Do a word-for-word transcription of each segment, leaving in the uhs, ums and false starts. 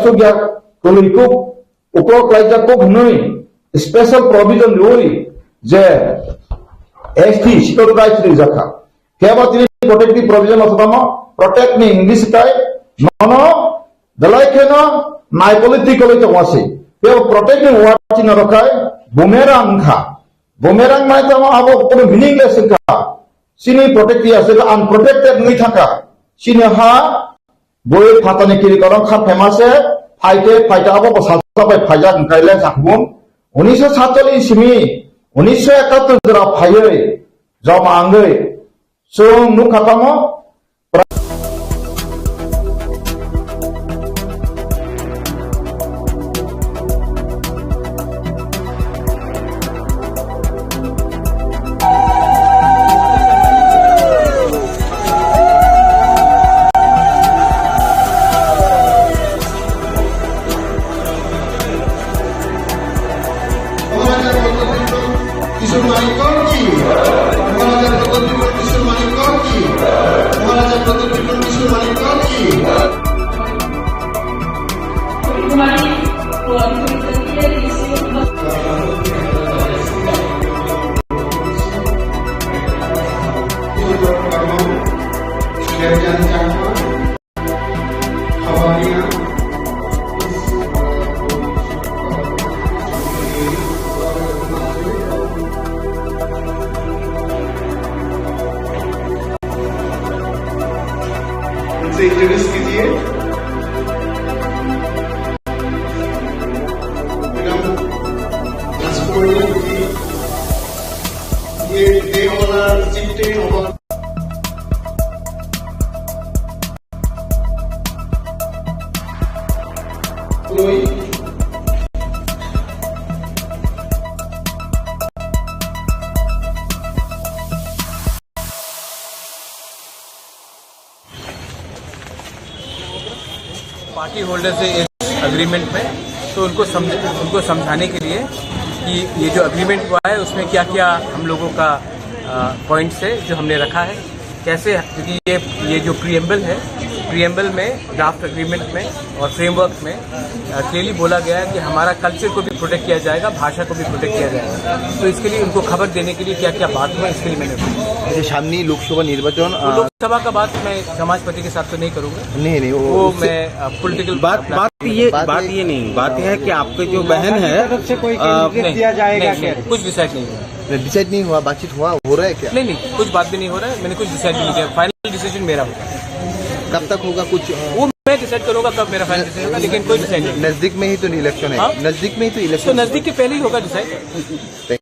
sukya kwlwi kuk, uklo klaijak kuk hwnwi special provision rwi je S T, Scheduled Tribe rijak kha. Khe bo tini protective provision o sobo tamo, protect ni English kai, nono belai kheno nai political oi tongo se. Khe bo protect ni word chini rok khai boomerang wngkha. Boomerang nai tamo abo kono meaningless wngkha. Chini protect ya se unprotected wngwi thangkha. Chini ha bui phatani kiri korong kha famous se, phaite, phaite abo bo salsa bai phaijak wngkha le sakbun. Unisho satcholish simi, unisho ekattor jora phaiwi joma wngwi chwng nukha tamo. মহারাজা প্রদ্যুৎ বিক্রম কিশোর মানিক্য কি? মহারাজা প্রদ্যুৎ বিক্রম কিশোর মানিক্য কি? মহারাজা প্রদ্যুৎ বিক্রম কিশোর মানিক্য কি? इनसे इंट्रोड्यूस कीजिए। Madam, last point ये, ये दे ऑनर चिफ्टेन of party holder से इस एग्रीमेंट में, तो उनको समझ, उनको समझाने के लिए कि ये जो एग्रीमेंट हुआ है, उसमें क्या-क्या हम लोगों का, अ, पॉइंट्स है जो हमने रखा है, कैसे, क्योंकि ये, ये जो प्रीएम्बल है, प्रीएम्बल में, ड्राफ्ट एग्रीमेंट में और फ्रेमवर्क में, अ, क्लियरली बोला गया है कि हमारा कल्चर को भी प्रोटेक्ट किया जाएगा, भाषा को भी प्रोटेक्ट किया जाएगा। तो इसके लिए उनको खबर देने के लिए क्या-क्या बात हुआ, इसके लिए मैंने এই যে সামনেই লোকসভা নির্বাচন, तो আহ, लोकसभा का बात मैं समाजपति के साथ तो नहीं करूंगा। नहीं, नहीं, वो वो उससे मैं, अ, पॉलिटिकल बात, बात ये, बात बात ये ये नहीं, बात यह है कि आपके जो बहन है, तरफ से कोई अ, कैंडिडेट नहीं, दिया जाएगा नहीं, क्या? नहीं, कुछ डिसाइड नहीं हुआ। डिसाइड नहीं हुआ, बातचीत हुआ, हो रहा है क्या? नहीं, नहीं, कुछ बात भी नहीं हो रहा है, मैंने कुछ डिसाइड भी नहीं किया, फाइनल डिसीजन मेरा होगा। कब तक होगा कुछ, अ, वो मैं डिसाइड करूंगा कब मेरा फाइनल डिसीजन होगा, लेकिन कोई डिसाइड नहीं। नजदीक में ही तो इलेक्शन है। हाँ? नजदीक में ही तो तो इलेक्शन है। नजदीक के पहले ही होगा डिसाइड।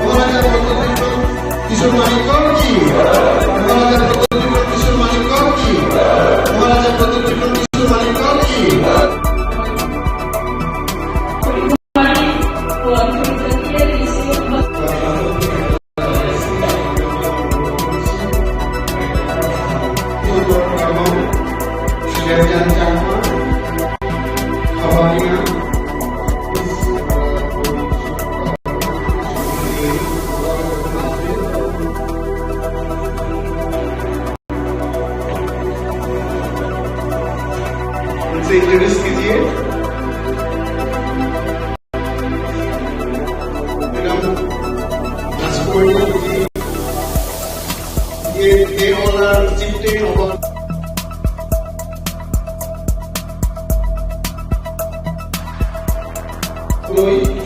মহারাজা প্রদ্যুৎ বিক্রম কিশোর মানিক্য কি? মহারাজা প্রদ্যুৎ বিক্রম কিশোর মানিক্য কি? মহারাজা প্রদ্যুৎ বিক্রম কিশোর মানিক্য কি? उनसे इंट्रोड्यूस कीजिए। मैडम, लास्ट पॉइंट ये, ये ऑनर चिफ्टेन ऑफ कोई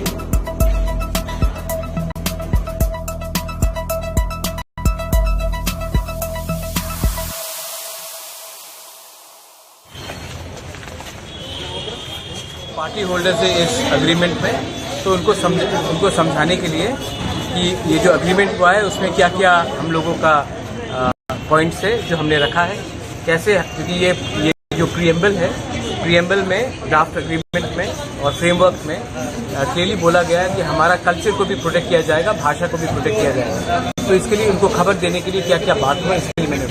पार्टी होल्डर से इस एग्रीमेंट में, तो उनको समझ, उनको समझाने के लिए कि ये जो एग्रीमेंट हुआ है, उसमें क्या-क्या हम लोगों का, अ, पॉइंट्स है जो हमने रखा है, कैसे, क्योंकि ये, ये जो प्रीएम्बल है, प्रीएम्बल में, ड्राफ्ट एग्रीमेंट में और फ्रेमवर्क में, अ, क्लियरली बोला गया है कि हमारा कल्चर को भी प्रोटेक्ट किया जाएगा, भाषा को भी प्रोटेक्ट किया जाएगा। तो इसके लिए उनको खबर देने के लिए क्या क्या बात हुआ, इसके लिए मैंने।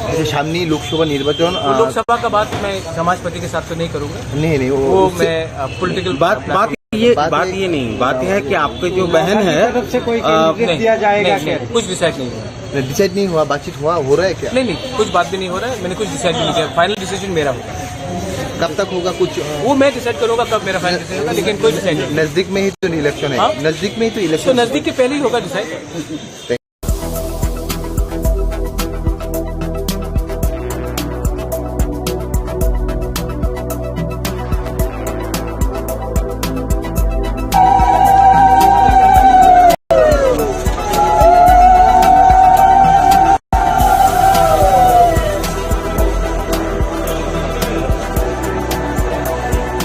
अच्छा, सामने लोकसभा निर्वाचन, तो अ, लोकसभा का बात मैं समाजपति के साथ तो नहीं करूंगा। नहीं, नहीं, वो वो उससे मैं, अ, पॉलिटिकल बात, बात ये, बात बात ये ये नहीं, बात ये है कि आपके जो बहन है, तरफ से कोई अ, कैंडिडेट नहीं, दिया जाएगा नहीं, क्या? नहीं, कुछ डिसाइड नहीं हुआ। डिसाइड नहीं हुआ, बातचीत हुआ, हो रहा है क्या? नहीं, नहीं, कुछ बात भी नहीं हो रहा है, मैंने कुछ डिसाइड भी नहीं किया, फाइनल डिसीजन मेरा होगा। कब तक होगा कुछ, अ, वो मैं डिसाइड करूंगा कब मेरा फाइनल डिसीजन होगा, लेकिन कोई डिसाइड नहीं। नजदीक में ही तो इलेक्शन है। हाँ? नजदीक में ही तो तो इलेक्शन है। नजदीक के पहले ही होगा डिसाइड।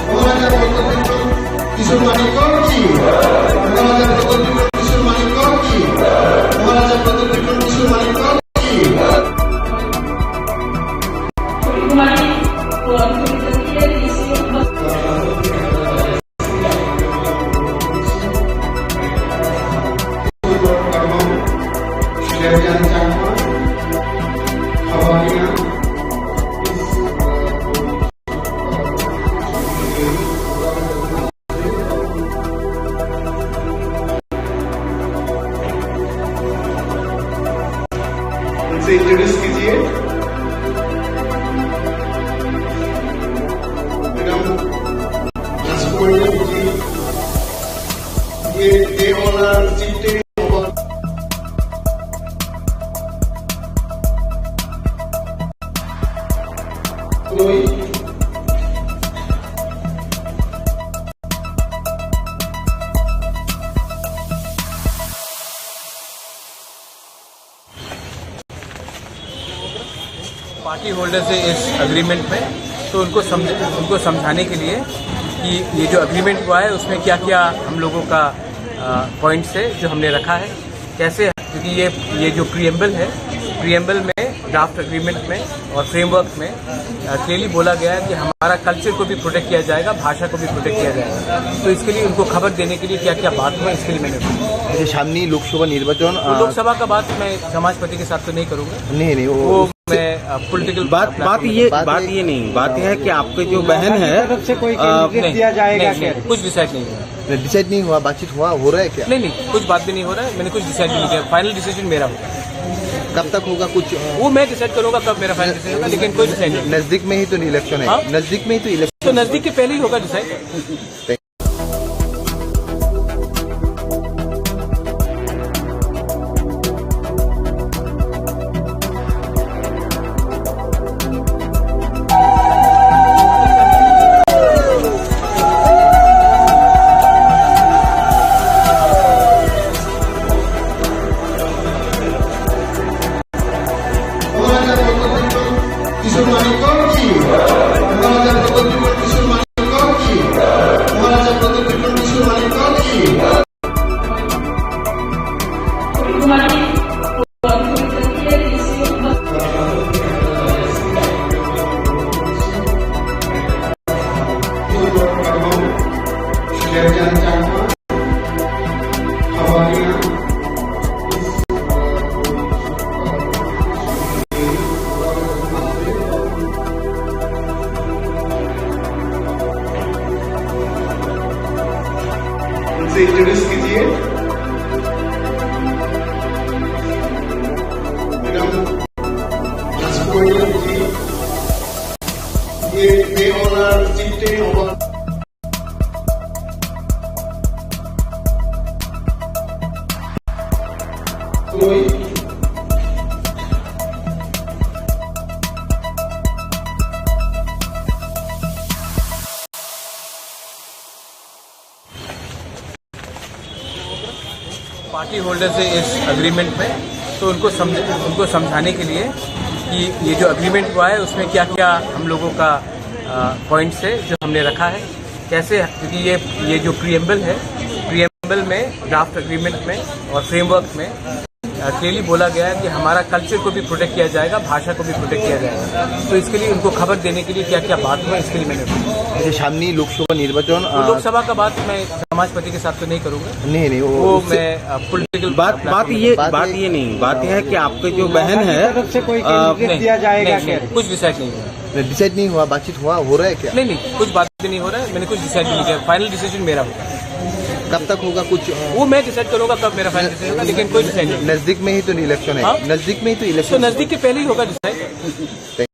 মহারাজা প্রদ্যুৎ কিশোর মানিকর কি? মহারাজা প্রদ্যুৎ কিশোর মানিকর কি? মহারাজা প্রদ্যুৎ কিশোর মানিকর কি? उनसे इंट्रोड्यूस कीजिए। मैडम राजकुमारी जी, ये, they all are seated over। कोई पार्टी होल्डर्स है इस एग्रीमेंट में, तो उनको समझ, उनको समझाने के लिए कि ये जो एग्रीमेंट हुआ है, उसमें क्या क्या हम लोगों का, अ, पॉइंट्स है जो हमने रखा है, कैसे, क्योंकि ये, ये जो प्रिएम्बल है, प्रिएम्बल में, ड्राफ्ट एग्रीमेंट में और फ्रेमवर्क में, अ, क्लियरली बोला गया है कि हमारा कल्चर को भी प्रोटेक्ट किया जाएगा, भाषा को भी प्रोटेक्ट किया जाएगा। तो इसके लिए उनको खबर देने के लिए क्या क्या बात हुआ, इसके लिए मैंने। अच्छा, सामने लोकसभा निर्वाचन, तो अ, लोकसभा का बात मैं समाजपति के साथ तो नहीं करूंगा। नहीं, नहीं, वो वो उससे मैं, अ, पॉलिटिकल बात, बात ये, बात बात ये ये नहीं, बात ये है कि आपके जो बहन है, तरफ से कोई अ, कैंडिडेट नहीं, दिया जाएगा नहीं, क्या? नहीं, कुछ डिसाइड नहीं हुआ। डिसाइड नहीं हुआ, बातचीत हुआ, हो रहा है क्या? नहीं, नहीं, कुछ बात भी नहीं हो रहा है, मैंने कुछ डिसाइड भी नहीं किया, फाइनल डिसीजन मेरा होगा। कब तक होगा कुछ, अ, वो मैं डिसाइड करूंगा कब मेरा फाइनल डिसीजन होगा, लेकिन कोई डिसाइड नहीं। नजदीक में ही तो इलेक्शन है। हाँ? नजदीक में ही तो इलेक्शन। तो नजदीक के पहले ही होगा डिसाइड। মহারাজা প্রদ্যুৎ কিশোর মানিকর কি? মহারাজা প্রদ্যুৎ কিশোর মানিকর কি? মহারাজা প্রদ্যুৎ কিশোর মানিকর কি? उनसे इंट्रोड्यूस कीजिए। मैडम राजकुमारी जी, ये, they all are seated over। कोई पार्टी होल्डर्स है इस एग्रीमेंट में, तो उनको समझ, उनको समझाने के लिए कि ये जो एग्रीमेंट हुआ है, उसमें क्या-क्या हम लोगों का, अ, पॉइंट्स है जो हमने रखा है, कैसे, क्योंकि ये, ये जो प्रिएम्बल है, प्रिएम्बल में, ड्राफ्ट एग्रीमेंट में और फ्रेमवर्क में, क्लियरली बोला गया है कि हमारा कल्चर को भी प्रोटेक्ट किया जाएगा, भाषा को भी प्रोटेक्ट किया जाएगा। तो इसके लिए उनको खबर देने के लिए क्या क्या बात हुआ, इसके लिए मैंने। এই যে সামনেই লোকসভা নির্বাচন, वो আহ, लोकसभा का बात मैं समाजपति के साथ तो नहीं करूंगा। नहीं, नहीं, वो वो उससे मैं, अ, पॉलिटिकल बात, बात प्लेटफॉर्म ये, पे बात बात ये ये नहीं, बात यह है कि आपके जो बहन है, तरफ से कोई अ, कैंडिडेट नहीं, दिया जाएगा नहीं, क्या? नहीं, कुछ डिसाइड नहीं हुआ। डिसाइड नहीं हुआ, बातचीत हुआ, हो रहा है क्या? नहीं, नहीं, कुछ बात भी नहीं हो रहा है, मैंने कुछ डिसाइड नहीं किया, फाइनल डिसीजन मेरा होगा। कब तक होगा कुछ? वो मैं डिसाइड करूंगा कब मेरा फाइनल डिसीजन होगा, लेकिन कोई डिसाइड नहीं। नजदीक में ही तो इलेक्शन है। हाँ? नजदीक में ही तो तो इलेक्शन है। नजदीक के पहले ही होगा डिसाइड।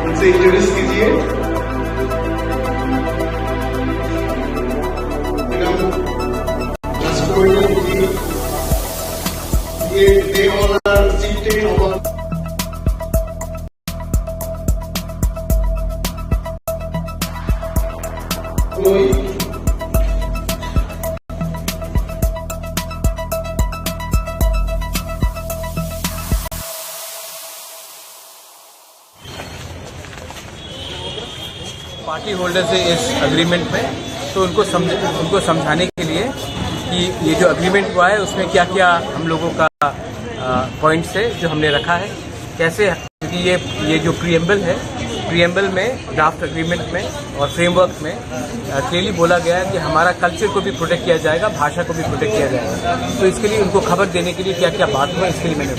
उनसे इंट्रोड्यूस कीजिए। ये, ये ऑनर जीते और कोई पार्टी होल्डर से इस एग्रीमेंट में, तो उनको समझ, उनको समझाने के लिए कि ये जो एग्रीमेंट हुआ है, उसमें क्या-क्या हम लोगों का, अ, पॉइंट्स है जो हमने रखा है, कैसे, क्योंकि ये, ये जो प्रीएम्बल है, प्रीएम्बल में, ड्राफ्ट एग्रीमेंट में और फ्रेमवर्क में, अ, क्लियरली बोला गया है कि हमारा कल्चर को भी प्रोटेक्ट किया जाएगा, भाषा को भी प्रोटेक्ट किया जाएगा। तो इसके लिए उनको खबर देने के लिए क्या-क्या बात हुआ, इसके लिए मैंने।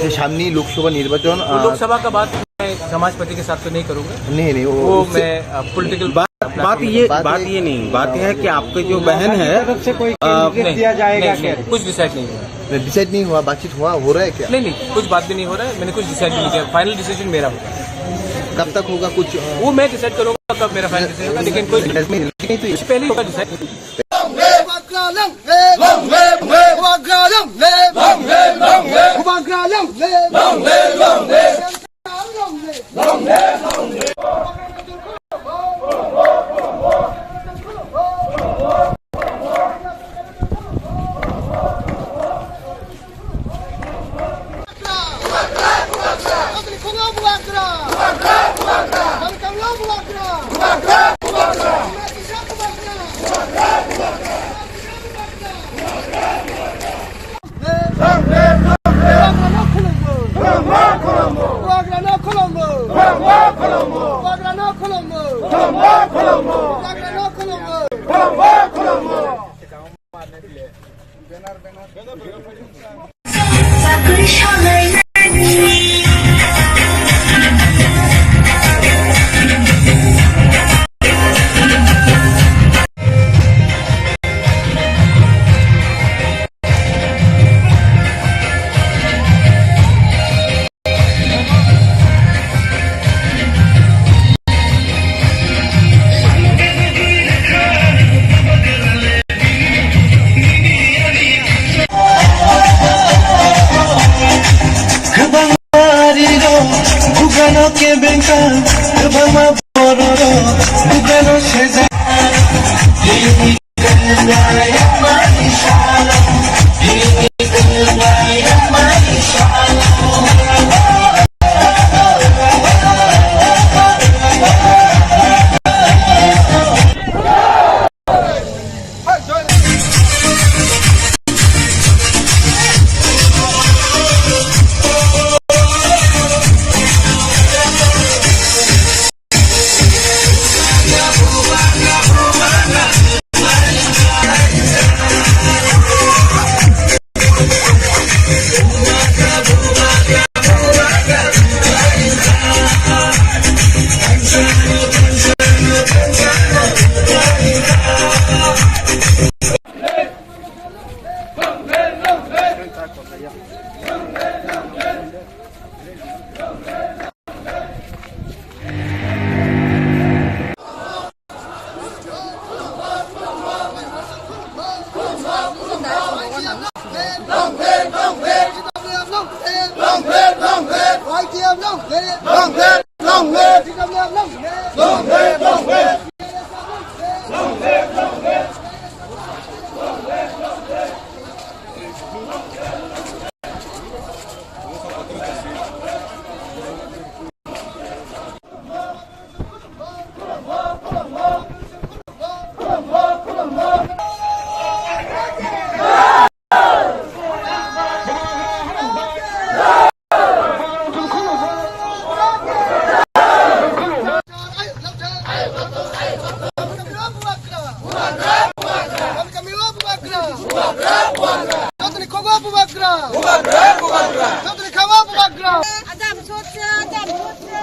এই যে সামনেই লোকসভা নির্বাচন, वो আহ, लोकसभा का बात मैं समाजपति के साथ तो नहीं करूंगा। नहीं, नहीं, वो वो उससे मैं, अ, पॉलिटिकल बात, बात ये, बात बात ये ये नहीं, बात यह है कि आपके जो बहन है, तरफ से कोई अ, कैंडिडेट नहीं, दिया जाएगा नहीं, क्या? नहीं, कुछ डिसाइड नहीं हुआ। नहीं, डिसाइड नहीं हुआ, बातचीत हुआ, हो रहा है क्या? नहीं, नहीं, कुछ बात भी नहीं हो रहा है, मैंने कुछ डिसाइड नहीं किया, फाइनल डिसीजन मेरा होगा। कब तक होगा कुछ, अ, वो मैं डिसाइड करूंगा कब मेरा फाइनल डिसीजन होगा, लेकिन कोई नहीं, नहीं, नहीं, तो पहले ही होगा decide. Long live! Long live! Long live! Long live! Long live! Long live! Long live! Long live! Long live! Kwbangma riro bugano kebengkha, kwbangma bororok bugano sejak. Chaudhary Khama Bubagra. Adam sotse, adam sotse.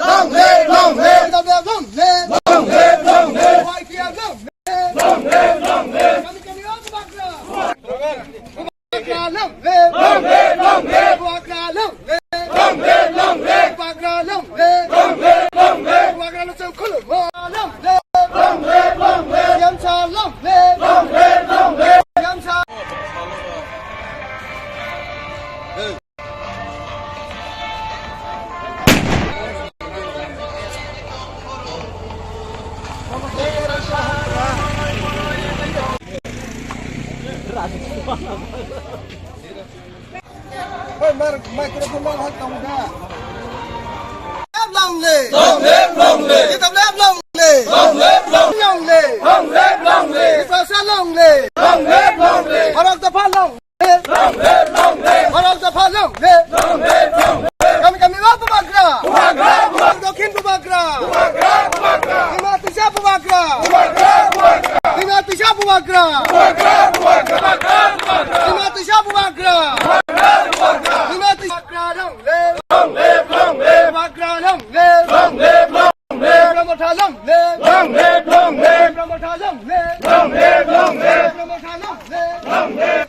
Long live, long live. Long live, long live. Y P F long live. Long live, long live. Kami, kami, oh, Bubagra. Bubagra long live. Long live, long live. Bubagra long live. Long live, long live. Bubagra long live. Long live, long live. Bubagra long live. Long live, long live. Siamsa long live. Long live, long live. Siamsa. Hey, mar, microphone mar, hoi, tong da. Long live! Long live, long live! Long live, long live! Long live, long live! Long live, long live! Long live, long live! Long live, long live! Bharat Dopha long live! Long live, long live! Bharat Dopha long live! Long live, long live! Kami, kami, Bubagra! Bubagra, Bubagra! Dokhin Bubagra! Bubagra, Bubagra! Hima Tisa Bubagra! Bubagra, Bubagra! Hima Tisa Bubagra! Bubagra, Bubagra! Hima Tisa Bubagra! Bubagra, Bubagra! Hima Tisa Bubagra long live! Long live, long live! Bubagra long live! Long live, long live! Bubagra Motha long live! Long live, long live! Bubagra Motha long live! Long live, long live! Bubagra Motha long live! Long live!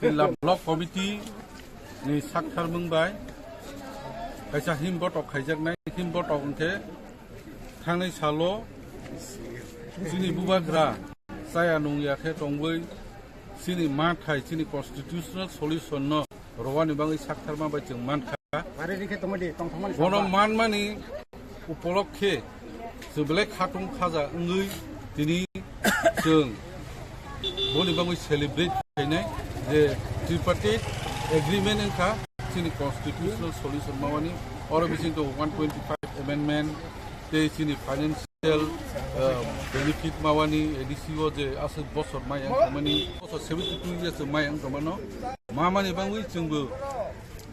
Tila Block Committee ni saktharmung bai kaisa himbotok khaijaknai. Himbotok hwnkhe thangnai salo chini Bubagra chaya nungya khe tongwi chini manthai, chini constitutional solution no rwani bagwi saktharma bai chwng mankha. Bono manmani upolokhe chwng belai khatung khaja wngwi tini chwng boni bagwi celebrate khainai je tripartite agreement wngkha chini constitutional solution mawani, oro bisingtwi one twenty-five amendment tei chini financial, uh, benefit mawani A D C o je aswk bosor mai ang tongmani, bosor seventy-two years mai ang tongmano, mamani bagwi chwngbo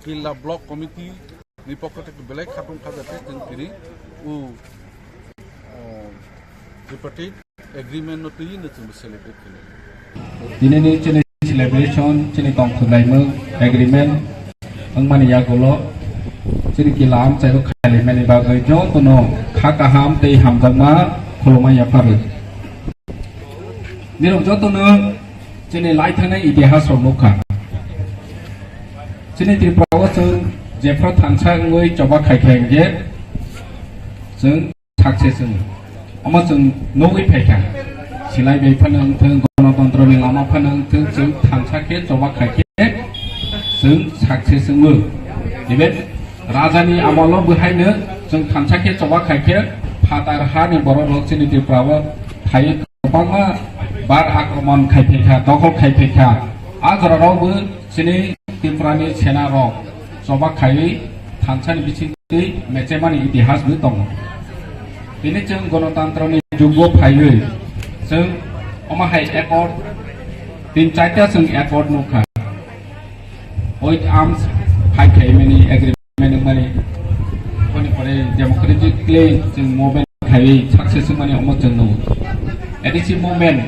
Tila Block Committee ni pokho tei belai khatung khaja tei chwng tini u, uh, tripartite agreement no twi no chwngbo celebrate khainai. Tini ni chini celebration, chini tongthok laimung agreement wngmani yagulo chini Tila amchaio khailaimani bagwi jotono kha kaham tei hamjakma khulumani yapharwi. Nirok jotono chini laithanai itihas rok nukha. Chini Tripura o chwng jephru thansa wngwi choba khaikha hwnkhe chwng success wng. Omo chwng nugwi phaikha. Silai bai phano wngthung, gonotontro ni lama phano wngthung, chwng thansa khe choba khaikhe chwng success wngo. Even raja ni amolo bwhaino chwng thansa khe choba khaikhe phatar ha ni borok rok chini Tripura o phaiwi kwbangma bar akromon khai phaikha, dokhol khai phaikha. A jora rok bo chini Tripura ni sena rok choba khaiwi thansa ni bisingtwi mechemani itihas bo tongo. Tini chwng gonotantroni jugo phaiwi chwng omo hai accord, tin charta chwng accord nukha. With arms fight khaimani agreement nukmani, aboni pore democratically chwng movement khaiwi success wngmani omo chwng nukgo. A D C movement,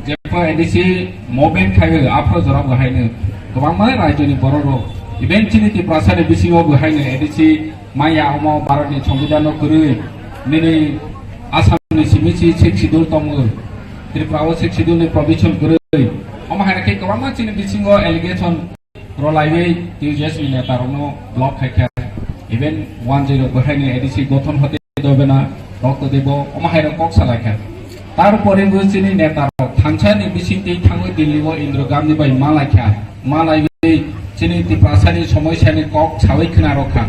jepho A D C movement khaiwi aphro jora bo haino kwbangma rajyoni borok rok, even chini Tiprasa ni bisingo bo haino A D C maya omo Bharat ni Songbidan no kwrwi, nini Assam ni simi si Sixth Schedule tongo, Tripura o Sixth Schedule ni provision kwrwi, omo hai khe kwbangma chini bisingo allegation rwlaiwi T J S ni neta rokno block khaikha, even one zero bo haino A D C gothon hote dobena rokto debo omo hai rok kok salaikha. Tar pore bo chini neta rok thansa ni bisingtwi thangwi Delhi o Indira Gandhi bai malaikha, malaiwi chini Tiprasani somoisani kok sawi khna rokha.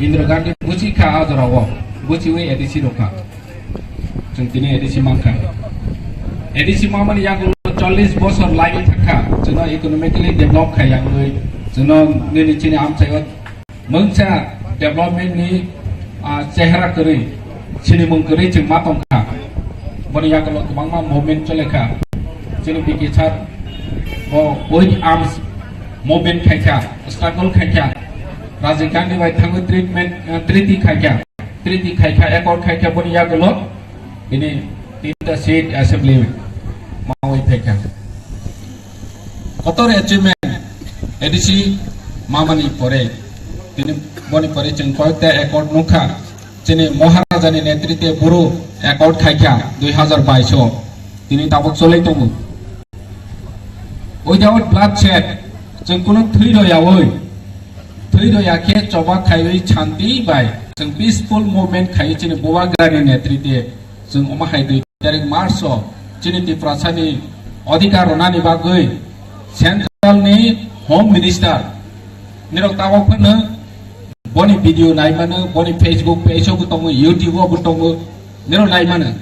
Indira Gandhi buchi kha a jorao, buchiwi A D C rokha. Chwng tini A D C mankha. A D C mamani yagulo chollish bosor lagi thangkha. Chwngno economically develop khai yangwi, chwngno nini chini amchaio mungsa development ni, ah, chehra kwrwi, sinimung kwrwi chwng ma tongkha. Boni yagulo kwbangma movement cholekha. Chini B K sir bo with arms movement khaikha, struggle khaikha. Rajiv Gandhi bai thangwi treatment, ah, treaty khaikha. Treaty khaikha, accord khaikha, boni yagulo bini tinta seat assembly mawi phaikha. Kotor achievement A D C mamani pore, tini boni pore chwng koyekta accord nukha. Chini Maharajani netritwe boro accord khaikha dui hazar bais o, tini tabuk cholai tongo. Without bloodshed, chwng kunu thwi royawi, thwi roya khe choba khaiwi shanti bai chwng peaceful movement khaiwi chini Bubagrani netritwe chwng omo hai dui tarik March o chini Tiprasani odhikar rwnani bagwi central ni Home Minister nirok tabok phano boni video naimano, boni Facebook page o bo tongo, YouTube o bo tongo, nirok naimano.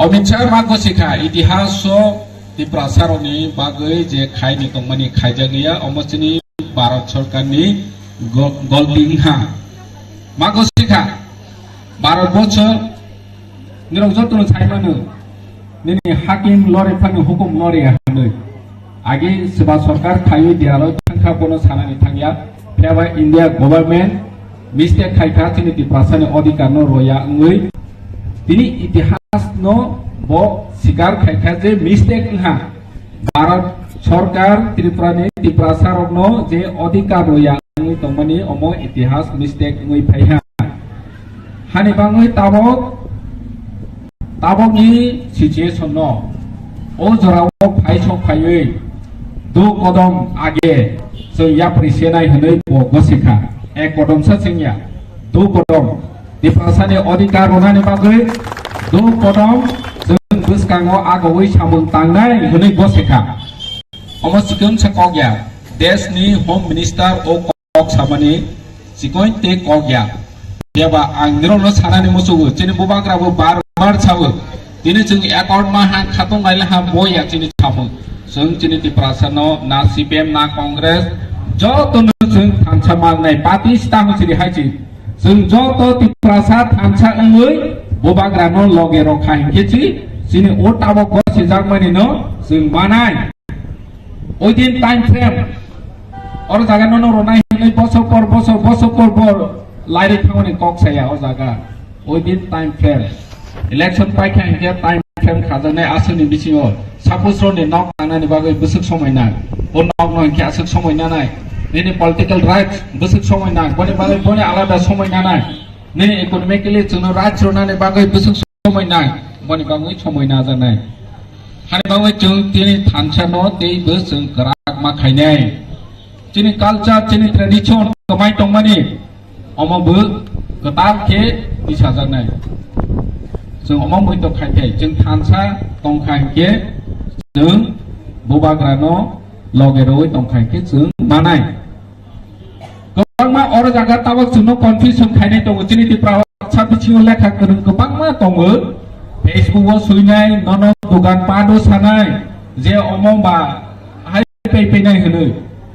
Amit Shah ma gosikha, itihas o Tiprasa rokni bagwi je khaini tongmani khaijak ya, omo chini Bharat Sarkarni go-, golti wngkha. Ma gosikha, Bharat bochor nirok jotono saimano, nini hakim lori phani hukum lori hanwi. Agi seba sarkar thaiwi dialog thangkha bono sanani thangya. Phiya ba India government mistake khaikha chini Tiprasani odhikar no roya wngwi. Tini itihas no bo sikar khaikha je mistake wngkha. Bharat sarkar Tripura ni Tiprasa rokno je odhikar roya wngwi tongmani omo itihas mistake wngwi phaiha. Hani bangwi tabok, tabokni situation no o jorao phai sok phaiwi du kodom age chwng yapri senai hwnwi bo gosikha. Ek kodom sa chwngya, du kodom. Tiprasani odhikar rwnani bagwi du kodom chwng bwskango agowi samung tangnai hwnwi gosikha. Omo sikon sa kok ya, desh ni Home Minister o kok samani chikon tei kok ya. Phiya ba ang nirokno sanani muchugo, chini Bubagra bo bar bar sao. Tini chwng accord ma ha khatung bai le ha bo ya chini samung. Chwng chini Tiprasa no na C P M na Congress joto no chwng thansa mangnai party sta ho chiri hai chi. Chwng joto Tiprasa thansa wngwi Bubagra no loge rok kha hinkhe chi chini o tabok go sijak mani no chwng manai. Within time frame, oro jaga nono ronai hinwi bosor por bosor, bosor por bor lairi thangmani kok saya o jaga. Within time frame. Election paikha hinkhe time frame khajaknai aswkni bisingo. Suppose roni nok nangnani bagwi bwswk somoi nang. O nok no hinkhe aswk somoi nanai. Nini political rights bwswk somoi nang. Boni bagwi boni alada somoi nanai. Nini economically chwngno rights rwnani bagwi bwswk somoi nang. Boni bagwi somoi najaknai. Hani bagwi chwng tini thansa no tei bo chwng kwrak ma khainai. Chini culture, chini tradition kwmai tongmani omo bo kwtal khe tisajaknai. Chwng omo mui to khai khai chwng thansa tong khai khe chwng Bubagra no loge rwi tong khai khe chwng manai. Kwbangma oro jaga tabok chwngno confusion khainai tongo. Chini Tipra sa bisingo lekha kwrwng kwbangma tongo. Facebook o suinai, nono dogan pado sanai, je omo ba hai pei pei nai hwnwi.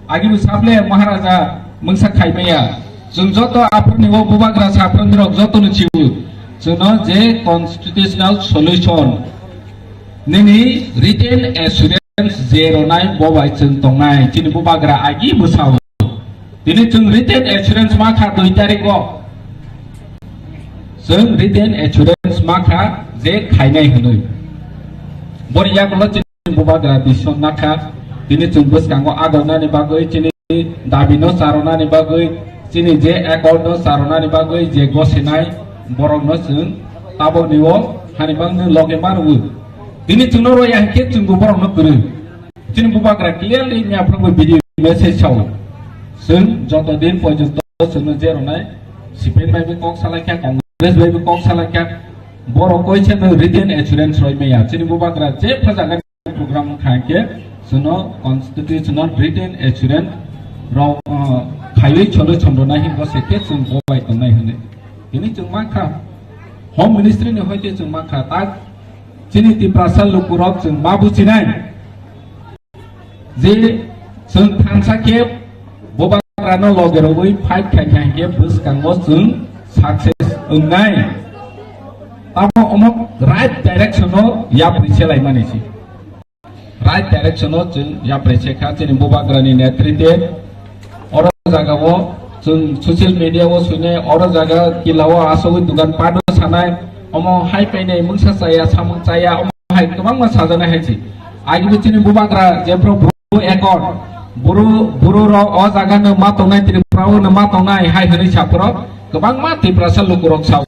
Agi bo saple Maharaja mungsa khaimaya. Chwng joto aphurni o Bubagra saphurni rok jotono chibu. Chwngno je constitutional solution. Nini written assurance je ronai bo bai chwng tongnai, chini Bubagra agi bwsao. Tini chwng written assurance ma kha dui tarik o. Chwng written assurance ma kha je khainai hwnwi. Boni yagulo chini Bubagra decision na kha. Tini chwng bwskango agonani bagwi chini dabi no charonani bagwi, chini je accord no charonani bagwi je gosinai borok no chwng tabok ni o hani bang no loge ma rwo. Tini chwngno rw ya hinkhe chwngbo borokno kwrwi. Chini Bubagra clearly miya phwrwngbo video message sao. Chwng joto din porjonto chwngno je rwnai, C P M bai bo kok salaikha, Congress bai bo kok salaikha. Borok koise no written assurance roi maya. Chini Bubagra je phajaga program wngkha hinkhe Chwngno constitutional written assurance rok, uh, khaiwi cholo chondrona hingo se khe chwng bo bai tongnai hwnwi. Tini chwng mankha, Home Ministry ni hoite chwng mankha, tak chini Tiprasa lukurok chwng ma buchinai je chwng thansa khe Bubagrano loge rogwi fight khai khai khe bwskango chwng success wngnai. Tamo omo right direction o yapri selaimani si. Right direction o chwng yapri se kha chini Bubagrani netritwe. Oro jaga o chwng social media o swinai, oro jaga kila o asogwi dugan pado sanai, omo hai painai mungsa chaya, samung chaya, omo hai kwbangma sajana hai si. Agi bo chini Bubagra jephru bru ekor, bru, bru rok o jaga no ma tongnai, Tripura o no ma tongnai hai hwnwi saphuru kwbangma Tiprasa lukurok sao.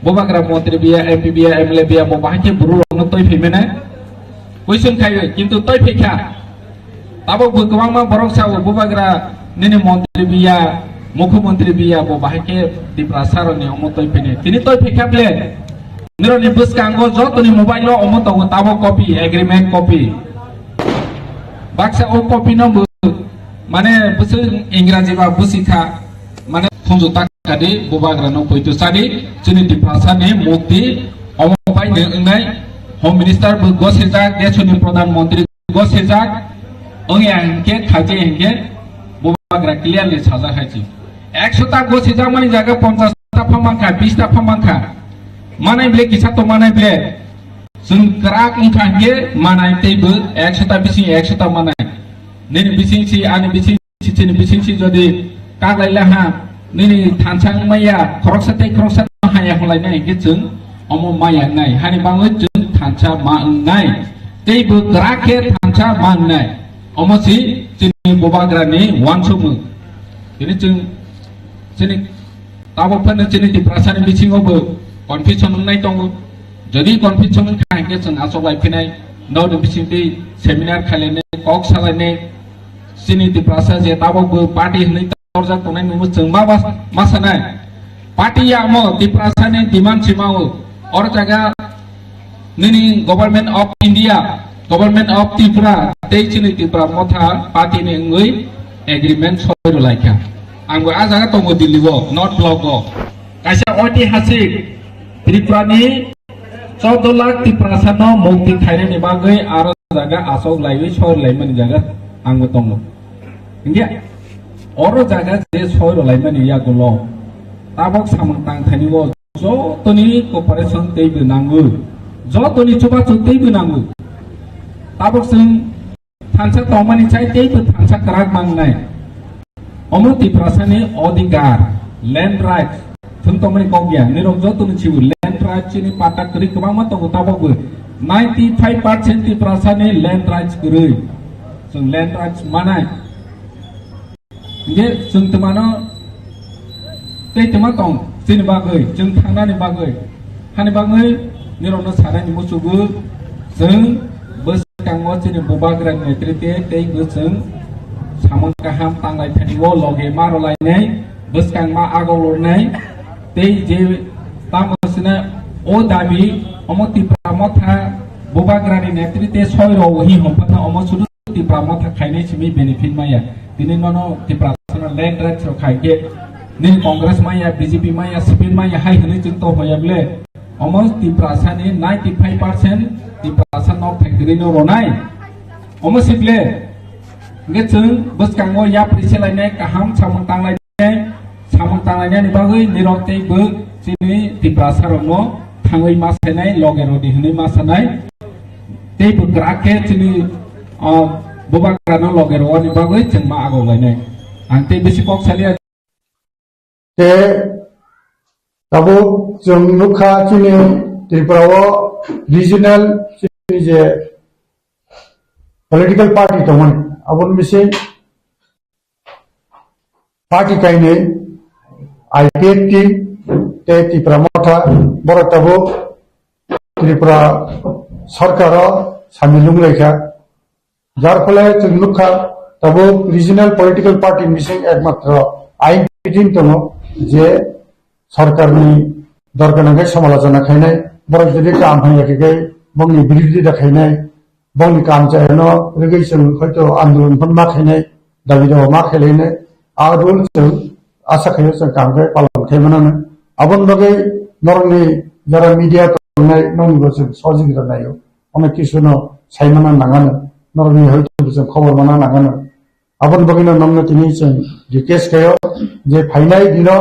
Bubagra montri biya, M P biya, M L A biya, bo bahai khe bru rok no toi phimene. Question khaiwi, kintu toi phikha. Tabok bo kwbangma borok sao, Bubagra nini montri biya, mukhyamantri biya, bo bahai khe Tiprasa rokni omo toi phini. Tini toi phikha ble. Nirokni bwskango jotoni mobile o omo tongo, tabok copy, agreement copy. Baksa o copy no bo, mane bwswk Ingraji ba bwswk kha, mane khunju tak kadi, Bubagra no poito sadi, chini Tiprasa ni mukti omo bai ni wngnai, Home Minister bo gosijak, desoni Pradhan Mantri gosijak, wngya hinkhe khaje hinkhe Bubagra clearly sajak hai si. Ekso ta gosijak mani jaga ponchas ta pha mankha, bis ta pha mankha. Manai ble kisa to manai ble. Chwng kwrak wngkha hinkhe manai teibo ekso ta bising ekso ta manai. Nini bising si, ani bising si, chini bising si jodi kaglai laha, nini thansa wngmaya, khoroksa tei khoroksa haya hwnlainai hinkhe chwng omo maya wngnai. Hani bangwi chwng thansa ma wngnai. Teibo kwrak khe thansa ma wngnai. Omo si chini Bubagrani uansukmung. Tini chwng chini tabok phano chini Tiprasani bisingo bo confusion wngnai tongo. Jodi confusion wngkha hinkhe chwng achuk lai phinai, nokni bisingtwi seminar khailainai, kok salainai, chini Tiprasa je tabok bo party hwnwi torjak tongnai nungbo chwng ma bas-, ma sanai. Party ya omo Tiprasani demand sima o. Oro jaga nini Government of India, Government of Tripura tei chini Tripura Motha party ni wngwi agreement soi rwlaikha. Ang bo ah jaga tongo Delhi o, North Block o. Kaisa oitihasik Tripura ni chaudo lakh Tiprasa no mukti khainani bagwi aro jaga asok laiwi soi rwlaimani jaga ang bo tongo. Hinkhe oro jaga je soi rwlaimani yagulo tabok samung tang thani o jotoni cooperation teibo nango, jotoni chubachu teibo nango. Tabok chwng thansa tongmani chai teibo thansa kwrak mangnai. Omo Tiprasani odhikar, land rights, thwng tongmani kok ya, nirok jotoni chibo land rights chini patta kwrwi kwbangma tongo tabokbo. Ninety five percent Tiprasani land rights kwrwi. Chwng land rights manai. Hinkhe chwng twmano tei twma tong chini bagwi, chwng thangnani bagwi. Hani bagwi nirokno sanani muchugo chwng bwskango chini Bubagrani netrite tei bwswng samung kaham tanglai thani o loge ma rwlainai, bwskang ma agok lornai tei je tamo sina o dabi omo Tipra Motha Bubagrani netrite soi rw hi hwnphano omo sudu Tipra Motha khainai simi benefit maya. Tini nono Tipra sana land rights rok khai khe nini Congress maya, B J P maya, C P M maya hai hwnwi chwng to hoya ble. Omo Tipra sani ninety five percent Tipra sa nok factory no ronai. Omo si ble. Nge chwng bwskango yapri selainai kaham samung tanglai samung tanglainani bagwi nirok tei bo chini Tiprasa rokno thangwi ma sanai, loge rodi hwnwi ma sanai. Tei bo kwrak khe chini, ah, Bubagrano loge rwani bagwi chwng ma agok lainai. Ang tei bisi kok saliya. Tei tabuk chwng nukha chini Tripura o regional chini je political party tongmani, aboni bising party kainwi I P F T tei Tipra Motha, borok tabuk Tripura sarkaro samil wnglaikha. Jar phole chwng nukha tabuk regional political party bising ekmatro I P F T tongo je sarkarni dor gwnang khe samalochona khainai, borok jodi kaham hamya khe khe bongni birodita khainai, bongni kam chayano rigwi chwng hoito andolon phano ma khainai, dabi dawa ma khailainai, a rule chwng asa khaio chwng kaham khe palon khai manano. Aboni bagwi norokni jara media tongnai nokni bo chwng sohojogita naio, onek kisu no sai mana nangano, norokni hoito bo chwng khobor mana nangano. Aboni bagwino nokno tini chwng request khaio je phainai dino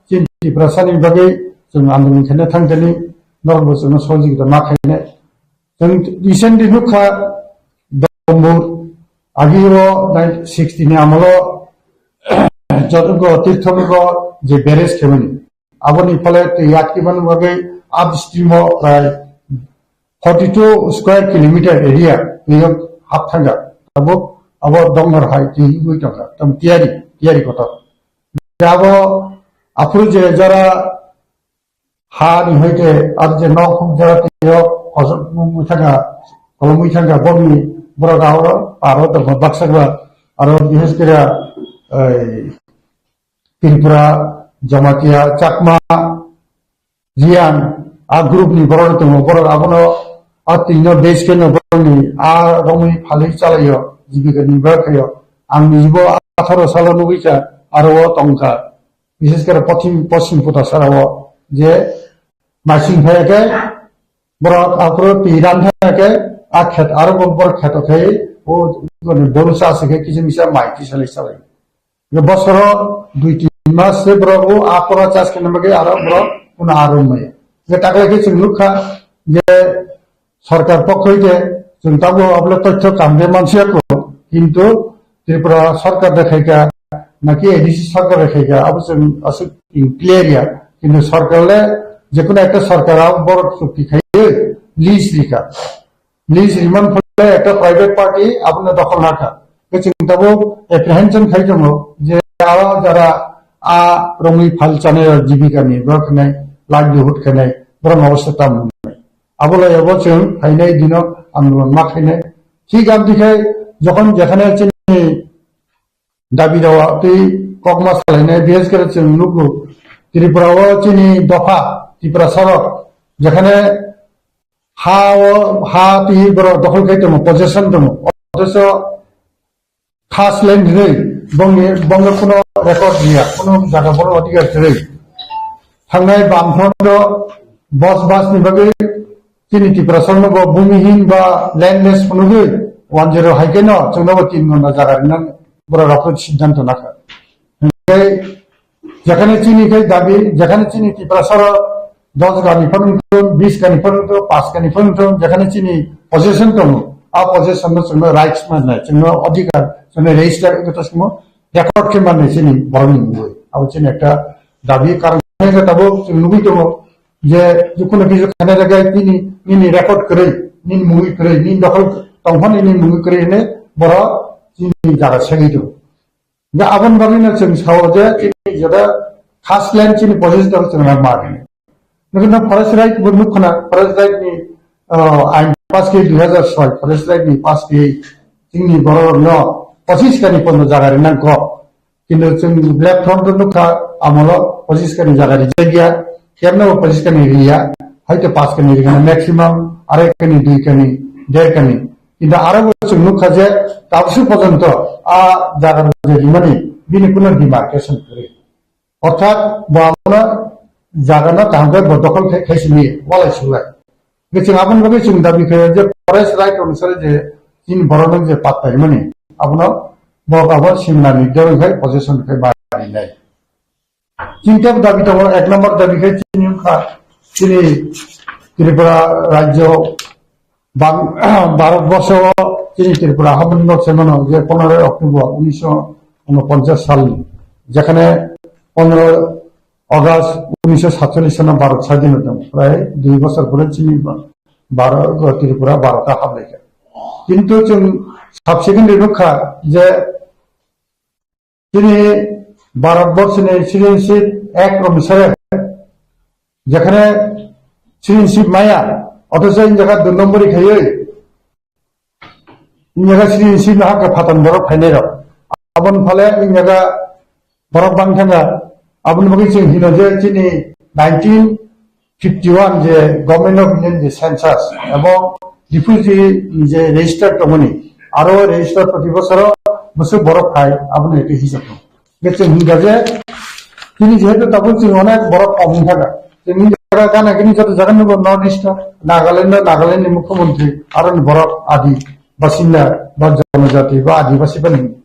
chini Tiprasani bagwi chwng andolon khaina thangthani norokbo chwngno sohojogita ma khainai. Chwng recently nukha Dombur, agi o nineteen sixty ni amolo Jadongo Tirthongo je barrage khaimani. Aboni phole twi atkimani bagwi upstream o prai forty two square kilometer area twi hap thangkha. Abo, abo donghor hai twi wngwi tongkha. Tam tiyari, tiyari kotor. Abo aphuru je jora ha ni hoite ar je nok huk jora twi o kosok wngwi thangkha, kolomwi thangkha, bongni borok aro, aro tongkha baksa ba, aro bises kira, ei, Tripura, Jamatia, Chakma, Riang, a group ni borok tongo, borok abono a twi no base khe no borok ni a romwi phalwi chalaio, jibika ni ba khaio. Ang nijibo atharo salo nugwi kha, aro o tongkha. Bises khe pochim, pochim puta sara o je masing phai khe borok aphuru twi ran thang khe a khet aro bo borok kheto khai o bolu cha se khe kisa misa mai kisa lai chalai. Bosoro dui tin mas se borok o a pora chas khe nang bagwi aro borok kuno aro mai. Je taklai khe chwng nukha je sorkar pokkhoi de chwng tabo abole tothyo kam de mansiya ko, kintu Tripura sorkar de khaika naki A D C sorkar de khaika abo chwng aswk clear ya, kintu sorkar le jekunu ekta sorkar abo borok chukti khaiwi lease rika. Lease rimani phole ekta private party abono dokhol nakha. Khe chwng tabuk apprehension khai tongo je aro jara a romwi phal chanai jibika ni borok khnai livelihood khnai borok obostha tam abo lai abo chwng phainai dino andolon ma khainai. Thik amtwi khai jokhon jekhane chini dabi dawa twi kokma salainai bises khe chwng nugo Tripura o chini dopha Tiprasa rok jekhane ha o, ha twi borok dokhol khai tongo, possession tongo. Othocho khas land rwi bongni, bongno kuno record riya, kuno jaga borok adhikar kwrwi. Thangnai Bamfront o bos bas ni bagwi chini Tiprasarno bo bhumihin ba landless phunugwi one zero hai khe no chwngno bo tin ghonta jaga rinani borok rok siddhanto nakha. Hwnkhe jekhane chini khai dabi, jekhane chini Tiprasaro dos gani phano wngthun, bis gani phano wngthun, pas gani phano wngthun, jekhane chini possession tongo, a possession no chwngno rights mannai, chwngno adhikar, chwngno register wngwi tongmo, record khe mannai chini borokni mungwi. Abo chini ekta dabi, karon hwnkhe tabuk chwng nugwi tongo je, jukhuno kisa khaina jaga nini, nini record kwrwi, nini mungwi kwrwi, nini dokhol tongphani nini mungwi kwrwi hwnwi borok chini jaga segwi tongo. Hwnkhe aboni bagwino chwng sao je chini jora khas land chini possession chwng rang ma rwni. Hwnkhe no forest right bo nuk khna, forest right ni, ah, ain pass khe dui hazar soi, forest right ni pass khe chini borok no pochis kani pono jaga rinang kok. Kintu chwng left front o nukha amolo pochis kani jaga rijak ya, kemno bo pochis kani riya, hoito pas kani rigana maximum, arai kani, dui kani, der kani. Kintu aro bo chwng nukha je tabsu porjonto a jaga je rimani bini kuno demarcation kwrwi. Orthat bo abono jaga no kaham khe bo dokhol khai, khai simi walai sulai. Hwnkhe chwng aboni bagwi chwng dabi khaio je forest right onusare je chini borok no je pattai mani abono bo abo simna ni dorong khai possession khai barinai. Chini tebo dabi tongo, ek number dabi khai chini wngkha chini Tripura rajyo Bang-, Bharat borso o chini Tripura habani nok se mano je poneroi October unisho unoponchas salni, jekhane poneroi August unisho satchollish sano Bharat sadhin tongo, prai dui bosor pore chini Bharat, Tripura Bharat o hablaikha. Kintu chwng subsequently nukha je chini Bharat borso ni citizenship act onusare jekhane citizenship maya, othocho in jaga dui nombori khaiwi in jaga citizenship no hakhe phathan borok phainai rok. Aboni phale in jaga borok bang thangkha. Aboni bagwi chwng hino je chini nineteen fifty one je Government of India ni je census ebong Refugee ni je register tongmani, aro register proti bosoro bwswk borok phai, aboni ekta hisab tong. Hingke chwng hingkha je, chini jehetu tabuk chwng onek borok kom wngkha da. Chwng hingkha gana gini joto jaga nugo North East o, Nagaland o, Nagaland ni mukhyamantri, aro ni borok adi basinda, ba jonojati, ba adibasi bani.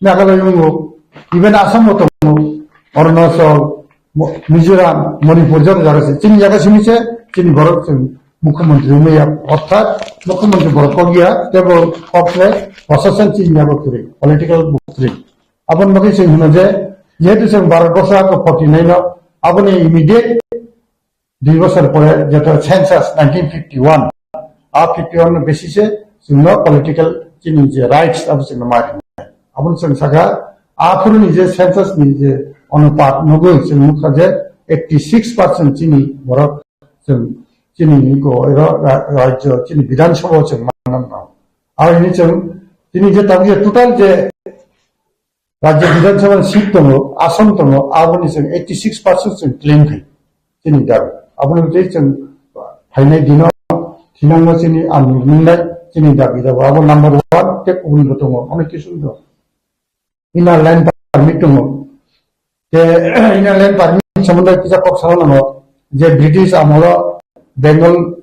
Meghalaya wngo, even Assam bo tongo, Arunachal, Mo-, Mizoram, Manipur joto jaga se. Chini jaga simi se, chini borok chwng mukhyamantri wngmaya, orthat mukhyamantri borok kok ya, tebo kok le prosason chini ya bo kwrwi, political bo kwrwi. Aboni bagwi chwng hino je, jehetu chwng Bharat borso aro forty nine no, aboni immediate dui bosor pore jeto census nineteen fifty one, a fifty one no basis e chwngno political chini je rights abo chwngno ma rinai. Aboni chwng saka, aphuru ni je census ni je onupat nugwi chwng nukha je eighty six percent chini borok chwng chini go ero ra-, rajyo chini Bidhan Sabha o chwng manna nang. Aboni chwng chini je tabuk je total je Rajya Bidhan Sabha ni seat tongo, ason tongo, aboni chwng eighty six percent chwng claim khai. Chini dabi. Aboni tei chwng phainai dino thinangno chini ang nungnai chini dabi rok. Abo number one tei kubun bo tongo, onek kisu do. Inner line permit tongo. Te inner line permit somondo kisa kok sana nango je British amolo Bengal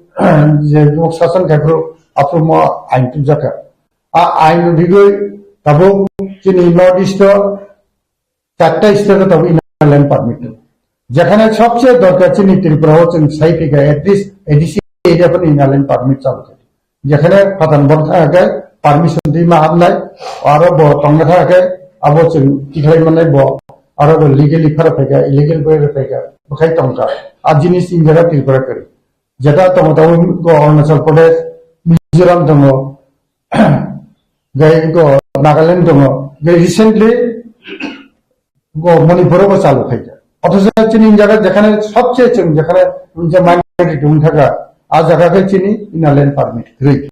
je sasan khai phuru aphuru mo ain tubjaka. A ain rigwi tabuk chini North East o charta state o tabuk inner line permit. Jekhane sobse dorkar chini Tripura o chwng sai phika at least A D C area phano inner line permit chalu khe. Jekhane phatar bor thangkhe permission twi ma hamnai, aro bo tongna thangkhe abo chwng tikhlai manai bo aro bo legally phara phaika, illegal bai phaika, bwkhai tongkha. A jinis in jaga Tripura kwrwi. Jeta tongo tabuk go Arunachal Pradesh, Mizoram tongo, gai go Nagaland tongo, gai recently go Manipur bo chalu khaikha. Othocho chini jaga jekhane sobse chwng jekhane je minority wng thaka, a jaga khe chini inner line permit kwrwi.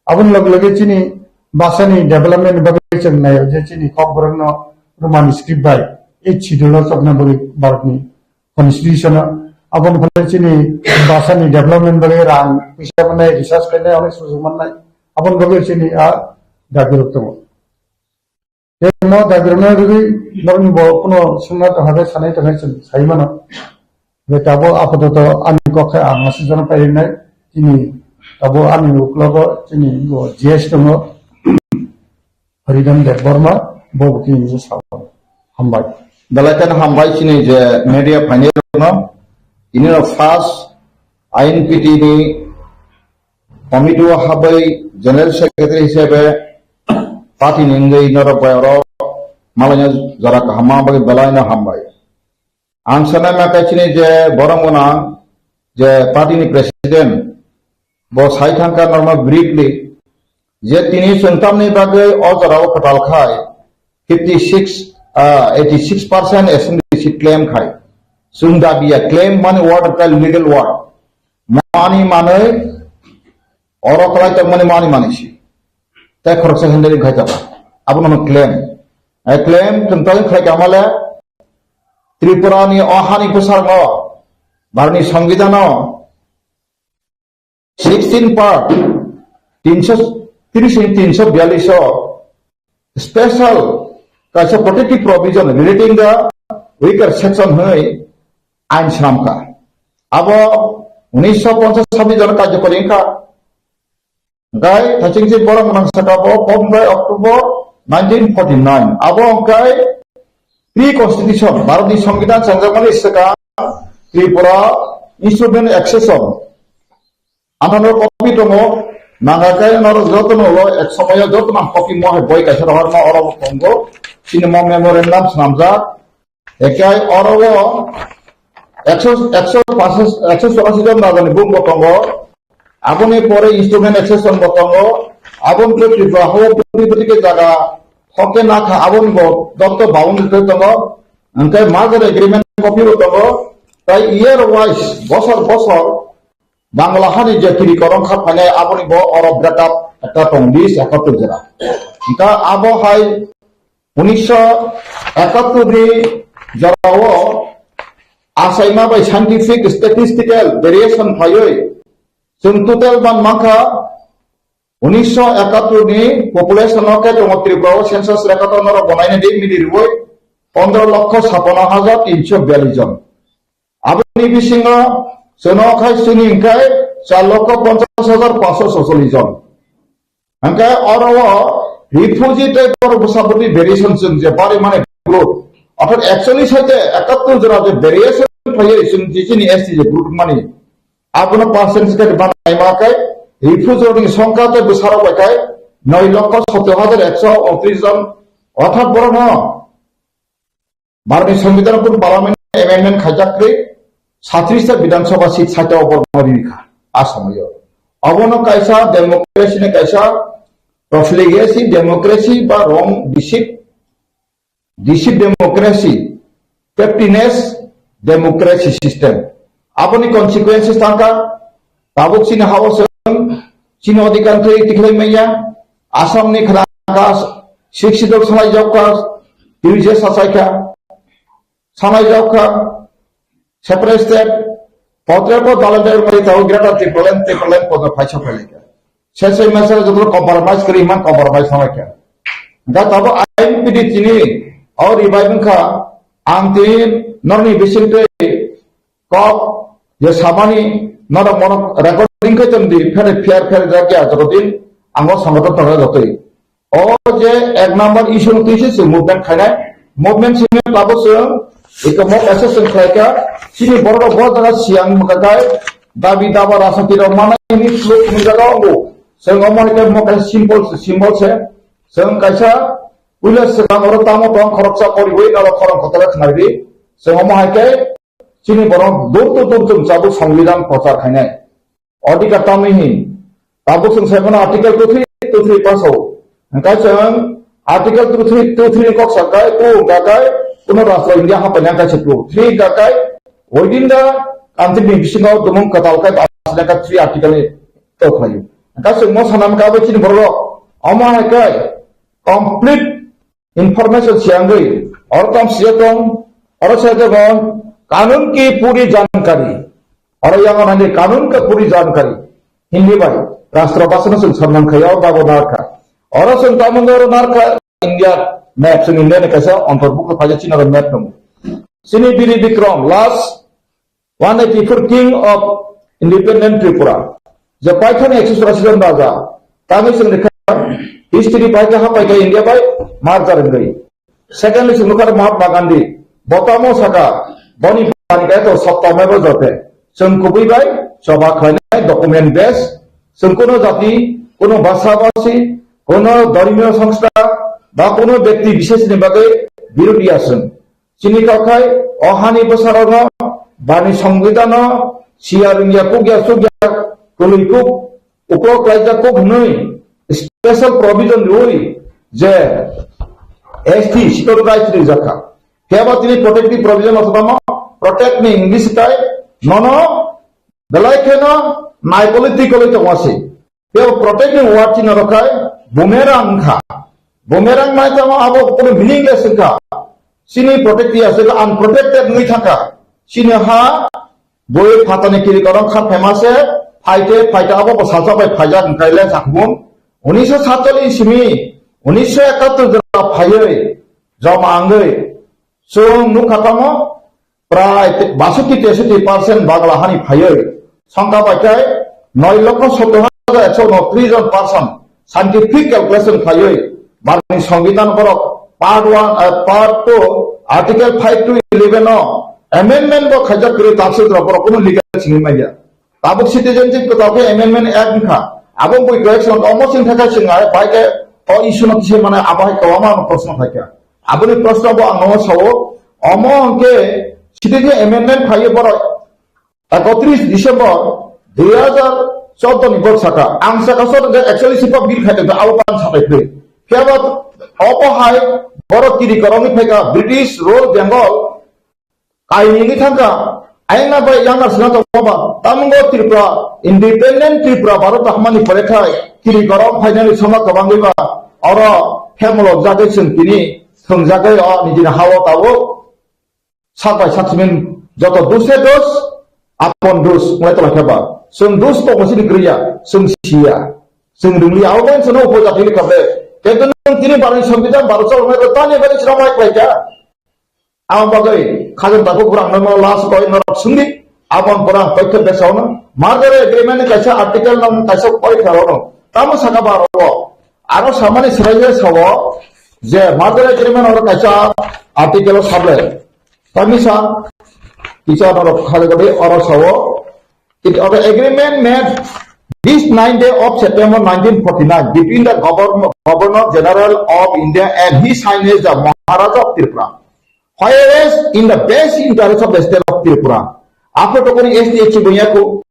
Aboni loge loge chini basani development bagwi chwng naio je chini kokborokno Roman script bai eighth schedule o chopna bagwi Bharatni constitution o. Aboni phole chini basani development bagwi rang puisa manai, research khainai, onek sujug mannai. Aboni bagwi chini a dabi rok tongo. Tei mo dabi rokno rwgwi norokni bo kuno swngna tongkha khe sanai tongkha chwng sai mano. Hwnkhe tabuk apatoto ani kok khe ang aswk jora pairinai. Chini tabuk ani uklogo chini bo G S tongo. Haridhan Debbarma, bo bo tini je sao. Hambai. Belai kheno hambai chini je media phainai rokno. Ini no first I N P T ni committee o habai general secretary hisabe party ni wngwi norok bai oro malaino jora kaham ma bagwi belai no hambai. Ang sanai ma khe chini je borok gwnang je party ni president bo sai thangkha normal briefly je tini chwng tamni bagwi o jora o kwtal khai fifty six, ah, eighty six percent assembly seat claim khai. Chwng dabi ya claim mani word ka legal word. Mani manwi oro kwlai tongmani mani mani si. Tei khoroksa handling khai tongkha. Abono claim. Ai claim chwng tong khlai kamale Tripura ni o hani bwsarno, Bharatni Songbidan o sixteen part, tinsho tris ni tinsho biyallis o special kaisa protective provision relating the weaker section hwnwi ain swnamkha. Abo unisho ponchas sabis jora karjokori wngkha. Hwnkhe thaichingsi borok gwnang saka bo kok wngkha October nineteen forty nine. Abo hwnkhe pre-constitution, Bharatni Songbidan chengjakmani swkang Tripura Instrument Accession. Anthano copy tongo, nangkhe norok jotono ulo ek somoyo jotono ang copy mo hai boi kaisa rohorma oro bo tongo. Chini mo memorandum swnamjak. Ekai oro o ekso, ekso pash, ekso chorasi jon rajani bumbo tongo. Aboni pore instrument accession bo tongo. Aboni pore Tripura hao puri puri ke jaga hoke nakha aboni bo doptor boundary tongo. Hwnkhe merger agreement copy bo tongo. Tai year wise, bosor bosor Bangla hani je tiri korong kha phainai aboni bo oro break up ekta tong list ekottor jora. Hwnkhe abo hai unisho ekottor ni jorao achaima bai scientific statistical variation phaiwi chwng total ban mankha Unisho ekattor ni population no khe tongo Tripura o census record o norok bo naina di mili rwi pondro lokho sapano hajar tinso biyallis jon. Aboni bisingo chwng khai chini hwnkhe char lokho ponchash hajar panchsho socholish jon. Hwnkhe oro o refugee tei borok bwsa bwtwi variation chwng je bari mani group. Orthat actually saite ekattor jora je variation phaiwi chwng je chini S T je group mani. Abono percentage khe banaima khe refugee rokni songkha tei bwsarok bai khe noi lokho sottor hajar ekso untris jon. Orthat borokno Bharotni Songbidan kun Parliament amendment khaijak kri satris ta Bidhan Sabha seat saita o borokno rikha a somoyo. Abono kaisa democracy ni kaisa profligacy democracy ba wrong deceit, deceit democracy, pettiness democracy system. Aboni consequences tangka, tabuk chini hao chwng chini odhikar twi tikhlai manya, Assam ni khna ka sixth schedule salai jokka, twi je sachai kha, salai jokka, separate state, potre po dalai dalai mari tau greater Tipraland, Tipraland po phai sok phai kha. Sesai masa joto compromise kri man compromise salai kha. Da tabo I N P D chini au revive kha, ang tin norni bising tei kok je samani norok mono recording khe tong di, phere pher pher jak ya joto din ang o sangato tong jotoi. O je ek number issue no twi se chwng movement khainai, movement simi tabo chwng iko mo kaisa chwng khlai kha, chini borok rok bo jaga siang mwkha kai, dabi daba rasa twi rok manai ni sluk ni jaga o chwng omo hai khe mo kaisa simple se, simple se, chwng kaisa puila swkang oro tamo tong khoroksa poriwi nalo khorang kotor khnai di, chwng omo hai khe chini borok dur dur dur chwng chabuk Songbidan prochar khainai. Odhikar tamni hin. Tabuk chwng sai mano Article two three two three pass o. Hwnkhe chwng Article two three two three ni kok sakai, two hwnkha kai, kuno rastro India hapaina hwnkha se two three hwnkha kai, within the country ni bisingo dumung kwtal kai basina ka three article ni to khlaio. Hwnkhe chwng mo sanam ka bai chini borok omo hai kai complete information siyangwi, oro tamo siya tong, oro siya tong, kanun ki puri jankari. Oro yang nani kanun ki puri jankari. Hindi bai, rashtra bhasha no chwng sanman khayo, babo narkha. Oro chwng tamo oro narkha, India map, chwng India ni kaisa ontorbukto phaijak chini oro map tongo. Chini Biri Bikram, last one eighty-four King of Independent Tripura. Je paithani ekso churasi jon raja. Tangwi chwng rikha history paikha ha paikha India bai merger wngwi. Secondly chwng nukha Mahatma Gandhi. Botamo saka boni bani kaitor sapta mebo jote. Chwng kubui bai choba khlainai document base. Chwng kuno jati, kuno bhasha bhasi, kuno dharmiyo songstha, ba kuno byakti bisheshni bagwi birodi ya chwng. Chini kok hai o hani bwsarokno bani songbidanno siya rwngya kukya chukya kwlwi kuk uklo klaijak kuk hwnwi special provision rwi je S T schedule rights rijak kha. Phiya ba tini protective provision o tamo protect ni English tai nono belai kheno nai politically tongwasi. Tei protect ni word chini rok khai boomerang wngkha. Boomerang mai tamo abo kuno meaningless wngkha. Chini protect ya se unprotected wngwi thangkha. Chini ha bui phatani kiri korong kha famous se phaite phaite abo bo salsa bai phaijak wngkha le sakbum. Unisho satcholish simi, unisho ekattor jora phaiwi joma wngwi chwng nukha tamo Prai te-, basotti tesotti percent Bagla hani phaiwi songkha bai khe noi lokho sottor hajar ekso unotris jon person scientific calculation khaiwi Bharotni Songbidan borok part one, eh, part two, Article five to eleven o amendment bo khaijak kwrwi tafsir rok borok kuno legal simi manya. Tabuk citizenship kwtal khe amendment act wngkha. Abo bui correction omo chwng thakha chwng ai bai khe o issue no kisa mane abo hai kwbangma ano proshno phaikha. Aboni proshno bo ang nono sao, omo hwnkhe citizen amendment phaiwi borok ekotris December dui hajar chordo ni borok sakha. Ang sakha sor je actually sipa bill khai tongkha abo pan sapai phai. Phiya ba obo hai borok kiri korokni phaikha British rule Bengal Kainwi thangkha, ayang na bai yang na sina tongma ba, tamungo Tripura, independent Tripura, Bharat hamani pore khai, kiri korok phainani soma kwbangwi ba, oro hemlok jagwi chwng tini thwngjagwi o nijini hao tabuk, sak bai sak simin joto dusre dus, apon dus, wngwi tongkha ba, chwng dus tongma sini kwrwiya, chwng siya. Chwng rwngli abo bai chwngno upojati likha ble. Kintu nwng tini barni Songbidan baro choloknai rok tani bagwi chwng mai khlai kha. Abo bagwi khajang tako bwrang no last koi norok sungdi. Abo bwrang koitha besa ono. Merger agreement ni kaisa article no kaisa koi kha ono. Tamo saka baro o. Aro samani swraiya sao je merger agreement oro kaisa article o sable. Tamisa kisa norok khajagadi oro sao. It of the agreement made this ninth day of September nineteen forty-nine between the Governor, Governor General of India and His Highness the Maharaja of Tripura. Whereas in the best interest of the state of Tripura, after tokoni S T H C bunyako,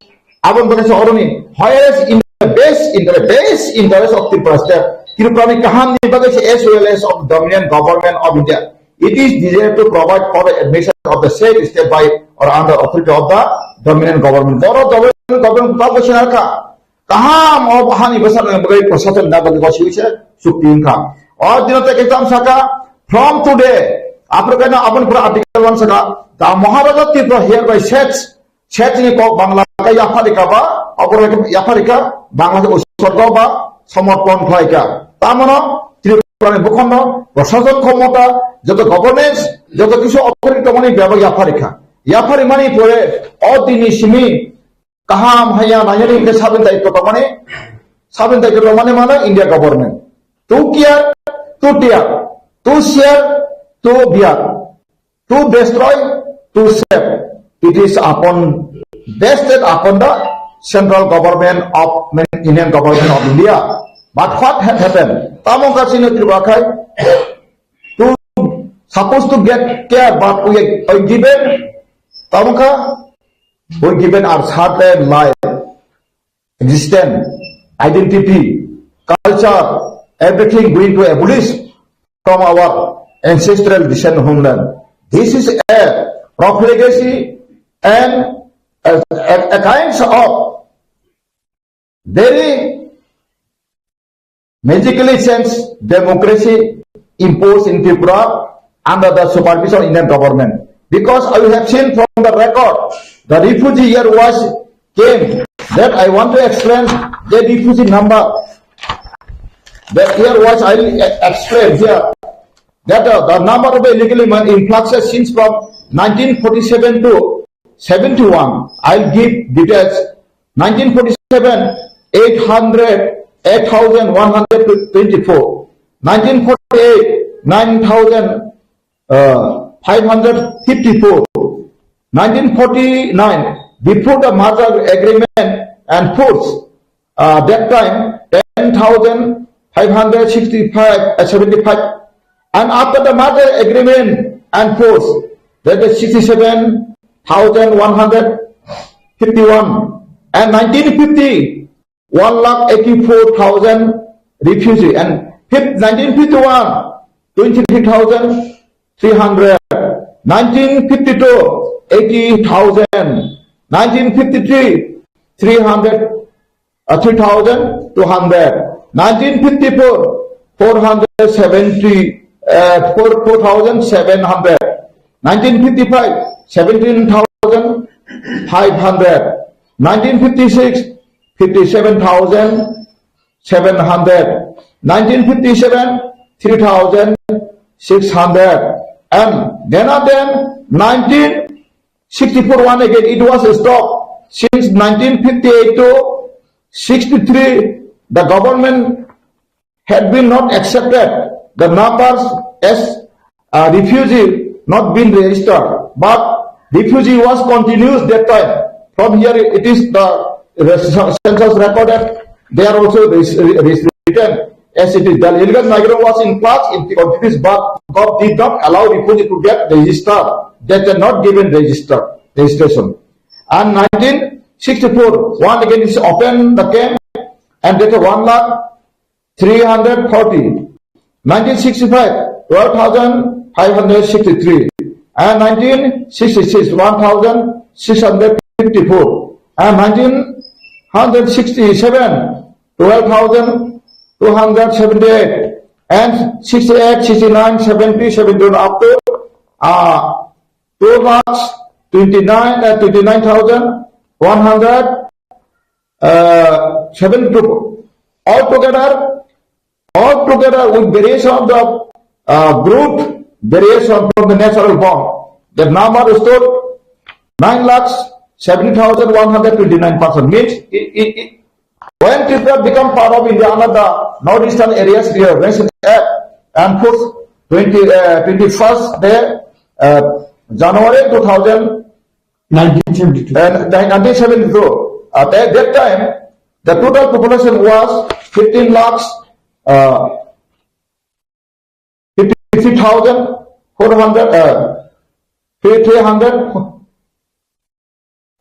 abon bagwi se oroni, whereas in the best, in the best interest of Tripura state, Tripura ni kaham ni bagwi se as well as of dominant government of India, it is desired to provide for the admission of the said state by or under authority of the dominant government. Boro dominant government ba bwswng kha. Kaham o hani bwsarokni bagwi prashason na bagwi bo sibui se chukti wngkha. O dino tei khe tamo saka, from today, Africa no aboni pore article one saka, the Maharaja Tripura hereby sets, sets ni kok Bangla khe yapharikha ba, aboro yapharikha, Bangla khe utsorgo ba somorpon khlaikha. Tamono Tripura ni bukhono prashason khomota, joto governance, joto kisu authority tongmani bebak yapharikha. Yapharimani pore o dini simi kaham haya nangya ni hingke sabin daityo tongmani, sabin daityo tongmani mano India government. To care, to tear, to share, to bear, to destroy, to save. It is upon, vested upon the central government of, Indian government of India. But what had happened? Tamo kasino Tripura khai to supposed to get care, but we are given, tamo ka, we given our certain life, existence, identity, culture, everything going to abolish from our ancestral descent homeland. This is a profligacy and a, a, a kinds of very magically changed democracy imposed in Tripura under the supervision of Indian government. Because I have seen from the record, the refugee here was came. That I want to explain the refugee number. That here was I will e- explain here. That uh, the number of illegal immigrant influxes since from nineteen forty-seven to seventy-one. I'll give details. Nineteen forty-seven, eight hundred, eight thousand one hundred twenty-four. Nineteen forty-eight, nine thousand, uh, five hundred fifty-four. Nineteen forty-nine, before the merger agreement and force, uh, that time, ten thousand five hundred sixty-five, uh, seventy-five. And after the merger agreement and force, that is sixty-seven thousand one hundred fifty-one. And nineteen fifty, one lakh eighty-four thousand refugee. And fif- nineteen fifty-one, twenty-three thousand three hundred. Nineteen fifty-two, eighty thousand. Nineteen fifty-three, three hundred uh, three thousand two hundred. Nineteen fifty-four, four hundred seventy, uh, four, four thousand seven hundred. Nineteen fifty-five, seventeen thousand five hundred. Nineteen fifty-six, fifty-seven thousand seven hundred. Nineteen fifty-seven, three thousand six hundred. And then and then, nineteen sixty-four one again, it was stopped. Since nineteen fifty-eight to sixty-three, the government had been not accepted. The numbers as uh, refugee not been registered, but refugee was continuous that time. From here, it is the, the census recorded. They are also res- res- written. As it is, the illegal migrant was in class in the countries, but God did not allow refugee to get registered. They were not given register, registration. And nineteen sixty-four, one again is open the camp, and that one lakh three hundred forty. Nineteen sixty-five, twelve thousand five hundred sixty-three. And nineteen sixty-six, one thousand six hundred fifty-four. And nineteen sixty-seven, twelve thousand two hundred seventy-eight, and sixty-eight, sixty-nine, seventy, seventy-one, up to uh, two lakhs twenty-nine, uh, twenty-nine thousand one hundred, uh, seventy-two. Altogether, altogether with variation of the uh, group, variation from the natural bomb, the number stood nine lakhs seventy thousand one hundred twenty-nine person. Means, it, it, it, when Tripura become part of India under the Northeastern Areas Reorganization Act and forth twenty, uh, twenty-first day, uh, January two thousand, nineteen seventy-two. Uh, nineteen seventy-two. At that time, the total population was fifteen lakhs, uh, fifty-three thousand four hundred, uh, three hundred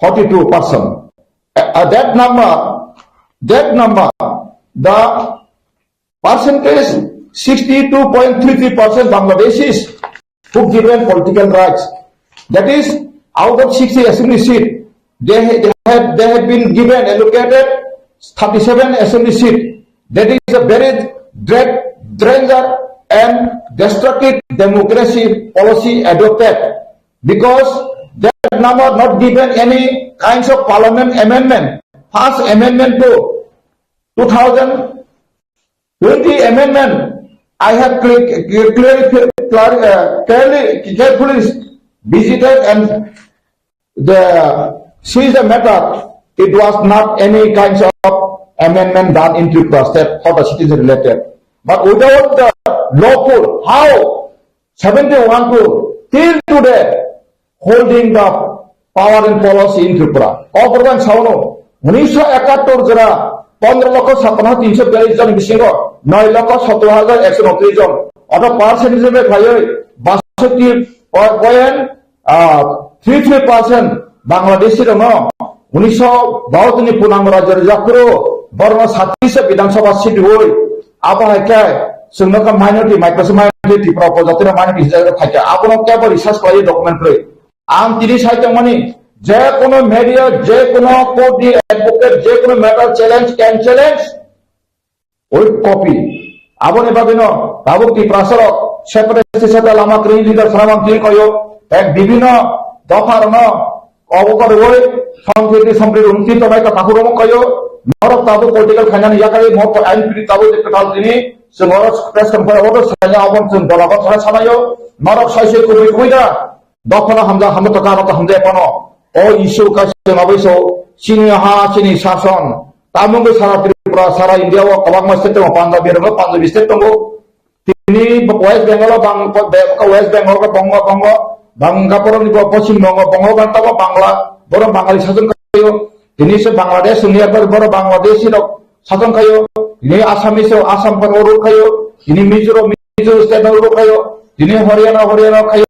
forty-two percent. Uh, that number, that number, the percentage, sixty-two point three three percent Bangladeshis who given political rights. That is, out of sixty assembly seat, they, ha- they have, they have been given, allocated thirty-seven assembly seat. That is a very dread, danger and destructive democracy policy adopted, because that number not given any kinds of parliament amendment. First amendment to two thousand twenty amendment, I have clear, clear, clear, uh, clearly, carefully visited and the, see the matter. It was not any kinds of amendment done in Tripura state for the citizen related. But without the lawful, how seventy-one to till today holding the power and policy in Tripura. Koborban sauno, unisho ekattor jora, pondro lokho sapano tinsho biyallis jon bisingo, noi lokho sottor hajar ekso unotris jon. Oto percent hisabe khlaiwi, basotti point, ah, three three percent Bangladeshi rokno unisho bahattoni punango rajyo rijakkro, borno satris Bidhan Sabha seat rwui, abo hai khe chwngno kha minority, micro minority, Tripura upojatino minority hisabe phaikha. Abono kebo research khlaiwi document kwrwi. Ang tini sai tongmani, je kono media, je kono court ni advocate, je kono matter challenge, can challenge with copy. Aboni bagwino tabuk Tiprasa rok separate seta lama kwrwi leader swnamang twi koyo, ek bibhinno dopha rokno obo korwi sampriti sampriti unti tonai ka takhuk rokno koyo, norok tabuk political khainani yakarwi mo ain piri tabuk je kwtal tini chwng oro press conference oro sanya obo chwng dola gotha sanayo, norok sai sai kubui kubui da. Dophano hamjak hamjak to kano to hamjak phano. O issue kaisa mabai so chini ha chini sason. Tamungwi sara Tripura, sara India o kwbangma state tongo, Punjabi rok Punjabi state tongo. Tini West Bengal o bang, West Bengal o bongo, bongo, bangga borok ni bo Poschim Bongo, bongo bang tabo Bangla, borok Bangali sason kayo. Tini se Bangladesh ni abo borok Bangladeshi rok sason kayo. Tini Assamese o Assam pano ruk kayo. Tini Mizoram Mizoram state no rok khayo, tini Haryana, Haryana khayo,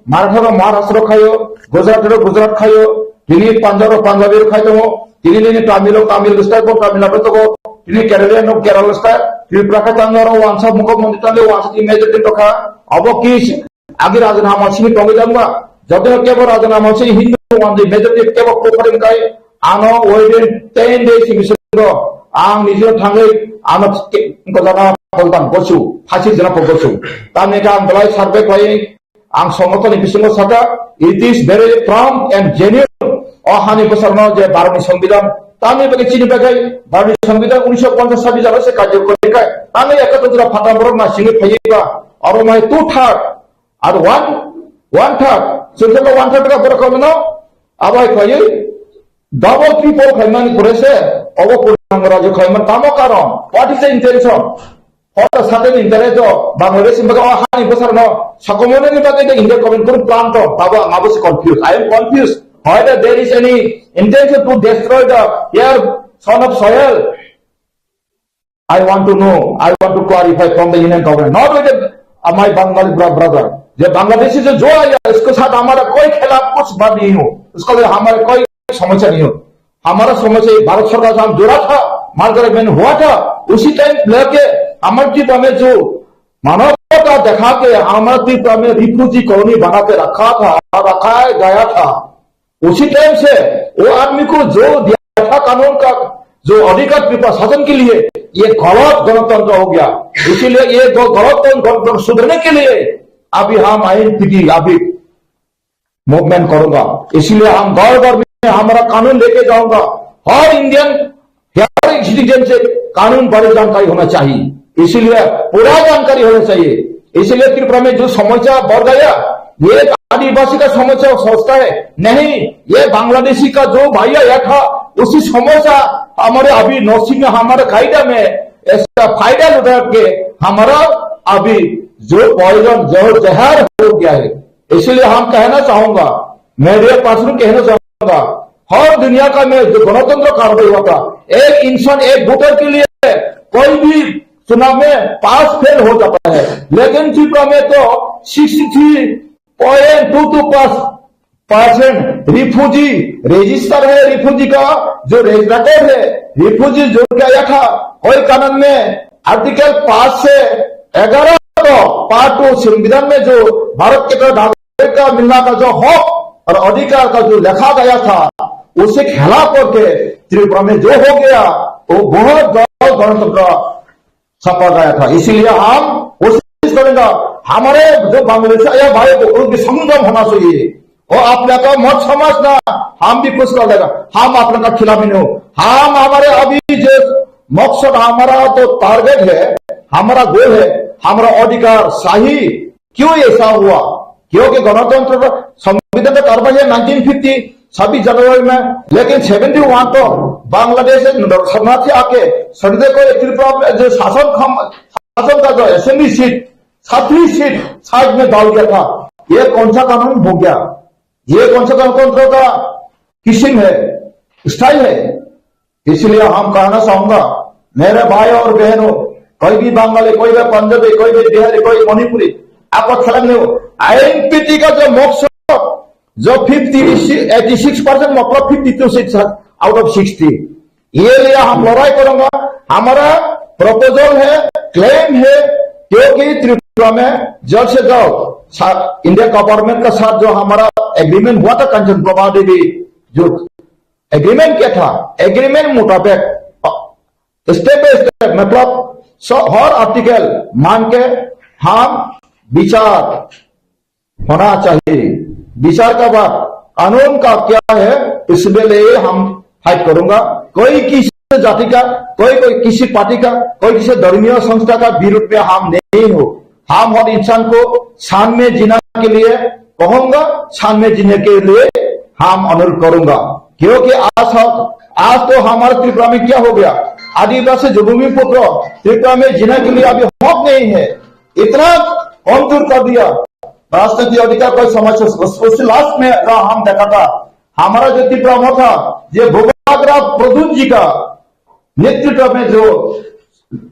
Maratha no Maharashtra khayo, Gujarat no Gujarat khayo, tini Punjab no Punjabi rok khai tongo, tini nini Tamil no Tamil state bo Tamil Nadu tongo, tini Kerala no Kerala state, Tripura khai tangwi oro wansa mukho montri tangwi wansa tini majority tokha, abo ki agi raja nama sini tongwi jangba, joto kebo raja nama sini Hindu wanjwi majority kebo kuphar wngkai, ano within ten days ni bisingo ang nijino thangwi ano ke-, wngkha jana poltang gosu, phasi jana pol gosu. Tamni khe ang belai survey khlai, ang songotoni bisingo saka, it is very prompt and genuine. O hani bwsarno je Bharotni Songbidan, tamni bagwi chini bagwi Bharotni Songbidan unisho ponchas sabi jalo se karjo kori kai. Tamni ekatro jora phatar borok na singwi phaiwi ba, oro mai two third, ar one, one third, chwng khe one third ka borok kono, abo hai khlaiwi double triple khlaimani pore se, obo Purnango Raju khlaiman tamo karon? What is the intention? Hota sate ni interest do, Bangladesh ni bagwi o hani bwsarno sokomornani bagwi the India government kunu plan to, tabo ang abo se confused. I am confused whether there is any intention to destroy the air, son of soil. I want to know, I want to clarify from the Union government, not with the, uh, my Bangali bra-, brother. ये बांग्लादेशी जो, जो आया, इसके साथ हमारा कोई खिलाफ कुछ बात नहीं हो, उसका लिए हमारा कोई समस्या नहीं हो। हमारा समस्या ये भारत सरकार से हम जुड़ा था, मार्केट में हुआ था, उसी टाइम लेके हमारे ट्रिप में जो मानवता दिखा के हमारे ट्रिप में रिफ्यूजी कॉलोनी बना के रखा था, रखा गया था। उसी टाइम से वो आदमी को जो दिया था कानून का जो अधिकार, कृपा शासन के लिए, ये गलत गणतंत्र हो गया। इसीलिए ये ग-, गलत गणतंत्र सुधरने के लिए अभी हम आईएनपीटी अभी मूवमेंट करूंगा। इसीलिए हम घर घर में हमारा कानून लेके जाऊंगा। हर इंडियन हर एक सिटीजन से कानून बारे जानकारी होना चाहिए। इसीलिए पूरा जानकारी होना चाहिए। इसीलिए त्रिपुरा में जो समस्या बढ़ गया, ये आदिवासी का समस्या सोचता है नहीं, ये बांग्लादेशी का जो भाई आया था, उसी समस्या हमारे अभी नौसिंग में, हमारे कायदा में ऐसा फायदा उठा के हमारा अभी जो पॉइजन, जो जहर हो गया है। इसलिए हम कहना चाहूंगा, मीडिया पर्सन कहना चाहूंगा, हर दुनिया का में जो गणतंत्र कार्रवाई हुआ था, एक इंसान एक वोटर के लिए कोई भी चुनाव में पास फेल हो जाता है, लेकिन त्रिपुरा में तो sixty three point two two पास परसेंट रिफ्यूजी रजिस्टर है, रिफ्यूजी का जो रिकॉर्ड है, रिफ्यूजी जो क्या आया था, कोई कानून में आर्टिकल पाँच से ग्यारह को पार्ट टू संविधान में जो भारत के नागरिक का मिलना का जो हक और अधिकार का जो लिखा गया था, उसे खिलाफ करके त्रिपुरा में जो हो गया, वो बहुत गलत गणतंत्र सपा गया था। इसीलिए हम कोशिश करेंगे, हमारे जो बांग्लादेश आया भाई को उनकी संगम होना चाहिए। और आप लोग का मत समझना, हम भी कुछ कर लेगा, हम आप लोग का खिलाफ नहीं हो। हम हमारे अभी जो मकसद, हमारा तो टारगेट है, हमारा गोल है, हमारा अधिकार सही। क्यों ऐसा हुआ? क्योंकि गणतंत्र का संविधान का कार्रवाई है नाइनटीन फिफ्टी, छब्बीस जनवरी में, लेकिन सेवेंटी वन तो बांग्लादेश से शरणार्थी आके संजय को त्रिपुरा में जो शासन खम, शासन का जो असेंबली सीट, छत्तीस सीट साइड में डाल दिया था। ये कौन सा कानून हो गया? ये कौन सा गणतंत्र का किस्म है, स्टाइल है? इसलिए हम कहना चाहूंगा, मेरे भाई और बहनों, कोई भी बंगाली, कोई भी पंजाबी, कोई भी बिहारी, कोई मणिपुरी, आपको खलक नहीं हो। आईएनपीटी का जो मकसद, जो फिफ्टी, एटी सिक्स परसेंट, मतलब fifty two seat out of sixty, ये लिए हम लड़ाई करेंगे। हमारा प्रपोजल है, क्लेम है, क्योंकि त्रिपुरा में जल्द से जल्द सा-, इंडिया गवर्नमेंट का साथ जो हमारा एग्रीमेंट हुआ था कंचन प्रभा देवी जो एग्रीमेंट क्या था? एग्रीमेंट मुताबिक स्टेप बाय स्टेप, मतलब सब हर आर्टिकल मान के हम विचार होना चाहिए। विचार का बाद कानून का क्या है, इसके लिए हम फाइट करूंगा। कोई किसी जाति का, कोई कोई किसी पार्टी का, कोई किसी धर्मीय संस्था का विरुद्ध में हम नहीं हो। हम हर इंसान को शान में जीना के लिए कहूंगा, शान में जीने के लिए हम अनुरोध करूंगा। क्योंकि आज हम, आज तो हमारे त्रिपुरा में क्या हो गया, आदिवासी जो भूमिपुत्र त्रिपुरा में जीने के लिए अभी हक नहीं है। इतना कमजोर कर दिया। राजनीतिक अधिकार कोई समझ से, उस, उससे लास्ट में का हम देखा था, हमारा जो त्रिपुरा मोर्चा, ये भूपेंद्र प्रद्युत जी का नेतृत्व में जो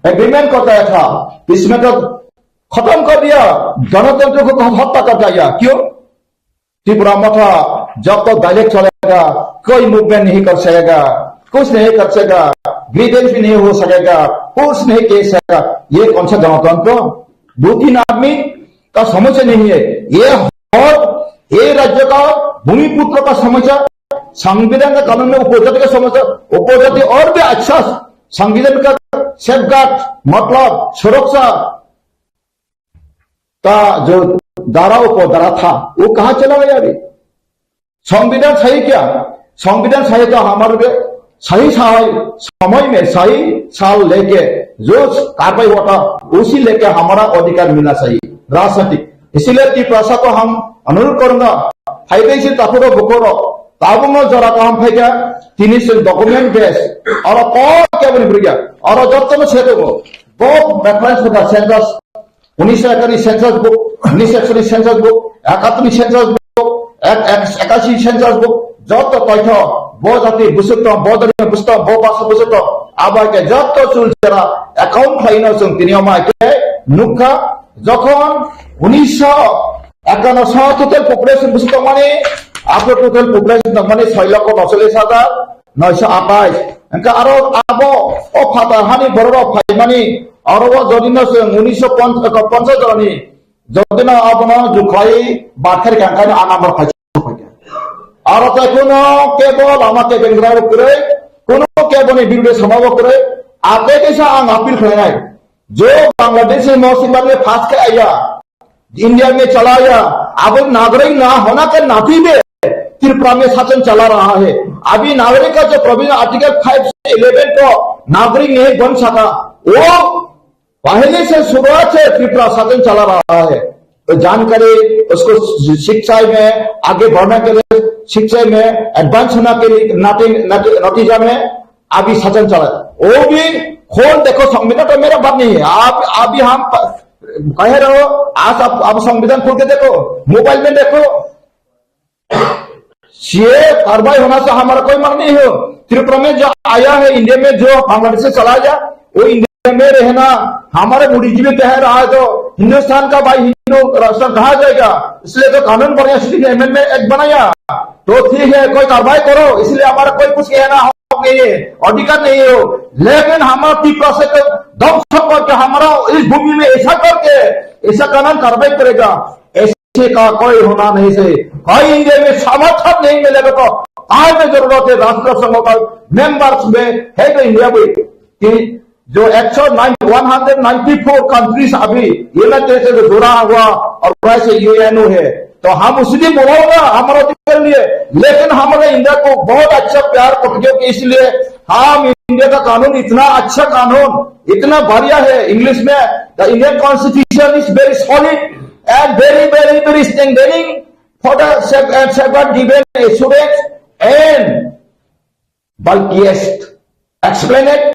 एग्रीमेंट करता था, इसमें तो खत्म कर दिया, गणतंत्र को हत्या कर दिया। क्यों? त्रिपुरा मोर्चा जब तक डायरेक्ट चलेगा, कोई मूवमेंट नहीं कर सकेगा, कुछ नहीं कर सकेगा, ग्रीवेंस भी नहीं हो सकेगा, कुछ नहीं कह सकेगा। ये कौन सा गणतंत्र? दो तीन आदमी का समस्या नहीं है। ये हर, ये राज्य का भूमिपुत्र का समस्या, संविधान का कानून में उपजाति का समस्या, उपजाति और भी अच्छा संविधान का सेफगार्ड, मतलब सुरक्षा का जो धारा उपधारा था, वो कहाँ चला गया अभी? संविधान सही क्या? संविधान सही तो हमारे सही सही समय में सही साल लेके जो कार्रवाई हुआ था, उसी लेके हमारा अधिकार मिलना चाहिए राजनीतिक। इसीलिए त्रिपुरा को हम अनुरोध करूंगा, फाइदे से तपुरो बुकोरो, ताबुंगो जरा को हम फाइदा, तीन से डॉक्यूमेंट बेस, और कौन क्या बनी पड़ गया, और जब तक से तो वो, वो रेफरेंस होता सेंसस, উনিশশো একাশি সেন্সাস বুক, উনিশশো একষট্টি সেন্সাস বুক, একাত্তর সেন্সাস বুক, এক, এক, একাশি সেন্সাস বুক, যত তথ্য, ব জাতি বুসুক্ত, ব ধর্মীয় বুসুক্ত, ব ভাষা বুসুক্ত, আবাইকে যত চুলচেরা অ্যাকাউন্ট ফাইন হচ্ছেন তিনি আমাকে নুখা, যখন উনিশশো একান্ন সাল টোটাল পপুলেশন বুসুক্ত মানে, আপনার টোটাল পপুলেশন মানে ছয় লক্ষ নচল্লিশ হাজার নয়শো আঠাশ। এনকা আরো আবো, ও ফাতা হানি বড় ফাইমানি, আরো ও যদি না সে উনিশশো পঞ্চাশ জননি, যদি না আবো না জুখাই বাথারি কাঙ্কানি আনামর ফাইছো ফাইয়া। আরো তাই কোনো কেবল আমাকে বেঙ্গরা করে, কোনো কেবল এই বিরুদ্ধে সমাব করে, আপনি কেসে আং আপিল করে নাই। যে বাংলাদেশে মহসিন বাংলা ফার্স্ট কে আইয়া, इंडिया में चला आया, अब नागरिक ना होना का नाते भी त्रिपुरा में शासन चला रहा है। अभी नागरिक का जो प्रोविजन आर्टिकल फ़ाइव से इलेवन को नागरिक नहीं बन सका, वो पहले से शुरुआत से त्रिपुरा शासन चला रहा है। तो जानकारी उसको शिक्षा में आगे बढ़ने के लिए, शिक्षा में एडवांस होने के लिए नती-, नती-, नतीजा में अभी शासन चला है। वो भी खोल देखो, संविधान तो मेरा बात नहीं है। आप, अभी हम प-, कह रहे हो, आज आप, आप संविधान खोल के देखो, मोबाइल में देखो, सीए कार्रवाई होना से हमारा कोई मांग नहीं हो। त्रिपुरा में जो आया है, इंडिया में जो बांग्लादेश से चला गया, वो इंडिया में रहना, हमारे बुद्धिजीवी कह रहा है, तो हिंदुस्तान का भाई हिंदू राष्ट्र कहा जाएगा? इसलिए तो कानून बढ़िया, सिर्फ एमएनए एक्ट बनाया, तो ठीक है, कोई कार्रवाई करो, इसलिए हमारा कोई कुछ कहना हक नहीं है, अधिकार नहीं हो। लेकिन हमारा त्रिपुरा से तो ध्वंस करके, हमारा इस भूमि में ऐसा करके, ऐसा कानून कार्रवाई करेगा, ऐसे का कोई होना नहीं चाहिए। कोई इंडिया में समर्थन नहीं मिलेगा तो आज में जरूरत है राष्ट्र संघ का मेंबर्स में है तो इंडिया भी कि जो एक सौ nine, one hundred ninety four countries अभी यूनाइटेड से जुड़ा हुआ और वैसे यूएनओ है, तो हम उसी दिन बुलाऊंगा हमारा के लिए। लेकिन हमारे इंडिया को बहुत अच्छा प्यार करते हो कि इसलिए हम इंडिया का कानून इतना अच्छा कानून, इतना बढ़िया है। इंग्लिश में, the Indian constitution is very solid and very, very, very strengthening for the saf-, and safeguard given assurance and bulkiest, explained,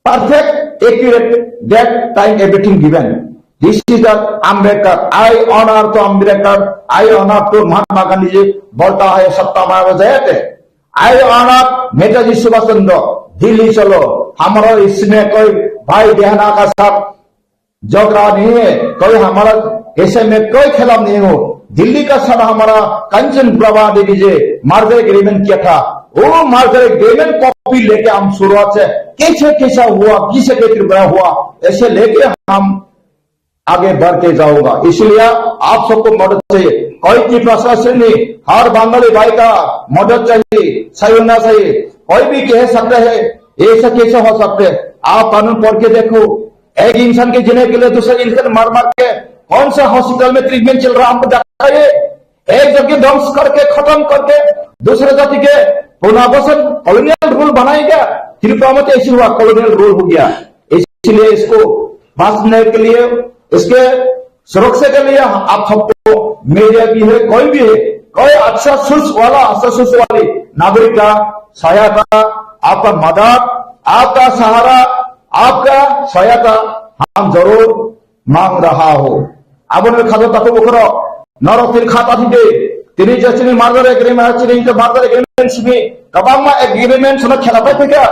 perfect, accurate, that time everything given. This is the Ambedkar. I honor to Ambedkar. I honor to Mahatma Gandhi ji. बोलता है सत्ता में आ जाए थे। I honor Netaji सुभाष चंद्र। दिल्ली चलो, हमारा इसमें कोई भाई बहना का साथ झगड़ा नहीं है, कोई हमारा ऐसे में कोई खिलाफ नहीं हो। दिल्ली का सर हमारा कंचन प्रभा देवी जी मर्जर एग्रीमेंट किया था, वो मर्जर एग्रीमेंट कॉपी लेके हम शुरुआत से कैसे कैसा हुआ, किसे के त्रिपुरा हुआ, ऐसे लेके हम आगे बढ़ते जाऊंगा। इसलिए आप सबको मदद चाहिए, कोई की प्रशासन नहीं, हर बंगाली भाई का मदद चाहिए, सहयोग होना चाहिए। कोई भी कह सकता है ऐसा कैसे हो सकता है, आप कानून पढ़ के देखो। एक इंसान के जीने के लिए दूसरे इंसान मार मार के कौन सा हॉस्पिटल में ट्रीटमेंट चल रहा है, हमको बताइए। एक जगह ध्वंस करके, खत्म करके, दूसरे जाति के पुनर्वासन, कॉलोनियल रूल बनाएगा। त्रिपुरा में तो ऐसे हुआ, कॉलोनियल रूल हो गया। इसलिए इसको बांचने के लिए, इसके सुरक्षा के लिए आप सबको मीडिया भी है, कोई भी है, कोई अच्छा सोच वाला, अच्छा सोच वाली नागरिक का सहायता, आपका मदद, आपका सहारा, आपका सहायता हम जरूर मांग रहा हो। Aboni khajo takhuk bukhurok, norok tini kha tathide, tini je chini murder agreement, chini je murder agreement simi, kwbangma agreement sono khela pai phika,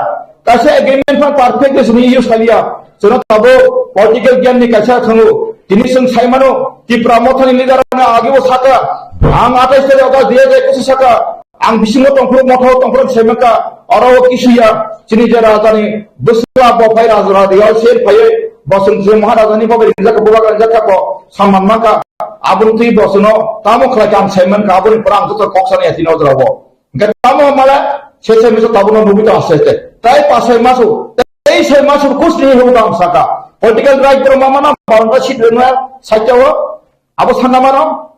kaisa agreement phan perfect simi use khaliya, sono tabo political giyan ni kaisa thango, tini sung sai mano, Tipra Mothani leader no agi o saka, ang atai sere oga diya jai kusu saka, Ang bisingo tongphuru, motho tongphuru sai mankha, oro o kisuya, chini je rajani bwsla bo phai raja raja yal ser phaiwi, bo chwng je Maharaja ni bo bai ringjak kha, bubagra ringjak kha, bo samman mankha, aboni twi bo chwngno tamo khlai kha ang sai mankha, aboni pore ang joto kok sani ya tini o jora o. Hwnkhe tamo mala se se miso tabuno nugwi tong aste aste. Tai pa sai masu, tai sai masu kusni hwnwi tong saka. Political right borok ma mano, baron ta seat rwnga sakya o, abo sanna mano.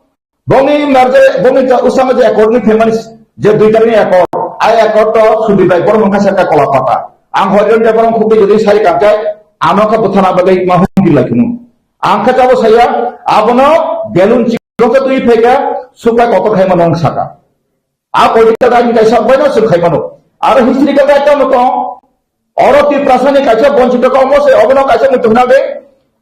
Bongni merje, bongni ja usama je accord ni family je dui tarikni accord, ai accord to Sudip Rai Bormung kasa ka kola pata. Ang Horiron Debbarma khukti jodi sai kangkai, ano ka buthana bagwi ma hum di laikhunu. Ang kha chabo saya, abono belun chikon ka twi pheka, suka kotor khai mano ang saka. A political right ni kaisa bai no sir khai mano. Aro historical right no tong, Oro Tiprasani kaisa bonchito kok omo se obono kaisa muitu hwnna de.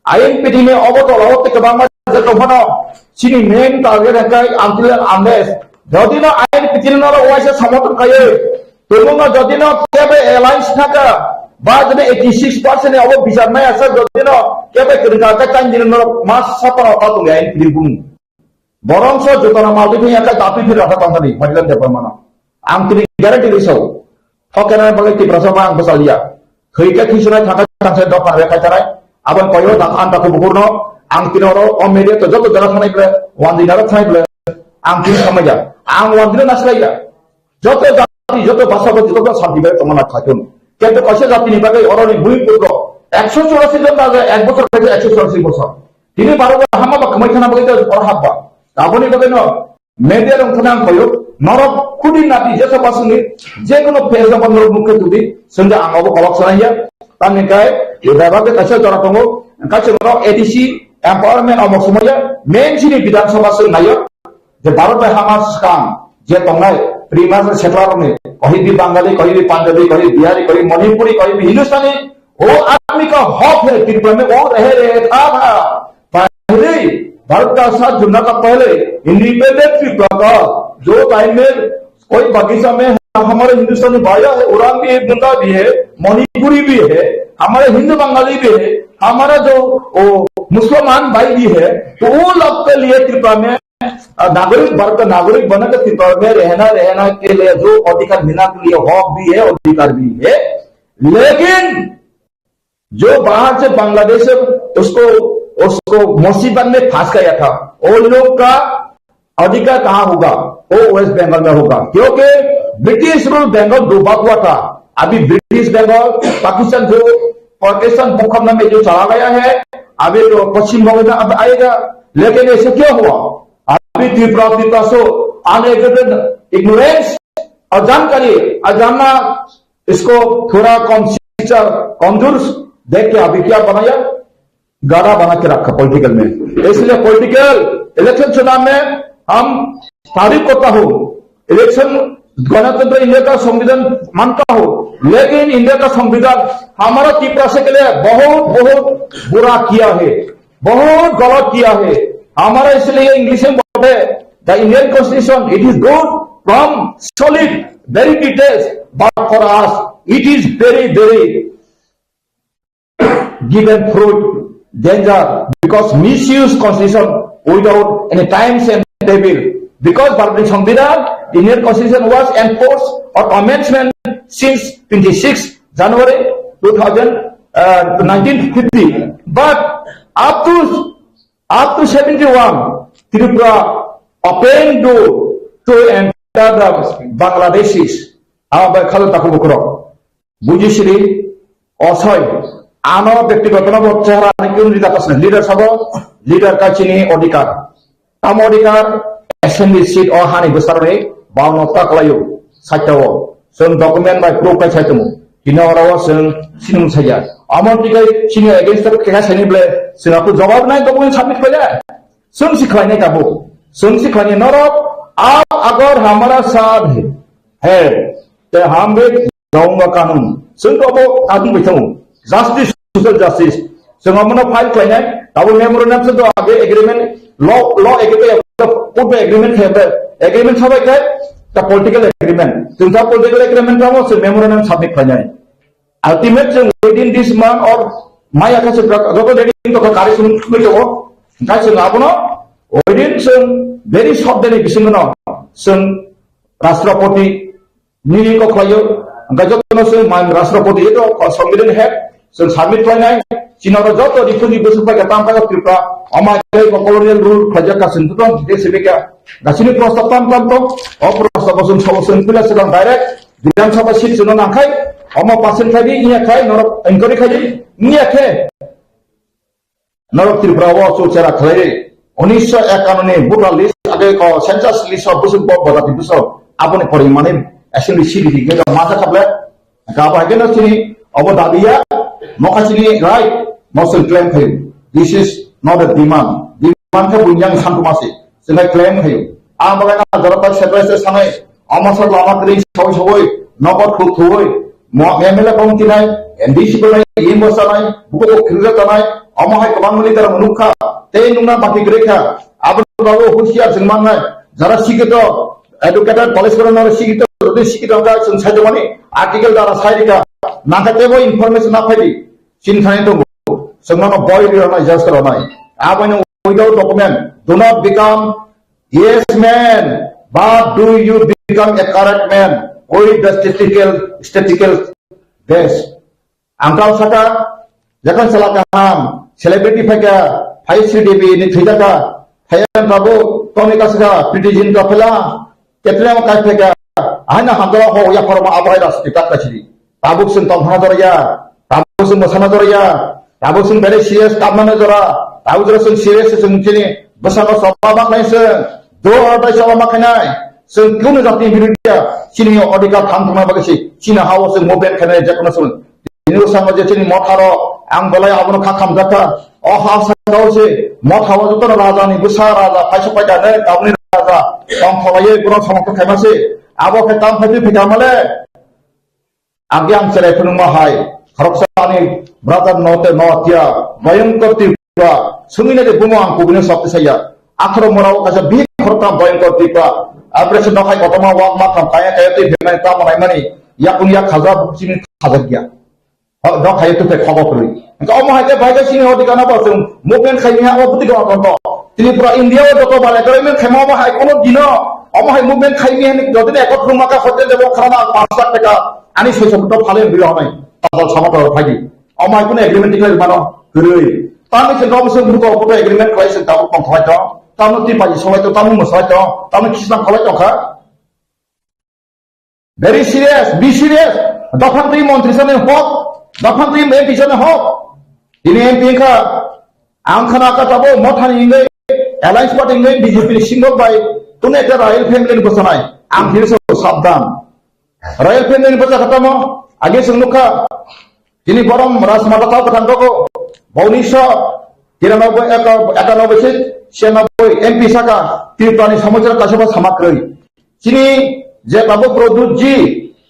I N P T ni obo tola o tei kwbangma je tongphano chini main target hwnkhe until and unless jodi no I N P T ni norok uaisa samotong kaiwi tongmungno jodi no kebo alliance thangkha ba jodi eighty six percent ni obo bichar maya sa jodi no kebo kwrwngkha khe tang dini norok ma sapano ta tongya I N P T ni bumung. Borok so jotona maltwi phiyakhe daptwi phir rata tongthani Horiron Debbarmano. Ang tini guarantee rwi sao. Thokena bagwi Tiprasa ba ang bwchaliya. Thwikhe thisonai thangkhe tangsa dok panwi khaithanai. Aboni koyo da anta kubukurno ang tini oro o media to joto jaga thanai ble, wandinaro thanai ble. Ang tini samaya. Ang wandino naslaiya. Joto jati, joto bhasha bo joto santi bai tongna khaitun. Kintu kaisa jatini bagwi oroni bui putro ekso churasi jon raja ek bochor khaitwi ekso churasi bochor. Tini baro hama ba kwmai thana bagwi oro habba. Aboni bagwi no media rok thana ang koyo. Norok khudi nati je sapa sini, je kono phase o norok mukhe tudi, sengja ang obo kolok sanai ya. Tamni kai, ye bebak ke kaisa jora tongo, kaisa norok A D C empowerment omo somoya, main sini Bidhan Sabha sung nayo, je Bharat bai hama skang, je tongnai, pre-market settler rokni, kohi bi Bangali, kohi bi Punjabi, kohi Bihari, kohi Manipuri, kohi bi Hindustani, वो आदमी का हक है, Tripura में वो रह रहे था, था। पहले, भारत का साथ जुड़ना का पहले, इंडिपेंडेंट ट्रिपुरा का जो टाइम में कोई बगीचा में हमारे हिंदुस्तानी भाइया है, उरांव भी है, मुंडा भी है, मणिपुरी भी है, हमारे हिंदू बंगाली भी है, हमारा जो वो मुसलमान भाई भी है, तो वो लोग के लिए त्रिपुरा में, अ, नागरिक, भारत का नागरिक बनकर त्रिपुरा में रहना, रहना के लिए जो अधिकार मिलना के लिए हक भी है, अधिकार भी है। लेकिन जो बाहर से बांग्लादेश से उसको, उसको मुसीबत में फंस गया था, वो लोग का अधिकार कहाँ होगा? वो वेस्ट बंगाल में होगा, क्योंकि ब्रिटिश रूल बंगाल डूबा हुआ था। अभी ब्रिटिश बंगाल, पाकिस्तान जो पाकिस्तान भूखंड में जो चला गया है, अभी तो पश्चिम बंगाल में अब आएगा। लेकिन ऐसे क्यों हुआ? अभी त्रिपुरा, त्रिपुरा से अनएजुकेटेड, इग्नोरेंस, अजानकारी, अजाना, इसको थोड़ा कम शिक्षा, कमजोर देख के अभी क्या बनाया, गाड़ा बना के रखा पॉलिटिकल में। इसलिए पॉलिटिकल इलेक्शन चुनाव में हम तारीफ करता हूँ, इलेक्शन गणतंत्र इंडिया का संविधान मानता हूँ, लेकिन इंडिया का संविधान हमारा तिपरासी के लिए बहुत बहुत बुरा किया है, बहुत गलत किया है। हमारा इसलिए इंग्लिश में बोलते हैं, the Indian Constitution, it is good from solid, very details, but for us it is very very given fruit danger because misuse constitution without any times and table. Because Bharatni Sambidhan, Indian Constitution was enforced or amendment since twenty-six January two thousand, uh, nineteen fifty. But up to, up to seventy-one, Tripura open door to enter the Bangladeshis. Abo bai khalo takhuk bukrok. Bujisiri, osoi, ano byaktigoto no bo chehra ni kun leader kasne, leader sabo, leader ka chini odhikar. Tamo odhikar, assembly seat o hani bwsarni, baono ta kwlaio, saita o. Chwng document bai proof kai saitomo. Tini oro o chwng sinung saya. Amon tikai chini against o kekha sani ble, chwng apu jawab nai document submit khaile. Chwng si khlainai tabuk. Chwng si khlainai norok, aap agar hamara saath hai, te hum bhi gaunga kanun. Chwng to bo kanun bai thango. Justice, social justice. Chwng omono file khlainai, tabuk memorandum se to age agreement, law, law age to put by agreement khe, agreement sabai khe, ta political agreement. Chwng ta political agreement tamo se memorandum submit khlainai. Ultimate chwng within this month or May akha se joto ready to kari sung twi to. Hingkha chwng abono within chwng very short day ni bisingo no chwng Rashtrapati ni ko khlaio. Hingkha joto no chwng man Rashtrapati eto Sambidan head chwng submit khlainai. Chini oro joto refugee bwswk pai ka tam pai Tripura, ama tei colonial rule khlaijak ka chwng tong de sebeka. Gasini prostab tam tam to, o prostab bo chwng sabo chwng pila chwng direct Bidhan Sabha seat chwngno nangkhai, omo percent khai di, iya khai, norok inquiry khai di, iya khe. Norok Tripura o chukchara khlai di. Unisho ekanno ni voter list age ko census list o busuk bo bojati busuk. Aboni pori mani assembly seat di ke ma ta khable. Ka ba ke no chini obo dabiya, mokha chini right, no chwng claim khai. This is not a demand. Demand khe bunyang santumasi. Chwng claim khai. Ang bagai na jara tak separate sanai. Ama sa lama kri soi soi, nogo thu thui, mo M L A kong tinai, M D C ko nai, yim bo sanai, buko ko khirga tanai, ama hai kwbang mani tara munukha, tei nungna baki grekha, abo bago husiar jeng mangnai, jara sikito, educated, police ko nara sikito, rodi sikito ka sung sai mani, article dara sai rika, nangka tebo information na phaidi, chin thani tongo, sung mano boy ri ronai, just ronai, abo no without document, do not become Yes, man. But do you become a correct man with the statistical, statistical base? Ang kau saka, jakan salah kaham, celebrity phaika, phai Sri Devi ni thwijaka, phai ang kabo, toni kasaka, Pretty Zinta phela, ketle ang kai phaika, ahai na hamdala ho, ya phorma abo hai das, itak kasiri. Tabuk sung tong hana dor ya, tabuk sung masana dor ya, tabuk sung bere serious kamna dor ya, tabuk jora sung serious sung chini, bwsano soba mak nai sung, do or die soba mak nai, Chwng kunu jatini birudia chini odhikar thang thangna bagwi se chini hao chwng movement khainai jekono chwng. Tini bwskango je chini motharo ang belai abono kha khamjakha. O ha sakao se mothao jotono rajani bwsa raja phaisok paikha ne tabukni raja tongtholaiwi bono somorthon khaima se. Abo khe tam phaipi phika male. Agi ang cherai phunukma hai, khoroksa ani brother no te no tia, Bhayankar Tripura, sungina de bumo ang kubuni sabti saya. Atharo morao kaisa bihik khoroktham Bhayankar Tripura, operation no khai kotoma wak ma kham kaya kaya tei bemani tamo nai mani, yakung yak khaja chini khaja gya. Ho, no khai tu te khobo krui. Engka omo hai ke bai ke sini hodi kana ba sung, movement khai ni ha, o buti ko aton to. Tripura India o joto bale kare men khai mo omo hai kono dino, omo hai movement khai ni hani jodi ne ekot rumaka hotel debo kharana panch lakh taka, ani soi sot to phale bilo nai. Tajal sama to phai di. Omo hai kono agreement tiklai mano, krui. Tamo se no se muko ko agreement khai se tamo kong khai to. Tamo ti pai solai to, tamo mo solai to, tamo kisna kholai to kha. Very serious, be serious. Dophang twi montri sani hok, dophang twi M P sani hok. Ini M P kha, ang khana ka tabo mothani ingwi, alliance party ingwi B J P ni single bai, tune ekta royal family ni bwsanai. Ang phiri so sabdan. Royal family ni bwsa khatamo, age sung nukha. Tini borom Rajmata tau kathang dogo, boni so, tiranoboi, eka-, ekanoboi se, sianoboi M P saka, Tripura ni samajra kaisa ba samakroi. Chini je tabuk Pradyut ji,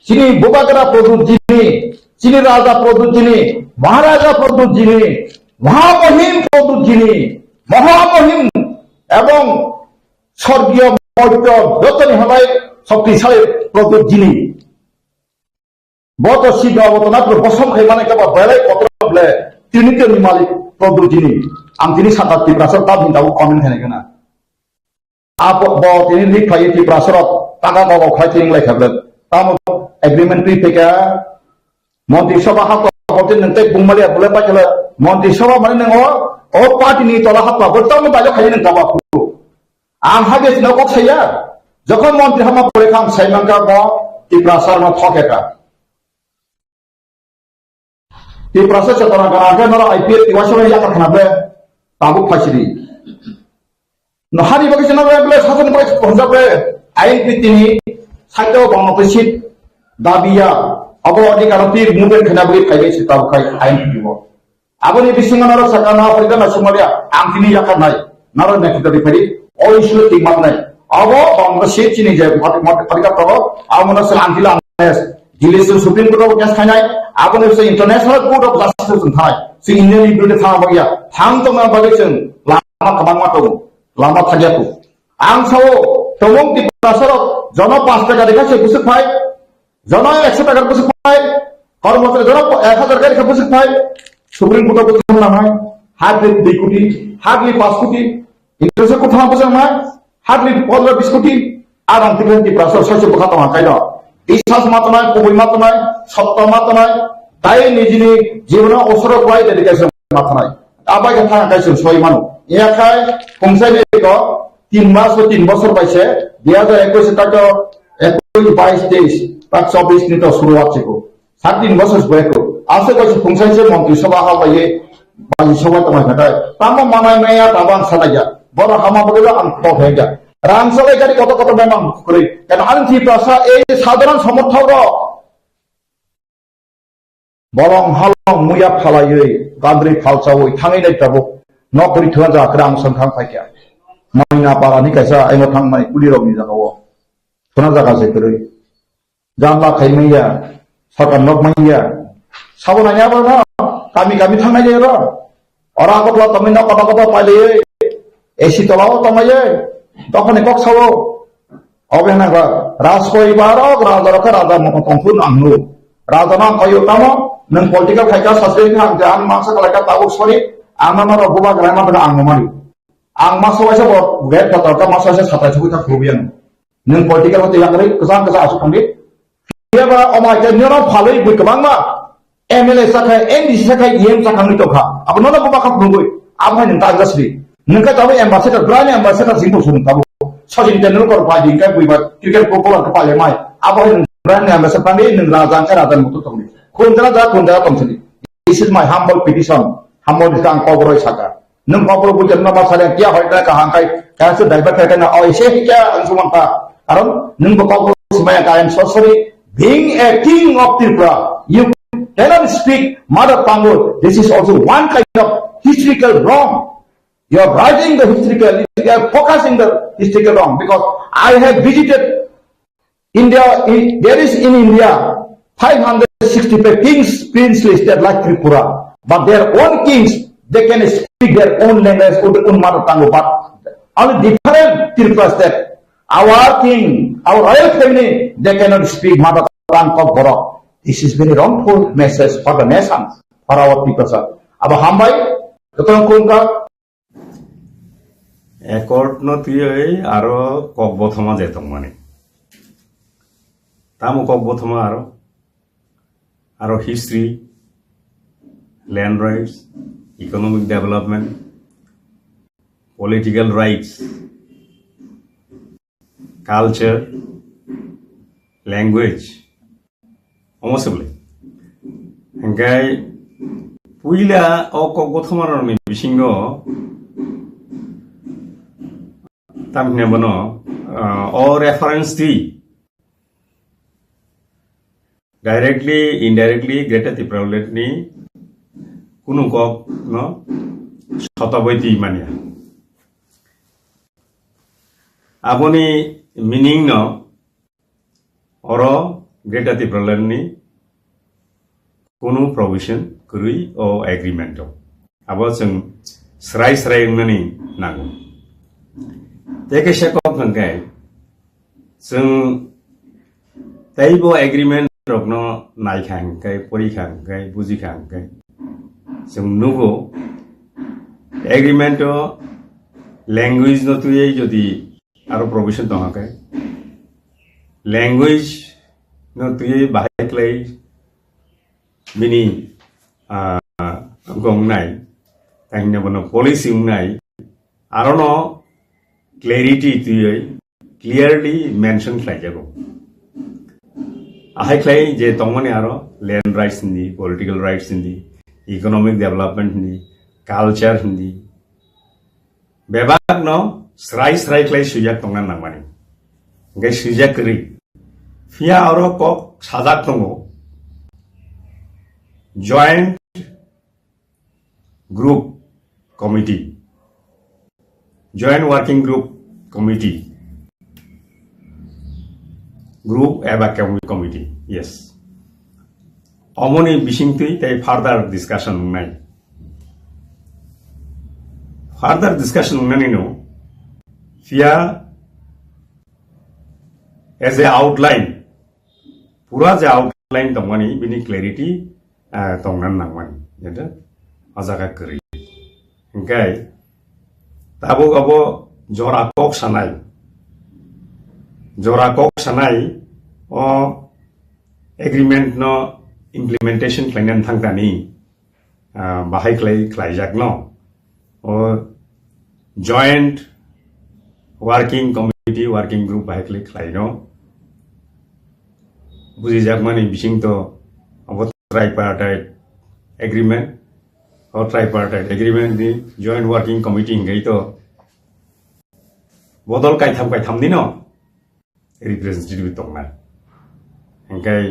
chini Bubagra Pradyut ji ni, chini Raja Pradyut ji ni, Maharaja Pradyut ji ni, Mahamohim Pradyut ji ni, Mahamohim ebong Sorgiyo Moityo jotoni halai Shoktisali Pradyut ji ni. Bo to sidra bo to na bosom khai mane ka ba belai kotor ble tini tini malik Pradyut ji ni. Ang tini santa Tiprasa tab hinta comment khai kana. Abo bo tini lik phai Tiprasa rok taka kok khai tini lai khablek. Tamo agreement twi pheka Montri Sabha ha ko hotel nang tek bungmali abule pa khala Montri Sabha mani nang o, o party ni tola ha pa bo tamo dai khai nang ka ba khu. Ang ha ge no kok saya. Jokhon montri hama pore kham sai mangka bo Tiprasa no thok eka. Tiprasa chetona gana khe noro I P F tiwa sabo yakar khna ble tabuk phaisidi. No hari bagwi chana ble ble sasan bagwi khonjak ble I N P T ni saito bangma twi sit dabiya abo adhikar twi movement khna bagwi phaibai se tabuk khai I N P T bo. Aboni bisingo noro saka na Africa na Somalia ang tini yakar nai. Naro nekhe tadi phari, o issue tik mat nai. Abo bangma se chini je mot-, mot-, mot-, tongo, abo no sal anti la nes. Delhi se Supreme Court of case khainai, abo no se International Court of Justice se thai. Se Indian legal de thang bagya, thang tongna bagwi se lama kabang ma tongo, lama thagya ko. Ang sao, tomong Tiprasa rok, jono pas taka dekha se busuk phai, jono ekso taka busuk phai, kormochari jono ek hajar taka busuk phai, Supreme Court of busuk phai, hardly dui koti, hardly pas koti, Interest ko thang bwsang nai, hardly pondro bis koti, arang tiklen Tiprasa soicho bwkha tong khaino. Biswas ma tongnai, kubui ma tongnai, sotto ma tongnai, tai nijini jibono osoro kwlai dedication ma tongnai. Abai khe thang kai soi mano. Iya khai, kungsai ni ko, tin mas o tin bosor bai se, dui hajar ekush tak to ekush, bais, teis, tak chobis ni to suruat chiko. Sat din bosor se boyko. Aswk kaisa phungsaise montri sabha hal bai ye, baji sabha tongmai khatai. Tamo manai maya tabo ang salaiya. Boro hama bagwi ang tokhaikha. Rang salai gari koto koto memang khukri. Kan ang Tiprasa ei sadharan somorthok rok. Bolong halong muya phalaiwi, gandri phalchawi, thangwi nai tabuk. Nok ri thua ja krang sangkhang phaikha. Maina para ni kaisa aingo thangmani kuli rok ni jaga o. Thuna jaga se kwrwi. Janla khai manya, sakar nok manya. Sabo nanya abo no, kami kami thangnai jai ro. Ora Agartala tongwi nok kotor kotor pailaiwi, A C tola o tonglaiwi, dophani kok sao. Obo hwnba Rajporibar rok, raja rok khe raja moto tongphuru ang nu. Raja no ang koyo tamo, nwng political khaika sasri kha ang je ang mangsa kalaika tabuk sori, ang no norok bubagra ma ang no mani. Ang masa waisa bo gate kotor ka masa waisa satai sugwi thang phuru yang. Nwng political hote yakarwi kwchang kwchang aswk thangdi. Phiya ba omo hai khe nono phalwi bui kwbangma M L A sakhai, M D C sakhai, E M sakhangwi tongkha. Abo nono bo bakha phunugwi. Abo hai nwng ta jasri. Nwng khe tabuk ambassador, brand ambassador sing tong sung tabuk. Sachin Tendulkar pai di, hingkhe bui ba cricket ko kolar ko pale mai. Abo hai nwng brand ambassador tangdi, nwng raja hingkhe raja ni motor tongdi. Khun jara ja, khun jara tong sidi. This is my humble petition. Humble is ang koboroi saka. Nwng koboroi bujar na ma sare kiya hoi na kaham kai. Kaya se driver kai na oi se kiya ang sumang ta. Karon nwng bo kok bo swmaya ka, I am so sorry. Being a king of Tripura, you cannot speak mother tongue. This is also one kind of historical wrong. You are writing the historical, you are focusing the historical wrong, because I have visited India, i- there is in India five hundred sixty-five kings, princely state like Tripura, but their own kings, they can speak their own language, their own mother tongue, but only different Tripura state. Our king, our royal family, they cannot speak mother tongue of Borok. This is very wrongful message for the nation, for our people, sir. Abo hambai, kotong kungka, Accord no twiwi aro kok bothoma je tongmani. Tamo kok bothoma aro? Aro history, land rights, economic development, political rights, culture, language, omo se bwle. Hingke puila o kok bothoma rokni bisingo tamni bono, ah, o reference di directly, indirectly Greater Tipraland ni kunu kok no sotaboi twi manya. Aboni meaning no oro Greater Tipraland ni kunu provision kwrwi o agreement o. Abo chwng srai srai wngnani nango. Tei kaisa kok hwnkhe chwng teibo agreement rokno naikha hwnkhe, porikha hwnkhe, bujikha hwnkhe chwng nugo agreement o language no twiwi jodi aro provision tongkha khe, language no twiwi bahai khlai bini, ah, wngnai, tei hwnba bono policy wngnai, arono clarity twiwi clearly mention khlaijago. Ahai khlai je tongmani aro land rights hindi, political rights hindi, economic development hindi, culture hindi, bebakno srai srai khlai swijak tongna nangmani. Hingke swijak kwrwi. Phiya oro kok sajak tongo, Joint Group Committee, Joint Working Group Committee, Group eba Committee, yes. Omoni bisingtwi tei further discussion wngnai. Further discussion wngnani no, phiya as a outline, pura je outline tongmani, bini clarity, ah, tongna nangmani, jeta o jaga kwrwi. Hingke tabuk abo jora kok sanai, jora kok sanai o agreement no implementation khlainani thangtani, ah, bahai khlai khlaijakno o joint working committee, working group bahai khlai khlaino bujijakmani bisingto abo tripartite agreement, o tripartite agreement ni joint working committee hingkai to bodol kaitham kaitham ni no representative tongnai. Hingkai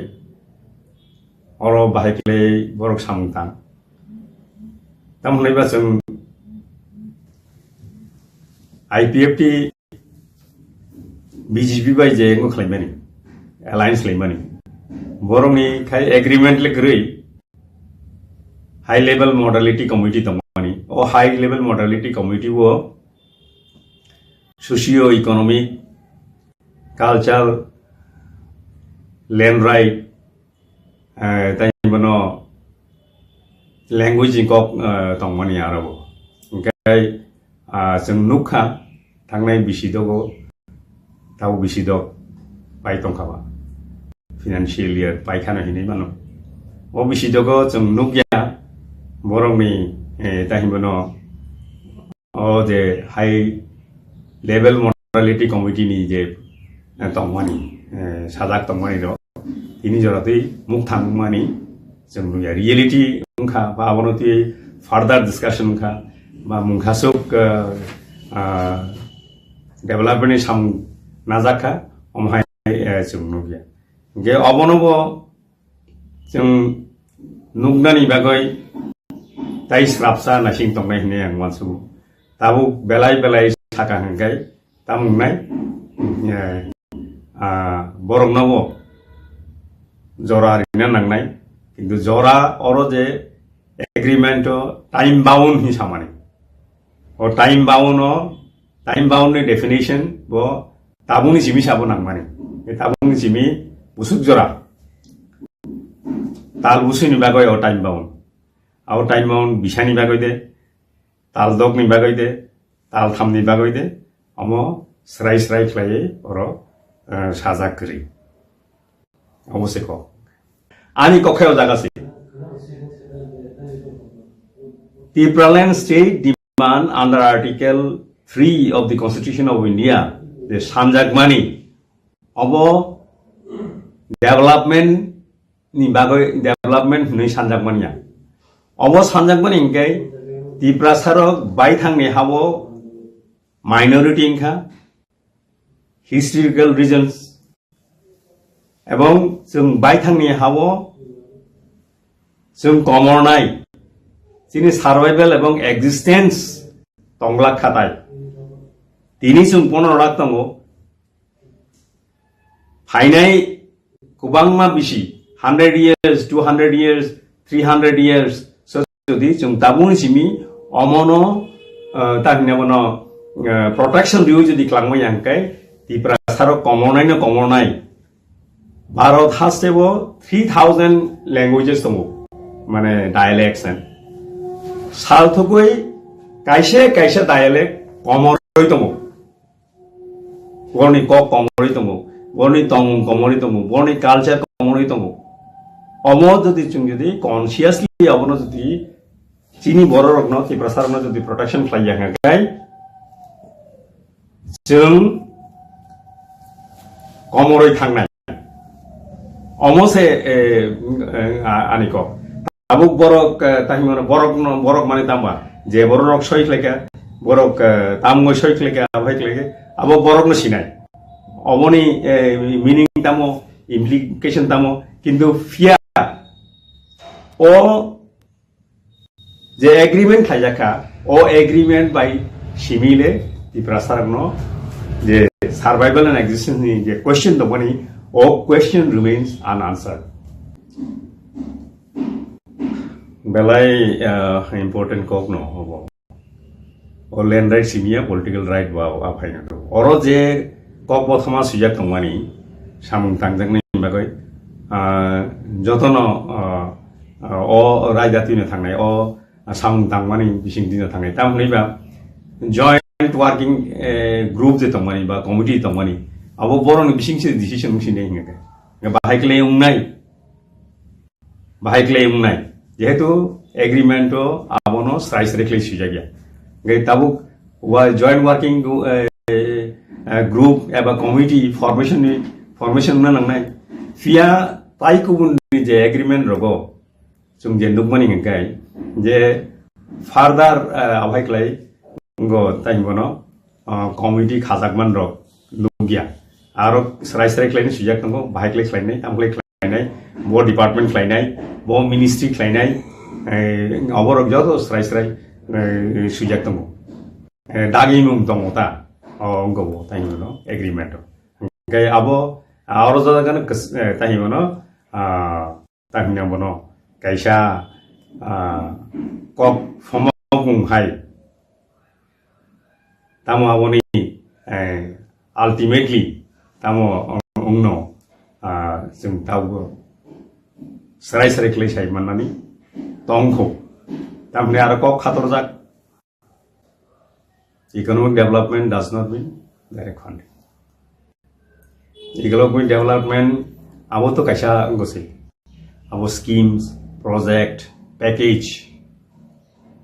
oro bahai khlai borok samung tang. Tamo hwnwi ba chwng I P F T B J P bai je wngkha khlaimani, alliance khlaimani. Borokni khai agreement le kwrwi high level modality committee tongmani. O high level modality committee o socio economic, culture, land right, eh, tei bono language ni kok, eh, tongmani aro bo. Hingke, ah, chwng nukha thangnai bisi dogo, tabo bisi dok pai tongkha ba. Financial year pai khano hinwi mano. O bisi dogo chwng nukya borokni, eh, tei bono o je high level modality committee ni je, eh, tongmani, eh, sajak tongmani rok tini jora twi mukthang wngmani chwng nukya. Reality wngkha ba abono twi further discussion wngkha ba mungkhasuk, eh, ah, development ni samung najak kha, Omo hai, eh, chwng nukya. Hwnkhe obono bo chwng nuknani bagwi tai srapsa naising tongnai hinwi ang uansugo. Tabuk belai belai saka hwnkhe tamo wngnai, eh, ah, borokno bo jora rina nangnai, kintu jora oro je agreement o time bound hinwi samani. O time bound o, time bound ni definition bo tabukni simi sabo nangmani. E tabukni simi busuk jora. Tal busui ni bagwi o time bound. O time bound bisani bagwi de, tal dok ni bagwi de, tal tham ni bagwi de, omo srai srai khlaiwi oro, eh, sajak kwrwi. Omo se kok. Ani kokhe o jaga se. Tipraland state demand under Article three of the Constitution of India, je sanjakmani, obo development ni bagwi development hinwi sanjakmani ya. Obo sanjakmani hwnkhe Tiprasarok baithangni habo minority wngkha, historical regions, ebong chwng baithangni habo chwng komornai, chini survival ebong existence tonglak khatai. Tini chwng ponoro lakh tongo, phainai kwbangma bisi, hundred years, two hundred years, three hundred years, so jodi chwng tabukni simi omono, eh, ta hwnwi bono, eh, protection riwi jodi kwlangma ya hwnkhe Tiprasarok komornai no komornai. Bharat haste bo three thousand languages tongo, mane dialects and sal thugwi kaisa kaisa dialect komorwi tongo. Borni kok komorwi tongo, borni tongmung komorwi tongo, borni culture komorwi tongo. Omo jodi chwng jodi consciously abono jodi chini bororokno, Tiprasarokno jodi protection khlai ya hwnkhe, chwng komorwi thangnai. Omo se, eh, eh, a-, ani kok. Tabuk borok, eh, ta hinmano borokno, borok mani tamba. Je borok soi khlaika, borok, eh, tamungoi soi khlaika, abo hai khlaika. Abo borokno sinai. Oboni, eh, meaning tamo, implication tamo, kintu phiya o je agreement khlaijak kha, o agreement bai simi le Tiprasarokno je survival and existence ni je question tongmani, o question remains unanswered. Belai, ah, important kok no obo. O land right simi ya political right ba, ba phaino do. Oro je kok bothoma swijak tongmani, samung tangjaknai bagwi, ah, jotono, ah, ah, o raida twino thangnai, o samung tangmani bising twino thangnai. Tamoni ba joint working, eh, group je tongmani ba committee tongmani, abo borokni bising se decision wngsinai hinga khe. Bahai khlai wngnai. Bahai khlai wngnai. Jehetu agreement o abono srai srai khlai swijak ya. Hingke tabuk wa joint working gru-, eh, eh, group eba committee formation ni, formation wngna nangnai. Phiya tai kubun ni je agreement rogo chwng je nukmani hingke je further, eh, abai khlai ngo tai bono, ah, committee khajakman rok nukya. Aro srai srai khlaini swijak tongo, bahai khlai khlainai, tamo khlai khlainai, bo department khlainai, bo ministry khlainai, eh, oborok joto srai srai, eh, swijak tongo. Eh, dagimung tongo ta, o wngkha bo tai hino agreement o. Hingke abo, ah, oro joto gana kos-, eh, tai hino, ah, Tamni bono kaisa, ah, kok somokmung hai. Tamo aboni, eh, ultimately tamo wngno, ah, chwng tabuk srai srai khlai sai mannani tongkho. Tamni aro kok khatorjak. Economic development does not mean direct funding. Economic development abo to kaisa wngwi se. Abo schemes, project, package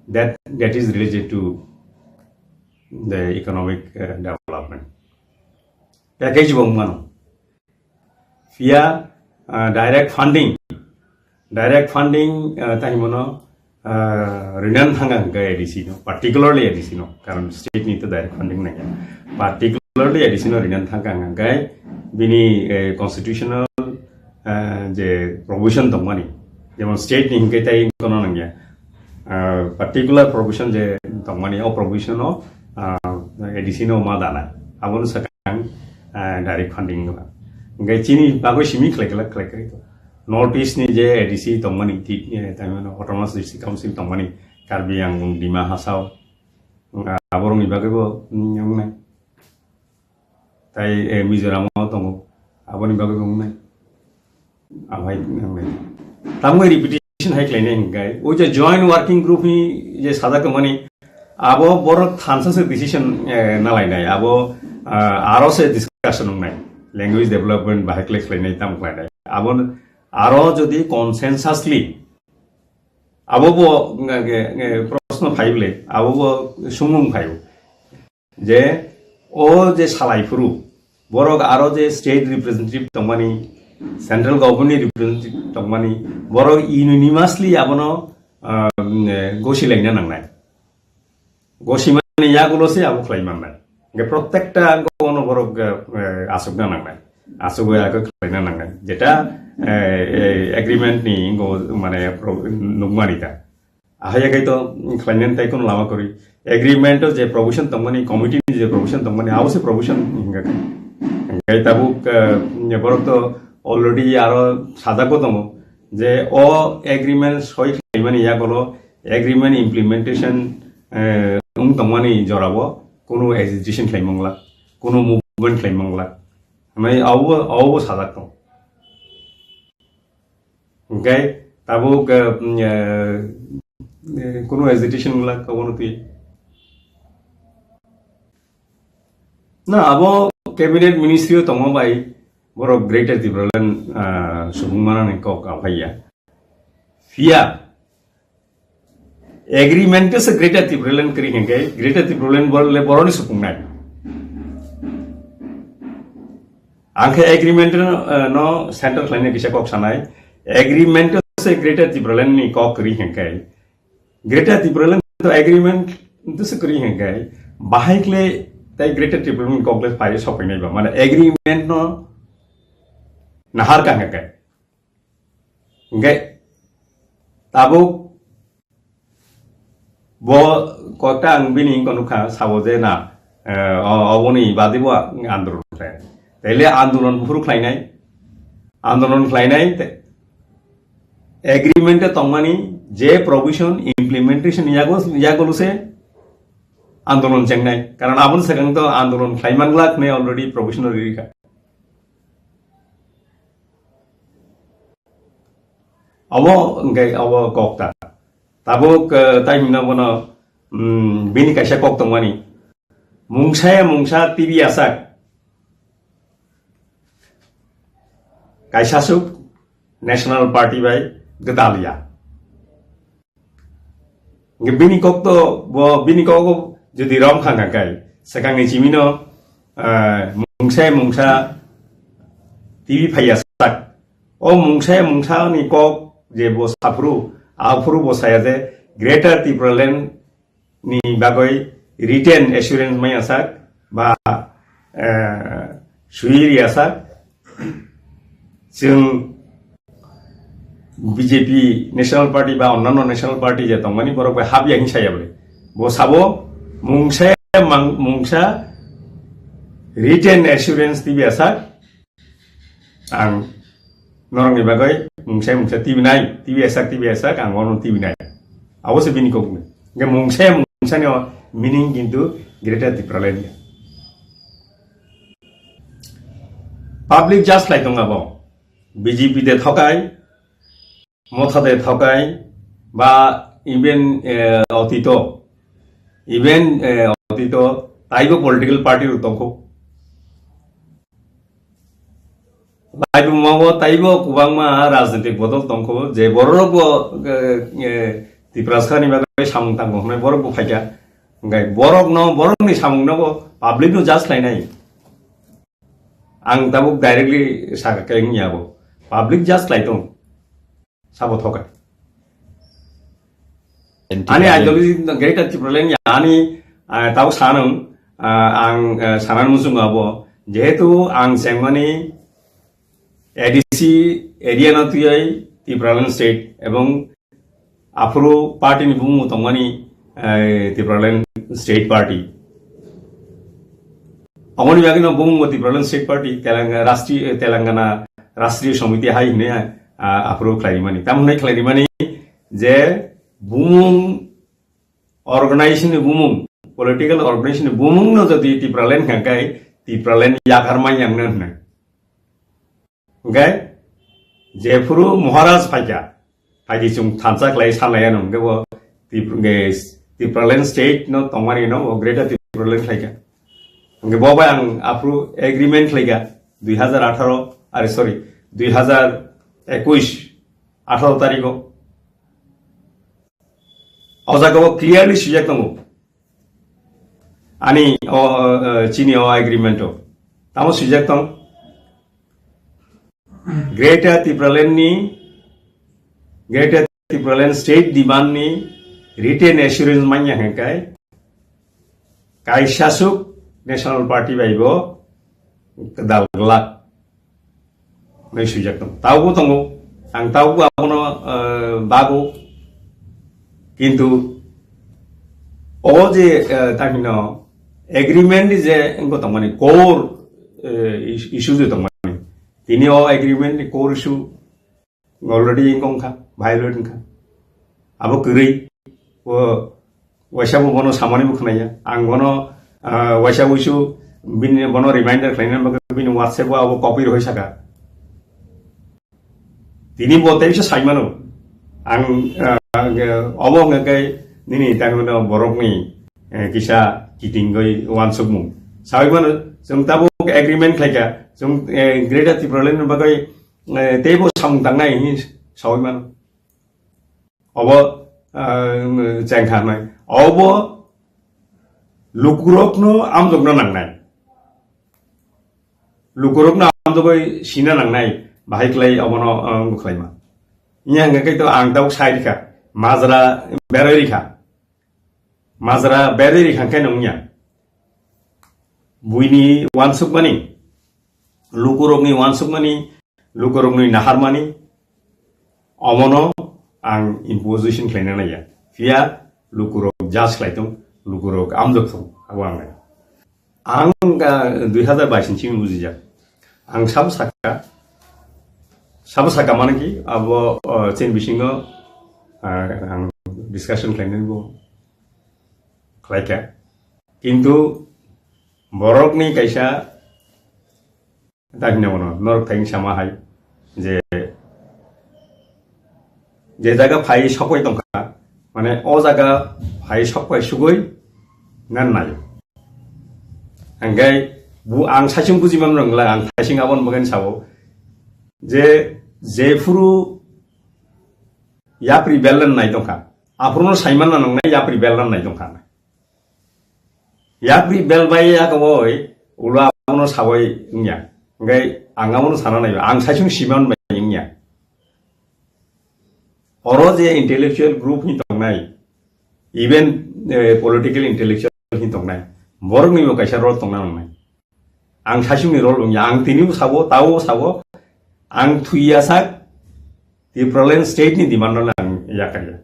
that, that is related to the economic, uh, development. Package bo wngmano. Phiya, ah, direct funding, direct funding, ah, tai himono, ah, rinan thanga hingka A D C no, particularly A D C no, karon state ni to direct funding nangya, particularly A D C no rinan thanga hingka, bini, eh, constitutional, eh, je provision tongmani, jemon state ni hingke tai kono nangya, ah, particular provision je tongmani, o provision o, ah, A D C no ma dana, abono sakang, ah, direct funding no. Hingke chini bagwi simi khlai khlai khlai khlai to. North East ni je A D C tongmani, ti, eh, tamani Autonomous District Council tongmani, Karbi Anglong, Dima Hasao, ah, aborokni bagwi bo, mm, wngnai. Tai, eh, Mizoram o tongo, aboni bagwi bo wngnai. Amhai wngnai. Tamoni repetition hai khlainai hingkai. O je joint working group ni je sajak tongmani, abo borok thansa se decision, eh, nalainai. Abo, ah, aro se discussion wngnai. Language development bahai khlai khlainai, tam khlainai. Abo aro jodi consensusly abo bo, nge, nge, nge, proshno phaible, abo bo sumung phaio. Je o je salai phuru, borok aro je state representative tongmani, central government ni representative tongmani, borok unanimously abono, ah, mm, eh, gosi laina nangnai. Gosimani yagulo se abo khlai mannai. Hingke protekta angko ono borok, eh, eh, asukna nangnai. Asugwi abo khlaina nangnai. Jeta, eh, eh, agreement ni ngo mane pro-, nukmani ta. Ahaya kai to khlainani tai kono lama kwrwi. Agreement o je provision tongmani, committee ni je provision tongmani, abo se provision hingka khe. Hingke tabuk, eh, borok to already aro sajak bo tongo. Je o agreement soi khlaimani yagulo agreement implementation, eh, wng tongmani jorao kunu agitation khlai mangla, kunu movement khlai mangla. Hwnwi abo, abo sajak tong. Hingke tabuk, eh, mm, eh, eh, kunu agitation wngla, abono twi. Na, abo cabinet ministry o tongma bai borok Greater Tipraland, ah, subung manani kok aphaiya. Phiya agreement se Greater Tipraland kwrwi hingke Greater Tipraland bor-, le boroni supungnai. Angkhe agreement no, eh, no center khlaina kisa kok sanai. Agreement se Greater Tipraland ni kok kwrwi hingke Greater Tipraland to agreement to se kwrwi hingke bahai kle tai Greater Tipraland ni kok le phai sopainai ba. Mane agreement no nahar ka hingke. Hingke tabuk bo kota ang bini wngkha nukha sabo je na, eh, o-, oboni badi bo ang andolon khlai. Taile andolon buphuru khlainai, andolon khlainai te agreement e tongmani je provision implementation yago, yagolo se andolon chengnai. Karon aboni swkang to andolon khlai manglak ne already provision rikha. Abo hingke abo kok ta. Tabuk, eh, tai hwnna bono, mm, bini kaisa kok tongmani. Mungsa ya mungsa T V asak. Kaisa suk National Party bai gwdal ya. Hingke bini kok to, bo bini kok jodi rom kha kha kai, swkangni chimino, eh, mungsa mungsa T V phaiya sak. O mungsa mungsa ni kok je bo saphuru, aphuru bo saya je Greater Tipraland ni bagoi written assurance maya sak ba, eh, sui riya sak. Chwng B J P National Party ba onnanno National Party je tongmani borok bai hapya hing saya bole. Bo sabo mungsa mang-, mungsa written assurance tibi asak ang norokni bagwi mungsa mungsa tibi nai, tibi asak, tibi asak ang ono tibi nai. Abo se bini kokni. Hingke mungsa mungsa ni meaning kintu Greater Tipraland ya. Public just lai tong abo. B J P de thokai, Motha de thokai, ba even, eh, otito, even, eh, otito taibo political party rok tongkho. Laibuma bo taibo kwbangma rajnitik bodol tongkho, je borok bo, eh, eh, Tiprasa ni bagwi samung tangkho hwnwi borok bo phaikha. Hwnkhe borok no, borok ni samung no bo public no judge khlainai. Ang tabuk directly sakha khe wngya bo. Public judge khlai tong. Sabo thoka. Ani ideology no Greater Tipraland ya ani, ah, tabuk sanung, ah, ang, ah, sanan muchungo abo. Jehetu ang chengmani A D C area no twiwi Tipraland state ebong aphuru party ni bumung tongmani, eh, Tipraland State Party. Aboni bagwi no bumung bo Tipraland State Party, Telangana, Rashtriya, Telangana Rashtriya Samiti hai hwnwi, ah, aphuru khlaimani. Tamo hwnwi khlaimani je bumung organization ni bumung, political organization ni bumung no jodi Tipraland hwnkha khe Tipraland yakar manyang no hwnwi. Hwnkhe jephuru Maharaj phaikha, phaidi chwng thansa khlai sanlaiya no hwnkhe bo Tip-, hwnkhe Tipraland state no tongmani no bo Greater Tipraland khlaikha. Hwnkhe bo bai ang aphuru agreement khlaikha dui hazar atharo, are sorry, dui hazar ekush, atharo tarikh o. O jaga o clearly swijak tongo. Ani o, o, o, chini o agreement o. Tamo swijak tong. Greater Tipraland ni, Greater Tipraland state demand ni written assurance manya hwnkhe kaisa suk National Party bai bo kwdal glak. Hwnwi swijak tongo. Tabukbo tongo. Ang tabukbo abono, eh, bago. Kintu o je, eh, tamino agreement ni je wngkha tongmani core, eh, is-, issue je tongmani. Tini o agreement ni core issue already wngkha, violate wngkha. Abo kwrwi o waisa bo bono samani bo khwnaya. Ang bono, ah, waisa wisu bini bono reminder khlaina bagwi bini WhatsApp o abo copy rwui saka. Tini bo tei bisa saimano. Ang, ah, obo hwnkhe nini tangmano borokni, eh, kisa kitingwi wansukmung. Sawi mano, chwng tabuk agreement khlaikha, chwng, eh, Greater Tipraland ni bagwi, eh, teibo samung tangnai hinwi sawi mano. Obo, eh, chengkha nai. Obo lukurokno amjokna nangnai. Lukurokno amjogwi sina nangnai. Bahai khlai obono, eh, wngbo khlaima. Nya hwnkhe to ang tabuk sai rikha. Majra berwi rikha. Majra berwi rikha khe nungya. Buini wansukmani, lukurokni wansukmani, lukurokni naharmani, omono ang imposition khlaina naiya. Phiya lukurok judge khlai tong, lukurok amjok thung, abo ang nai. Ang, ah, dui hazar bais ni simi bujijak. Ang sabo saka, sabo saka mane ki, abo, ah, chini bisingo, ah, ang discussion khlainani bo khlaikha. Kintu borokni kaisa ta hino bono, norok thai sama hai je, je jaga phai sokoi tongkha, mane o jaga phai sokoi sugoi nan nai. Hingke bu ang saichung buji man rwngla, ang thaising abon bagan sao je, jephuru yapri belan nai tongkha, aphuru no saiman na nangnai yapri belan nai tongkha. Yapri bel bai ya kawoi, ulo abono sawoi wngya. Hingke ang abono sana naiba, ang saichung siman bai wngya. Oro je intellectual group hin tongnai, even, eh, political intellectual hin tongnai, borokni bo kaisa role tongna nangnai. Ang saichungni role wngya, ang tini bo sabo, tao bo sabo, ang thwiya sak, Tipraland state ni demand no ang yakarya.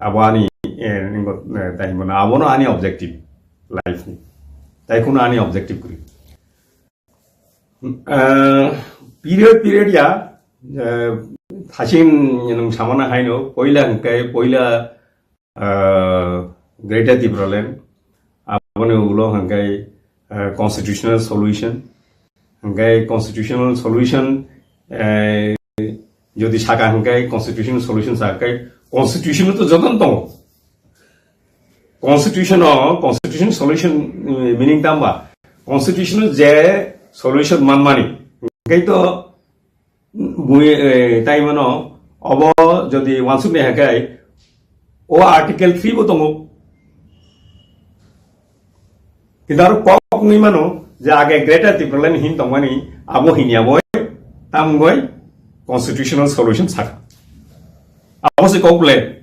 Abo ani, eh, ningo, eh, tai himano, abono ani objective life ni. Tai kuno ani objective kuri. Eh, period, period ya, eh, thasin nung samana haino, poila hingkai, poila ah, Greater Tipraland, aboni ulo hingkai, ah, constitutional solution, hingkai constitutional solution, eh, jodi saka hingkai constitutional solution saka kai, constitution to joton tongo. Constitution o, constitution solution, eh, meaning tamba? Constitution o je solution manmani, hingkai to bui, eh, tai mano, obo jodi wansuk ni hakai, o Article three bo tongo. Kintu aro kok wngwi mano je age Greater Tipraland hin tongmani, abo hinya boi, tamgoi constitutional solution saka. Abo se kok le.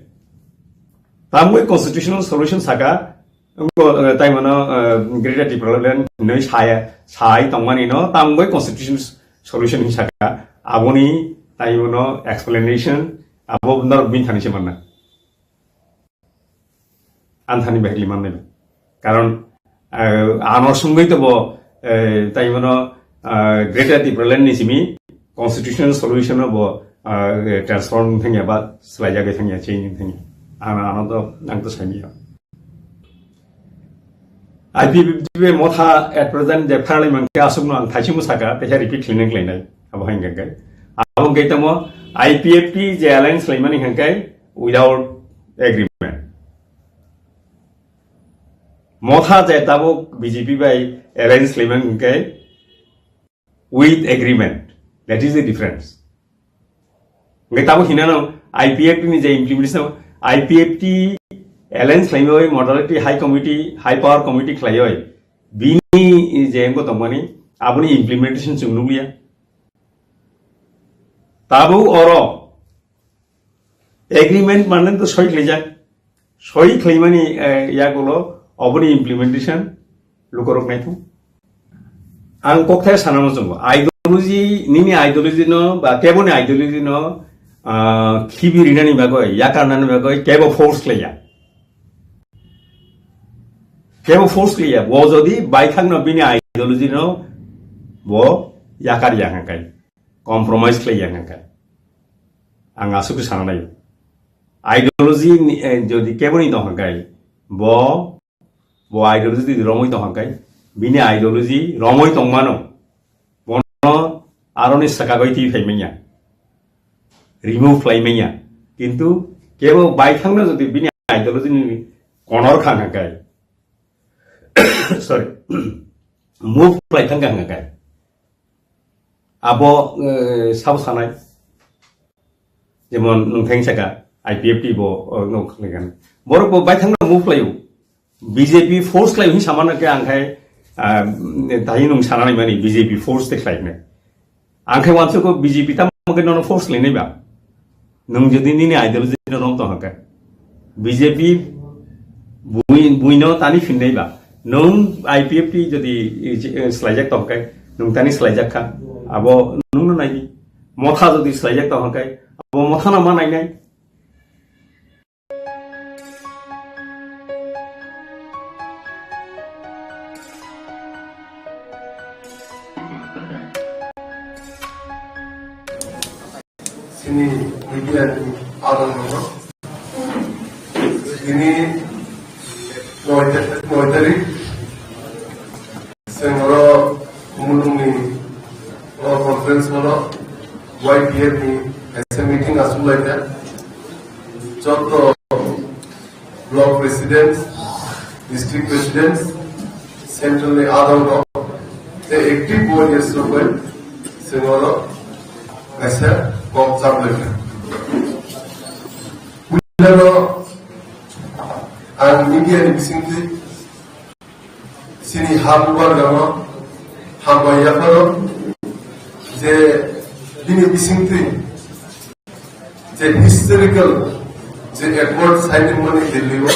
Tamgoi constitutional solution saka, Wngkha, eh, tai mano, eh, Greater Tipraland hinwi saya, sai tongmani no tamo bai constitution solution hinwi saka. Aboni tai mano explanation abo norok bini thani se manna. Ang thani bahai manna. Karon, eh, ano sungwi to bo, eh, tai mano, eh, Greater Tipraland ni simi constitutional solution bo, eh, transform thangya ba swlaijagwi thangya, change thangya. Ano, ano to, ang to saimanya. I P F T bai motha at present je pharlai mankhe aswkno ang thaisingmo saka, teisa repeat khlaina khlainai. Abo hai hwnkhe. Abo hwnkhe tamo I P F T je alliance khlaimani hwnkhe without agreement. Motha je tabuk B J P bai alliance khlaimani hwnkhe with agreement. That is the difference. Hwnkhe tabuk hinano I P F T ni je implementation, I P F T alliance khlaimani modality high committee, high power committee khlaiwi bini je wngkha tongmani aboni implementation chwng nukliya. Tabuk oro agreement mane to soi khlaijak. Soi khlaimani, eh, yagulo oboni implementation lukorok naithok. Ang kokthai sanamo chwngo. Ideology, nini ideology no ba keboni ideology no, ah, khibi rinani bagwi, yakarnani bagwi kebo force khlaiya. Kebo force khlaiya. Bo jodi baithangno bini ideology no bo yakarya hwnkhai, compromise khlaiya hwnkhai. Ang aswk khe sana nai. Ideology ni, eh, jodi keboni tong hwnkhai, bo, bo ideology jodi romwi tong hwnkhai, bini ideology romwi tongmano, bono aroni swkagwi twi phai manya, remove khlai manya. Kintu kebo baithangno jodi bini ideology ni konor kha hwnkhai, sorry, move khlai thang kha hwnkhai, abo, eh, sabo sanai. Jemon nwng thang saka I P F T bo, oh, no khlaigan. Borok bo baithangno move khlaio. B J P force khlaio hin samano khe ang khai, ah, tahi nwng sanani mani B J P force te khlainai. Ang khai wansuk ko B J P tamo khe nono force khlainai ba. Nwng jodi nini ideology no rom tong hwnkhai, B J P bui, buino tani phinnai ba. Nwng I P F T jodi, eh, swlaijak tong hwnkhai, nwng tani swlaijak kha. Abo nwngno naidi. Motha jodi swlaijak tong hwnkhai, abo mothano ma nainai. Chini media ni adong no. Chini noi ta-, noi tarik. Chwng oro mulungni o conference hall o Y P F ni kaisa meeting achuk lai kha. Joto block president, district president, central ni adong rok, tei active warriors rok bai chwng oro kaisa kok chap lai kha. Puila no ang media ni bisingtwi chini ha bubagrano hambai yapharo je bini bisingtwi je historical je accord signing mani Delhi o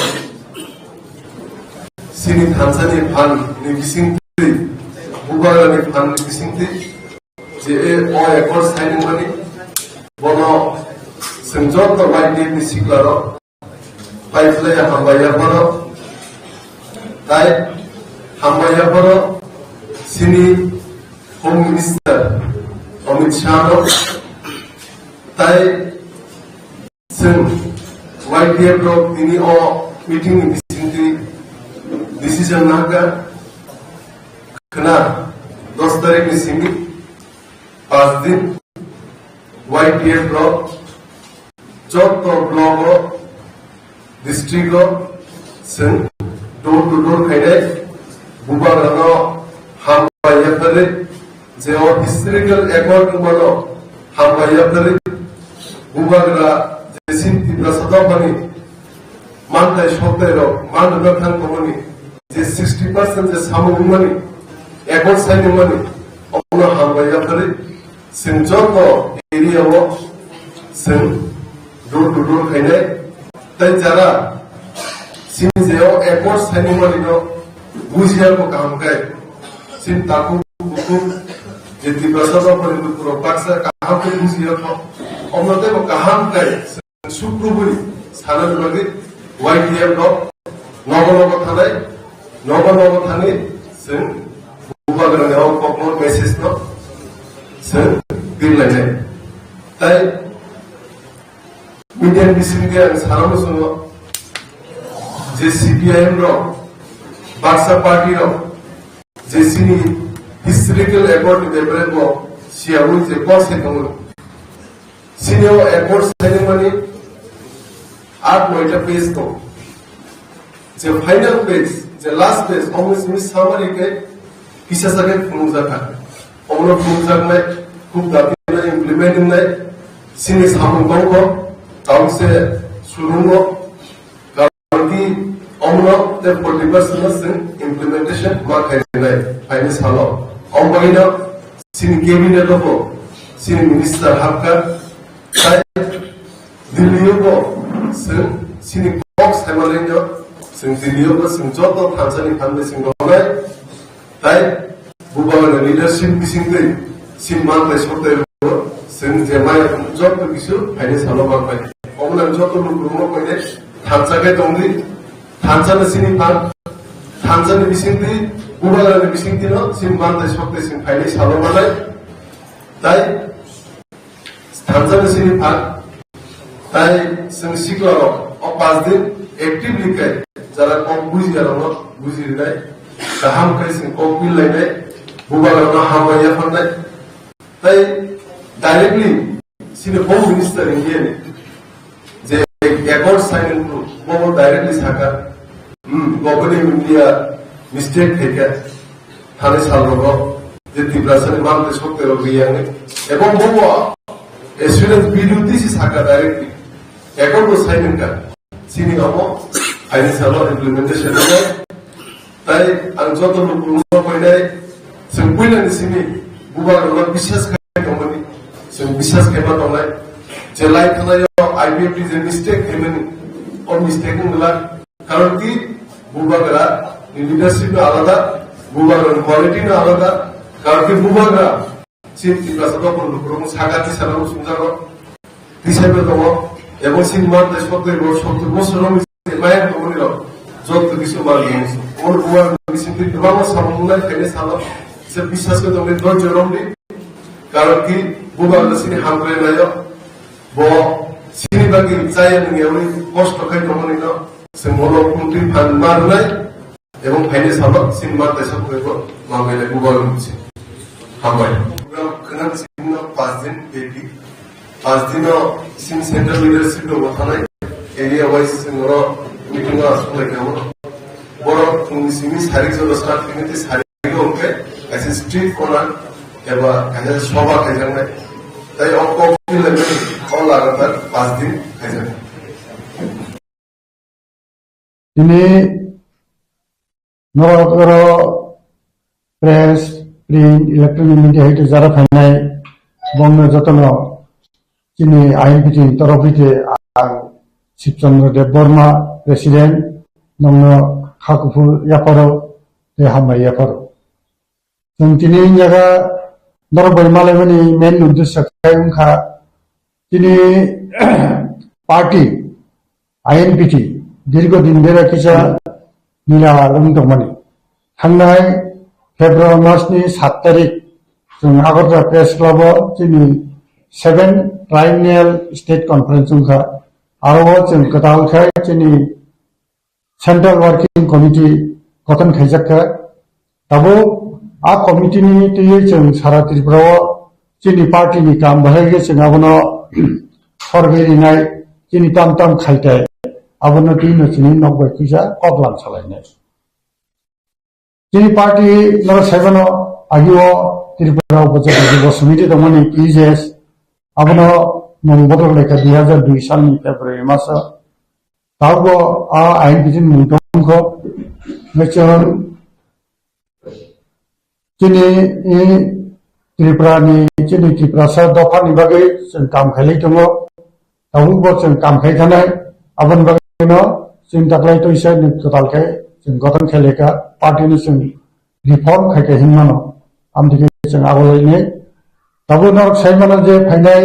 chini thansa ni phan ni bisingtwi, bubagra ni phan ni bisingtwi je o accord signing mani bono chwng joto bai ni sikla rok Paiphlai hambai yapharo, tai hambai yapharo chini Home Minister Amit Shah no, tai chwng Y P F rok tini o meeting ni bisingtwi decision nangkha khna dos tarik ni simi panch din Y P F rok joto block o, district o, chwng door to door khainai, bubagrano hambai yaphari, je o historical accord wngmano hambai yaphari, bubagra je sin Tiprasa dophani mantai soktai rok man rwna thang tongmani, je sixty percent je samung wngmani, accord sign wngmani, obono hambai yaphari, Chwng joto area o chwng door to door khainai, tei jara chini je o accord signing mani no bujiya ko kaham khe. Sin taku buku je Tiprasa ba pori buku rok baksa kaham khe bujiya ko. Omno tebo kaham khe. Sukrubui sana bagwi Y T F rok nogo nogo thanai, nogo nogo thani chwng Bubagrani o kokno message no chwng birlainai. Tai media bisingtwi ang sana muchungo je C P I M rok, baksa party rok, je chini historical accord ni bebrengo siyaui je kok se tongo. Sini o accord signing mani aat noita page tongo. Je final page, je last page, omo simi summary khe kisa sa khe phunukjak kha. Omono phunukjaknai, khub dati no implement wngnai, sini samung tongkho, tamo se surungo, Karon ki omno te forty percent no chwng implementation ma khainai phaini salo. Om bagwino chini cabinet o bo chini minister hapkha, tai Delhi o bo chwng chini kok saimanai no chwng Delhi o bo chwng joto thansa ni phan bai chwng rwnai. Tai Bubagrani leadership bisingtwi chini mantai soktwi rwo, chwng je maya joto kisu phaini salo manpai. Omo nang joto lukurokno koide thansa khe tongdi, thansa no chini phan, thansa ni bisingtwi, Bubagrani bisingtwi no chini mantai soktwi chwng phaini salo manai. Tai Thansa ni sini phan, tai chwng sikla rok o paanch din actively khe jara kok buji jara no buji rinai, kaham khe chwng kok pil lainai, bubagra no hambai yapharnai. Tai directly sini Home Minister India ni je accord signing group bo directly saka, hmm, Government of India mistake khaikha. Thani salrogo je Tiprasani mantai soktwi rok riyangni, ebong bobo assurance B D O T C saka directly, accord bo sign wngkha, chini omo phaini salo implementation wngkha. Tai ang joto lukurokno koinai, chwng puilani simi bubagrano biswas khai tongmani, chwng biswas khaima tongnai, je lai thanai o I P F T je mistake khaimani, o mistake wngla. Karon ki bubagra ni leadership no alada, bubagra ni quality no alada, karon ki bubagra chini Tiprasa dopor lukurok saka tisa no sumjago, tisa no tongo, ebong chini mantai sotto bosor, sottor bosor no maya tongmani rok joto kisu mantai. Omo bubagra ni bisingtwi kwbangma samung nai khainai salo se biswas khe tongwi dhorjo romdi, karon ki bubagra chini hamkrai naio. Bo chini bagwi chaya nungyaui kosto khai tongmani no chwng bono kuntwi phan ma rwnai, ebong phaini salo chini mantai sokphaibo manwi lai bubagra ni bising. Hambai. Program khwnang chini no paanch din bedi. Paanch din no chini central leadership no bothanai, area wise chwng oro meeting o aswk lai kha. Borok phungni simi sarik joto start khainai tei sarik Hwnkhe kaisa street corner eba kaisa soba khaijaknai. Tai o kok ni lemri o lagatar paanch din khaijaknai. Tini norok oro press, print, electronic media hai jara phainai bongno jotono chini I N P T ni torof hwnkhe ang Shibchandra Debbarma, President, nongno kha kuphur yapharo tei hambai yapharo. Chwng tini wngkha norok bai malaimani main uddesyo khe wngkha tini party I N P T dirgo din bera kisa nila wng tongmani. Thangnai February mas ni sat tarik chwng Agartala Press Club o chini seven Triennial State Conference wngkha. Aro o chwng kwtal khe chini Central Working Committee gothon khaijak kha. Tabuk a committee ni twiwi chwng sara Tripura o chini party ni kam bahai khe chwng abono sorbe rinai, chini tam tam khaitai abono twi no chini nok bai kisa kok lam salainai. Chini party norok saibano agio Tripura Upajati Dibo Samiti tongmani T J S, abono mung bodol laikha dui hazar dui salni February maso. Tabukbo a ain bijin mung tongkho. Hwnkhe chwng chini, i, Tripura ni, chini Tiprasa dopha ni bagwi chwng kam khailai tongo. Tabukbo chwng kam khai thanai, aboni bagwino chwng taklai toisa ni kwtal khe chwng gothon khailai kha, party no chwng reform khai kha hinmano. Amtwi khe chwng abo lainai. Tabuk norok sai mano je phainai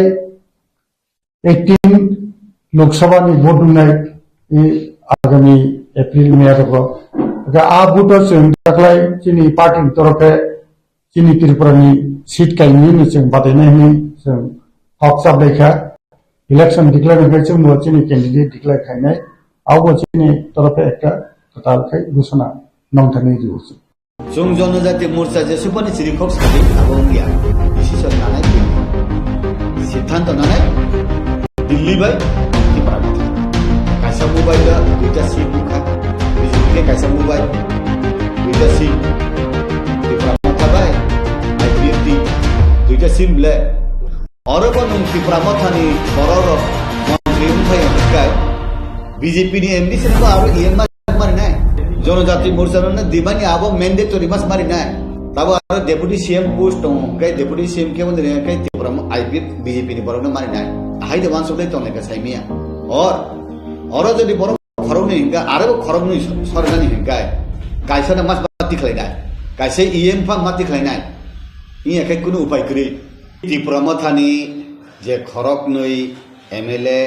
eighteen Lok Sabha ni vote wngnai, i agami April, May rogo. Ga a vote o chwng taklai chini party ni torofe chini Tripura ni seat kainwi no chwng batainai hwnwi chwng kok chaplai kha. Election declare wngkhe chwngbo chini candidate declare khainai. Abo chini torofe ekta kwtal khai ghosona nongthani rwo chwng. Chwng Jonojati Morcha jesubani chirikhok sadi abo wngya. Decision nanai Delhi. Siddhanto nanai Delhi bai Tipra Motha. Kaisa mobile da duita seat bukha. B J P ke kaisa mobile duita seat. Tipra Motha bai I P F T duita seat ble. Oro bo nwng Tipra Mothani bororok montri wngphai hwnkhe B J P ni M D C no aro E M mari nai. Jonojati Morcha no dibani abo mandatory mas mari nai. Tabo aro deputy C M post tongo, hwnkhe deputy C M khe wngwi hwnkhe Tipra mo-, I P F B J P ni borok no mari nai. Hai de wansukle tong lekha saimiya. Or, oro jodi borok khoroknwi hwnkhe, aro bo khoroknwi sor-, sorjani hwnkhe, kaisa no mas mati khlai nai. Kaisa E M pha mati khlai nai. Iya khe kunu upai kwrwi. Tipra Mothani je khoroknwi M L A,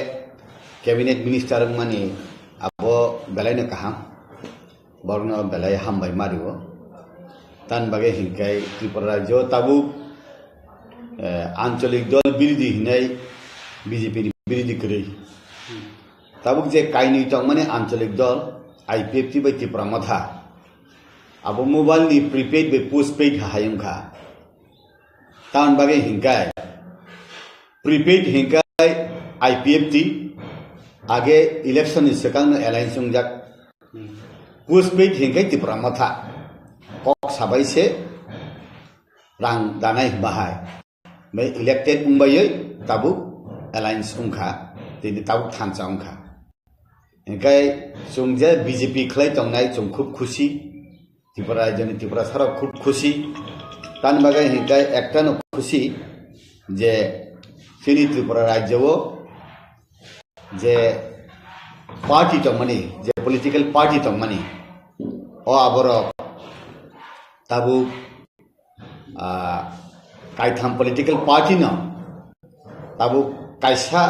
cabinet minister wngmani abo belaino kaham, borokno belai hambai mario. Tan bagwi hinkhe Tripura rajyo tabuk, eh, ancholik dol birodhi hinai B J P ni birodhi kwrwi. Tabuk je kainwi tongmani ancholik dol I P F T bai Tipra Motha, abo mobile ni prepaid bai postpaid hai wngkha. Tamoni bagwi hinkhe prepaid hinkhe I P F T age election ni swkang no alliance wngjak. Postpaid hinkhe Tipra Motha kok sabai se rang danai bahai. Bai elected wngbai tabuk alliance wngkha, tini tabuk thansa wngkha. Hinkhe chwng je B J P khlai tongnai chwng khub khusi. Tripura rajyoni Tripura sarok khub khusi. Tani bagwi hinkhe ekta no khusi je chini Tripura rajyo o je party tongmani, je political party tongmani, o aborok tabuk, ah, kaitham political party no tabuk kaisa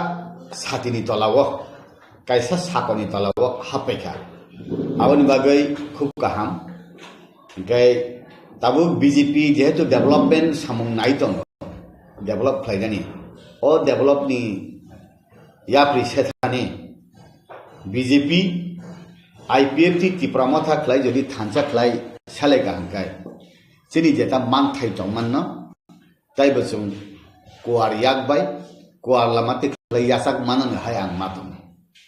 satini tola o, kaisa sakoni tola o happai kha. Aboni bagwi khub kaham. Hinkhe tabuk B J P jehetu development samung nai tongo, develop khlainani, o develop ni yapri sethani B J P, I P F T Tipra Motha khlai jodi thansa khlai selai kaham khai, chini jeta manthai tongmanno, taibo chwng kuar yak bai, kuar lama tei khlai yachak manani hai ang ma tongo.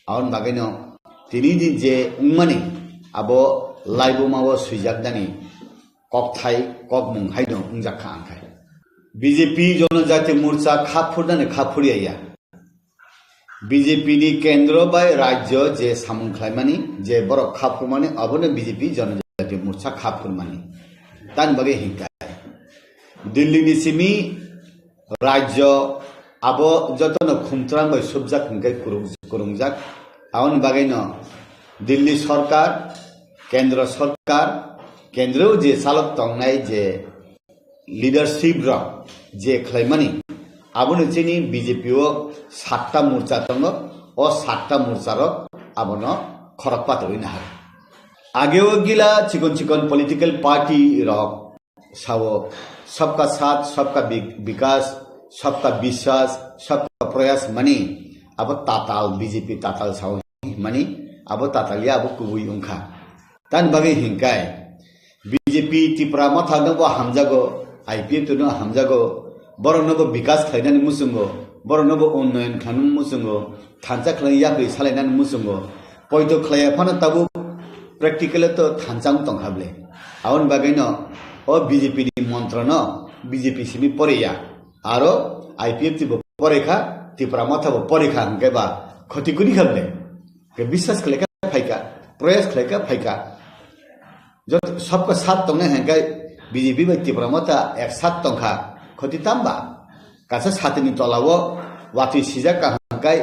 Aboni bagwino tini din je wngmani abo laibuma o swijak nani kokthai, kokmung haino wngjak kha ang khai. B J P Jonojati Morcha kha phurnani kha phurya ya. B J P ni kendro bai rajyo je samung khlaimani, je borok kha phurmani, abono B J P Jonojati Morcha kha phurmani. Tani bagwi hinkhe Delhi ni simi rajyo abo jotono khumtrang bai subjak hinkhe kurung-, kurungjak. Aboni bagwino Delhi sorkar, kendro sorkar, kendro je chalok tongnai je leadership rok je khlaimani, abono chini B J P o satta morcha tongo, o satta morcha rok abono khorok patorwi nahar. Ageo gila chikon chikon political party rok sao, sabka saath, sabka bi-, bikas, sabka biswas, sabka prayas mani, abo tatal B J P tatal sao mani, abo tatal ya abo kubui wngkha. Tani bagwi hinkai B J P Tipra Motha no bo hamjago, I P F T no hamjago, borok no bo bikas khlainani muchungo, borok no bo unnoyon khlainani muchungo, thansa khlai yapri salainani muchungo, poito khlaiya phano tabuk practical to thansa wng tongkha ble. Aboni bagwi no o B J P ni montro no B J P simi poriya, aro I P F T bo porikha, Tipra Motha bo porikha hwnkhe ba khoti kuni kha ble. Ke biswas khlai kha phaikha, proyas khlai kha phaikha. Jot sabka sat tongnai hwnkhe B J P bai Tipra Motha ek sat tongkha, khoti tamba? Kaisa satini tola o watwi sijak ka hwnkhe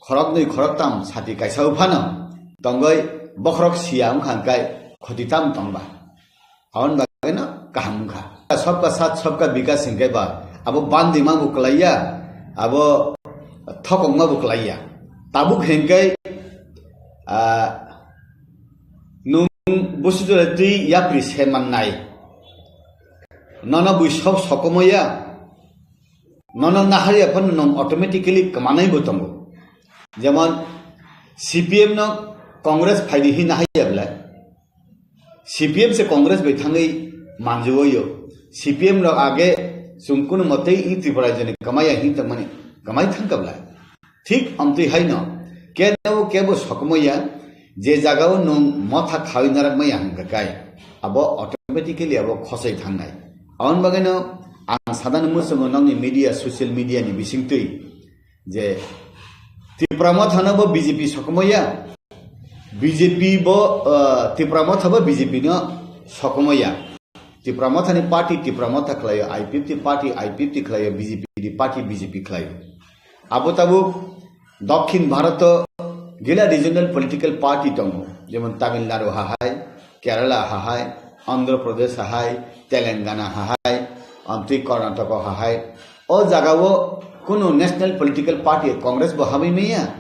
khoroknwi khoroktam sati kaisa o phano tongwi bokhorok siya wngkha hwnkhe khoti tam tongba. Aboni bagwi no kaham wngkha. Sabka saath, sabka bikas hingke ba, abo bandima bo kwlaiya, abo thokongma bo kwlaiya. Tabuk hingke, ah, nung busi jora twi yapri se mannai. Nono bui sob sokomoya, nono naharya phano nung automatically kwmanai bo tongo. Jemon C P M no Congress phaidi hi naharya belai. C P M se Congress bai thangwi manjuoyo. C P M rok age chwng kunu motei i Tripura rajyoni kwmaiya hin tongmani kwmai thangkha belai. Thik amtwi haino kebo kebo sokomoya je jagao nwng motha khawi narakmaya hwnkha kai abo automatically abo khosai thangnai. Aboni bagwino ang sadani muchungo nokni media, social media ni bisingtwi je Tipra Mothano bo B J P sokomoya, B J P bo, ah, Tipra Motha bo B J P no sokomoya. Tipra Mothani party Tipra Motha khlaio, I P F T party I P F T khlaio, B J P ni party B J P khlaio. Abo tabuk Dokhin Bharoto gila regional political party tongo, jemon Tamil Nadu hahai, Kerala hahai, Andhra Pradesh hahai, Telangana hahai, amtwi Karnataka hahai. O jagao kunu national political party Congress bo habwi maya,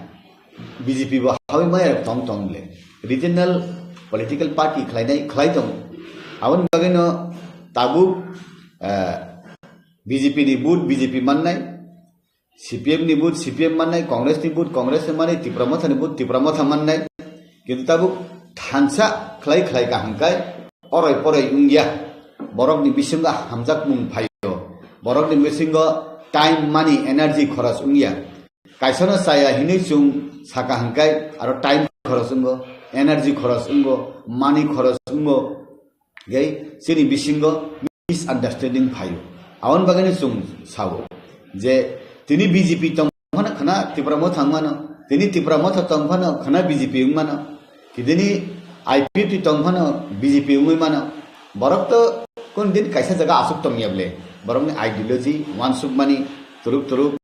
B J P bo habwi maya tong tong le. Regional political party khlainai khlai tong. Aboni bagwino tabuk, eh, B J P ni vote B J P mannai, C P M ni vote C P M mannai, Congress ni vote Congress ni mannai, Tipra Motha ni vote Tipra Motha mannai. Kintu tabuk thansa khlai khlai kaham kai oroi poroi wngya. Borok ni bisingo hamjakmung phaio. Borok ni bisingo time, money, energy khoros wngya. Kaisano chaya hinwi chwng saka hwnkhe aro time khoros wngo, energy khoros wngo, money khoros wngo. Gai chini bisingo misunderstanding phaio. Aboni bagwino chwng sao je tini B J P tong phano khna Tipra Motha wng mano, tini Tipra Motha tong phano khna B J P wng mano, kidini I P F T tong phano B J P wngwi mano. Borok to kun din kaisa jaga aswk tongya ble, borokni ideology, wansukmani, turuk turuk,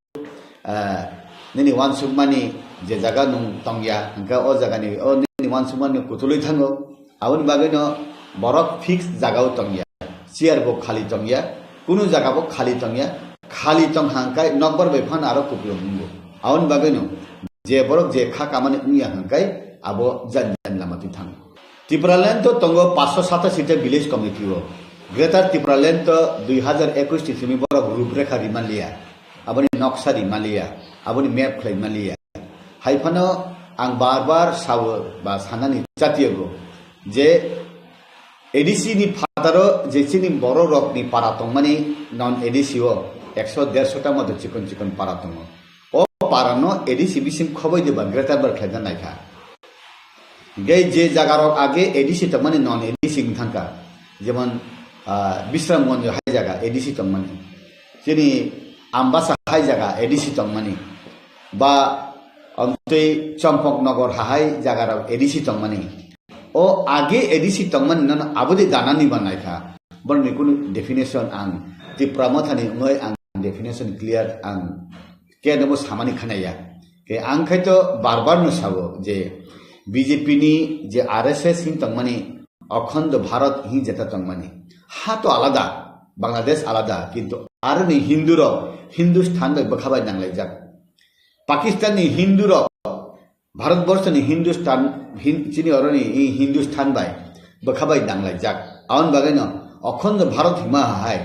ah, nini wansukmani je jaga nwng tongya, hwnkhe o jagani, o nini wansukmani kutulwi thango. Aboni bagwino borok fix jagao tongya, chair bo khali tongya, kunu jaga bo khali tongya, khali tong hangkai nokbar bai phano aro kupulung wngo. Aboni bagwino je borok je kha kamani wngya hangkai abo jan jan lama twi thango. Tipraland to tongo paanch sho satashi ta village committee o. Greater Tipraland to dui hazar ekush ni simi borok ruprekha rimaliya, aboni noksa rimaliya, aboni map khlai maliya. Hai phano ang bar bar sao ba sanani chatiyago je A D C ni phataro je chini borok rokni para tongmani non A D C o ekso derso ta moto chikon chikon para tongo. O para no A D C bising khoboi de ba greater bar khlaina naikha. Hingke je jaga rok age A D C tongmani non A D C wng thangkha, jemon, ah, Bisramganj hai jaga A D C tongmani, chini Ambasa hai jaga A D C tongmani, ba amtwi Champaknagar hai jaga rok A D C tongmani. O age A D C tongmani nono abodi danani ba naikha, borokni kunu definition ang Tipra Mothani wngwi ang definition clear ang khe nobo samani khanaya. Khe ang khai to bar bar no sao je B J P ni je R S S hin tongmani, Akhando Bharat hin jeta tongmani. Ha to alada, Bangladesh alada, kintu aroni Hindu rok Hindustan bai bwkha bai nanglaijak. Pakistan ni Hindu rok Bharat borso ni Hindustan, Hin-, chini oroni i Hindustan bai bwkha bai nanglaijak. Aboni bagwi no Akhando Bharat hima hai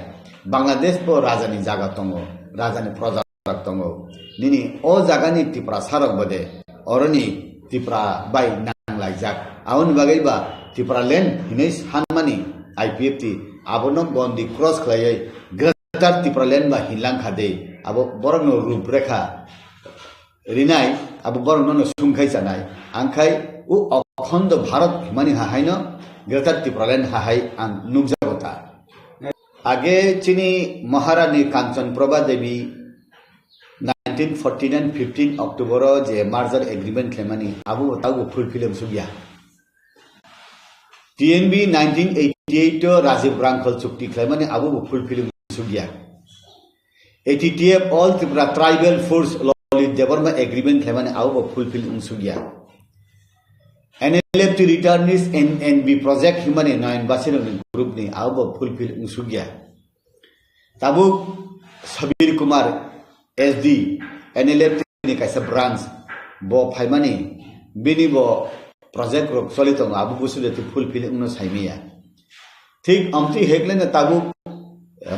Bangladesh bo raja ni jaga tongo, raja ni proja rok tongo. Nini o jaga ni Tiprasa rok bode oroni Tipra bai nanglaijak. Aboni bagwi ba Tipraland hinwi sanmani I P F T abono gondi cross khlaiwi Greater Tipraland ba hinlangkha de abo borokno ruprekha rinai, abo borokno no sungkhai chanai. Angkhai o Akhando Bharat himani hahaino Greater Tipraland hahai ang nukjago ta. Age chini Maharani Kanchan Prabha Devi nineteen forty nine fifteen October o je merger agreement khlaimani abo bo tabo fulfill wng sukya. T N B nineteen eighty eight o Rajiv Rangkhal chukti khlaimani abo bo fulfill wng sukya. A T T F All Tripura Tribal Force Lalit Debbarma agreement khlaimani abo bo fulfill wng sukya. N L F T returnees N N B project himani Nayan Basirokni group ni abo bo fulfill wngsukya. Tabuk Sabir Kumar S D N L F T ni kaisa branch bo phaimani bini bo project rok choli tongo, abo busu de fulfill wngno saimaya. Thik amtwi hekleno tabuk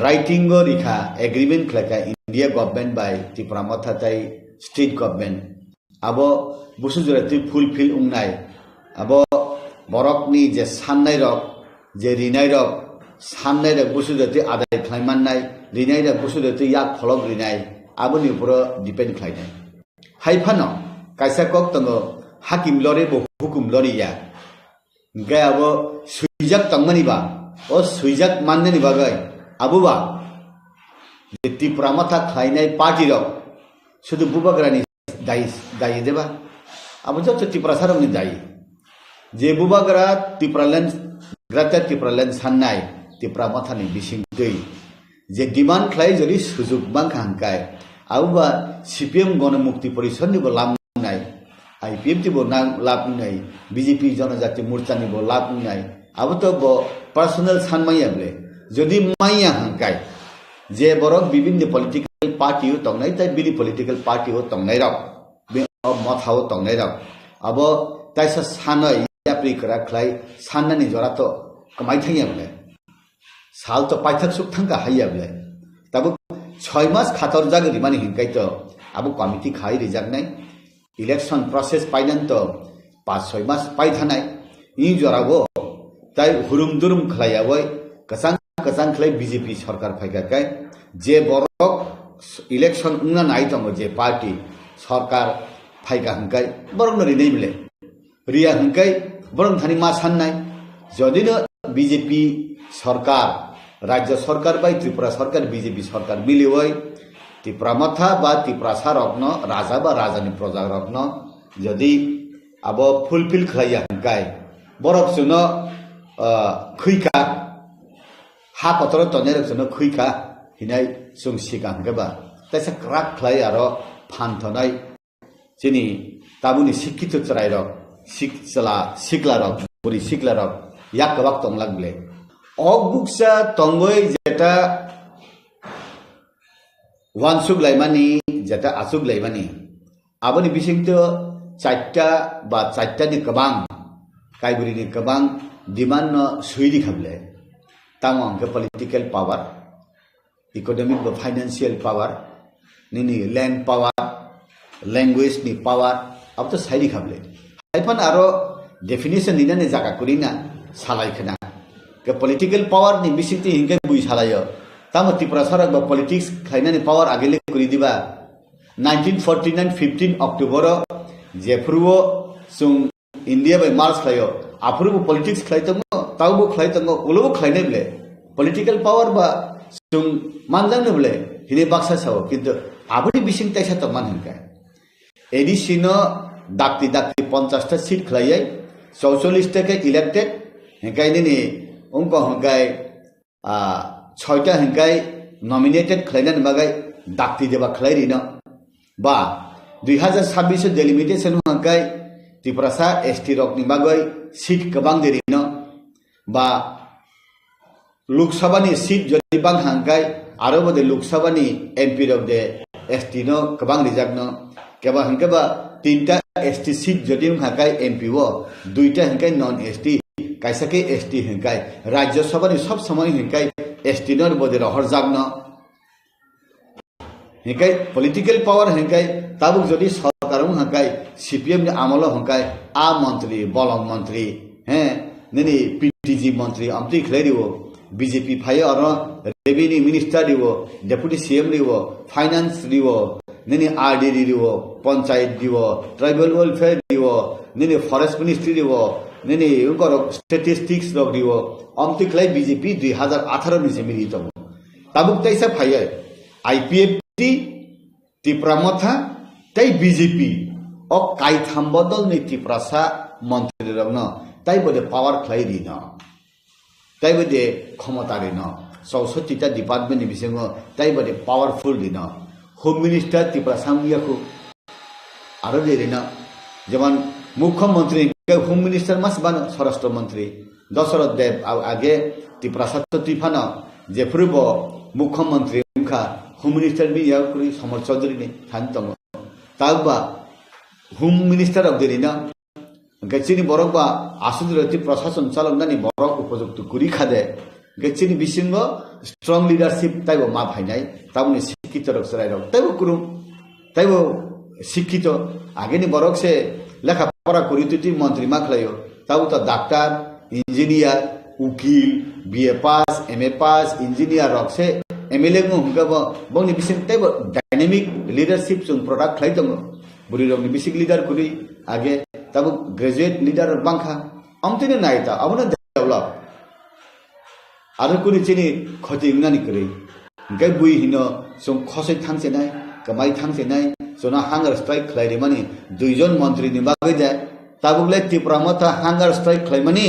writing o rikha, agreement khlaikha India government bai Tipra Motha tai state government. Abo busu jora twi fulfill wngnai. Abo borokni je sannai rok, je rinai rok, sannai rok busu jora twi adai khlai mannai, rinai rok busu jora twi yak pholok rinai, aboni uporo depend khlainai. Hai phano kaisa kok tongo, hakim lori bo hukum lori ya. Hingke abo swijak tongmani ba, o swijak mannani bagwi, abo ba, je Tipra Motha khlainai party rok, sudu bubagrani dayi, dayi deba? Abo joto Tiprasa rokni dayi. Je bubagra Tipraland, Greater Tipraland sannai, Tipra Mothani bisingtwi, je demand khlai jodi sujuk mankha hingkai, abo ba C P M Gono Mukti Porishod ni bo lam nai, I P F T bo nang lab wngnai, B J P Jonojati Morcha ni bo lab wngnai, abo to bo personal san manya ble. Jodi manya hangkai, je borok bibinni political party o tongnai, tai bini political party o tongnai rok, be-, o motha o tongnai rok, abo taisa sanoi yapri kwrak khlai sannani jora to kwmai thangya ble. Sal to paithak suk thangka haiya ble. Tabuk choi mas khator jagwi rimani hinkai to abo committee khai rijaknai. Election process painan to pas choi mas paithanai. I jorao tai hurum durum khlaiyawi kwchang kwchang khlai B J P sarkar phaika kai je borok election wngna nai tongo je party sarkar phaika hinkai borokno rinai ble. Riya hingkai borok thani ma sannai. Jodino B J P sarkar, Rajya sarkar bai Tripura sarkar, B J P sarkar miliwi Tipra Motha ba Tiprasa rokno, raja ba rajani proja rokno jodi abo fulfill khlaiya hingkai, borok chwngno, ah, khwika, ha kotoro tongnai rok chwngno khwika hinai chwng sika hingke ba. Taisa kwrak khlai aro phan thonai. Chini tabukni sikkito chwrairok, sik-, chwla siklarok, bwrwi siklarok yak kwbak tonglak ble. Ok bukcha tongwi jeta wansuk laimani, jeta achuk laimani, aboni bisingtwi chaita ba chaitani kwbang, kaibwrwini kwbang demand no swi rikha ble. Tamo hwnkhe political power, economic ba financial power, nini land power, language ni power, abo to sai rikha ble. Hai phano aro definition rinani jaga kwrwi na salai khna. Ke political power ni bisingtwi hingke bui salaio. Tamo Tiprasa rok ba politics khlainani power agile kwrwi diba. Nineteen forty-nine fifteen October o jephuru o chwng India bai merge khlaio, aphuru bo politics khlai tongo, taubo khlai tongo, ulobo khlainai ble. Political power ba chwng manjakno ble, hini baksa sao, kintu aboni bising taisa tongman hingkai. A D C no dakti dakti ponchash ta seat khlaiwi, chauchollish ta khe elected, hingkai nini wngkha hingkai, ah, soita hingkai nominated khlainani bagwi dakti deba khlai rino. Ba dui hazar sabbish o delimitation hingkai Tiprasa S T rokni bagwi seat kwbang de rino. Ba Lok Sabha ni seat jodi bang hingkai aro bo de Lok Sabha ni M P rok de S T no kwbang rijak no. Keba hingke ba tinta S T seat jodi wngkha kai M P o, duita hingkai non S T, kaisa khe S T hingkai. Rajya Sabha ni sob somoi hingkai S T no bodi rohor jakno. Hingkai political power hingkai tabuk jodi sorkar wng hingkai C P M ni amolo hingkai a montri, bolong montri, he, nini P T G montri amtwi khlai rio. B J P phaio aro revenue minister riwo, deputy C M riwo, finance riwo, nini R D riwo, panchayat riwo, tribal welfare riwo, nini forest ministry riwo, nini ungkorok statistics rok riwo. Amtwi khlai B J P dui hazar atharo ni se mili tongo. Tabuk taisa phaiya I P F T, Tipra Motha tei B J P o kaitham bodolni Tiprasa montrirokno taibo de power khlai rino, taibo de khomota rino, chausotti ta department ni bisingo taibo de powerful rino. Home Minister Tiprasa wngya khu aro de rino, jemon Mukhyamantri Home Minister mas bano Swarashtra Mantri Dasarath Deb a-, age Tiprasa to twi phano jephuru bo Mukhyamantri wngkha, Home Minister bini yago kwrwi Somol Chaudhary ni thani tongo. Tabuk ba Home Minister rok dirino, hwnkhe chini borok ba aswk roti prashason chaloknani borok upojukto kwrwi kha de, hwnkhe chini bisingo strong leadership taibo ma phainai, tamoni sikkito rok chwrai rok taibo kwrwng, taibo sikkito, ageni borok se lekha pora kwrwi twi twi montri ma khlaio, tabuk to doctor, engineer, ukil, B A pass, M A pass, engineer rok se M L A wng hwnkhe bo bongni bising teibo dynamic leadership chwng product khlai tongo. Bwrwi rokni bising leader kwrwi age tabuk graduate leader rok bangkha. Amtwino nai ta abono develop. Aro kuni chini khoti wngnani kwrwi. Hwnkhe bui hino chwng khosoi thangchenai, kwmai thangchenai, chwngno hunger strike khlai rimani duijon montri ni bagwi de. Tabuk le Tipra Motha hunger strike khlaimani,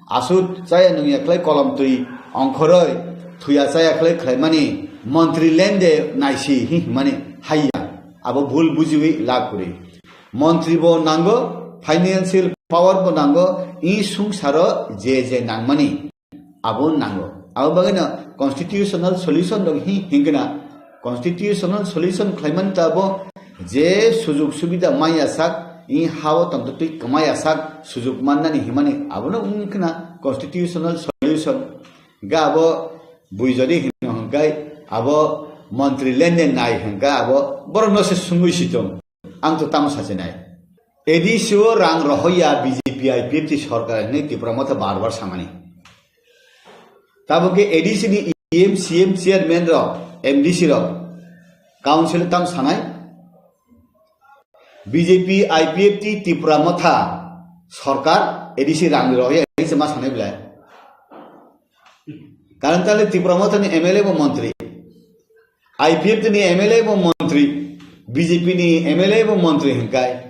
aswk chaya nungya khlai kolom twi ongkhoroi, thuya chaya khlai khlaimani, montri lende naisi hi himani haiya. Abo bhul bujiwi lab kwrwi. Montri bo nango, financial power bo nango, i sungsaro je je nangmani. Abo nango. Abo bagwino constitutional solution rok hi-, hingkhe na. Constitutional solution khlaimani ta abo je sujuk subida maya sak, i hao tongtwtwi kwmaya sak, sujuk mannani himani abono wngkhe na constitutional solution. Ga abo bui jodi hino hwnkhe abo montri lende nai hwnkhe abo borokno se sungwi sitong. Ang to tamo sachinai. A D C o rang rohoya B J P I P F T sorkar hinwi Tipra Motha bar bar samani. Tabuk khe A D C ni E M, C M, chairman rok, M D C rok, council tam sanai, B J P, I P F T, Tipra Motha sorkar, A D C rang rohoya, A D C ma sanai belai. Karon tale Tipra Motha ni M L A bo montri, I P F T ni M L A bo montri, B J P ni M L A bo montri hingkai.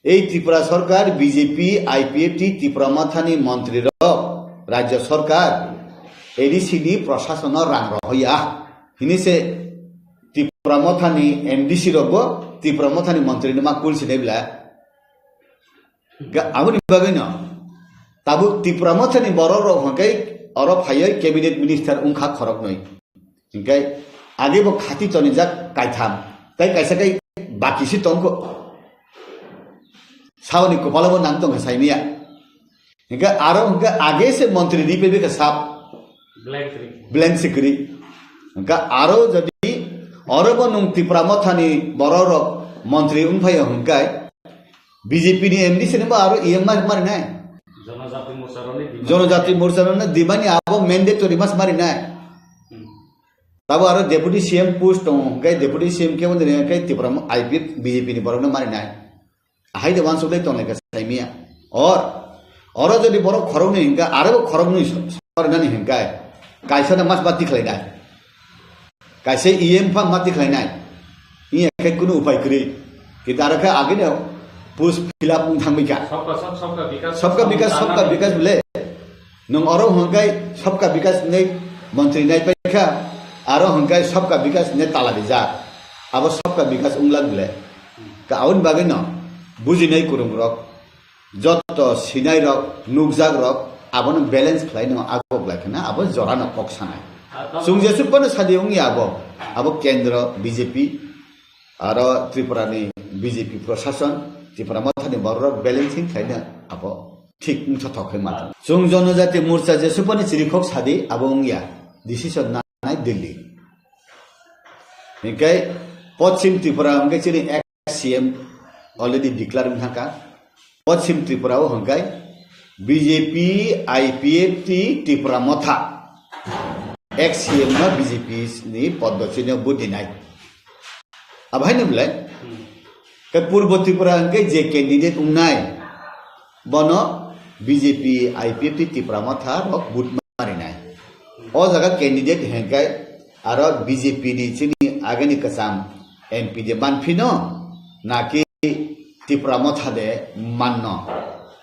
Ei Tripura sorkar, B J P, I P F T, Tipra Mothani montri rok, Rajya sorkar, A D C ni prashasono rang rohoya. Hini se Tipra Mothani M D C rok bo Tipra Mothani montri no ma kul sinai bla. Ga-, aboni bagwi no tabuk Tipra Mothani borok rok hwnkhe oro phaiwi cabinet minister wngkha khoroknwi. Hingke age bo khati tonijak kaitham, tei kaisa kei baki si tongkho. Saboni kopalo bo nang tongkha saimia. Hingke aro hingke age se montri ri pebe khe sap Blank sikri. Blank sikri. Hingke aro jodi oro bo nung Tipra Mothani borok rok montri wngphaio hingke B J P ni M D C ni bo aro E M ma-, mari nai. Jonojati Morcha rokni demand. Jonojati Morcha rokni demand ni abo mandatory mas mari nai. Hmm. Tabo aro deputy C M post tongo, hingke deputy C M kebo nini hingke Tipra mo-, I P F B J P ni borokno mari nai. Ahai de wansuk lai tonglai ka saimia. Or, oro jodi borok khoroknwi hingke, aro bo khoroknwi so-, sorinani hingke, kaisa no mas bati khlai nai. Kaisa E M pha mati khlai nai. Iya khe kunu upai kwrwi. Kita aro khe agini post fill up wng thangbai kha. Sabka sath, sabka vikas, sabka vikas, sabka vikas bole. Nwng oro hwnkhai sabka vikas hinwi montri nai paikha, aro hwnkhai sabka vikas hinwi tala rijak. Abo sabka vikas wngla bole. Ka aboni bagwi no bujinai kwrwng rok, jotto sinai rok, nukjak rok, abono balance khlai no agok lai khna, abo jora no kok sanai. Chwng jesuk phano sadi wngya abo, abo kendro B J P, aro Tripura ni B J P prashason, Tripura mothani borok rok balancing khlaina abo thik wngthothok khe mano. Chwng Jonojati Morcha jesupani chirikhok sadi abo wngya, decision nanai Delhi. Hinkhe Poschim Tripura hwnkhe chini ex C M already declare wngkha. Poschim Tripura o hwnkhe B J P, I P F T, Tipra Motha ex C M no B J P ni poddo chini vote dinai. Abo haino belai? Hmm. Khe Purbo Tripura hwnkhe je candidate wngnai, bono B J P, I P F T, Tipra Motha rok vote marinai. O jaga candidate hwnkhe aro B J P ni chini agini kwcham M P de manphino, naki Tipra Motha de manno?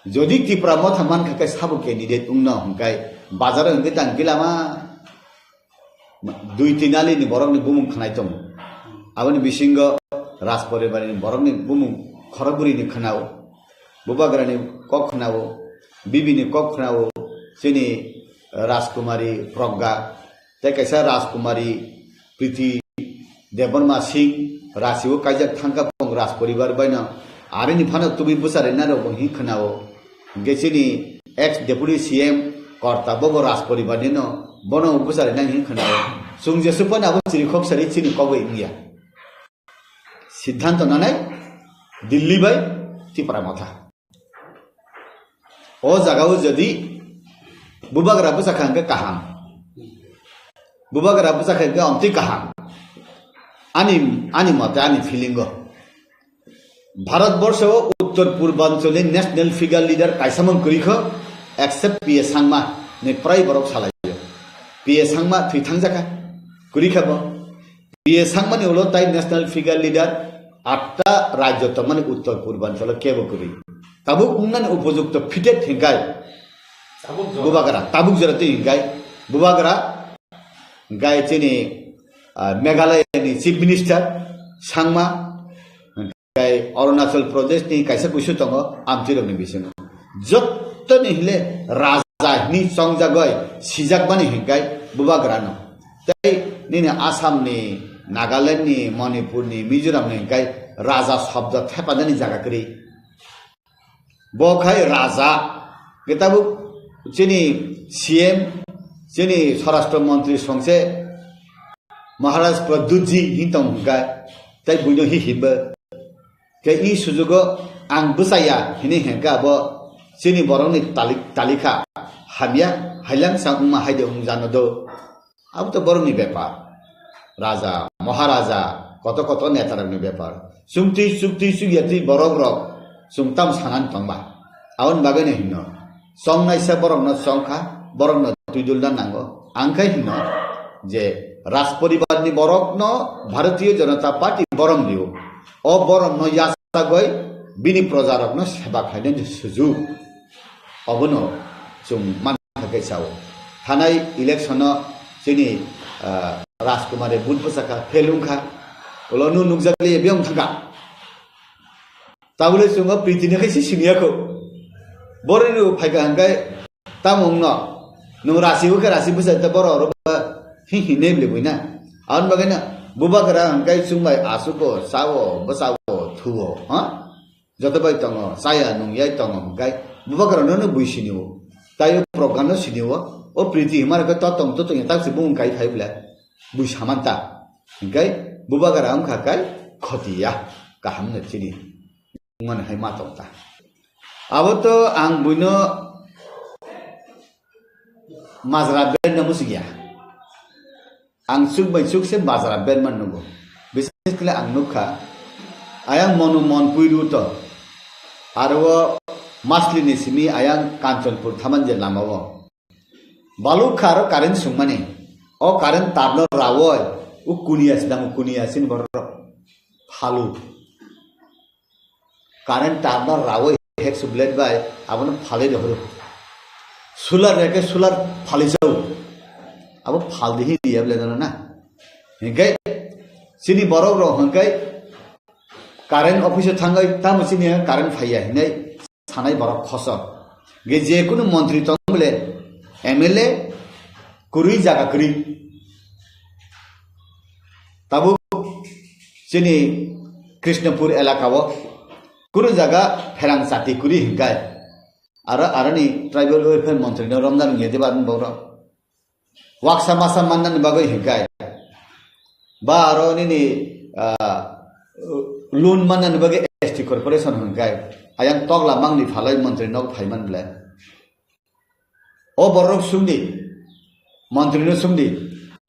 Jodi Tipra Motha mankha khe sabo candidate wngno hwnkhe bazar hwnkhe tang gila ma. Dui tin ali ni borok ni bumung khnai tongo. Aboni bisingo Rajporibar ni borok ni bumung khorok bwrwi ni khna o. Bubagrani kok khwnao, bibini kok khwnao, chini Rajkumari Progga, tei kaisa Rajkumari Priti Debbarma Singh, Rajibo kaijak thangkha bong Raj poribar baino, arini phano tubui bwcharwi narwkbo hwnwi khwnao. Hwnkhe chini ex deputy C M Korta bobo Raj poribarnino, bono bwcharwi nai hwnwi khwnao. Chwng jesuk phano abo chirikhok sari chini kogwi wngya. Siddhanto nanai Delhi bai Tipra Motha. O jagao jodi bubagra bwchakha hwnkhe kaham. Bubagra bwchakha hwnkhe omtwi kaham. Ani, ani mote, ani feeling o. Bharat borsho o uttor purbanchal ni national figure leader kaisa mang kwrwi kho, except P A Sangma ni prai borok salai o. P A Sangma thwi thangjakha, kwrwi kha bo. P A Sangmani ulo tai national figure leader atta rajyo tongmani uttor purbanchalo kebo kwrwi. Tabuk wngnani upojukto fitted hinkai Tabuk jora. Bubagra, tabuk jora twi hinkai Bubagra, hinkai chini, ah, Meghalaya ni Chief Minister Sangma, Tei Arunachal Pradesh ni kaisa kuisu tongo, amtwi rokni bisingo. Jottoni hile raja hini chongjagoi sijakmani hinkai bubagrano. Tei nini Assam ni, Nagaland ni, Manipur ni, Mizoram ni hinkai raja shobdo thepanani jaga kwrwi. Bo khai raja. Khe tabuk chini C M, chini Swarashtra Mantri songse Maharaj Pradyutji hin tong hinkai, tei buino hi himbo. Khe i sujugo ang bwchaya hinwi hinkha abo chini borokni tali-, talikha hamya, hailang sa wngma haide wng jano do. Abo to borokni bepar. Raja, Maharaja, koto koto netarokni bepar. Chungtwi, chukti, chukyatwi borokrok chwng tamo sanani tongba. Aboni bagwino hino, chongnaisa borokno chongkha, borokno twidulna nango. Ang khe hino je Raj poribarni borokno Bharatiya Janata Party borom rio. O boromno yachagoi bini projarokno seba khlainani sujuk. Obono chwng mankha khe sao. Thanai election-o chini, ah, Rajkumari vote bwchakha, fail wngkha. Ulo nu nukjakliya biyong thangkha. Tabule chwng o Priti ni khe si siniya kho. Boroni rw phaikha hwnkhe tamo wngno. Nwng rasi wngkhe rasi bwsai tei borok oro ba hi hi ne bile buina. Aboni bagwi no bubagra hwnkhe chwng bai aswk o, cha o, bwsa o, thu o, ha? Joto bai tongo, chaya nung yai tongo hwnkhe bubagra no no bui sini o. Tai o program no sini o. O Priti himar khe to tong to tong tak se bung kai phai bile. Bui samanta. Hwnkhe bubagra wngkha kai khoti ya. Kaham no chini. Wngmani hai ma tong ta. Abo to ang buino majra ben no musi ya. Ang chuk bai chuk se majra ben man nugo. Bises khle ang nukha. Ayang monu mon puiru to. Aro masli ni simi ayang Kanchanpur thaman je lama o. Balukha aro current sungmani. O current tar no rawoi. U kuniya sidang u kuniya sin borok. Phalu. Current tar no rawoi heksu blade bai abono phalwi rohoro. Solar reke solar phalwi jao. Abo phaldi hi riya blade no na. Hingke sini borok rok hingke current office o thangoi tamo sini current phaiya hinai sanai borok khosok. Ge je kunu montri tong bole M L A kwrwi jaga kwrwi. Tabuk chini Krishnapur elaka o kunu jaga pherang chati kwrwi hinkai. Aro, aroni tribal welfare montri no romna rwngya diba borok. Waksa masa mannani bagwi hinkai. Ba aro nini, ah, loan mannani bagwi S T corporation hinkai. Ayang tokla mangni phalai montri nok phaiman bwle. O borok sungdi. Montri no sungdi.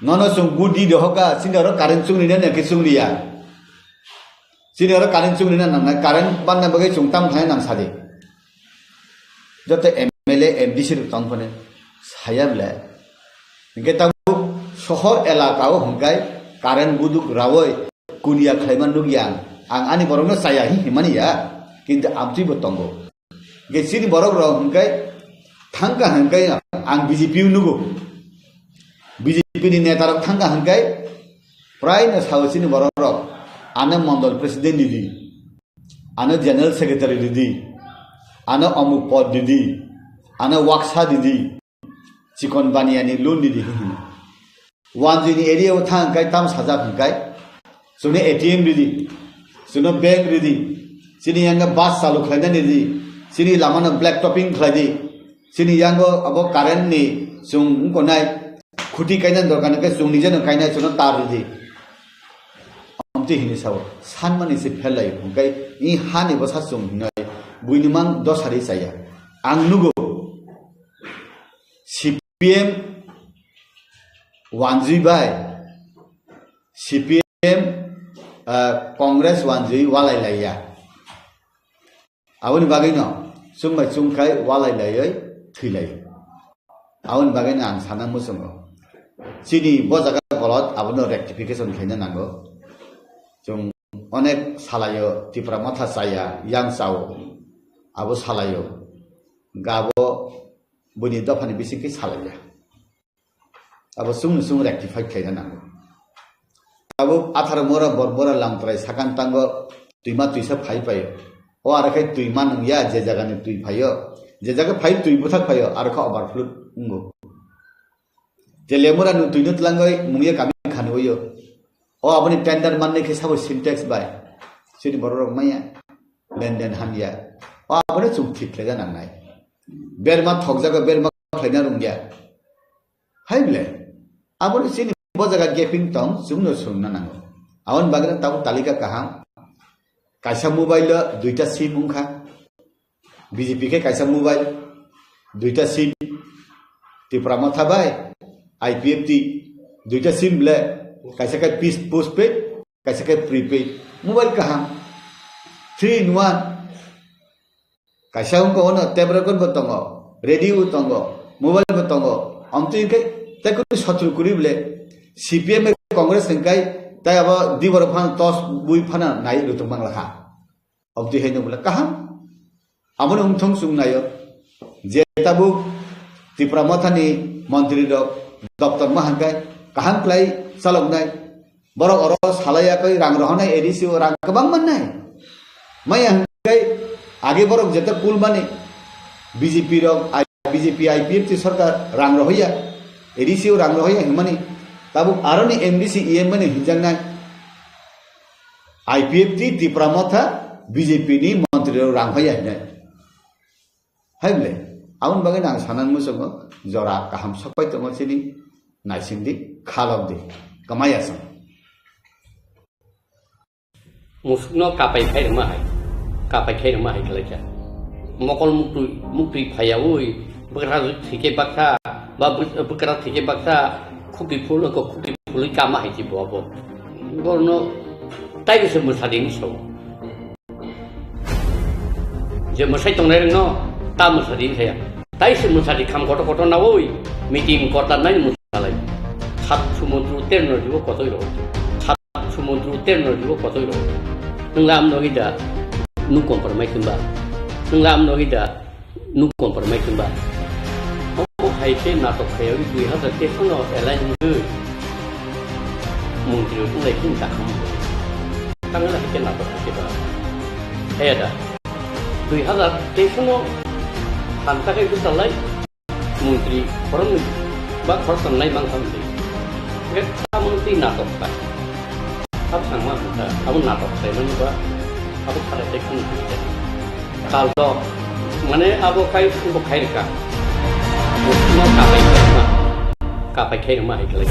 Nono sung budi dohoka, sini aro current sungni na naki sungni ya. Sini aro current chungni na nangnai, current banna bagwi chwng tam khlai nang sadi. Joto M L A, M D C rok tong phone saya bwle. Hingke tabuk sohor elaka o hingkai current buduk rawoi kunia khlaima nukya ang. Ang ani borokno chaya hi himani ya, kintu amtwi bo tongo. Hingke chini borok rok hingke thangka hingke ang B J P o nugo. B J P ni neta rok thangka hingke prai no sao chini borok rok ano mondol president ni di. Ano general secretary ridi. Ano omuk pod didi, ano waksa didi, chikon baniani loan didi hino. Wanjui ni area o thang kai tam sajak hingkai, chwngno A T M ridi, chwngno bank ridi, chini yang bus chalu khlaina ridi, chini lama no black topping khlai di, chini yang abo current ni chwng wngkonai khuti kaina dorkar hingkai chwng nijeno kainai chwngno tar ridi. Amtwi hini sao, sanmani se phelai hingkai i hani bwsa chwng hinai buini mang dosari chaya. Ang nugo C P M wanjui bai, C P M, ah, Congress wanjui walai laiya. Aboni bagwi no chwng bai chwng khai walai laiwi thwi lai. Aboni bagwi no ang sana muchungo. Chini bo jaga bolot abono rectification khaina nango. Chwng onek salaio Tipra Motha chaya, yang chao. Abo salaio. Gabo buini dophani bisingkhe salaiya. Abo chwngno chwng rectify khlaina nango. Abo atharo mora bor mora lamtrai sakan tango twima twisa phai paio. O aro khe twima nungya je jagani twi phaio. Je jaga phai twi bwthak phaio aro khe overflow wngo. Je lemura nung twino tlangoi mungya kami khani oyo. O aboni tender manni khe sabo Sintex bai. Chini borok rok maya. Lenden hamya. O aboni chwng thik khlaina nangnai. Berma thokjago, berma khlaina rungya. Hai bole, aboni chini bo jaga gaping tong, chwngno swrwngna nango. Aboni bagwi tabuk talika kaham. Kaisa mobile o duita sim wngkha. B J P khe kaisa mobile, duita sim. Tipra Motha bai I P F T duita sim bole, kaisa khe pis-, postpaid, kaisa khe prepaid. Mobile kaham. Three in one. Kaisa wngkha ono tape record bo tongo, radio bo tongo, mobile bo tongo. Amtwi hwnkhe tei kunu sotro kwrwi bole C P M bai Congress hwnkhe tei abo di borok phano tos bui phano nai rwtwk mang lakha. Amtwi haino bole kaham. Abono wngthong chwng naio. Je tabuk Tipra Mothani montri rok doptor ma hwnkhe kaham khlai chaloknai. Borok oro salai yakwi rang rohornai A D C o rang kwbang mannai. Maya hwnkhe age borok jeta kulmani B J P rok, I-, B J P I P F T sorkar rang rohorya, A D C o rang rohorya hwnmani tabuk aroni M D C E M mani hinjaknai. I P F T Tipra Motha B J P ni montri rok rang hoya hinai. Hai bole, aboni bagwi ang sanani muchungo jora kaham sokpai tongo chini naisingdi, khalokdi, kwmaya chwng. Musukno kapai khai rwma hai, kapai khai rwma hai khlaikha. Mokol muktwi, muktwi phaiyaui, bwkra thwikhe baksa, ba bw-, bwkra thwikhe baksa, khukti phul, khukti phulwi kama hai se bo abo. Borno taibo se mwsadi hinwi sao. Je mwsai tongnai rokno ta mwsadi hinwi saya. Tai se mwsadi kham kotor kotor naui, meeting korta nai mwsalai. Sat sumundru terno jibo kotoi rok. Sat sumundru terno jibo kotoi rok. Nwng lam nogi da, nu compromise hwnba. Nwng lam nogi da, nu compromise hwnba. Omo hai khe natok khaiwi dui hazar teis no alliance wngwi montri rok wnglai khe ta khamu. Tangla hai khe natok hai khe ba. Haya da. Dui hazar teis no phan takai bwchalai montri khoroknwi ba khoroktham nai mang kha mantwi. Hwnkhe ta montri natok kha. Abo sangma hwnkha, abo natok khlaimani ba abo khalai tei kheno hwnkhe. Kaldo, mane abo khai, bo khai rwkha. Musukno kapai khai rwma, kapai khai rwma hai khlai.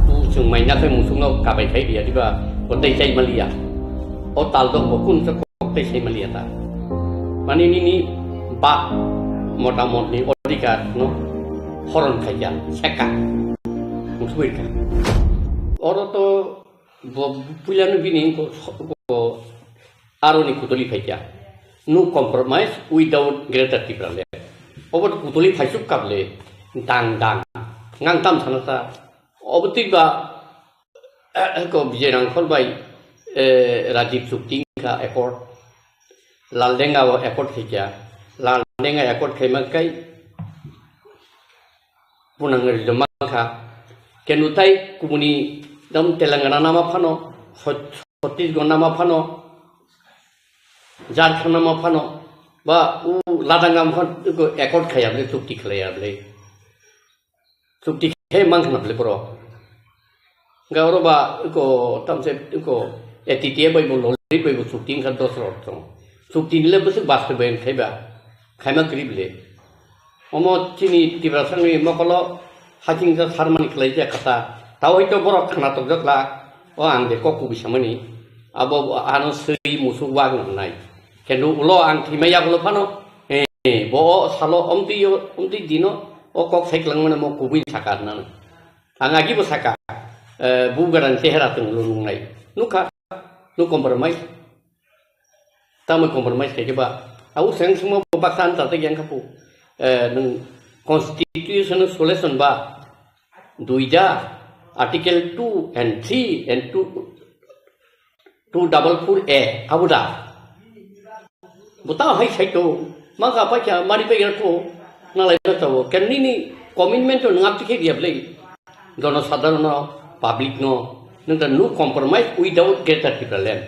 Tu chwng mai nakhai musukno kapai khai riya diba, bo tei chai maliya. O taldo bo kun se kok tei sai maliya ta. Mane nini bak motamotni odhikar no horon khaikha, seka. Musuk kha. Oro to Bo puilano bini ko, ko aroni kutuli phaikya. No compromise without Greater Tipraland. Obo kutuli phaisuk kable dang dang. Ngang tam sana sa. Obo twi ba, eh, ko Vijay Rangkhol bai, eh, Rajiv Chukti kha accord. Laldenga o accord khaikya. Laldenga accord khaima kai Punang rijoma kha. Kenu tai kubuni dam Telangana nama phano, Chhat-, Chhattisgarh nama phano, Jharkhand nama phano, Ba u ladang am hon ko accord khaya bole, chukti khlaya bole. Chukti khe mang khna bole borok. Ga oro ba ko tamse ko A T T A bai bo loli bai bo chukti wngkha dos rok tong. Chukti ni le bwswk baste bai khai ba. Khaima kri bole. Omo chini Tiprasani mokolo haching ja sarmani khlai ja kata. Tawai to borok khna tokjak la. O ang de kok kubui samani. Abo ano swi musuk wak nai. Kendo ulo ang thima yagulo phano. Eh, bo o salo omtwi yo, omtwi dino o kok sai kwlangmani mo kubui saka nang. Ang agi bo saka. Eh, bu garan chehra tong lo nungnai. Nukha, no compromise. Tamo compromise khai ba. Au seng sungma bo baksa an tata yang kapu. Eh, nung constitution solution ba. Duida, article two and three and two, two double four A, abo da. Bo ta hai sai to, ma ka pa kya mari pe gra ko, na lai na to, ken ni ni commitment to ngap tikhe dia blei. Jono sadharon no, public no, nung ta no compromise without Greater Tipraland.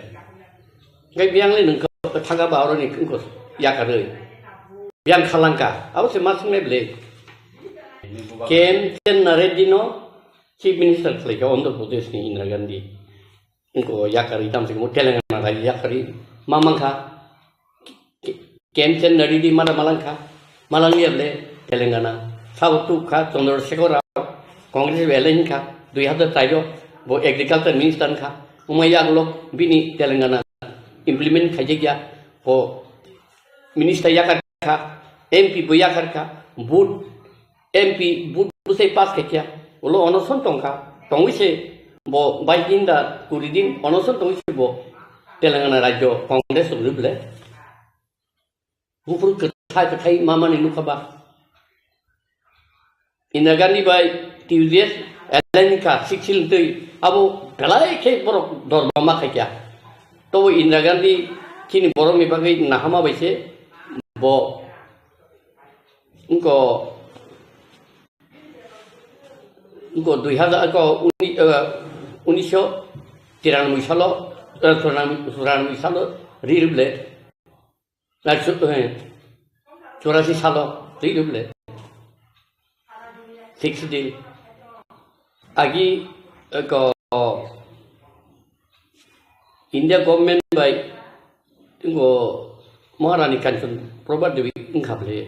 Ngai biang le nung ka thanga ba oro ni ko yakaroi. Biang khalangka, abo se ma sung le blei. K M Chenna Reddy no Chief Minister khlai kha Andhra Pradesh ni Indira Gandhi. Ko yakari tam se mo Telangana rai yakari ma mangkha. K M Chenna Reddy mada malangkha. Malang yable Telangana. Sabo tu kha Chandrasekhar Rao. Congress wele hinkha. Dui hazar chaiyo bo agriculture minister kha. Umai yaglok bini Telangana implement khaijak ya. Bo minister yakar kha. M P bo yakar kha. Vote M P bu-, busai pass khaikya, ulo onoson tongkha, tongwi se bo bais din da kuri din onoson tongwi se bo Telangana rajyo Congress rwbwle. Buphuru kwthai kwthai mamani nukha ba. Indira Gandhi bai T U J S alliance kha six sil twi abo belai khe borok dor bama khaikya. Tobo Indira Gandhi chini borokni bagwi nahama bai se bo Wngkha, wngkha dui hazar, wngkha uni-, eh, unisho tiranoboi salo, eh, churano-, churano salo ri rwble, eh, chu-, eh, churasi salo ri rwble. Six day. Agi, eh, ko, India government bai Ngo Maharani Kanchan Prabha Devi wngkha ble,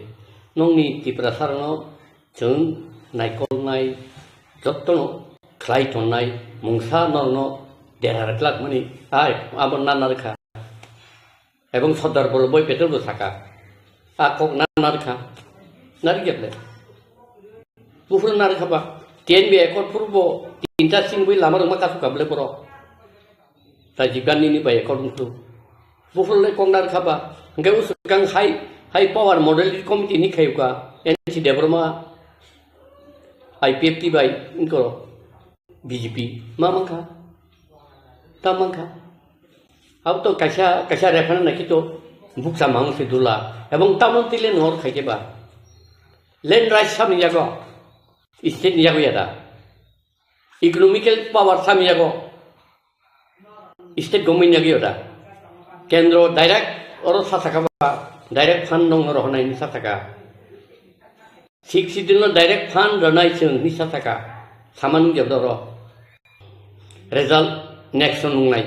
nongni Tiprasarokno chwng naikolnai, jotono khlai tongnai mungsa norokno dera rwklak mani, ai abo na narwkha. Ebong Sardar Vallabhbhai Patel bo saka, a kok na narwkha, narwkya ble. Buphuru narwkha ba, T N V accord phuru bo tinta singwi lama rwma kasukha ble borok. Rajiv Gandhi ni bai accord wngkhu. Buphuru le kok narwkha ba. Hwnkhe usukang hai, hai power model committee ni khayuka. N C Debbarma, I P F T bai wngkho B J P. Ma mankha? Ta mankha? Abo to kaisa, kaisa referendum naikhe to bukcha mang se dula. Ebong tamon tile nor khaikhe ba. Land rights samni yago. State ni yago yada. Economical power samni yago. State government yagi ota. Kendro direct oro sasaka ba, direct fund nong rohonai ni sasaka. Sixth Schedule no direct fund ronai chwng ni sasaka. Saman jabda ro. Result next no nungnai.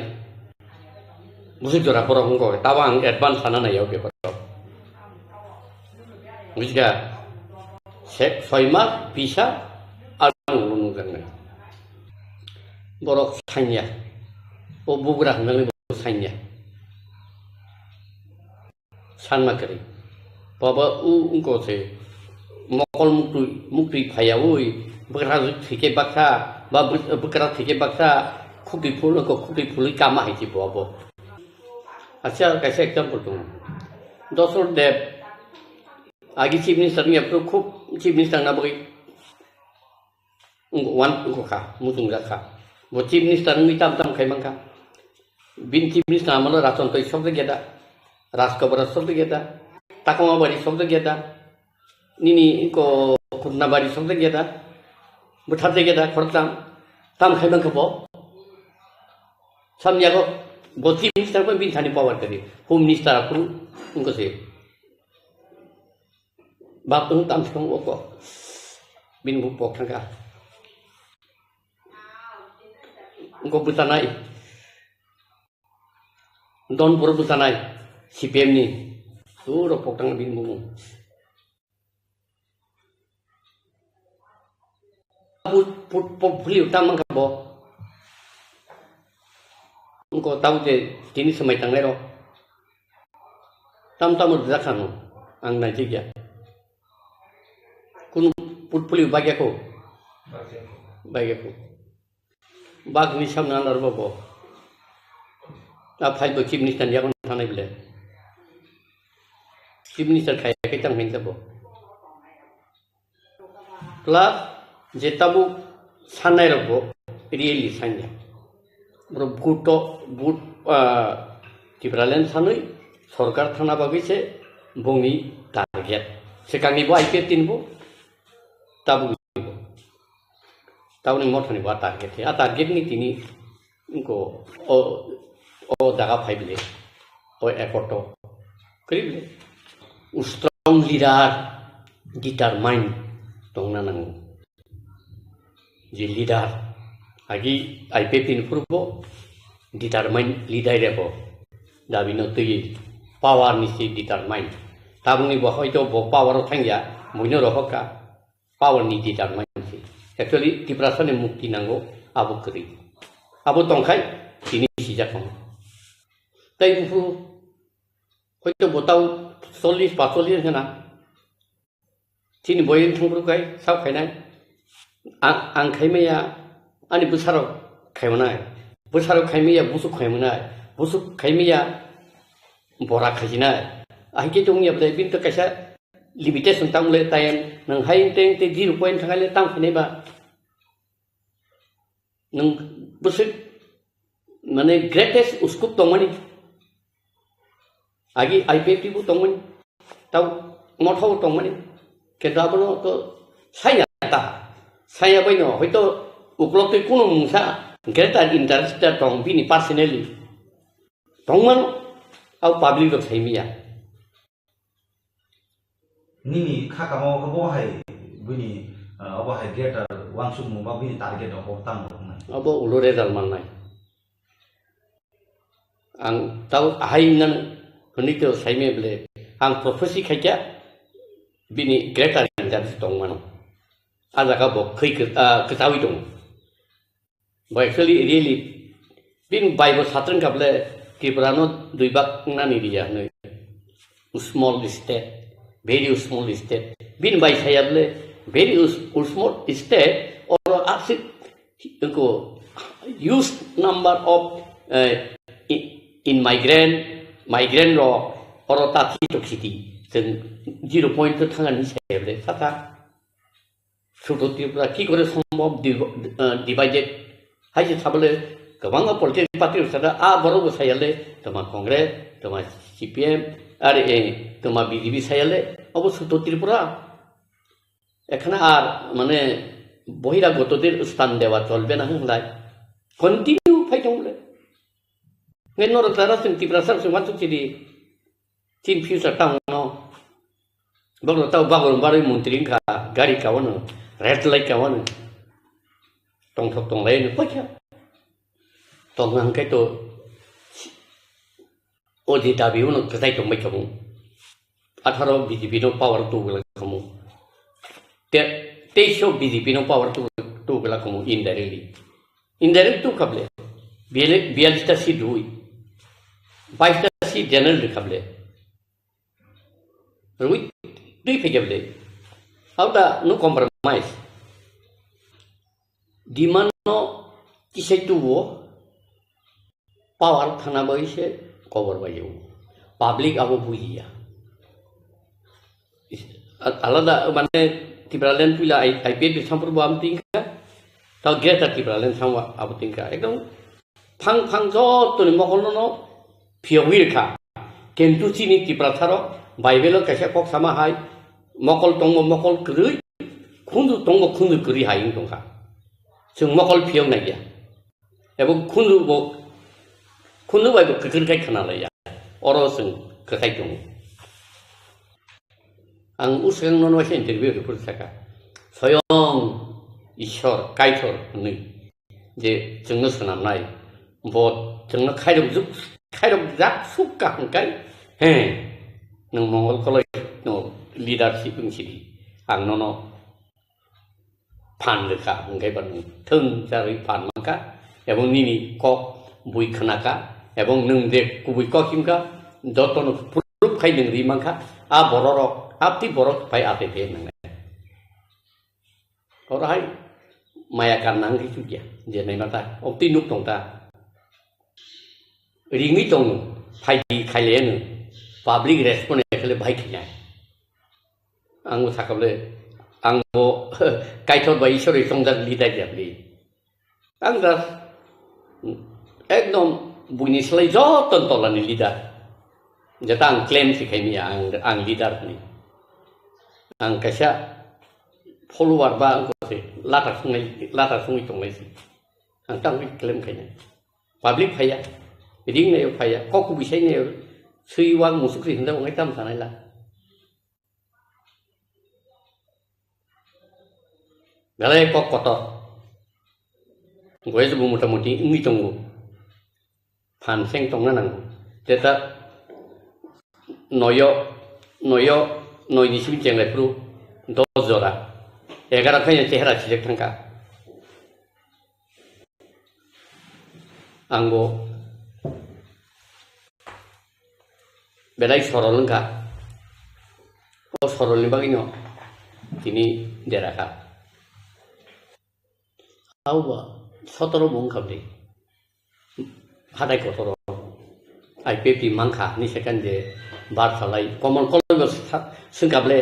Busi jora borok wngkha, tabo ang advance sana nai o beparo. Bujikha, se-, soi mas, bisa, ang nungjaknai. Borok sanya, o bugra hwnjaknai borok sanya. Sanma kwrwi. Baba u wngkha se mokol muktwi, muktwi phaiyaui, bwkra thwikhe baksa, ba bw-, bwkra thwikhe baksa, khukti phul wngkha, khukti phulwi kama hai se bo abo. Acha kaisa example tongo. Dosrot Deb, agi chief minister wngya phuru khub chief minister wngna bagwi wng-, wan wngkha, muchungjak kha. Bo chief minister wngwi tam tam khai mankha. Bini chief minister amolo Rachontoi sokjak ya da, Rajkobra sokjak ya da, Takoma Bari sokjak ya da, nini ko Khutna Bari sokjak ya da, bwtharjak ya da, khoroktham, tam khai mankha bo. Samni yago bo chief minister bo bini thani power kwrwi, home minister aphuru wngkha se. Bap tong tam song o kok. Bini bu pok thangka. Go butanai. Don puro butanai. C P M ni. Suro pok thang bini bu. Put, put, portfolio tam wngkha bo. Wngkha tamo je tini swmai tangnai rok. Tam tamo rijak kha no. Ang naijak ya. Kunu portfolio bagya ko. Bagya ko. Bagni samna nar bo bo. A file bo chief minister ni yakon thanai bile. Chief minister khai kai tang hin bo. Plus je tabuk sanai rok bo really sanya. Bro buto but, ah, Tipraland sanwi sorkar thana bagwi se bongni target. Sekangni bo I P F tin bo tabuk ni bo. Tabuk ni mothani bo a target. A target ni tini Wngkha o, o jaga phai bile, o effort o kwrwi bile. Strong leader, determine tongna nango. Je leader, agi I P F ni phuru bo determine leader rebo. Dabi no twi power ni si determine. Tabukni bo hoito bo power o thangya, buino rohorkha. Power ni determine se. Actually, Tiprasa ni mukti nango, abo kwrwi. Abo tongkhai, tini sijak tongo. Tai buphuru, hoito bo tau chollish, pacollish hena. Chini boyeng thangphuru kai, sao khainai. Ang, ang khaimaya, ani bwsarok khaimanai. Bwsarok khaimaya, busuk khaimanai. Busuk khaimaya, bora khaijinai. Ahikhe tongya bwlai, bini to kaisa limitation tamo le time, nwng hai teng tei zero point thang le tamo khainai ba. Nwng bwswk, mane, greatest uskup tongmani. Agi I P F T bo tongmani. Tau motha bo tongmani. Kintu abono to saya ta. Saya bai no, hoito uklok twi kuno mungsa greater interest tong bini personally. Tongmano, au public rok saimiya. Nini kha kamo khe bo hai bini, ah, obo hai greater wansukmung ba bini target rok bo tamo rok nai. Abo ulo result mannai. Ang tau ahai nan hwnwi to saime bele ang prophecy khaikya bini greater interest tongmano. A jaga bo khwi kw-, ah, kwtawi tongo. Bo actually really bini bai bo satrang kable Tripura no dui bak nani riya hwnwi. Small state, very small state. Bini bai saya bole very us-, small state or asik ko huge number of, eh, i-, immigrant, migrant ro oro ta thi to khiti. Jeng zero point to thangani saya bole sata. Sudo Tripura ki kore sombhob div-, ah, divided? Hai se sabole kwbangma political party rok sada, a borok bo sayale, toma Congress, toma C P M, are, eh, toma B J P sayale, obo Sudo Tripura. Ekhana ar, mane, বহিরাগতদের স্থান দেওয়া চলবে না hwnlai. Continue phai tong le. Nge norok jara chwng Tiprasa rok chwng wansuk chidi. Chin future tamo no. Bokno tau bagor barwi montri wngkha, gari kawano, red light kawano. Tongthok tonglai no paikha. Tongna hwnkhe to o je dabi uno kwchai tongbai khamu. Atharo B J P no power tubula khamu. Te, teisho B J P no power tu, tubula khamu indirectly. Indirect tu khable. Biyal-, biyalista si dui. Baista si general khable. Rwi twi phai khe bwle. Hau da no compromise. Demand no kisai tubo power thana bai se kobor bai o. Public abo bujiya. Is-, a-, alada mane Tipraland puila I-, I P F ni sampur bo am tingka. Tao Greater Tipraland samwa abo tingka. Ekdom Phang phang jottoni mokolno no phiyogwi rwkha. Kintu chini Tiprasarok Bible-o kaisa kok sama hai, mokol tongbo mokol kwrwi, khunju tongbo khunju kwrwi hai wng tongkha. Chwng mokol phiyok naiya. Ebo khunju bo, khunju bai bo kwkhrwi khai khna laiya. Oro chwng kwthai tongo. Ang uswkang nono waisa interview rwphuru saka, "Soyong Ishwar Kaitor hwnwi je chwngno swnamnai, bo chwngno khairok juk, khairok jak suk ka hwnkhe, he, nwng mongol koloi no leadership wng sidi, ang nono phan rwkha," hwnkhe ba nwng thwng charwi phan mankha, ebong nini kok bui khnakha, ebong nwng je kubui kok himkha, jotono proof khai nwng ri mankha, a bororok, a twi borok phai atete nangnai. Oro hai maya karna wngkhe chukya, je naima ta, obtwi nuk tong ta. Ringwi tong, phaidi khailaiya nwng, public respond khaile bahai khainai. Ang bo sakha bole, ang bo Kaitor bai Ishwar bai chongjak leader ya bini. Ang da ekdom buini slai joto tolani leader. Jeta ang claim si khaimiya ang, ang leader ni. Ang kaisa follower ba ang ko se lata sungai, lata sungwi tonglai si. Ang tang claim khaina. Public phaiya. Ring nayo phaiya. Kok kubui sai nayo. Sui wang musuk ri hinda wangai tam sanai la. Belai kok kotor. Goya se bo motamuti wngwi tongo. Phan seng tongna nango. Teta noyo, noyo, noi ni simi chenglai phuru dos jora. Egaro khaina chehra sijak thangkha. Ang bo belai sorol wngkha. O sorolni bagwino tini derakha. Auba sotoro bo wngkha bwle. Hatai kotoro I P F T mankha ni second je bar salai. Common college o sa-, swngkha bwle.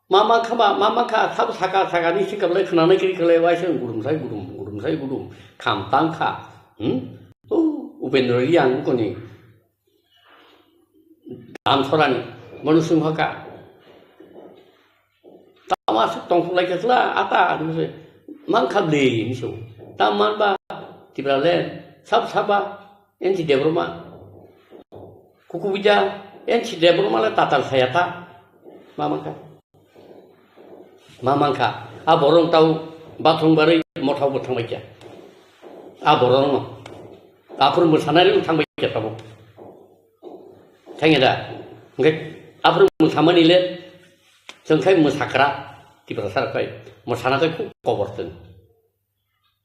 Ma mankha ba, ma mankha, sabo saka, saka ni swngkha bwle khwnanai kiri khlai waisa gudum sai gudum, gudum sai gudum. Kham tangkha. Hmm? O Upendra Reang koni. Dam sorani, manu sung haka. Tama suk tong lai ka sla, ata, adu se. Mang khab le, ni so. Tam man ba, Tipra le, sab saba, en si Debroma. Kuku bija, en si Debroma le tatal saya ta. Ma mang ka. Ma mang ka. A borong tau, bathong barui, mothau bo thang bai kya. A borong no. Aphuru mwsanai rok thang bai khe tabuk. Thangya da? Hwnkhe aphuru mwsamani le chwng khai mwsakra, Tiprasa rok khai mwsana khai khub kobor chwng.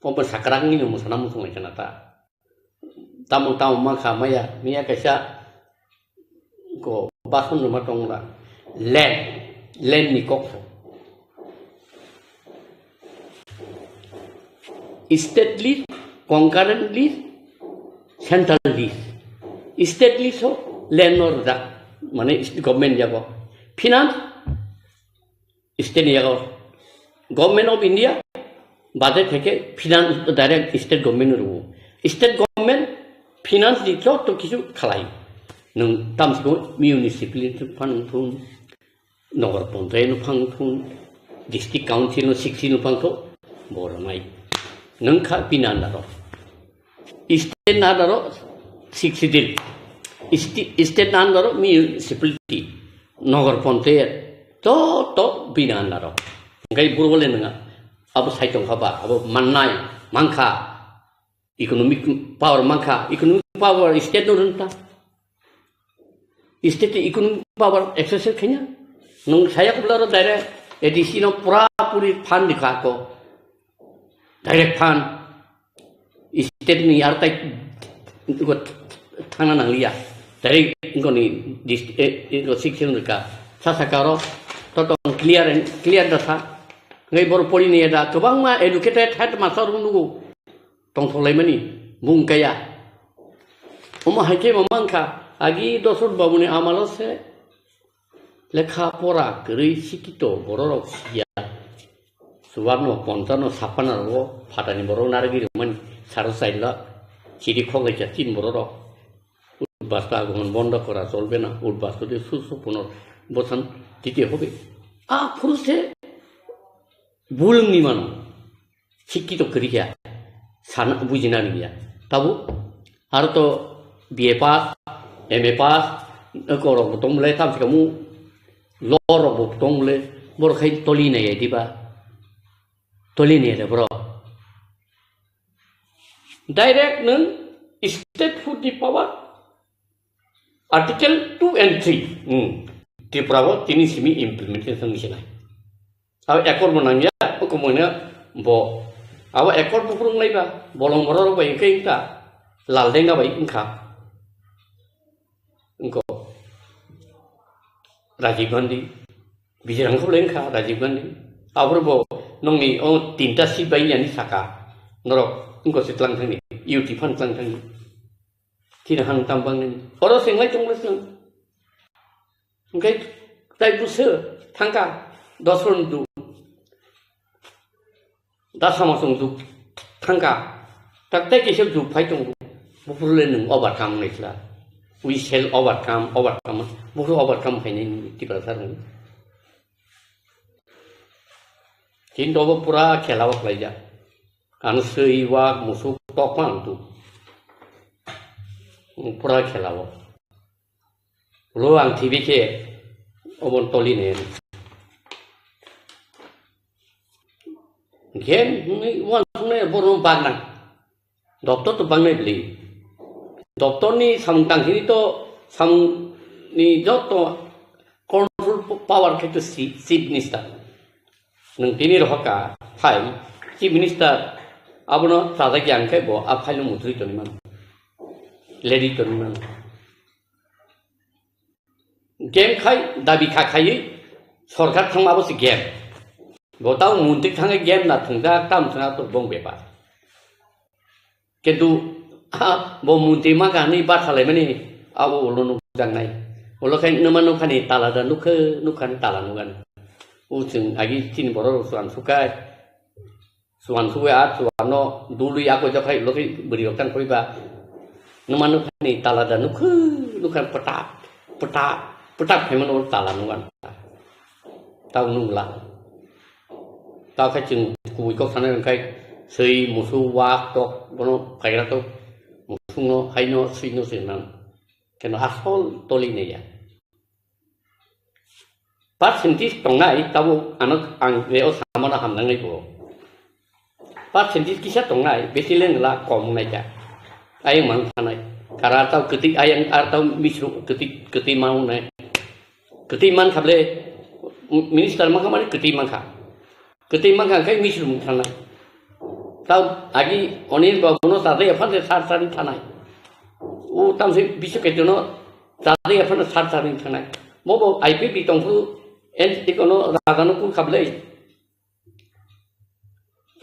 O mwsakra wngwi no mwsana muchung lai khna ta. Tamo tamo ma kha maya, miya kaisa ko bason rwma tong la. Land, land ni kok. State list, concurrent list, central list. State list o land no rwjak, mane government yago. Finance, state ni yago. Government of India, budget theke finance direct state government no rwo. State government finance ni joto kichu khalai. Nwng tamsiko municipality phan thun. Nogor Ponchayat no phang thun, District Council no sixty no phang tho, bo rwnai. Nwng kha bini under o. State ni under o sixty din. Sti-, state ni under o municipality, Nogor Ponchayat, to, to bini under o. Hwnkhe buro le nwnga, abo sai tong kha ba, abo mannai, mankha. Economic power mankha, economic power state no rwngta. State ni economic power exercise khaina. Nwng saya kubla ro direct A D C no pura puri fund dikha ko. Direct fund. State ni ar tai thangna nangliya. Direct ingkoni dist-, eh, ingko section rika. Sasa karo. Totong clear and clear da sa. Ngai bor pori ni da. Kwbangma educated headmaster rung nugo. Tongthok laimani bung kaya. Omo hai khe bo mankha, agi Dosrot babuni amalo se lekha pora kwrwi sikito bororok siya. Chubarno, ponchano, sapana rogo phatani borok narwgwi rwmani saro chaila chiri khok lai cha tin bororok. Udbas ka agoman bondo kora cholbe na, udbas kode susu punor bosan dite hobe. A phuru se bulungni mano. Sikkito kwrwi kha, sana bujina nangya. Tabuk, aro to B A pass, M A pass, korok bo tongmole tam se kamu. Law rok bo tong le, borok khai toli nai ya diba? Toli nai ya de borok. Direct nung state food ni power, Article two and three. Hmm. Tripura o tini simi implementation ni sinai. Abo accord bo nangya, hukumoino bo, abo accord bo phurung naiba, bolong borok bai wngkha, wngkha, Laldenga bai wngkha, wngkha Rajiv Gandhi, Bijirang khublai wngkha Rajiv Gandhi, aboro bo nongni o tinta seat bai yani saka, norok wngkha se tlang thangni, U T fan tlang thangni. Chini hang tam bang nini. Oro se ngai tong lesung. Engkai tai busu thangka dos ron du. Da sama song du thangka. Tak tai kisa du phai tong. Bupur le nung overcome nai sila. We shall overcome, overcome. Bupur overcome khai nai nini Tiprasa rung. Chin dobo pura khela wak lai ja. Ano sui wak musuk tok pang tu. Pura khela wak. Lo ang T V khe obon toli ne. Gen ni wan ne borom bagna. Doptor to bangnai beli. Doptor ni samung tangkini to samung ni joto control power khe to si-, chief minister. Nung tini rohorka phai chief minister abono chajak yang khe bo a phai no mutri toni mano. Lady toni mano. Game khai dabi kha khaiwi sorkar thangma bo se game. Bo tao muntri thangwi game na thwngjak tam thwna to bong bepar. Kintu, ha, bo muntri ma kha hwnwi batha laimani abo ulo nukjaknai. Ulo khai numa nukhani tala da nukha, nukhani tala nukani. O chwng agi chini borok rok chuan sukai. Chuan suwi a chuan no dului ako jokhai lokhi bwrwi rok tang koi ba. Numa nukhani tala da nukhu nukhan pata pata pata khaimano tala nugan. Tau nungla. Tau khe chwng kubui kok sanai rwngkhai swi musu wak tok bono kaigra tok musungno haino swino swi nang. Keno asol toli naiya. Percentage tongnai tabuk ano ang je o samano hamnangnai bo. Percentage kisa tongnai besi lengla kom nai ja. Ayang mang thanai. Kara tau keti ayang ar tau misru keti keti mau nai. Keti man khable minister mangkha mani keti mangkha. Keti mangkha khai misru mung thanai. Tau agi onil babu no tade aphan se sar sar thanai. U tam se bisu keti no tade aphan sar sar thanai. Mobo I P P tongphu N T kono ragano kul khablai.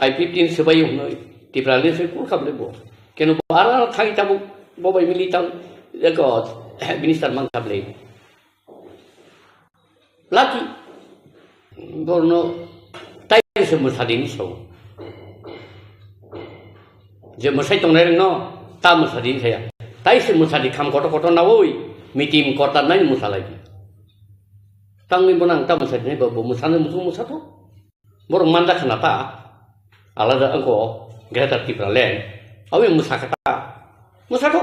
I P P tin sebai hwnwi Tipralni se kul khablai bo. Keno bo ara thai tabuk bo bai mili tam eko minister mang khablai. Laki borno tai se mwsadi ni so. Je mwsai tongnai rengno ta mwsadi saya. Tai se mwsadi kham koto koto nawi mitim kota nai mwsalai. Tangwi bonang ta mwsadi nai bo mwsana musu mwsato. Borok manda khana ta alada angko Greater Tipraland. Awi mwsa kata. Mwsato.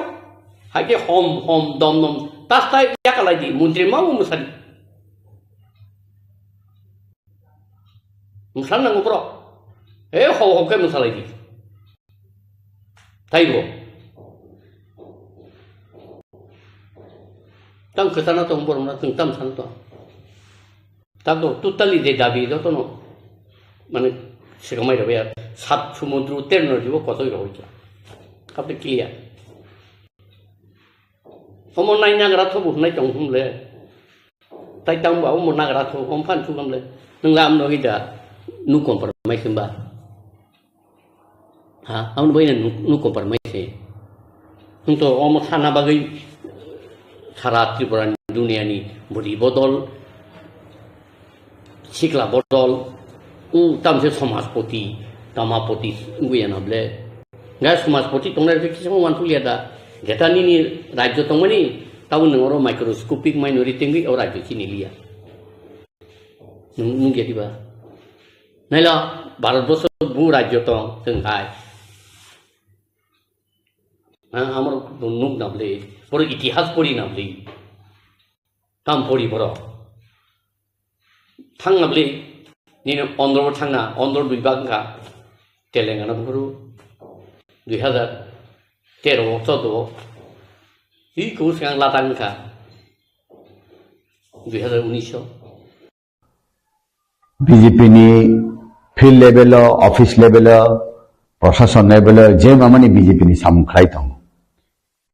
Haike hom hom dom dom. Tas tai yakalai di muntri ma mwsadi. Mwsana nango borok. E ho ho khe mwsalai di. Taibo. Tang kwchana tong borok na tong tam san tong. Tabo totally je dabi jotono mane sigamai rok ya sat sumudru ter no jibo kotoi rok ya. Kape clear. Omo nai nagra thobu nai tong humle. Tai tang ba omo nagra tho om phan chu gamle. Nung lam no gida nu compromise ba. Ha, ang bai nuk nuk par mai se. Hingto omo sana bagwi sara Tripura ni dunia ni budi bodol, sikla bodol, u tamse somajpoti, tamapoti wngwi ya na ble. Ga somajpoti tongnai rok kisa wan tulia da. Jeta nini rajyo tongmani, tabo nung oro microscopic minority wngwi o rajyo chini liya. Nung, nung ya diba? Naila, Bharat borso bu rajyo tong, chwng hai. Ha, amar nuk na bwle, borok itihas pori na bwle. Tam pori borok. Thangna bwlwi nini ondro thangna, ondro dui bak wngkha Telangana buphuru dui hazar tero o chodo o. Hi kubu swkang Ladakh wngkha dui hazar unis o. B J P ni field level o, office level o, proshashan level o, je mamani B J P ni samung khlai tongo.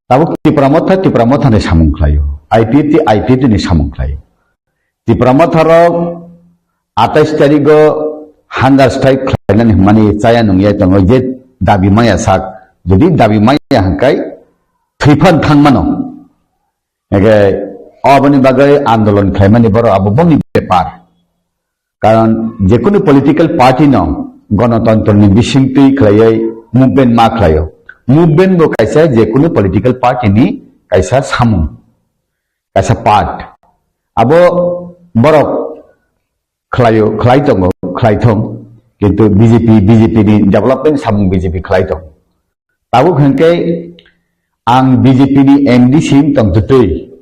Tabuk Tipra Motha, Tipra Motha ni samung khlaio. I P F T, I P F T ni samung khlaio. Tipra Motha rok atais tarik o hunger strike khlainani hwnmani chaya nungya tongo je dabi maya sak. Jodi dabi maya hwnkhe thwiphan thangmano. Hwnkhe oboni bagwi andolon khlaimani borok abo bongni bepar. Karon jekunu political party no gonotontro ni bisingtwi khlaiwi movement ma khlaio. Movement bo kaisa jekunu political party ni kaisa samung, kaisa part. Abo borok khlaio, khlai tongo, khlai thong. Kintu B J P, B J P ni development samung B J P khlai tongo. Tabuk hwnkhe ang B J P ni M D C wng tong twtwi.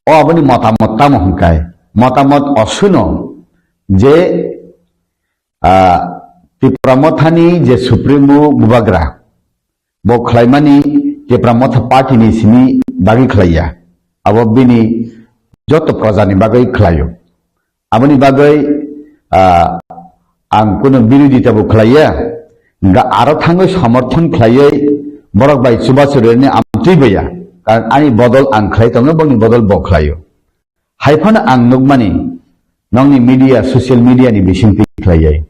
O aboni motamot tamo hwnkhe? Motamot osuno je, ah, Tipra Mothani je Supremo Bubagra, bo khlaimani Tipra Motha party ni simi bagwi khlaiya. Abo bini joto projani bagwi khlaio. Aboni bagwi, ah, ang kunu birodita bo khlaiya, hwnkhe aro thangwi somorthon khlaiwi borok bai chubachu rwni amtwi baiya, karon ani bodol ang khlai tongo, bongni bodol bo khlaio. Hai phano ang nukmani, nokni media, social media ni bisingtwi khlaiwi,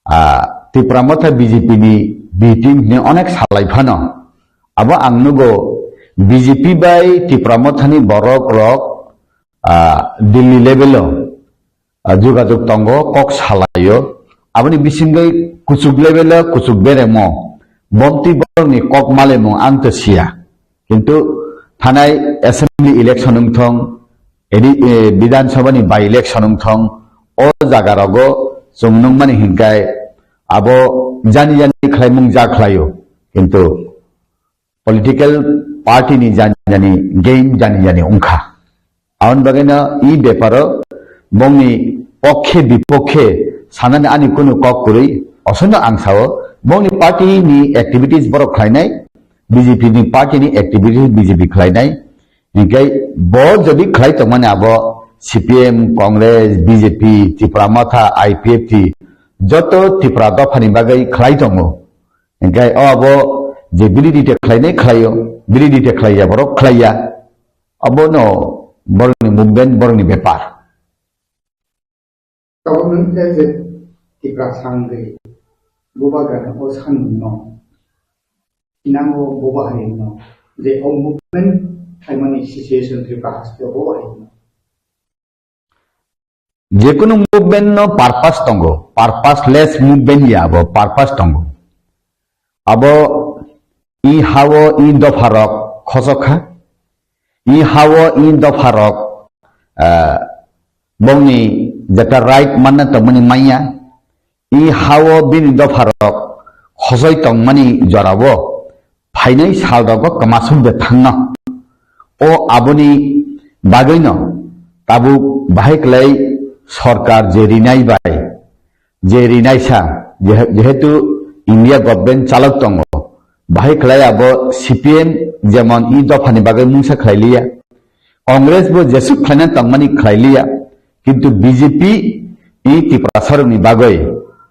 ah, Tipra Motha B J P ni B team hwnwi onek salai phano, abo ang nugo B J P bai Tipra Mothani borok rok, ah, Delhi level o, ah, jogajog tongo, kok salaio. Aboni bisingwi kuchuk level o kuchuk beremo, bomtwi borokni kok malemung ang to siya. Kintu thanai assembly election wngthong, edi, eh, Bidhan Sabha ni by election wngthong, o jaga rogo chwng nukmani hinkai abo jani jani khlaimung ja khlaio. Kintu political party ni jani jani game jani jani wngkha. Aboni bagwino i beparo bongni pokhe bipokhe sanani ani kunu kok kwrwi, osono ang sao, bongni party ni activities borok khlainai, B J P ni party ni activities B J P khlainai, hinkhe bo jodi khlai tongmani abo C P M, Congress, B J P, Tipra Motha, I P F T, joto Tipra dophani bagwi khlai tongo. Hinkhe o abo je biridita khlainai khlaio, biridita khlaiya borok khlaiya. Abono borokni movement, borokni bepar. Tabuk nung khe je Tiprasa wngwi Bubagrani o sanmungno, inango Bubagrino je o movement khlaimani situation Tripura hasteo Bubagrino. Jekunu movement no purpose tongo, purposeless movement ya abo purpose tongo. Abo i hao i dopha rok khosok kha, i hao i dopha rok, ah, bongni jeta right manna tongmani manya, i hao bini dopha rok khosoi tongmani jorao phainai sal rogo kwmasuk de thangno. O aboni bagwino tabuk bahai kwlai sorkar je rinai bai, je rinaisa, jehe-, jehetu India government chalok tongo, bahai kwlai abo C P M jemon i dophani bagwi mungsa khlai liya, Congress bo jesuk khlaina tongmani khlai liya, kintu B J P i Tiprasarokni bagwi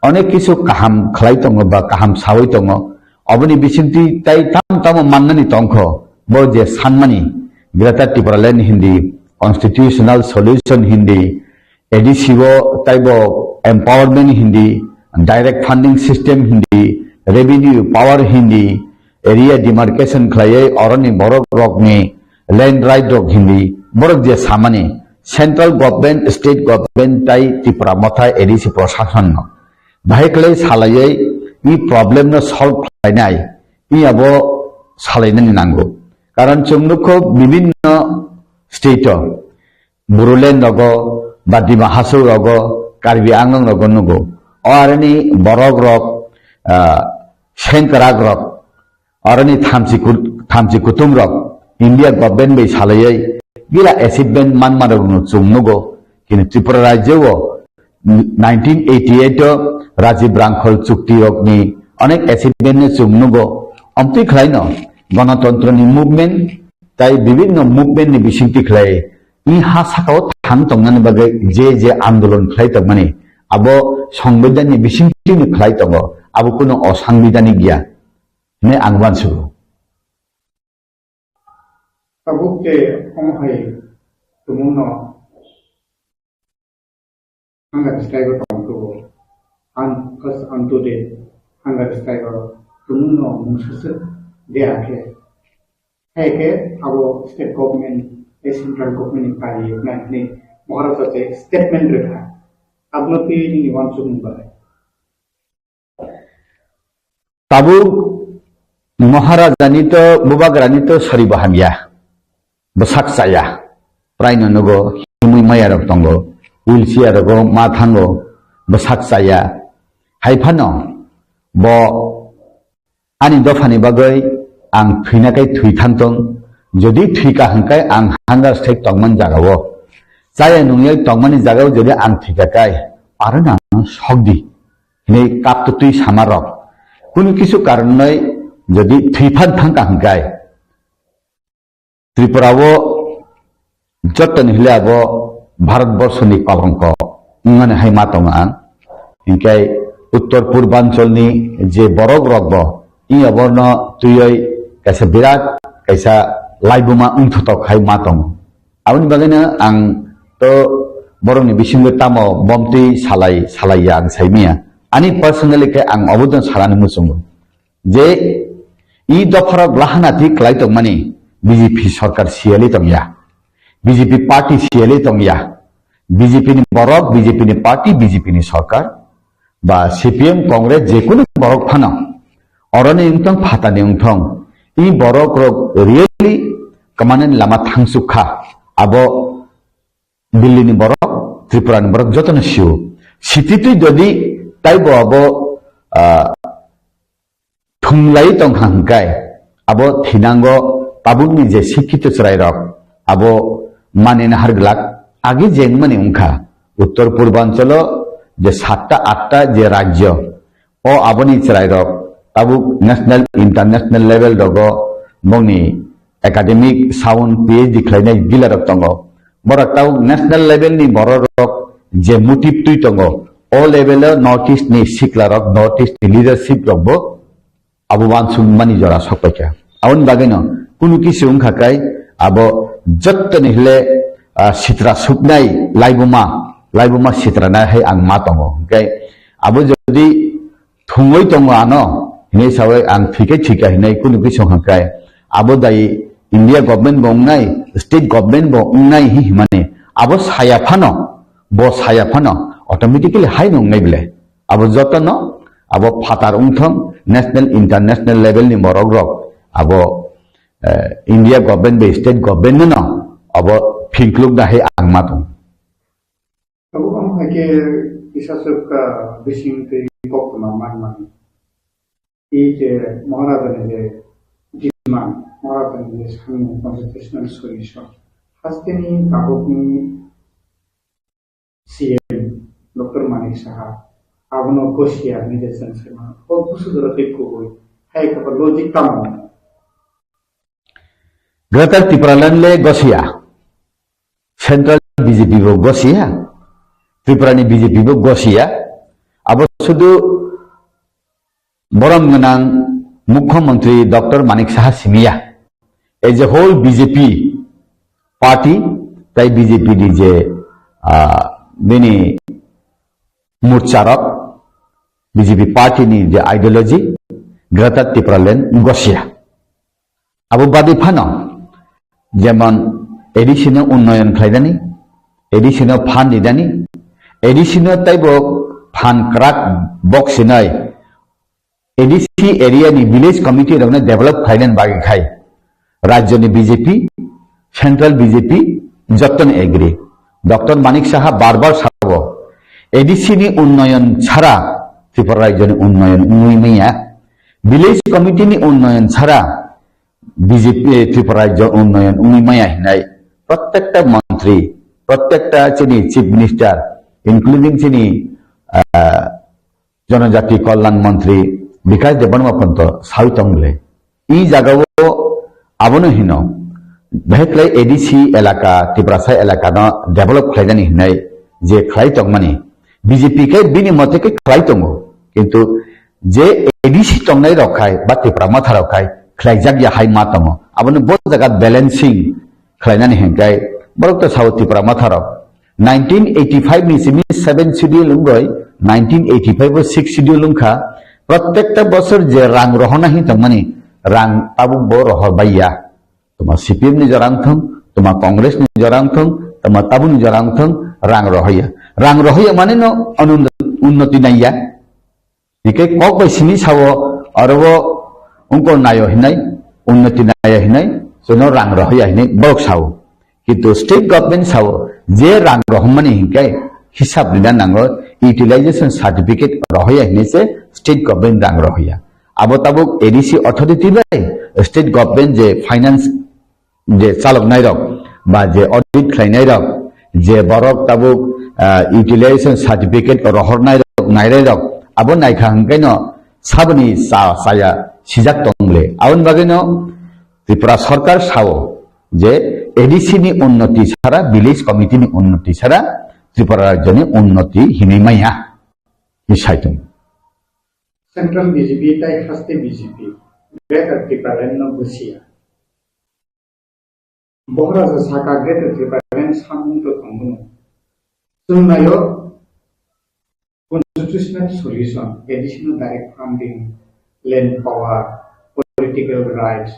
onek kisu kaham khlai tongo ba kaham sawi tongo, oboni bisingtwi tai tamo tamo mannani tongkho, bo je sanmani Greater Tipraland hindi, constitutional solution hindi, A D C o taibo empowerment hindi, direct funding system hindi, revenue power hindi, area demarcation khlaiwi oroni borok rokni land right rok hindi, borok je samani central government, state government tai Tipra Motha A D C proshasonno bahai khlai salaiwi i problem no solve khlainai, i abo salainani nango. Karon chwng nukho bibinno state o Bodoland rogo, ba Dima Hasao rogo, Karbi Anglong rogo nugo. O aroni borok rok, ah, sengkrak rok, aroni thamchi ku-, thamchi kutung rok, India government bai salaiwi gila achievement manma rok no chwng nugo. Kini Tripura rajyo o nineteen eighty-eight o Rajiv Rangkhol chukti rokni onek achievement no chwng nugo. Amtwi khlaino Ganatantro ni movement tai bibinno movement ni bisingtwi khlai i ha saka o thang tongnani bagwi je je andolon khlai tongmani abo songbidan ni bisingtwi no khlai tongo, abo kuno osangbidanik ya hwnwi ang uansugo. Tabuk khe omo hai tumungno hunger strike o tong tubo. An, first anto de hunger strike o tumungno mungsaswk de akhe. Hai khe abo state government, eh, central government ni pai nai ni Maharaja se statement rwkha. Abno twi nini uansukmung bai. Tabuk Maharajani to, Bubagrani to sori bo hamya, bwsak chaya, praino nugo, himwi maya rok tongo, wheelchair rogo ma thango, bwsak chaya. Hai phano bo ani dophani bagwi ang thwina kai thwi thang tong, jodi thwika hwnkhe ang hunger strike tongmani jagao, chaya nungya tongmani jagao jodi ang thwika kai, aro nang sokdi. Hinwi kap twtwi sama rok. Kunu kisu karon noi jodi thwi phan thang ka hwnkhe Tripura o joto ni hile abo Bharat borso ni kolongko wngmani hai ma tongo ang. Hinkhe Uttor Purbanchal ni je borok rok bo i oborno twiwi kaisa birat kaisa laibuma wngthotok hai ma tongo. Aboni bagwino ang to borokni bisingo tamo bomtwi salai, salai ya ang saimanya. Ani personally khe ang obono sanani muchungo je i dopharok lahana twi kwlai tongmani B J P sorkar siyali tongya, B J P party siyali tongya, B J P ni borok, B J P ni party, B J P ni sorkar, ba C P M, Congress, jekunu borok phano, oroni wngthong, phatani wngthong, i borok rok really kwmanani lama thangsuk kha. Abo Delhi ni borok, Tripura ni borok jotono sio. Sititwi jodi taibo abo, ah, thunglai tongkha hwnkhe, abo thinango tabukni je sikkito chwrairok abo manina har glak agi jengmani wngkha. Uttor Purbanchalo je satta atta je rajyo, o aboni chwrairok tabuk national, international level rogo bongni academic sound P H D khlainai gilarok tongo. Borok tabuk national level ni bororok je motive twi tongo, o level o North East ni siklarok, North East ni leadership rok bo abo uansukmani jora sokpaikha. Aboni bagwino kunu kisu wngkha kai abo jottoni hile, ah, sitra suknai laibuma, laibuma sitra nai hai ang ma tongo. Hwnkhe abo jodi thungwi tongo ano hinwi sawi ang thwikhe thwikha hinwi kunu kisu wngkha kai abo dai India government bo wngnai, state government bo wngnai hi himani abo saya phano, bo saya phano automatically hai no wngnai bile. Abo jotono abo phatar wngthong national, international level ni borok rok abo, eh, India government bai state government no abo phingkluk da hai ang ma tong. Abo ang hai khe kisa swk, ah, bising twi kok tongma man man. I je Maharaja ni je demand, Maharaja ni je samung constitutional solution, hasteni tabukni C M Doctor Manik Saha, abono gosiya hinwi je chwng sai mano. O busu jora tei kubui. Hai khe bo logic tamo? Greater Tipraland le gosiya. Central B J P bo gosiya. Tripura ni B J P bo gosiya. Abo sudu borom gwnang Mukhyamantri Doctor Manik Saha simiya. As a whole B J P party, tai B J P ni je, ah, bini morcha rok, B J P party ni je ideology, Greater Tipraland gosiya. Abo badi phano, jemon A D C no unnoyon khlainani, A D C no phan rinani, A D C no taibo phan kwrak bok sinai, A D C area ni village committee rokno develop khlainani bagwi khai rajyoni B J P, central B J P jottoni agree. Doctor Manik Saha bar bar sabo, A D C ni unnoyon chara Tripura rajyoni unnoyon wngwi manya, village committee ni unnoyon chara B J P, Tripura rajyo unnoyon wngwi maya hinai prottekta montri Protekta chini Chief Minister, including chini, ah, Jonojati Kalyan Mantri Bikash Debbarma ponto sawi tong le. I jagao abono hino, beheklai A D C elaka, Tiprasa elaka no develop khlainani hinai je khlai tongmani, B J P khe bini mote khe khlai tongo. Kintu je A D C tongnai rok khai ba Tipra Motha rok khai khlaijak ya hai ma tongo. Abono bo jaga balancing khlainani hinkai borok to sao Tipra Motha rok. Nineteen eighty-five ni simi seven schedule wngoi, nineteen eighty-five o six schedule wngkha. Protekta bosor je rang rohorna hin tongmani, rang tabuk bo rohor baiya. Toma C P M ni jora wngthong, toma Congress ni jora wngthong, toma tabuk ni jora wngthong, rang rohoya. Rang rohoya mane no anun-, unnoti naiya. Hingke kok bai simi sao, aro bo wngkor nayo hinai, unnoti nayo hinai, jono rang rohoya hinai borok sao. Kintu state government sao, je rang rohormani hinke hisab rina nango, utilization certificate rohoya hinai se state government rang rohoya. Abo tabuk A D C authority bai state government je finance je chaloknai rok ba je audit khlainai rok, je borok tabuk, ah, utilization certificate rohornai rok, nainai rok, abo naikha hwnkhe no saboni cha-, chaya sijak tong le. Aboni bagwi no Tripura Sarkar sao je A D C ni unnoti sara, village committee ni unnoti sara Tripura rajyo ni unnoti hinwi maya. Ni saitung. Central B J P tai haste B J P, Greater Tipraland no busia. Bohra ja saka Greater Tipraland samung to tongmung. Chwng nayo constitutional solution, additional direct funding, land power, political rights.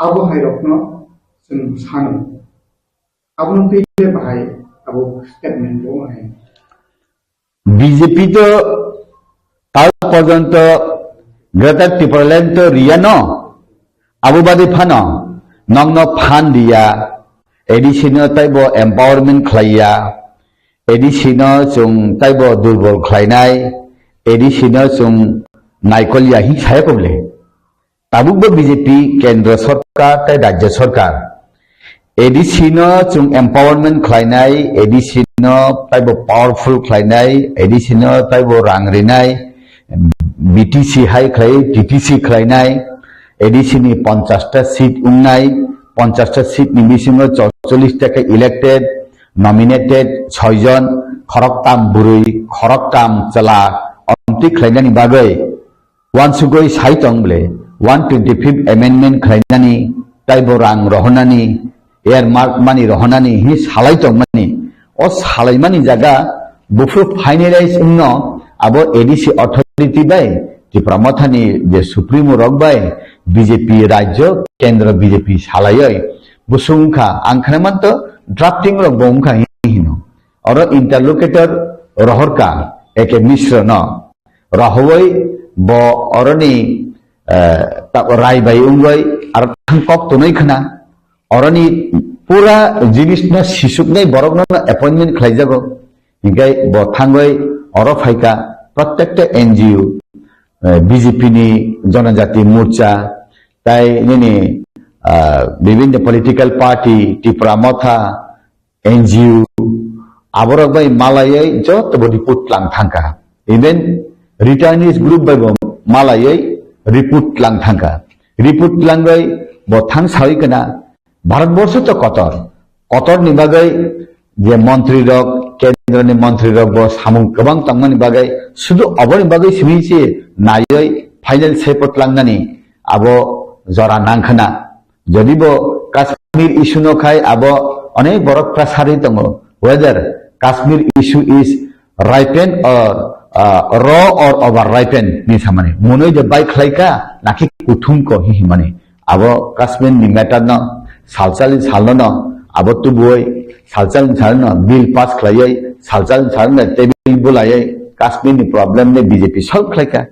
Abo hai rokno chwng sano. Abono twi le bahai abo statement bo hai. B J P to tal porjonto Greater Tipraland to riya no, abo badi phano nokno phan diya, A D C no taibo empowerment khlaiya, A D C no chwng taibo durbol khlainai, A D C no chwng naikolya hin saya koble. Tabukbo B J P kendro sorkar tei rajya sorkar A D C no chwng empowerment khlainai, A D C no taibo powerful khlainai, A D C no taibo rang rinai, B T C hai khlai, T T C khlainai, A D C ni ponchash ta seat wngnai, ponchash ta seat ni bisingo chorchollish ta khe elected, nominated, soi jon, khoroktam bwrwi, khoroktam chwla, omtwi khlainani bagwi Wansugwi sai tong ble, one twenty-fifth amendment khlainani, taibo rang rohornani, earmark money rohornani hi salai tongmani. O salaimani jaga buphuru finalize wngno abo A D C authority bai, Tipra Mothani je Supremo rok bai, B J P rajyo, kendro B J P salaioi. Busung wngkha, ang khna manto drafting rok bo wngkha hi hino. Oro interlocutor rohorka A K Mishra no. Rohowoi bo oroni, eh, ta-, rai bai wngoi aro thang kok tonoi khna. Oroni pura jinis no sisuknai borok no appointment khlaijago. Hinkhe bo thangoi oro phaika protekta N G O, eh, B J P ni Jonojati Morcha, tai nini, ah, bibhinno political party, Tipra Motha, N G O, aborok bai malaioi joto bo report tlang thangkha. Even returnees group bai bo malaioi report tlang thangkha. Report tlangoi bo thang sawi kana Bharat borsho to kotor. Kotor ni bagwi je montri rok, kendro ni montri rok bo samung kwbang tongmani bagwi sudu oboni bagwi simi se naioi final sepo tlangnani abo jora nangkhana. Jodi bo Kashmir issue no khai abo onek borok prasari tongo. Whether Kashmir issue is ripen or, uh, raw or over ripen ni samani. Monoi de bai khlai ka, naki kuthum ko hi himani. Abo Kashmir ni matter no, salsal ni sal no no, abo tubui, salsal ni sal no, bill pass khlaioi, salsal ni sal no, table bulaioi, Kashmir ni problem ne B J P solve khlai ka.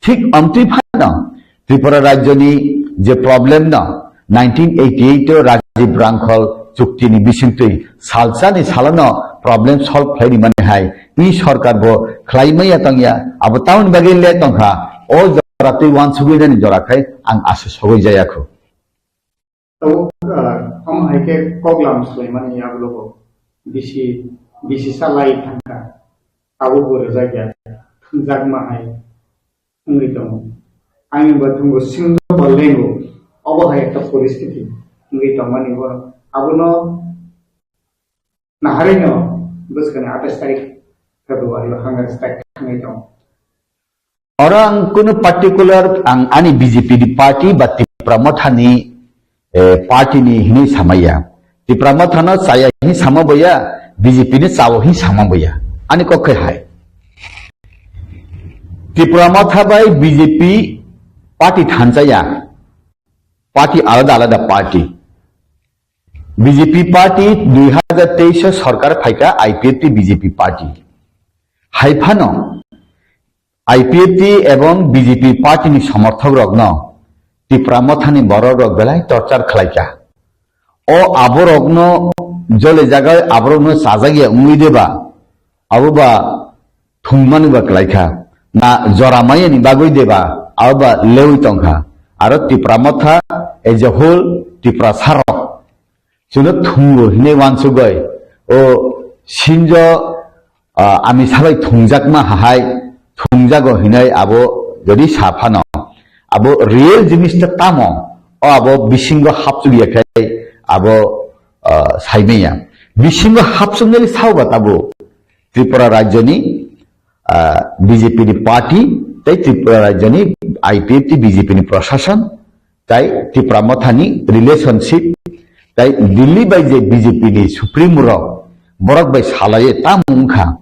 Thik amtwi phano Tripura rajyoni je problem no nineteen eighty-eight o Rajiv Rangkhol chukti ni bisingtwi salsani salano problem solve khlai rimani hai i sorkar bo khlai maya tongya, abo tamoni bagwi le tongkha o jora twi wansugwi nani jora khai ang asa sogwi jaya kho. Tabuk, ah, omo hai khe koklam swlaimani yagulo bo. bisi, bisi salai thangkha, abo bo rwjak ya, thwngjak ma hai wngwi tongo. Ani bo thwngo singdo bo lengo, obo hai ekta poristiti wngwi tongmani bo. Abono naharino bwskangni atais tarik February o hunger strike thangwi tongo. Oro ang kunu particular ang ani B J P ni party ba Tipra Motha ni, eh, party ni hinwi samaya. Tipra Motha no chaya hinwi sama boya, B J P ni chao hinwi sama boya. Ani kok khe hai. Tipra Motha bai B J P party thanchaya. Party alada alada party. B J P party dui hazar teis o sorkar phaikha I P F T B J P party. Hai phano I P F T ebong B J P party ni somorthok rokno Tipra Mothani borok rok belai torchar khlaikha. O aborokno jole jaga aborokno chajak ya wngwi deba, abo ba thwngmani ba klaikha. Na jora mayani bagwi deba, abo ba lewi tongkha. Aro Tipra Motha as a whole Tiprasa rok chwngno thwngo hinwi wansugwi o sinjo, ah, ami sabai thwngjakma hahai thwngjago hinwi abo jodi sa phano abo real jinis ta tamo o abo bisingo hapchuk ya khai abo, ah, saimaya. Bisingo hapchuknai sao ba tabo Tripura rajyoni, ah, B J P ni party tei Tripura rajyoni I P F T B J P ni prashasan tai Tipra Mothani relationship, tai Delhi bai je B J P ni supremo rok borok bai salaiye tamo wngkha,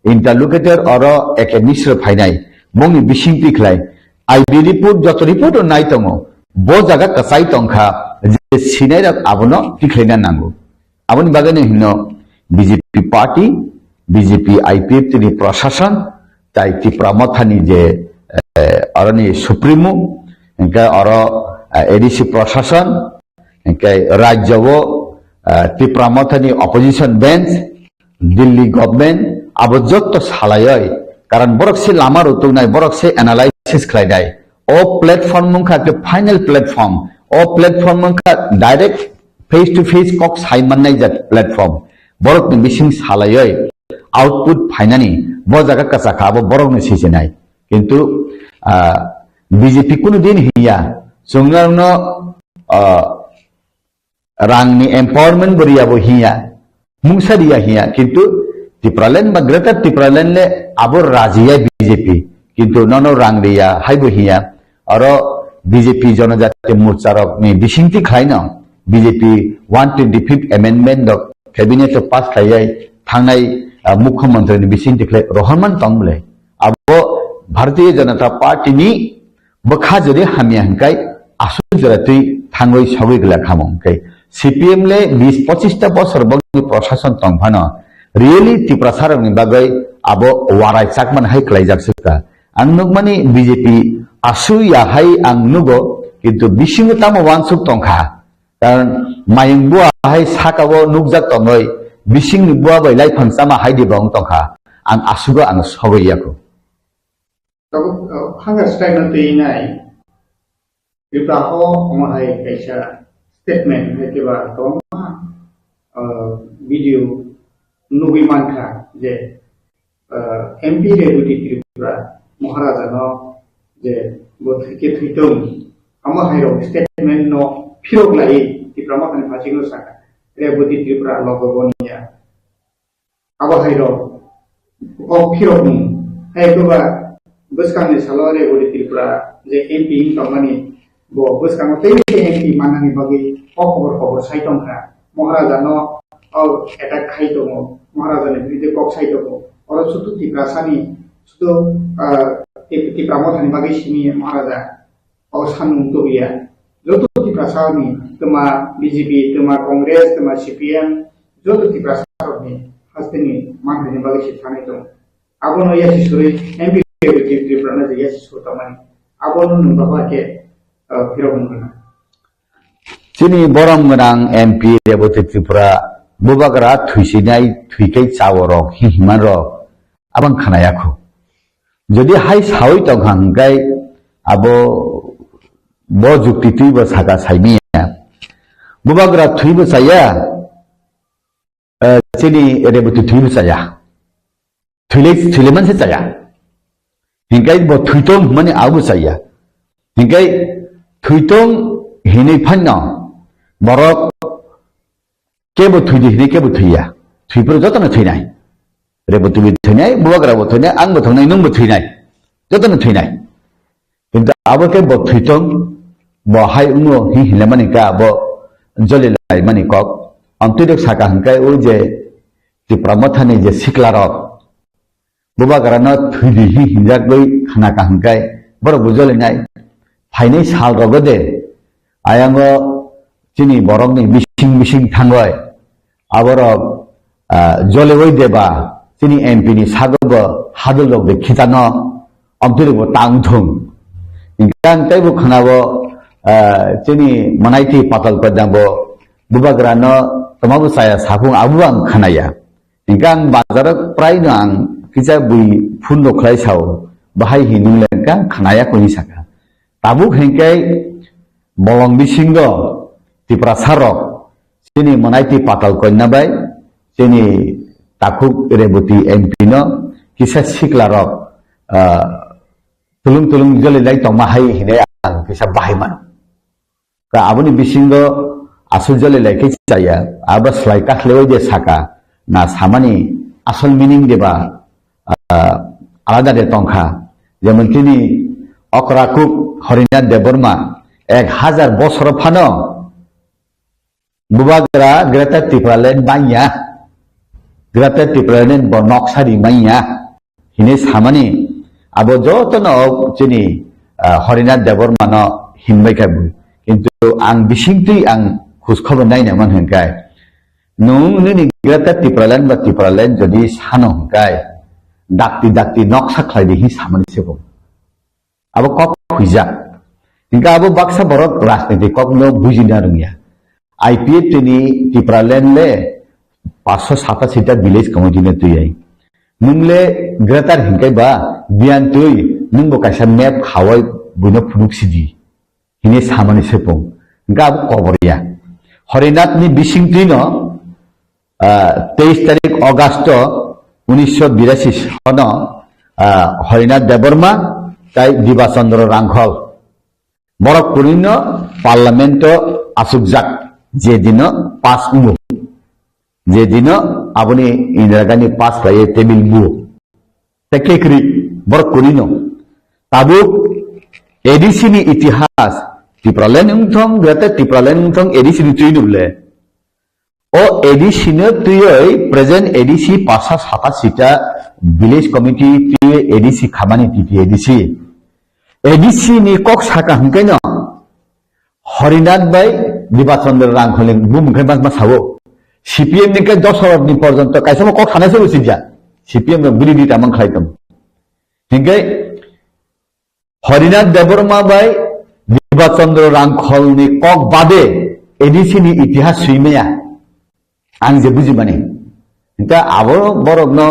interlocutor oro Eke Misra phainai, bongni bising tikhlai, I B report, joto report o nai tongo, bo jaga kwchai tongkha je sinai rok abono tikhlaina nango. Aboni bagwi no hino B J P party, B J P I P F T ni prashasan, tai Tipra Mothani je, eh, oroni supremo, hingke oro, eh, A D C prashasan, hingke rajyo o, eh, Tipra Mothani opposition bench, Delhi government, abo jotto salaioi, karon borok se lama rwtwknai, borok se analysis khlainai. O platform wngkha khe final platform. O platform wngkha direct face to face kok sai mannai jat platform. Borokni bising salaioi output phainani bo jaga kwchakha abo borokno sijinai. Kintu, ah, B J P kunu din hiya chwngno, ah, rangni empowerment bo riya bo hiya, mungsa riya hiya, kintu Tipraland ba Greater Tipraland le abo rajiya B J P, kintu nono rang riya hai bo hiya, oro B J P Jonojati Morcha rok ni bisingtwi khlaino B J P one twenty fifth amendment rok cabinet o pass khlaiwi thangnai, ah, mukhyamantri ni bisingtwi khlai rohorman tong bwle. Abo Bharatiya Janata Party ni bwkha jodi hamya hwnkhai aswk jora twi thangwi sogwi glak hamo hwnkhai. C P M le bis pochista bosor bongni prashason tong phano really Tiprasa rokni bagwi abo warai chakmani hai klaijak swkha. Ang nukmani B J P aswk ya hai ang nugo, kintu bisingo tamo wansuk tongkha. Karon mayung bua hai sakao nukjak tongwi bisingni bua bai laiphang chama hai diba wng tongkha. Ang aswgo ang sogwi yaku. Tabuk, uh, hunger strike no twi nai. Tripura o omo hai kaisa statement hai keba kwbangma, uh, video nugwi mankha je, uh, M P Rebati Tripura Maharaja no je bo thwike thwitung, omo hai rok statement no phirok lai Tipra Mothani phasingo saka Rebati Tripura logo boniya. Abo hai rok kok phirokmung. Hai eko ba bwskangni salo Rebati Tripura je M P wng tongmani, bo bwskango tei tei M P mannani bagwi o khobor khobor sai tongkha. Maharaja no o attack khai tongo, Maharaja ni biruddhe kok sai tongo. Oro sudu Tiprasa ni sudu, ah, Tip-, Tipra Mothani bagwi simi Maharaja. O samung tubuya. Joto Tiprasa ni twma B J P, twma Congress, twma C P M, joto Tiprasa rokni hasteni manthani bagwi se thanai tongo. Abono yasi surwi M P Tripura no je yasi sur tongmani. Abono nwng bahai khe, uh, phirok wngkha. Chini borom gwnang M P Rebati Tripura bubagra thwisinai thwikai chawo rok hi himan rok abang khanaya kho. Jodi hai sawi tongkha hwnkhe abo bo jukti twibo saka saimanya. Bubagra thwibo chaya, eh, chini Reboti thwibo chaya. Thwilai, thwilai manse chaya. Hinkai bo thwitong hwnmani abo chaya. Hinkai thwitong hinwi phanno borok kebo thwidi hinwi kebo thwiya. Thwipro jotono thwinai. Reboti bo thwinai, Bubagra bo thwinai, ang bo thwngnai, nwng bo thwinai. Jotono thwinai. Kintu abo khe bo thwitong, bo hai wngo hi hinlamani ka, bo jolilaimani kok. Amtwi rok saka hwnkai o je Tipra Mothani je sikla rok, Bubagrano thwidi hi hinjakgwi khna ka hwnkai, borok bo jolinai. Phainai sal rogo de, ayango chini borokni bising bising thangoi, aborok, ah, joliwi deba, chini M P ni sago bo hadul rok de khitano, amtwi rok bo tang thung. Hinkhe ang teibo khna bo, ah, chini manaiti patal kodang bo, Bubagrano toma bo chaya saphung abo ang khnaya. Hinkhe ang bazaro praino ang kisa bui phone rok khlai sao, bahai hinwi le hinkhe ang khnaya koi hinwi saka. Tabuk hinkhe bolong bisingo Tiprasa rok chini manaiti patal konna bai chini takhuk Reboti M P no kisa sikla rok, ah, tulung tulung jolilai tongma hai hinwi ang kisa bahai mano. Ka aboni bisingo aswk jolilai khe chaya, abo slai kakhlewi de saka, na samani asol meaning de ba, ah, alada de tongkha. Jemon chini okra kuk Harinath Debbarma ek hajar bosor phano Bubagra Greater Tipraland manya, Greater Tipraland bo noksa ri manya, hinwi samani abo jotono chini, ah, Harinath Debbarmano hinbai kha bui. Kintu ang bisingtwi ang khujkhobor naina man hwnkai. Nwng nini Greater Tipraland ba Tipraland jodi sano hwnkai, dakti dakti noksa khlai di hi samani se bo. Abo kok huijak. Hingke abo baksa borok rajniti kokno bujina rwngya. I P F T ni Tipraland le paanch sho satasita village committee no twi ai. Nwng le greater hingke ba biyan twi nwng bo kaisa map khawai buino phunuk sidi. Hini samani sepung. Hingke abo kobor ya. Harinath ni bising twi no ah, teis tarik August unisho birasi sono, ah, Harinath Debbarma tai Diba Chandra Rangkhol. Borok kuni no parliament o asukjak, je dino pass wngo. Je dino aboni Indira Gandhi pass khlaiye table bo. Te kekri borok kuni no. Tabuk A D C ni itihas Tipraland wngthong, Greater Tipraland wngthong, A D C ni twi no le. O A D C no twiwi present A D C paanch sho satasita village committee twiwi A D C khamani T T A D C. A D C ni kok saka hwnkhe no Harinath bai Diba Chandra Rangkhol ni bumung khe ma sao. C P M ni khe dos ni porjonto kaisa mo kok sana se usija. C P M rok bini di tamang khlai tong. Hingke Harinath Debbarma bai Diba Chandra Rangkhol ni kok bade A D C ni itihas swi maya. Ang je buji mani. Hingke abo borok no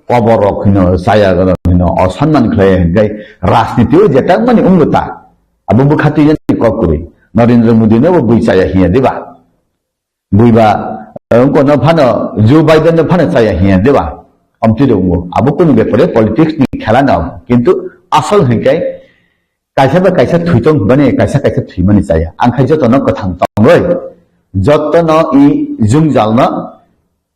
kobor rok hino, chaya rok hino, osanman khlai hingke rajniti o je tang mani wngbo ta. Abo bwkha twi jani kok kwrwi. Narendra Modi no bo bui chaya hinya diba. Buiba, eh, wngko no phano, Joe Biden no phano chaya hinya, diba? Amtwi de wngo. Abo kunu bepare politics ni khela no. Kintu asol hingkai, kaisa ba kaisa thwitong hwnmani, kaisa kaisa thwimani chaya. Ang khai joto no kwthang tongoi. Joto no i jwngjal no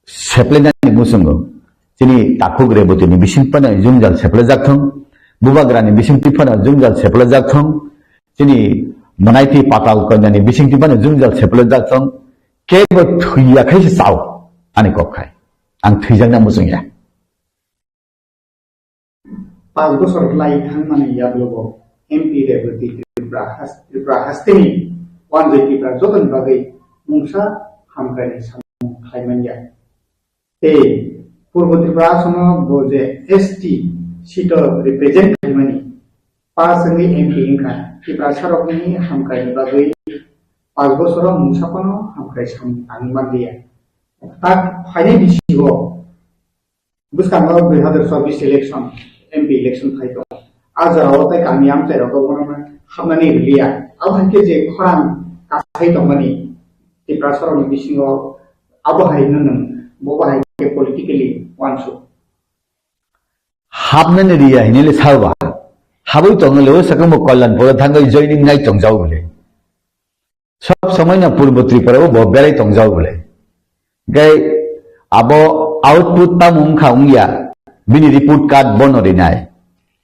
seplainani muchungo. Chini takhuk Reboti ni bising phano jwngjal seplajak thung. Bubagra ni bising twi phano jwngjal seplajak thung. Chini manaiti patal konyani bising twi phano jwngjal seplajak thung. Kebo thwiya khai se chao, ani kok khai. Ang thwijakna muchung ya. Panch bosor lai thangmani yaglugo M P Reboti Tripura has-, Tripura hasteni wanjwi Tripura jotoni bagwi mungsa hamkraini samung khlai manya. Tei Purbo Tripura Asono bo je S T seat o represent khlaimani pass wngwi M P wngkha. Tiprasarokni hamkraini bagwi paanch bosoro mungsa phano hamkrai samung tangwi manliya. Tak phainai bisi o bwskango dui hazar chobbish election, M P election phai tongo. A jorao tei kami amchai rogo bono hapnani rwliya. Abo hai khe je khorang kasai tongmani Tiprasarokni bisingo abo hai no nwng Bo bahai khe politically uansuk. Hapnani riya hinile saoba. Habwi tongole o sakang bo Kalyanpur thangwi joining nai tongjao bole. Sob somoi no Purbo Tripura o bo berai tongjao bole. Gai abo output tamo wngkha wngya, bini report card bono rinai.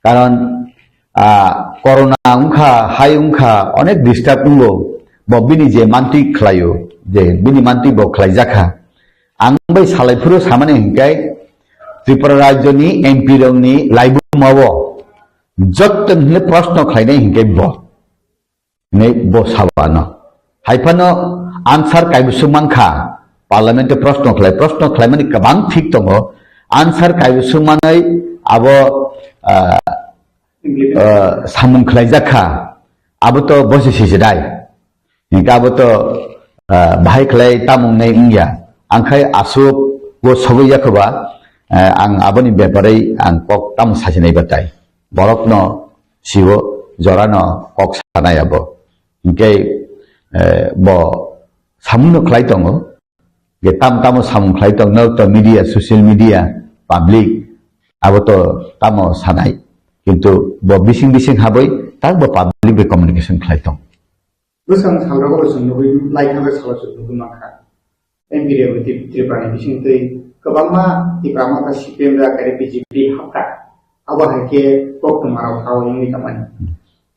Karon, ah, corona wngkha, hai wngkha, onek disturb wngo. Bo bini je mantwi khlaio, je bini mantwi bo khlaijakha. Ang bai salai phuru samani hinkai Tripura rajyoni M P rokni laibuma o jotto hinle proshno khlainai hinkai bo. Hinwi bo sawano. Hai phano answer kaibwswk mankha, parliament o proshno khlai, proshno khlaimani kwbang thik tongo. Answer kaibwswk manwi abo, ah, ah, samung khlaijak kha, abo to bosi sijidai. Hinkhe abo to, ah, bahai khlai tamung nai wngya. Angkhai aswk bo sogwi yakhoba, ah, ang aboni bepare ang kok tamo sasinai batai. Borokno siwo, jorano kok sanai abo. Hinkhe, eh, bo samungno khlai tongo. Je tam tamo samung khlai tongno to media, social media, public, abo to tamo sanai. Kintu bo bising bising habwi tak bo public bai communication khlai tong. Bwsang salrogo bo chwng nugwi, lai thangwi salo chwng nugwi mankha. M P rok Tri-, Tripura ni bisingtwi kwbangma Tipra Motha C P M da kari B J P hapkha. Abo hai khe koktwma rok ha wngwi tongmani.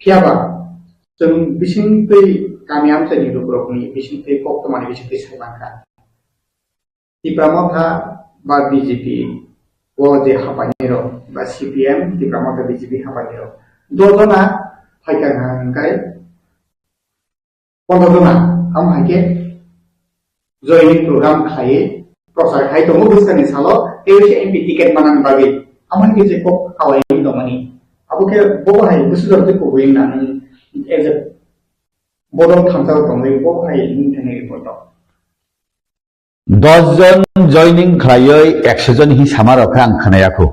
Phiya ba chwng bisingtwi kami amchaini lukurokni bisingtwi koktwmani bisingtwi sai mankha. Tipra Motha ba B J P o je hapaini rok ba C P M, Tipra Motha B J P hapaini rok. Dojona phaikha hwnkhe Pondro jona, amo hai khe joining program khlaiwi prochar khai tongo bwskangni salo, tei waisa M P ticket manani bagwi. Amo hai khe je kok kawai wngwi tongmani. Abo khe bo hai bwswk jora tei kubui wngna nang as a bodol thamsa tongwi bo hai wngwi thangni report o. Dos jon joining khlaiwi ekso jon hi sama rok khe ang khwnaya kho.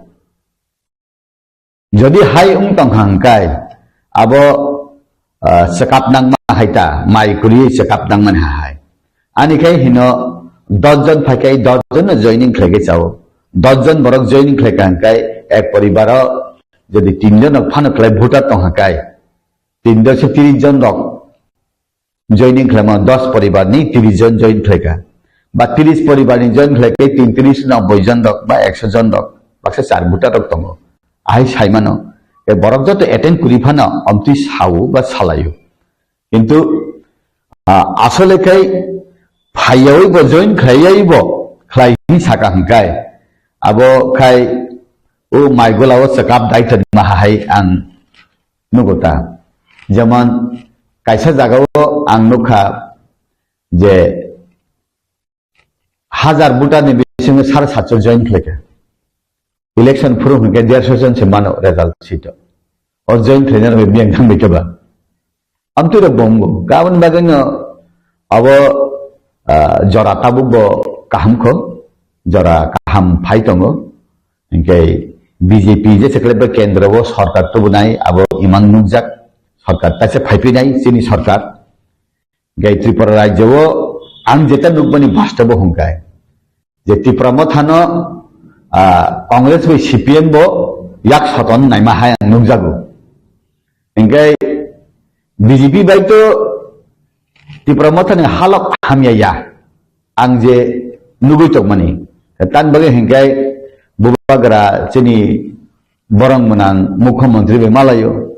Jodi hai wng tongkha hwnkhe abo, ah, chekap nangma hai ta, mai kwrwi chekap nangmani hai. Ani khe hino dos jon phai khe dos jon no joining khlai khe chao. Dos jon borok joining khlai kha hwnkhe ek poribaro jodi tin jon rok phano khlai voter tongkha khe tin jon se tris jon rok joining khlaima dos poribar ni tris jon join khlaikha. Ba tris poribar ni join khlaikhe tin tris nobboi jon rok ba ekso jon rok baksa char buta rok tongo. Ahai saimano, e borok joto attend kuri phano omtwi sao ba salaio. Kintu, ah, asole khai phaiyawi bo join khlaiyawi bo khlai hin saka hwnkhe abo khai o mai gola o chekap daitoni maha hai ang nugo ta. Jemon kaisa jagao ang nukha je hajar voter ni bisingo sare satso join khlaikha. Election phuru hwnkhe derso jon se mano result sheet o. O join khlainani bai biyang thangbai khe ba. Amtwi rok bo wngo. Aboni bagwi no abo, ah, jora tabuk bo kaham kho. Jora kaham phai tongo. Hinkhe B J P je se khlai ba kendro o sorkar tubunai abo imang nukjak. Sorkar ta se phai phinai chini sorkar. Hinkhe Tripura rajyo o ang jeta nukmani bastobo hwnkhe je Tipra Mothano, ah, Congress bai C P M bo yak soton naima hai ang nukjago. Hinkhe B J P bai to Tipra Mothani halok hamya ya. Ang je nugui tongmani. Tan bagwi hinkhe bubagra chini borong mwnang mukhyamantri bai malayo.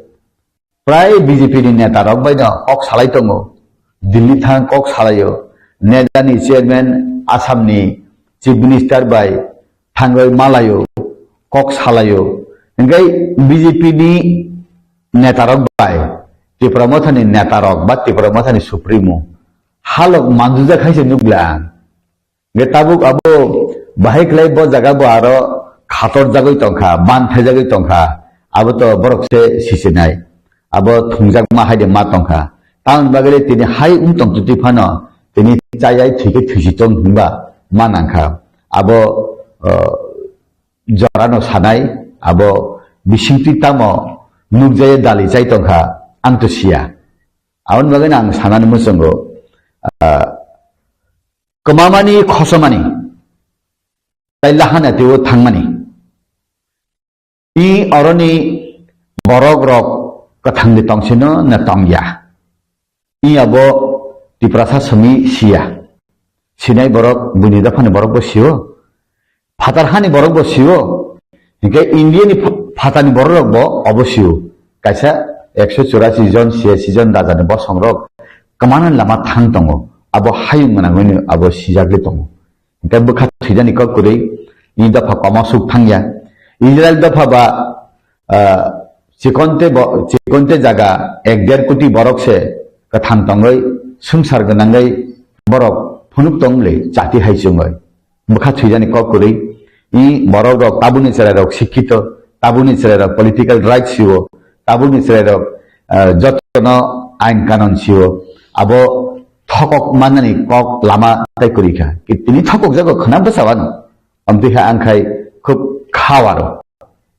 Prai B J P ni neta rok bai no kok salai tongo. Delhi thang kok salaio. Neta ni chairman Assam ni chief minister bai thangwi malaio, kok salaio. Hinkhe B J P ni neta rok bai Tipra Motha ni neta rok ba Tipra Motha ni supremo halok manjujak hai se nukla ang. Hinkhe tabuk abo bahai khlai bo jaga bo aro khator jagwi tongkha, ban thaijagwi tongkha, abo to borok se sisinai. Abo thungjak ma hai de ma tongkha. Tamoni bagwi le tini hai wng tong twi phano tini chayai thwi khe thwisi tong hinba ma nangkha. Abo, o, jorano sanai, abo bisingtwi tamo nukjaya dali chai tongkha, ang to siya. Aboni bagwi no ang sanani muchungo, ah, kwmamani khosomani tai lahana teo thangmani. I oroni borok rok kwthang de tongsino na tongya. I abo Tiprasa simi siya. Sinai borok, buini dophani borok bo sio. Phatar hani borok bo sio. Hinkhe India ni pha-, phatar ni borok rok bo obo sio. Kaisa ekso churasi jon, siyasi jon raja ni bosong rok kwmana lama thang tongo. Abo hayung gwnangwi abo sijagwi tongo. Hinkhe bwkha thwijani kok kwrwi, i dopha komo suk thangya. Israel dopha ba, ah, chikonte bo, chikonte jaga ek der koti borok se kwthang tongwi swngchar gwnangwi borok phunuk tong le chati hai chwngwi. Bwkha thwijani kok kwrwi, i borok rok tabukni chwrai rok sikkito, tabukni chwrai rok political rights sio, tabukni chwrai rok, ah, jotono ain kanon sio. Abo thokok mannani kok lama tai kwrwi kha. Tini thokok jago khwnam bwsa wano. Amtwi ha ang khai khub khawaro.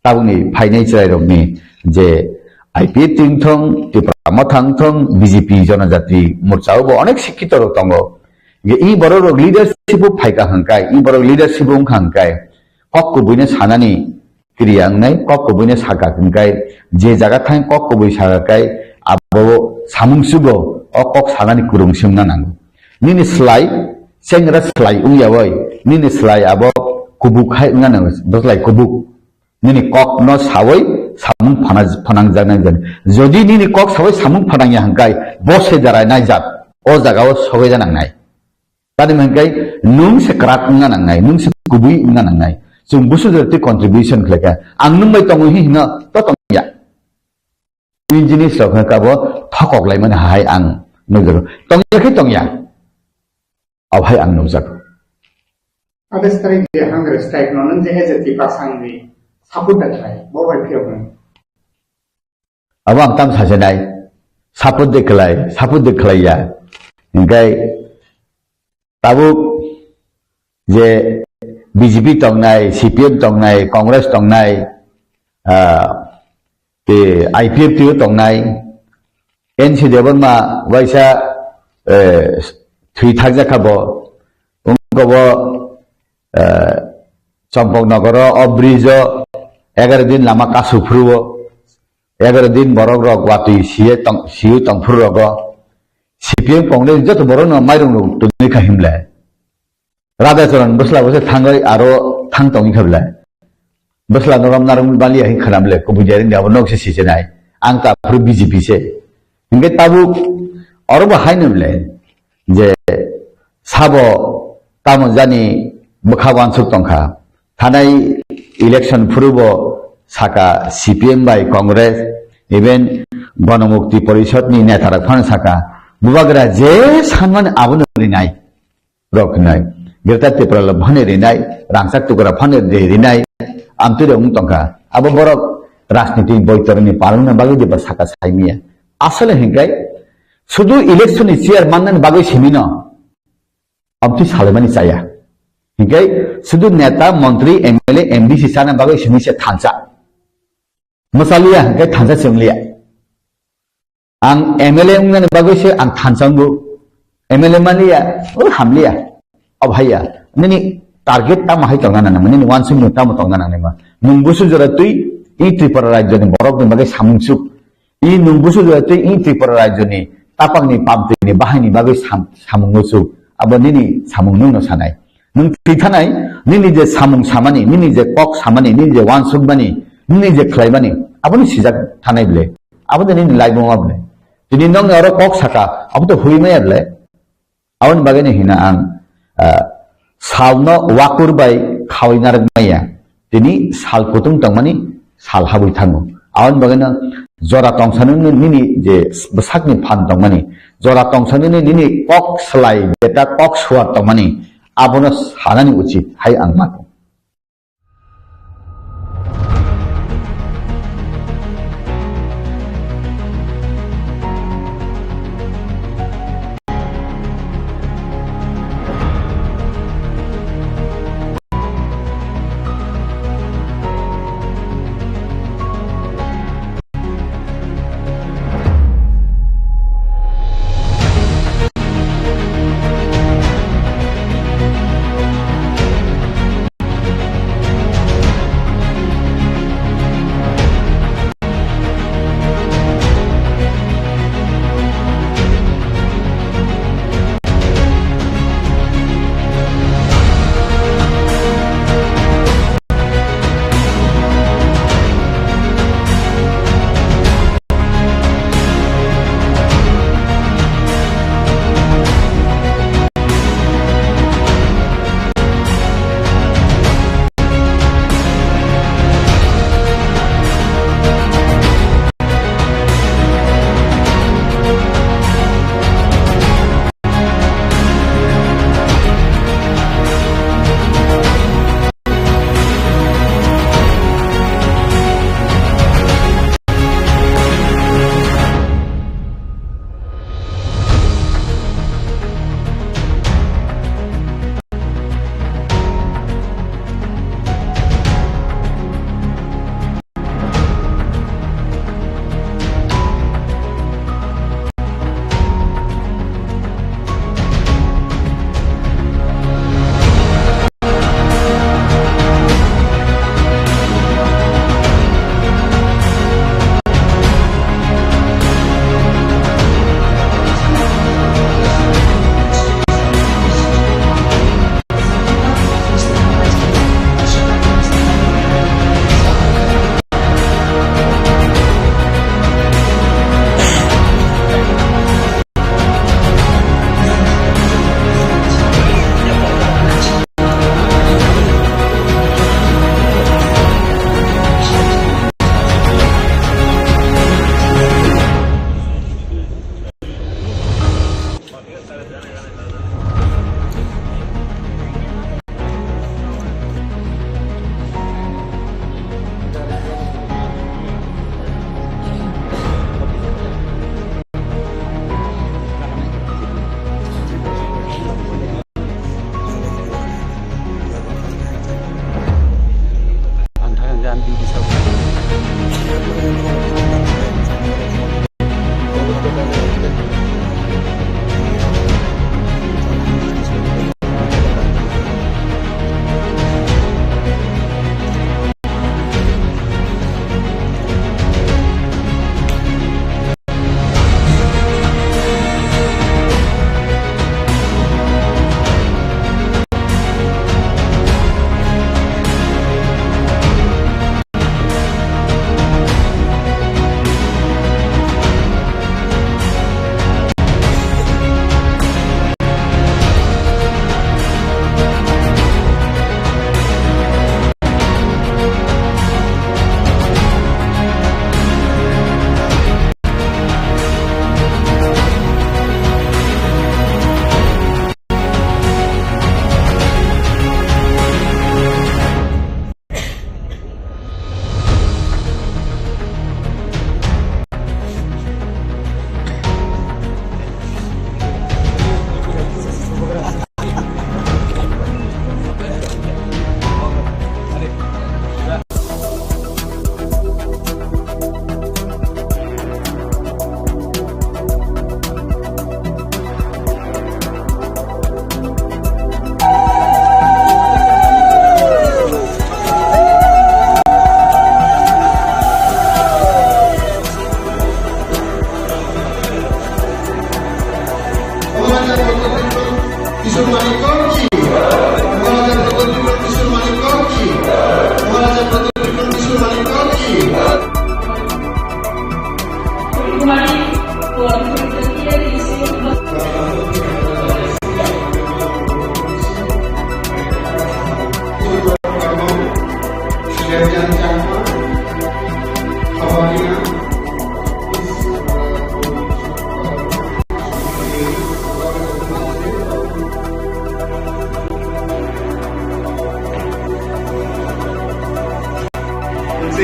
Tabukni phainai chwrairokni je I P F T wngthong, Tipra Motha wngthong, B J P Jonojati Morcha o bo onek sikkito rok tongo. Je i borok rok leadership o phaika hwnkhe, i borok leadership o wngkha hwnkhe, kok kubuino sanani kriya wngnai, kok kubuino saka hwnkhe, je jaga thang kok kubui saka khe abo samung sugo, o kok sanani kwrwng se wngna nango. Nini slai, chengra slai wngya bai, nini slai abo kubuk hai wngna nango, bwslai kubuk. Nini kok no sawi samung phana-, phanang jaknai jani. Jodi nini kok sawi samung phanang ya hwnkhe, bo se darai nai jak, o jaga o sogwi janang nai. Tani hwnkhe nwng se kwrak wngna nangnai, nwng se kubui wngna nangnai. Chwng busu jora twi contribution khlai kha. Ang nwng bai tongo hi hino to tong ya. I jinis rok hwnkhe abo thokok lai mani hai ang nukjago. Tong ya khe tong ya. Abo hai ang nukjago. Adas tarik de hunger strike no nung je as a Tiprasang ni support da khlai. Bo bai phiyok nung. Abo ang tam sajenai. Support de khlai, support de khlai ya. Hingkai tabuk je B J P tongnai, C P M tongnai, Congress tongnai, ah, te I P F T o tongnai, N C Debbarma waisa, eh, thwi thakjak kha bo, wngkha bo, eh, Champaknagar o, o bridge o egaroh din lama kasu phuru o, egaroh din borok rok watwi siye tong, siyo tong phuru rogo, C P M Congress joto borok no mairung rok tongwi kha himle. Radhacharan bwsla bo se thangwi aro thang tongwi kha belai. Bwsla no romna romwi baliya hin khana belai, kubui jaring de abo nok se sisenai. Ang ta phuru B J P se. Hinkhe tabuk oro bo haino belai je sabo tamo jani bwkha wansuk tongkha. Thanai election phuru bo saka C P M bai Congress, even Ganamukti Porishad ni neta rok phano saka, bubagra je sanmani abono rinai. Rok hinai. Greater Tipraland phano rinai, rangchak tukra phano ri-, rinai, amtwi rok wng tongkha. Abo borok rajniti boitorni palwngna bagwi diba saka saimiya. Asole hinkai sudu election ni chair mannani bagwi simino amtwi salaimani chaya. Hinkai sudu neta, montri, M L A, M D C chana bagwi simi se thansa. Mwchaliya hinkai thansa se wngliya. Ang M L A wngnani bagwi se ang thansa wngo. M L A manliya, o hamliya. O bhaiya, nini target tamo hai tongna nang, nini wansukmung tamo tongna nang ma. Nwng busu jora twi i Tripura rajyoni borokni bagwi samung suk. I nwng busu jora twi i Tripura rajyoni tapakni pamtwini bahaini bagwi sam-, samung suk. Abo nini samung nwngno sanai. Nwng thwi thanai, nini je samung samani, nini je kok samani, nini je wansukmani, nini je khlaimani, aboni sijak thanai ble. Abo de nini laibuma ble. Tini nwng oro kok saka, abo to hui maya ble. Aboni bagwi no hino ang, ah, salno wakur bai khawi narwk maya. Tini sal kutung tongmani sal habwi thango. Aboni bagwino jora tongsanani nini je bwsakni phan tongmani, jora tongsanani nini kok slai beta kok suar tongmani, abono sanani uchit hai ang mano.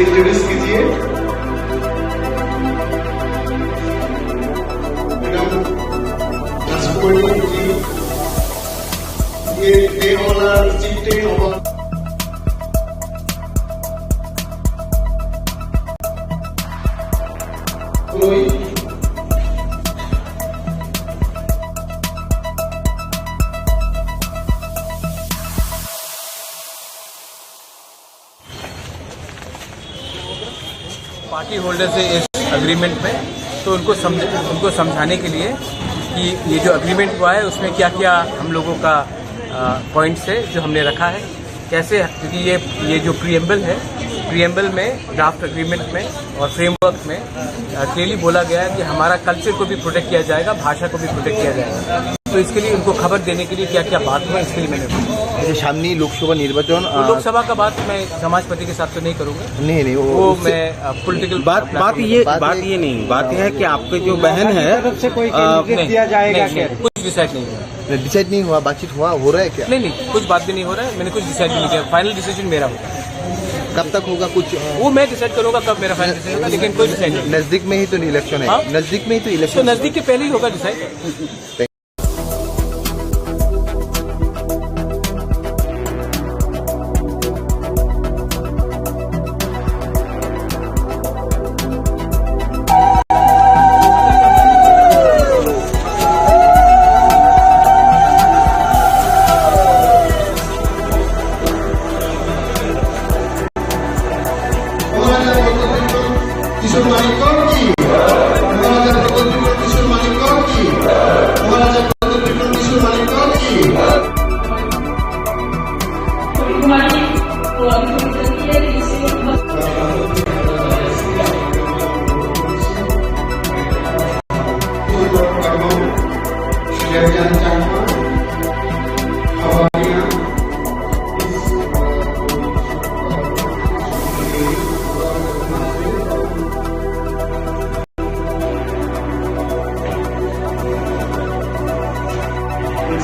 Introduce कीजिए madam Rajkumari ji, ये टेन ऑनर, chief टेन ऑनर। Party holder से इस एग्रीमेंट में, तो उनको समझ उनको समझाने के लिए कि ये जो एग्रीमेंट हुआ है, उसमें क्या क्या हम लोगों का पॉइंट्स है जो हमने रखा है, कैसे, क्योंकि ये ये जो प्रीएम्बल है, प्रीएम्बल में, ड्राफ्ट एग्रीमेंट में और फ्रेमवर्क में क्लियरली बोला गया है कि हमारा कल्चर को भी प्रोटेक्ट किया जाएगा, भाषा को भी प्रोटेक्ट किया जाएगा। तो इसके लिए उनको खबर देने के लिए क्या क्या बात हुआ, इसके लिए मैंने। अच्छा, सामने लोकसभा निर्वाचन, तो अ, लोकसभा का बात मैं समाजपति के साथ तो नहीं करूंगा। नहीं, नहीं, वो वो उससे मैं पॉलिटिकल बात, बात ये, बात बात ये ये नहीं, बात यह है कि आपके जो बहन है, तरफ से कोई अ, कैंडिडेट नहीं, दिया जाएगा नहीं, क्या? नहीं, कुछ डिसाइड नहीं हुआ। डिसाइड नहीं हुआ, बातचीत हुआ, हो रहा है क्या? नहीं, नहीं, कुछ बात भी नहीं हो रहा है, मैंने कुछ डिसाइड भी नहीं किया, फाइनल डिसीजन मेरा होगा। कब तक होगा कुछ? वो मैं डिसाइड करूंगा कब मेरा फाइनल डिसीजन होगा, लेकिन कोई डिसाइड नहीं। नजदीक में ही तो इलेक्शन है। हाँ? नजदीक में ही तो इलेक्शन तो है। नजदीक के पहले ही होगा डिसाइड। মহারাজা প্রদ্যোৎ বিক্রম কিশোর মানিক্য কি? মহারাজা প্রদ্যোৎ বিক্রম কিশোর মানিক্য কি? মহারাজা প্রদ্যোৎ বিক্রম কিশোর মানিক্য কি?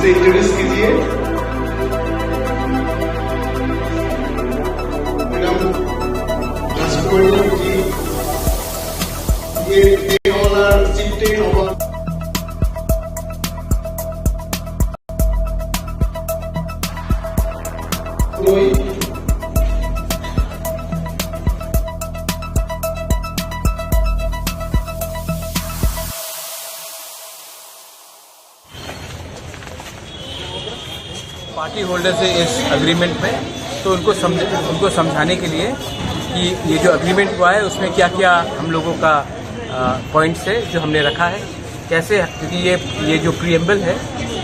से इंट्रोड्यूस कीजिए मैडम राजकुमारी जी, ये टेन ऑनर, चीफ टेन ऑनर। पार्टी होल्डर से इस एग्रीमेंट में, तो उनको समझ उनको समझाने के लिए कि ये जो एग्रीमेंट हुआ है, उसमें क्या क्या हम लोगों का पॉइंट्स है जो हमने रखा है, कैसे, क्योंकि ये ये जो प्रीएम्बल है,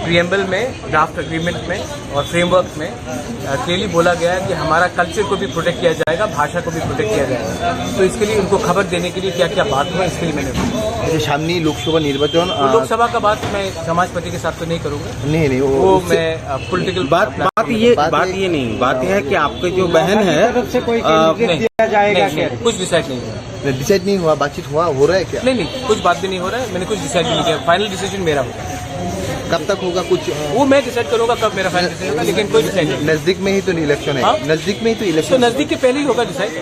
प्रीएम्बल में, ड्राफ्ट एग्रीमेंट में और फ्रेमवर्क में क्लियरली बोला गया है कि हमारा कल्चर को भी प्रोटेक्ट किया जाएगा, भाषा को भी प्रोटेक्ट किया जाएगा। तो इसके लिए उनको खबर देने के लिए क्या क्या बात हुआ, इसके लिए मैंने। এই যে সামনেই লোকসভা নির্বাচন, तो আহ, लोकसभा का बात मैं समाजपति के साथ तो नहीं करूंगा। नहीं, नहीं, वो वो उससे मैं पॉलिटिकल बात, बात ये, बात बात ये ये नहीं, बात यह है कि आपके जो बहन है, तरफ से कोई अ, कैंडिडेट नहीं, दिया जाएगा नहीं, क्या? नहीं, कुछ डिसाइड नहीं हुआ। डिसाइड नहीं हुआ, बातचीत हुआ, हो रहा है क्या? नहीं, नहीं, कुछ बात भी नहीं हो रहा है, मैंने कुछ डिसाइड भी नहीं किया, फाइनल डिसीजन मेरा होगा। कब तक होगा कुछ? वो मैं डिसाइड करूंगा कब मेरा फाइनल डिसीजन होगा, लेकिन कोई डिसाइड नहीं। नजदीक में ही तो इलेक्शन है। हाँ? नजदीक में ही तो तो इलेक्शन है। नजदीक के पहले ही होगा डिसाइड।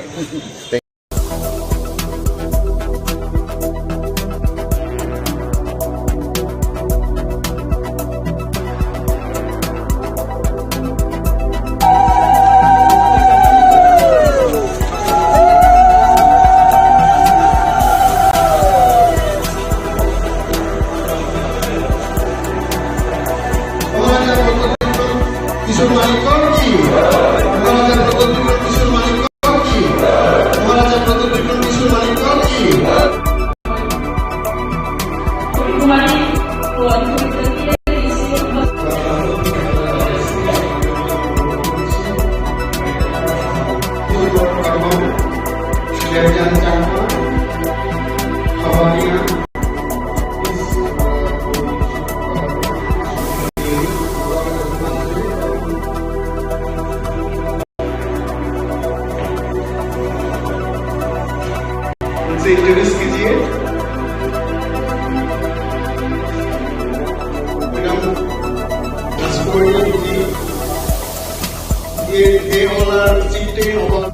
उनसे इंट्रोड्यूस कीजिए मैडम राजकुमारी जी, ये टेन ऑनर, चीफ टेन ऑनर।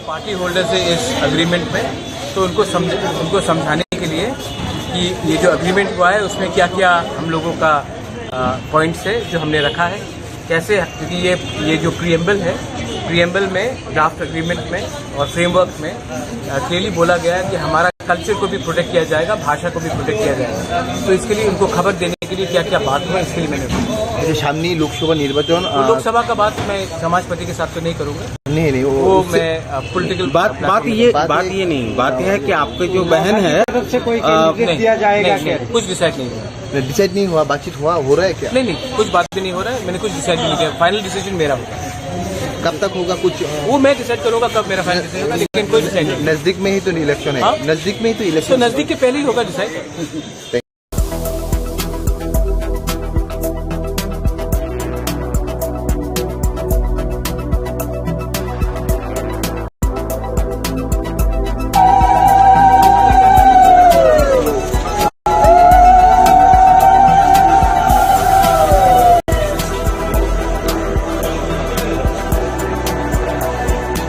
पार्टी होल्डर्स है इस अग्रीमेंट में, तो उनको समझ उनको समझाने के लिए कि ये जो अग्रीमेंट हुआ है, उसमें क्या क्या हम लोगों का पॉइंट्स है जो हमने रखा है, कैसे, क्योंकि ये ये जो प्रिएम्बल है, प्रिएम्बल में, ड्राफ्ट अग्रीमेंट में और फ्रेमवर्क में क्लियरली बोला गया है कि हमारा कल्चर को भी प्रोटेक्ट किया जाएगा, भाषा को भी प्रोटेक्ट किया जाएगा। तो इसके लिए उनको खबर देने के लिए क्या क्या बात हुआ, इसके लिए मैंने। এই যে সামনেই লোকসভা নির্বাচন, तो আহ, लोकसभा का बात मैं समाजपति के साथ तो नहीं करूंगा। नहीं, नहीं, वो वो उससे मैं पॉलिटिकल बात, बात ये, बात बात ये ये नहीं, बात ये है कि आपके जो बहन है, तरफ से कोई अ, कैंडिडेट नहीं, दिया जाएगा नहीं, क्या? नहीं, कुछ डिसाइड नहीं हुआ। डिसाइड नहीं हुआ, बातचीत हुआ, हो रहा है क्या? नहीं, नहीं, कुछ बात भी नहीं हो रहा है, मैंने कुछ डिसाइड भी नहीं किया, फाइनल डिसीजन मेरा होगा। कब तक होगा कुछ? वो मैं डिसाइड करूंगा कब मेरा फाइनल डिसीजन होगा, लेकिन कोई डिसाइड नहीं। नजदीक में ही तो इलेक्शन है। हाँ? नजदीक में ही तो तो इलेक्शन नजदीक के पहले ही होगा डिसाइड।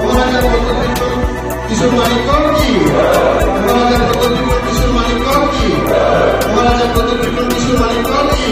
মহারাজা প্রদ্যুৎ কিশোর মানিকর কি? মহারাজা প্রদ্যুৎ কিশোর মানিকর কি? মহারাজা প্রদ্যুৎ কিশোর মানিকর কি?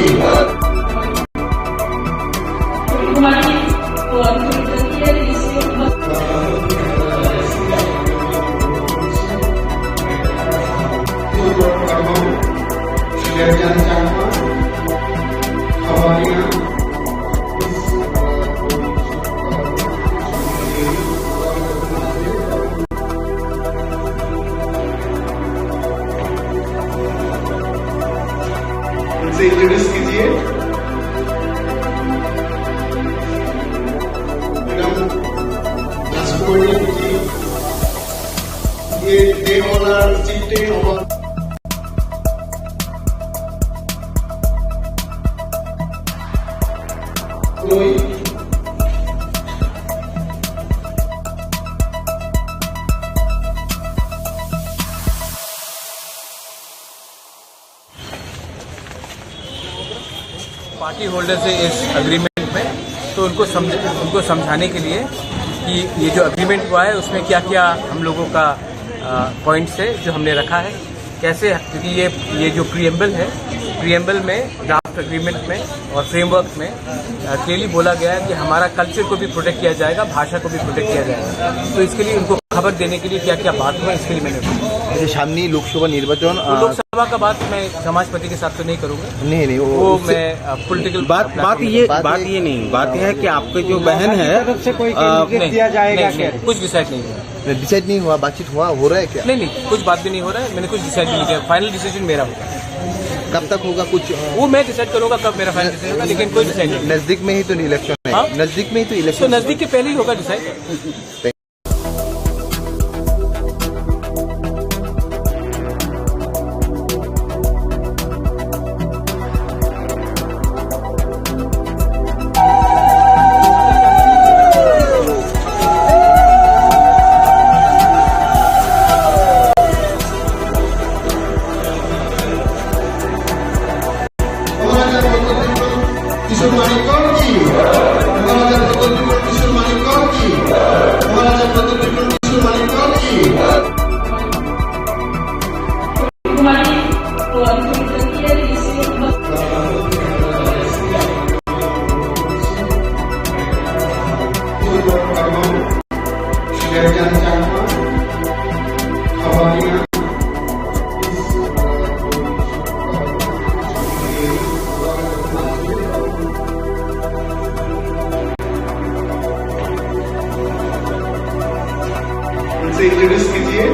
इनसे इंट्रोड्यूस कीजिए। मैडम राजकुमारी जी, ये डे ऑनर, चीफ डे ऑनर। पार्टी होल्डर्स है इस अग्रीमेंट में, तो उनको समझ उनको समझाने के लिए कि ये जो अग्रीमेंट हुआ है, उसमें क्या क्या हम लोगों का पॉइंट्स है जो हमने रखा है, कैसे, क्योंकि ये ये जो प्रिएम्बल है, प्रिएम्बल में, ड्राफ्ट अग्रीमेंट में और फ्रेमवर्क में क्लियरली बोला गया है कि हमारा कल्चर को भी प्रोटेक्ट किया जाएगा, भाषा को भी प्रोटेक्ट किया जाएगा। तो इसके लिए उनको खबर देने के लिए क्या क्या बात हुआ, इसके लिए मैंने। এই যে সামনেই লোকসভা নির্বাচন, तो আহ, लोकसभा का बात मैं समाजपति के साथ तो नहीं करूंगा। नहीं, नहीं, वो वो उससे मैं पॉलिटिकल बात, बात ये, बात बात ये ये नहीं, बात ये है कि आपके जो बहन है, तरफ से कोई अ, कैंडिडेट नहीं, दिया जाएगा नहीं, क्या? नहीं, कुछ डिसाइड नहीं हुआ। डिसाइड नहीं हुआ, बातचीत हुआ, हो रहा है क्या? नहीं, नहीं, कुछ बात भी नहीं हो रहा है, मैंने कुछ डिसाइड भी नहीं किया, फाइनल डिसीजन मेरा होगा। कब तक होगा कुछ? वो मैं डिसाइड करूंगा कब मेरा फाइनल डिसीजन होगा, लेकिन कोई डिसाइड नहीं। नजदीक में ही तो इलेक्शन है। हाँ? नजदीक में ही तो तो इलेक्शन है। नजदीक के पहले ही होगा डिसाइड। মহারাজা প্রদ্যুৎ কিশোর মানিকর কি? মহারাজা প্রদ্যুৎ কিশোর মানিকর কি? মহারাজা প্রদ্যুৎ কিশোর মানিকর কি? इनसे इंट्रोड्यूस कीजिए।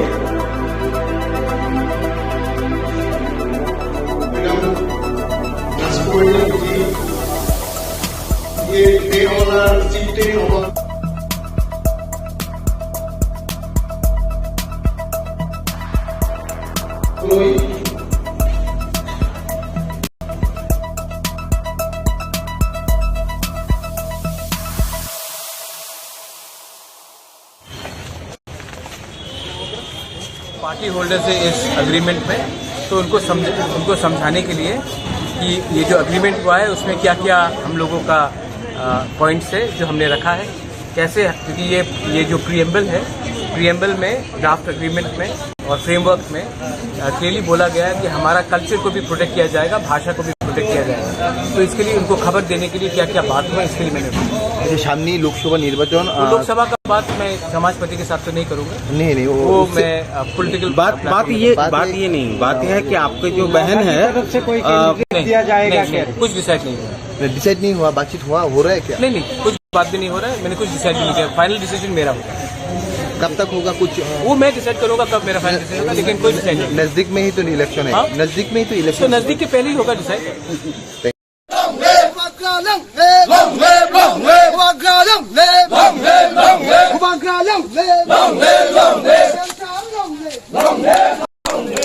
मैडम राजकुमारी जी, ये डे ऑनर, चीफ डे ऑनर। पार्टी होल्डर्स है इस अग्रीमेंट में, तो उनको समझ उनको समझाने के लिए कि ये जो अग्रीमेंट हुआ है, उसमें क्या क्या हम लोगों का पॉइंट्स है जो हमने रखा है, कैसे, क्योंकि ये, ये जो प्रीएम्बल है, प्रीएम्बल में, ड्राफ्ट एग्रीमेंट में और फ्रेमवर्क में, अ, क्लियरली बोला गया है कि हमारा कल्चर को भी प्रोटेक्ट किया जाएगा, भाषा को भी प्रोटेक्ट किया जाएगा। तो इसके लिए उनको खबर देने के लिए क्या-क्या बात हुआ, इसके लिए मैंने ये सामने लोकसभा निर्वाचन, तो अ, लोकसभा का बात मैं समाजपति के साथ तो नहीं करूंगा। नहीं, नहीं, वो वो उससे मैं, अ, पॉलिटिकल बात, प्लेटफॉर्म बात पे ये, बात बात ये, ये नहीं, बात ये है कि आपके जो बहन है, तरफ से कोई अ, कैंडिडेट नहीं, दिया जाएगा नहीं, क्या? नहीं, कुछ डिसाइड नहीं हुआ। डिसाइड नहीं हुआ, बातचीत हुआ, हो रहा है क्या? नहीं, नहीं, कुछ बात भी नहीं हो रहा है, मैंने कुछ डिसाइड नहीं किया, फाइनल डिसीजन मेरा होगा। कब तक होगा कुछ, अ, वो मैं डिसाइड करूंगा कब मेरा फाइनल डिसीजन होगा, लेकिन कोई डिसाइड नहीं। नजदीक में ही तो इलेक्शन है, हाँ? नजदीक में ही तो तो इलेक्शन है। नजदीक के पहले ही होगा decide. Bubagra long live! Long live, long live! Bubagra long live! Long live, long live! Bubagra long live! Long live, long live! Bubagra long live! Long live, long live!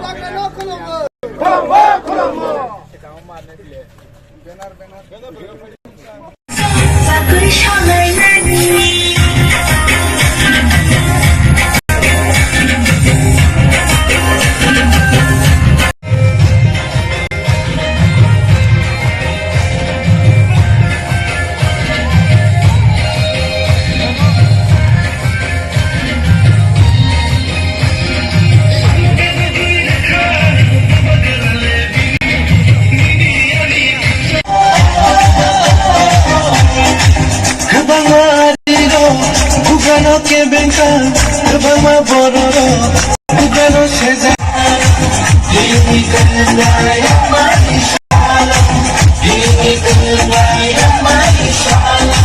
Bubagra long live! Long live, long live! Kwbangma arirok bugano kebengkha, kwbangma bororok bugano sejak. Bini kwrwngnai rwmani salo, bini kwrwngnai rwmani salo.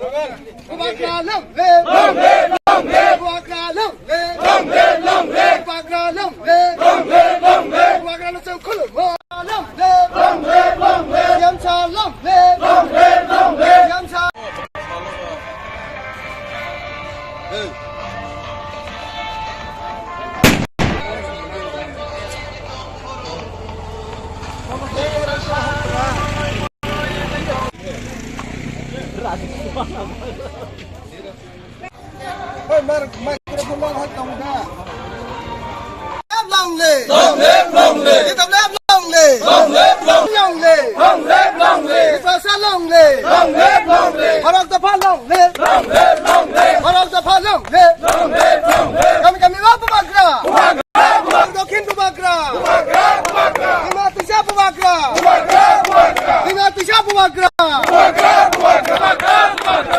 Bubagra long live! Long live, long live! Bubagra long live! Long live, long live! Bubagra long live! Long live, long live! Bubagra no chwng khulumo! Long live, long live! C M sir long live! Long live, long live! C M sir. Hey. Hey, mar, microphone mar hai tong da. Long live! Long live, long live! Long live, long live! Long live, long live! Long live, long live! Tiprasa long live! Long live, long live! Bharat Dopha long live! Long live, long live! Bharat Dopha long live! Long live, long live! Kami kami wa bubagra! Bubagra! Bubagra! Dokhin bubagra! Bubagra! Bubagra! Hima tisa bubagra! Bubagra! Bubagra! Hima tisa bubagra! Bubagra! Bubagra!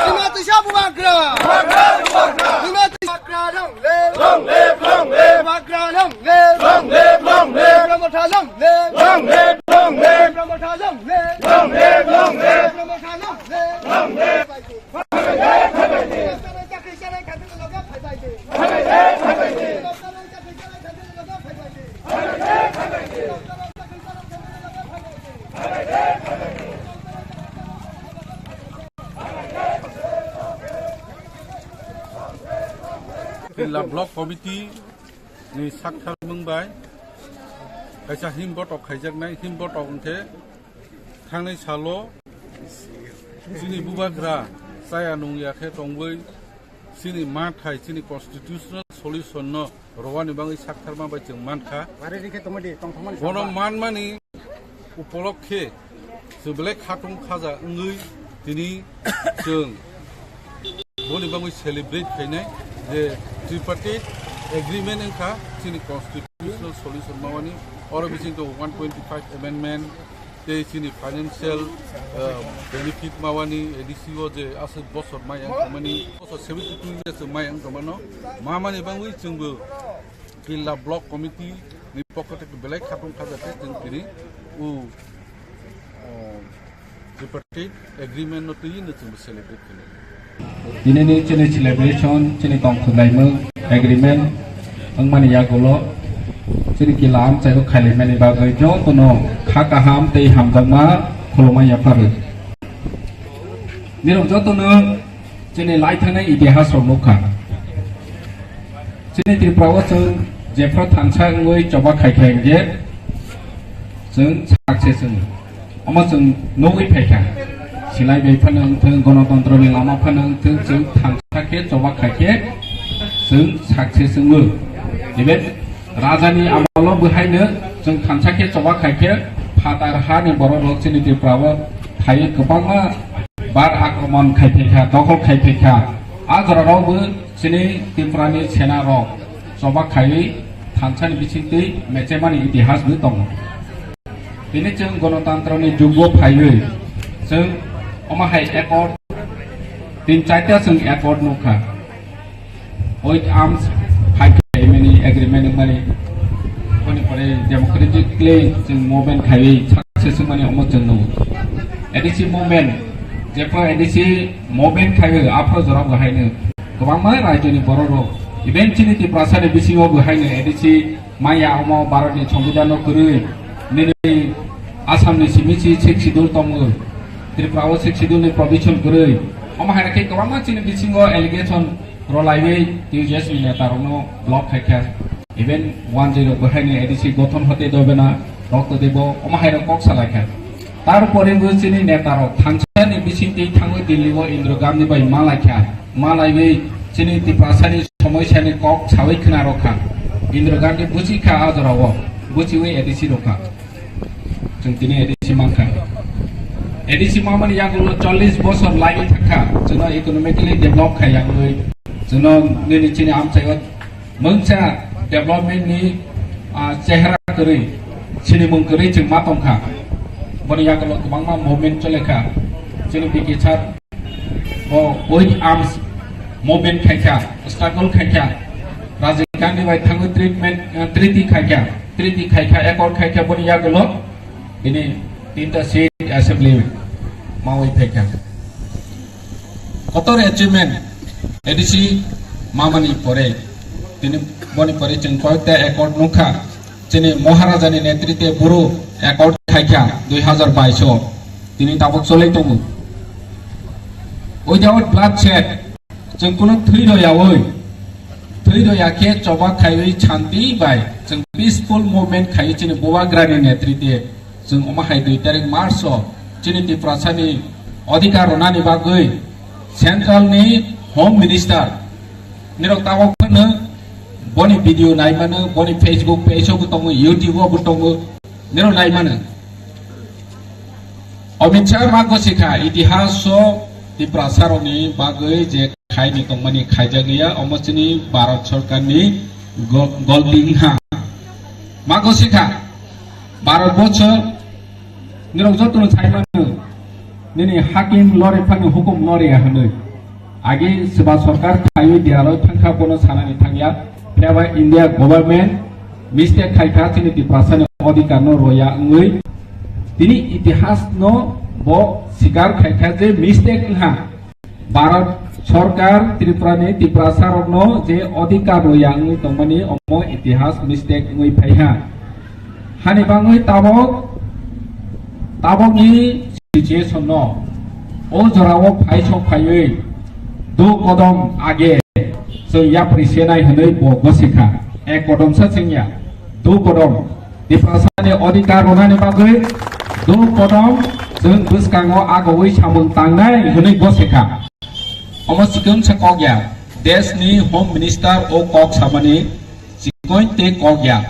Hima tisa bubagra! Bubagra! Bubagra! Hima tisa bubagra long live! Long live, long live! Bubagra long live! Long live, long live! Bubagra motha long live! Long live, long live! Bubagra motha long live! Long live, long live! Bubagra motha long live! Long live! Killa Block Committee ni sakthar mung bai kaisa himbotok khaijaknai, himbotok hwnkhe thangnai salo chini bubagra chaya nungya khe tongwi chini mathai, chini constitutional solution no rwani bagwi saktharma bai chwng mankha. Bono manmani upolokhe chwng belai khatung khaja wngwi tini chwng boni bagwi celebrate khainai je tripartite agreement wngkha chini constitutional solution mawani, oro bisingtwi one twenty-five amendment tei chini financial, uh, benefit mawani A D C o je aswk bosor mai ang tongmani, bosor seventy-two years mai ang tongmano, mamani bagwi chwngbo Killa Block Committee ni pokho tei belai khatung khaja khe chwng tini o, uh, tripartite agreement no twi no chwngbo celebrate khainai. Tinini chini celebration, chini tongthok laimung agreement wngmani yagulo chini Killa amchaio khailaimani bagwi jotono kha kaham tei hamjakma khulumma yapharwi. Nirok jotono chini laithanai itihas rok nukha. Chini Tripura o chwng jephru thansa wngwi choba khaikha hinkhe chwng success wngo. Omo chwng nugwi phaikha. Silai bai phano wngthwng, gonotontro ni lama phano wngthwng, chwng thansa khe choba khaikhe chwng success wngo. Even raja ni amolo bwhaino chwng thansa khe choba khaikhe phatar ha ni borok rok chini Tripura o phaiwi kwbangma bar akromon khaiphaikha, dokhol khaiphaikha. A jorarokbo chini Tripurani senarok choba khaiwi thansani bisingtwi mechemani itihasbo tongo. Tini chwng gonotantroni jugo phaiwi chwng omo hai accord, tin charta chwng accord nukha. With arms fight khaimani agreement wngmani, boni pore democratically chwng movement khaiwi success wngmani omo chwng nukgo. A D C movement, jephru A D C movement khaiwi aphuru jorao bo haino kwbangma rajyoni borok rok, even chini Tiprasani bisingo bo haino A D C maya omo Bharatni Songbidanno kwrwi, nini Assamni simi si Sixth Schedule tongo, Tripurao Sixth Schedule ni provision kwrwi, omo hai khe kwbangma chini bisingo allegation rwlaiwi T U J S ni neta rokno block khaikha. Even one zero bo haino A D C gothon hote dobe na rokto debo, omo haino kok salaikha. Tar pore bo chini neta rok thansani bisingtwi thangwi Delhi o Indira Gandhi bai malaikha, malaiwi chini Tiprasani somoisani kok sawi khna rokha. Indira Gandhi buchikha a jorao, buchiwi A D C rokha. Chwng tini A D C mankha. A D C mamani yagulo chollish bosor laiwi thangkha. Chwngno economically develop khaiyangwi, chwngno nini chini amchaio mungsa development ni, ah, chehra kwrwi, sinimung kwrwi chwng ma tongkha. Boni yagulo kwbangma movement cholekha. Chini B K sir bo with arms movement khaikha, struggle khaikha, Rajiv Gandhi bai thangwi treatment, eh, treaty khaikha, treaty khaikha, accord khaikha, boni yagulo bini tinta seat assembly mawi phaikha. Kotor achievement A D C mamani pore, tini boni pore chwng koyekta accord nukha. Chini Maharajani netritwe boro accord khaikha dui hazar bais o, tini tabuk cholwi tongo. Without bloodshed, chwng kunu thwi royawi, thwi roya khe choba khaiwi shanti bai chwng peaceful movement khaiwi chini Bubagrani netritwe chwng omo hai dui tarik March o chini Tiprasani odhikar rwnani bagwi central ni Home Minister Nirok tabok phano boni video naimano, boni Facebook page o bo tongo, YouTube o bo tongo, nirok naimano. Amit Shah ma gosikha itihas o Tiprasa rokni bagwi je khaini tongmani khaijak liya, omo chini Bharat Sarkar ni go-, golti wngkha. Ma gosikha Bharat bochor nirok jotono sai mano, nini hakim lori phano hukum lori ya hwnwi. Agi seba sarkar khaiwi dialog thangkha bono sanani thangya. Phiya ba India government mistake khaikha chini Tiprasani odhikar no roya wngwi. Tini itihas no bo sikar khaikha je mistake wngkha. Bharat Sarkar Tripurani Tiprasa rokno je odhikar roya wngwi tongmani omo itihas mistake wngwi phaiha. Hani bangwi tabok, tabokni situation no o jorao phaisok phaiwi do kodom age chwng yapri senai hwnwi bo gosikha. Ek kodom sa chwngya, do kodom. Tiprasani odhikar rwnani bagwi do kodom chwng bwskango agogwi samung tangnai hwnwi gosikha. Omo sikon sa kok ya. Desh ni Home Minister o kok samani sikon te kok ya.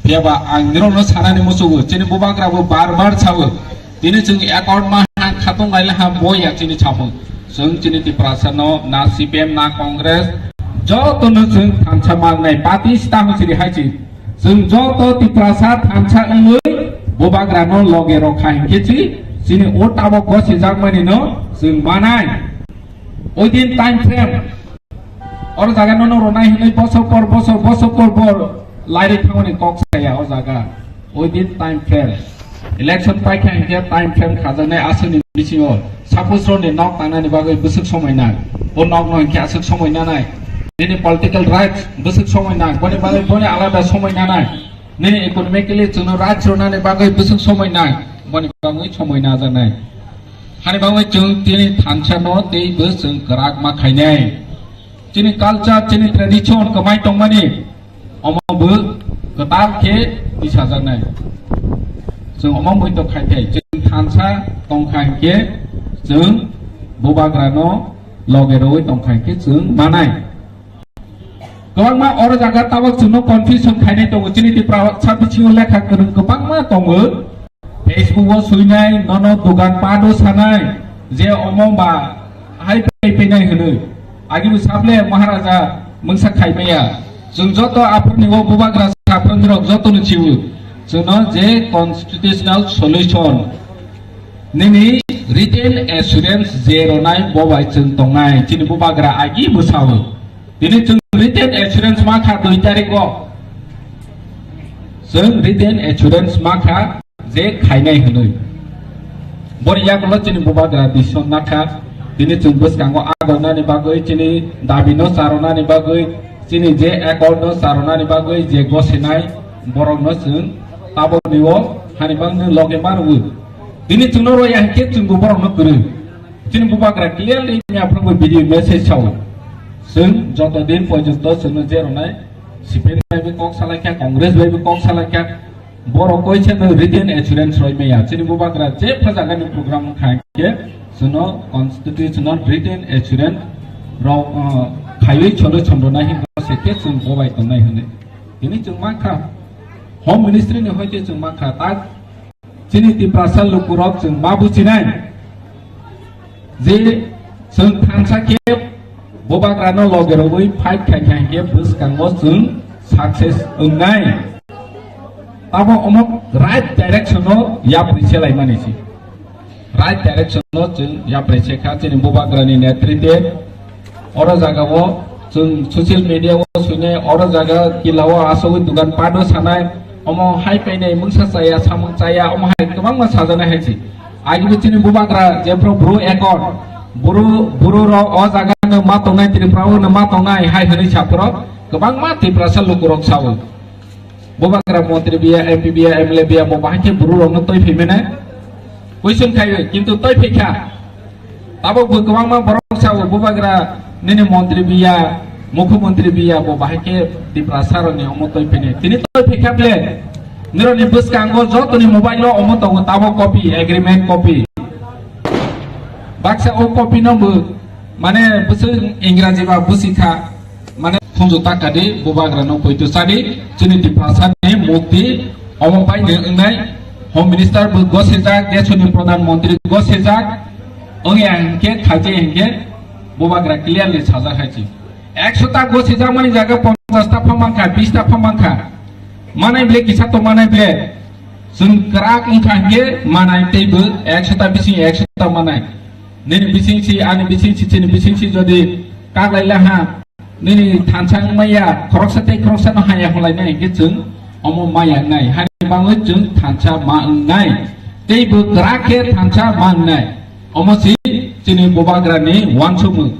Phiya ba ang nirok no sanani musugo, chini bubagra bo bar bar sao. Tini chwng accord ma ha khatong lai ha bo ya chini samung. Chwng chini Tiprasa no na C P M na Congress joto no chwng thansa mangnai party sta hwsiri hai chi. Chwng joto Tiprasa thansa wngwi bubagra no loge rokha hinkhe chi chini o tabok gosijakmani no chwng manai. Within time frame, oro jaga no no ronai hinwi bosor por bosor, bosor por bor lairi thangmani kok saya o jaga. Within time frame. Election paikha hinkhe time frame khajaknai aswkni bisingo. Suppose roni nok tangnani bagwi bwswk somoi nang. O nok no hinkhe aswk somoi nanai. Nini political rights bwswk somoi nang. Boni bagwi boni alada somoi nanai. Nini economically chwngno rights rwnani bagwi bwswk somoi nang. Boni bagwi somoi najaknai. Hani bagwi chwng tini thansa no tei bo chwng kwrak ma khainai. Chini culture, chini tradition kwmai tongmani omo bo kwtal khe tisajaknai. Chwng omo mui to khai thai. Chwng thansa tongkha hinkhe chwng bubagra no loge rwi tongkha hinkhe chwng manai. Kwbangma oro jaga tabok chwngno confusion khainai tongo. Chini Tiprasa bisingo lekha kwrwng kwbangma tongo. Facebook o suinai, nono dogan pado sanai, je omo ba hai pei peinai hwnwi. Agi bo saple Maharaja mungsa khaimaya. Chwng joto aphurni o bubagra saphurni rok joto no chiu. Chwngno je constitutional solution nini written assurance je ronai bo bai chwng tongnai. Chini bubagra agi bo sao. Tini chwng written assurance ma kha dui tarik o. Chwng written assurance ma kha je khainai hwnwi. Boni yagulo chini bubagra decision nakha. Tini chwng bwskango agonani bagwi, chini dabi no charonani bagwi, chini je accord no charonani bagwi je gosinai borok no chwng taboni o hani bangni loge ma rwui. Tini chwngno roya hinkhe chwngbo borokno kwrwi. Chini bubagra clearly ni aphuru bo video message sao. Chwng joto din porjonto chwngno je rwnai, C P M bai bo kok salaikha, Congress bai bo kok salaikha, borok koisa no written assurance roi maya. Chini bubagra je phajagani program kha hinkhe chwngno constitutional written assurance rok, uh, khaiwi cholo chondrona hinkhe se khe chwng bobai tongnai hwnwi. Tini chwng mankha Home Ministry ni hoite chwng mankha tak Chini Tiprasa lukurok chwng ma buchinai je chwng thansa khe bubagrano loge rogwi fight khai khai khe bwskango chwng success wngnai. Tamo omo right direction o yapri selaimani si. Right direction o chwng yapri sekha chini bubagrani netritwe. Oro jaga o chwng social media o suinai, oro jaga kila o asogwi dugan pado sanai, omo hai painai mungsa chaya, samung chaya, omo hai kwbangma sajana hai si. Agi bo chini bubagra jephru bru ekor, bru, bru rok o jaga no ma tongnai, Tripura o no ma tongnai hai hwnwi saphuru kwbangma Tiprasa lukurok sao. Bubagra montri biya, M P biya, M L A biya, bo bahai khe bru rokno twi phimene? Question khai, kintu twi phikha. Tabok bo kwbangma borok sao, bubagra nini montri biya, mukhyamantri biya, bo bahai khe Tiprasa rokni omo twi phini. Tini twi phikha ble. Nirokni bwskango jotoni mobile o omo tongo, tabok copy, agreement copy. Baksa o copy no bo, mane, bwswk Ingraji ba bwswk kha, mane, Khunju takadi, bubagrano poito chadi, chini Tiprasani mukti omo bai ni wngnai, Home Minister bo gosijak, desoni Pradhan Mantri gosijak, wngya hinkhe khaijaya hinkhe bubagra clearly sajak hai chi. Ekso ta gosijakmani jaga ponchash ta pha mankha, bish ta pha mankha. Manai ble kisa to manai ble. Chwng kwrak wngkha hinkhe manai teibo ekso ta bising ekso ta manai. Nini bising si, ani bising si, chini bising si jodi kaglai laha, nini thansa wngmaya, khoroksa tei khoroksa no haya holainai hinkhe chwng omo maya wngnai. Hani bangwi chwng thansa ma wngnai. Teibo kwrak khe thansa ma wngnai. Omo si chini bubagrani uansukmung.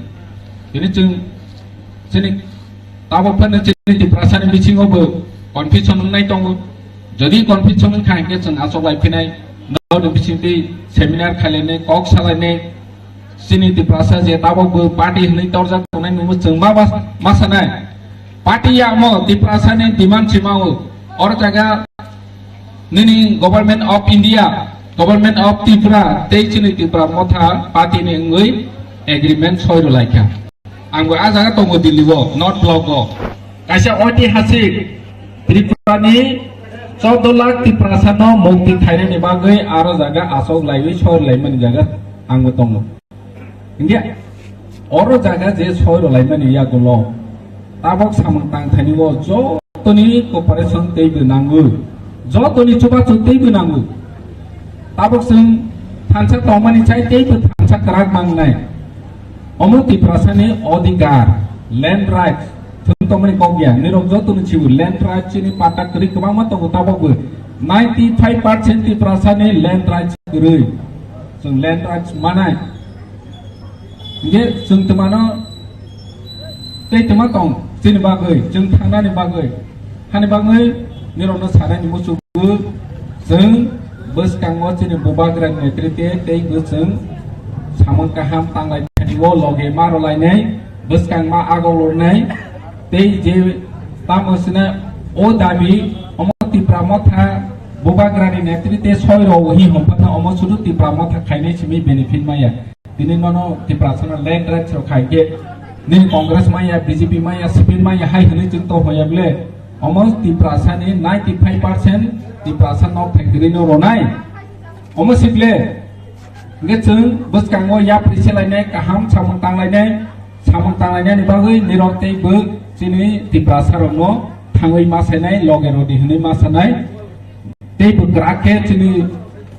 Tini chwng chini tabuk phano chini Tiprasani bisingo bo confusion wngnai tongo. Jodi confusion wngkha hinkhe chwng achuk lai phinai, nokni bisingtwi seminar khailainai, kok salainai, chini Tiprasa je tabuk bo party hwnwi torjak tongnai nungbo chwng ma, ma, ma sanai. Party ya omo Tiprasani demand sima o. Oro jaga nini Government of India, Government of Tripura tei chini Tipra Motha party ni wngwi agreement soi rwlaikha. Ang bo ah jaga tongo Delhi o, North Block o. Kaisa oitihasik Tripura ni chordo lakh Tiprasa no mukti khainani bagwi aro jaga asok laiwi soi rwlaimani jaga ang bo tongo. Hinkhe oro jaga je soi rwlaimani yagulo tabok samung tangthani o jotoni cooperation teibo nango, jotoni chubachu teibo nango. Tabok chwng thansa tongmani chai teibo thansa kwrak mangnai. Omo Tiprasani odhikar, land rights, thwng tongmani kok ya. Nirok jotoni chibu land rights chini patta kwrwi kwbangma tongo tabokbo. Ninety five percent Tiprasani land rights kwrwi. Chwng land rights manai. Hinkhe chwng twmano tei twma tong chini bagwi, chwng thangnani bagwi. Hani bagwi nirokno sanani muchungo chwng bwskango chini bubagrani netrite tei bo chwng samung kaham tanglai thani o loge ma rwlainai, bwskang ma agok lornai. Tei je tamo sina o dabi omo Tipra Motha bubagrani netrite soi rw hi hwnphano omo sudu Tipra Motha khainai simi benefit maya. Tini nono Tiprasano land rights rok khai khe nini Congress maya, B J P maya, C P M maya hai hwnwi chwng to hoya ble. Omo Tiprasani ninety five percent Tiprasa nok factory no ronai. Omo sible. Hingke chwng bwskango yapri selainai, kaham samung tanglainai, samung tanglainani bagwi nirok tei bo chini Tiprasa rokno thangwi ma sainai, loge rodi hwnwi ma sanai. Tei bo kwrak khe chini,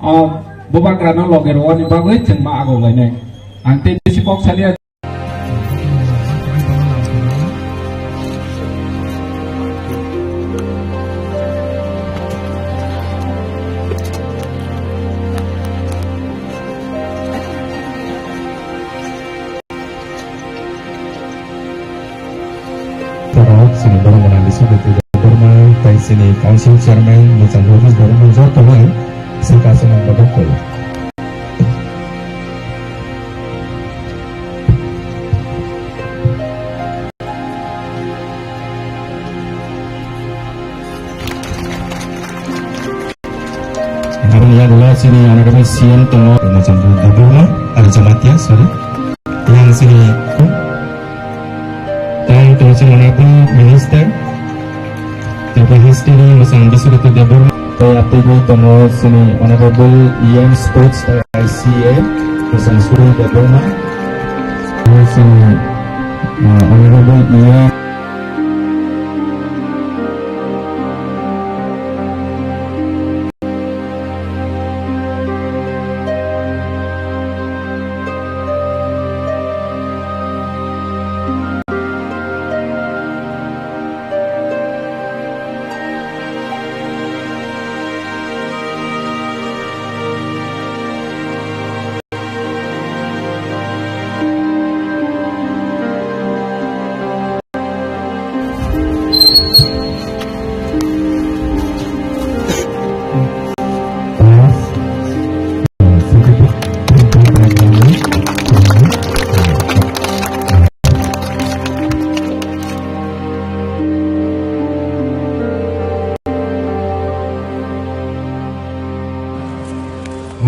o, bubagrano loge rwani bagwi chwng ma agok lainai. Ang tei bisi kok saliya. Borok chini borok gwnang Biswajit Debbarma tei chini council chairman Mwchang Rajneesh Debbarma jotono swkang swkang bodol khaio. Aboni yagulo chini honorable C M tongo, Rajendra Debbarma, aro Jamatia, sorry. Yang chini, tei tongo chini honorable minister, Tripura History, Mwchang Biswajit Debbarma. Tei atwgwi tongo chini honorable E M Sports tei I C A, Mwchang Surendra Debbarma. Chini, uh, honorable E M.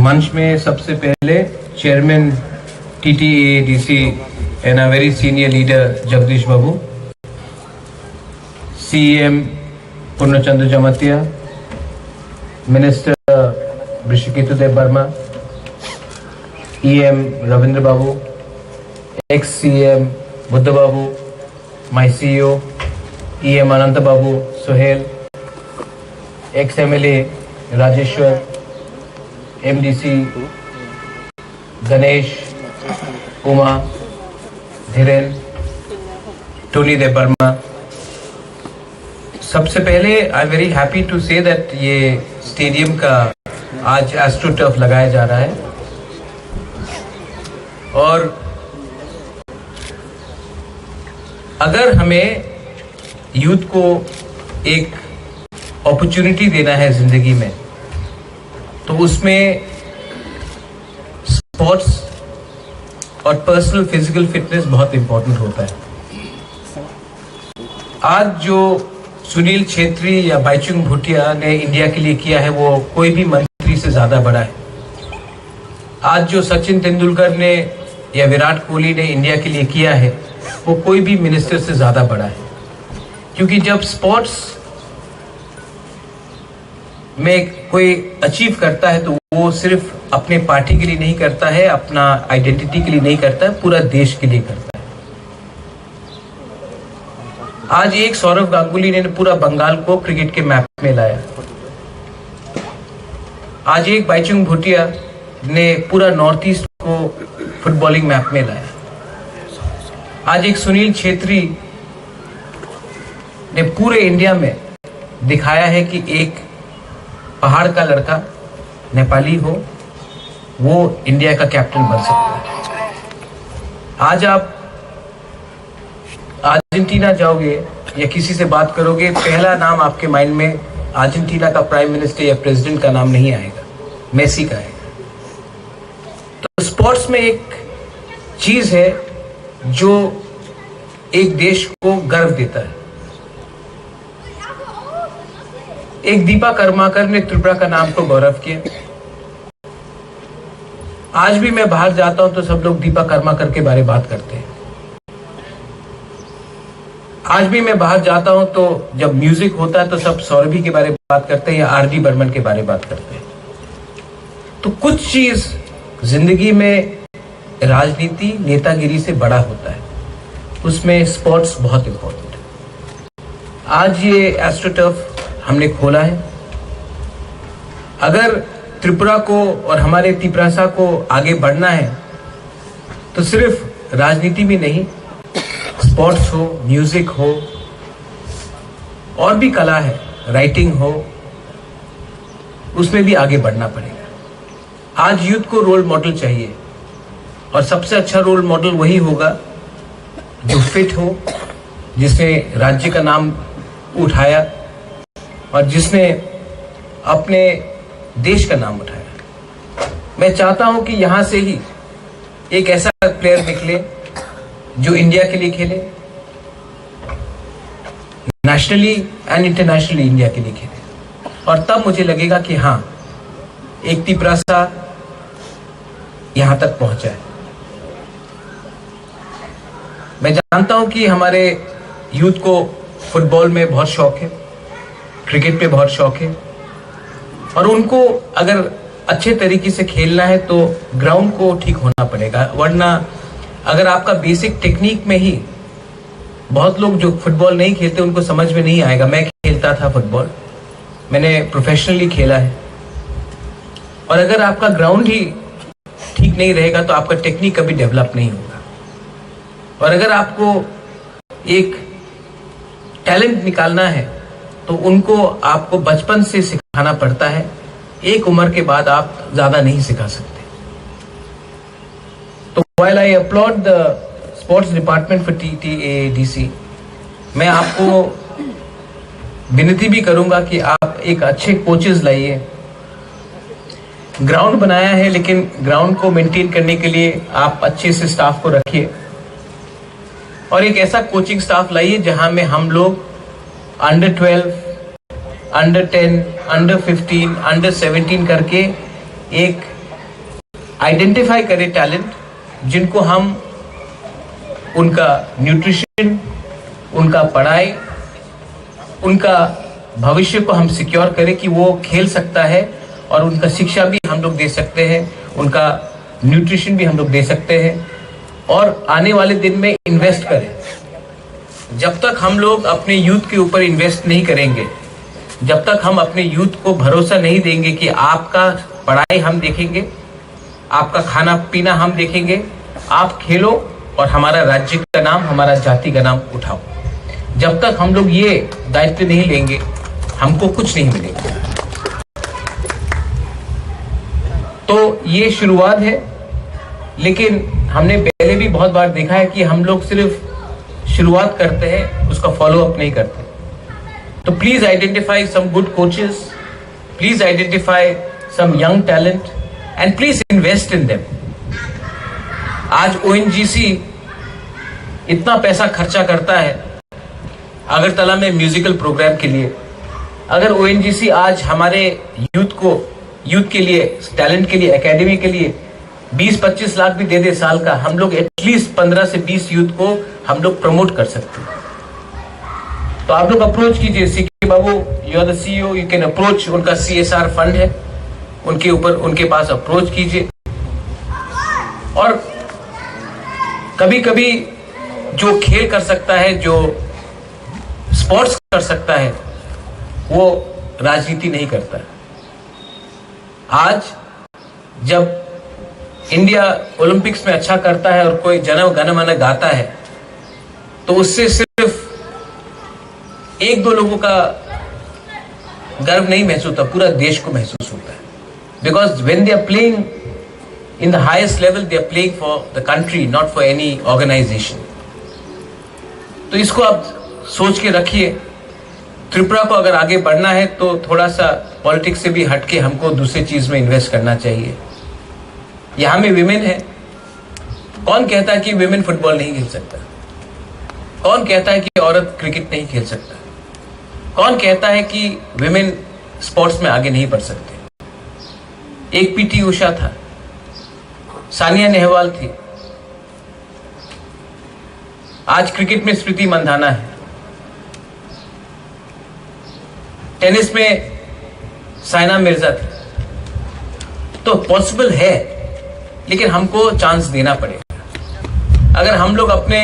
मंच में सबसे पहले chairman TTADC and a very senior leader Jagdish Babu, C E M Purna Chandra Jamatia, Minister Hrishiketu Debbarma, E M Ravindra Babu, ex C E M Buddha Babu, my C E O, E M Ananta Babu, Sohel, ex M L A Rajeshwar, M D C Ganesh, Uma, Dhiren, Tony Debbarma। सबसे पहले, I am very happy to say that ये stadium का आज एस्ट्रोटर्फ लगाया जा रहा है। और अगर हमें यूथ को एक अपॉर्चुनिटी देना है जिंदगी में, तो उसमें स्पोर्ट्स और पर्सनल फिजिकल फिटनेस बहुत इंपॉर्टेंट होता है। आज जो सुनील छेत्री या बाईचुंग भूटिया ने इंडिया के लिए किया है, वो कोई भी मंत्री से ज्यादा बड़ा है। आज जो सचिन तेंदुलकर ने या विराट कोहली ने इंडिया के लिए किया है, वो कोई भी मिनिस्टर से ज्यादा बड़ा है। क्योंकि जब स्पोर्ट्स में कोई अचीव करता है, तो वो सिर्फ अपने पार्टी के लिए नहीं करता है, अपना आइडेंटिटी के लिए नहीं करता है, पूरा देश के लिए करता है। आज एक सौरव गांगुली ने पूरा बंगाल को क्रिकेट के मैप में लाया। आज एक बाईचुंग भूटिया ने पूरा नॉर्थ ईस्ट को फुटबॉलिंग मैप में लाया। आज एक सुनील छेत्री ने पूरे इंडिया में दिखाया है कि एक पहाड़ का लड़का, नेपाली हो, वो इंडिया का कैप्टन बन सकता है। आज आप अर्जेंटीना जाओगे या किसी से बात करोगे, पहला नाम आपके माइंड में अर्जेंटीना का प्राइम मिनिस्टर या प्रेसिडेंट का नाम नहीं आएगा, मेसी का आएगा। तो स्पोर्ट्स में एक चीज है जो एक देश को गर्व देता है। एक दीपा कर्माकर ने त्रिपुरा का नाम को गौरव किया। आज भी मैं बाहर जाता हूं तो सब लोग दीपा कर्माकर के बारे बात करते हैं। आज भी मैं बाहर जाता हूं तो जब म्यूजिक होता है तो सब सौरभी के बारे में बात करते हैं या आरडी बर्मन के बारे में बात करते हैं। तो कुछ चीज जिंदगी में राजनीति, नेतागिरी से बड़ा होता है, उसमें स्पोर्ट्स बहुत इंपॉर्टेंट है। आज ये एस्ट्रोटर्फ हमने खोला है। अगर त्रिपुरा को और हमारे तिपरासा को आगे बढ़ना है, तो सिर्फ राजनीति भी नहीं, स्पोर्ट्स हो, म्यूजिक हो, और भी कला है, राइटिंग हो, उसमें भी आगे बढ़ना पड़ेगा। आज यूथ को रोल मॉडल चाहिए, और सबसे अच्छा रोल मॉडल वही होगा जो फिट हो, जिसने राज्य का नाम उठाया और जिसने अपने देश का नाम उठाया। मैं चाहता हूं कि यहां से ही एक ऐसा प्लेयर निकले जो इंडिया के लिए खेले, नेशनली एंड इंटरनेशनली इंडिया के लिए खेले, और तब मुझे लगेगा कि हाँ, एक तिपरासा यहाँ तक पहुँचा है। मैं जानता हूँ कि हमारे यूथ को फुटबॉल में बहुत शौक है, क्रिकेट पे बहुत शौक है, और उनको अगर अच्छे तरीके से खेलना है तो ग्राउंड को ठीक होना पड़ेगा, वरना अगर आपका बेसिक टेक्निक में ही, बहुत लोग जो फुटबॉल नहीं खेलते उनको समझ में नहीं आएगा। मैं खेलता था फुटबॉल, मैंने प्रोफेशनली खेला है, और अगर आपका ग्राउंड ही ठीक नहीं रहेगा तो आपका टेक्निक कभी डेवलप नहीं होगा। और अगर आपको एक टैलेंट निकालना है तो उनको आपको बचपन से सिखाना पड़ता है। एक उम्र के बाद आप ज़्यादा नहीं सिखा सकते। तो while I applaud the sports department for T T A D C, मैं आपको विनती भी करूंगा कि आप एक अच्छे कोचेस लाइए। ग्राउंड बनाया है, लेकिन ग्राउंड को मेंटेन करने के लिए आप अच्छे से स्टाफ को रखिए, और एक ऐसा कोचिंग स्टाफ लाइए जहां में हम लोग under twelve, under ten, under fifteen, under seventeen करके एक आइडेंटिफाई करें टैलेंट, जिनको हम उनका न्यूट्रिशन, उनका पढ़ाई, उनका भविष्य को हम सिक्योर करें कि वो खेल सकता है, और उनका शिक्षा भी हम लोग दे सकते हैं, उनका न्यूट्रिशन भी हम लोग दे सकते हैं, और आने वाले दिन में इन्वेस्ट करें। जब तक हम लोग अपने यूथ के ऊपर इन्वेस्ट नहीं करेंगे, जब तक हम अपने यूथ को भरोसा नहीं देंगे कि आपका पढ़ाई हम देखेंगे, आपका खाना पीना हम देखेंगे, आप खेलो और हमारा राज्य का नाम, हमारा जाति का नाम उठाओ। जब तक हम लोग ये दायित्व नहीं लेंगे, हमको कुछ नहीं मिलेगा। तो ये शुरुआत है, लेकिन हमने पहले भी बहुत बार देखा है कि हम लोग सिर्फ शुरुआत करते हैं, उसका फॉलो अप नहीं करते। तो please identify some good coaches, please identify some young talent and please invest in them. आज ओएनजीसी इतना पैसा खर्चा करता है अगरतला में म्यूजिकल प्रोग्राम के लिए। अगर ओएनजीसी आज हमारे यूथ को, यूथ के लिए, टैलेंट के लिए, एकेडमी के लिए बीस पच्चीस लाख भी दे दे साल का, हम लोग एटलीस्ट पन्द्रह से बीस यूथ को हम लोग प्रमोट कर सकते हैं। तो आप लोग अप्रोच कीजिए सीके बाबू, you are the CEO, you can approach। उनका सीएसआर फंड है, उनके ऊपर, उनके पास अप्रोच कीजिए। और कभी कभी जो खेल कर सकता है, जो स्पोर्ट्स कर सकता है, वो राजनीति नहीं करता। आज जब इंडिया ओलंपिक्स में अच्छा करता है और कोई जन गण मन गाता है, तो उससे सिर्फ एक दो लोगों का गर्व नहीं महसूस होता, पूरा देश को महसूस होता है। Because when they are playing in the highest level, they are playing for the country, not for any organization. तो इसको आप सोच के रखिए। त्रिपुरा को अगर आगे बढ़ना है तो थोड़ा सा पॉलिटिक्स से भी हटके हमको दूसरे चीज में इन्वेस्ट करना चाहिए। यहाँ में विमेन है, कौन कहता है कि विमेन फुटबॉल नहीं खेल सकता? कौन कहता है कि औरत क्रिकेट नहीं खेल सकता? कौन कहता है कि विमेन स्पोर्ट्स में आगे नहीं बढ़ सकते? एक पीटी उषा था, सानिया नेहवाल थी, आज क्रिकेट में स्मृति मंधाना है, टेनिस में साइना मिर्जा थी। तो पॉसिबल है, लेकिन हमको चांस देना पड़ेगा। अगर हम लोग अपने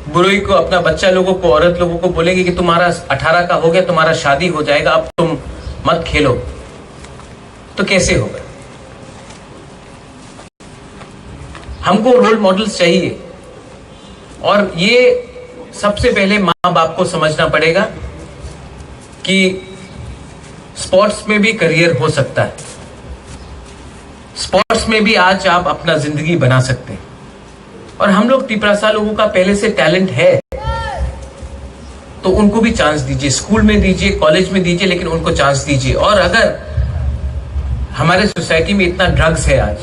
बुरोई को, अपना बच्चा लोगों को, औरत लोगों को बोलेंगे कि तुम्हारा अठारह का हो गया, तुम्हारा शादी हो जाएगा, अब तुम मत खेलो, तो कैसे होगा? हमको रोल मॉडल्स चाहिए। और ये सबसे पहले माँ बाप को समझना पड़ेगा कि स्पोर्ट्स में भी करियर हो सकता है, स्पोर्ट्स में भी आज आप अपना जिंदगी बना सकते हैं। और हम लोग तिपरासा लोगों का पहले से टैलेंट है, तो उनको भी चांस दीजिए, स्कूल में दीजिए, कॉलेज में दीजिए, लेकिन उनको चांस दीजिए। और अगर हमारे सोसाइटी में इतना ड्रग्स है आज,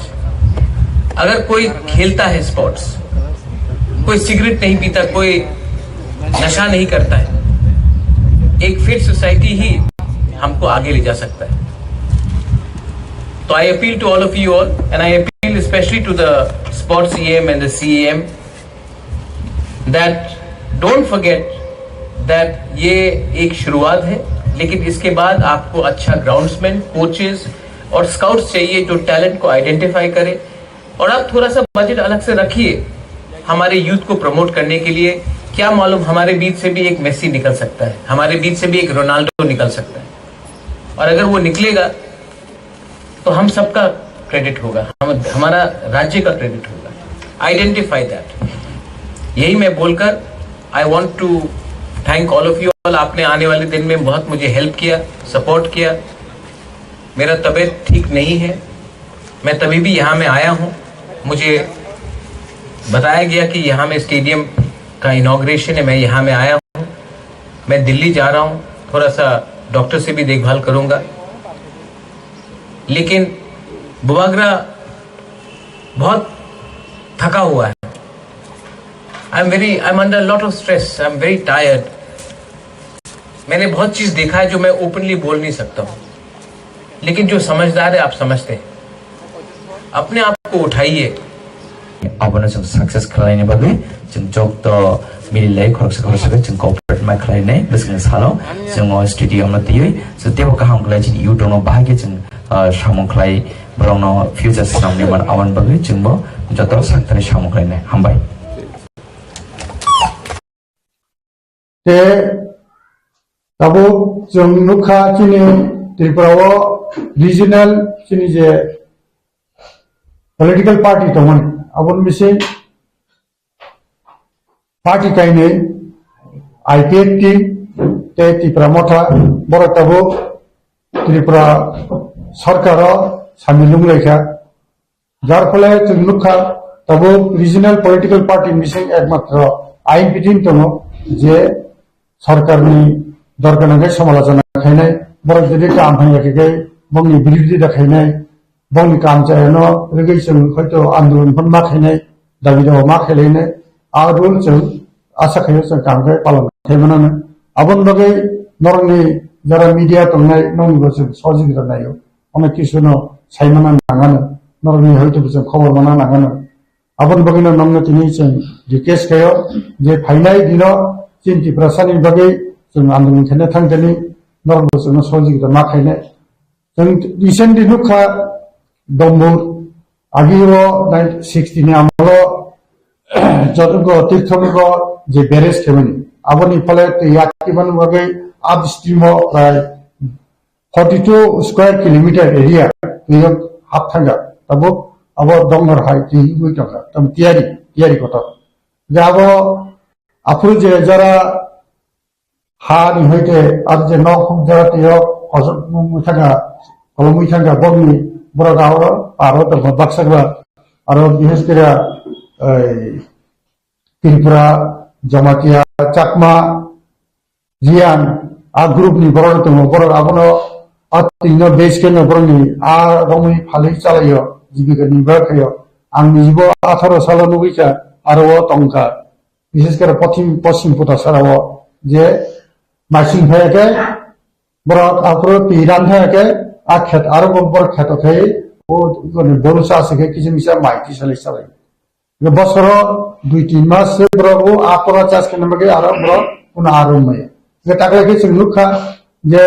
अगर कोई खेलता है स्पोर्ट्स, कोई सिगरेट नहीं पीता, कोई नशा नहीं करता है, एक फिट सोसाइटी ही हमको आगे ले जा सकता है। तो I appeal to all of you all, and I appeal especially to the sports EM and the CEM that don't forget that ये एक शुरुआत है, लेकिन इसके बाद आपको अच्छा ग्राउंड्समैन, कोचेस और स्काउट्स चाहिए जो टैलेंट को आइडेंटिफाई करे। और आप थोड़ा सा बजट अलग से रखिए हमारे यूथ को प्रमोट करने के लिए। क्या मालूम, हमारे बीच से भी एक मेसी निकल सकता है, हमारे बीच से भी एक रोनाल्डो निकल सकता है। और अगर वो निकलेगा तो हम सबका क्रेडिट होगा, हम, हमारा राज्य का क्रेडिट होगा। Identify that. यही मैं बोलकर I want to thank all of you all। आपने आने वाले दिन में बहुत मुझे हेल्प किया, सपोर्ट किया। मेरा तबीयत ठीक नहीं है, मैं तभी भी यहाँ में आया हूँ। मुझे बताया गया कि यहाँ में स्टेडियम का इनॉग्रेशन है, मैं यहाँ में आया हूँ। मैं दिल्ली जा रहा हूँ, थोड़ा सा डॉक्टर से भी देखभाल करूँगा। लेकिन बुबागरा बहुत थका हुआ है। I am very, I am under lot of stress, I am very tired। मैंने बहुत चीज़ देखा है जो मैं ओपनली बोल नहीं सकता हूँ, लेकिन जो समझदार है, आप समझते हैं। अपने आप को उठाइए। Abono chwng success khlaina bagwi chwng jokto Mililai khoroksa khoroksa khe chwng cooperate ma khlainai, bwswkni salo chwng o studio no twiwi, so teibo kaham khlai chini YouTube no bahai khe chwng, ah, samung khlai, borokno future swnamni man aboni bagwi chwngbo joto sakthari samung khlainai. Hambai. Te tabuk chwng nukha chini Tripura o regional chini je political party tongmani, aboni bising party kainwi I P F T tei Tipra Motha, borok tabuk Tripura sarkar o samil wnglaikha. Jar phole chwng nukha, tabuk regional political party bising ekmatro I N P T tongo, je sarkarni dor gwnang khe somalochona khainai, borok jodi kam hamya khe khe bongni birodita khainai, bongni kam chayano rwgwi chwng hoito andolon phano ma khainai, dabi dawa ma khailainai, a role chwng asa khaio chwng kaham khe palon khai manano. Aboni bagwi norokni jara media tongnai nokni bo chwng sohojogita naio. Onek kisu no sai mana nangano, norokni hoito bo chwng khobor mana nangano. Aboni bagwino nokno tini chwng request khaio je phainai dino chini Tiprasani bagwi chwng andolon khaina thangthani norok bo chwngno sohojogita ma khainai. Chwng recently nukha Dombur, agi o nineteen sixty ni amolo Jadongo Tirthongo je barrage khaimani. Aboni phole twi yakimani bagwi upstream o prai forty two square kilometer area twi hap thangkha. Tabuk abo donghor hai twi wngwi tongkha. Tam tiyari, tiyari kotor. Je abo aphuru je jara ha ni hoite ar je nok huk jara twi o kosok mui thangkha, kolomwi thangkha, bokni borok aro paro tongkha baksa ba aro bises kira, ei, Tripura, Jamatia, Chakma, Riang, a group ni borok tongo, borok abono a twi no base khe no borok ni a romwi phalwi chalaio, jibika ni borok khaio. Ang nijibo atharo salo nugwi kha, aro o tongkha. Bises khe pothim, poschim puta sara o je maising phai khe borok aphuru twi ran phai khe a khet aro bo borok kheto khai o goni boru sa se khe kisa misa mai twi salai salai. Bosoro dui tin mas se borok o akora chas khe nang bagwi aro borok kuno aro maya. Je takle khe chwng nukha je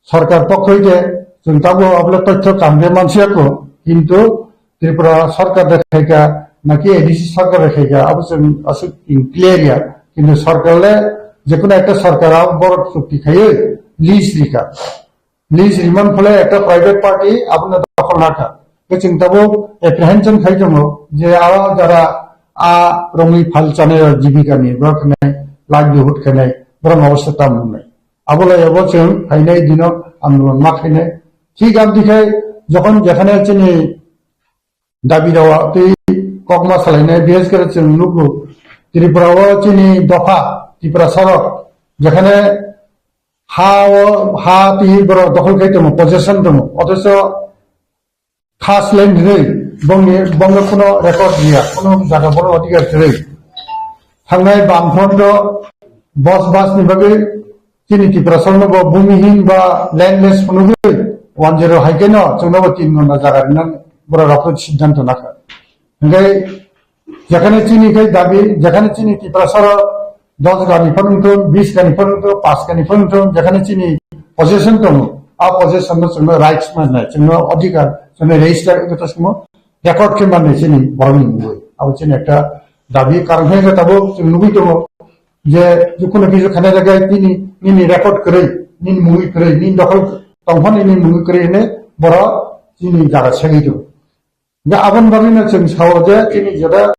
sarkar pokkhoi de chwng tabuk abole tothyo kam de mansiya ko, kintu Tripura sarkar de khaika naki A D C sarkar de khaika abo chwng aswk clear ya. Kintu sarkar le jekunu ekta sarkar abo borok chukti khaiwi lease rika. Lease riman phole ekta private party abono dokhol nakha. Khe chwng tabuk apprehension khai tongo je aro jara a romwi phal chanai jibika ni borok khenai livelihood khenai borok obostha tam wngnai. Abo lai abo chwng phainai dino andolon ma khainai. Thik abdi khai jokhon jekhane chini dabi dawa twi kokma salainai, bises khe chwng nugo Tripura o chini dopha Tiprasa rok jekhane ha o, ha twi borok dokhol khai tongo, possession tongo, othocho khas line rwi bongni, bongno kuno record riya, kuno jaga bono adhikar kwrwi. Thangnai Bamfront o bos bas ni bagwi chini Tiprasa no bo bhumihin ba landless phunugwi one zero hai khe no chwngno bo tin ghonta jaga rina borok rok siddhanto nakha. Hingke jekhane chini khai dabi, jekhane chini Tiprasa rok dos gani phano wngthung, bis gani phano wngthung, pas gani phano wngthung, jekhane chini possession tongo, a possession no chwngno rights manai, chwngno adhikar, chwngno register wngwi ta chwngno record khe manai chini borokni mungwi. Abo chini ekta dabi, karon khe tabuk chwng nugwi tongo je, jikunu kisa khana jaga nini, nini record kwrwi, nini mungwi kwrwi, nini dokhol tongphani nini mungwi kwrwi hwnwi borok chini jaga segwi tongo. Hingke aboni bagwino chwng sao je chini jora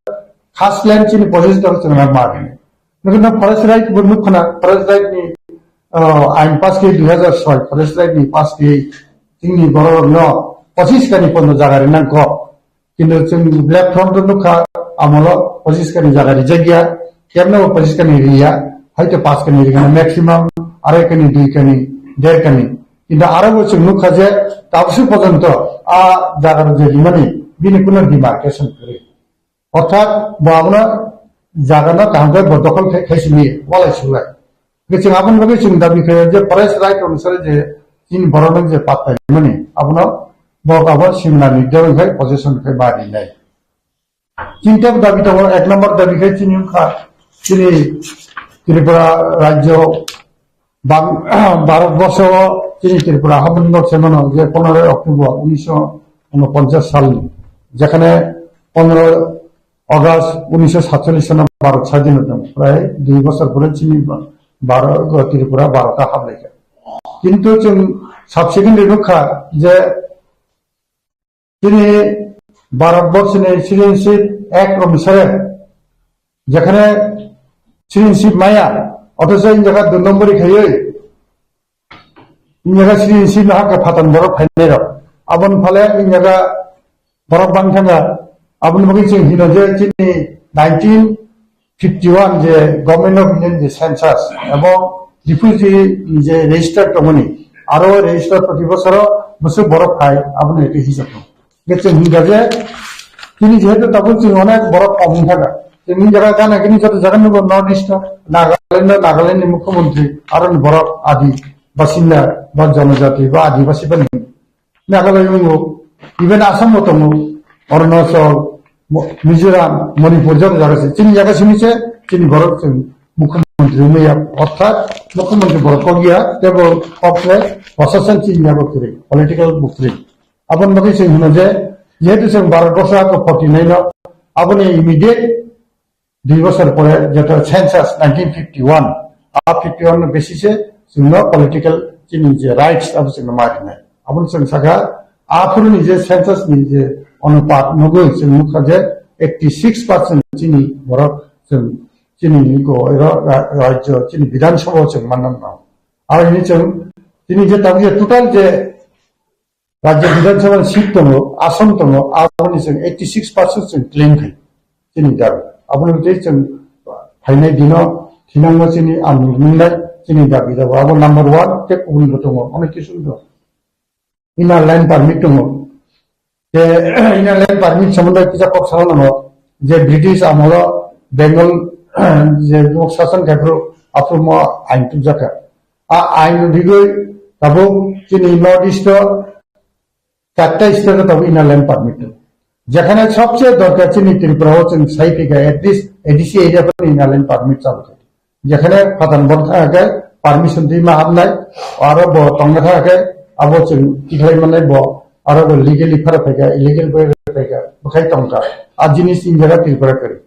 khas land chini possession chwng rang ma hwnwi. Nokhe no forest right bo nukha na, forest right ni, ah, ain pass khe dui hazar soi, forest right ni pass khe chini borok no pochis kani pono jaga rinang kok. Kintu chwng Black Front o nukha amolo pochis kani jaga rijak ya, kemno bo pochis kani riya, hoito pass kani rigana maximum, arai kani, dui kani, der kani. Kintu aro bo chwng nukha je tabsu porjonto a jaga rok je rimani bini kuno demarcation kwrwi. Orthat bo abono jaga no kaham khe bo dokhol khai, khai simi walai sulai. Hingke chwng aboni bagwi chwng dabi khaio je forest right onusare je chini borok no je patta rimani abono bo abo simna ni dorong khai possession khai ba rinai. Chini tebo dabi tongo, ek number dabi khe chini wngkha chini Tripura rajyo bang-, Bharat borso o chini Tripura habani no semano je poneroi October unisho unoponchas salni, jekhane poneroi August unisho satchallis sano Bharat sadhin tongo, prai dui bosor pore chini ba-, Bharat, Tripura Bharat o hablaikha. Kintu chwng subsequently nukha je chini Bharat borso ni citizenship act onusare jekhane citizenship maya, othocho in jaga dui nombori khaiwi in jaga citizenship no hakhe phathan borok phainai rok. Aboni phale in jaga borok bang thangkha. Aboni bagwi chwng hino je chini nineteen fifty one je Government of India ni je census ebong refugee ni je register tongmani, aro register proti bosoro bwswk borok phai, aboni ekta hisab tong. Hingke chwng hingkha je, chini jehetu tabuk chwng onek borok kom wngkha. Chwng jaga gana gini joto jaga nugo North East o, Nagaland o, Nagaland ni mukhyamantri, aro ni borok adi basinda ba jonojati ba adibasi bani Meghalaya wngo, even Assam bo tongo, Arunachal, Mo-, Mizoram, Manipur joto jaga se. Chini jaga simi se, chini borok chwng mukhyamantri wngya, orthat mukhyamantri borok kok ya, tebo kok se, prosasan chini jaga kwrwi, political bo kwrwi. Aboni bagwi chwng hino je, jehetu chwng Bharat borso hako forty nine no, aboni immediate dui bosor pore jeto census nineteen fifty one, a fifty one no basis e chwngno political chini je rights abo chwngno ma rinai. Aboni chwng saka, aphuru ni je census ni je onupat nugwi chwng nukha je eighty six percent chini borok chwng chini ni go ero ra-, rajyo chini Bidhan Sabha o chwng mannang no. Aro hini chwng chini je tabuk je total je Rajya Bidhan Sabha ni seat tongo, ason tongo, aboni chwng eighty six percent chwng claim khai. Chini dabi. Aboni tei chwng phainai dino thinangno chini ang nungnai chini dabi dabi. Abo number one, tei kubun bo tongo, onek kisu tongo. Inner line permit tongo. Te inner line permit somondo kisa kok sana nango, je British amolo Bengal je nok sasan khai phuru aphuru mo ain tubjaka. A ain rigwi tabuk chini North East o chatta state o tabuk inner line permit tongo. Jekhane sobse dorkar chini Tripura o chwng sai phika, at least A D C area o inner line permit chalok. Jekhane phathan bor thang khe permission twi ma hamnai, aro bo tongna thang khe abo chwng tikhlai manai bo, aro bo legally phara phaika, illegal bo phaika, bwkhai tongkha. A jinis in jaga Tripura kwrwi.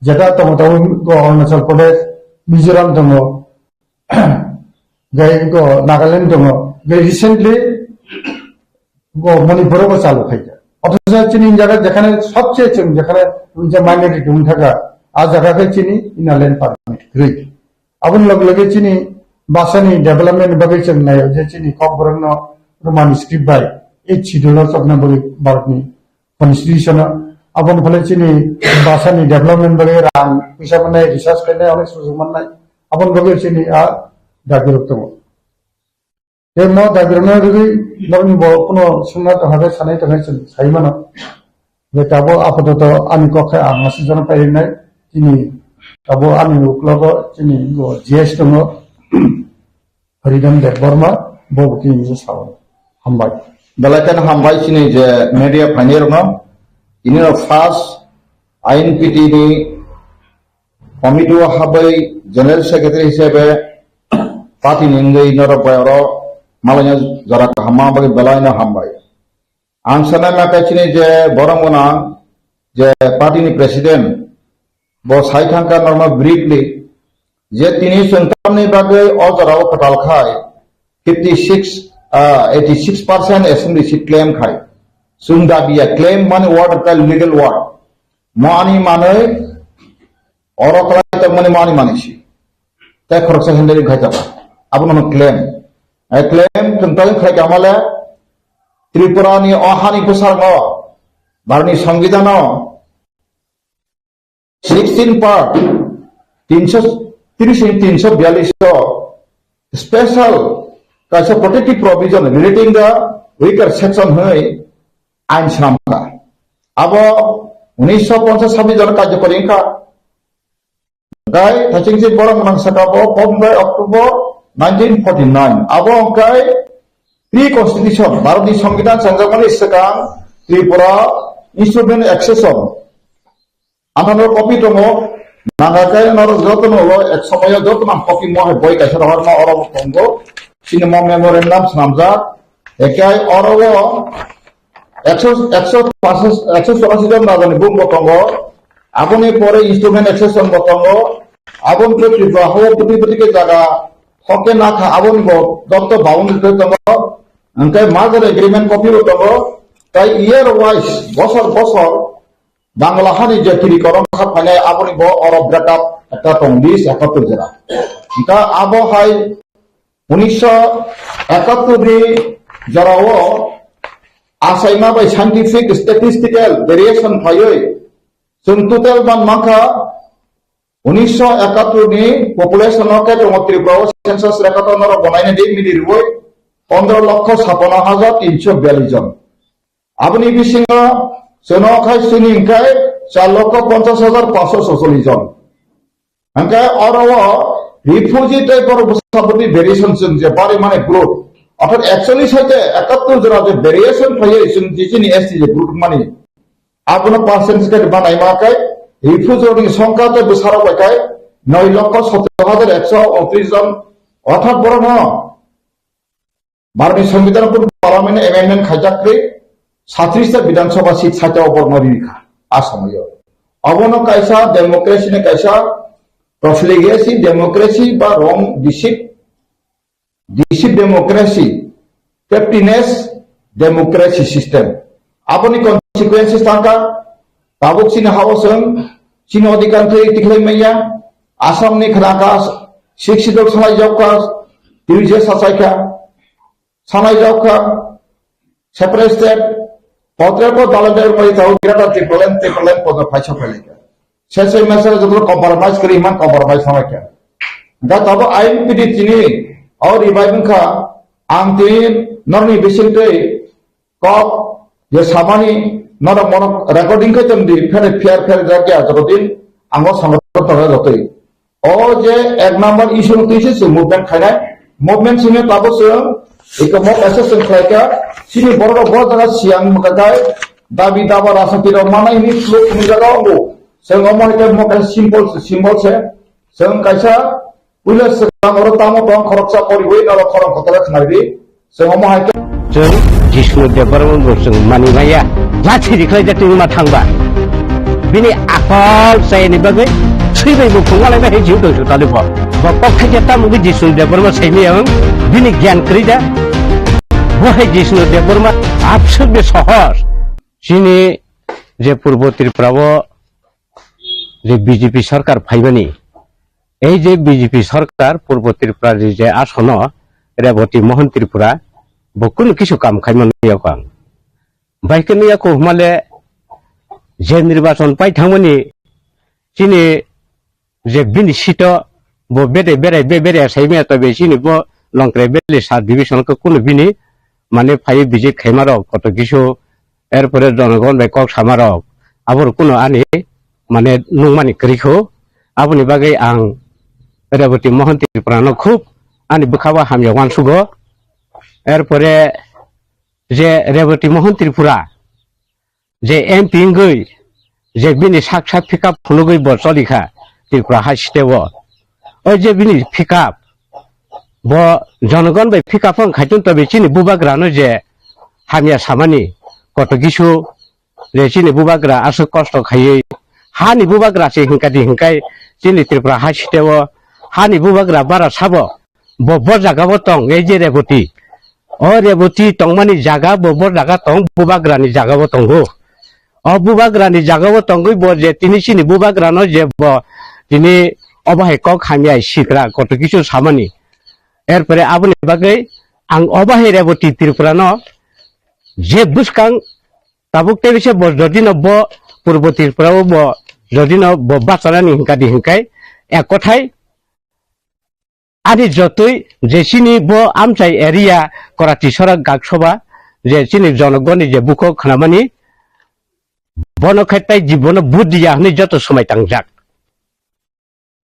Jeta tongo, tongo go Arunachal Pradesh, Mizoram tongo, gai go Nagaland tongo, gai recently go Manipur go chalu khaika. Othocho chini jaga jekhane sobse chwng jekhane je minority wng thaka, a jaga khe chini inner line permit kwrwi. Aboni loge loge chini bhasani development bagwi chwng naio je chini Kokborokno Roman script bai eighth schedule o chopna bagwi Bharatni constitution o. Aboni phale chini bhasani development bagwi rang puisa mannai, research khainai, onek sujug mannai. Aboni bagwi chini a dabi rok tongo. Tei mo dabi rokno rwgwi norokni bo kuno swngna tongkha khe sanai tongkha chwng sai mano. Je tabuk apatot ani kok khe ang aswk jora pairinai. Chini tabuk ani uklogo chini bo G S tongo. Hridam Debbarma, bo bo kini sao. Hambai. Belai kheno hambai chini je media phainai rokno. Ini rok first I N P T ni committee o habai general secretary hisabe party ni wngwi norok bai oro malaina jora kaham ma bagwi belai no hambai. Ang sanai ma khe chini je borom gwnang je party ni president bo sai thangkha normal briefly je tini chwng tamni bagwi o jora o kwtal khai fifty six, ah, eighty six percent assembly seat claim khai. Chwng dabi ya, claim mani word ta legal word. Mo ani manwi oro kwlai tongmani mo ani manwi si. Tei khoroksa handling khai tongkha. Abono claim. Ai claim chwng tong khai kamale Tripura ni o hani bwsarno, Bharatni Songbidan o sixteen part, tinsho tris ni tinsho biyallis o special kaisa protective provision relating the weaker section hwnwi ain swnamkha. Abo unisho ponchas sabis jona karjokori wngkha. Hwnkhe thachingsi borok nang saka bo fourth October nineteen forty nine. Abo hwnkhe pre-constitution, Bharatni Songbidan chengjakmani swkang Tripura Instrument Accession. Anthano copy tongo, Nangkhe norok jotono ulo ek somoyo joto mang kopi mo hai boi kaisa rohorma oro bo tongo. Chini mo memorandum swnamjak. Ekai oro o ekso, ekso pash, ekso chorasi jon rajani bung bo tongo. Aboni pore instrument accession bo tongo. Aboni pore Tripura hao bwtwi bwtwi khe jaga hokke nakha aboni bo dopto boundary twi tongo. Hwnkhe merger agreement copy bo tongo. Tai year wise, bosor bosor Bangla hani je tiri korom kha phainai aboni bo oro break up ekta tong list ekattor jora. Hwnkhe abo hai unisho ekattor ni jorao achaima bai scientific statistical variation phaiwi chwng total ban mankha unisho ekattor ni population o khe tongo Tripura o census record o norok bo naina di mili rwui pondro lokho sapano hajar tinsho biyallis jon. Aboni bisingo chwng khai sini hwnkhe char lokho ponchash hajar pansho socholish jon. Hwnkhe oro o refugee tei borok bwsa bwtwi variation chwng je bari mane growth. Orthat actually saite ekattor jora je variation phaiwi chwng je chini S T je growth mani. Abono percentage khe banai ma khe refugee rokni songkha tei bwsarok bai khe noi lokho sotro hajar ekso untris jon. Orthat borokno Bharotni Songbidan pun Parliament amendment khaijak khe satris ta Bidhan Sabha seat saita o borno ri kha a somoyo. Abono kaisa democracy ni kaisa profligacy democracy ba wrong deceit, deceit democracy, captainess democracy system. Aboni consequences tangka tabuk chini hao chwng chini odhikar khe tikhlai manya. Assam ni khna kha six schedule salai jok kha, twi je sachai kha. Sanai jok kha, separate state, potre ko dalai dai pai tau greater Tipraland, Tipraland podo phaisa phailai kha. Sese mese joto compromise kri man compromise sama kha. Da tabo ain pidi tini, au revive kha, ang tin, norni bising tei, kok, je samani, noro mono recording khe tem di, phere pher pher jakya joto din, ango sango tore jotoi. O je ek number issue no twi se chwng movement khainai. Movement simi tabuk chwng eko mo kaisa chwng khlai kha. Chini borok rok bo jaga siyang mwkha khai dabi daba rasa twi rok manai hwnwi phuluk hwnwi jaga o bo. Chwng omo hai khe mo kaisa symbol se, symbol se. Chwng kaisa puila swkang oro tamo tong khoroksa poriwi norok khorang kotor khnai di. Chwng omo hai khe. Chwng Jisnu Debbarma bo chwng mani maya. Lathi rikhlai jak twi ma thangba. Bini akol chayani bagwi thwi bai bo phunga lai bai jiu doi sutali bo. Bo kok thai khe tamo gwi Jisnu Debbarma saimaya wng. Bini gyan kwrwi da. Bo hai Jisnu Debbarma abswk de sohor. Chini je Purbo Tripura o je B J P sarkar phaibani, ei je B J P sarkar Purbo Tripura ni je asono Reboti Mohon Tripura, bo kunu kisu kam khaima nuyakho ang. Bai khe nuyakho hwnmale je nirbachon pai thangmani chini je bini sito bo bede berai be berai saimaya tobe chini bo Longtrai Valley sub division khe kunu bini mane phai bijik khaimarok koto kisu, erpore jonogon bai kok samarok, aboro kunu ani mane nungmani kwrwi kho. Aboni bagwi ang Reboti Mohon Tripura no khub ani bwkha o hamya uansugo. Erpore je Reboti Mohon Tripura je M P wngwi je bini sak sak pickup phunugwi bo choli kha Tripura hai state o. O je bini pickup bo jonogon bai pickup wng khaitun tobe chini bubagrano je hamya samani koto kisu je chini bubagra aswk kosto khaiwi hani bubagra se hinkadi hinkai chini Tripura hai state o hani bubagra bara sabo bo, bo jaga bo tong, ei je Reboti. O Reboti tongmani jaga bo, bo jaga tong, bubagra ni jaga bo tongo. O bubagra ni jaga bo tongwi bo je tini chini bubagra no je bo tini obo hai kok hamya sikra koto kisu samani. Erpore aboni bagwi ang obo hai Reboti Tripura no je bwskang tabuk tei se bo jodi no bo Purbo Tripura o bo jodi no bo bachanani hinkadi hinkai ek kothai Ani jotoi je chini bo amchai area Korati Sorak Gaksoba je chini jonogoni je bukhuk khnamani bono khe tai jibono vote diya hwnwi joto swmai tangjak.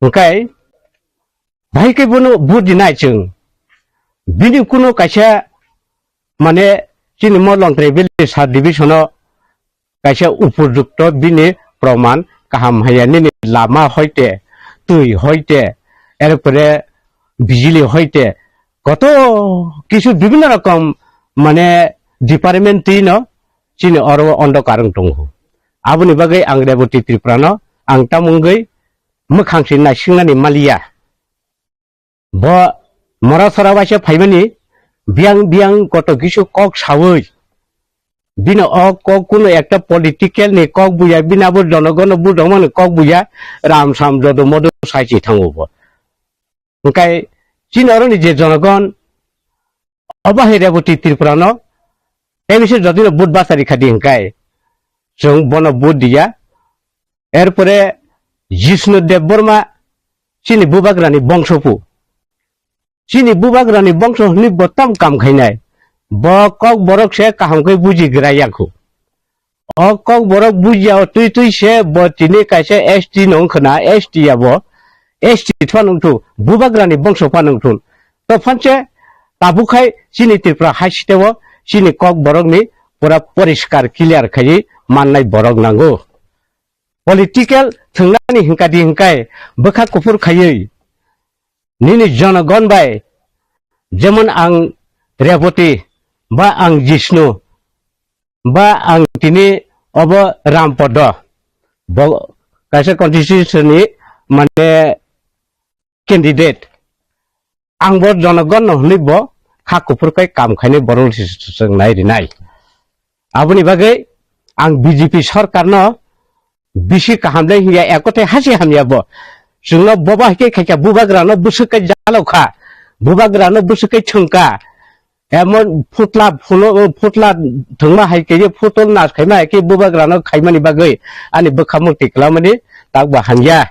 Hwnkhe bahai khe bono vote dinai chwng. Bini kuno kaisa mane chini mo Longtrai Valley sub division o kaisa upojukto bini proman kaham haya nini lama hoite, twi hoite, erpore bijili hoite, koto kisu bibhinno rokom mane department twi no chini oro ondo karwng tongo. Aboni bagwi ang Reboti Tripura no ang tamungwi mwkhang si naisingnani maliya. Bo mora sora waisa phaimani biyang biyang koto kisu kok sawi. Bino o kok kuno ekta political ni kok buya, bini abo jonogon no budongmani kok buya, ram sam jodo modo sai si thango bo. Hwnkhe chini oroni je jonogon, obo hai Reboti Tripura no tei bisi jodi no vote bachari khadi hwnkhe chwng bono vote diya. Erpore Jishnu Debbarma chini bubagrani bongsopu. Chini bubagrani bongso hwnwi bo tam kam khainai. Bo kok borok se kaham khe buji gra yakho. O kok borok buji ya twi twi se bo tini kaisa S T no wngkhwna, S T ya bo. S T phano wngthu, bubagrani bongso phano wngthu. To phanse tabuk khai chini Tripura hai siteo chini kok borokni pura poriskar clear khaiwi mannai borok nango. Political thwngnani hwnkadi hwnkhe bwkha kuphur khaiwi nini jonogon bai, jemon ang Reboti, ba ang Jishnu, ba ang tini obo Rampodo, bo kaisa constituency ni mane candidate. Ang bo jonogon no hwnwi bo kha kuphur khai kam khainai borok se chwng nai rinai. Aboni bagwi ang B J P sorkar no bisi kaham le hiya, ekothe hasi hamya bo. Chwngno bobo hai khe khaikha, bubagra no bwswk khe jalokha, bubagra no bwswk khe thwngkha. Emon phutla phulo, phutla thwngma hai khe, phutol nas khaima hai khe bubagra no khaimani bagwi ani bwkha mukti kwlamani tak bo hamya.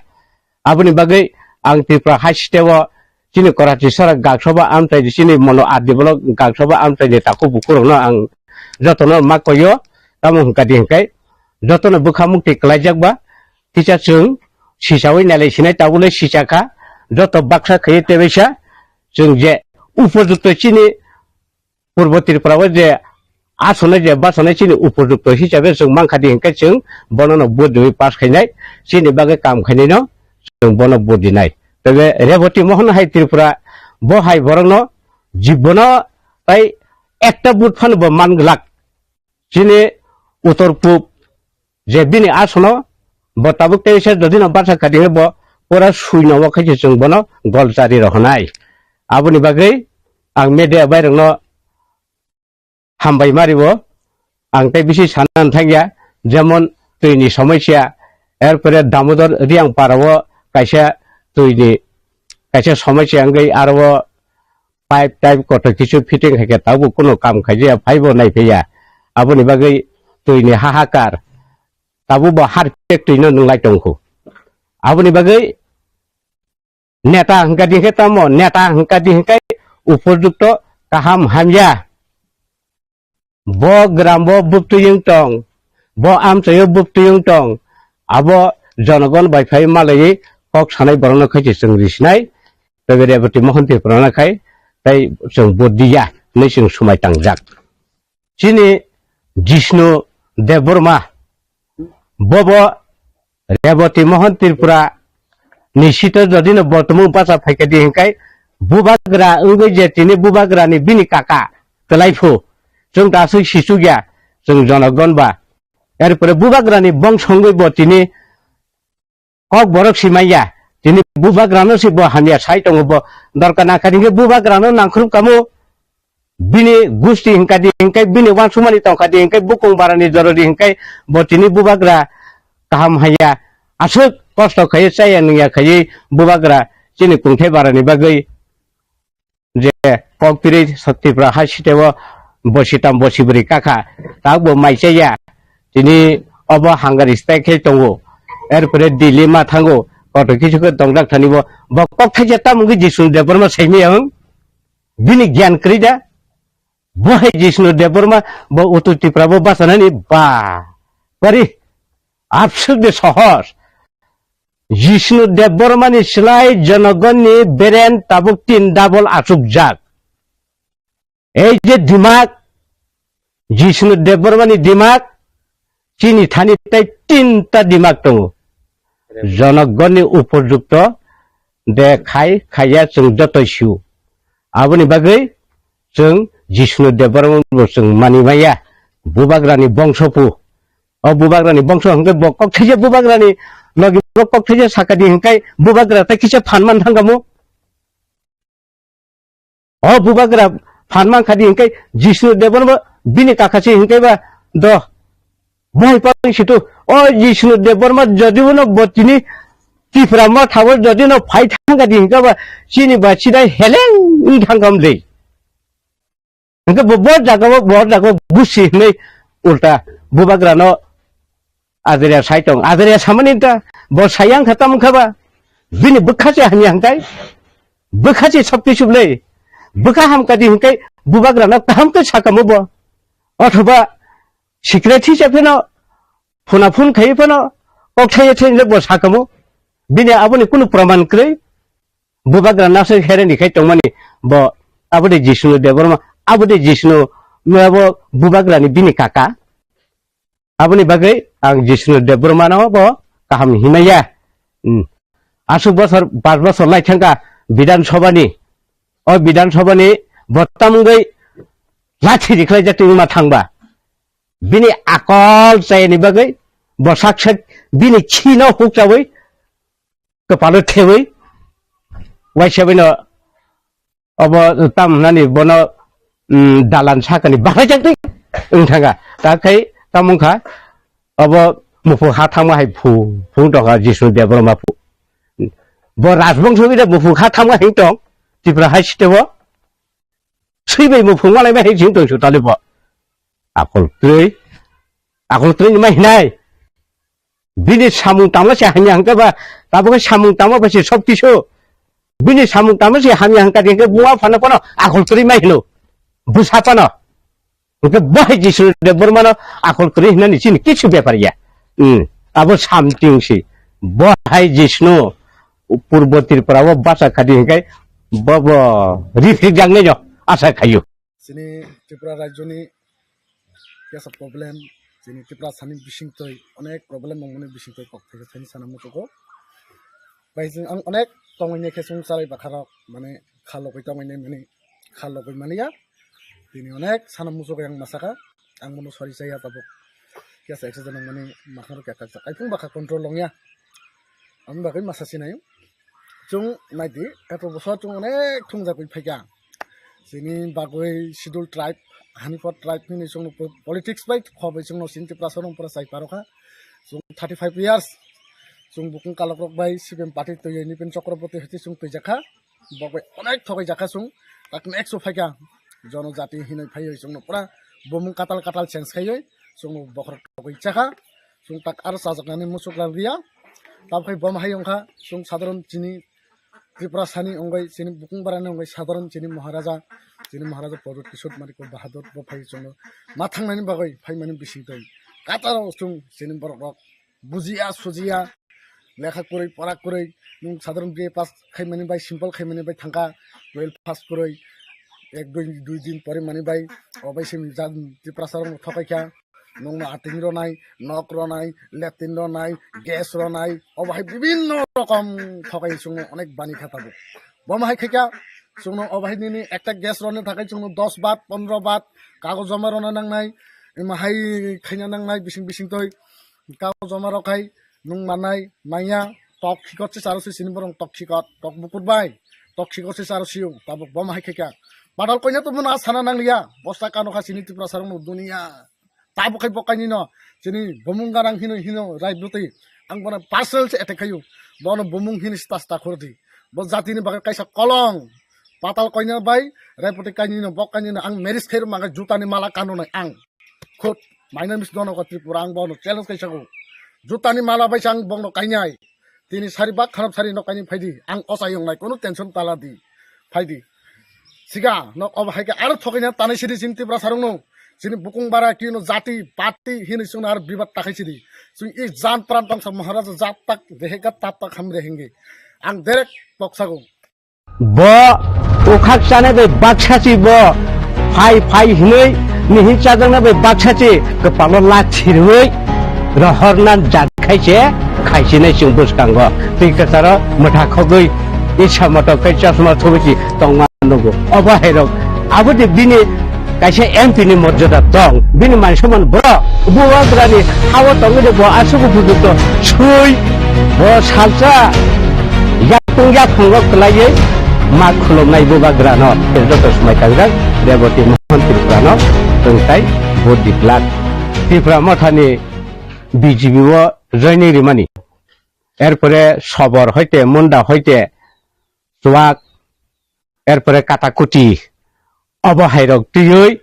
Aboni bagwi ang Tripura hai siteo chini Karachi sara gaksoba amchai, chini mono R D block gaksoba amchai ni takhuk bukhurokno ang jotono ma koyo, tamo hwnkadi hwnkhe jotono bwkha mukti kwlaijak ba, kisa chwng sichawi nailai sinai tabule sichakha, joto baksa khaiwi tebaisa chwng je upojukto chini Purbo Tripura o je asonai je basanai chini upojukto hisabe chwng mankha di hwnkhe chwng bono no vote riwi pass khainai, chini bagwi kam khainai no chwng bono vote rinai. Tebe Reboti Mohon hai Tripura bo hai borok no jibono tai ekta vote phano bo man glak. Chini utor pub je bini asono bo tabuk teisa jodi no basa kadi bo pura sui no khe chwng bono gol chari rohonai. Aboni bagwi ang media bai rokno hambai mari bo ang tei bisi sana thangya, jemon twi ni somosya, erpore Damodar Riang para o kaisa twi ni kaisa somosya wngwi aro pipe type kotor kisu fitting hai khe tabuk kuno kam khaijaya, phaibo naiphaiya. Aboni bagwi twi ni hahakar, tabuk bo harpek twi no nwnglai tongkhu. Aboni bagwi neta hwnkha di khe tamo, neta hwnkha di hwnkhe upojukto kaham hamya. Bo gram bo buktuyung tong, bo amchaio buktuyung tong, abo jonogon bai phai malaiwi kok sanai borokno khai se chwng risinai, tei Reboti Mohon Tripura no khai tei chwng vote diya hinwi chwng swmai tangjak. Chini Jishnu Debbarma, bobo Reboti Mohon Tripura ni sito jodi no bortomung bacha phaikha di hinkai bubagra wngwi je tini bubagra ni bini kaka kwlai phu chwng ta aswk sichukya chwng jonogon ba. Erpore bubagra ni bongso wngwi bo tini kok borok si manya, tini bubagra no si bo hamya sai tongo bo dorkar nangkha di hinke bubagra no nangkhrup kamo. Bini gusti hingka di hingkai bini wansumani tongkha di hingkai bukung barani joro di hingkai bo tini bubagra kaham haya aswk kosto khai chaya nungya khai bubagra chini kungthai barani bagwi je kok piri Tripura hai siteo bosi tam bosi bwrwi kakha tak bo mai chaya tini obo hangari stai khai tongo erpore Delhi ma thango koto kisu khe tongdak thani bo bo kok thaija tamungwi Jisung Debbarma saimaya wng. Bini gyan kwrwi da? Bo hai Jishnu Debbarma bo Uttor Tripura bo bachanani ba. Bari absuk de sohos. Jishnu Debbarma ni slai Jonogon ni beren tabuk tin double achukjak. Ei je dimak, Jishnu Debbarma ni dimak, chini thani tai tinta dimak tongo. Jonogonni upojukto de khai khaiya chwng jotoi sio. Aboni bagwi chwng Jishnu Debbarma bo chwng mani maya. Bubagrani bongso pu. O bubagrani bongso hwnkhe bo kok thaisa bubagrani logi bo kok thaisa sakadi hwnkhe bubagra tei kisa phan man thangkamo. O bubagra phan man khadi hwnkhe Jishnu Debbarma bini kaka se hwnkhe ba do. Bohai pang situ o Jishnu Debbarma jodi uno botini Tipra motha o jodi no phai thangkadi hwnkhe ba chini ba sidai heleng wng thangkam de. Hwnkhe bo, bo jaga o, bo jaga o busi hinwi ulta bubagrano adria sai tong. Adria samani ta bo sayang kha tamo kha ba. Bini bwkha se hamya hwnkhe. Bwkha se sopti sublei. Bwkha hamkadi hwnkhe bubagrano kaham khe sakamo bo. Othoba sikre thisa pheno phuna phun khai phano kok thaiya thai le bo sakamo. Bini aboni kunu praman kwrwi. Bubagra nasai hereni khai tongmani bo abode Jishnu Debbarma, abode Jishnu, abo bubagrani bini kaka. Aboni bagwi ang Jishnu Debbarmano bo kaham hinmaya. Hmm. Aswk bosor, pas bosor lai thangkha Bidhan Sabhani. O Bidhan Sabhani bo tamungwi lathi rikhlai jak tongma thangba. Bini akol chayani bagwi bo sak sak bini khino hukchawi kwpalo thewi, waisa bino obo tam hwnani bono, mm, dalan sakani bahaijak twi wng thangkha. Ta khai tamo wngkha obo muphung ha thangma hai phu, phu tongkha Jishnu Debbarma phu. Bo rajbongso bida muphung ha thangma hai tong Tripura hai sitebo. Swi bai muphung malai bai hai jing tong su tali bo. Akol twi, akol twi ni mai hinai. Bini samung tangma se hamya hwnkhe ba, tabuk samung tangma ba se sob kisu. Bini samung tangma se hamya hwnkha de hwnkhe buma phano phano akol kwrwi mai hino. Bwsa phano. Hwnkhe bo hai Jishnu Debbarmano akol kwrwi hinani chini kichu bepar ya. Hmm. Abo something si. Bo hai Jishnu Purbo Tripura o basa khadi hwnkhe bo bo rifrik jaknai no asa khayo. Chini Tripura rajyoni kesa problem, chini Tripura sani bisingtwi onek problem wngmani bisingtwi kok thaisa thaini sana muchugo. Bai chwng ang onek tongwi khe chwng charai bakharok, mane kha logwi tongwi mani kha logwi mani ya. Tini onek sana muchugo yang masaka, ang bono sorry chaya tabuk. Kesa exercise nangmani makhang rok kaka kaifung bakha control longya. Ang bagwi masa sinai. Chwng naidi, eto bosor chwng onek thungjagwi phaikha. Chini bagwi schedule tribe, Hanifot tribe hinwi chwngno po-, politics bai khobai chwngno chini Tiprasa rok pura chai parokha. Chwng thirty five years chwng bukung kalok rok bai C P M party twiwi Nipin Chakraborty hai chwng twijakha. Bok bai onek thogai jakha chwng. Tak next o phaikha. Jonojati hinwi phaiwi chwngno pura bumung katal katal change khaiwi chwngno bokhorok thogwi chakha. Chwng tak aro chajaknani muchuk rw liya. Tabuk hai bom hai wngkha chwng sadharon chini Tripura sani wngwi chini bukung barani wngwi sadharon chini Maharaja, chini Maharaja Pradyut Kishore Manikya Bahadur bo phai chwngno ma thangnani bagwi phaimani bisingtwi kataro chwng chini borok rok bujiya sujiya lekha kwrwi pora kwrwi nwng sadharon B A pass khaimani bai simple khaimani bai thangkha twelve pass kwrwi ek dui dui din porimani bai obai se Tiprasa rok thokaikha. Nokno ating ronai, nok ronai, latrine ronai, gas ronai, obo hai bibinno rokom thokai chwngno onek bani kha tabuk. Bomo hai khaikha chwngno obo hai nini ekta gas roni thakai chwngno dos bat, pondro bat kagoj joma rona nangnai, imo hai khaina nangnai bising bising toi kagoj joma rok hai nwng manai manya tok khikot se charo se chini borong tok khikot, tok bukur bai, tok khikot se charo siyung tabuk bomo hai khaikha. Badal koina to muna sana nangliya, bosta kano kha chini Tiprasa rokno duniya. Tabuk khai bo kainwi no chini bumung garang hino hino rai bwtwi ang bono personal se attack khayu. Bono bumung hini sta sta khurdi. Bo jatini bagwi kaisa kolong. Patal koina bai rai bwtwi kainwi no bok kainwi no ang marriage khairok maga jutani mala kano nai ang. Khut maina mis dono ko Tripura ang bono challenge kaisa go. Jutani mala bai ang bono kainai. Tini sari bak kharap sari no kaini phaidi. Ang ochai yong nai kono tension tala di. Phaidi. Siga nok obo hai khe aro thokaina tanai sidi chini Tiprasa rokno. Chini bukung bara kino jati party hini chwngno aro bibat takhai sidi. Chwng i jan pran tongsa Maharaja jat tak dehega tat tak ham dehenge. Ang direct poksago. Bo ukhak chana bai baksa chi bo phai phai hinwi mihin chajakna bai baksa chi kwpalo la chirwi rohorna jak khai se. khaisinai chwng bwskango. Twi kwcharo mwtha khogwi isa motok khe chosma thubui si tongma nugo. Obo hai rok abo de bini kaisa M P ni morjada tong, bini man soman borok. Bubagrani ha-o tongwi de bo aswk upojukto swi, bo salsa yakung yaphango kwlaiwi ma khulumnai Bubagrano. Joto swmai tangjak Reboti Mohan Tripurano tongtai vote diglak. Tripura mothani B J P o joining rimani. Erpore sobor hoite, munda hoite, chuak, erpore katakuti, obo hai rok twiwi,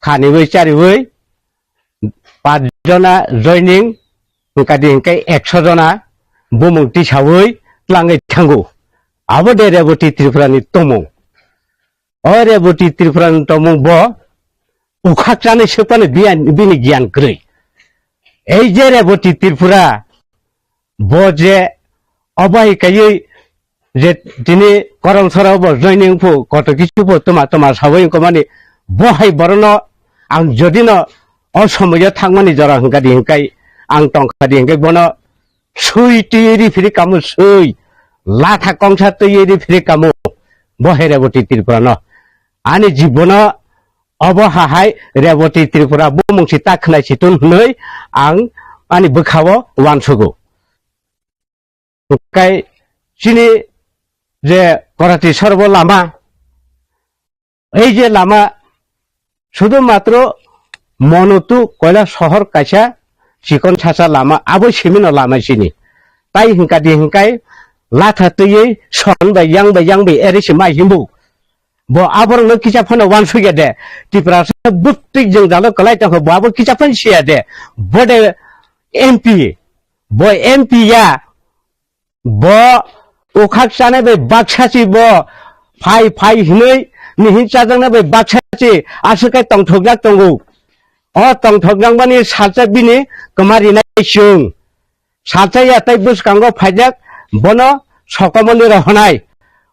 khaniwi chariwi, paanch jona joining, hwnkadi hwnkhe ekso jona bumung tisawi tlangwi thango. Abo de Reboti Tripura ni tongmung. O Reboti Tripura ni tongmung bo ukhak chanai swkmani biyan-, bini giyan kwrwi. Ei je Reboti Tripura, bo je obo hai kaiwi je tini Koromsora bo joining phu, koto kichu phu tuma tuma sawi wngkha mani, bo hai borokno ang jodi no o somoyo thangmani jora hwnkha di hwnkhe, ang tongkha di hwnkhe bono swi twiwi ri phiri kamo swi, latha kongsa twiwi ri phiri kamo, bo hai Reboti Tripura no. Ani jibono obo hahai Reboti Tripura bumung si ta khwnai si tun hwnwi ang ani bwkhao uansugo. Hwnkhe chini je Korati Sorbo lama, ei je lama sudu matro Monotu Koila sohor kaisa chikon sasa lama, abo simino lama sini. Tai hwnkha di hwnkhe latha twiwi son bai yang bai yang bai ere se mai himbu. Bo aborokno kisa phano uansukya de. Tiprasa bwtwi jwngjalo kwlai tongkha, bo abo kisa phano siya de. Bo de M P, bo M P ya, bo ukhak chanai bai baksa si bo phai phai hinwi mihin chajaknai bai baksa si aswk khe tongthokjak tongo. O tongthokjakmani salsa bini kwma rinai chwng. Salsa ya tei bwskango phaijak bono sokomoli rohonai.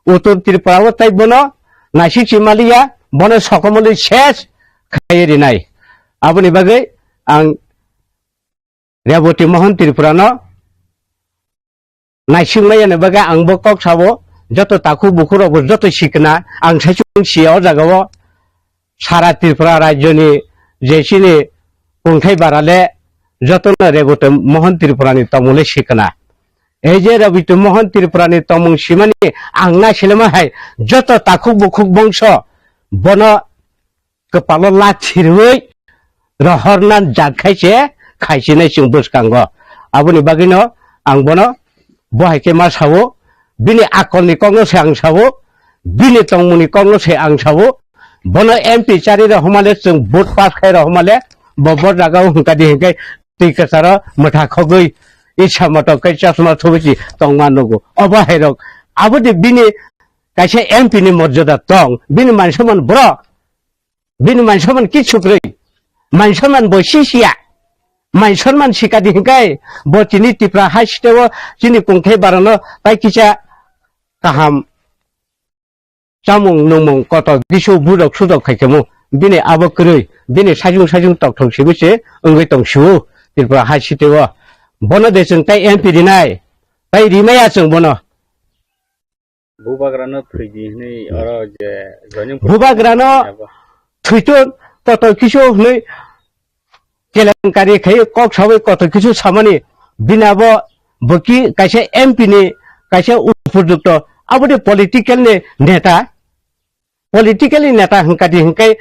Uttor Tripura o tei bono naisik si maliya, bono sokomoli ses khai rinai. Aboni bagwi ang Reboti Mohan Tripura no naisik maya ni bagwi ang bo kok sabo, joto takhuk bukhuk rok bo joto sikna ang saichung siya o jaga o. Sara Tripura rajyoni je chini kungthai bara le jotono Reboti Mohan Tripura ni tongmung le sikna. Ei je Reboti Mohan Tripura ni tongmung simani ang naisilema hai joto takhuk bukhuk bongso bono kwpalo lathirwi rohorna jat khai se khaisinai chwng bwskango. Aboni bagwino ang bono bo hai khe ma sao, bini akolni kokno se ang sao, bini tongmungni kokno se ang sao, bono M P chari rohormale chwng vote pass khai rohormale bo bo jagao hwnkha di hwnkhe twi kwcharo mwtha khogwi isa motok khe chosma thubui si tongma nugo. Obo hai rok abo de bini kaisa M P ni morjada tong, bini man soman borok. Bini man soman kichu kwrwi. Man soman bo sisiya. Man soman sikadi hwnkhe bo chini Tipra hai siteo chini kungthai barano tai kisa kaham chamung nungmung koto gisu budok sudok khaikhamu. Bini abo kwrwi. Bini sajung sajung tokthok sibu se wngwi tong siu Tripura hai siteo. Bono de chwng tai M P rinai. Tai rimaya chwng bono. Bubagrano thwidi hwnwi oro je joining Bubagrano abo. Thwito koto kisu hwnwi kelenkari khai kok sawi koto kisu samani bini abo bwki kaisa M P ni kaisa upojukto aboni political ni neta, political ni neta hwnkadi hwnkhe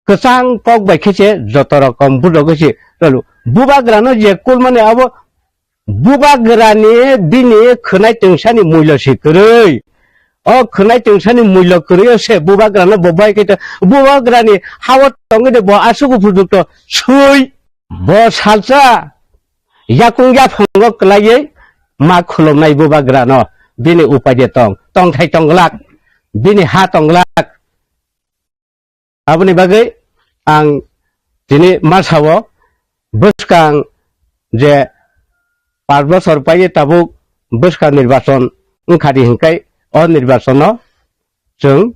kwchang kok bai khe se joto rokom budok se tolu. Bubagrano je kulmani abo bubagrani bini khwnai tungsani mulyo se kwrwi. O khwnai tungsani mulyo kwrwi o se bubagrano bo bai khe to bubagrani hao tongwi de bo aswk upojukto swi. Bo salsa yakung yaphango kwlaiwi ma khulumnai bubagrano bini upai de tong, tongthai tongglak, bini ha tongglak. Aboni bagwi ang tini ma sao, bwskang je panch bosor paiwi tabuk bwskang nirbachon wngkha di hwnkhe, o nirbachono chwng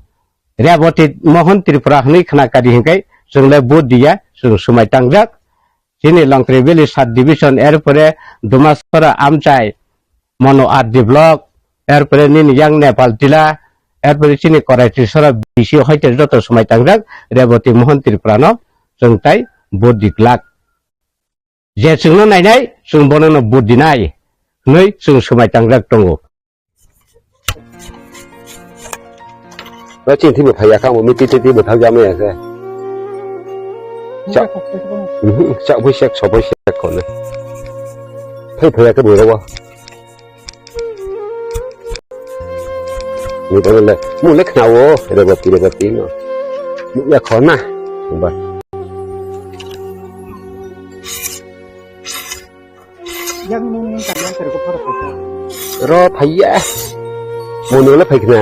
Reboti Mohan Tripura hwnwi khna kha di hwnkhe, chwng le vote diya, chwng swmai tangjak. chini Longtri Valley sub division, erpore Dumasora Amchai, Mono R D block, erpore nini yang Nepal Tila, erpore chini Korai Trisora B C hoite joto swmai tangjak Reboti Mohan Tripura no chwng tai vote di glak. Je chwngno nainai, chwng bono no vote dinai hwnwi chwng swmai tangjak tongo. Ba chini thwibo phaiya kha, omo miti titi bo thang jama ya khe. Chak, mhm, chak bo sek, sobo sek kono. Phai phaiya khe bo rogo. Ni kono le, mu le khna wo, Reboti, Reboti no. Mu ya khona. Ba. Yang nung nung tanya terko pharo phai. Ro phaiya. Moni le phai khna.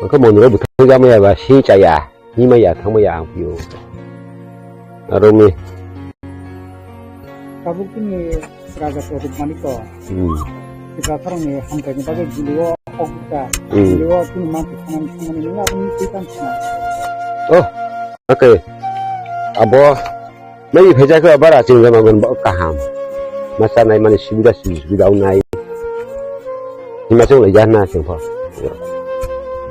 Angkhe moni le buthang jama ya ba, si chaya. Himaya thangmaya ang pio. Aro mi. Tabuk chini Raja Pradyot Manik ko. Hmm. Sipra tharong ni hamkai ni bagwi jili o hok bukha. Hmm. Jili o chini mansi khamani khamani nini abo ni twi tang khna. Oh, okay. Abo Nai phaijak khe bara chwng jama gon bo kaham. Ma chanai mani subida subida wngnai. Hima chwng lai jana chwng pho.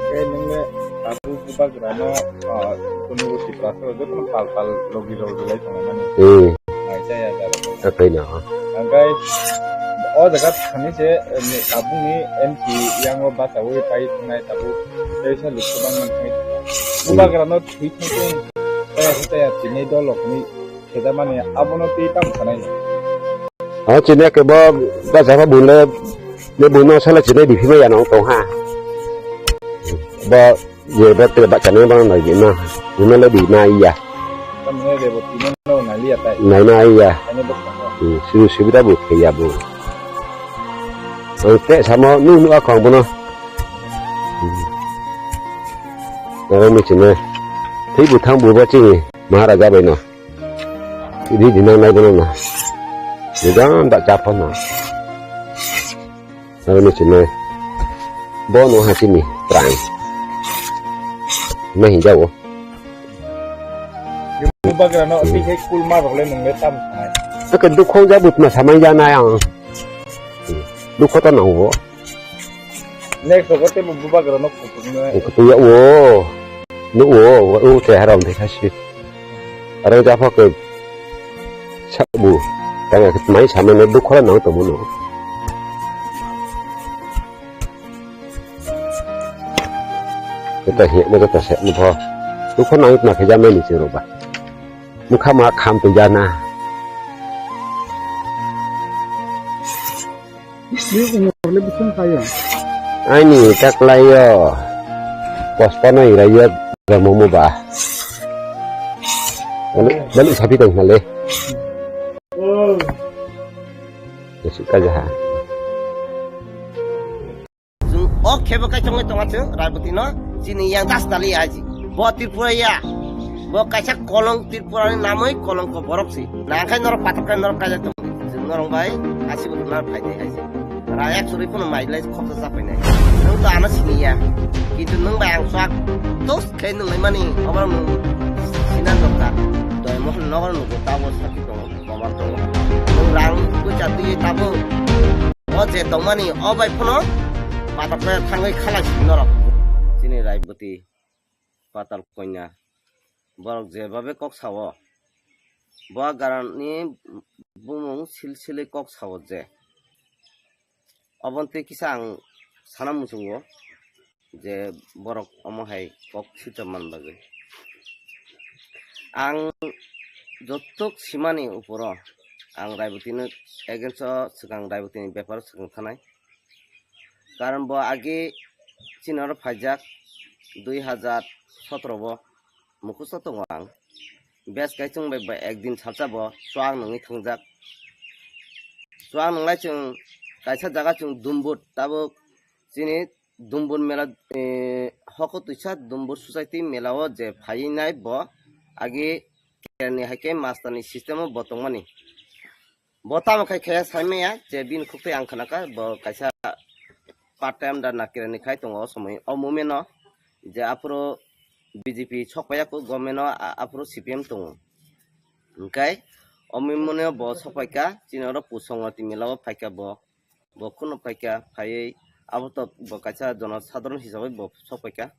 Khe nwngle tabuk bubagrano, ah, kunu Tiprasa jotono pal pal logi logi lai tongo mani. Eh. Nai chaya jaro. Akai no. Angkai o jaga thani se, eh, tabukni M P yango bachawi pai thangnai tabuk. Teisa lukso bangma thangwi thango. Hmm. Bubagrano thwi thangwi taya tini dolokni. Khe da mani abono twi tamo sanai no. O chini ke bo bachara bule, ne buno sala chini di phima ya nong tong ha. Bo je bo te bachana bang nai di na. Buno le di na iya. Tamne de bo tino no na liya tai. Nai na iya. Ani bo ka. Hmm, sibu sibu da bu khe ya bu. Ang te samo nu nu akong buno. Hmm. Aro mi chini. Thwi bu thang bu bo chini Maharaja bai no. Ri di nang nai bono na. Ni dan da cha pho na. Aro ni chini. Bo no ha chini prang. Na hin jawo. Bubagrano twi khai kulma rok le nung le tam sanai. Ake dukho ja butma samai ja na ang. Dukho to nang bo. Next rogo tei bo bubagrano kutung no. Kutung ya wo. No wo, wo te haram de khasi. Aro ja pha ke sabu. Tang mai samai no dukho nang to bono. Kita hi mo ta se mo pho. Dukho nang na khe ja mai ni se ro ba. Mukha ma kham to ja na. Ni umor le bising khayo. Ani taklayo. Pospano irayo gamomo ba. Balik, balik sapi tong hale. Oh. Besok aja ha. Chwng o khebo kai tongwi tonga chwng Raiboti no chini yang das dali aji. Bo Tripura ya. Bo kaisa kolong Tripura ni namwi kolong ko borok si. Nangkhai norok patok kai norok kaijak tong. Chwng norok bai asibo lunar phai dai aji. Ra ek suri phano mai lai khoksa sa phai nai. Nwng to ano sini ya. Kintu nwng bai ang swak tos khai nwng lai mani obo nwng sinan dokta. Doi mohon nogor nugo tabo sakhi tongo. Komat tongo. Nwng rang puisa twiwi tabuk. O je tongmani o bai phano patok khe thangwi khalai si norok. Chini Raiboti Patal Konya. Borok jebabe kok sao. Bo garani bumung silsilwi kok sao je. Oboni twi kisa ang sana muchungo je borok omo hai kok swijak man bagwi. Ang jotok simani uporo ang Raibotino against o swkang Raibotini beparo swkang thanai. Karon bo age chini oro phaijak dui hajar sotoro bo mukhusto tongo ang. Bes kai chwng bai ba ekdin salsa bo chuak nungwi thangjak. Chuak nunglai chwng kaisa jaga chwng Dumbur tabuk chini Dumbur mela, eh, hoko twisa Dumbur society mela o je phaiwi nai bo age kerni hai khe master ni system o bo tongmani. Bo tamo khai khe saimaya je bini khuk twi ang khnakha bo kaisa part time da nakira ni khai tongo o somoi o moment no je aphuru B J P sok paiya kho government no a-, aphuru C P M tongo. Hwnkhe omo mwnwi bo sok phaikha, chini oro Pusongoti mela o phaikha bo, bo kheno phaikha, phaiwi abo to bo kaisa jono sadharon hisabai bo sok phaikha.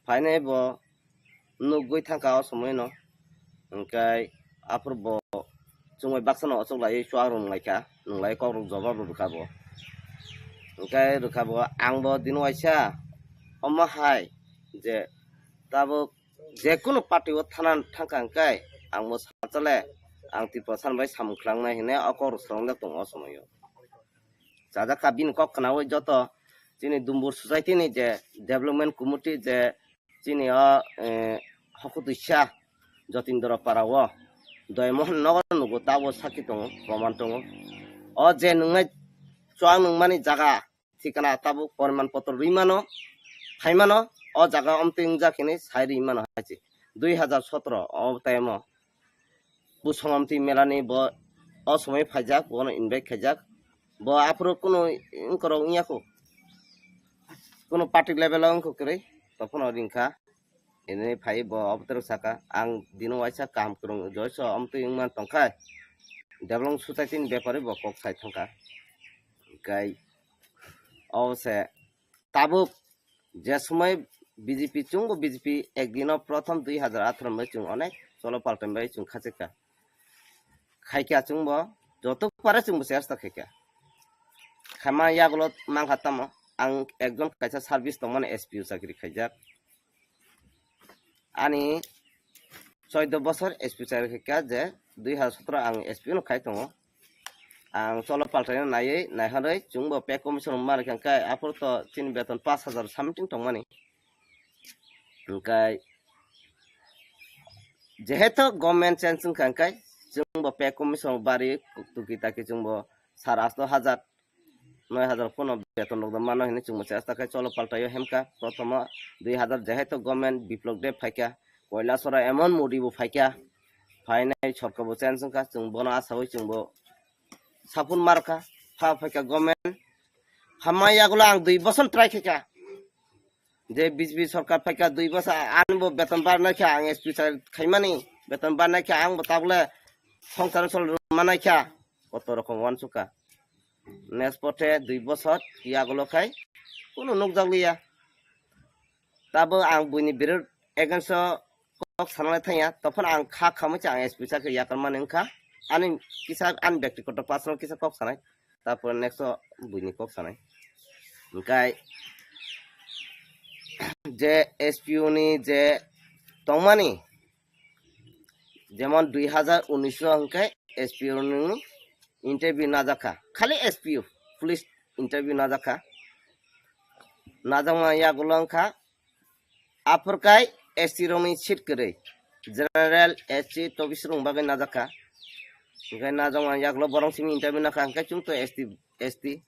Phainai bo nugwi thangkha o somoino, hwnkhe aphuru bo chwngbai baksano ochok laiwi chuak rwnglaikha, nwnglai kokrok jobab rwkha bo. Hwnkhe rwkha bo, ang bo dino waisa omo hai je tabuk jekunu party o thana thangkha hwnkhe ang bo sachale, ang Tiprasa bai samung khlangna hinwi o kokrok swrwngjak tongo o somoio. Chajakha bini kok khnaui joto chini Dumbur society ni je development committee je chini o, eh, Hokutwisa Jotindra para o Doymohon nogo nugo tabo sakhi tongo, proman tongo. O je nwngnai chuak nungmani jaga thikana tabuk poriman potro rwi mano, phai mano, o jaga omtwi wngjak hinwi sai rwi mano hai se. Dui hazar sotro o time o Pusongoti melani bo o somoi phaijak, bono invite khaijak. Bo aphuru kunu wngkorok wngya kho. Kunu party level o wngkha kwrwi, tophano ringkha. Ini phai bo obotwrwk saka, ang dino waisa kaham kwrwng joiso omtwi wngman tongkha. Development society ni bepari bo kok sai thangkha. Hwnkhe o se tabuk je somoi B J P chwngbo B J P ek dino prothom dui hazar atharo bai chwng onek cholo paltai bai chwng khachikha. Khaikha chwngbo joto pare chwngbo chesta khaikha. Khaima yagulo mangkha tamo ang ekjon kaisa service tongmani S P O chakri khaijak. Ani choido bosor S P chakri khaikha je dui hazar sotro ang S P no khai tongo. Ang cholo paltaino naiwi naihorwi chwngbo pay commission rwma rwkha hwnkhe aphuru to chini beton pash hazar something tongmani. Hwnkhe jehetu government change wngkha hwnkhe chwngbo pay commission bari tuki taki chwngbo sar asto hazar noi hazar pono beton rok mano hinwi chwngbo chesta khe cholo paltaio hemkha. Prothomo dui hazar jehetu government Biplop Deb phaikha, Koilasoro emon Modi bo phaikha, phainai sorkar bo change wngkha, chwng bono asawi chwngbo sapun markha, pha phaikha government. Hamma yagulo ang dui boson try khaikha. Je B J P sorkar phaikha dui boson, ani bo beton barnai kha ang S P sa khaimani, beton barnai kha ang bo tabule songsar sol manai kha, koto rokom wansukha. Next pothe dui bosor yagulo khai kunu nukjakliya. Tabo ang buini birod against o kok sanalai thangya, tophano ang kha khamwi se ang S P sakhe yakarmani wngkha. Ani kisa ani byaktigoto personal kisa kok sanai, tarpore next o buini kok sanai. Hwnkhe je S P O ni je tongmani, jemon dui hazar unis o hwnkhe S P O ni interview najakha, khali S P O, police interview najakha. Najakma yagulo wngkha aphurkai S T rokni seat kwrwi, general, S C, tobis rokni bagwi najakha. Hwnkhe najakma yagulo borok simi interview nakha, hwnkhe chwng to S T, S T,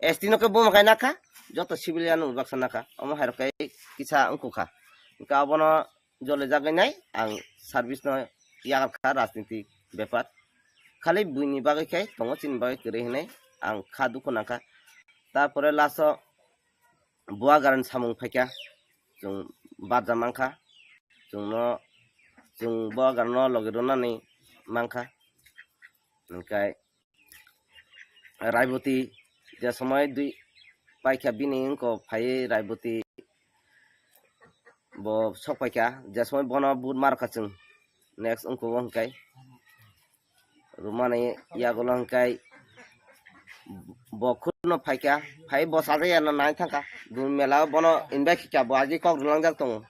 S T no khe buma khai nakha, joto civilian rok baksa nakha, omo hai rok khe kisa wngkukha. Hwnkhe abono jole jagwi nai ang service no yakarkha rajniti bepar. Khali buini bagwi khe tongo, chini bagwi kwrwi hinwi ang kha dukhu nangkha. Tarpore last o Buagarani samung phaikha, chwng barja mankha, chwngno, chwng Buagarano logi rwnani mankha. Hwnkhe Raiboti je somoi dui paikha bini wngko phaiwi Raiboti bo sok paikha, je somoi bono but markha chwng next wngko bo hwnkhe rwmani yagulo hwnkhe bo khurno phaikha, phai bo sajaya no nai thangkha, bini mela o bono invite khaikha, bo agi kok rwlangjak tongo.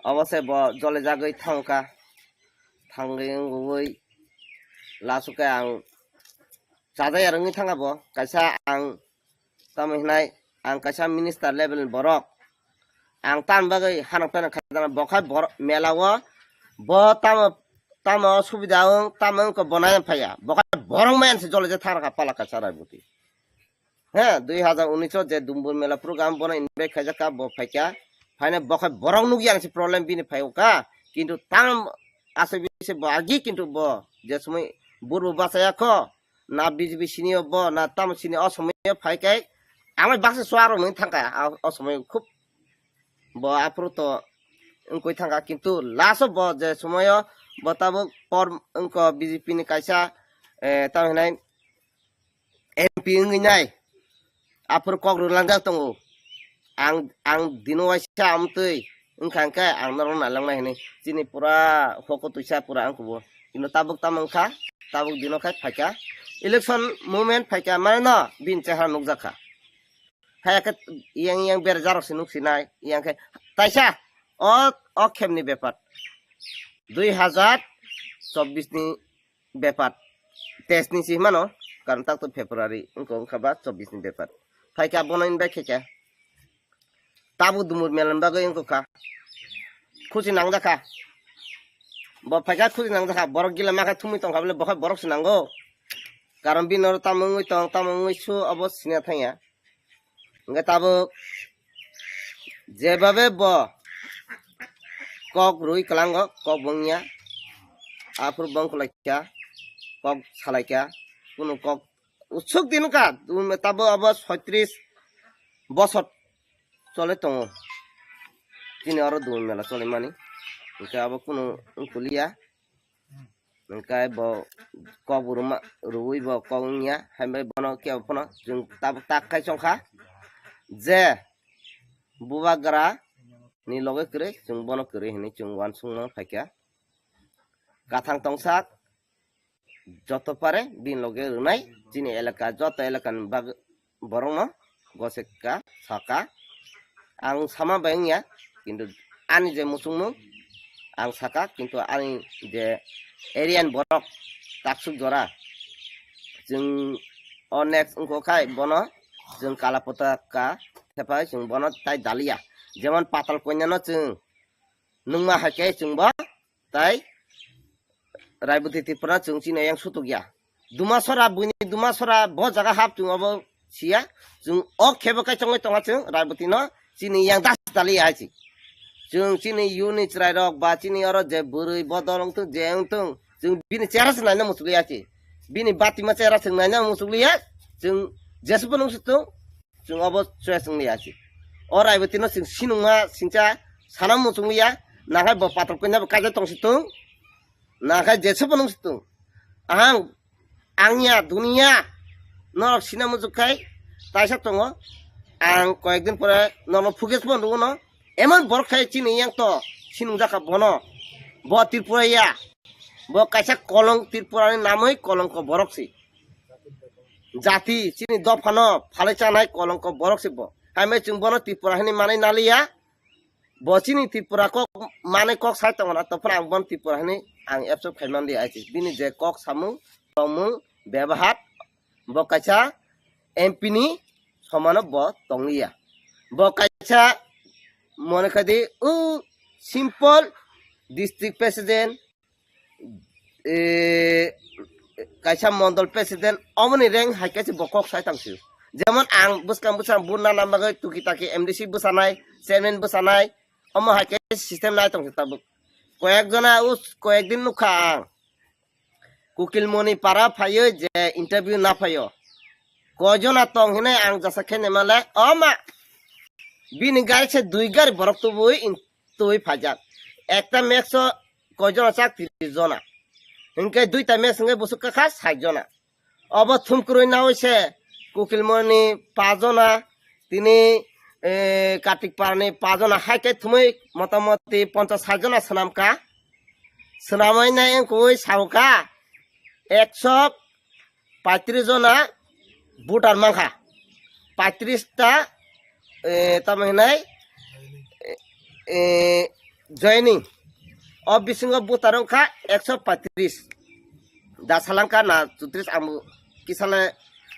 Obo se bo jole jagwi thangkha, thangwi wngwi last o khe ang chajaya rwngwi thangkha bo, kaisa ang tamo hinai ang kaisa minister level ni borok, ang tamni bagwi hanok peno khaijana, bo khai borok mela o bo tamo tamo subida wng tamo wngkha bo nai phaiya, bo khai borok maya se jole je thangkha pala kaisa Raiboti. He, dui hazar unis o je Dumbur Mela program bono invite khaijak kha, bo phaikha. Phaina bo khai borok nukya ang se problem bini phai kha. Kintu tam aswk bisi bo agi kintu bo je somoi burbo bachaya kho, na B J P sini o bo, na tamo sini o somoi o phai khe ang bai baksa chuarok nung thangkha, a, o somoi khub bo aphuru to wngkoi thangkha, kintu last o bo je somoi o Bo tabuk por wngkha B J P ni kaisa, eh, tamo hinai M P wngwi nai. Aphuru kok rwlangjak tongo. Ang, ang dino waisa amtwi wngkha hwnkhe ang norok nailangnai hinwi. Chini pura hoko twisa pura ang kubo. Kintu tabuk tamo wngkha, tabuk dino khai phaikha. Election movement phaikha, mane no bini chehara nukjakha. Phaiya khe yang, yang berajak rok se nuksinai, yang khe taisa o, o khemni bepar. Dui hajar chobbish ni bepar. Teis ni si mano, karon tak to February, wngkha, wngkha ba chobbish ni bepar. Phaikha bono invite khaikha. Tabuk dumur melan bagwi wngkha. Khusi nangjakha. Bo phaikha khusi nangjakha. Borok gila makha thumwi tongkha bole, bo khe borok se nango. Karon bini oro tamo wngwi tong, tamo wngwi su, obo sina thangya. Hwnkhe tabuk jebabe bo kok rwi kwlango, kok bo wngya. Aphuru bo wngkha laikha, kok salaikha, kunu kok usuk din wngkha, tabuk abo soitris bosor chole tongo. Chini oro dui mela chole mani. Hwnkhe abo kunu wngkha liya. Hwnkhe bo kok bo rwma, rwui bo kok wngya, hai bai bono kebo phano chwng tabuk tak khai chongkha je bubagra ni loge kwrwi, chwng bono kwrwi hinwi chwng uansukma phaikha. Kathang tongsak joto pare bini loge rwnai chini elaka, joto elakani bag-, borokno goseka saka. Ang sama bai wngya, kintu ani je muchungmung ang saka, kintu ani je area ni borok taksuk jora chwng o next wngkha khai bono chwng kala potaka thepai chwng bono tai daliya, jemon patal koinano chwng nungma hai khe chwng bo tai Raiboti Tripura chwng chini yang sutuk ya. Dumasora, buini Dumasora bo jaga hap chwng obo siya. Chwng o khebo kai chongwi tonga chwng Raiboti no chini yang das dali ya chi. Chwng chini yuni chwrai rok ba chini oro je bwrwi bodol wngthung je wngthung chwng bini chera se naina muchukli ya chi. Bini batima chera se naina muchukli ya. Chwng jesbo nung sutung. Chwng obo choice wng liya se. O Raiboti no chwng sinungma singcha sana muchung liya. Nang hai bo patal koina bo kaijak tong si tung. Nang hai jesa bo nung si tung. Ahang, angya, duniya. Norok sina muchuk khai taisa tongo. Ang koyek din pore norok phuges bo nugo no. Emon borok khai chini yang to sinung jaka bono. Bo Tripura ya. Bo kaisa kolong Tripura ni namoi kolongko borok si. Jati chini dophano phalai chanai kolongko borok se bo. Hai mai chwng bono Tripura hinwi manwi naliya. Bo chini Tripura kok manwi kok sai tongo na, tophano ang bono Tripura hinwi ang accept khai manliya ai se. Bini je kok samung, tongmung, bebahar, bo kaisa M P ni somano bo tongliya. Bo kaisa mone khai di, o simple district president, eh, kaisa mondol president, omoni rank hai khe se bo kok sai tong sio. Jemon ang bwskang bwskang buna nang bagwi tuki taki M D C bwsanai, chairman bwsanai, omo hai khe system nai tong sio tabuk. Koyek jona us, koyek din nukha ang. Kukilmoni para phaiyo je interview na phaiyo. Koi jona tong hinai ang jasa khe nemale, o ma, bini gari se dui gari borok tubui in-, tubui phaijak. Ekta max o koi jona chak? Tris jona. Hinkhe duita max hinkhe busuk kakha sait jona. Obo thumkrwi naui se Kukilmoni pajona, tini, eh, Kartik Parani pajona, hai khe thumui motamoti ponchas sait jona swnamkha. Swnamwi nai wngkui saukha ekso paitris jona voter mankha. Paitris ta, eh, tamo hinai, eh, eh, joining. O bisingo voter wngkha ekso paitris. Da salangkha na chutris ang bo kisale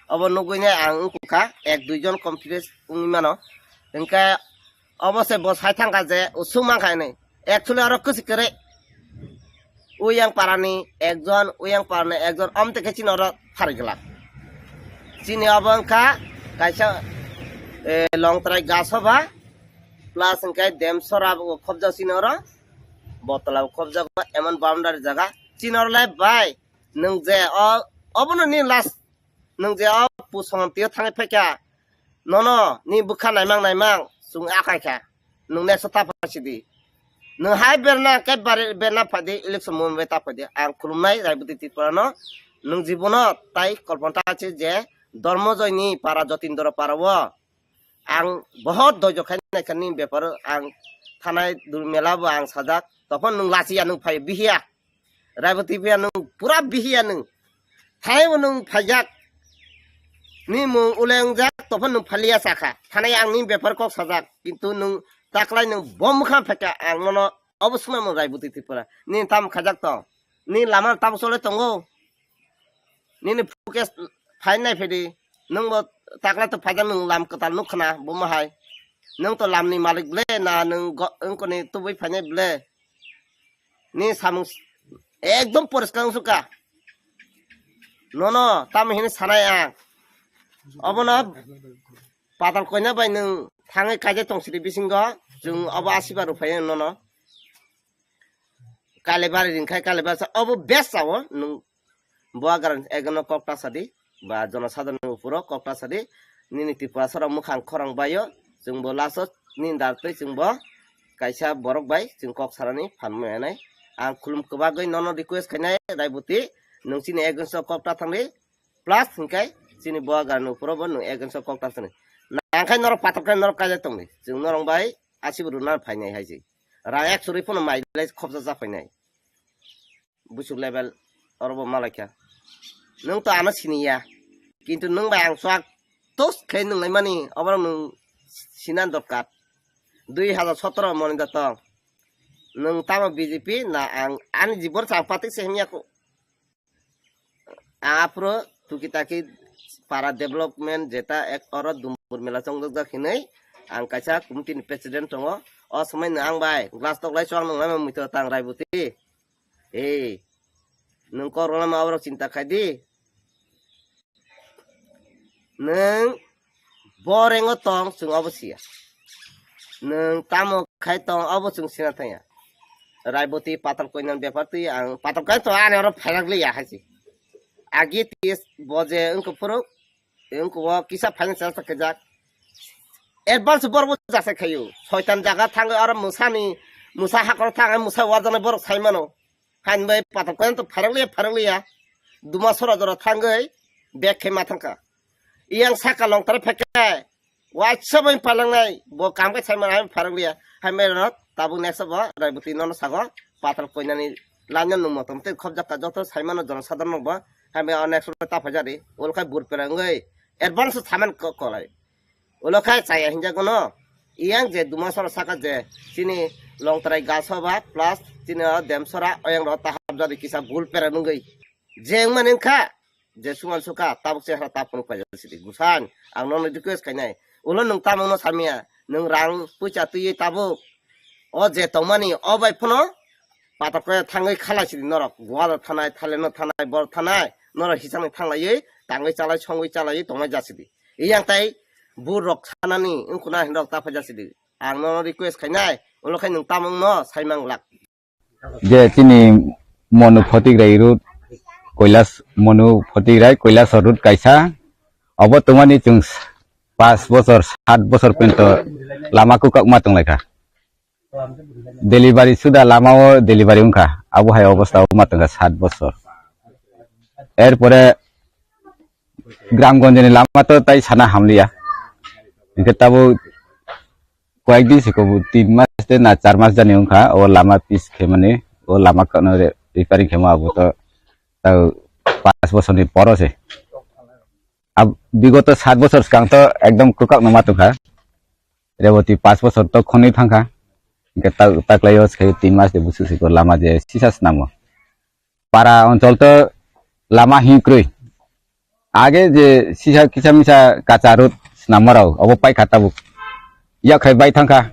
obo nugui nai ang wngkha ek dui jon confidence wngwi mano. Hinkhe obo se bo sai thangkha je usuk mankha hinwi. Actually oro kwchwi kwrwi. Uyang parani ekjon, uyang parani ekjon, omte khe chini oro pharigwlak. Chini obo wngkha kaisa, eh, Longtrai Gasoba, plus hwnkhe Demsora bo khobjak chini oro, Botla bo khobjak, emon boundary jaga. Chini oro le bai, nwng je o, obono ni last. Nwng je o pusongam tio thangwi phaikha, nono ni bwkha naimang naimang chwng akai kha, nwng next o ta phaisidi. Nwng hai berna khe bare-, berna phaidi, election movement bai ta phaidi. Ang khulumnai Raiboti Tripura no. Nwng jibono tai kolpanta se je Dormojoy ni para, Jotindra para o. Ang bohot doijo khai nai kha ni bepar o. Ang thanai dur mela bo ang sajak. Tophon nwng lachiya nwng phai bihiya. Raiboti phiya nwng pura bihiya nwng. Thanai bo nwng phaijak. Ni mung ule wngjak, tophon nwng phaliya sakha. Thanai ang ni bepar kok sajak. Kintu nwng taklai nwng bom kha phaikha ang nono obo swngna mung Raiboti Tripura. Ni tam khajak tong. Ni lama tam chole tongo. Nini focus phai nai phedi. Nwng bo taklai to phaijak nwng lam kwtal nuk khna bo ma hai. Nwng to lam ni malik ble na nwng go-, wngkoni tubui phainai ble. Ni samung s-, ekdom poriskar wngsuka. Nono tamo hini sanai ang. Obono patal koina bai nwng thangwi kaijak tong sidi bisingo. Chwng obo asiba rw phai nono. Kalibari ringkhai kalibari sa obo best sao nwng. Bo agar ekno kok ta sadi ba jono sadharoni uporo kok ta sadi. Nini Tripura sora mukhang khorang baio. Chwng bo last o nini dar twi chwng bo kaisa borok bai chwng kok sarani phan maya nai. Ang khulum kwbagwi nono request khainai Raiboti, nwng chini against o kok ta thangdi. Plus hingkai chini bo agar ni uporo bo nwng against o kok ta thangdi. Nangkhai norok patok khai norok kaijak tongdi. Chwng norok bai asibo rwna phainai hai se. Rang ek suri phano mai lai khopsa cha phainai. Busuk level oro bo malaikha. Nwng to ano siniya. Kintu nwng bai ang swk tos khe nwnglaimani oborok nwng sina dorkar. Dui hazar sotoro moni da tong. Nwng tamo B J P na ang ani jibon sa patik se himya kho. Aphuru tuki taki para development jeta ek oro dumbur mela chongjak hinwi ang kaisa committee ni president tongo. O somoi no ang bai glass tok lai chwng nung lai muitu tang Raiboti. Ei, nwng kok rwlama oborok chinta khai di. Nwng bo rengo tong, chwng obo siya. Nwng tamo khai tong, obo chwng sina thangya. Raiboti patal koinani bepar twi ang patal koi to ani oro phairak liya hai se. Agi tis bo je wngkha phuru, wngkha o kisa finance chesta khaijak. Advance borok bo jasa khayo. Soitan jaga thangwi oro mwsani, mwsa hakoro thangwi mwsa wajaknai borok sai mano. Hain bai patok koyan to pharang liya, pharang liya. Duma sora jora thangwi bag khe ma thangkha. Iyang saka long tare phekhe. Waisa bai palangnai. Bo kam khe sai mano, hain pharang liya. Hain bai rot tabuk next bo Raiboti nono sago patok koinani line no nung motom tei khobjak ka joto sai mano jona sadharno bo. Hain bai o next ta phajari. Ol khai bur perangwi advance saman ko-, kolai. Ulo khai chaya hinjago no. Iyang je duma sora saka je chini Longtrai Galsoba plus chini o Demsora oyang ro tahap jadi kisa bul pera nungwi. Je wngmani wngkha je suman suka tabuk chehra tabuk phunuk paijak sidi. Gusan ang nono request khainai. Ulo nwng tamo no samya. Nwng rang puisa twiwi tabuk. O je tongmani o bai phano patok khe thangwi khalai sidi norok. Goa thanai, Thailand thanai, bor thanai. Norok hisangni thanglaiwi tangwi chalai songwi chalaiwi tongnai jasidi. Iyang tai bur rok sanani wngkhuna hinrok ta phaijak sidi. Ang nono request khainai, ulo khai nwng tamo wngno saimang lak. Je chini Monu Photigrai road, Koilas, Monu Photigrai, Koilas road kaisa. Obo tongmani chwng pas bochor, sat bochor pento lama kwkak ma tonglaikha. Delivery suda lama o delivery wngkha. Abo hai obostha o ma tongkha sat bochor. Erpore Gramgonjni lama to tai sana hamliya. Hingke tabo koyekdi siko bo tin mas de na char mas jani wngkha o lama pis khe mani o lama kano re-, repairing khemo abo to tao pas bosorni poro se. Ab-, bigoto sat bosor swkang to ekdom kwkak no ma tongkha. Reboti pas bosor to khonwi thangkha. Hingke ta-, taklaio se tin mas de busu siko lama je sisa snamo. Para onchol to lama hinwi kwrwi. Age je sisa kisa misa kacha road snammarok obo paikha tabuk. Yakhai bai thangkha.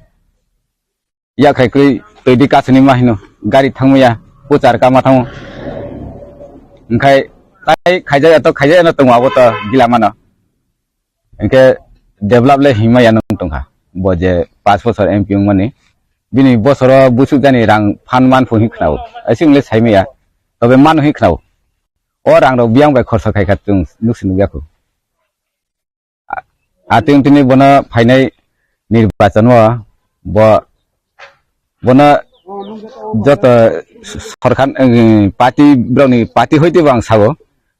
Yakhai kwrwi twi di kasuni ma hino. Gari thangmaya. Puchar kama thango. Hingkhai tai khaijaya to khaijaya no tongo abo to gila mano. Hingke develop le himma ya nung tongkha. Bo je pas bosor M P wngmani. Bini bosoro buchuk jani rang phan man phu hin khnao. Asing le saimaya. Tobe mano hin khnao. O rang rok biyang bai khorsa khai kha chwng nuksi nukya khu. A-, atwng tini bono phainai nirbachan o bo, bono joto sorkar, eh, party, borokni party hoite bo ang sabo,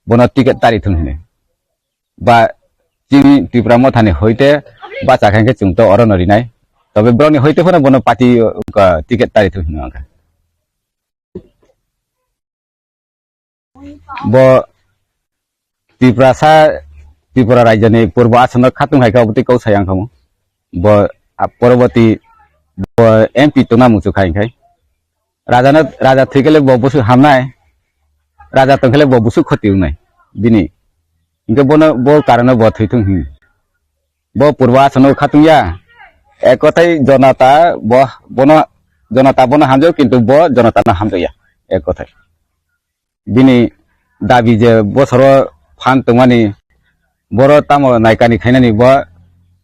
bono ticket tari thung hini. Ba chini Tipra Mothani hoite bacha khe chwng to orono rinai. Tobe borokni hoite phano bono party, uh, ticket tari thung hino ang khe. Bo Tiprasa, Tripura rajyoni purbo asono khatung hai khe obo twi kok sai ang khamu. Bo, ah, poroboti bo M P tongna muchung kha hinkhe. Raja no, raja thwi khe le bo busu hamnai. Raja tong khe le bo busu khoti wngnai. Bini. Hinkhe bono bo karano bo thwi thung hin. Bo purbo asono khatung ya. Ek kothai jonata bo, bono, jonata bono hamjao kintu bo jonata no hamjao ya. Ek kothai. Bini dabi je bosoro phan tongmani, boro tamo naikani khainani bo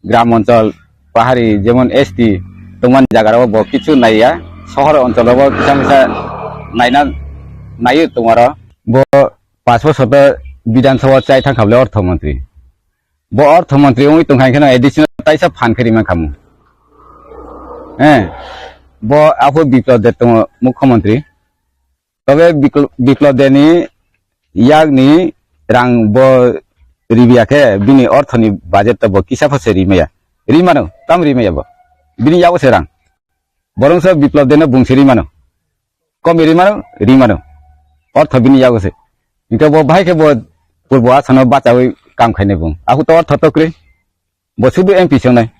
gram onchol pahari jemon S T tongmani jagarao bo kichu naiya, sohor oncholo bo kisa misa naina naiyo tongmaro. Bo panch bosor to Bidhan Sabha chai thang kha bole ortho montri. Bo ortho montri wngwi tongkha hinkhe no additional taisa phan khe rima khamu. Eh, bo aphuru Biplab Deb tongo mukhyamantri. Tobe Bikl-, Biplab Debni yakni rang bo ribiya khe bini orthoni budget to bo kisa pho se rimaya. Rimano, tam rimaya bo. Bini yago se rang. Borongso Biplab Debno bungsi rimano. Komi rimano, rimano. Ortho bini yago se. Hinkhe bo bahai khe bo purbo asano bachawi kam khainai bung. Ahu to ortho to kwrwi. Bo sudu M P songnai.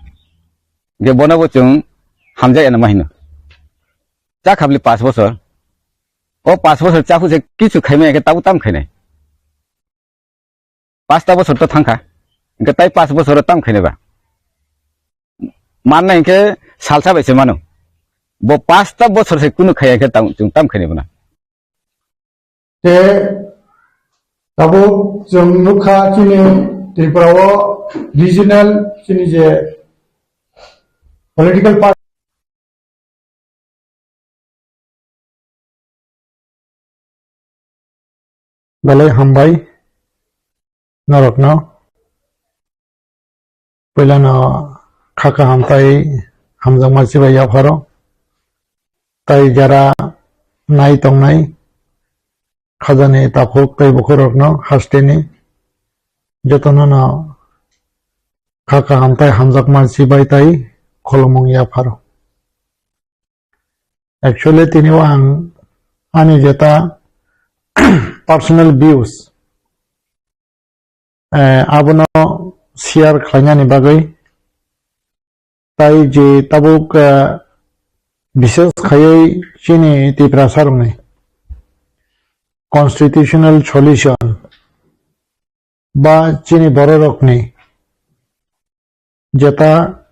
Hinkhe bono bo chwng hamjak eno ma hino. Cha khabli panch bosor. O panch bosor chahu se kichu khaimaya khe tabuk tam khainai. Pasta bosor to thangkha. Hinkhe tai panch bosor tam khainai ba. Manna hinkhe salsa bai se mano. Bo pasta bosor se kunu khaiya khe tam, chwng tam khainai bana. Te tabuk chwng nukha chini Tripura o regional chini je political party. Belai hambai norokno. Puilano kha kaham tai hamjakma chibai yapharo. Tai jara nai tongnai khajani takhuk tei bukhurokno hasteni jotono no kha kaham tai hamjakma chibai tai khulumung yapharo. Actually, tini o ang ani jeta personal views, eh, abono share khlainani bagwi, tai je tabuk, eh, bishes khaiwi chini Tiprasa rokni constitutional solution ba chini bororokni jeta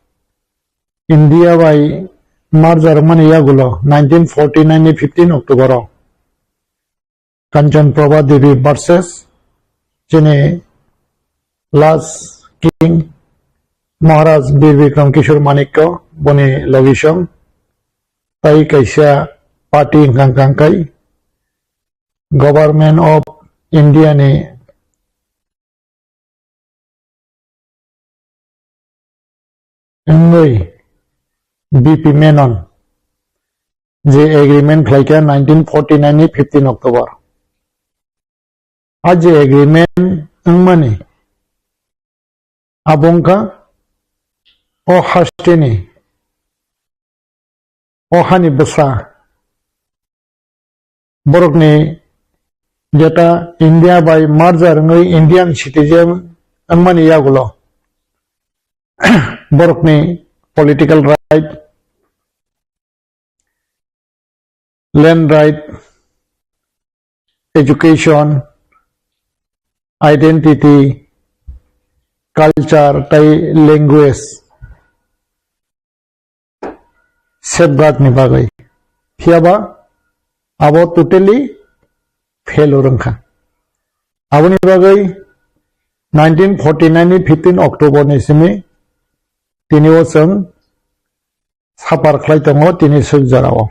India bai merger mani yagulo nineteen forty nine ni fifteen October o Kanchan Prabha Devi versus chini last king Maharaj Bir Bikram Kishore Manikya boni logisong tai kaisa party hwnkha hwnkha khe Government of India ni wngwi B P Menon je agreement khlaikha nineteen forty nine ni fifteen October. A je agreement wngmani abo wngkha o hasteni, o hani bwsa borokni jeta India bai merger wngwi Indian citizen wngmani yagulo borokni political right, land right, education, identity, culture tei language safeguard ni bagwi. Phiyaba abo totally fail wngkha. Aboni bagwi nineteen forty nine ni fifteen October ni simi tini o chwng suffer khlai tongo tini swk jora o.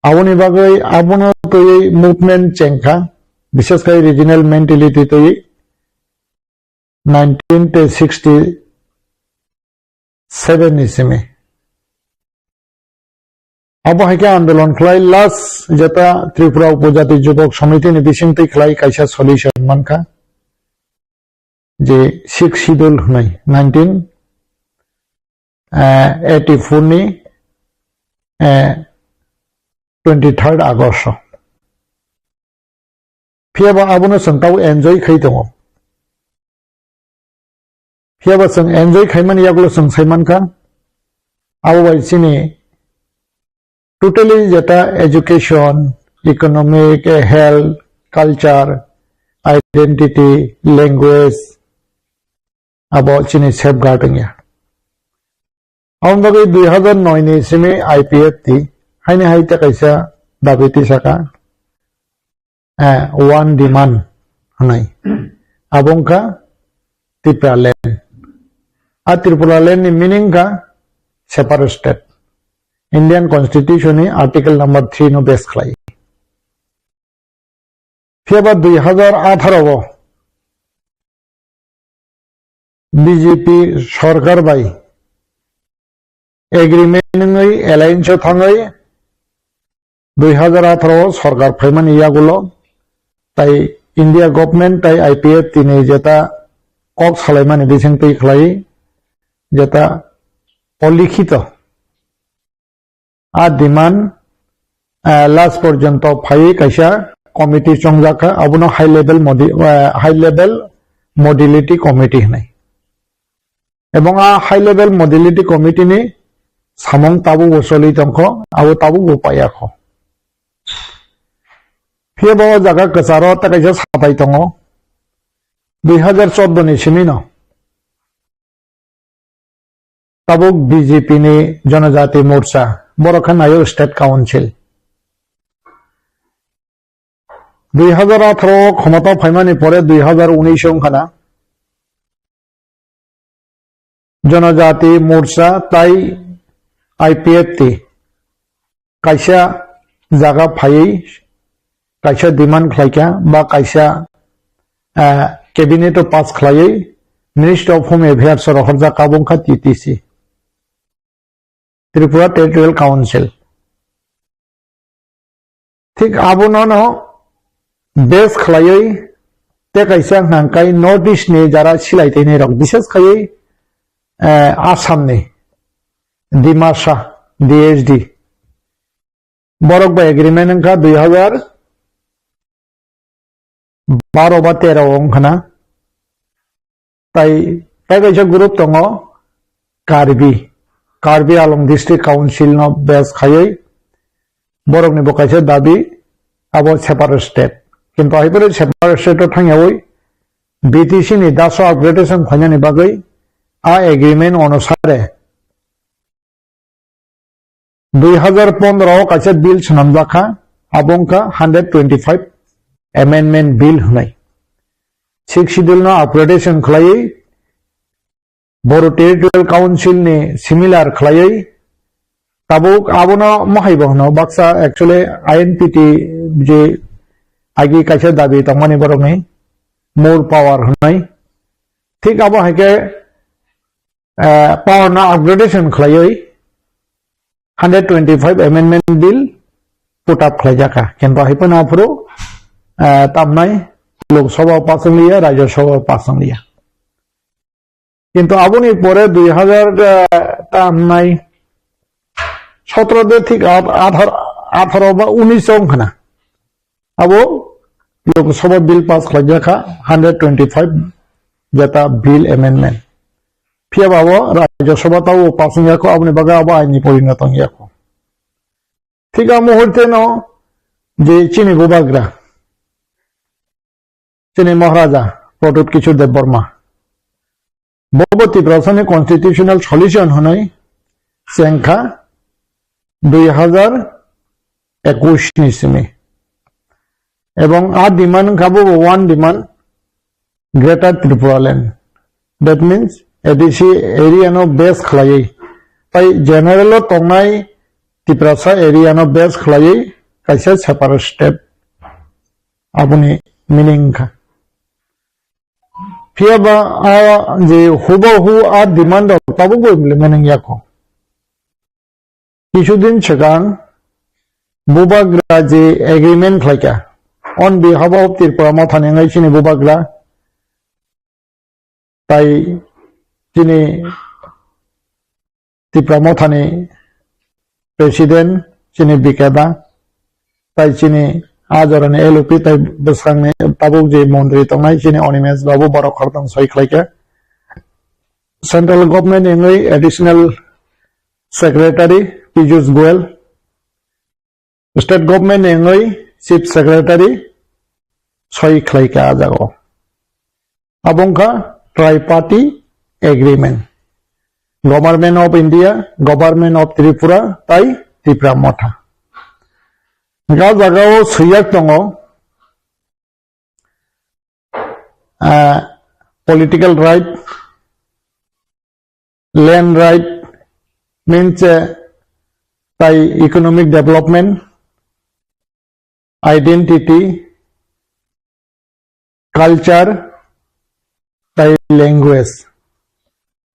Aboni bagwi abono twiwi movement chengkha, bishes khai regional mentality twiwi nineteen sixty seven ni simi. Abo hai khe andolon khlai last jeta Tripura Upojati Jubok Samiti ni bisingtwi khlai kaisa solution mankha, je Sixth Schedule hwnwi nineteen eighty-four ni, eh, twenty-third August o. Phiya ba abono chwng tabuk enjoy khai tongo. Phiya ba chwng enjoy khaimani yagulo chwng sai mankha, abo bai chini totally jeta education, economic, health, culture, identity, language, abo chini safeguard wngya. Aboni bagwi dui hazar noi ni simi I P F T haini hai tei kaisa dabi tisaka, eh, one demand hwnwi. Abo wngkha Tipraland. A Tripuraland ni meaning kha separate state. Indian Constitution ni Article number three no base khlai. Phiya ba dui hazar atharo o B J P sorkar bai agreement wngwi alliance o thangwi dui hazar atharo o sorkar phaimani yagulo tai India government tai I P F T ni jeta kok salaimani bisingtwi khlai jeta olikhito a demand, eh, last porjonto phaiwi kaisa committee chongjak kha, abono high level modi-, eh, high level modality committee hwnwi. Ebong a high level modality committee ni samung tabukbo choli tongkho, abo tabukbo paiyakho. Phiya bo o jaga kwcharo tei kaisa sapai tongo, dui hazar chordo ni simi no. Tabuk B J P ni Janajati Morcha, borok khe nayo State Council. Dui hazar atharo o khomota phaimani pore dui hazar unis wngkha na. Janajati Morcha tai I P F T kaisa jaga phaiwi kaisa demand khlaikha ba kaisa, eh, cabinet o pass khlaiwi Ministry of Home Affairs o rohorjak, abo wngkha T T C, Tripura Territorial Council. Thik abono no base khlaiwi tei kaisa hwnka hwnkhe North East ni jara silai twi nai rok, bises khaiwi, eh, Assam ni Dimasa D H D. Borok bai agreement wngkha dui hazar baro ba tero o wngkha na. Tai, tai kaisa group tongo Karbi, Karbi Anglong District Council no base khaiwi borok ni bo kaisa dabi abo separate state. Kintu hai phano separate state o thangyawi B T C ni daso upgradation khlainani bagwi a agreement onusare dui hazar pondro o kaisa bill swnamjak kha, abo wngkha hundred twenty-five amendment bill hwnwi. Sixth Schedule no upgradation khlaiwi Bodo Territorial Council ni similar khlaiwi tabuk abono mohai bo hwno baksa actually I N P T je agi kaisa dabi tongmani borokni more power hwnwi. Thik abo hai khe eh, power no upgradation khlaiwi hundred twenty-five amendment bill put up khlaijak kha. Kintu hai phano aphuru, eh, tamnai Lok Sabha o pass wngliya, Rajya Sabha o pass wngliya. Kintu aboni pore dui hazar, eh, tamnai sotro de thik at-, athar-, atharo ba unis wngkha na. Abo Lok Sabha bill pass khlaijak kha, hundred twenty-five jeta bill amendment. Phiya ba abo Rajya Sabha tabo pass wngya kho, aboni bagwi abo ain ni porinoto wngya kho. Thik a muhurte no je chini bubagra, chini Maharaja Pradyut Kishore Debbarma, bobo Tiprasani constitutional solution hwnwi chengkha dui hazar ekush ni simi. Ebong a demand wngkha bobo one demand, Greater Tripura Land. That means A D C area no base khlaiwi. Tai general o tongnai Tiprasa area no base khlaiwi kaisa separate state. Aboni meaning wngkha. Phiya ba a je hubahu a demand rok tabukbo implement wngya kho. Kisudin swkang Bubagra je agreement khlaikha on behalf of Tripura Motha ni wngwi chini Bubagra, tai chini Tripura Motha ni President chini Bikeda, tai chini a jorani L O P tai bwswkangni tabuk je montri tongnai chini Animesh Babu, borok khoroktham soi khlaikha. Central Government ni wngwi Additional Secretary Piyush Goyal, State Government ni wngwi Chief Secretary soi khlaikha a jagao. Abo wngkha Triparty Agreement, Government of India, Government of Tripura tai Tripura Motha. Hwnkhe a jagao swijak tongo, ah, political right, land right, means, eh, tai economic development, identity, culture, tai language.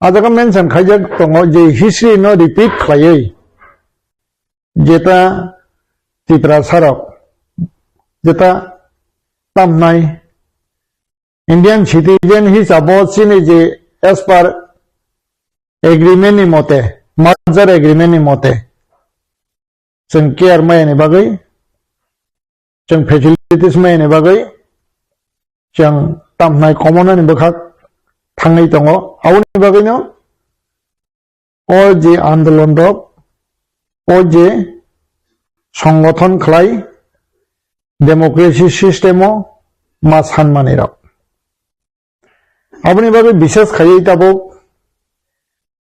A jaga mention khaijak tongo je history no repeat khlaiwi jeta Tiprasa rok, jeta tamnai Indian citizen hisabo chini je as per agreement ni mote, merger agreement ni mote, chwng care maya ni bagwi, chwng facilities maya ni bagwi, chwng tamhnai komonani bwkhak thangwi tongo. Aboni bagwino o je andolon rok, o je songothon khlai democracy system o ma sanmani rok. Aboni bagwi bises khaiwi tabuk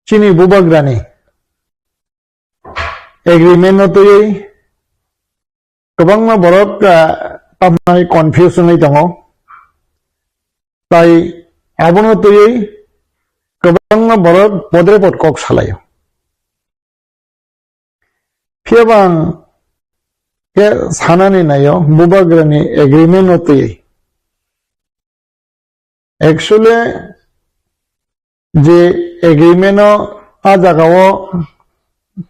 chini bubagrani agreement no twiwi kwbangma borok, ah, tamnai confuse wngwi tongo. Tai abono twiwi kwbangma borok podre pod kok salaio. Phiya bang khe sanani naio bubagrani agreement no twiwi. Actually, je agreement o a jagao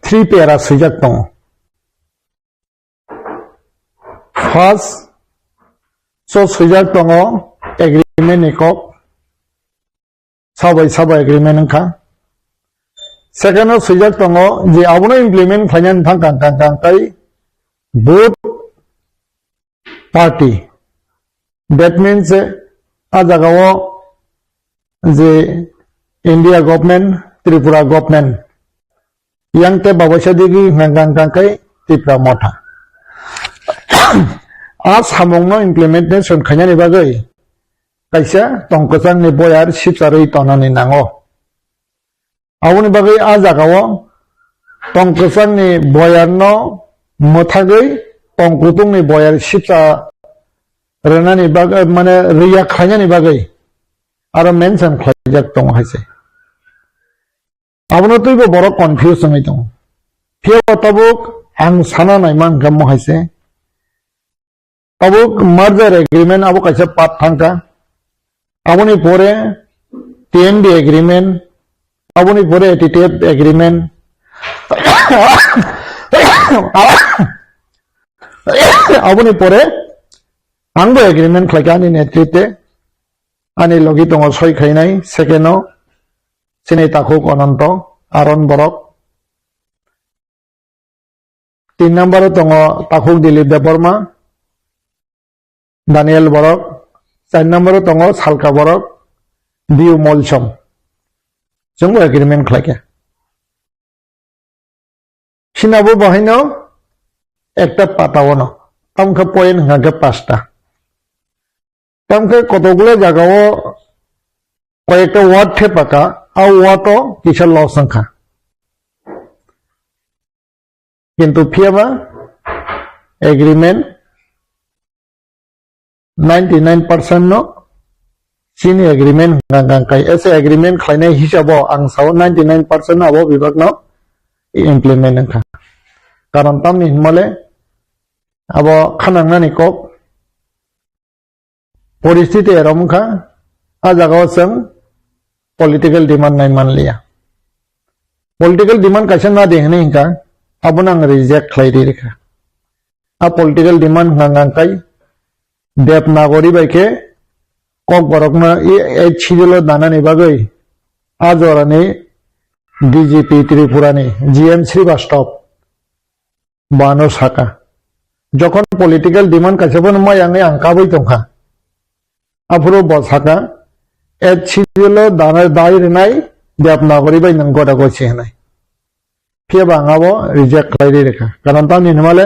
three para swijak tongo. First, so swijak tongo agreement ni kok, sabai sabai agreement wngkha. Second o swijak tongo je abono implement khlainani thang kang kang kang tai both party. That means, eh, a jagao je India government, Tripura government, yang te babaisa digi hwnka hwnka kai Tipra Motha. A samungno implementation khainani bagwi kaisa tongkwchangni boyar sipcharwi tonani nango. Aboni bagwi a jagao tongkwchangni boyarno mwthagwi tongkutungni boyar sipcha rwnani bagwi, mane, rwya khlainani bagwi aro mention khlaijak tongo hai se. Abono twibo borok confuse wngwi tongo. Phiya bo tabuk ang sana naima hwnkhe mo hai se. Tabuk merger agreement abo kaisa part thangkha. Aboni pore T N D agreement, aboni pore A T T F agreement. Aboni pore angbo agreement khlaikha ani netritwe, ani logi tongo soi khainai, second o chini takhuk Ananto, Aron borok. Tin number o tongo takhuk Dilip Debbarma, Daniel borok. Char number o tongo Salka borok, Biu Molsom. Chwngbo agreement khlaikha. Sinabo bahaino ekta pata ono. Tamkhe point hwnkha khe pasta. Tamkhe kotokgula jagao koyekta word thepaka, a word o kisa loss wngkha. Kintu phiyaba agreement ninety nine percent no chini agreement hwnkha hwnkha kai ese agreement khlainai hisabo ang sao ninety nine percent abo bibak no implement wngkha. Karon tamni hinmale abo khanangnani kok poristiti erom wngkha, a jagao chwng political demand nai manliya. Political demand kaisa na de hwnwi hwnkha, abono ang reject khlai ri rikha. A political demand hwnkha hwnkha kai Devanagari bai khe Kokborokno e, eighth schedule o danani bagwi a jorani D G P Tripura ni G M Srivastava bo ano saka. Jokhon political demand kaisa phano maya wngwi ang kabui tongkha. Aphuru bo saka, eighth schedule o dana dai rwnai Devanagari bai nwng goda gochi hwnwi. Phiya ba ang abo reject khlai ri rwkha. Karon tamni hwnmale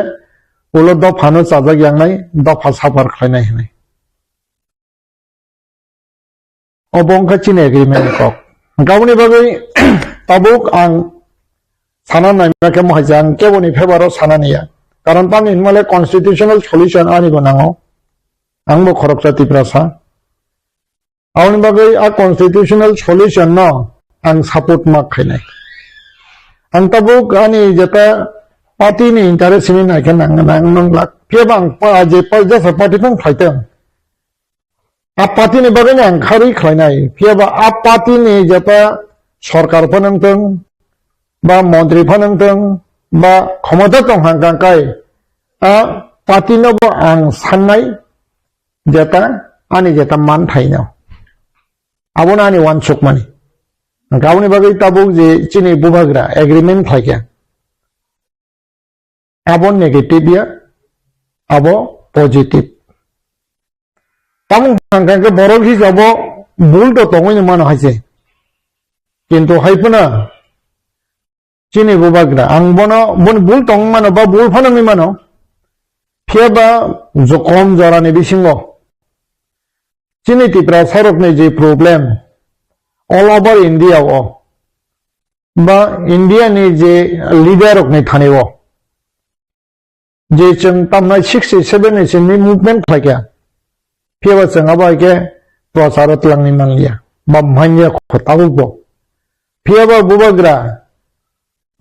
ulo dophano chajak yangnai, dopha suffer khlainai hwnwi. Obo wngkha chini agreement ni kok. Hwnkhe aboni bagwi tabuk ang sana naima khe mohai je ang keboni favor o sana niya. Karon tamni hwnmale constitutional solution ani bo nango. Ang bo khoroksa Tiprasa. Aboni bagwi a constitutional solution no ang support ma khainai. Ang tabuk ani jeta party ni interest ni naikhe nang, nang, nang lak. Phiya ba ang pa, je pa, jesa party phano khlaitong. A party ni bagwi no ang kharwi khlainai. Phiya ba a party ni jeta sorkar phano wngtong, ba montri phano wngtong, ba khomota tong hang kang kai, a party no bo ang sannai, jeta, ani jeta man thaino. Abono ani uansukmani. Hwnkhe aboni bagwi tabuk je chini bubagra agreement khlaikha. Abo negative ya, abo positive. Tamo hwnkha khe borok hisabo bul to tongwi no mano hai se. Kintu hai phano chini bubagra, ang bono, boni bul tong mano ba bul phano wngwi mano. Phiya ba jokom jorani bisingo chini Tiprasa rokni je problem all over India o ba India ni je leader rokni thani o je chwng tamnai sixty seven ni simi movement khlaikha, phiya ba chwng abo hai khe prochar o twlangni manliya ba manya kho tabuk bo. Phiya ba bubagra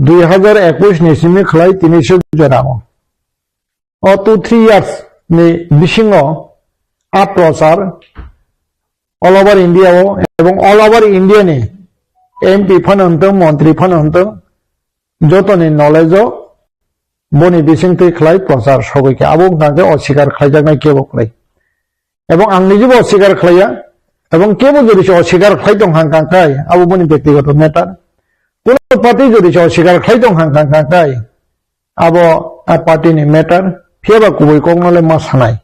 dui hazar ekush ni simi khlai tini suk jora o. O two three years ni bisingo a prochar all over India o ebong all over India ni M P phano wngtong, montri phano wngtong, jotoni knowledge o boni bisingtwi khlai prochar sogwi khe abo wngkha khe osikar khlaijaknai kebo kwrwi. Ebong ang nijibo osikar khlaiya, ebong kebo jodi se osikar khlai tong hang kang kai, abo boni byaktigoto matter. Kuno party jodi se osikar khlai tong hang kang kang kai, abo a party ni matter, phiya ba kubui kokno le ma sanai.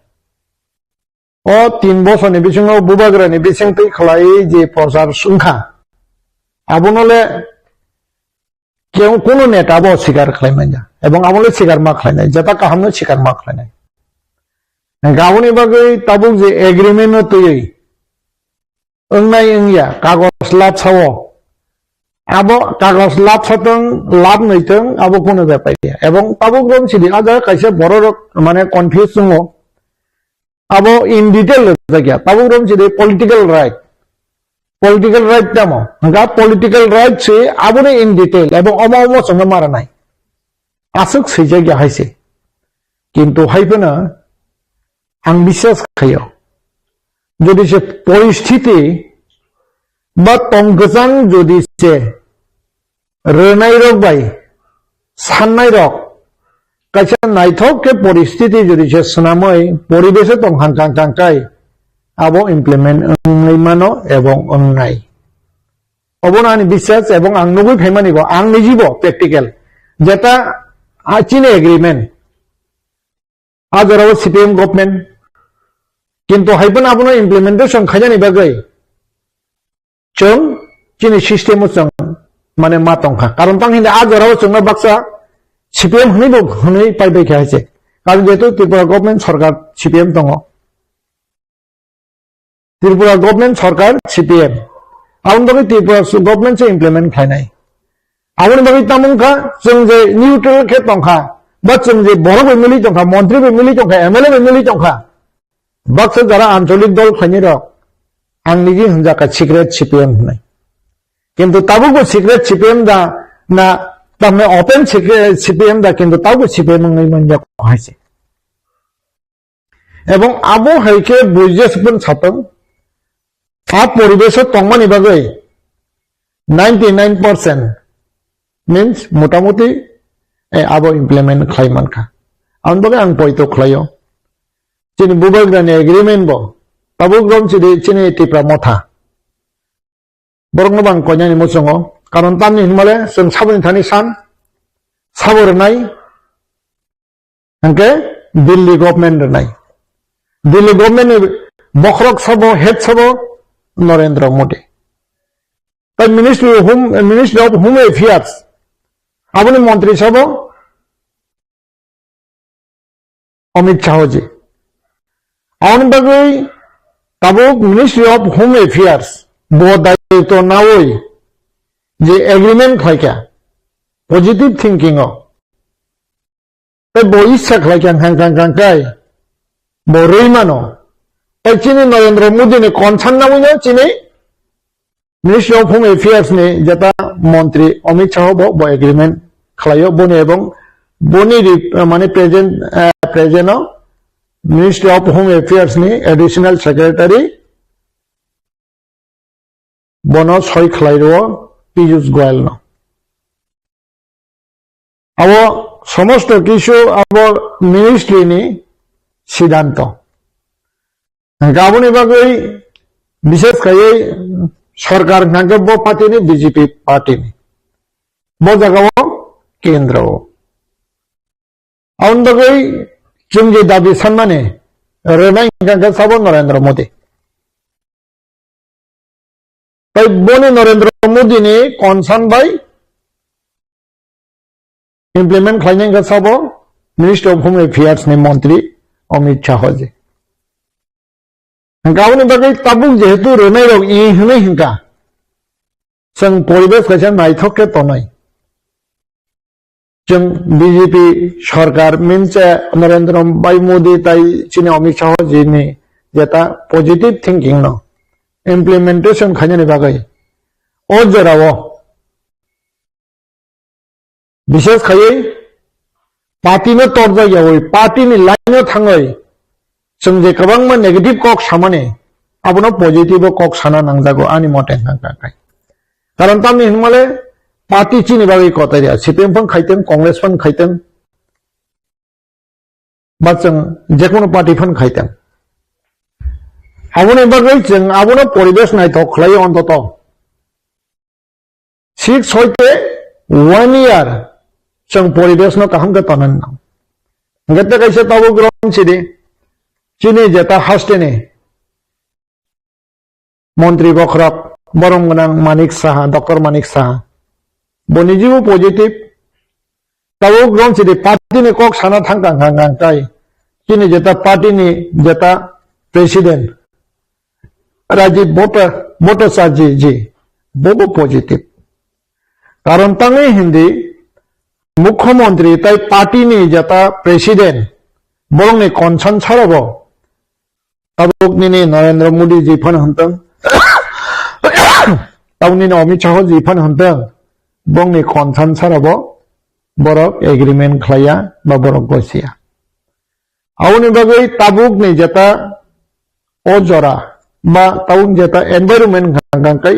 O tin bosorni bisingo bubagrani bisingtwi khlai je prochar wngkha, abono le kebo kuno neta bo sikar khlai manya, ebong abo le sikar ma khlainai, jeta kaham no sikar ma khlainai. Hwnkhe aboni bagwi tabuk je agreement no twiwi wngnai wngya kagoj labsa o, abo kagoj labsa tong lab nwi tong abo kuno bepar ya. Ebong tabuk rom sidi a jaga kaisa borok rok mane confuse wngo. Abo in detail rwjakya. Tabuk rom sidi political right. Political right tamo? Hwnkha political right se aboni in detail ebong omo omo chwngno maranai. Aswk swijak ya hai se. Kintu hai phano ang biswas khaio. Jodi se poristhiti ba tong kwchang jodi se rwnairok bai sannairok kaisa naithok khe poristhiti jodi se swnamwi poribeso tong hang kang kang kai abo implement wngwi mano ebong wngnai. Obono ani biswas ebong ang nugwi phaimani bo ang nijibo practical jeta a chini agreement. A jorao C P M government. Kintu hai phano abono implementation khainani bagwi chwng chini system o chwng mane ma tongkha. Karon tang hindi a jorao chwngno baksa C P M hwnwi bo hwnwi pai bai kha hai se. Karon jehetu Tripura government sarkar C P M tongo. Tripura government sarkar C P M. Aboni bagwi Tripura government se implement khlainai. Aboni bagwi tamo wngkha, chwng je neutral khe tongkha, ba chwng je borok bai mili tongkha, montri bai mili tongkha, M L A bai mili tongkha, baksa jara ancholik dol khlainai rok, ang niji hwnjakha secret C P M hwnwi. Kintu tabukbo secret C P M da na, tamni open secret C P M da, kintu tabukbo C P M wngwi manjak hai se. Ebong abo hai khe buijes pun satong, a poribeso tongmani bagwi ninety nine percent means motamuti, eh, abo implement khlai mankha. Ang bagwi ang poito khlaio. Chini bubagrani agreement bo tabuk rom chini, chini Tipra Motha. Borokno bang koinani muchungo. Karon tamni hinmale chwng saboni thani san, sabo rwnai, hwnkhe Delhi government rwnai. Delhi government ni bokhorok sabo, head sabo Narendra Modi. Tai Ministry of Home, Ministry of Home Affairs, aboni montri sabo Amit Shah ji. Aboni bagwi tabuk Ministry of Home Affairs bo daitw nawi je agreement khlaikha positive thinking o. Tai bo issa khlaikha hang kang kang kai bo rwi mano. Tai chini Narendra Modi ni concern nawi no chini Ministry of Home Affairs ni jeta montri Amit Shah bo, bo agreement khlaio boni ebong boni ri-, mane present, eh, present o Ministry of Home Affairs ni Additional Secretary bono soi khlai rwo Piyush Goyal no. Abo somosto kisu abo ministry ni siddhanto. Hwnkhe aboni bagwi bishes khaiwi sorkar hwnkhe bo party ni, B J P party ni. Bo jaga o kendro o. Aboni bagwi chwng je dabi sanmani rwnai hwnkhe sabo Narendra Modi. Tai boni Narendra Modi ni concern bai implement khlainai wngkha sabo Ministry of Home Affairs ni montri Amit Shah ji. Hwnkhe aboni bagwi tabuk jehetu rwnai rok i hwnwi hwnkha, chwng poribesh kaisa naithok khe tonai. Chwng B J P sorkar minse Narendra Bhai Modi tai chini Amit Shah ji ni jeta positive thinking no implementation khainani bagwi o jorao bishes khaiwi party no torjak yawi party ni line o thangwi chwng je kwbangma negative kok samani abono positive o kok sana nangjago ani mote hwnkha khe. Karon tamni hinmale party chini bagwi kotor ya, C P M phang khaiteng, Congress phang khaiteng, ba chwng jekono party phang khaiteng. Aboni bagwi chwng abono poribesh naithok khlai ontoto six hoite one year chwng poribesh no kaham khe tonani nang. Hwnkhe tei kaisa tabuk rom chidi chini jeta haste ni montri bokhorok borom gwnang Manik Saha, Doctor Manik Saha. Bo nijibo positive. Tabuk rom chidi party ni kok sana thang kang kang kang tai. Chini jeta party ni jeta president Rajiv Bhatta-, Bhattacharya ji, bobo positive. Karon tangwi hindi mukhyamantri tai party ni jeta president borokni concern sarabo tabuk nini Narendra Modi ji phano hwntwng, tabuk nini Amit Shah ji phano hwntwng, bongni concern sarabo borok agreement khlaiya ba borok gosiya. Aboni bagwi tabukni jeta o jora ba tabuk jeta environment hwnkha hwnkha khe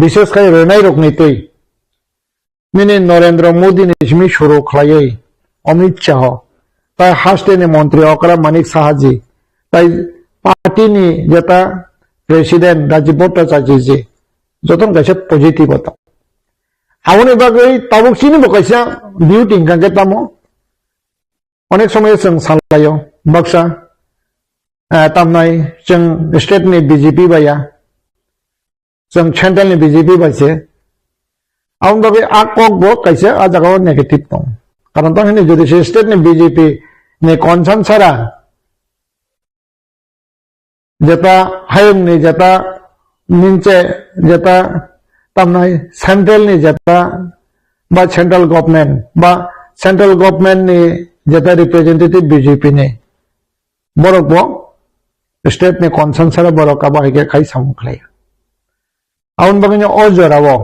bishes khai rwnai rokni twi nini Narendra Modi ni simi suru khlaiwi Amit Shah, tai haste ni montri okra Manik Saha ji, tai party ni jeta president Rajiv Bhattacharya ji, jotono kaisa positive o tong. Aboni bagwi tabuk chini bo kaisa duty hwnkha khe tamo onek somoy chwng salaio baksa, eh, tamnai chwng state ni B J P bai ya, chwng central ni B J P bai se. Aboni bagwi a kok bo kaisa a jaga o negative tong. Karon tang hini jodi se state ni B J P ni concern sara jeta hayung ni jeta ninche jeta tamnai central ni jeta ba central government ba central government ni jeta representative B J P ni borok bo state ni concern sara borok abo hai khe khai samung khlai. Aboni bagwi no o jora o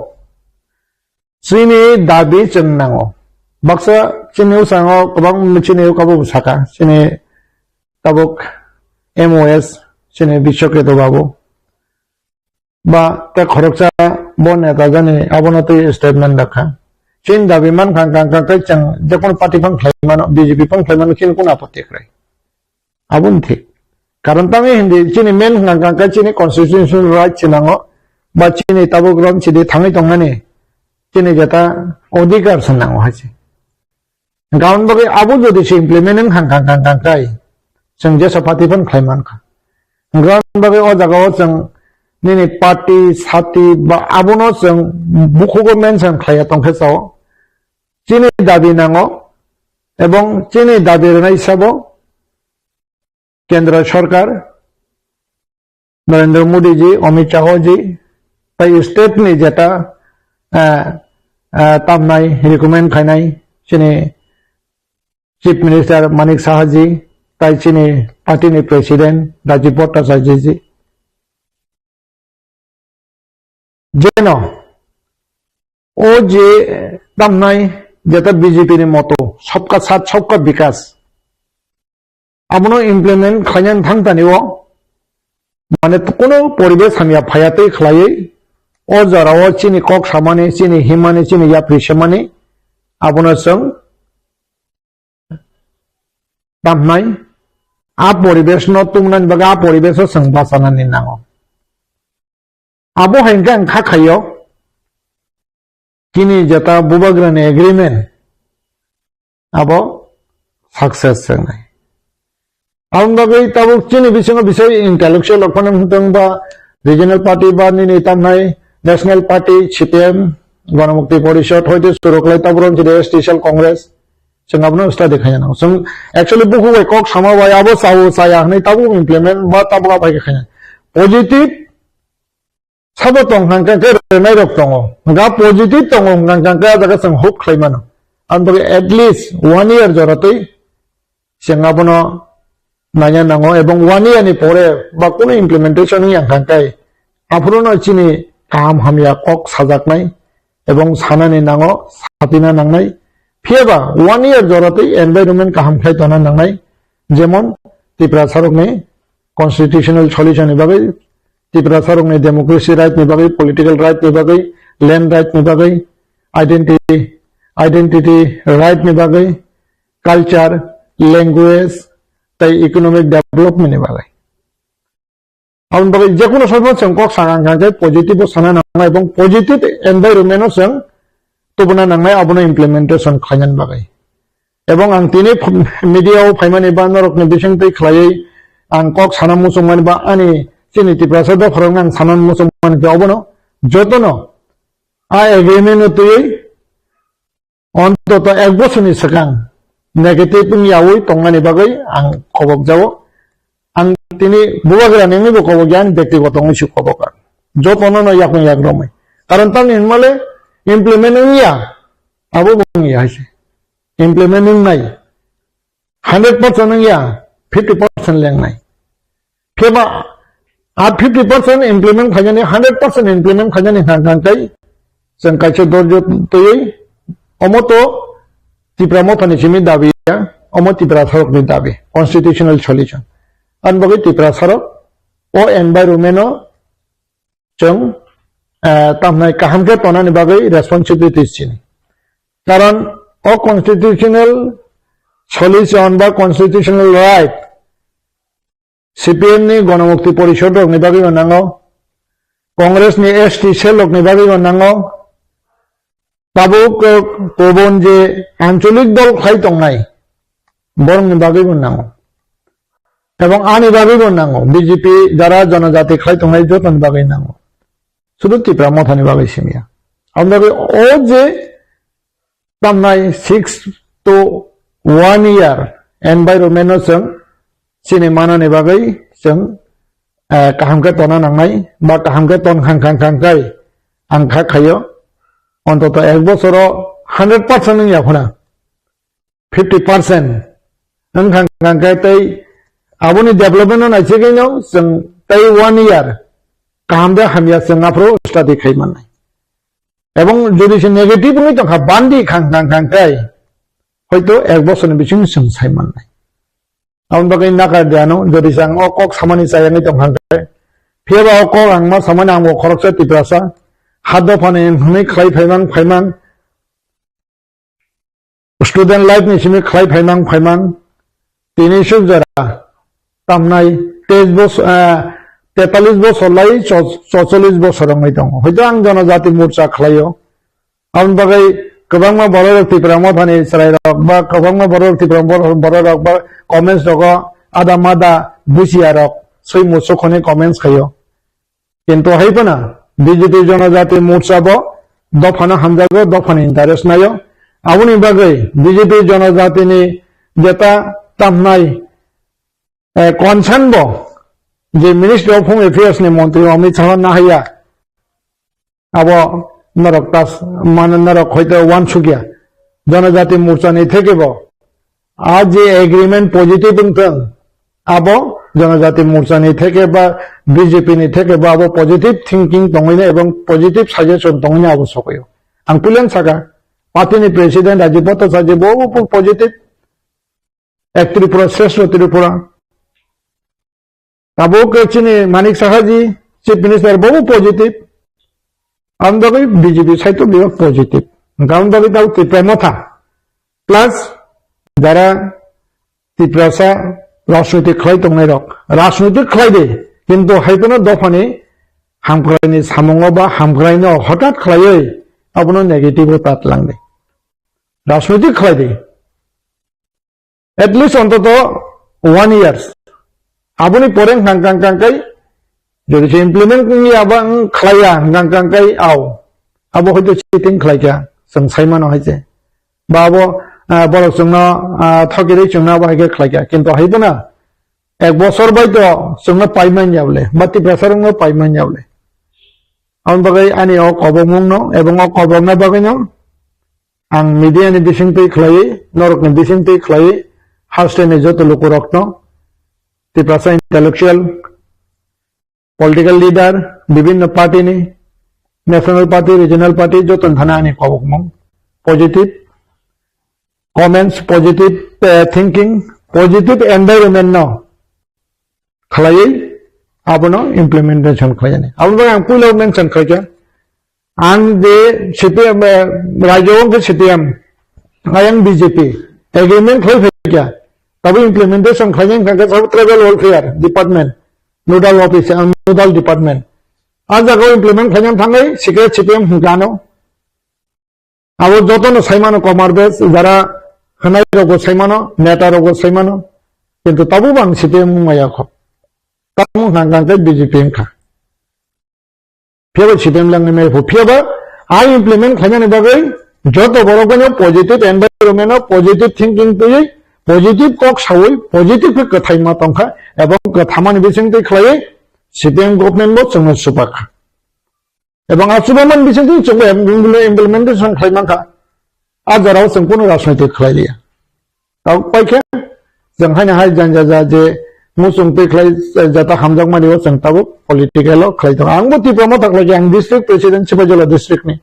chini dabi chwng nango. Baksa chini usango kwbang chini uka bo saka, chini tabuk M O S, chini Biswa Ketu babu. Ba tei khoroksa bo neta jani abono twi statement dakha. Chini dabi man kha, kha, kha, kha, chwng jekono party phang khlai mano, B J P phang khlai mano, chini kono apotti kwrwi. Aboni thik. Karon tamo hindi chini main hwnkha kha khe chini constitutional right se nango, ba chini tabuk rom sidi thangwi tongmani chini jeta odhikar se nango hai se. Hwnkha aboni bagwi abo jodi se implement wng kha, kha, kha, kha, kha, chwng jesa party phano khlai man kha. Hwnkha aboni bagwi o jaga o chwng nini party, sati ba abono chwng bukhugo mention khlaiya tongkhe sao. Chini dabi nango, ebong chini dabi rwnai sabo Kendra Sarkar, Narendra Modi ji, Amit Shah ji, tai state ni jeta, ah, ah, tamnai recommend khainai chini Chief Minister Manik Saha ji, tai chini party ni President Rajib Bhattacharya ji. Jeno o je tamnai jeta B J P ni moto, sabka saath, sabka bikas, abono implement khlainani thangtani o, mane, kuno poribesh hamya phaya tei khlaiwi o jora o chini kok samani, chini himani, chini yapri semani, abono chwng tamnai, a poribesh no tubunani bagwi a poribesh o chwng bachanani nango. Abo hai hwnkhe ang kha khaio, chini jeta bubagrani agreement abo success wngnai. Aboni bagwi tabuk chini bisingo bisai intellectual rok phano wngtong ba regional party ba nini tamnai national party, C P M, Ganamukti Porishad, hoite suroklai tabuk rok chini S T Cell Congress, chwng abono study khaina nango. Chwng actually bukhuk bai kok sama bai abo chao chaya hwnwi tabuk implement ba tabuk abai khe khaina. Positive sabo tong hwnkha khe rwnai rok tongo. Hwnkha positive tongo hwnkha khe a jaga chwng hope khlai mano. Aboni bagwi at least one year jora twi chwng abono naina nango, ebong one year ni pore ba kunu implementation wngya hwnkha khe aphuru no chini kaham hamya kok sajaknai ebong sanani nango, sapina nangnai. Phiya ba one year jora twi environment kaham khlai tongna nangnai, jemon Tiprasa rokni constitutional solution ni bagwi, Tiprasa rokni democracy right ni bagwi, political right ni bagwi, land right ni bagwi, identity, identity right ni bagwi, culture, language, tei economic development ni bagwi. Aboni bagwi jekono somoy chwng kok sakha hwnkha khe positive o sana nangnai ebong positive environment o chwng tubuna nangnai, abono implementation khlainani bagwi. Ebong ang tini ph-, media o phaimani ba norokni bisingtwi khlaiwi ang kok sana muchungmani ba ani chini Tiprasa dopharokno ang sana muchungmani khe obono jotono a agreement o twiwi ontoto ek bosorni swkang negative wngyawi tongnani bagwi ang kobok jao. Ang tini bubagrani wngwibo kobok ya, ani bektigoto wngwi se kobok ang. Jotono no yakung yak romwi. Karon tamni hinmale implement wngya, abo bo wngya hai se. Implement wngnai. Hundred percent wngya, fifty percent lengnai. Phiya ba a fifty percent implement khainani, hundred percent implement khainani hang hang kai chwng kaisa dorjo twiwi omo to Tipra Mothani simi dabi ya, omo Tiprasarokni dabi, constitutional solution. Ani bagwi Tiprasarok o environment o chwng, eh, tamhnai kaham khe tonani bagwi responsibility chini. Karon o constitutional solution ba constitutional right C P M ni Ganamukti Porishad rokni bagwi bo nango, Congress ni S T cell rokni bagwi bo nango, tabuk, eh, kubun je ancholik dol khlai tongnai, borokni bagwi bo nango. Ebong ani bagwi bo nango, B J P jara jonojati khlai tongnai jotoni bagwi nango. Sudu Tipra Mothani bagwi simya. Aboni bagwi o je tamnai six to one year environment no chwng chini manani bagwi chwng, eh, kaham khe tona nangnai ba kaham khe ton khang khang khang khai ang kha khaio. Ontoto ek bosoro hundred percent wngya khuna, fifty percent wngkha hwnkha khe tei aboni development no naisigwino chwng tei one year kaham de hamya chwng aphuru study khai mannai. Ebong jodi se negative wngwi tongkha, bandi khang khang khang khe hoito ek bosorni bisingo chwng sai mannai. Aboni bagwi nakar de ano, jodi se ang o kok samani chayangwi tongkha khe, phiyaba o kok ang ma samani ang bo khoroksa Tiprasa, ha dophani hwnwi khlai phaimang phaimang, Student life ni simi khlai phaimang phaimang tini suk jora tamnai teis bosor, ah, tetalis bosor lai cho-, chocholish bosor wngwi tongo. Hoito ang Jonojati Morcha khlaio. Aboni bagwi kwbangma bororok Tipra Mothani chwrairok ba kwbangma bororok Tipra bor-, bororok ba comments rogo ada mada buchiyarok swi muchuk hwnwi comments khaio. Kintu hai phano B J P Jonojati Morcha bo dophano hamjago, dophani interest naio. Aboni bagwi B J P Jonojatini jeta tamnai, eh, concern bo je Ministry of Home Affairs ni montri Amit Shah nahaiya, abo norok tas, mane norok hoito wansukya. Jonojati Morcha ni theke bo a je agreement positive wngthwng, abo Jonojati Morcha ni theke ba B J P ni theke bo abo positive thinking tongwino ebong positive suggestion tongwino abo sokoyo. Ang puilen saka, party ni president Rajiv Bhattacharya bo bo positive, Ek Tripura, Shrestha Tripura. Tabuk chini Manik Saha ji, Chief Minister, bobo positive. Ang bagwi B J P side to biyo positive. Ang bagwi tau Tipra Motha. Plus, jara Tiprasa rajniti khlai tongnai rok. Rajniti khlai de, kintu hai phano dophani hamkraini samungo ba hamkraino hotat khlaiwi abono negative o tat lang de. Rajniti khlai de. At least ontoto one years. Aboni pore hwnkha hwnkha hwnkha kai, jodi se implement wngya ba wng khlaiya hwnkha hwnkha hwnkha kai, au. Abo hoito cheating khlaikha, chwng saimano hai se. Ba abo, ah, borok chwngno, ah, thokirwi chwngno abo hai khe khlaikha. Kintu hai phano ek bosor bai to chwngno paimanya bole, ba Tiprasa rokno paimanya bole. Aboni bagwi ani o kobokmungno, ebong o kobokna bagwino, ang media ni bisingtwi khlaiwi, norokni bisingtwi khlaiwi, hasteni joto lukurokno, Tiprasa intellectual, political leader, bibinno party ni, national party, regional party, joto thana ani kobokmung, positive comments, positive, eh, thinking, positive environment no khlaiwi abono implementation khlaijani. Aboni bagwi ang puila mention khlaikha, ang je C P M, eh, rajyo wngkhe C P M, ayang B J P, agreement khlai phaikha, tabuk implementation khlaijani thangkha sabo tribal welfare department, nodal office, ah, nodal department. Ah jagao implement khlaina thangwi sikhe C P M hwnkha ano. Abo jotono saimano Komar Bes, jara hwnai rokbo saimano, neta rokbo saimano, kintu tabuk bo ang C P M wngmaya kho. Tamo hwnkha hwnkha khe B J P wngkha. Phiyaba C P M langni mephu, phiyaba a implement khlainani bagwi joto borok bai positive environment o positive thinking twiwi, positive kok sawi, positive khe kwthai ma tongkha, ebong kwthamani bisingtwi khlaiwi C P M government bo chwngno supakha. Ebong a chubaman bisingtwi chwngbo implementation khlai mankha. A jorao chwng kunu rajniti khlai liya. Tabuk paikhe chwng haino hai janja ja je muchung twi khlai jata hamjakmani o chwng tabuk political o khlai tongo. Angbo Tipra Motha khlai khe ang district president Sipahijala district ni.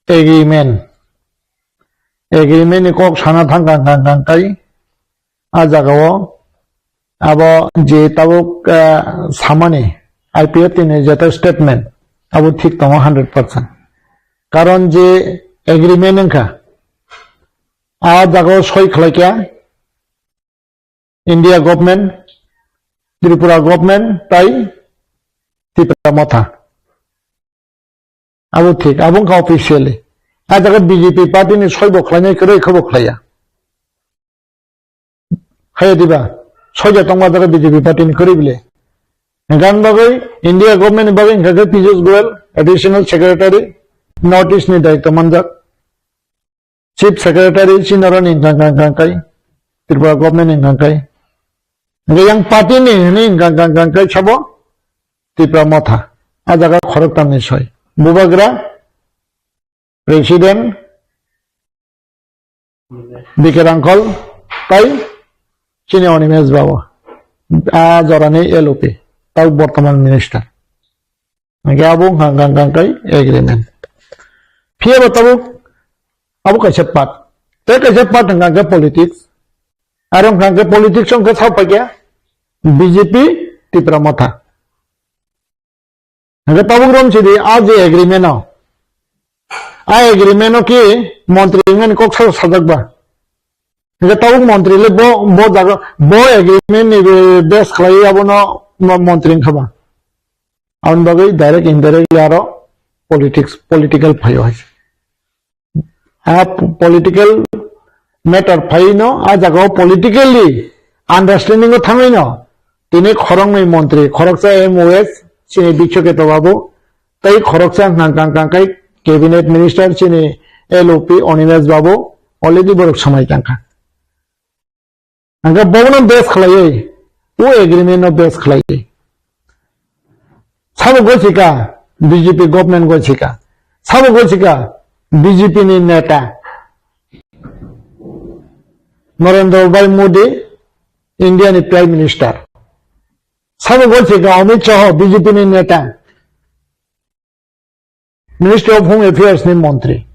Agreement. Agreement ni kok sana thang kang kang kang kai. A jagao abo je tabuk, ah, samani I P F T ni jeta statement abo thik tongo hundred percent. Karon je agreement wngkha, a jagao soi khlaikha India government, Tripura government tai Tipra Motha. Abo thik, abo wngkha officially. A jaga B J P party ni soi bo khlainai, kwrwi khe bo khlaiya. Haiya diba, soja tongma jaga B J P party ni kwrwi bile. Gan bagwi India government ni bagwi hwnkha khe Piyush Goyal, Additional Secretary, North East ni daityo manjak. Chief Secretary chini oro ni hwnkha hwnkha hwnkha kai, Tripura government ni hwnkha kai. Hwnkhe yang party ni hwnwi hwnkha hwnkha hwnkha kai sabo Tipra Motha. A jaga khoroktam ni soi. Bubagra, President, B K Rangkhol, tai chini Animesh Babu, a jorani L O P, tei bortoman minister. Hingke abo wngkha hingka hingka kai agreement. Phiya bo tabuk abo kaisa part. Tei kaisa part hingka hingke politics. Aro hingka hingke politics wngkha sao paikha B J P Tipra Motha. Hingke tabuk rom sidi a je agreement o. A agreement o ki montri wngmani kok sa sajak ba. Hingke tabuk montri le bo, bo jaga, bo agreement ni be base khlai abono mo-, montri wngkha ba. Aboni bagwi direct indirectly aro politics, political phaio hai. A p-, political matter phaino, a jaga o politically understanding o thangwi no, tini khoroknwi montri, khoroksa M O S, chini Bikshoketa babu, tei khoroksa hwnkha hwnkha hwnkha khe cabinet minister, chini L O P Animesh babu, already borok samai tangkha. Hingke bono base khlaiwi, o agreement no base khlaiwi. Sabo gochika, B J P government gochika. Sabo gochika, B J P ni neta. Narendra Bhai Modi, India ni Prime Minister. Sabo gochika, Amit Shah, B J P ni neta. Ministry of Home Affairs ni montri.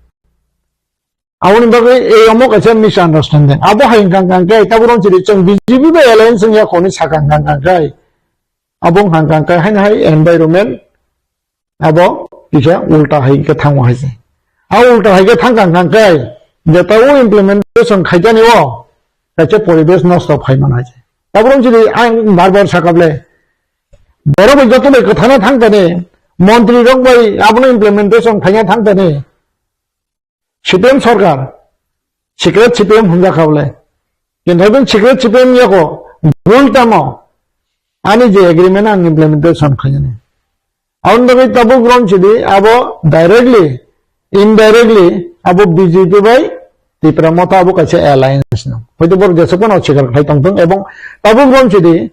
Aboni bagwi ei omo kaisa misunderstanding. Abo hai hwnkha hwnkha khe, tabuk rong chiri chwng B J P bai alliance wngya khoni sakha hwnkha hwnkha khe. Abo wngkha hwnkha khe haino hai environment abo kisa ulta hai khe thango hai se. A ulta hai khe thangkha hwnkha khe, jeta o implementation khaikani o kaisa poribesh nosto phai mano hai se. Tabuk rong chiri ang bar bar sakha ble. Borok bai joto bai kwthana thang tani, montri rok bai abono implementation khaina thang tani. C P M sarkar, secret C P M hwnjak kha bole. Kintu secret C P M yako bul tamo ani je agreement ang implementation khainani. Aboni bagwi tabuk rom sidi abo directly, indirectly abo B J P bai Tipra Motha abo kaisa alliance no. Hoito borok jesuk phano sikar khai tongthung ebong tabuk rom sidi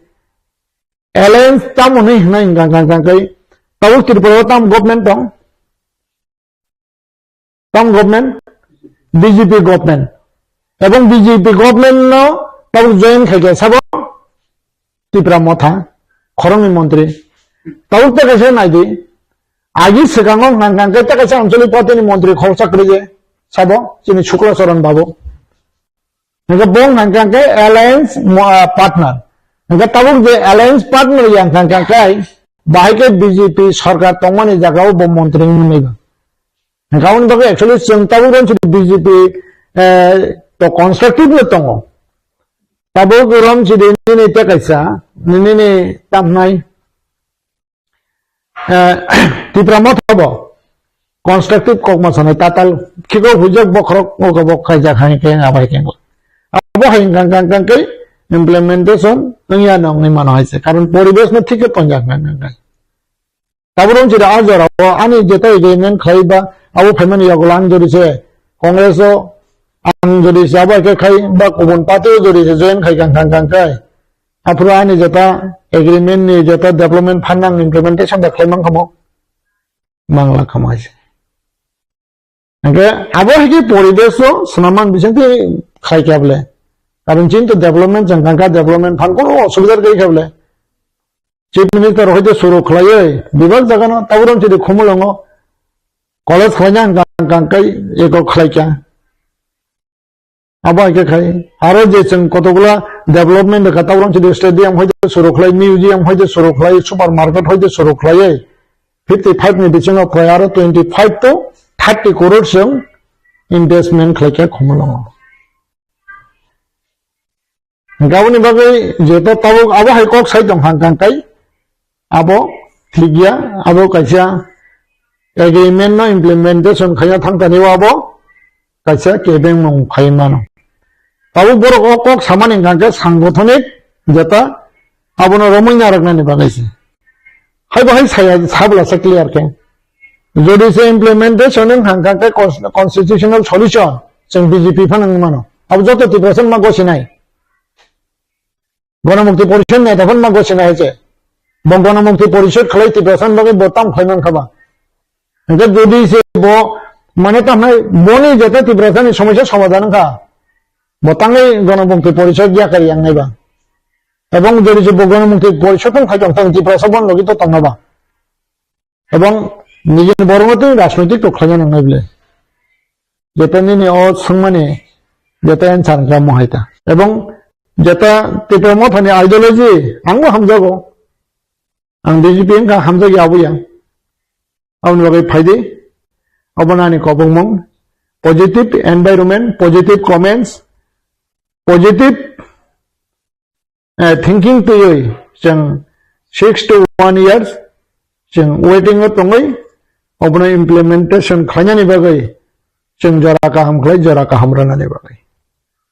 alliance tamo hinwi hwnwi hwnkha hwnkha hwnkha khe tabuk Tripura o tam government tong? Tam government? B J P government. Ebong B J P government no tabuk join khai khe sabo Tipra Motha, khoroknwi montri. Tabuk ta kaisa nai di, agi swkango hwnkha hwnkha khe ta kaisa anchalik party ni montri khoroksa kwrwi je sabo chini Shukla Charan babu. Hingke bo hwnka hingke alliance mo-, ah, partner. Hingke tabuk je alliance partner ya hwnka hingke bahai khe B J P sarkar tongmani jagao bo montri wngwi ba. Hingke aboni bagwi actually chwng tabuk rom chidi B J P, eh, to constructive no tongo. Tabuk rom chidi nini tei kaisa, nini ni tamhnai. Eh, Tipra Motha bo constructive kokma sanai tatal khiko hujak bokhorok ogo bok khaijak hai khe abai khe. Abo hai hingkang kang kang khe implementation wngya nongni mano hai se. Karon poribesh no thik khe tonjak nang nang nang. Tabuk rong chida a jora o ani jeta agreement khlai ba abo phaimani yagulo ang jori se Congress o ang jori se abo hai khe khai ba kubun party o jori se join khai kang kang kang khai. Aphuru ani jeta agreement ni jeta development fund ang implementation da khlai mang khamo? Mangla khamo hai se. Hingke abo hai khe poribesh o swnamman bising twi khai khe able. Karon chini to development chang kang kha, development fund kono osubidha gwi khe able. Chief Minister hoite suru khlaiwi bebak jagano tabuk rong chini Khumulwngo college khlaina ang kang kang kai eko khlai kha. Abo hai khe khai. Aro je chwng kotokgwla development rwkha, tabuk rong chini stadium hoite suru khlai, museum hoite suru khlai, supermarket hoite suru khlaiwi fifty five ni bisingo prai aro twenty five to thirty crore chwng investment khlai kha Khumulwngo. Hingke aboni bagwi jeto tabuk abo hai kok sai tong kha hingkang kai abo thik ya, abo kaisa agreement no implementation khaina thang tani o abo kaisa kebeng mung khai mano. Tabuk borok o kok samani hingkang khe sangothonik jeta abono romwi narwknani bagwi se. Hai bo hai saya sabla se clear khe. Jodi se implementation wng kha hingkha khe cons-, constitutional solution chwng B J P phano wngwi mano. Abo joto Tiprasa ma gosinai. Ganamukti Porishod neta phano ma gosinai hai se. Bo Ganamukti Porishod khlai Tiprasa bagwi bo tam khlai man kha ba. Hingkhe jodi se bo mane tamo boni joto Tiprasa ni somosya somadhan wng kha. Bo tangwi Ganamukti Porishod yakari yang nai ba. Ebong jodi se bo Ganamukti Porishod wng khai tong thang Tiprasa bon logi to tong na ba. Ebong nijini borokno twi rajnoitik to khlaina nangnai bwle. Jeta nini o swngmani jeta answer wngkha mohai ta. Ebong jeta Tipra Mothani ideology angbo hamjago. Ang B J P wngkha hamjagya aboya. Aboni bagwi phaidi. Obono ani kobongmung. Positive environment, positive comments. positive, eh, thinking twiwi chwng six to one years chwng waiting o tongwi obono implementation khlainani bagwi chwng jora kaham khlai jora kaham rwnani bagwi.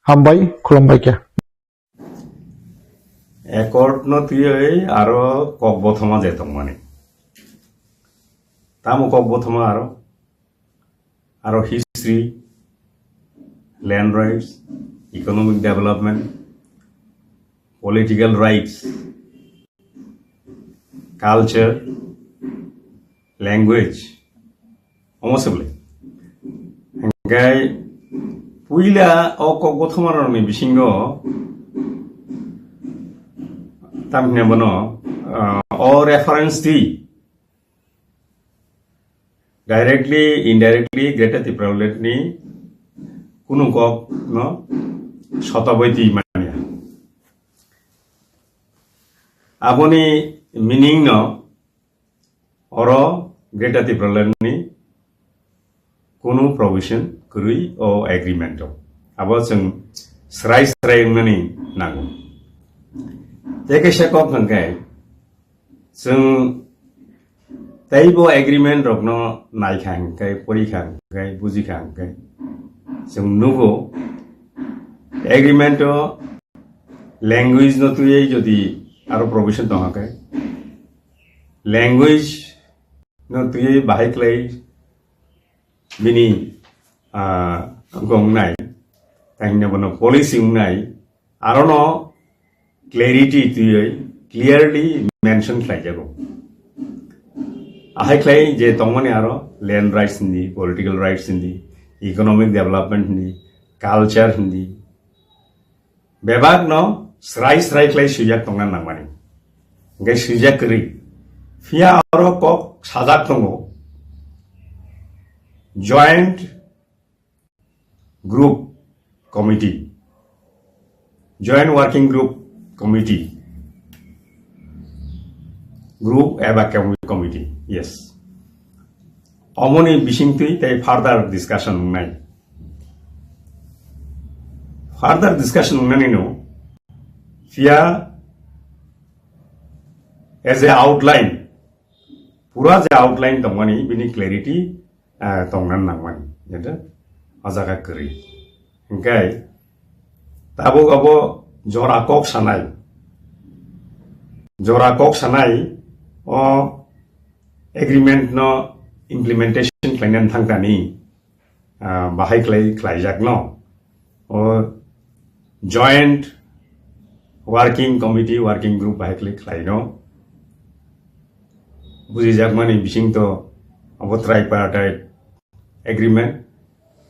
Hambai, khulumbai khe. Accord no twiwi aro kok bothoma je tongmani. Tamo kok bothoma aro, aro history, land rights, economic development, political rights, culture, language, omo se bwle. Hingkhe puila o kok bothoma rokni bisingo tamni bono, ah, o reference di directly, indirectly Greater Tipraland ni kunu kok no sotaboi twi manya. Aboni meaning no oro Greater Tipraland ni kunu provision kwrwi o agreement o. Abo chwng srai srai wngnani nango. Tei kaisa kok hwnkhe chwng teibo agreement rokno naikha hwnkhe, porikha hwnkhe, bujikha hwnkhe chwng nugo agreement o language no twiwi jodi aro provision tongkha khe, language no twiwi bahai khlai bini, ah, gongnai, kahinna bono policy wngnai, arono clarity twiwi clearly mention khlaijago. Ahai khlai je tongmani aro land rights hindi, political rights hindi, economic development hindi, culture hindi, bebak no srai srai khlai swijak tongna nangmani. Hingke swijak kwrwi. Phiya oro kok sajak tongo. Joint Group Committee. Joint Working Group Committee. Group eba com-, committee. Yes. Omoni bisingtwi tei further discussion wngnai. Further discussion wngnani no, phiya as a outline, pura je outline tongmani, bini clarity, ah, tongna nangmani, jeta o jaga kwrwi. Hingkai tabuk abo jora kok sanai, jora kok sanai o agreement no implementation khlainani thangkani, ah, bahai khlai, khlaijakno. O joint working committee, working group bahai khlai khlaino. Bujijakmani bisingto abo tripartite agreement.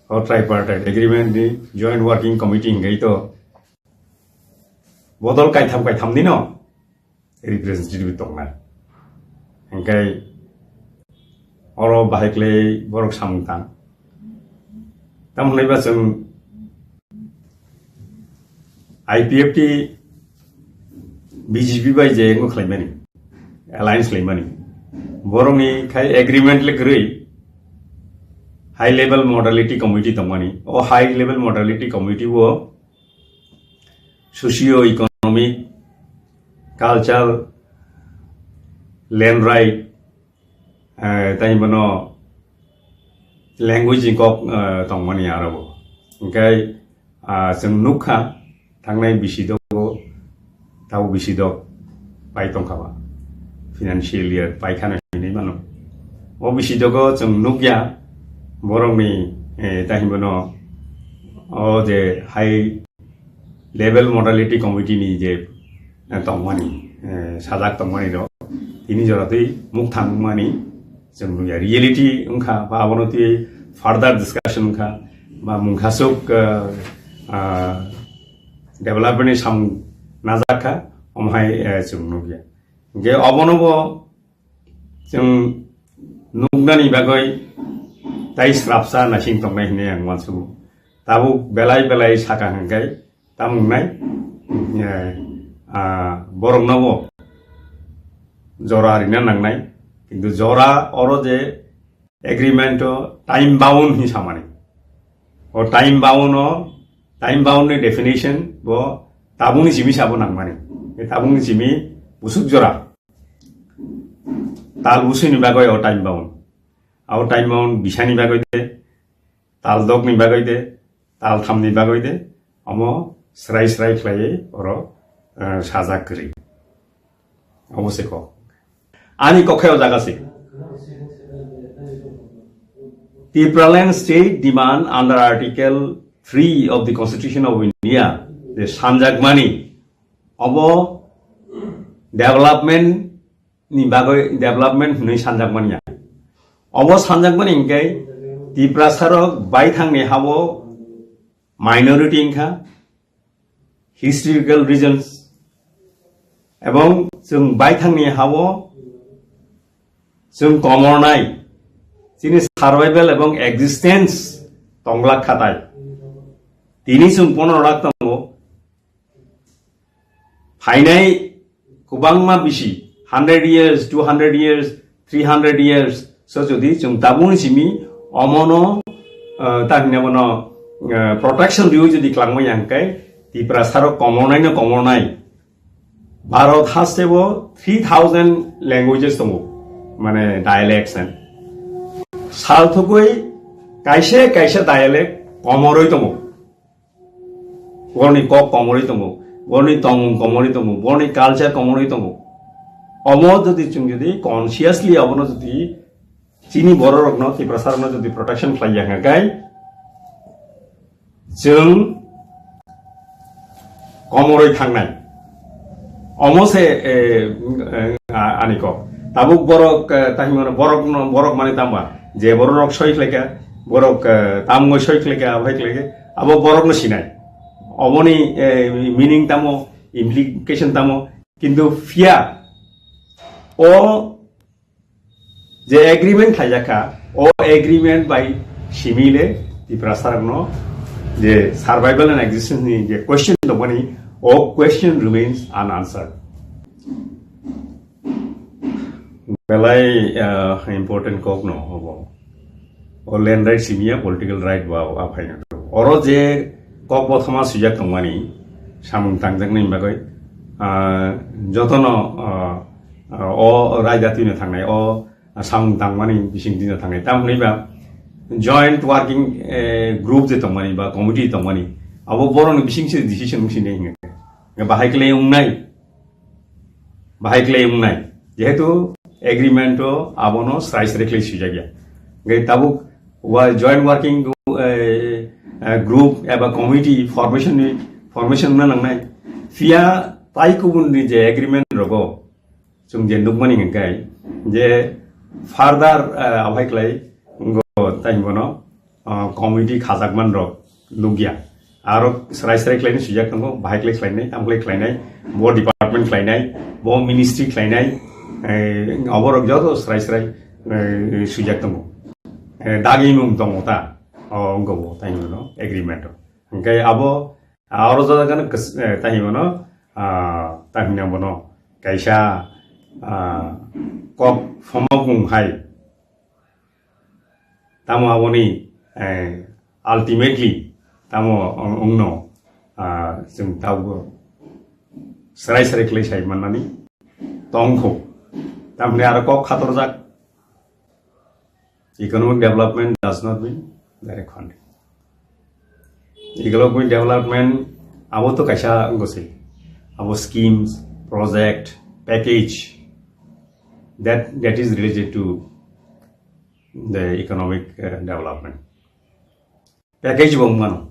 O tripartite agreement ni joint working committee hingkai to bodol kaitham kaitham ni no representative tongna. Hingkai oro bahai khlai borok samung tang. Tamo hwnwi ba chwng I P F T B J P bai je wngwi khlaimani, alliance khlaimani. Borokni khai agreement le kwrwi high level modality committee tongmani. O high level modality committee o socio-economic, culture, land right, eh, tei bono language ni kok, eh, tongmani aro bo. Hingkai, ah, chwng nukha thangnai bisi dogo, tabo bisi dok pai tongkha ba. Financial year paikha no hinwi mano. O bisi dogo chwng nukya borokni, eh, tei bono o je high level modality committee ni je, eh, tongmani, eh, sajak tongmani rok tini jora twi mukthang wngmani chwng nukya. Reality wngkha, ba abono twi further discussion wngkha, ba mungkhasuk, eh, ah, development ni samung najakha, omo hai, eh, chwng nukya. Hingke obono bo chwng nuknani bagwi tai srapsa naising tongnai hinwi ang uansugo. Tabuk belai belai saka hwnkhe tamo wngnai, eh, ah, borokno bo jora rina nangnai. Kintu jora oro je agreement o time bound hinwi samani. O time bound o Time bound ni definition bo tabukni simi sabo nangmani. E tabukni simi busuk jora. Tal busui ni bagwi o time bound. Abo time bound bisani bagwi de, tal dok ni bagwi de, tal tham ni bagwi de, omo srai srai khlaiwi oro, eh, sajak kwrwi. Obo se kok. Ani kokhe o jaga se. Tipraland state demand under Article three of the Constitution of India, je sanjakmani, obo development ni bagwi development hwnwi sanjakmani ya. Obo sanjakmani hwnkhe Tiprasarok baithangni habo minority wngkha, historical regions, ebong chwng baithangni habo chwng komornai, chini survival ebong existence tonglak khatai. Tini chwng pono lak tongo, phainai kwbangma bisi, hundred years, two hundred years, three hundred years, so jodi chwng tabukni simi omono, eh, ta hwnwi bono, eh, protection riwi jodi klangma yang khe, Tiprasarok komornai no komornai. Bharot haste bo three thousand languages tongo, mane dialects and sal thugwi kaisa kaisa dialect komoroi tongo. Borni kok komoroi tongo, borni tongmung komoroi tongo, borni culture komoroi tongo. Omo jodi chwng jodi consciously abono jodi chini bororokno, Tiprasarokno jodi protection khlai ya hwnkha khe, chwng komoroi thangnai. Omo se, eh, eh, a-, ani kok. Tabuk borok, eh, tahimano borokno, borok mani tamba. Je bororok soi khlaika, borok, eh, tamungoi soi khlaika, abai khlaika, abo borokno sinai. Oboni, eh, meaning tamo, implication tamo, kintu phiya o je agreement khlaijak kha, o agreement bai simi le Tiprasarokno je survival and existence ni je question tongmani, o question remains unanswered. Belai, ah, important kok no obo. O land right simi ya political right ba, ba phaina. Oro je kok bothoma swijak tongmani, samung tangjaknai bagwi, ah, jotono, ah, ah, o raida twino thangnai, o samung tangmani bising twino thangnai. Tam hwnwi ba joint working, eh, group je tongmani ba committee tongmani, abo borokni bising se decision wngsinai hinwi. Bahai khlai wngnai, bahai khlai wngnai. Jehetu agreement o abono srai srai khlai swijak ya. Hingke tabuk wa joint working, eh, eh, group eba committee formation ni, formation wngna nangnai. Phiya tai kubun ni je agreement rogo, chwng je nukmani hingke je further, eh, abai khlai ngo tai bono, ah, committee khajakman rok nukya. Aro srai srai khlaino swijak tongo, bahai khlai khlainai, tamo khlai khlainai, bo department khlainai, bo ministry khlainai, eh, oborok joto srai srai, eh, swijak tongo. Eh, dagimung tongo ta, o wngkha bo tai hwnwi no agreement o. Hingke abo, ah, oro joto gana kis-, eh, tai hwnwi no, ah, tai hwnwi bono kaisa, ah, kok phomokmung hai. Tamo aboni, eh, ultimately tamo wng-, wngno, ah, chwng tabuk srai srai khlai sai mannani tongkho. Tamni aro kok khatorjak, economic development does not mean direct funding. Economic development abo to kaisa wngkha se, abo schemes, project, package that, that is related to the economic, uh, development. Package bo wngmano.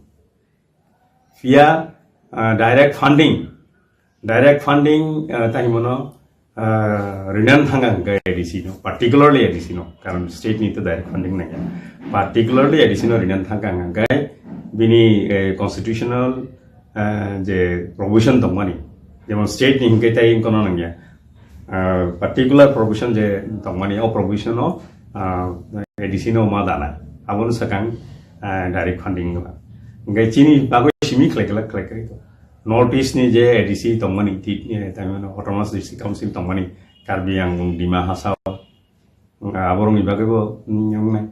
Phiya, uh, direct funding, direct funding, uh, tai hwnmano, uh, rinan thangkha hwnkhe A D C no, particularly A D C no, karon state ni to direct funding nangya. Particularly A D C no rinan thangkha hwnkhe bini, eh, constitutional, eh, je provision tongmani, jemon state ni hwnkhe tai wngkha no nangya. Ah, particular provision je tongmani, o provision o, ah, A D C no ma dana. Abono sakang, ah, direct funding wngkha. Hingke chini bagwi simi khlai khlai khlai khlai to. North East ni je A D C tongmani, ti, eh, tamani Autonomous District Council tongmani, Karbi Anglong, Dima Hasao, ah, aborokni bagwi bo, mm, wngnai.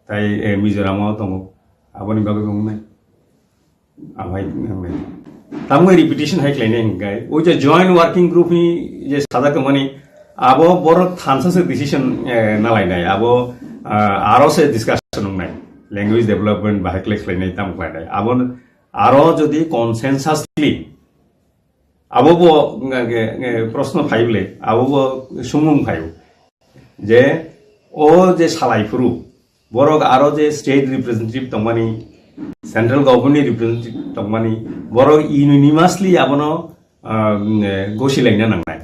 Tai, eh, Mizoram o tongo, aboni bagwi bo wngnai. Amai, amai. Tamni repetition hai khlainai hingkai. O je joint working group ni je sajak tongmani, abo borok thansa se decision, eh, nalainai. Abo, ah, aro se discussion wngnai. Language development bahai khlai khlainai tam khlainai. Abo aro jodi consensusly abo bo, nge, nge, nge, proshno phai bole, abo bo sumung phai. Je o je salai phuru, borok aro je state representative tongmani, central government ni representative tongmani, borok unanimously abono, ah, mm, eh, gosi laina nangnai.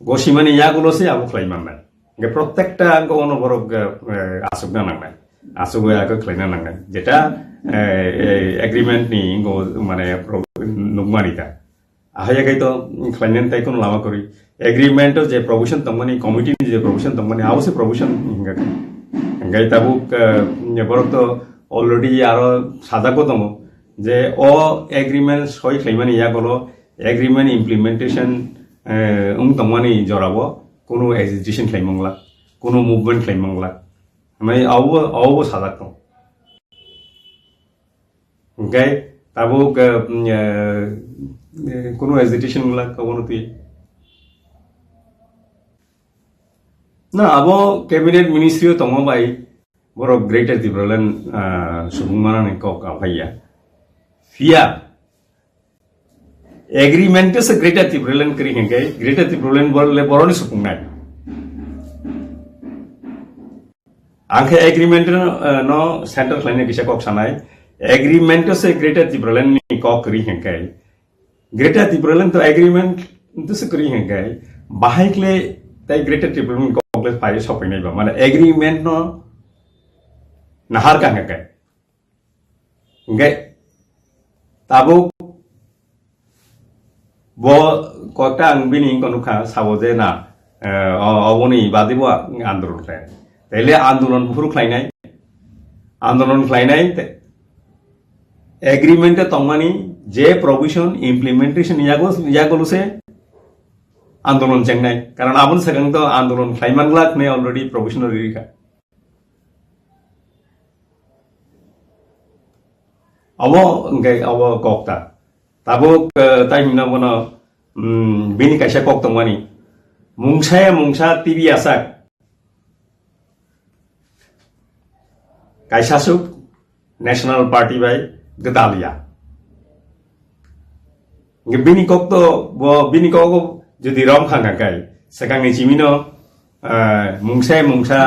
Gosi mani yagulo se abo khlai mannai. Hingke protekta ono borok, eh, eh, asukna nangnai. Asugwi abo khlaina nangnai. Jeta, eh, eh, agreement ni ngo mane pro-, nukmani ta. Ahaya kai to khlainani tai kono lama kwrwi. Agreement o je provision tongmani, committee ni je provision tongmani, abo se provision hingka kha. Hingkai tabuk, eh, borok to already aro sajak bo tongo je o agreement soi khlaimani yagulo agreement implementation, eh, wng tongmani jorao kunu agitation khlai mangla, kunu movement khlai mangla. Hwnwi abo, abo sajak tong. Hingkai tabuk, eh, mm, eh, eh, kunu agitation wngla, obono twi. Na, abo cabinet ministry o tongma bai borok Greater Tipraland, ah, subung manani kok aphaiya. Phiya agreement o se Greater Tipraland kwrwi hingkai, Greater Tipraland bor-, le boroni supungnai. Ang khe agreement no, eh, no center khlaina kisa kok sanai. Agreement o se Greater Tipraland ni kok kwrwi hingkai. Greater Tipraland to agreement to se kwrwi hingkai. Bahai kle tai Greater Tipraland ni kok le phai sopainai ba. Mane agreement no nahar ka hingkai. Hingke tabuk bo kota ang bini wngkha nukha sabo je na, eh, o-, oboni badi bo ang andolon khlai. Taile andolon buphuru khlainai, andolon khlainai te agreement e tongmani je provision implementation yago, yagolo se andolon chengnai. Karon aboni swkang to andolon khlaiman glak ne already provision rikha. Abo hingke abo kok ta. Tabuk, eh, tai himna bono, mm, bini kaisa kok tongmani. Mungsa ya mungsa T V asak. Kaisa suk National Party bai gwdal ya. Hingke bini kok to, bo, bini kok bo jodi rom kha hingka kai, swkangni chimino, eh, mungsa ya mungsa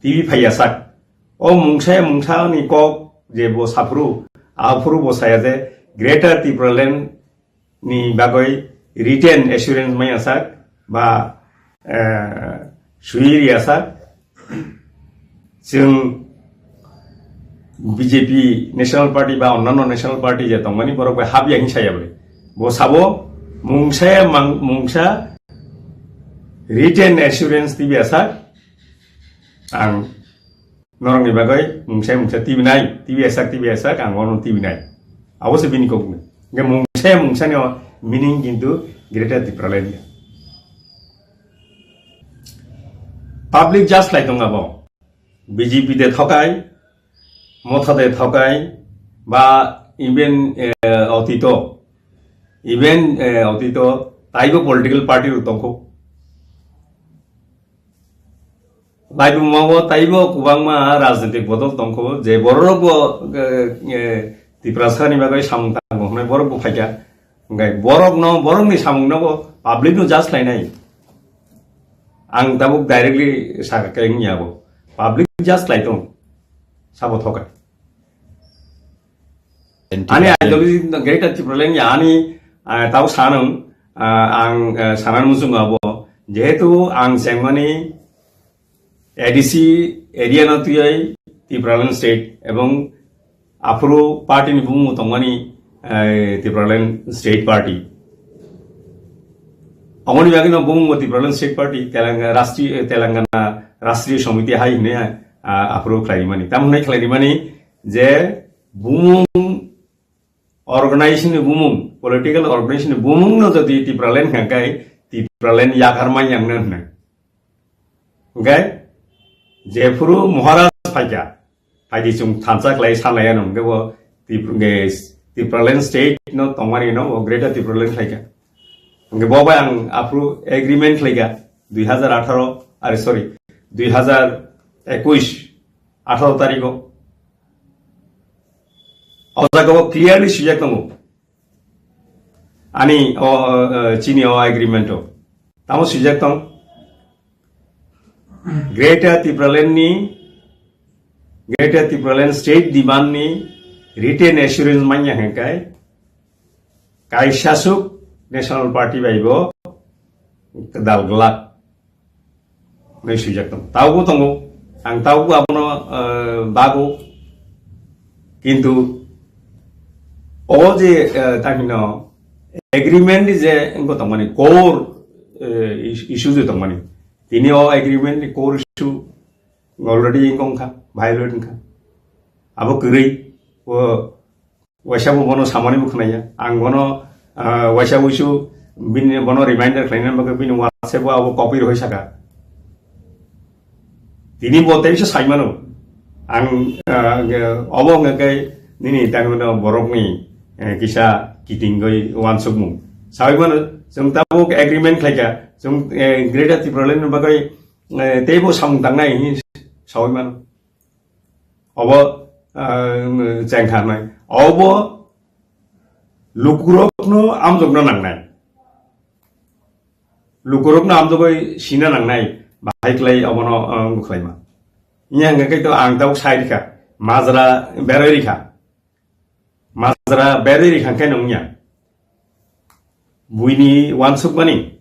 T V phaiya sak. O mungsa ya mungsa ni kok je bo saphuru, aphuru bo saya je Greater Tipraland ni bagwi written assurance maya sak ba, eh, sui riya sak. Chwng B J P National Party ba onnanno National Party je tongmani borok bai hapya hin saya bai. Bo sabo mungsa mang-, mungsa written assurance tibi asak ang norokni bagwi mungsa mungsa tibi nai, tibi asak, tibi asak ang ono tibi nai. Abo se bini kokno. Hingke mungsa mungsa ni meaning kintu Greater Tipraland ya. Public just lai tong abo. B J P de thokai, Motha de thokai, ba even, eh, otito, even, eh, otito taibo political party rok tongkho. Laibuma bo taibo kwbangma rajnitik bodol tongkho, je borok bo, eh, eh, Tiprasa ni bagwi samung tango hwnwi borok bo phaikha. Hingke borok no, borok ni samung no bo public no judge khlainai. Ang tabuk directly sakha khe wngya bo. Public just lai tong. Sabo thokai. Ani ideology no Greater Tipraland ya ani, ah, tau sanung, ah, ang, ah, sanan muchung abo. Jehetu ang chengmani A D C area no twiwi Tipraland state ebong aphuru party ni bumung tongmani, eh, Tipraland State Party. Aboni bagwi no bumung Tipraland State Party, Telanga-, Rashtriya, Telangana Rashtriya Samiti hai hwnwi, ah, aphuru khlaimani. Tamo hwnwi khlaimani je bumung organization ni bumung, political organization ni bumung no jodi Tipraland hwnkha khe Tipraland yakarma yang no hwnwi. Hwnkhe jephuru Maharaj phaikha, phaidi chwng thansa khlai sanlaiya no, hwnkhe bo Trip-, eh, Tipraland state no tongmani no bo Greater Tipraland khlaika. Hwnkhe bo bai ang aphuru agreement khlaika dui hazar atharo, are sorry, dui hazar ekush, atharo tarikh o. O jaga o clearly swijak tongo. Ani o, o, o, chini o agreement o. Tamo swijak tong. Greater Tipraland ni, Greater Tipraland state demand ni written assurance manya hwnkhe kaisa suk National Party bai bo kedal glak. Hwnwi swijak tongo. Tabukbo tongo. Ang tabukbo abono, eh, bago. Kintu o je, eh, tamino agreement ni je wngkha tongmani core, eh, is-, issue je tongmani. Tini o agreement ni core issue already wngkha, violate wngkha. Abo kwrwi o Waisa bo bono samani bo khwnaya. Ang bono, ah, waisa wisu bini bono reminder khlaina bagwi bini WhatsApp o abo copy rwhai saka. Tini bo tei bisa saimano. Ang, ah, obo hwnkhe nini tangmano borokni, eh, kisa kitingwi wansukmung. Sawi mano, chwng tabuk agreement khlaika, chwng, eh, Greater Tipraland ni bagwi, eh, teibo samung tangnai hinwi sawi mano. Obo, ah, chengkha wngnai. Obo lukurokno amjokna nangnai. Lukurokno amjogwi sina nangnai. Bahai khlai obono, ah, wngkhlaima. Wngya hwnkhe to ang tabuk sai rikha. Majra berwi rikha. Majra berwi rikha khe nungya. Buini wansukmani,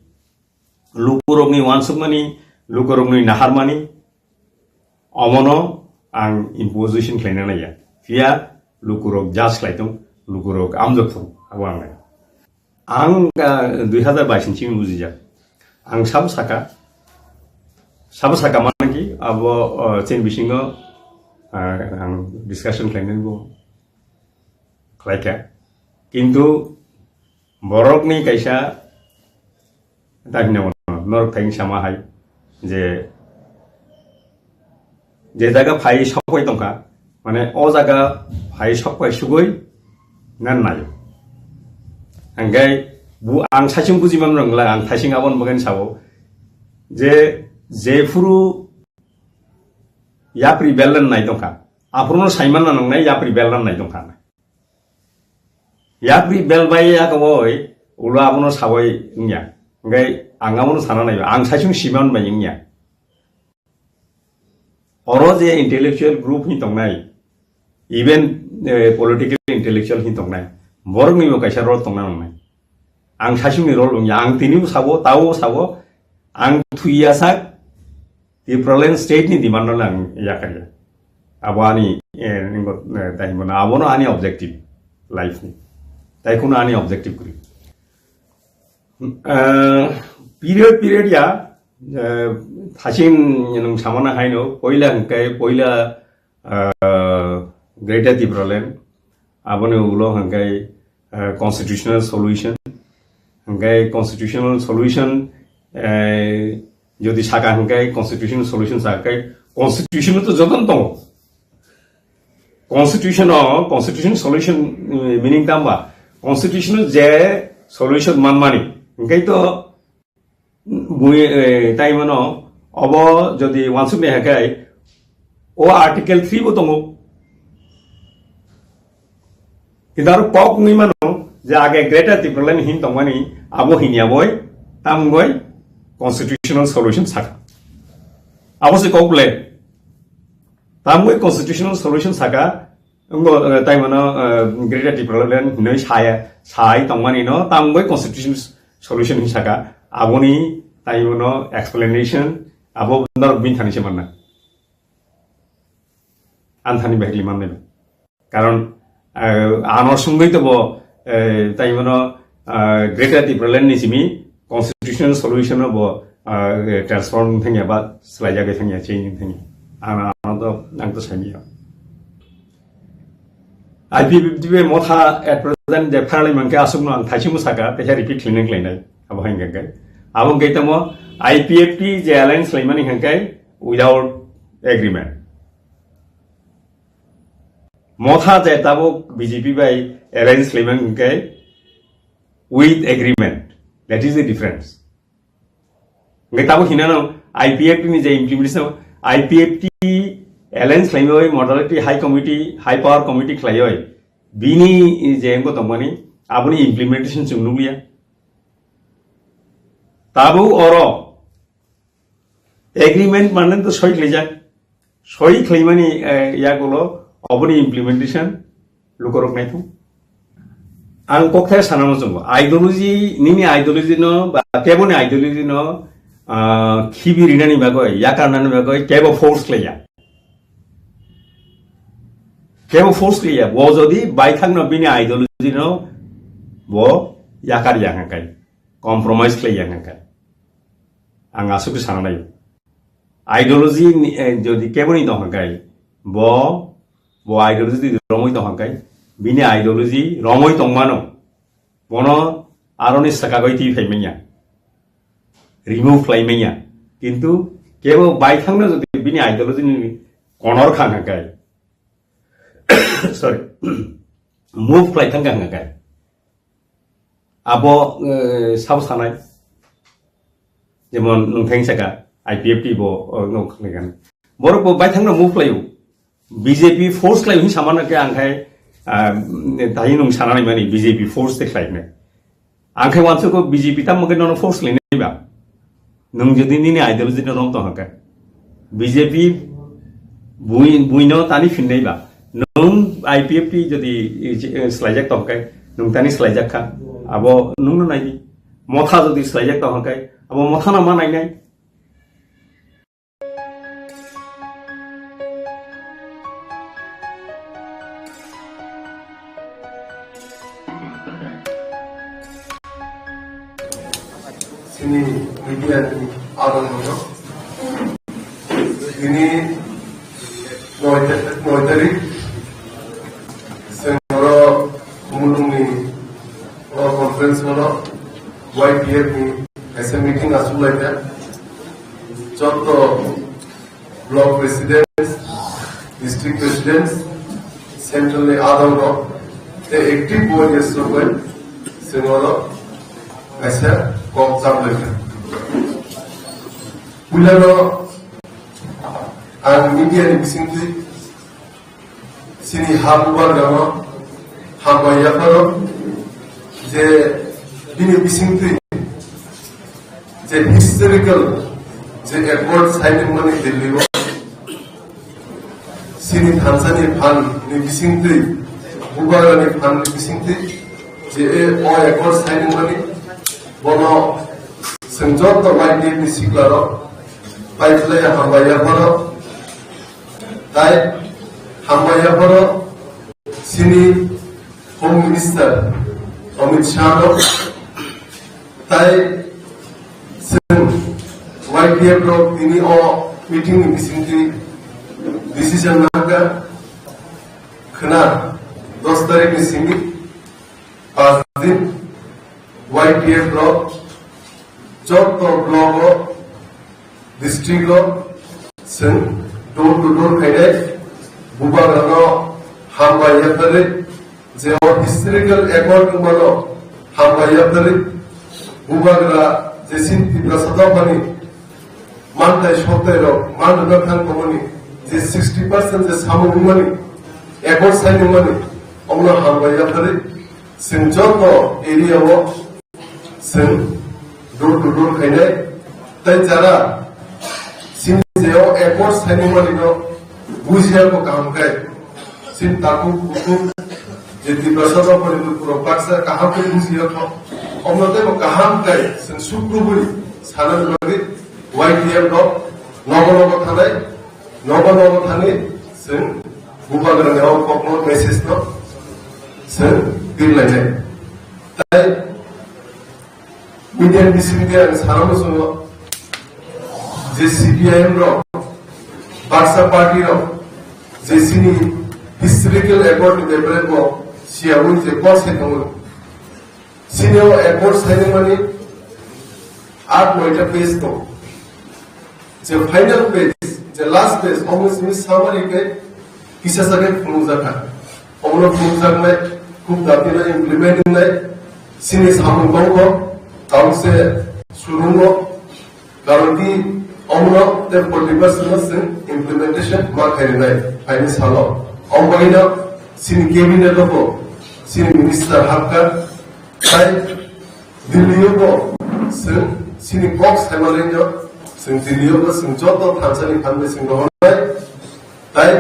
lukurokni wansukmani, lukurokni naharmani, omono ang imposition khlaina naiya. Phiya lukurok judge khlai tong, lukurok amjok thung, abo ang nai. Ang, ah, dui hazar bais ni simi bujijak. Ang sabo saka, sabo saka mano ki, abo, ah, chini bisingo, ah, ang discussion khlainani bo khlaikha. Kintu borokni kaisa dakhina bono norok thai sama hai je, je jaga phai sokpai tongkha, mane o jaga phai sokpai sugui nan nayo. Hingke bu ang saichung buji man rwngla, ang thaising aboni bagwi sao je, jephuru yapri bel nai tongkha, aphuru no saiman na nangnai yapri bel nai tongkha. Yapri bel bai ya kawoi, ulo abono sawoi wngya. Hingke ang abono sana naiba, ang saichung siman bai wngya. Oro je intellectual group ni tongnai, even, eh, political intellectual ni tongnai, borok ni bo kaisa role tongna nangnai. Ang saichung ni role wngya, ang tini bo sabo, tao bo sabo, ang thwi ya sak, Tipraland state ni demand no ang yakarya. Abo ani, eh, ningo, eh, tai himo na, abono ani objective life ni. Tai kuno ani objective kuri. Eh, period, period ya, eh, thasing nung samana haino, poila hingkai, poila, eh, Greater Tipraland, aboni ulo hingkai, eh, constitutional solution. Hingke constitutional solution, eh, jodi saka hingke constitutional solution saka, constitution to joton tongo. Constitution o, constitution solution, eh, meaning tamba? Constitution je solution manmani. Hingke to bui, eh, tai mano, obo jodi wansuk ni hingke, o article three bo tongo. Kintu aro kok wngwi mano je age Greater Tipraland hin tongmani abo hinya boi tamgoi constitutional solution saka. Abo se kok le tamgoi constitutional solution saka wngbo, eh, tai mano, eh, Greater Tipraland hinwi saya, sai tongmani no tamgoi constitutional solution hin saka aboni tai mano explanation abo norok bini thani se manna. Anthani bahigli manmeno. Karon, eh, ano sungui to bo, eh, tai mano, eh, Greater Tipraland ni simi constitutional solution bo, eh, transform thangya ba swlaijagwi thangya, change thangya. Ano, ano to, ang to sami ya. I P F T bai motha at present je pharali manke asukno ang thaisingmo saka, teha repeat khlainai khlainai. Abo hai hingkha khe. Abo hingkhe tamo I P F T je alliance khlaimani hingkha khe without agreement. Motha je tabuk B J P bai alliance khlaimani hwnkhe with agreement. That is the difference. Hwnkhe tabuk hinano I P F T ni je implementation, I P F T alliance khlaiwi modality high committee, high power committee khlaiwi bini je wngbo tongmani aboni implementation chwng nukliya. Tabuk oro agreement mane to soi khlaijak. Soi khlaimani, eh, yagulo oboni implementation lukorok naithung. Ang kokthai sana muchungo. Ideology, nini ideology no, ba keboni ideology no, ah, khibi rinani bagwi, yakarnani bagwi kebo force khlaiya. Kebo force khlaiya. Bo jodi baithangno bini ideology no bo yakar ya hwnkai, compromise khlai ya hwnkai. Ang aswk sana nai. Ideology ni, eh, jodi keboni tong hwnkai, bo, bo ideology jodi romwi tong hwnkai, bini ideology romwi tongmano, bono aroni swkagwi twi phai manya, remove khlai manya. Kintu kebo baithangno jodi bini ideology ni konor kha hwnkai, sorry, move khlai thangkha hwnkai, abo, eh, sabo sanai. Jemon nwng theng saka I P F T bo, oh, no khlaikan. Borok bo baithangno move khlaio. B J P force khlaio hin samana khe ang khai, ah, tani nwng sanani mani B J P force te khlainai. Ang khai wansuk ko B J P tam mungkin nono force khlainai ba. Nwng jodi nini ideology no rom tong hwnka, B J P bui, buino tani phinnai ba. Nwng I P F T jodi, eh, slaijak tong hwnkai, nwng tani slaijak kha, abo nwngno naidi. Motha jodi slaijak tong hwnkai, abo mothano ma nainai. Sini media ni adong no. Sini noi ta-, noi tarik. Sengoro mulung ni o conference no Y P F ni S M meeting asulai ta. Joto block presidents, district presidents, central ni adong rok, tei active volunteers rok bai sengoro kaisa kok chap lai kha. Puilano ang media ni bisingtwi sini ha bubagrano hambai yapharo je bini bisingtwi je historical je accord signing mani Delhi o sini thansani phan ni bisingtwi, bubagrani phan ni bisingtwi je o accord signing mani bono chwng joto Y P F ni sikla rok paiphlai hambai yapharo tai hambai yapharo sini Home Minister Amit Shah no tai chwng Y P F rok tini o meeting ni bisingtwi decision nangkha khna dos tarik ni simi pas din Y P F rok joto block o district o chwng door to door khainai bubagrano hambai yaphari je o historical accord wngmano hambai yaphari bubagra je sin Tiprasa dophani mantai sotai rok man rwna thang tongmani je sixty percent je samung wngmani accord sign wngmani omono hambai yaphari chwng joto area o chwng door to door khainai tei jara sini je o accord sign wngmani no bujiya ko kaham khe sini takhuk bukhuk je Tiprasa dophani lukurok baksa kaham khe bujiya kho omono tei bo kaham khe chwng sukrubui sanani bagwi Y P F rok nogo nogo thanai nogo nogo thani chwng bubagrani o kokno message no chwng birlainai. Tai media ni bisingtwi ang sana muchungo je C P I M rok baksa party rok je sini historical accord ni bepare bo siyaui je kok sai tongo. Sini o accord signing mani aat noita page tongo. Je final page, je last page, omo sini summary khe kisa sa khe phunukjakha. Omono phunukjaknai, khub dati no implement wngnai, chini samung tongo, kaunse surungo, karon ki omono tei forty percent no chwng implementation ma khairwnai phaini salo. Omo bagwino chini cabinet o bo chini minister hapkha, tai Delhi o bo chwng chini kok saimanai no chwng Delhi o bo chwng joto thansa ni phan bai chwng rohornai. Tai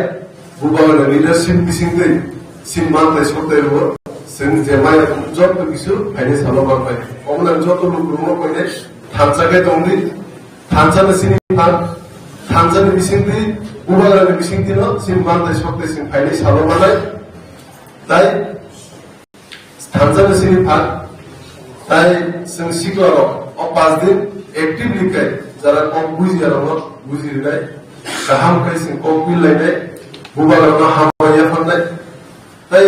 bubagra leadership bisingtwi chini mantai soktai rwo, chwng je maya joto kisu phaini salo manpai. Omo nang joto lukurokno koinai thansa khe tongdi, thansa no chini phan, thansa ni bisingtwi, bubagra ni bisingtwi no chini mantai soktai chwng phaini salo manai. Tai Thansa ni sini phan, tai chwng sikla rok o paanch din actively khe jara kok bujiya rok no buji rinai, kaham khe chwng kok bil lainai, bubagra no hambai yapharnai, tai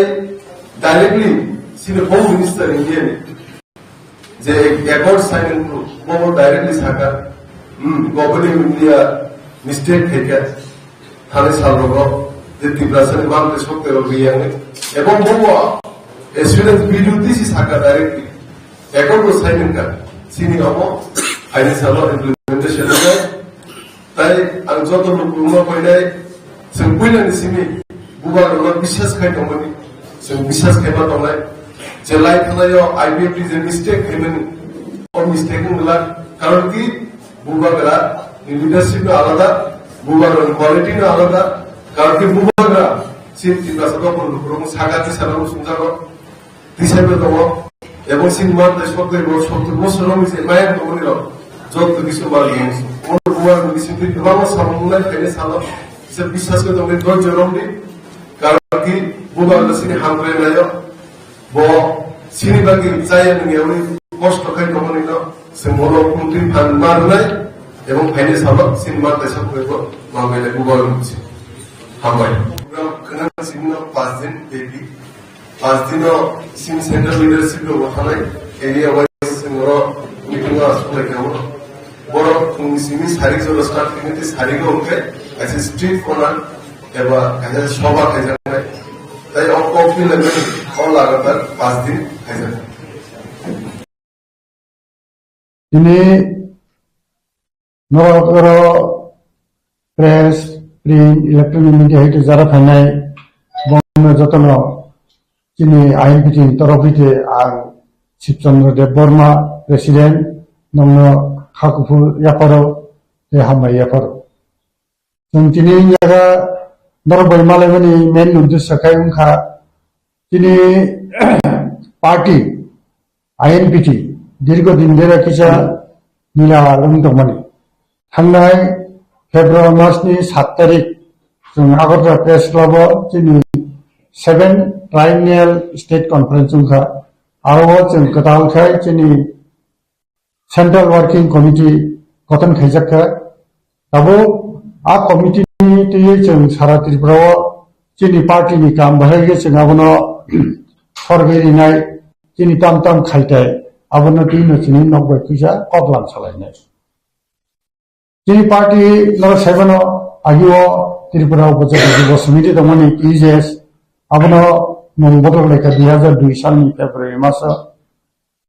directly sini Home Minister India ni je accord signing group bo directly saka, hmm, Government of India mistake khaikha. Thani salrogo je Tiprasani mantai sokterok riyangni, ebong bobo assurance B D O T C saka directly, accord bo sign wngkha, chini omo phaini salo implementation wngkha. Tai ang joto lukurokno phainai, chwng puilani simi bubagrokno biswas khai tongmani, chwng biswas khaima tongnai, je lai thanaio I P F T je mistake khaimani, o mistake wngla, karon ki bubagra ni leadership no alada, bubagra ni quality no alada, karon ki bubagra chini Tiprasa dopha ni lukurok saka tisa rok sungjago, tisa bo tongo, ebong chini mantai sotto bo sotto bosor rok ni se mayang tongmani rok, joto kisu mantai. Omo bubagra ni bisingtwi kwbangma samung wngnai phainai salo, kisa biswas khe tongwi dhorjo romdi, karon ki bubagra chini hamkrai naio. Bo chini bagwi chaya nungyawi kosto khai tongmani no chwng bono kuntwi phan ma rwnai, ebong phainai salo chini mantai sakhwraibo manbainai bubagra ni bising. Hambai. Program khwnang simi no paanch din bepi. Paanch din no chini central leadership rok bo thanai, area wise chwng oro meeting o aswk lai kha. Borok phungni simi sarik jora start khainai tei sarik o hwnkhe kaisa street corner eba kaisa soba khaijaknai. Tai o kok ni lemani o lagatar paanch din khaijaknai. Tini norok oro press, print, electronic media hai jara phainai, bono jotono chini I N P T ni torof hwnkhe ang Shibchandra Debbarma, President, nongno kha kuphur yapharo tei hambai yapharo. Chwng tini yaga norok bai malaimani main uddesyo khai wngkha chini party I N P T dirgo din dera kisa nila wng tongmani. Thangnai February mas ni sat tarik chwng Agartala Press Club o chini seven Triennial State Conference wngkha. Aro o chwng kwtal khai chini Central Working Committee gothon khaijak kha. Tabuk a committee ni twiwi chwng sara Tripura o chini party ni kam bahai khe chwng abono sorgwi rinai, chini tam tam khaitai abono twi no chini nok bai puisa kok lam salainai. Chini party norok saimano agio Tripura Upajati Dibo Samiti tongmani T J S, abono mung bodol laikha dui hazar dui salni February maso.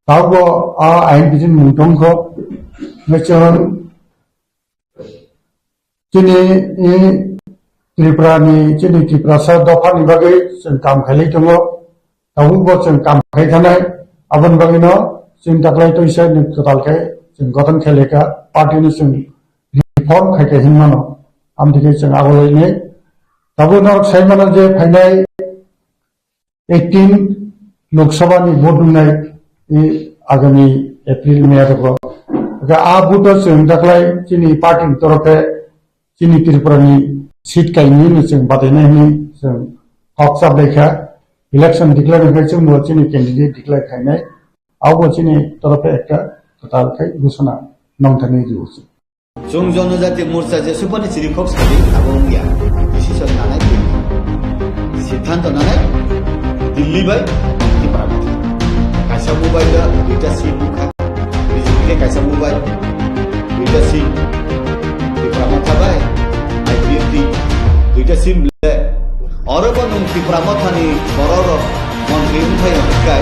Tabukbo a ain bijin mung tongkho. Hingke chwng chini, i, Tripura ni, chini Tiprasa dopha ni bagwi chwng kam khailai tongo. Tabukbo chwng kam khai thanai. Aboni bagwino chwng taklai toisa ni kwtal khe chwng gothon khailai kha. Party no chwng reform khai kha hinmano. Amtwi khe chwng agolainai. Tabuk norok saimano je phainai eighteen Lok Sabha ni vote wngnai, i, agami April, May rogo. Hingke a vote o chwng daklai chini party ni torof khe chini Tripura ni seat kainwi no chwng batainai hinwi chwng kok chaplai kha. Election declare wngkhe chwngbo chini candidate declare khainai. Abo chini torof khe ekta kwtal khe ghosona nongthani rwo chwng. Chwng Jonojati Morcha jesupani chirikhok sadi abo wngya. Decision nanai Delhi. Siddhanto nanai Delhi bai Tipra Motha. Kaisa mobile o duita sim wngkha. B J P khe kaisa mobile, duita sim. Tipra Motha bai I P F T, duita sim le. Oro bo nwng Tipra Mothani bororok montri wngthai hwnkhe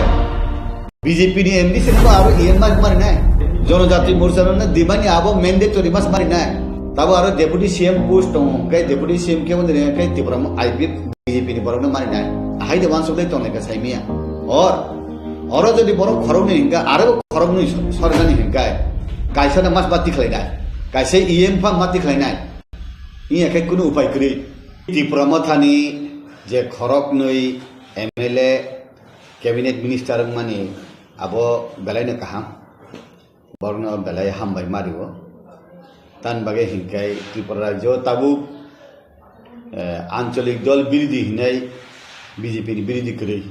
B J P ni M D C no aro E M mas marinai. Jonojati Morcha no dimani abo mandatory mas marinai. Tabo aro deputy C M post tongo, hwnkhe deputy C M khe wngwi hwnkhe Tipra mo-, I P F B J P ni borokno marinai. Ahai de wansuk lai tonglai kha saimia. Or, oro jodi borok khoroknwi hwnkhe aro khoroknwi sor-, sorjani hwnkhe kaisa no mas ma tikhlainai. Kaisa E M pha ma tikhlainai. Iya khe kunu upai kwrwi. Tipra Mothani je khoroknwi M L A, cabinet minister wngmani abo belaino kaham, borokno belai hambai mario. Tamni bagwi hinkhe Tripura rajyo tabuk, eh, ancholik dol birodhi hinai B J P ni birodhi kwrwi.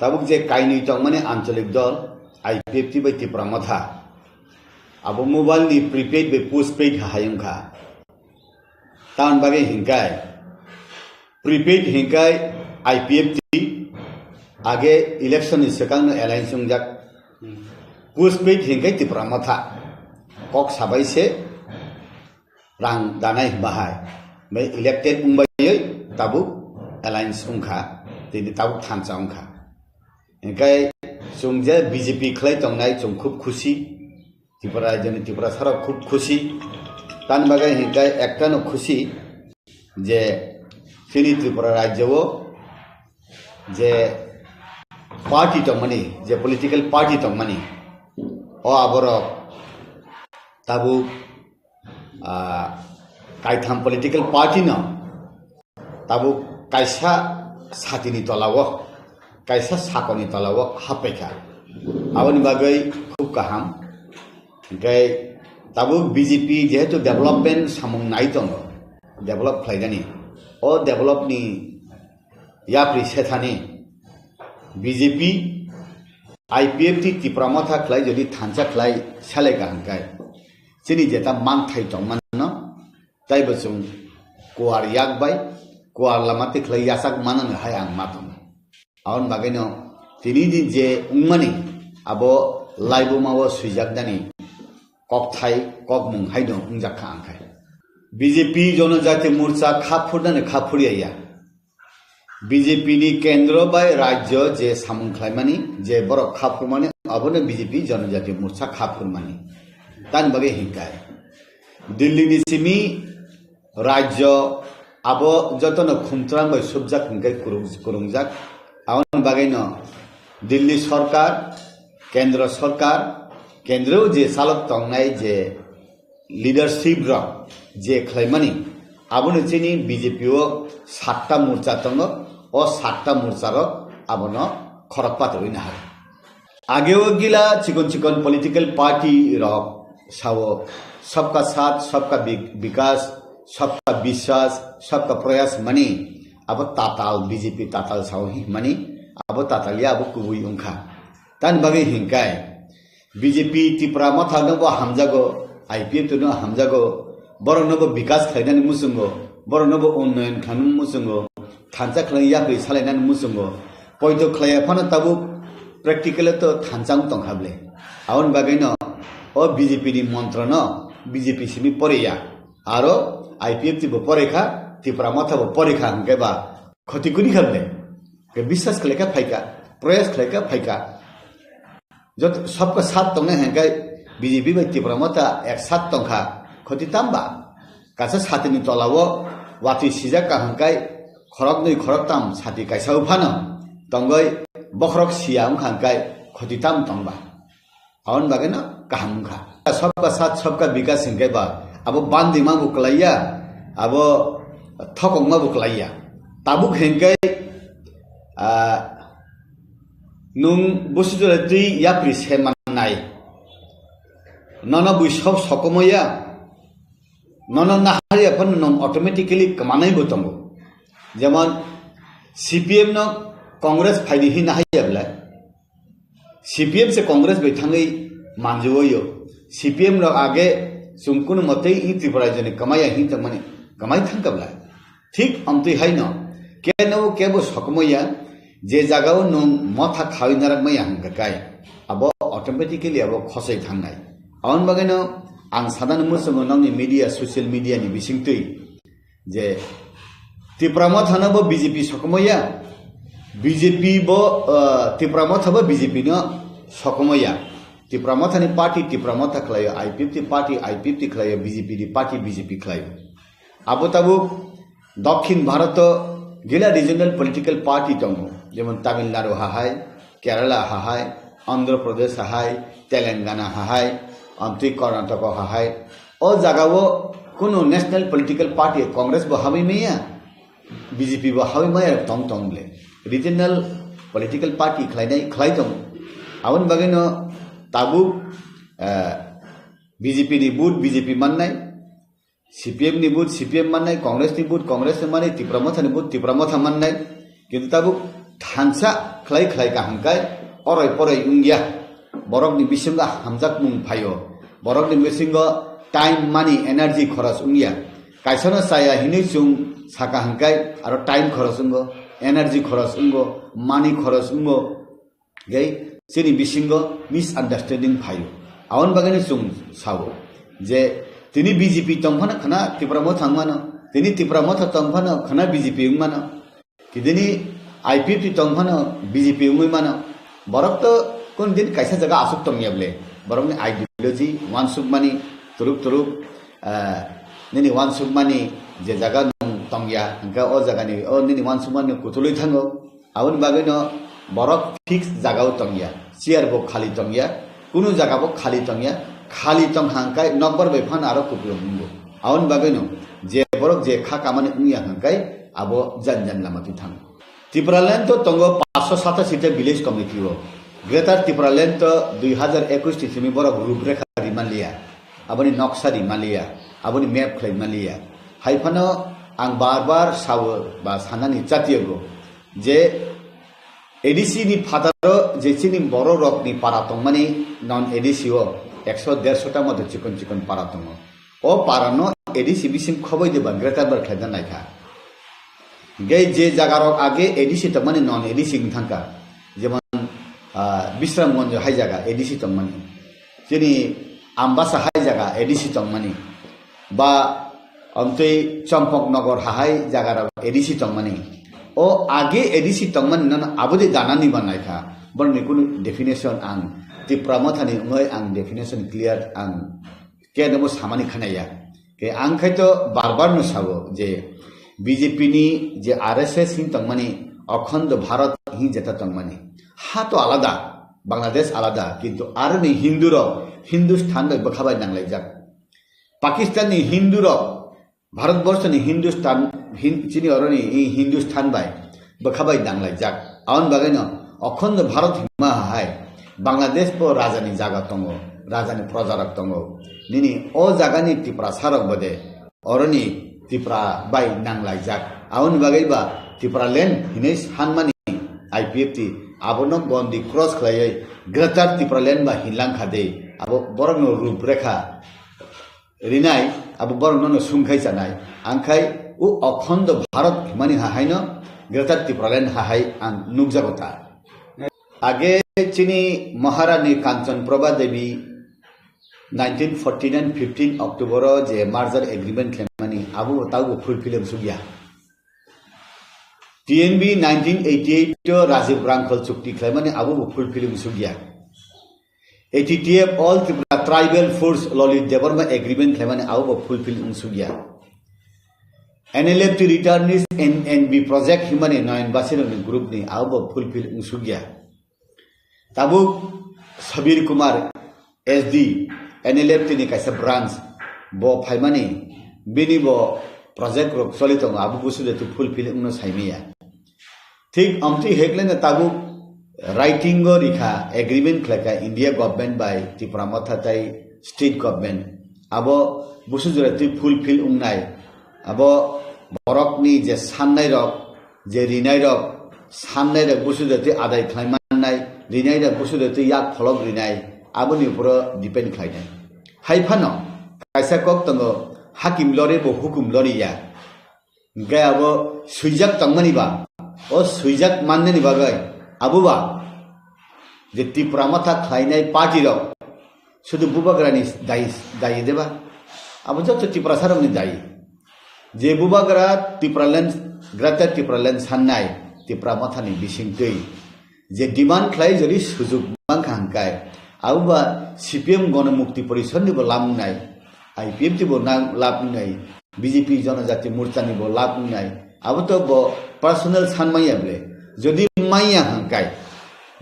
Tabuk je kainwi tongmani ancholik dol I P F T bai Tipra Motha, abo mobile ni prepaid bai postpaid hai wngkha. Tamni bagwi hinkhe prepaid hinkhe I P F T age election ni swkang no alliance wngjak. Postpaid hinkhe Tipra Motha kok sabai se rang danai bahai. Bai elected wngbai tabuk alliance wngkha, tini tabuk thansa wngkha. Hinkhe chwng je B J P khlai tongnai chwng khub khusi. Tripura rajyoni Tiprasarok khub khusi. Tamni bagwi hinkhe ektano khusi je chini Tripura rajyo-o je party tongmani, je political party tongmani, o aborok tabuk, ah, kaitham political party no tabuk kaisa satini tolao, kaisa sakoni tolao happaikha. Aboni bagwi khub kaham. Hinkhe tabuk B J P jehetu development samung nai tongo, develop khlainani, o develop ni yapri sethani B J P, I P F T Tipra Motha khlai jodi thansa khlai selai kaham khe chini jeta mangthai tongmano, taibo chwng kuar yak bai, kuar lama tikhlai yachak manani hai ang ma tongo. Aboni bagwino tini din je wngmani abo laibuma-o swijak nani kokthai, kokmung haino wngjak kha ang khai. B J P Jonojati Morcha kha phurnani kha phurya ya. B J P ni kendro bai rajyo je samung khlaimani, je borok kha phurmani, abono B J P Jonojati Morcha kha phurmani. Tamni bagwi hinkhai Delhi ni simi rajyo abo jotono khumtrang bai subjak hinkhai kurung-, kurungjak. Aboni bagwino Delhi sorkar, kendro sorkar, kendro je chalok tongnai je leadership rok je khlaimani, abono chini B J P o satta morcha tongo, o satta morcha rok abono khorok patirwi nahar. Ageo gila chikon chikon political party rok sao sabka saath, sabka bi-, bikas, sabka biswas, sabka prayas mani abo tatal B J P tatal sao hi mani abo tatal ya abo kubui wngkha. Tani bagwi hinkai B J P Tipra Motha no bo hamjago, I P F T no hamjago, borok no bo bikas khlainani muchungo, borok no bo unnoyon khlainani muchungo, thansa khlai yapri salainani muchungo, poito khlaiya phano tabuk practical to thansa wng tongkha ble. Aboni bagwi no o B J P ni montro no B J P simi poriya, aro I P F T bo porikha, Tipra Motha bo porikha hwnkhe ba khoti kuni kha ble. Ke biswas khlaikha phaikha, proyas khlaikha phaikha. Joto sabka sat tongnai hwnkhai B J P bai Tipra Motha ek sat tongkha, khoti tamba? Kaisa satini tolao watwi sijak ka hwnkhai khoroknwi khoroktam sati kaisa o phano tongwi bokhorok siya wngkha hwnkhai khoti tam tongba? Aboni bagwino kaham wngkha. Sabka sat sabka bikas hwnkhai ba abo bandima bo kwlaiya, abo thokongma bo kwlaiya. Tabuk hwnkhai, ah, nwng busi jora twi yapri se mannai. Nono bui sob sokomoi ya. Nono naharya phano nwng automatically kwmanai bo tongo. Jemon C P M no Congress phaidi hin naharya belai. C P M se Congress bai thangwi manjui o. C P M rok age chwng kunu motwi i Tripura rajyoni kwmaya hin tongmani kwmai thangkha belai. Thik amtwi haino keno kebo sokomoi ya, je jagao nwng motha khawi narak maya hwnkha kai, abo automatically abo khosoi thangnai. Aboni bagwino ang sadano muchungo nokni media, social media ni bisingtwi je Tipra Motha no bo B J P sokomaya, B J P bo, ah, Tipra Motha bo B J P no sokomaya. Tipra Motha ni party Tipra Motha khlaio, I P F T party I P F T khlaio, B J P ni party B J P khlaio. Abo tabuk Dokhin Bharat o gila regional political party tongo, jemon Tamil Nadu ha hai, Kerala ha hai, Andhra Pradesh ha hai, Telangana ha hai, amtwi Karnataka ha hai. O jaga o kunu national political party Congress bo habwi maya, B J P bo habwi maya tong tong ble. Regional political party khlainai khlai tongo. Aboni bagwi no tabuk, eh, B J P ni vote B J P mannai, C P M ni vote C P M mannai, Congress ni vote Congress ni mannai, Tipra Motha ni vote Tipra Motha mannai. Kintu tabuk thansa khlai khlai kaham kai oroi poroi wngya. Borok ni bisingo hamjakmung phaio. Borok ni bisingo time, money, energy khoros wngya. Kaisa no chaya hinwi chwng saka hwnkhe aro time khoros wngo, energy khoros wngo, money khoros wngo. Gai chini bisingo misunderstanding phaio. Aboni bagwi no chwng sao je tini B J P tong phano khna Tipra Motha wng mano, tini Tipra Motha tong phano khna B J P wng mano, kidini I P F T tong phano B J P wngwi mano. Borok to kun din kaisa jaga aswk tongya ble. Borokni ideology, wansukmani, turuk turuk, ah, nini wansukmani je jaga nwng tongya, hwnkhe o jagani, o nini wansukmani kutulwi thango. Aboni bagwino borok fix jagao tongya, chair bo khali tongya, kunu jaga bo khali tongya, khali tong hangkai nokbar bai phano aro kupulung wngo. Aboni bagwino je borok je kha kamani wngya hangkai abo jan jan lama twi thango. Tipraland to tongo paanch sho satashi ta village committee o. Greater Tipraland to dui hazar ekush ni simi borok ruprekha rimaliya, aboni noksa rimaliya, aboni map khlai maliya. Hai phano ang bar bar sao ba sanani chatiyago. Je A D C ni phataro je chini borok rokni para tongmani non A D C o ekso derso ta moto chikon chikon para tongo. O para no A D C bising khoboi de ba greater bar khlaina naikha. Hingke je jaga rok age A D C tongmani non A D C wng thangkha. Jemon, ah, Bisramganj hai jaga A D C tongmani. Chini Ambasa hai jaga A D C tongmani. Ba amtwi Champaknagar hahai jaga rok A D C tongmani. O age A D C tongmani nono abodi danani ba naikha. Borokni kunu definition ang Tipra Mothani wngwi ang definition clear ang khe nobo samani khanaya. Khe ang khai to bar bar no sao je B J P ni je R S S hin tongmani, Akhando Bharat hin jeta tongmani. Ha to alada, Bangladesh alada, kintu aroni Hindu rok Hindustan bai bwkha bai nanglaijak. Pakistan ni Hindu rok Bharat borso ni Hindustan, Hin-, chini oroni i Hindustan bai bwkha bai nanglaijak. Aboni bagwi no Akhando Bharat hima hai Bangladesh bo raja ni jaga tongo, raja ni proja rok tongo. Nini o jaga ni Tiprasa rok bode oroni Tipra bai nanglaijak. Aboni bagwi ba Tipraland hinwi sanmani I P F T abono gondi cross khlaiwi Greater Tipraland ba hinlangkha de. Abo borokno ruprekha rinai, abo borok nono sungkhai chanai. Angkhai o Akhando Bharat himani hahaino Greater Tipraland hahai ang nukjago ta. Age chini Maharani Kanchan Prabha Devi nineteen forty-nine fifteen October o je merger agreement khlaimani abo bo tabo fulfill wng sukya. T N B nineteen eighty-eight o Rajiv Rangkhal chukti khlaimani abo bo fulfill wng sukya. A T T F All Tripura Tribal Force Lalit Debbarma agreement khlaimani abo bo fulfill wng sukya. N L F T returnees N N B project himani Nayan Basirokni group ni abo bo fulfill wng sukya. Tabuk Sabir Kumar S D, N L F T ni kaisa branch, bo phaimani, bini bo project rok choli tongo, abo busu de tu fulfill wngno saimaya. Thik amtwi hekleno tabuk writing o rikha, agreement khlaikha India government bai Tipra Motha tai state government. Abo busu jora twi fulfill wngnai. Abo borokni je sannai rok, je rinai rok, sannai rok busu jora twi adai khlai mannai, rinai rok busu jora twi yak pholok rinai, aboni uporo depend khlainai. Hai phano kaisa kok tongo, hakim lori bo hukum lori ya. Hingke abo swijak tongmani ba, o swijak mannani bagwi abo ba je Tipra Motha khlainai party rok sudu bubagrani dayi, dayi deba? Abo joto Tiprasa rokni dayi. Je bubagra Tipraland Greater Tipraland sannai Tipra Mothani bisingtwi je demand khlai jodi sujuk mankha hwnkhe, aboba C P M Gono Mukti Porishad nibo lamnai, I P F T bo na-, labnai, B J P Jonojati Morcha nibo labnai, abo to bo personal san manya ble. Jodi manya hwnkhe,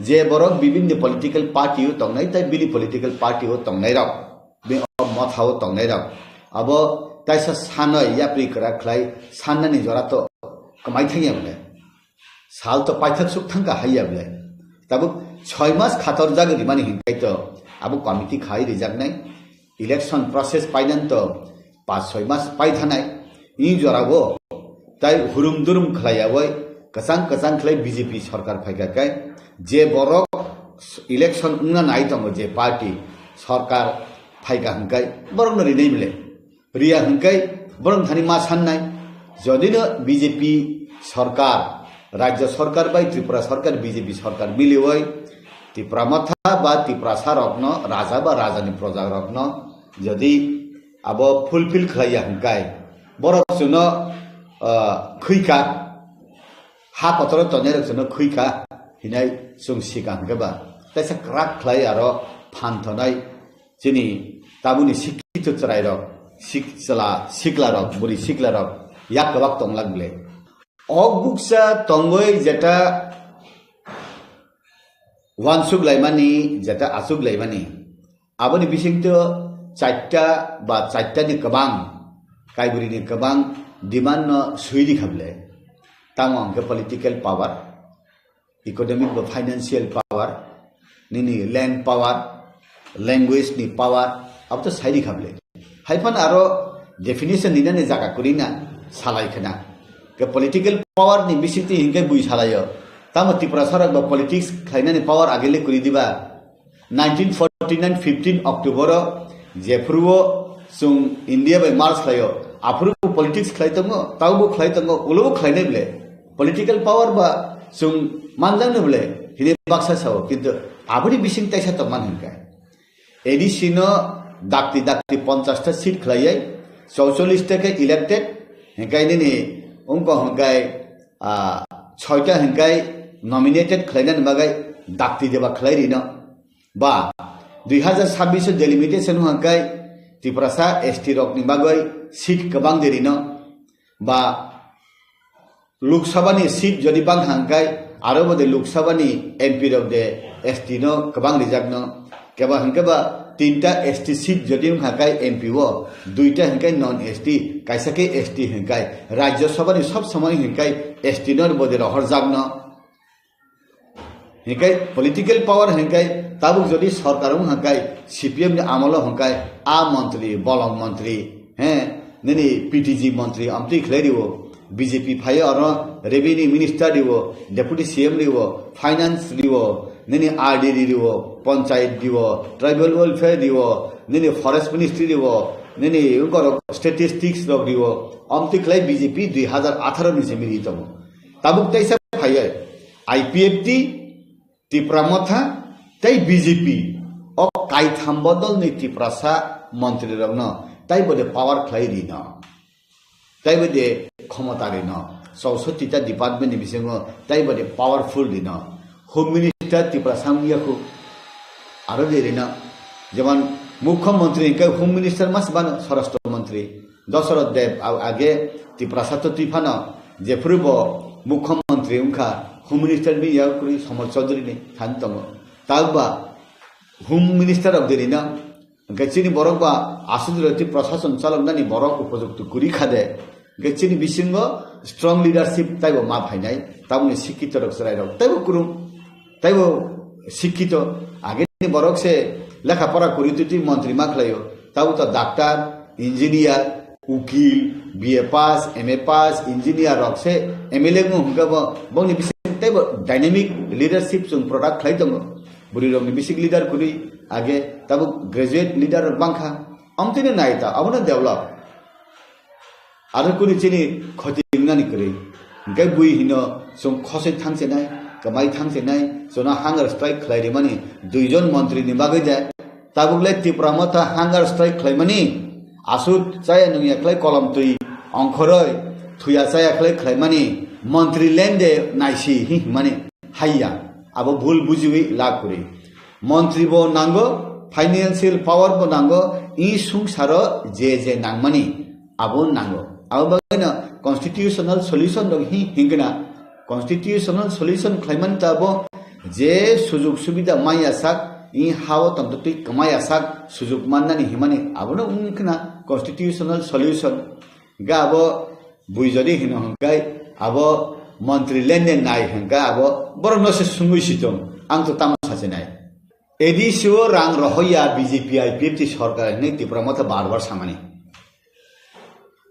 je borok bibinni political party o tongnai, tai bini political party o tongnai rok, bini o motha o tongnai rok, abo taisa sanoi yapri kwrak khlai sannani jora to kwmai thangya ble. Sal to paithak suk thangkha haiya ble. Tabuk soi mas khator jagwi rimani hinkai to abo committee khai rijaknai, election process painan to pas soi mas paithanai. Ni jorao tai hurum durum khlaiyawi kwchang kwchang khlai B J P sorkar phaikha kai, je borok election wngna nai tongo, je party sorkar phaikha hwnkai borokno rinai ble. Riya hwnkhe borok thani ma sannai. Jodi no B J P sorkar, Rajya sorkar bai Tripura sorkar, B J P sorkar miliwi Tipra Motha ba Tiprasa rokno, raja ba rajani proja rokno jodi abo fulfill khlaiya hwnkhe borok chwngno, ah, khwikha, ha kotoro tongnai rok chwngno khwikha hinai chwng sika hwnkhe ba. Teisa kwrak khlai aro phan thonai. Chini tabukni sikito chwrairok, sik-, chwla siklarok, bwrwi siklarok yak kwbak tonglak ble. Ok buksa tongwi jeta wansuk laimani, jeta achuk laimani. Aboni bisingto chaita ba chaitani kwbang, kaibrwini kwbang demand no swi rikha ble. Tamo hwnkhe political power, economic ba financial power, nini land power, language ni power, abo to sai rikha ble. Haiphano aro definition ninani jaga kwrwi na salai khna. Ke political power ni bisingtwi hinkhe bui salaio. Tamo Tiprasa rok ba politics khlainani power agile kwrwi diba? Nineteen forty-nine fifteen October o jephuru o chwng India bai march khlaio, aphuru bo politics khlai tongo, tabo bo khlai tongo, ulo bo khlainai ble. Political power ba chwng manjakno ble hini baksa sao, kintu aboni bising taisa tongman hinkhe A D C no dakti dakti ponchash ta seat khlaiwi, chouchollish ta khe elected, hinkhe nini wngkha hinkhe, ah, soita hinkhe nominated khlainani bagwi dakti deba khlai rino. Ba dui hazar sabbish o delimitation hwnkhe Tiprasa S T rokni bagwi seat kwbang de rino. Ba Lok Sabha ni seat jodi bang hwnkhe aro bo de Lok Sabha ni M P rok de S T no kwbang rijak no. Keba hwnkhe ba tinta S T seat jodi wng hwnkhe M P o, duita hwnkhe non S T, kaisa khe S T hwnkhe Rajya Sabha ni sob somoi hwnkhe S T no bo de rohorjak no. Hinkhe political power hinkhe tabuk jodi sorkar wng hinkhe C P M ni amolo hinkhe a montri, bolong montri, he, nini P T G montri amtwi khlai rio, B J P phaio aro revenue minister rio, deputy C M rio, finance rio, nini R D D rio, panchayat rio, tribal welfare rio, nini forest ministry rio, nini ungkorok statistics rok rio, amtwi khlai B J P dui hazar atharo ni se miri tongo. Tabuk teisa phaiwi I P F T, Tipra Motha tei B J P o kaitham bodolni Tiprasa montri rokno tei bo de power khlai rino, tei bo de khomota rino, chousotti ta department ni bisingo tei bo de powerful rino. Home Minister Tiprasa wngya khu aro de rino, jemon Mukhyamantri hinkhe Home Minister mas bano Swarashtra Mantri. Dasarath Deb a-, age Tiprasa to twi phano jephuru bo Mukhyamantri wngkha, Home Minister ni yak kwrwi Samar Chaudhary ni thani tongo. Tabuk ba Home Minister rok de rino, hwnkhe chini borok ba aswk jora twi prashason chaloknani borok upojukto kwrwi kha de, hwnkhe chini bisingo strong leadership taibo ma phainai, tabukni sikhitorok chwrairok taibo kwrwng. Taibo sikhito, agini borok se lekha pora kwrwi twi twi montri ma khlaio. Tabo to doctor, engineer, ukil, B A pass, M A pass, engineer rok se M L A wng hwnkhe bo, bongni bising taibo dynamic leadership chwng product khlai tongo. Bwrwi rokni bising leader kwrwi age tabo graduate leader rok bangkha. Amtwino nai ta, abono develop. Aro kuni chini khoti wngnani kwrwi. Hwnkhe bui hino chwng khosoi thangchenai, kwmai thangchenai, chwngno hunger strike khlai rimani duijon montri ni bagwi de. Tabuk le Tipra Motha hunger strike khlaimani aswk chaya nungya khlai kolom twi ongkhoroi thuya chaya khlai khlaimani, montri lende naisi hi himani haiya, abo bhul bujiwi la kwrwi. Montri bo nango, financial power bo nango, i sungsaro je je nangmani abo nango. Abo bagwino constitutional solution rok hi hingkna, constitutional solution khlaimani ta abo je sujuk subida maya sak, i hao tongtotwi kwmaya sak sujuk mannani himani abono wngkha na constitutional solution. Hingke abo bui jodi hino hingke abo montri lende nai hingke abo borokno se sungwi si tong, ang to tamo sachi nai. A D C o rang rohoya B J P I P F T sorkar hinwi Tipra Motha bar bar samani.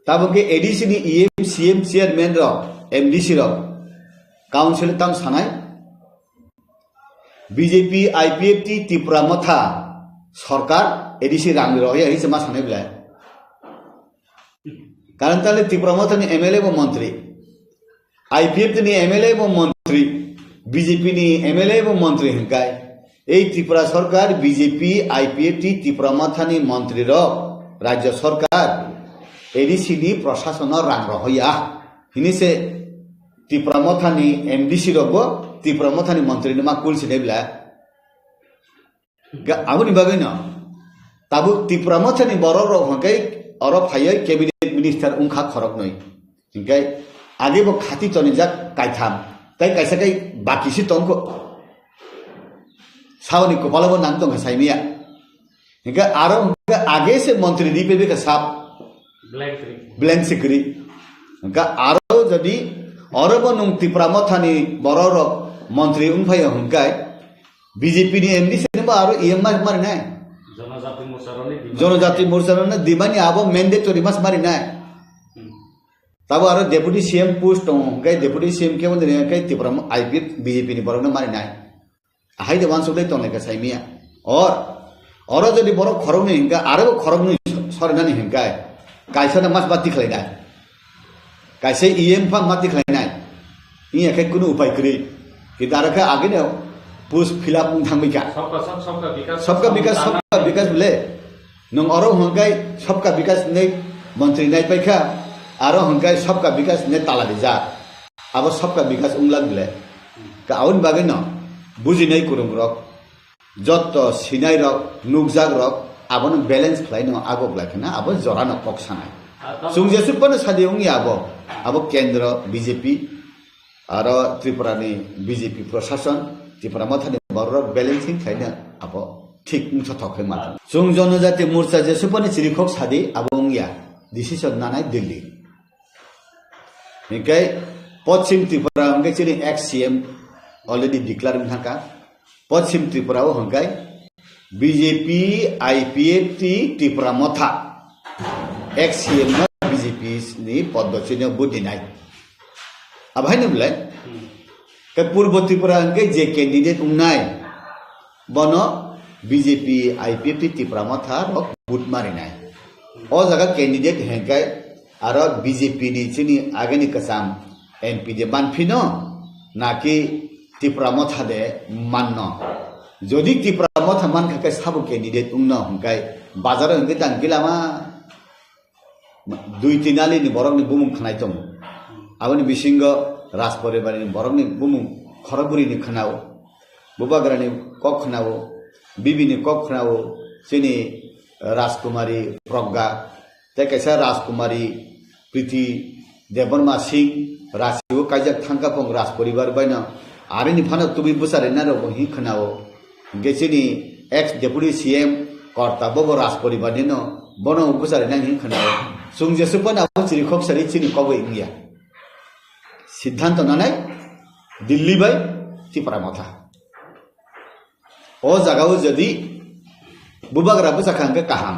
Tabuk khe A D C ni E M, C M, chairman rok, M D C rok, council tam sanai, B J P, I P F T, Tipra Motha sorkar, A D C rang rohoya hinwi se ma sanai belai. Karon tale Tipra Motha ni M L A bo montri, I P F T ni M L A bo montri, B J P ni M L A bo montri hingkai. Ei Tripura sorkar B J P, I P F T, Tipra Motha ni montri rok, rajya sorkar, A D C ni prosason no rang rohoya. Hini se Tipra Motha ni M D C rok bo Tipra Motha ni montri no ma kul sinai bla. Ga-, aboni bagwi no tabuk Tipra Motha ni borok rok hwnkhe oro phaiwi cabinet minister wngkha khoroknwi. Hinkhe age bo khati tonijak kaitham, tei kaisa khe baki si tongkho. Saoni kopalo bo nang tongkha saimia. Hinkhe aro hwnkhe age se montri ri pebe kha sap. Blank ri. Blank se kwrwi. Hinkhe aro jodi oro bo nwng Tipra Motha ni borok rok montri wngphaio hwnkhe B J P ni M D C ni bo aro E M mas mari nai. Jonojati Morcha rokni demand. Jonojati Morcha rokni demand ni abo mandatory mas mari nai. Hmm. Tabo aro deputy C M post tongo, hwnkhe deputy C M khe wngwi rwngkhe Tipra mo-, I P F B J P ni borokno mari nai. Ahai de wansuk dai tonglai kha saimia. Or, oro jodi borok khoroknwi hwnkhe aro bo khoroknwi so-, sorinani hwnkhe kaisa no mas bati khlai nai. Kaisa E M pha mati khlainai. Iya khe kunu upai kwrwi. Kintu aro khe agini post fill up wng thangbai kha. Sabka sath, sabka vikas, Sabka vikas, sabka sabka vikas bole. Nwng oro hwnkhai sabka vikas hinwi montri nai pai kha. Aro hwnkhai sabka vikas hinwi tala rijak. Abo sabka vikas wng lak bole. Ka aboni bagwi no bujinai kwrwng rok. Jotto sinai rok, nukjak rok, abono balance khlai no agok lai kheno abo jora no kok sanai. Chwng jesuk phano sadi wngya abo, abo kendro B J P, aro Tripura ni B J P prosason, Tipra Motha ni borok rok balancing khlai no abo thik wngthothok khe ma. Chwng Jonojati Morcha jesuk phano chirikhok sadi abo wngya, decision nanai Delhi. Hinkhe Poschim Tripura hinkhe chini ex C M already declare wngkha. Poschim Tripura o hinkhe B J P, I P F T, Tipra Motha ex C M no B J P ni poddo chini budinai. Abhaino belai? Khe Purbo Tripura hinkhe je candidate wngnai, bono B J P, I P F T, Tipra Motha rok vote marinai. O jaga candidate hengkai aro B J P ni chini agini kwcham M P de manphino, naki Tipra Motha de manno. Jodi Tipra Motha mankha khe sabo candidate wngno hwnkhe bazaro hwnkhe tang gilama. Dui tin ali ni borok ni bumung khnai tongo. Aboni bisingo Rajporibar ni borok ni bumung khorokbwrwi ni khnao, bubagra ni kok khnao, bibi ni kok khnao, chini Rajkumari Progga, tei kaisa Rajkumari Priti Debbarma Singh, Rajio kaijak thangka pong Rajporibar baino, arini phano tubui bwcharina rok bo hin khnao. Hingke chini ex deputy C M korta bobo Rajporibar ni no bono bwchari nang hin khna. Chwng jesuk phano abo chiri khok sari chini kogwi wngya. Siddhanto nanai Delhi bai Tipra Motha. O jaga o jodi bubagra bwchakha hingke kaham.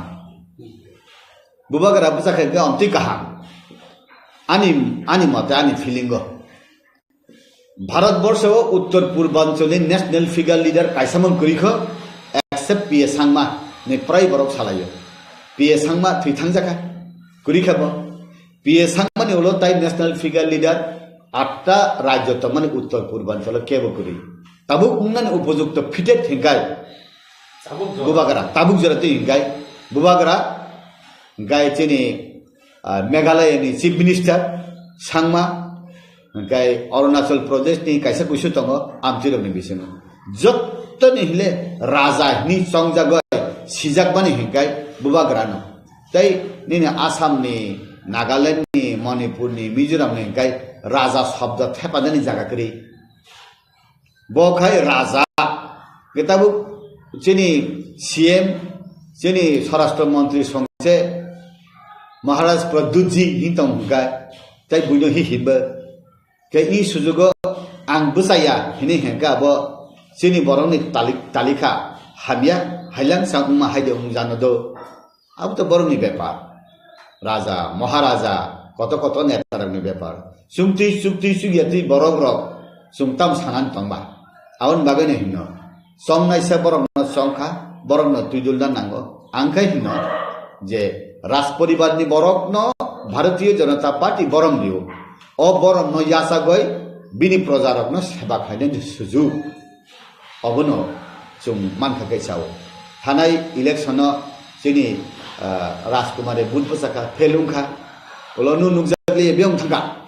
Bubagra bwchakha hingke omtwi kaham. Ani, ani mote, ani feeling o. Bharat borsho o uttor purbanchal ni national figure leader kaisa mang kwrwi kho, except P A Sangma ni prai borok salaio. P A Sangma thwi thangjakha, kwrwi kha bo. P A Sangma ni ulo tai national figure leader atta rajyo tongmani uttor purbanchal o kebo kwrwi. Tabuk wngnani upojukto fitted hingkai. Tabuk jora. Bubagra, tabuk jora twi hingkai. Bubagra, hingkai chini, ah, Meghalaya ni chief minister, Sangma, hingkai Arunachal Pradesh ni kaisa kuisu tongo, amtwi rokni bisingo. Jottoni hile raja hini chongjagoi sijakmani hingkai bubagrano. Tei nini Assam ni, Nagaland ni, Manipur ni, Mizoram ni hingkai raja shobdo thepanani jaga kwrwi. Bo khai raja. Hingke tabuk chini C M, chini Swarashtra Mantri songse Maharaj Pradyutji hing tong hingka, tei buino hi himbo. Ke i sujugo ang bwchaya hini hingka abo chini borokni talik-, talikha hamya, hailang sa wngma haide wng jano do. Abo to borokni bepar. Raja, Maharaja, koto koto netarokni bepar. Chumtwi, chukti, chukyatwi borokrok chwng tam sanani tongba. Aboni bagwino hino, chongnaisa borokno chongkha, borokno twidulna nango. Ang khe hino je Rajporibarni borokno Bharatiya Janata Party borom rio. O borokno yachagwi bini projarokno seba khainani sujuk. Obono chwng mankha khe sao. Thanai election-o chini, ah, Rajkumar-e vote bwchakha, fail wngkha. Ulo nw nukjakliya biyong thangkha.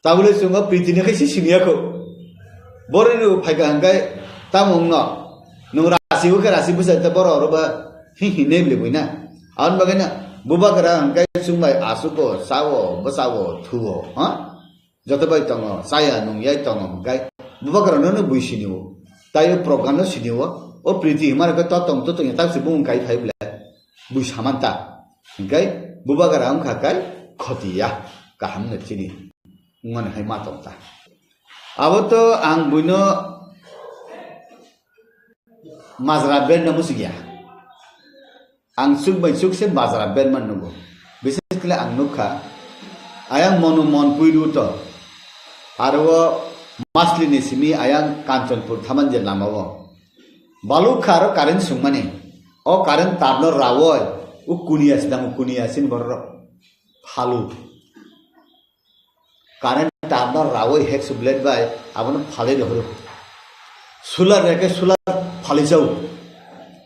Tabole chwng o Priti no khe si siniya kho. Borok ni phaikha hwnkhe tamo wngno. Nwng rasi o khe rasi bwchai ta borok oro ba hi hi nei bwle buina. Aboni bagwi no bubagra hwnkhe chwng bai aswk o, sao, bwsao, thuo, ha? Joto bai tongo, chaya nung yai tongo, hingkai bubagra no no bui sini o, tai o program no sini o, o Priti himar ke to tong to tong tak se bung kai phai ble bui samanta, hingkai bubagra wngkha kai khoti ya, kaham no chini, ngon hai ma tong ta. Abo to ang buino majra ben no musik ya. Ang chuk bai chuk se bajra berman nugo. Bises kle ang nukha, ayang monu mon puiru to. Aro o masli ni simi ayang Kanchanpur thaman je lama o. Baluk kha aro current sungmani. O current tar no rawoi. U kunia sidang u kunia sin borok. Phalu. Current tar no rawoi hek su blade bai abono phalwi rohoro. Solar reke solar phalwi chao.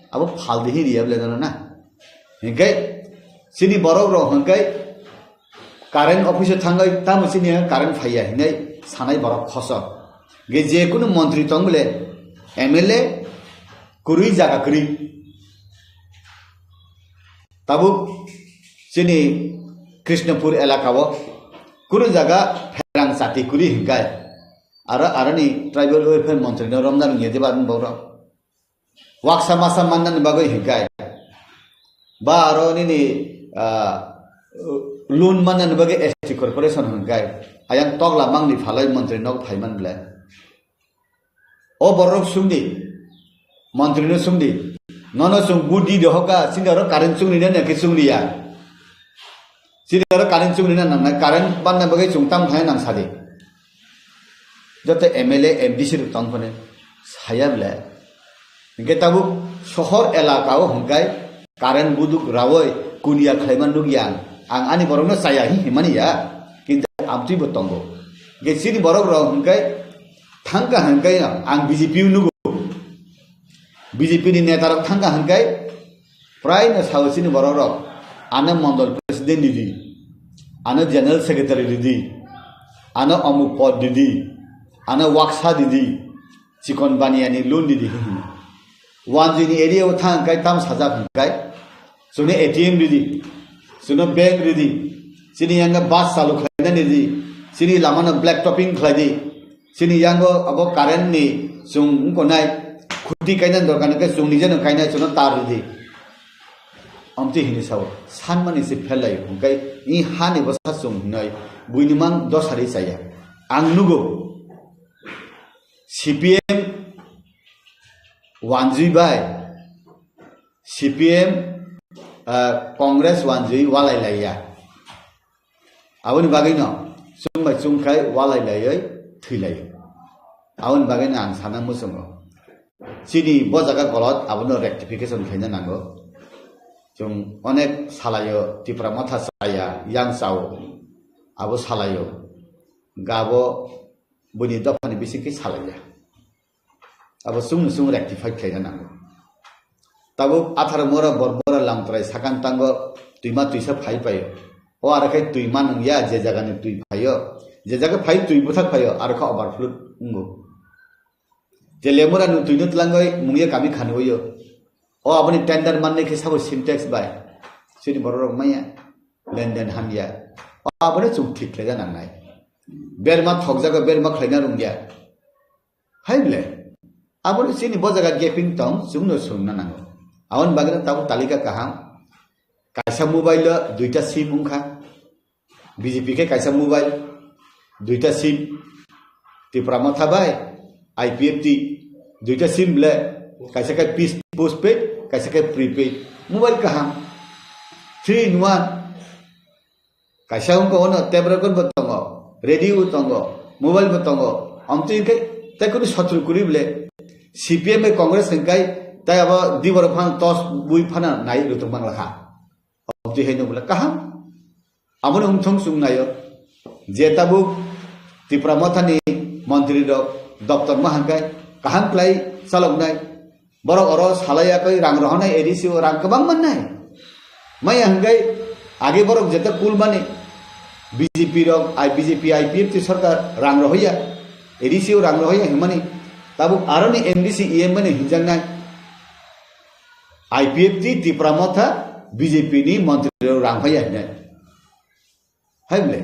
Abo phaldi hi riya blade no na. Hingke chini borok rok hingke current office o thangwi tamo chini current phaiya hinwi sanai borok khoso. Ge je kunu montri tong bole M L A kwrwi jaga kwrwi. Tabuk chini Krishnapur elaka o kunu jaga pherang chati kwrwi hingkai. Aro, aroni tribal welfare montri no romna rwngya diba borok. Waksa masa manna ni bagwi hingkai. Ba aro nini, ah, loan manna ni bagwi S T corporation hingkai. Ayang tokla mangni phalai montri no phaiman ble. O borok sungdi, montri no sungdi, nono chwng budi dohoka, chini oro current chungri na naki chungri ya. Chini oro current chungri na nang na, current banna bagwi chwng tam thai nang sadi. Joto M L A, M D C rok tong phone, saya ble. Hingke tabuk sohor elaka o hingkai, current buduk rawoi kunia khlaiman nukya ang. Ang ani borokno chaya hi himani ya, kintu amtwi bo tongo. Ge chini borok rok hingkai thangka hingkai ang B J P o nugo. B J P ni neta rok thangka hingkai prai no sao chini borok rok. Ano mondol president didi, ano general secretary didi, ano omuk pod didi, ano waksa didi, chikon baniya ni loan didi hino. Wanjui ni area o thang kai tam sajak hwn kai. Chwngno A T M ridi. Chwngno bank ridi. Chini yang bus chalu khlainani ridi. Chini lama no black topping khlai di. Chini yango abo current ni chwng wngko nai. Khuti kainani dorkar nai khe chwng nijeno kainai chwngno tar ridi. Amtwi hini sao. Sanmani se phel lai hwn kai. I ha ni bwsa chwng hinoi. Buini mang dosari chaya. Ang nugo. C P M wanjui bai, C P M, ah, Congress wanjui walai laiya. Aboni bagwi no chwng bai chwng khai walai laiwi thwi lai. Aboni bagwi no ang sana muchungo. Chini bo jaga golot abono rectification khaina nango. Chwng onek salaio Tipra Motha chaya, yang chao. Abo salaio. Gabo buini dophani bising khe salaiya. Abo chwngno chwng rectify khlaina nango. Tabuk atharo mora bor bora lamtrai sakan tango twima twisa phai paio. O aro khe twi man wngya, je jagani twi phaio, je jaga phai twi bwthak phaio, aro khe overflow wngo. Je lemura no twi no tlangwi mungya kami khani oyo. O aboni tender mannai khe sabo Sintex bai. Chini borok rok maya lenden hamya. O abono chwng thik khlaina nangnai. Berma thokjago, berma khlaina rwngya. Hai ble. Abono chini bo jaga gaping tong, chwngno swrwngna nango. Aboni bagwi tabuk talika kaham. Kaisa mobile o duita sim wngkha. B J P khe kaisa mobile, duita sim, Tipra Motha bai I P F T, duita sim ble, kaisa khe pis-, postpaid, kaisa khe prepaid. Mobile kaham, three in one. Kaisa wngkha ono tape record bo tongo, radio bo tongo, mobile bo tongo. Amtwi khe tai kunu sotro kuri ble, C P M bai Congress hwnkhe tai abo diborok phano tos bui phano nai rwtwk mang lakha. Obdi hai nukla kaham. Aboni wngthong chwng naio. Je tabuk Tipra Mothani montri rok doptor ma hangkai kaham klai chaloknai. Borok oro salai yakoi rang rohonai A D C o rang kwbang mannai. Maya hangkai age borok jeta kul mani B J P rok, I, B J P I P F T sarkar rang rohoya. A D C o rang rohoya himani. Tabuk aroni M D C E M mani hinjaknai. I P F T Tipra Motha B J P ni montri rok rang phai ya hinai. Hai bole,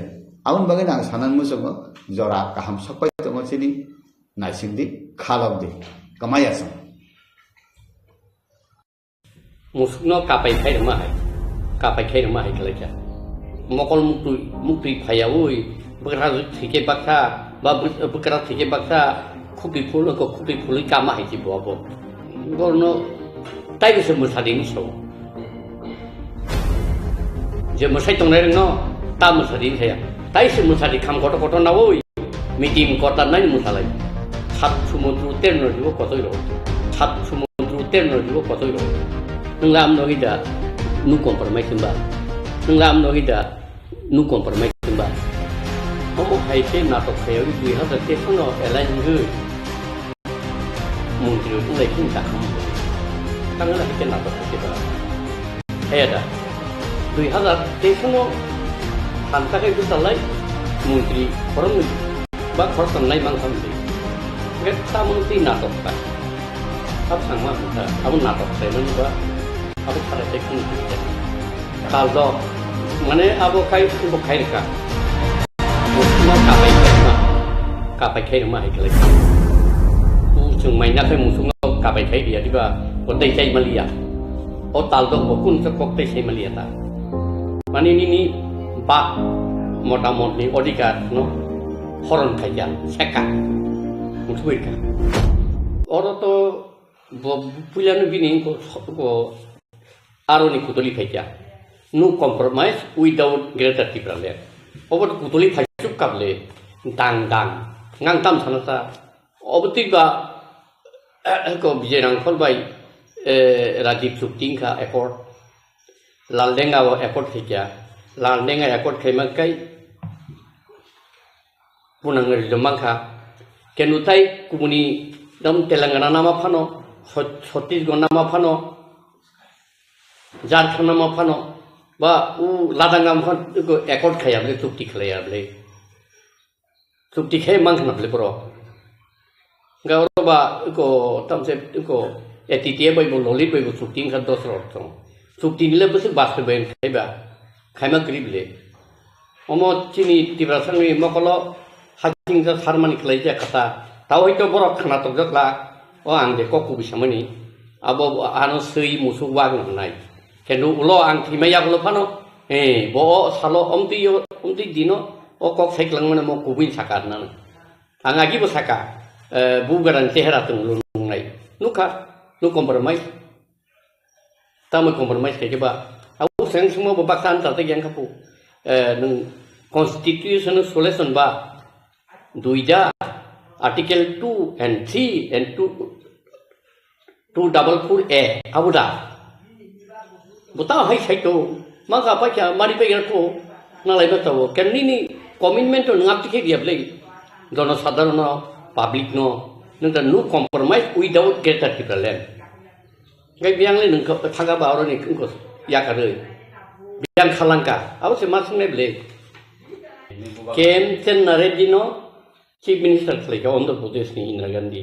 aboni bagwi ang sanang muchungo jora kaham sokpai tongo chini naising di, khalok di, kamaya song. Musukno kapai khai rwma hai, kapai khai rwma hai khlai kha. Mokol muktwi, muktwi phaiyaui, bwkra thwike baksa, ba bw-, bwkra thwike baksa, khupri phul, khupri phulwi kama hai ki bo abo. Borno tai bwse mwsadi ni sao. Je mwsai tongnai rwngno ta mwsadi ni saya. Tai se mwsadi kham kotor kotor naui. Meeting korda nai mwsalai. Sat sumundru terno jibo kotoi rok. Sat sumundru terno jibo kotoi rok. Nwng lam nogi da, nu compromise himba. Nwng lam nogi da, nu compromise himba. Omo hai khe natok khayo dui hazar teis no elai hingwi. Montri rok wnglai khe ta kham. Tangla hai khe natok khe ba. Haya da, dui hazar teis no thansa khai bwchalai montri khoroknwi ba khoroktham nai mang thang se. Hwnkhe tamoni twi natok ta. Sab sangma hwnkha, abo natok khlaimani ba, abo khara tei khung twi ya. Kal do, mane abo khai, bo khai rwkha. Musukno kapai khairokma, kapai khairokma hai khlai. Chwng maina khai musukno kapai khai riya diba, o tei chai maliya. O tal dok bo kun se kok tei sai maliya ta. Mani nini bak motamotni odhikar no horon khaikha, seka. Muthubui kha. Oro to bo puilano bini ko, ko Aroni kutuli phaikya. No compromise without Greater Tipraland. Obo kutuli phaisuk kable dang dang. Ngang tam sana sa. Obo twi ba, eh, ko Vijay Rangkhol bai, eh, Rajiv chukti wngkha accord. Laldenga o accord phaikya. Laldenga accord khaima kai punang rijom mankha. Kenu tai kubuni dam Telangana nama phano, Chhat-, Chhattisgarh nama phano, Jharkhand ma phano, ba u Ladakh ma phano, eko accord khaya bole, chukti khlaya bole. Chukti khai mang khna bole boro. Ga oro ba eko tamse eko A T T A bai bo, Lolit bai bo chukti wngkha dos rok tong. Chukti nile bwswk bas bai khai ba, khaima kwrwi bole. Omo chini Tiprasani mokolo hachingja sarmani khlaijak kha ta. Tao hoi to borok khna tokjak la, o ang de kok kubui samani. Abo ano swi musuk wak nang nai. Kendo ulo ang thwima yagulo phano, eh, bo o salo omtwi yo, omtwi dino, o kok sai kwlangmani mo kubui saka nang. Ang agi bo saka, eh, bu garan chehra tong lo nung nai. Nukha, no compromise. Tamo compromise khai khe ba. Abo seng sungma bo baksa answer tei yang khapu. Eh, nung constitution solution ba. Duida, Article two and three and two, two double four A, abo da. Bo ta hai sai to, ma ga pa kya, mari pe gra ko, na lai ba to, ken ni ni commitment to ngap tikhe dia blei. Jono sadharon no, public no, nung ta no compromise without Greater Tipraland. Ngai biang le nung kha, thaga ba oro ni ko yakaroi. Biang khalangka, abo se ma swngnai ble. K M Sen Reddy no Chief Minister khlaikha Andhra Pradesh ni Indira Gandhi.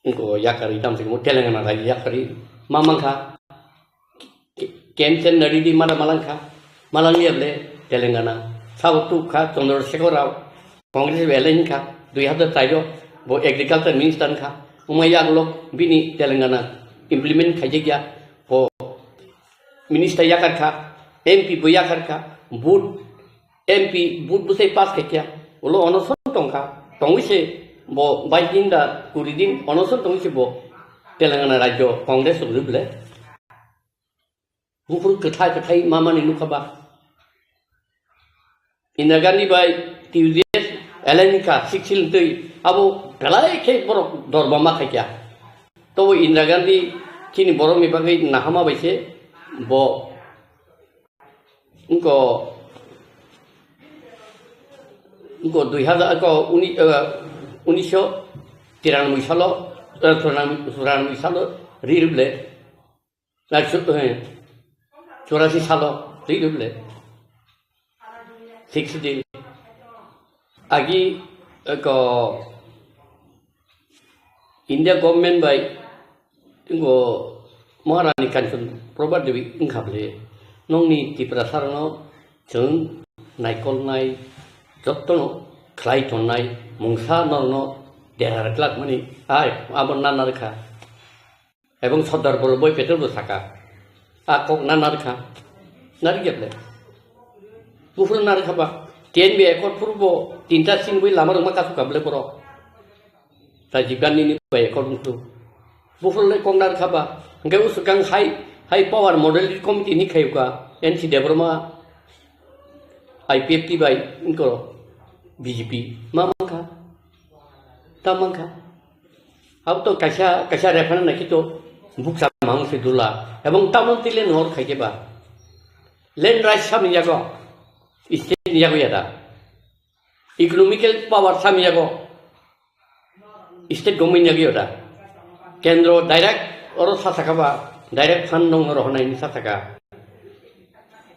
Ingko yakari tam se mo Telangana rajyo yakari ma mangkha. K-, K M Sen Reddy di mada malangkha. Malangya ble Telangana. Sabo tukha Chandrasekhar Rao. Congress bai alliance wngkha, dui hazar char o bo agriculture minister wngkha, wngma yagulo bini Telangana implement khaijak ya, bo minister yakar kha, M P bo yakar kha, vote, M P vote bwsai pass khaikha, ulo onoson tongkha, tongwi se bo bais din da kuri din onoson tongwi se bo Telangana rajyo Congress rwbwle. Buphuru kwthai kwthai mamani nukha ba. Indira Gandhi bai T U D S alliance wngkha six sil twi abo belai khe borok dorba ma khaikha. Tobo Indira Gandhi chini borokni bagwi nahama bai se bo wngko wngko dui hazar wngko uni-, eh, unisho tiranoboi salo, eh, tiranoboi salo ri rwble. Na chu-, eh, churasi salo twi rwble. Six din. Agi, eh, ko India government bai ngo Maharani Kanchan Prabha Devi wngkha ble. Nongni Tiprasa rokno chwng naikolnai, jottono khlai tonnai, mungsa norokno dera rwklak mani, ai, abo nana rwkha. Ebong Sardar Vallabhbhai Patel bo saka, a kok na narkha, narikya ble. Buphuru narkha ba, T N V accord phuru bo tinta sing bai lama rwma kasu ka ble borok. Rajiv Gandhi ni bai accord phuru. Buphuru le kok narkha ba, hingke usukang high, high power model committee ni khayuka, N C Debbarma, I P F T bai, ingko B J P, ma mangkha, ta mangkha. Abo to kaisa, kaisa referendum naikhe to bukcha mang se dula. Ebong tamon tile nor khaikhe ba. Land rights samni yago. State ni yago yada. Economical power samni yago. State government yago yada. Kendro direct oro sasaka ba. Direct fund nong oro honai ni sasaka.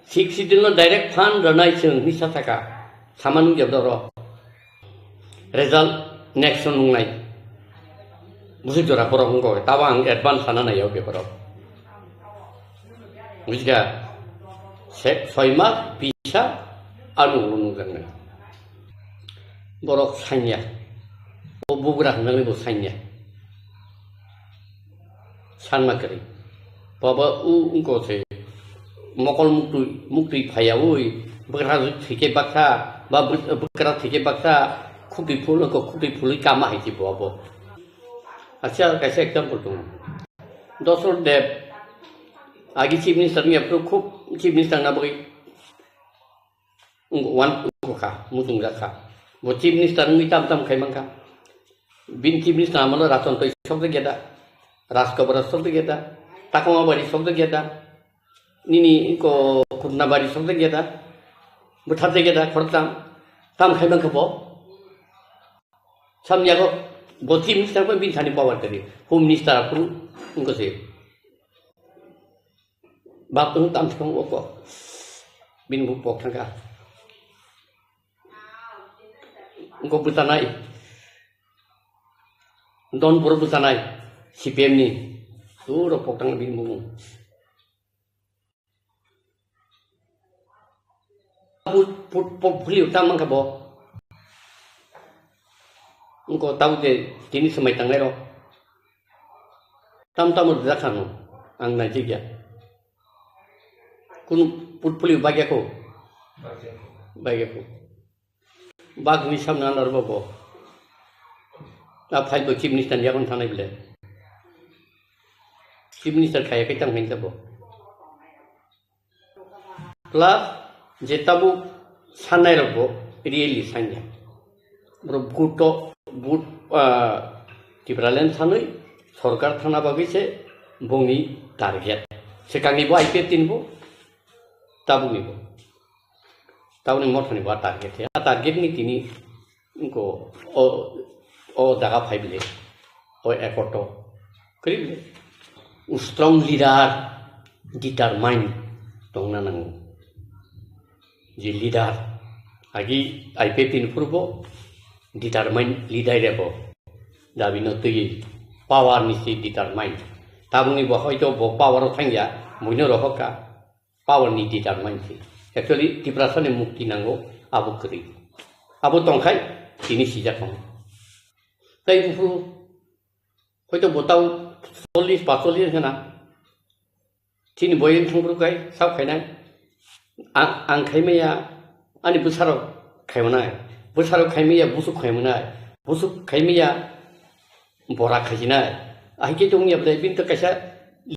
Sixth Schedule no direct fund rwnai chwng hinwi sa thaka. Sama nukya doro. Result next no nungnai. Busi jora borok wngkha khe, tabo ang advance sana nai o beparo. Bujikha? Se-, soi mas bisa ano ulo nungjaknai. Borok sanya. Bo bugra hwnwi bo sanya. Sanma kwrwi. Baba u wngkha se mokol muktwi, muktwi phaiyaui bwkra thwikhe baksa, ba bw-, bwkra thwikhe baksa khutwi phul wngkha, khutwi phulwi kama hai se bo abo. Acha kaisa example tongo. Dosrot Deb agi chief minister wngya phuru khub chief minister wngna bagwi wng-, wan wngkha, muchungjak kha. Bo chief minister wngwi tam tam khai mankha. Bini chief minister amolo Ratan Tui sokjak ya da, Rajkobra sokjak ya da, Takama Bari sokjak ya da, nini ko Khutna Bari sokjak ya da, bwtharjak ya da, khoroktham, tam khai mankha bo. Samni yago bo chief minister bo bini thani power kwrwi, home minister aphuru wngkha se. Bap wng tam thang o kok. Bini bo pok thangkha. Wngkha bwchanai. Don borok bwchanai. C P M ni. Puro pok thang bini bo. Put, put, put, phuli tam wngkha bo. Wngkha tabuk de tini swmai tangnai rok. Tam tamo rijak kha no, ang naijak ya. Kunu portfolio bagya ko? Bagya ko. Bagni samna anar bo bo. A file bo chief minister ni yakon thanai bile. Chief minister khaya kai tang hinta bo. Plus je tabuk sanai rok bo really sanya. Borok vote to, vote, ah, Tipraland sanwi sorkar thana bagwi se bongni target. Swkangni bo I P F T ni bo, tabukni bo. Tabukni mothani bo a target. A target ni tini wngkha o, o jaga phai bile, o accord o kwrwi bile. Strong leader, determine tongna nango. je leader, agi I P F T ni phuru bo determine leader rebo dabi no twi power ni si determine. Tabuk ni bo hoito bo power o thangya, buino rohok ka power ni determine si. Actually, Tiprasa ni mukti nango abo kwrwi. Abo tongkhai tini sijak tong. Tai buphuru hoito bo tau chollish, pacollish hena. Chini boyeng thangphuru kai, sao khainai. Ang, ang khaimaya, ani bwsarok khaimanai. Bwsarok khaimaya, busuk khaimanai. Busuk khaimaya, bora khaijinai. Ahikhe tongya bwlai, bini to kaisa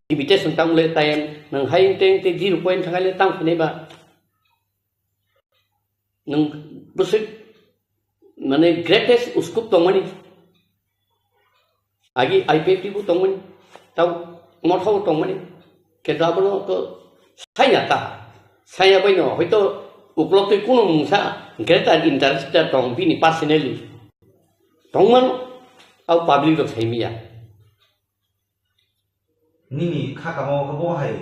limitation tang le time, nang hai teng te zero point thangai le tang khainai ba. Nang bwswk, mane, greatest uskup tongmani. Agi I P F T bo tongmani, tau motha bo tongmani. Kintu abono to saya ta. Saya bai no, hoito uklok twi kuno mungsa greater interest tong bini personally. Tongmano, au public rok saimiya. Nini kha kamo khe bo hai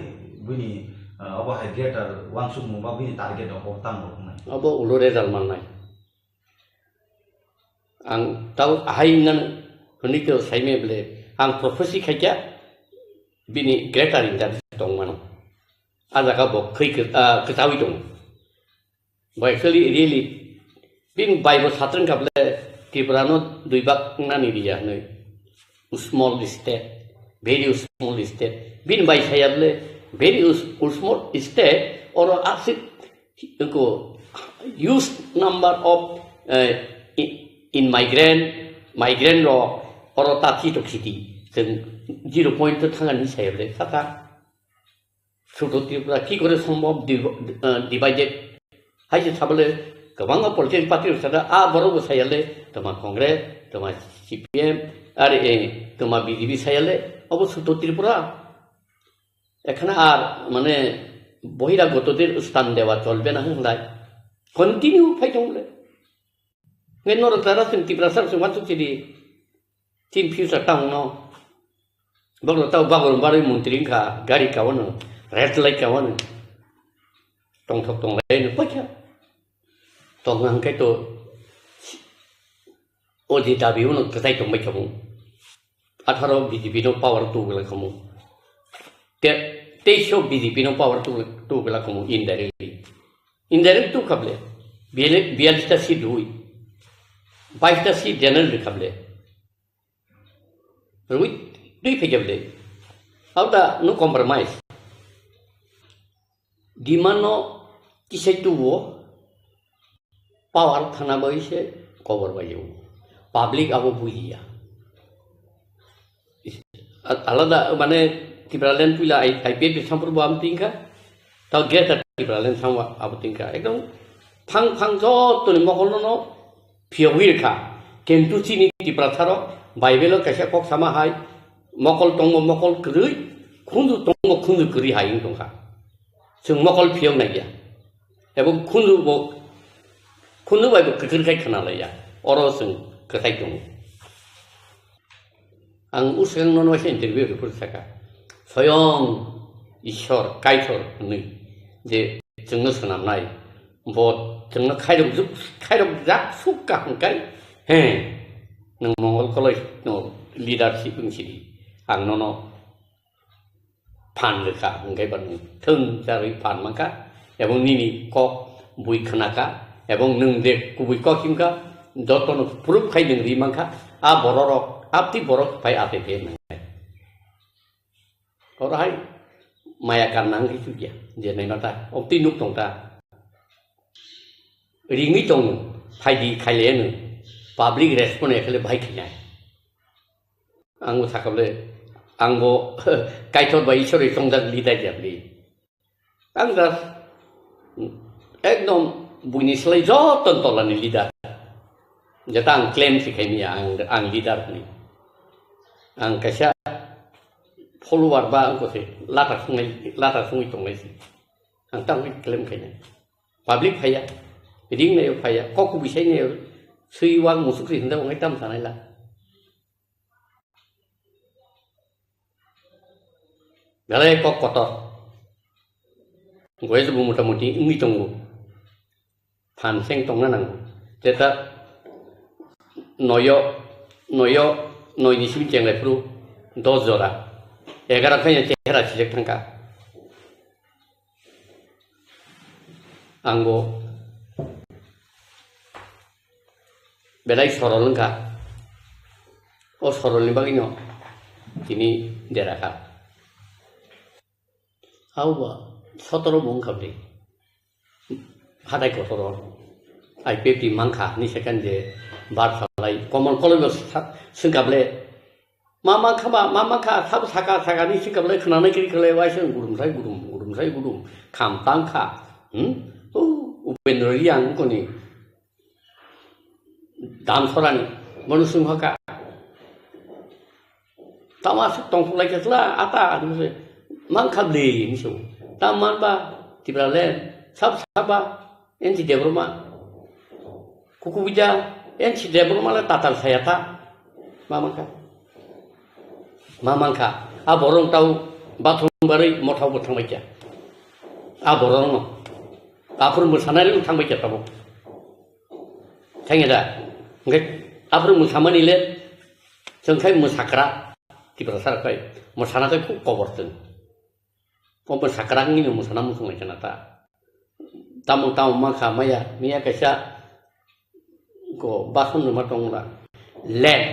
bini, ah, obo hai greater wansukmung ba bini target rok bo tamo rok wngnai. Abo ulo result mannai. Ang tau ahai nang hwnwi to saime bwle ang prophecy khaikha bini greater interest tongmano. A jaga bo khwi kwt-, ah, kwtawi tongo. Bo actually really bini bai bo satrang kable Tripura no dui bak nani riya hwnwi. Small state, very small state. Bini bai saya bole very us-, small state oro asik ko huge number of, eh, i-, in migrant, migrant rok oro ta khito khiti. Chwng zero point to thangani saya bole saka. Sudo Tripura ki kore sombhob div-, eh, divided? Hai se sabole kwbangma political party rok sada, a borok bo sayale, toma Congress, toma C P M, are, eh, toma B J P sayale, obo Sudo Tripura. Ekhana ar, mane, বহিরাগতদের স্থান দেওয়া চলবে না hwnlai. Continue phai tong le. Nge norok jara chwng Tiprasa rok chwng uansuk chidi. Chini future tamo no. Bono tao bagor barwi montri wngkha, gari kaono, red light kaono. Tongthok tonglai no paikha. Tongna hwnkhe to o je dabi uno kwchai tongbai kha bo. Atharo B J P no power tubula khamu. Te-, teisho B J P no power tu-, tubula khamu indirectly. Indirect tu khable. Biyal-, biyalista seat rui. Baista seat general ri khable. Rui, rui phai khable. Auda no compromise. Demand no kisai tubo. Power thana bai se kobor bai o. Public abo bujiya. Is-, a-, alada mane Tipraland puila I-, I P F ni sampur bo am tingkha. Tao greater Tipraland samwa abo tingkha. Ekdom phang phang joto ni mokol no no phiyogwi rikha. Kintu chini Tiprasa rok Bible o kaisa kok sama hai, mokol tongmo mokol kwrwi, khunju tongmo khunju kwrwi hai wng tongkha. Chwng mokol phiyok naiya. Ebo khunju bo, khunju bai bo kwthwr khai khna laiya. Oro chwng kwthai tongo. Ang uswkang nono waisa interview report saka. Soyong Ishwar Kaitor hwnwi je chwngno swnamnai. Bo chwngno khairok juk, khairok jak suk kaham kai. He, nwng mongol koloi no leadership wng sidi. Ang nono phan rwkha, hwnkhe ba nwng thwng charwi phan mankha, ebong nini kok bui khnakha, ebong nwng je kubui kok himkha, jotono proof khai nwng ri mankha, a bororok, apti borok phai atete nwngnai. Oro hai maya karna hwnkhe chukya, je naima ta, opti nuk tong ta. Ringwi tongo, phaidi khailaiya nwng, public respond ya khle bahai khainai. Ang bo sakha bole, ang bo Kaitor bai Ishwar bai tongjak leader ya bole. Ang just ekdom buini slai joto tolani leader. Jeta ang claim si khaimya ang, ang leader hwnwi. Ang kaisa follower ba ang kose lata sungai, lata sungwi tonglai si. Ang tamo claim khainai. Public phaiya, ring nayo phaiya, kok kubui sai nayo, swi wang musuk ri hwnda wng tam sanai la. Belai kok kotor. Goya se bo mota moti wngwi tongo. phan seng tongna nango. Jeta noyo, noyo, noi ni simi chenglai phuru dos jora. Egaro khe chehra sijak thangkha. Ang bo belai sorol wngkha. O sorolni bagwino tini derakha. Abo ba sotoro bo wngkha bwle. Hatai kotoro I P F T mankha hinwi second je bar salai. Common college o sa-, swngkha bwle. Ma mankha ba, ma mankha, sabo saka, saka ni swngkha bwle, khwnanai kiri khlai, waisa gudum sai gudum, gudum sai gudum, kham tangkha. Hmm? O Upendra Reang koni. Damsorani, bono swngkha. Tama aswk tongthok lai khe chwla ata hinwi se mankha bwle hinwi se. Tam man ba Tipraland, sab saba, N C Debbarma, Kukubija, N C Debbarma le tatal saya ta. Ma mankha. Ma mankha. A borok tau bathroom barwi mothao bo thangbai kha. A borok no. Aphuru mwsanai le thangbai kha tabuk. Thangya da? Hwnkhe aphuru mwsamani le chwng khai mwsakra, Tiprasa rok khai mwsana khai khub kobor chwng. O mwsakra wngwi no mwsana muchung lai khna ta. Tamo tamo mankha maya, miya kaisa ko bason rwma tongla. Land,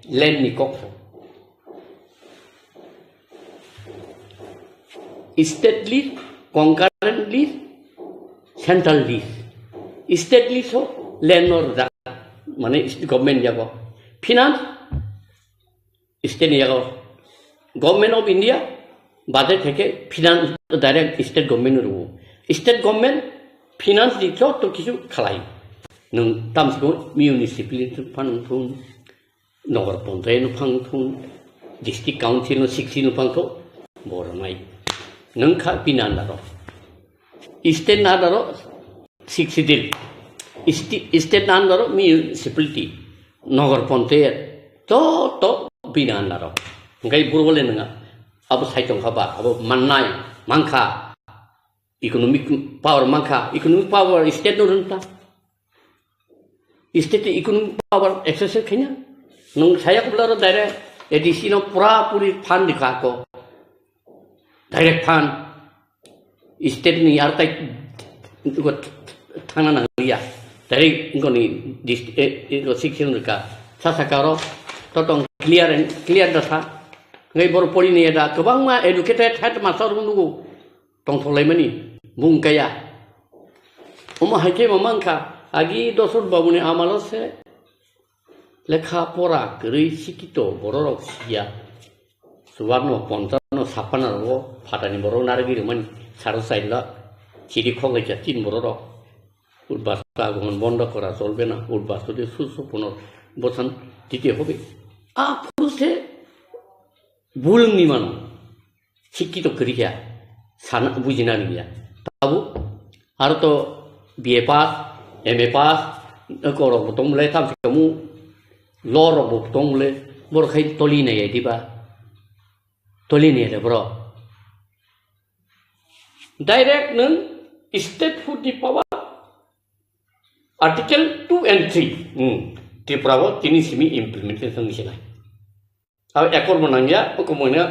land ni kok. State lease, concurrent lease, central lease. State lease ho land no rwjak, mane government yago. Finance, state ni yago. Government of India, budget theke finance direct state government no rwo. State government finance ni joto kisu khalai. Nwng tamsiko municipality phano thung, Nagar Panchayat no phang thung, District Council no sixty no phang thung, bo rwnai. Nwng kha bini under o. State ni under o sixty din. Sti-, state ni under o municipality, Nagar Panchayat, joto bini under o. Hwnkhe buro le nwng abo sai tong kha ba, abo mannai, mankha, economic power mankha, economic power state no rwng ta. State ni economic power exercise khaina. Nwng saya kubla ro direct A D C no pura puri fund dikha ko. Direct fund. State ni ar tai ko thangna nang ya. Direct ko ni dist-, eh, eh, ko section rika. Sa sa karo to tong clear and clear da sa. Ngai bor pori ni da kwbangma educated headmaster rung nugo. Tongthok laimani bung kaya. Omo hai khe ma mankha, agi Dosrot Babuni amalo se lekha pora kwrwi sikito bororok siya. Chubarno, ponchano, saphanarok phatani borok narwgwi rwmani saro chaila chiri khoglaikha tin bororok. Udbasta agomon bondo kora cholbe na, udbasta de susu punor bosan dite hobe. A phuru se bul wngwi mano. Sikki to kwrwi kha, sana bujina rwya. Tabuk aro to B A pass, M A pass, korok bo tong le, tam se kamu law rok bo tong le, boro khai toli nai ai diba? Toli nai le bro. Direct nung statehood ni power, Article two and three, hmm, Tripura o tini simi implementation ni sinai. Abo accord bo nangya, o komoi no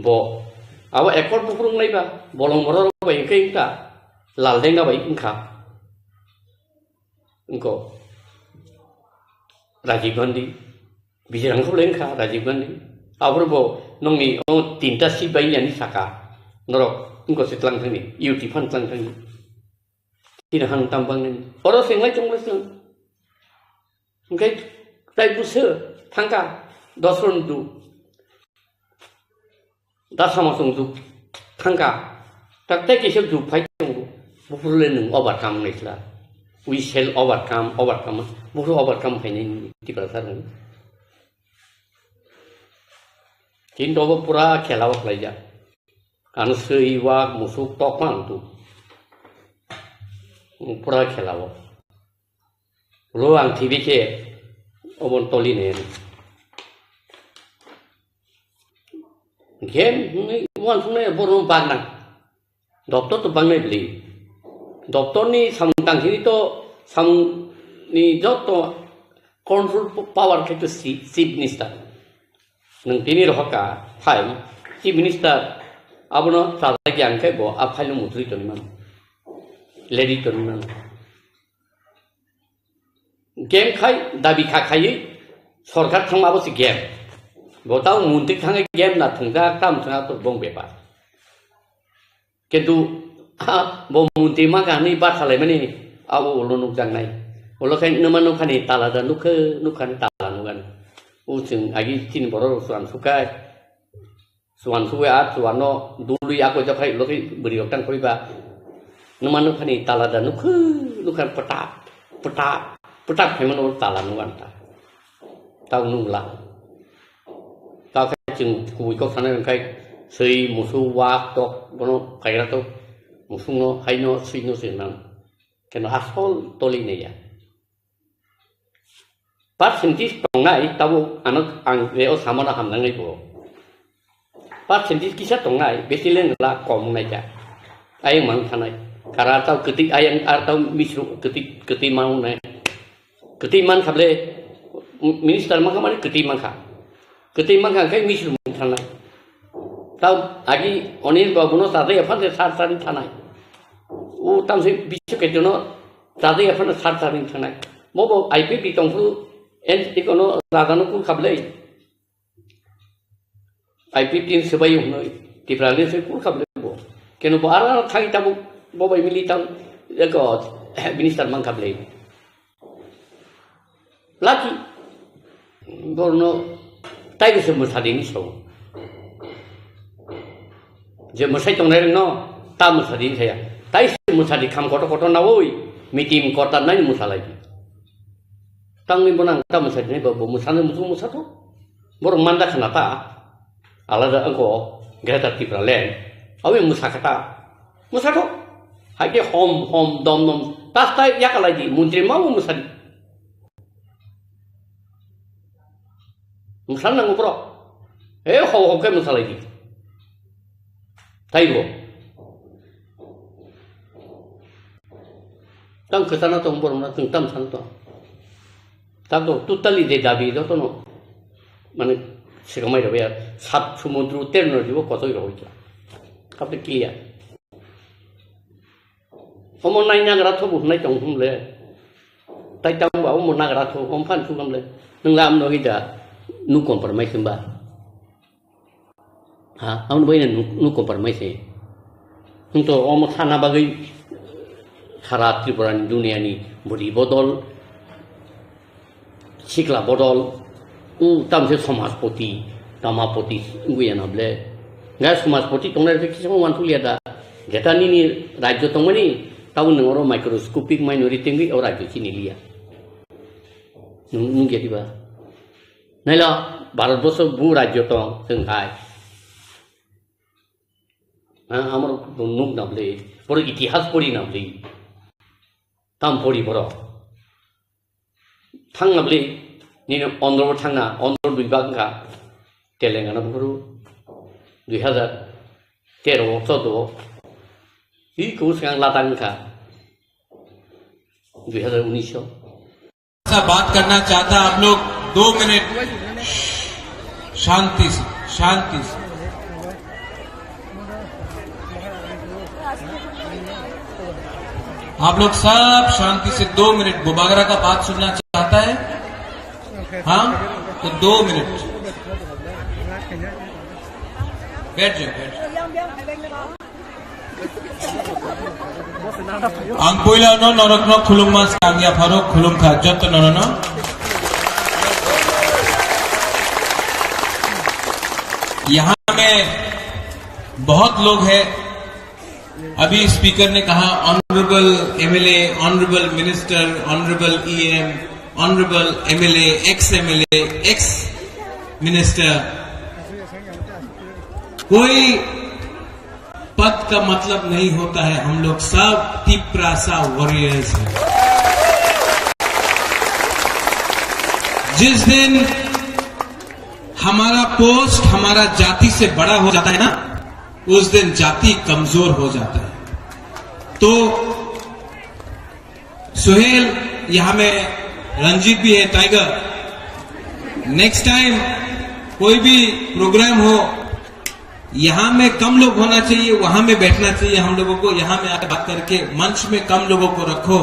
bo. Abo accord bo phuru wngnai ba, bolong borok bai wngkha, wngkha, Laldenga bai wngkha. Wngkho Rajiv Gandhi, Bijirang khe wngkha Rajiv Gandhi. Abo bo nongni o tinta seat bai yani saka. Norok wngkho se tlang thangni, U T phan tlang thangni. Tini hang tam bang nini. Oro se ngai chong le sung. Hingke tai busu thangka dos ron du. Da sama sung du thangka. Tak tai kisa du phai chong. Bufuru le nung overcome nai sila. We shall overcome, overcome. Bufuru overcome khai nai nini. Tipra sar nini. Tin dobo pura khela wak lai ja. Ano swi wak musuk tok pang tu. Pura khela o. Lo ang thibi khe obon toli ne. Game hwnwi uansuknai borok bagna. Doctor to bangnai bwlwi. Doctor ni samung tangkhe to Samungni joto control power khe to si-, chief minister. Nwng tini rohorkha, hai, chief minister abono chajak ya hwnkhe bo a file no muchuri tongwi mano. Ledi tongwi mano. Game khai, dabi kha khaiwi, sorkar thangma abo se game. Bo tao muntri thangwi game na thwngjak, tam thwngjak to bong bepar. Kintu, ha, bo muntri ma kha hwnwi bathalaimani abo ulo nukjaknai. Ulo khai nwma nukhani tala da nukhe, nukhani tala nukani. O chwng agi chini borok rok chuan sukai. Chuan sugwi a chuan no dului ako jokhai ulo khai bwrwi rok tang koi ba. Nwma nukhani tala da nukhe, nukha pwtak, pwtak, pwtak phaimano tala nukha ta. Tao nukla. Tao khe chwng kubui kok sanai hwnkhe swi, musuk, wak, tok, bono kaigra tok, musukno, haino, swino se nang. Keno asol toli naiya. Percentage tongnai, tabuk ano ang je o samano hamnangni bo. Percentage kisa tongnai, besi lengla kom wngnai kha. Ayang mang thanai. Kara tao kwtwi ayang ar tao misru kwtwi, kwtwi mang wngnai. Kwtwi man kha ble, minister man kha mani kwtwi man kha. Kwtwi man kha khe misru mung thanai. Tao agi Anil Babu no chajak ya phan sar sar thanai. O tam se bisho kaitor no chajak ya phan sar sar thanai. Mo bo I P P tong phu N T T kono raja no kul kha ble. I P T ni swbai hwnwi Tipraland se kul kha ble bo. Keno bo ar ar thai tabuk bo bai mili tam eko minister man kha ble. Lucky. Borno tai se mwsadi ni so. Je mwsai tongnai rok no ta mwsadi ni saya. Tai se mwsadi kham kotor kotor nawi meeting korta nai mwsalai. Tangwi bono ang ta mwsadi nai bo, bo mwsano muchung mwsa tho. Borok manda khna ta. Alada angko Greater Tipraland. Awi mwsa kha ta. Mwsa tho. Hai khe hom, hom, dom, dom. Tas tai yakalai di. Montri ma bo mwsa di. Mwsa nango borok. E ho, ho khe mwsalai di. Taibo. Tang kwchana tong borok na tong tam san tong. Tang to totally je dabi joto no. Mane sikamai rok ya sat sumudru ter no jibo kotoi rok ya. Kapte clear. Omo nai nagra tho bo nai tong hum le. Tai tang ba omo nagra tho om phan thu kam le. Nung lam no hida nu compromise ba. Ha, ang bai nuk, nuk kompar mai se. Hingto omo thana bagwi sara Tripura ni dunia ni bwrwi bodol, sikla bodol, u tamse somajpoti, tamapoti wngwi ya na ble. Ga somajpoti tongnai rok kisa wan tulia da. Jeta nini rajyo tongmani, tabo nung oro microscopic minority wngwi o rajyo chini liya. Nung, nung ya diba? Naila Bharatborsho bu rajyo tong, chwng hai. Ha, amar nuk na bwlwi, borok itihas pori na bwlwi. Tam pori borok. Thang na bwlwi, nini Andhra bo thang na, Andhra dui bag wngkha, Telangana bo phuru, dui hazar tero o, chordo o. Hi kubu swkang Ladakh wngkha, dui hazar unis o. ऐसा बात करना चाहता आप लोग, दो मिनट शांति से, शांति से। आप लोग सब शांति से दो मिनट, बुबागरा का बात सुनना चाहता है? हाँ, तो दो मिनट बैठ जाओ, बैठ जाओ। Ang puila no norok no khulumma swkang ya pharo khulumkha jotto norok no. यहाँ में बहुत लोग हैं, अभी स्पीकर ने कहा, honourable MLA, honourable minister, honourable EM, honourable MLA, ex MLA, ex minister, कोई पद का मतलब नहीं होता है, हम लोग सब तिप्रासा वॉरियर्स हैं। जिस दिन हमारा पोस्ट हमारा जाति से बड़ा हो जाता है ना, उस दिन जाति कमजोर हो जाता है। तो सुहेल, यहाँ में रंजीत भी है, टाइगर। नेक्स्ट टाइम कोई भी प्रोग्राम हो, यहाँ में कम लोग होना चाहिए, वहां में बैठना चाहिए हम लोगों को। यहाँ में आके बात करके मंच में कम लोगों को रखो।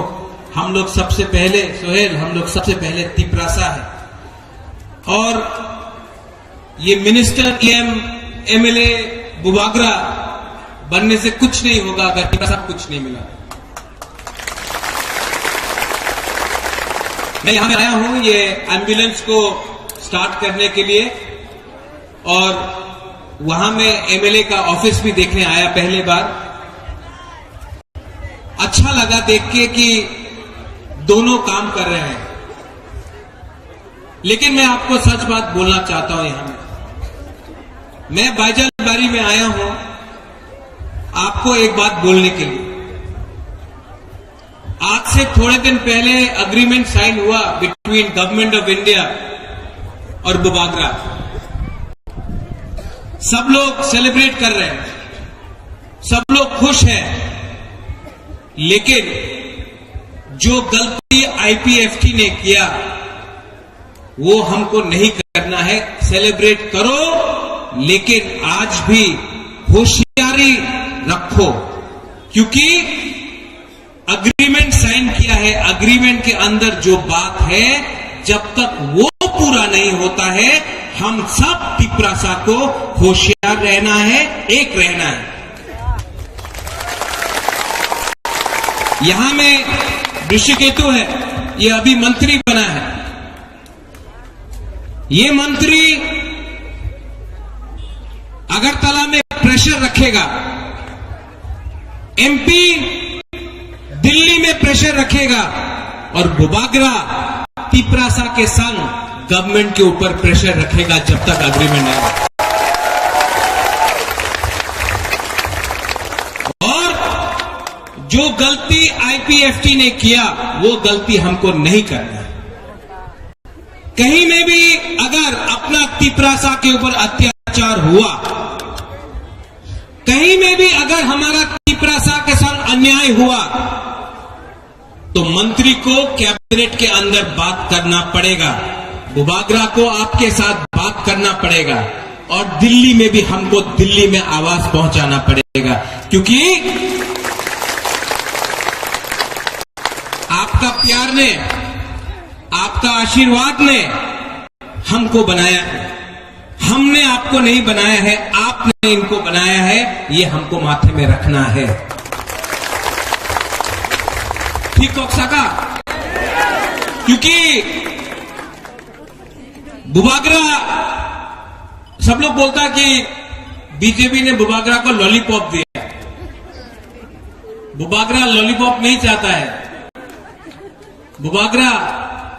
हम लोग सबसे पहले, सोहेल, हम लोग सबसे पहले तिपरासा है। और ये मिनिस्टर, ईएम, एमएलए, बुबागरा बनने से कुछ नहीं होगा अगर तिपरासा कुछ नहीं मिला। मैं यहाँ में आया हूँ ये एम्बुलेंस को स्टार्ट करने के लिए, और वहां में एमएलए का ऑफिस भी देखने आया पहले बार। अच्छा लगा देख के कि दोनों काम कर रहे हैं। लेकिन मैं आपको सच बात बोलना चाहता हूं यहां में। मैं बाइजलबारी में आया हूं आपको एक बात बोलने के लिए। आज से थोड़े दिन पहले एग्रीमेंट साइन हुआ बिटवीन गवर्नमेंट ऑफ इंडिया और बुबागरा। सब लोग सेलिब्रेट कर रहे हैं, सब लोग खुश हैं, लेकिन जो गलती आईपीएफटी ने किया, वो हमको नहीं करना है। सेलिब्रेट करो, लेकिन आज भी होशियारी रखो, क्योंकि एग्रीमेंट साइन किया है, एग्रीमेंट के अंदर जो बात है, जब तक वो पूरा नहीं होता है, हम सब तिपरासा को होशियार रहना है, एक रहना है। यहां में ऋषिकेतु है, ये अभी मंत्री बना है। ये मंत्री अगरतला में प्रेशर रखेगा, एमपी दिल्ली में प्रेशर रखेगा और बुबागरा तिपरासा के संग गवर्नमेंट के ऊपर प्रेशर रखेगा जब तक एग्रीमेंट नहीं। और जो गलती आईपीएफटी ने किया, वो गलती हमको नहीं करना है। कहीं में भी अगर अपना तिपरासा के ऊपर अत्याचार हुआ, कहीं में भी अगर हमारा तिपरासा के साथ अन्याय हुआ, तो मंत्री को कैबिनेट के अंदर बात करना पड़ेगा, बुबागरा को आपके साथ बात करना पड़ेगा और दिल्ली में भी हमको दिल्ली में आवाज पहुंचाना पड़ेगा, क्योंकि आपका प्यार ने, आपका आशीर्वाद ने हमको बनाया है, हमने आपको नहीं बनाया है, आपने इनको बनाया है, ये हमको माथे में रखना है। ठीक कह सका? क्योंकि बुबागरा, सब लोग बोलता कि बीजेपी ने बुबागरा को लॉलीपॉप दिया। बुबागरा लॉलीपॉप नहीं चाहता है। बुबागरा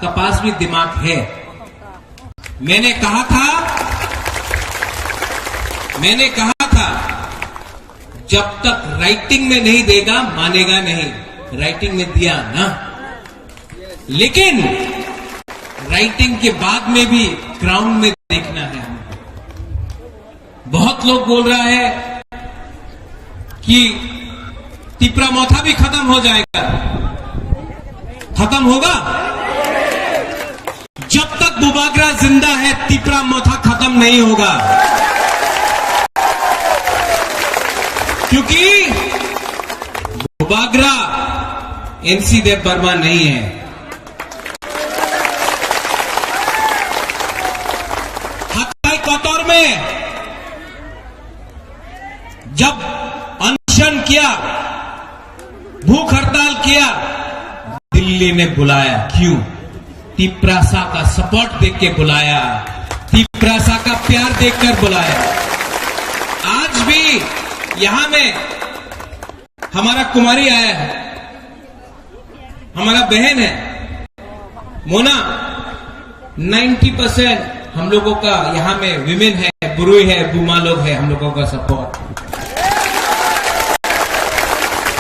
का पास भी दिमाग है। मैंने कहा था, मैंने कहा था, जब तक राइटिंग में नहीं देगा, मानेगा नहीं। राइटिंग में दिया ना, लेकिन राइटिंग के बाद में भी ग्राउंड में देखना है हमको। बहुत लोग बोल रहा है कि तिपरा मोथा भी खत्म हो जाएगा। खत्म होगा? जब तक बुबागरा जिंदा है, तिपरा मोथा खत्म नहीं होगा, क्योंकि बुबागरा एनसी देव वर्मा नहीं है। हत्याई कतर में जब अनशन किया, भूख हड़ताल किया, दिल्ली ने बुलाया। क्यों? तिपरासा का सपोर्ट देख के बुलाया, तिपरासा का प्यार देखकर बुलाया। आज भी यहां में हमारा कुमारी आया है, हमारा बहन है मोना। नाइंटी परसेंट हम लोगों का यहाँ में वीमेन है, बुरुई है, बुमा लोग है, हम लोगों का सपोर्ट।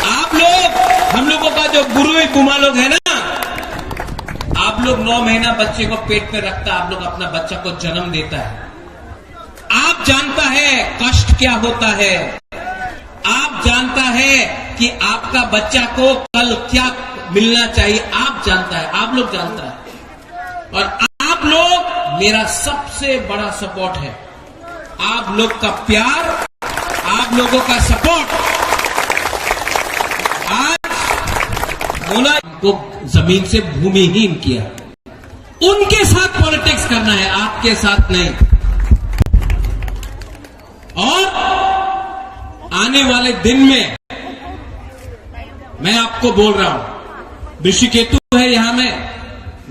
आप लोग, हम लोगों का जो बुरुई बुमा लोग है ना, आप लोग नौ महीना बच्चे को पेट में रखता, आप लोग अपना बच्चा को जन्म देता है। आप जानता है कष्ट क्या होता है, आप जानता है कि आपका बच्चा को कल क्या मिलना चाहिए, आप जानता है, आप लोग जानता है। और आप लोग मेरा सबसे बड़ा सपोर्ट है। आप लोग का प्यार, आप लोगों का सपोर्ट आज बोला को जमीन से भूमिहीन किया। उनके साथ पॉलिटिक्स करना है, आपके साथ नहीं। और आने वाले दिन में मैं आपको बोल रहा हूं, ऋषिकेतु है यहां में,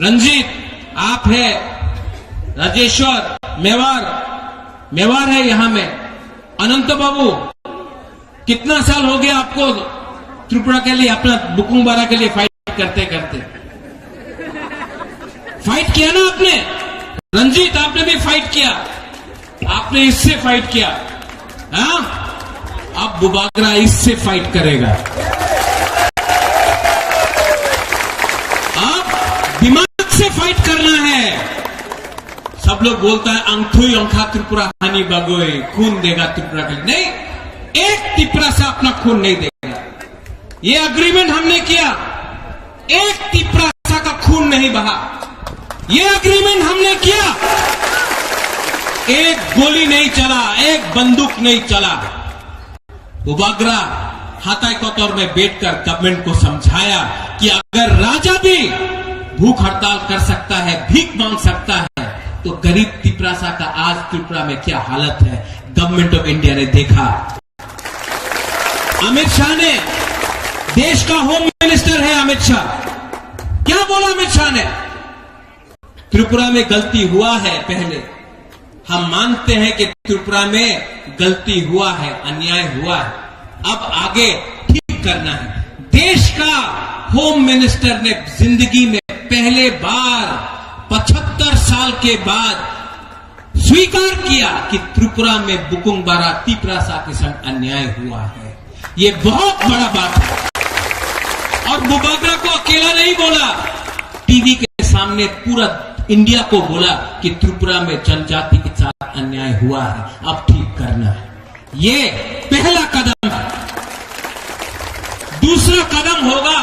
रंजीत आप है, राजेश्वर मेवार, मेवार है यहां में, अनंत बाबू, कितना साल हो गया आपको त्रिपुरा के लिए, अपना बुकुंग बारा के लिए फाइट करते करते? फाइट किया ना आपने? रंजीत, आपने भी फाइट किया, आपने इससे फाइट किया, हाँ? अब बुबागरा इससे फाइट करेगा। अब दिमाग से फाइट करना है। सब लोग बोलता है, "Ang thui wngkha Tripura hani bagwi, khun dega Tripura ke liye." नहीं, एक तिपरासा अपना खून नहीं देगा। ये एग्रीमेंट हमने किया, एक तिपरासा का खून नहीं बहा। ये एग्रीमेंट हमने किया, एक गोली नहीं चला, एक बंदूक नहीं चला। बुबागरा हाताई कोतर में बैठकर गवर्नमेंट को समझाया कि अगर राजा भी भूख हड़ताल कर सकता है, भीख मांग सकता है, तो गरीब तिपरासा का आज त्रिपुरा में क्या हालत है, गवर्नमेंट ऑफ इंडिया ने देखा। अमित शाह ने, देश का होम मिनिस्टर है अमित शाह, क्या बोला अमित शाह ने? त्रिपुरा में गलती हुआ है, पहले हम मानते हैं कि त्रिपुरा में गलती हुआ है, अन्याय हुआ है, अब आगे ठीक करना है। देश का होम मिनिस्टर ने जिंदगी में पहले बार पचहत्तर साल के बाद स्वीकार किया कि त्रिपुरा में बुकुंग बारा तिपरासा के संग अन्याय हुआ है। ये बहुत बड़ा बात है। और बुबागरा को अकेला नहीं बोला, टीवी के सामने पूरा इंडिया को बोला कि त्रिपुरा में जनजाति के साथ अन्याय हुआ है, अब ठीक करना है। ये पहला कदम है। दूसरा कदम होगा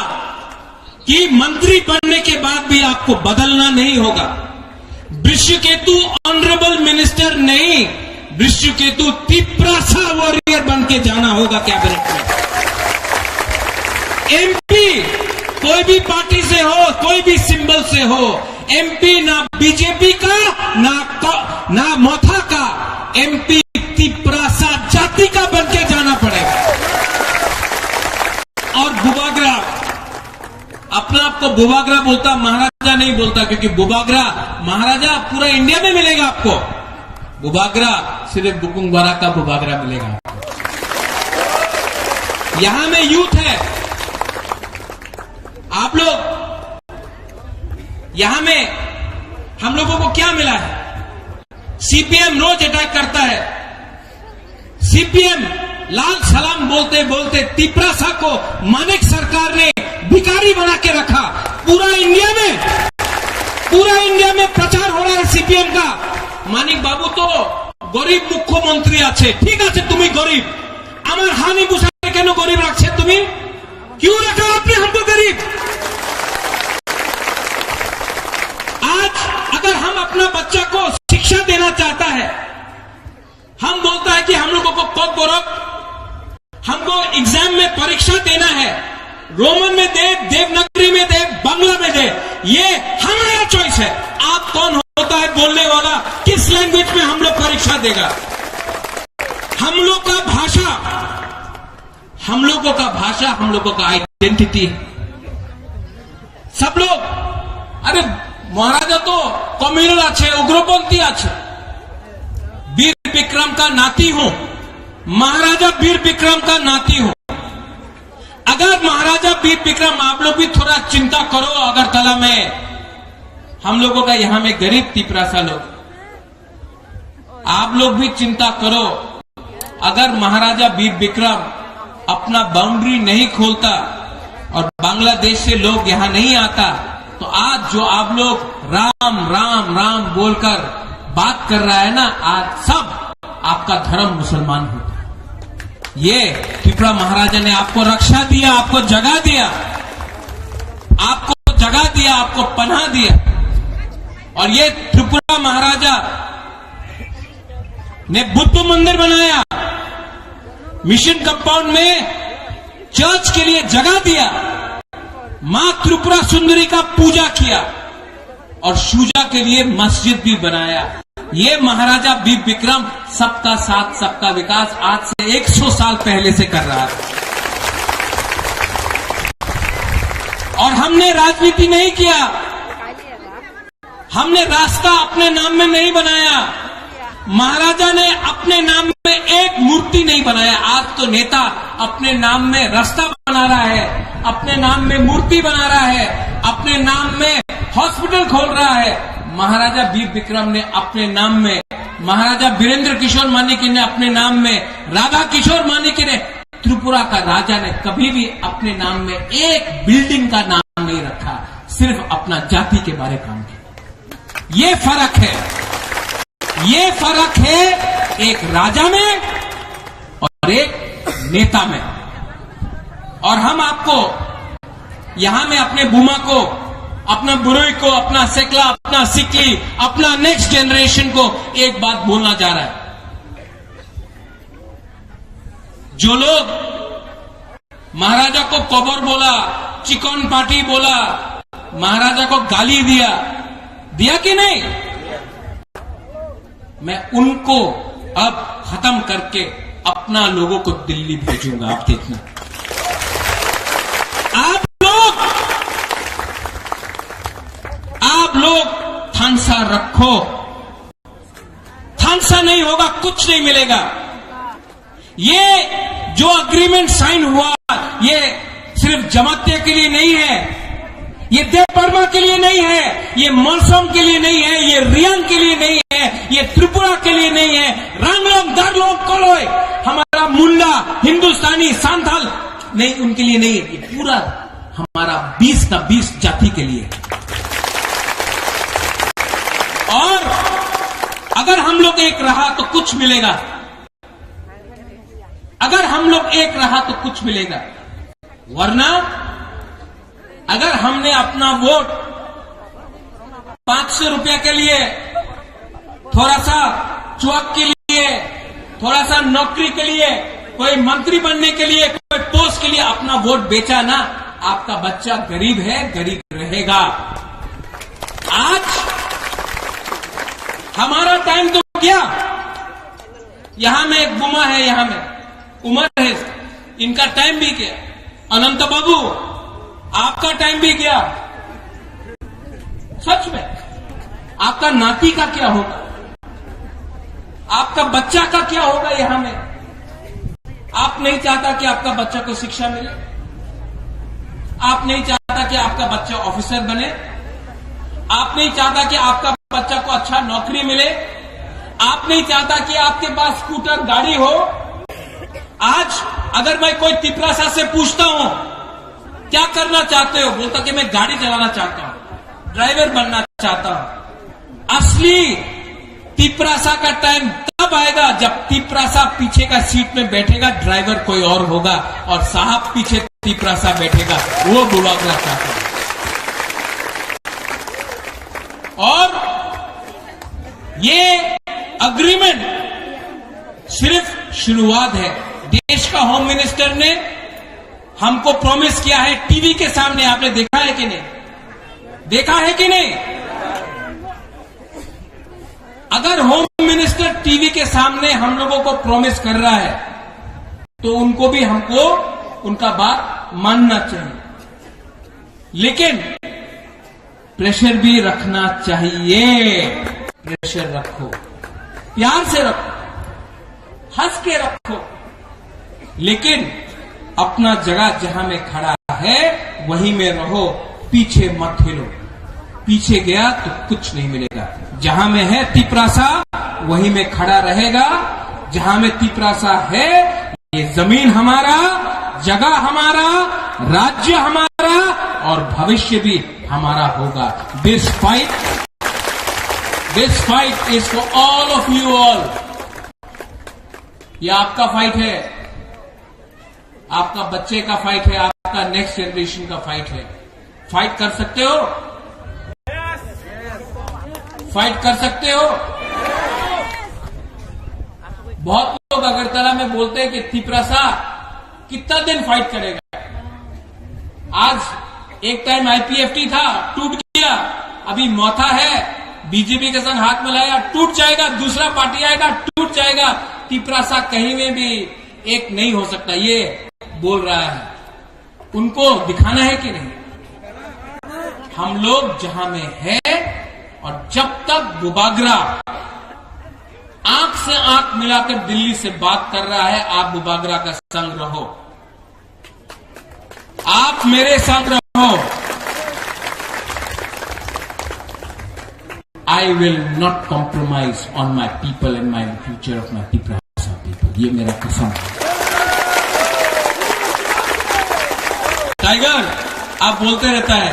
कि मंत्री बनने के बाद भी आपको बदलना नहीं होगा। वृषकेतु ऑनरेबल मिनिस्टर नहीं, वृषकेतु तिपरासा वॉरियर बन के जाना होगा कैबिनेट में। एमपी कोई भी पार्टी से हो, कोई भी सिंबल से हो, एमपी ना बीजेपी का, ना को-, ना मोथा का, एमपी तिपरासा जाति का बन के जाना पड़ेगा। और बुबागरा अपने आप को बुबागरा बोलता, महाराजा नहीं बोलता, क्योंकि बुबागरा महाराजा पूरा इंडिया में मिलेगा आपको, बुबागरा सिर्फ बुकुंग बारा का बुबागरा मिलेगा आपको। यहां में यूथ है, आप लोग, यहां में हम लोगों को क्या मिला है? सीपीएम रोज अटैक करता है। सीपीएम लाल सलाम बोलते बोलते तिपरासा को मानिक सरकार ने भिखारी बना के रखा। पूरा इंडिया में, पूरा इंडिया में प्रचार हो रहा है सीपीएम का। मानिक बाबू तो गरीब मुख्यमंत्री আছে, ঠিক আছে, তুমি গরিব, আমার হানি মুসারে কেন গরিব রাখছে তুমি? क्यों रखा आपने हमको गरीब? आज अगर हम अपना बच्चा को शिक्षा देना चाहता है, हम बोलता है कि हम लोगों को kokborok, हमको एग्जाम में परीक्षा देना है, रोमन में दे, देवनागरी में दे, बांग्ला में दे, ये हमारा चॉइस है। आप कौन होता है बोलने वाला, किस लैंग्वेज में हम लोग परीक्षा देगा? हम लोग का भाषा, हम लोगों का भाषा, हम लोगों का आइडेंटिटी है। सब लोग, अरे महाराजा तो কমিউনাল আছে, উগ্রপন্থী আছে। वीर विक्रम का नाती हूं, महाराजा वीर विक्रम का नाती हूं। अगर महाराजा वीर विक्रम, आप लोग भी थोड़ा चिंता करो, अगरतला में हम लोगों का यहाँ में गरीब तिपरासा लोग, आप लोग भी चिंता करो। अगर महाराजा वीर विक्रम अपना बाउंड्री नहीं खोलता और बांग्लादेश से लोग यहाँ नहीं आता, तो आज जो आप लोग राम, राम, राम बोलकर बात कर रहा है ना, आज सब आपका धर्म मुसलमान होता। ये त्रिपुरा महाराजा ने आपको रक्षा दिया, आपको जगा दिया। आपको जगह दिया, आपको पनाह दिया। और ये त्रिपुरा महाराजा ने बुद्ध मंदिर बनाया, मिशन कंपाउंड में चर्च के लिए जगह दिया, माँ त्रिपुरा सुंदरी का पूजा किया और शुजा के लिए मस्जिद भी बनाया। ये महाराजा बीर विक्रम सबका साथ सबका विकास आज से एक सौ साल पहले से कर रहा था। और हमने राजनीति नहीं किया, हमने रास्ता अपने नाम में नहीं बनाया, महाराजा ने अपने नाम में एक मूर्ति नहीं बनाया। आज तो नेता अपने नाम में रास्ता बना रहा है, अपने नाम में मूर्ति बना रहा है, अपने नाम में हॉस्पिटल खोल रहा है। महाराजा बीर विक्रम ने अपने नाम में, महाराजा बीरेंद्र किशोर मानिक ने अपने नाम में, राधा किशोर मानिक ने, त्रिपुरा का राजा ने कभी भी अपने नाम में एक बिल्डिंग का नाम नहीं रखा, सिर्फ अपना जाति के बारे काम किया। ये फर्क है, ये फर्क है एक राजा में और एक नेता में। और हम आपको यहाँ में अपने बुमा को, अपना बुरुई को, अपना सेकला, अपना सिकली, अपना नेक्स्ट जनरेशन को एक बात बोलना चाह रहा है। जो लोग महाराजा को कबर बोला, चिकन पार्टी बोला, महाराजा को गाली दिया, दिया कि नहीं? मैं उनको अब खत्म करके अपना लोगों को दिल्ली भेजूंगा। आप देखना, आप लोग, आप लोग थानसा रखो, थानसा नहीं होगा, कुछ नहीं मिलेगा। ये जो एग्रीमेंट साइन हुआ, ये सिर्फ जमातिया के लिए नहीं है, ये देव वर्मा के लिए नहीं है, ये मलसोंग के लिए नहीं है, ये रियांग के लिए नहीं है, ये त्रिपुरा के लिए नहीं है। रांगलोंग, दारलोंग, कोलोय, हमारा मुंडा, हिंदुस्तानी, सांथाल नहीं, उनके लिए नहीं है। ये पूरा हमारा बीस का बीस जाति के लिए। और अगर हम लोग एक रहा तो कुछ मिलेगा, अगर हम लोग एक रहा तो कुछ मिलेगा, वरना अगर हमने अपना वोट पाँच सौ रुपया के लिए, थोड़ा सा चुआक के लिए, थोड़ा सा नौकरी के लिए, कोई मंत्री बनने के लिए, कोई पोस्ट के लिए अपना वोट बेचा ना, आपका बच्चा गरीब है, गरीब रहेगा। आज हमारा टाइम तो गया। यहाँ में एक बुमा है, यहाँ में उमर है, इनका टाइम भी गया। अनंत बाबू, आपका टाइम भी गया। सच में, आपका नाती का क्या होगा, आपका बच्चा का क्या होगा यहाँ में? आप नहीं चाहता कि आपका बच्चा को शिक्षा मिले, आप नहीं चाहता कि आपका बच्चा ऑफिसर बने, आप नहीं चाहता कि आपका बच्चा को अच्छा नौकरी मिले, आप नहीं चाहता कि आपके पास स्कूटर गाड़ी हो। आज अगर मैं कोई तिपरासा से पूछता हूं, "क्या करना चाहते हो?" बोलता कि "मैं गाड़ी चलाना चाहता हूं, ड्राइवर बनना चाहता हूं।" असली तिपरासा का टाइम तब आएगा जब तिपरासा पीछे का सीट में बैठेगा, ड्राइवर कोई और होगा और साहब पीछे तिपरासा बैठेगा, वो बुलावना चाहता है। और ये एग्रीमेंट सिर्फ शुरुआत है। देश का होम मिनिस्टर ने हमको प्रॉमिस किया है टीवी के सामने, आपने देखा है कि नहीं? देखा है कि नहीं? अगर होम मिनिस्टर टीवी के सामने हम लोगों को प्रॉमिस कर रहा है, तो उनको भी, हमको उनका बात मानना चाहिए। लेकिन प्रेशर भी रखना चाहिए। प्रेशर रखो, प्यार से रखो, हंस के रखो, लेकिन अपना जगह जहां में खड़ा है, वहीं में रहो, पीछे मत हिलो। पीछे गया तो कुछ नहीं मिलेगा। जहां में है तिपरासा, वहीं में खड़ा रहेगा। जहां में तिपरासा है, ये जमीन हमारा, जगह हमारा, राज्य हमारा और भविष्य भी हमारा होगा। This fight, this fight is for all of you all. ये आपका फाइट है, आपका बच्चे का फाइट है, आपका नेक्स्ट जनरेशन का फाइट है। फाइट कर सकते हो? फाइट कर सकते हो? बहुत लोग अगरतला में बोलते हैं कि तिपरासा कितना दिन फाइट करेगा। आज एक टाइम आईपीएफटी था, टूट गया, अभी मौथा है, बीजेपी के संग हाथ मिलाया, टूट जाएगा, दूसरा पार्टी आएगा, टूट जाएगा। तिपरासा कहीं में भी एक नहीं हो सकता, ये बोल रहा है। उनको दिखाना है कि नहीं? हम लोग जहां में हैं और जब तक बुबागरा आंख से आंख मिलाकर दिल्ली से बात कर रहा है, आप बुबागरा का संग रहो, आप मेरे संग रहो। I will not compromise on my people and my future of my Tiprasa people. ये मेरा कसम है। टाइगर, आप बोलते रहता है,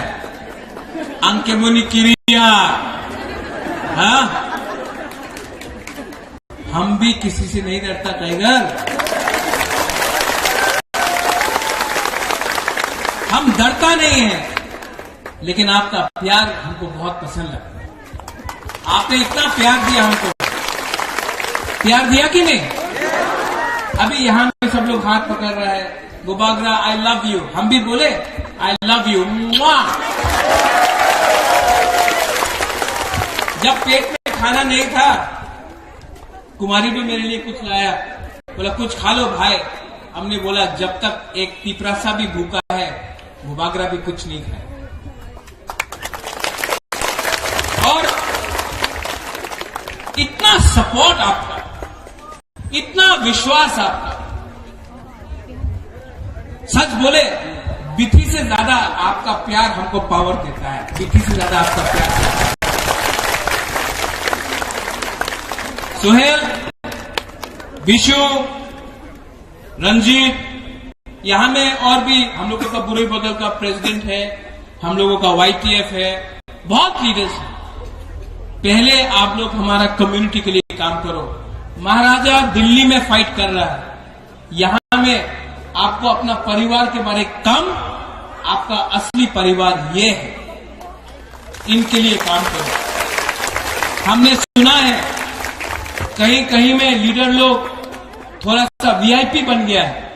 अंकेमोनी किरिया, हाँ? हम भी किसी से नहीं डरता, टाइगर। हम डरता नहीं है। लेकिन आपका प्यार हमको बहुत पसंद लगता है। आपने इतना प्यार दिया हमको, प्यार दिया कि नहीं? अभी यहाँ पे सब लोग हाथ पकड़ रहे हैं, बुबागरा, I love you। हम भी बोले, I love you। मुआ। जब पेट में खाना नहीं था, कुमारी भी मेरे लिए कुछ लाया, बोला, कुछ खा लो भाई। हमने बोला, जब तक एक तिपरासा भी भूखा है, बुबागरा भी कुछ नहीं खाए। और इतना सपोर्ट आपका, इतना विश्वास आपका, सच बोले, बिथी से ज्यादा आपका प्यार हमको पावर देता है, बिथी से ज्यादा आपका प्यार देता है। सोहेल, विशु, रंजीत, यहाँ में और भी हम लोगों का बुरे बगल का प्रेसिडेंट है, हम लोगों का वाईटीएफ है, बहुत लीडर्स हैं। पहले आप लोग हमारा कम्युनिटी के लिए काम करो। महाराजा दिल्ली में फाइट कर रहा है, यहाँ में आपको अपना परिवार के बारे कम, आपका असली परिवार ये है, इनके लिए काम करो। हमने सुना है कहीं कहीं में लीडर लोग थोड़ा सा वीआईपी बन गया है,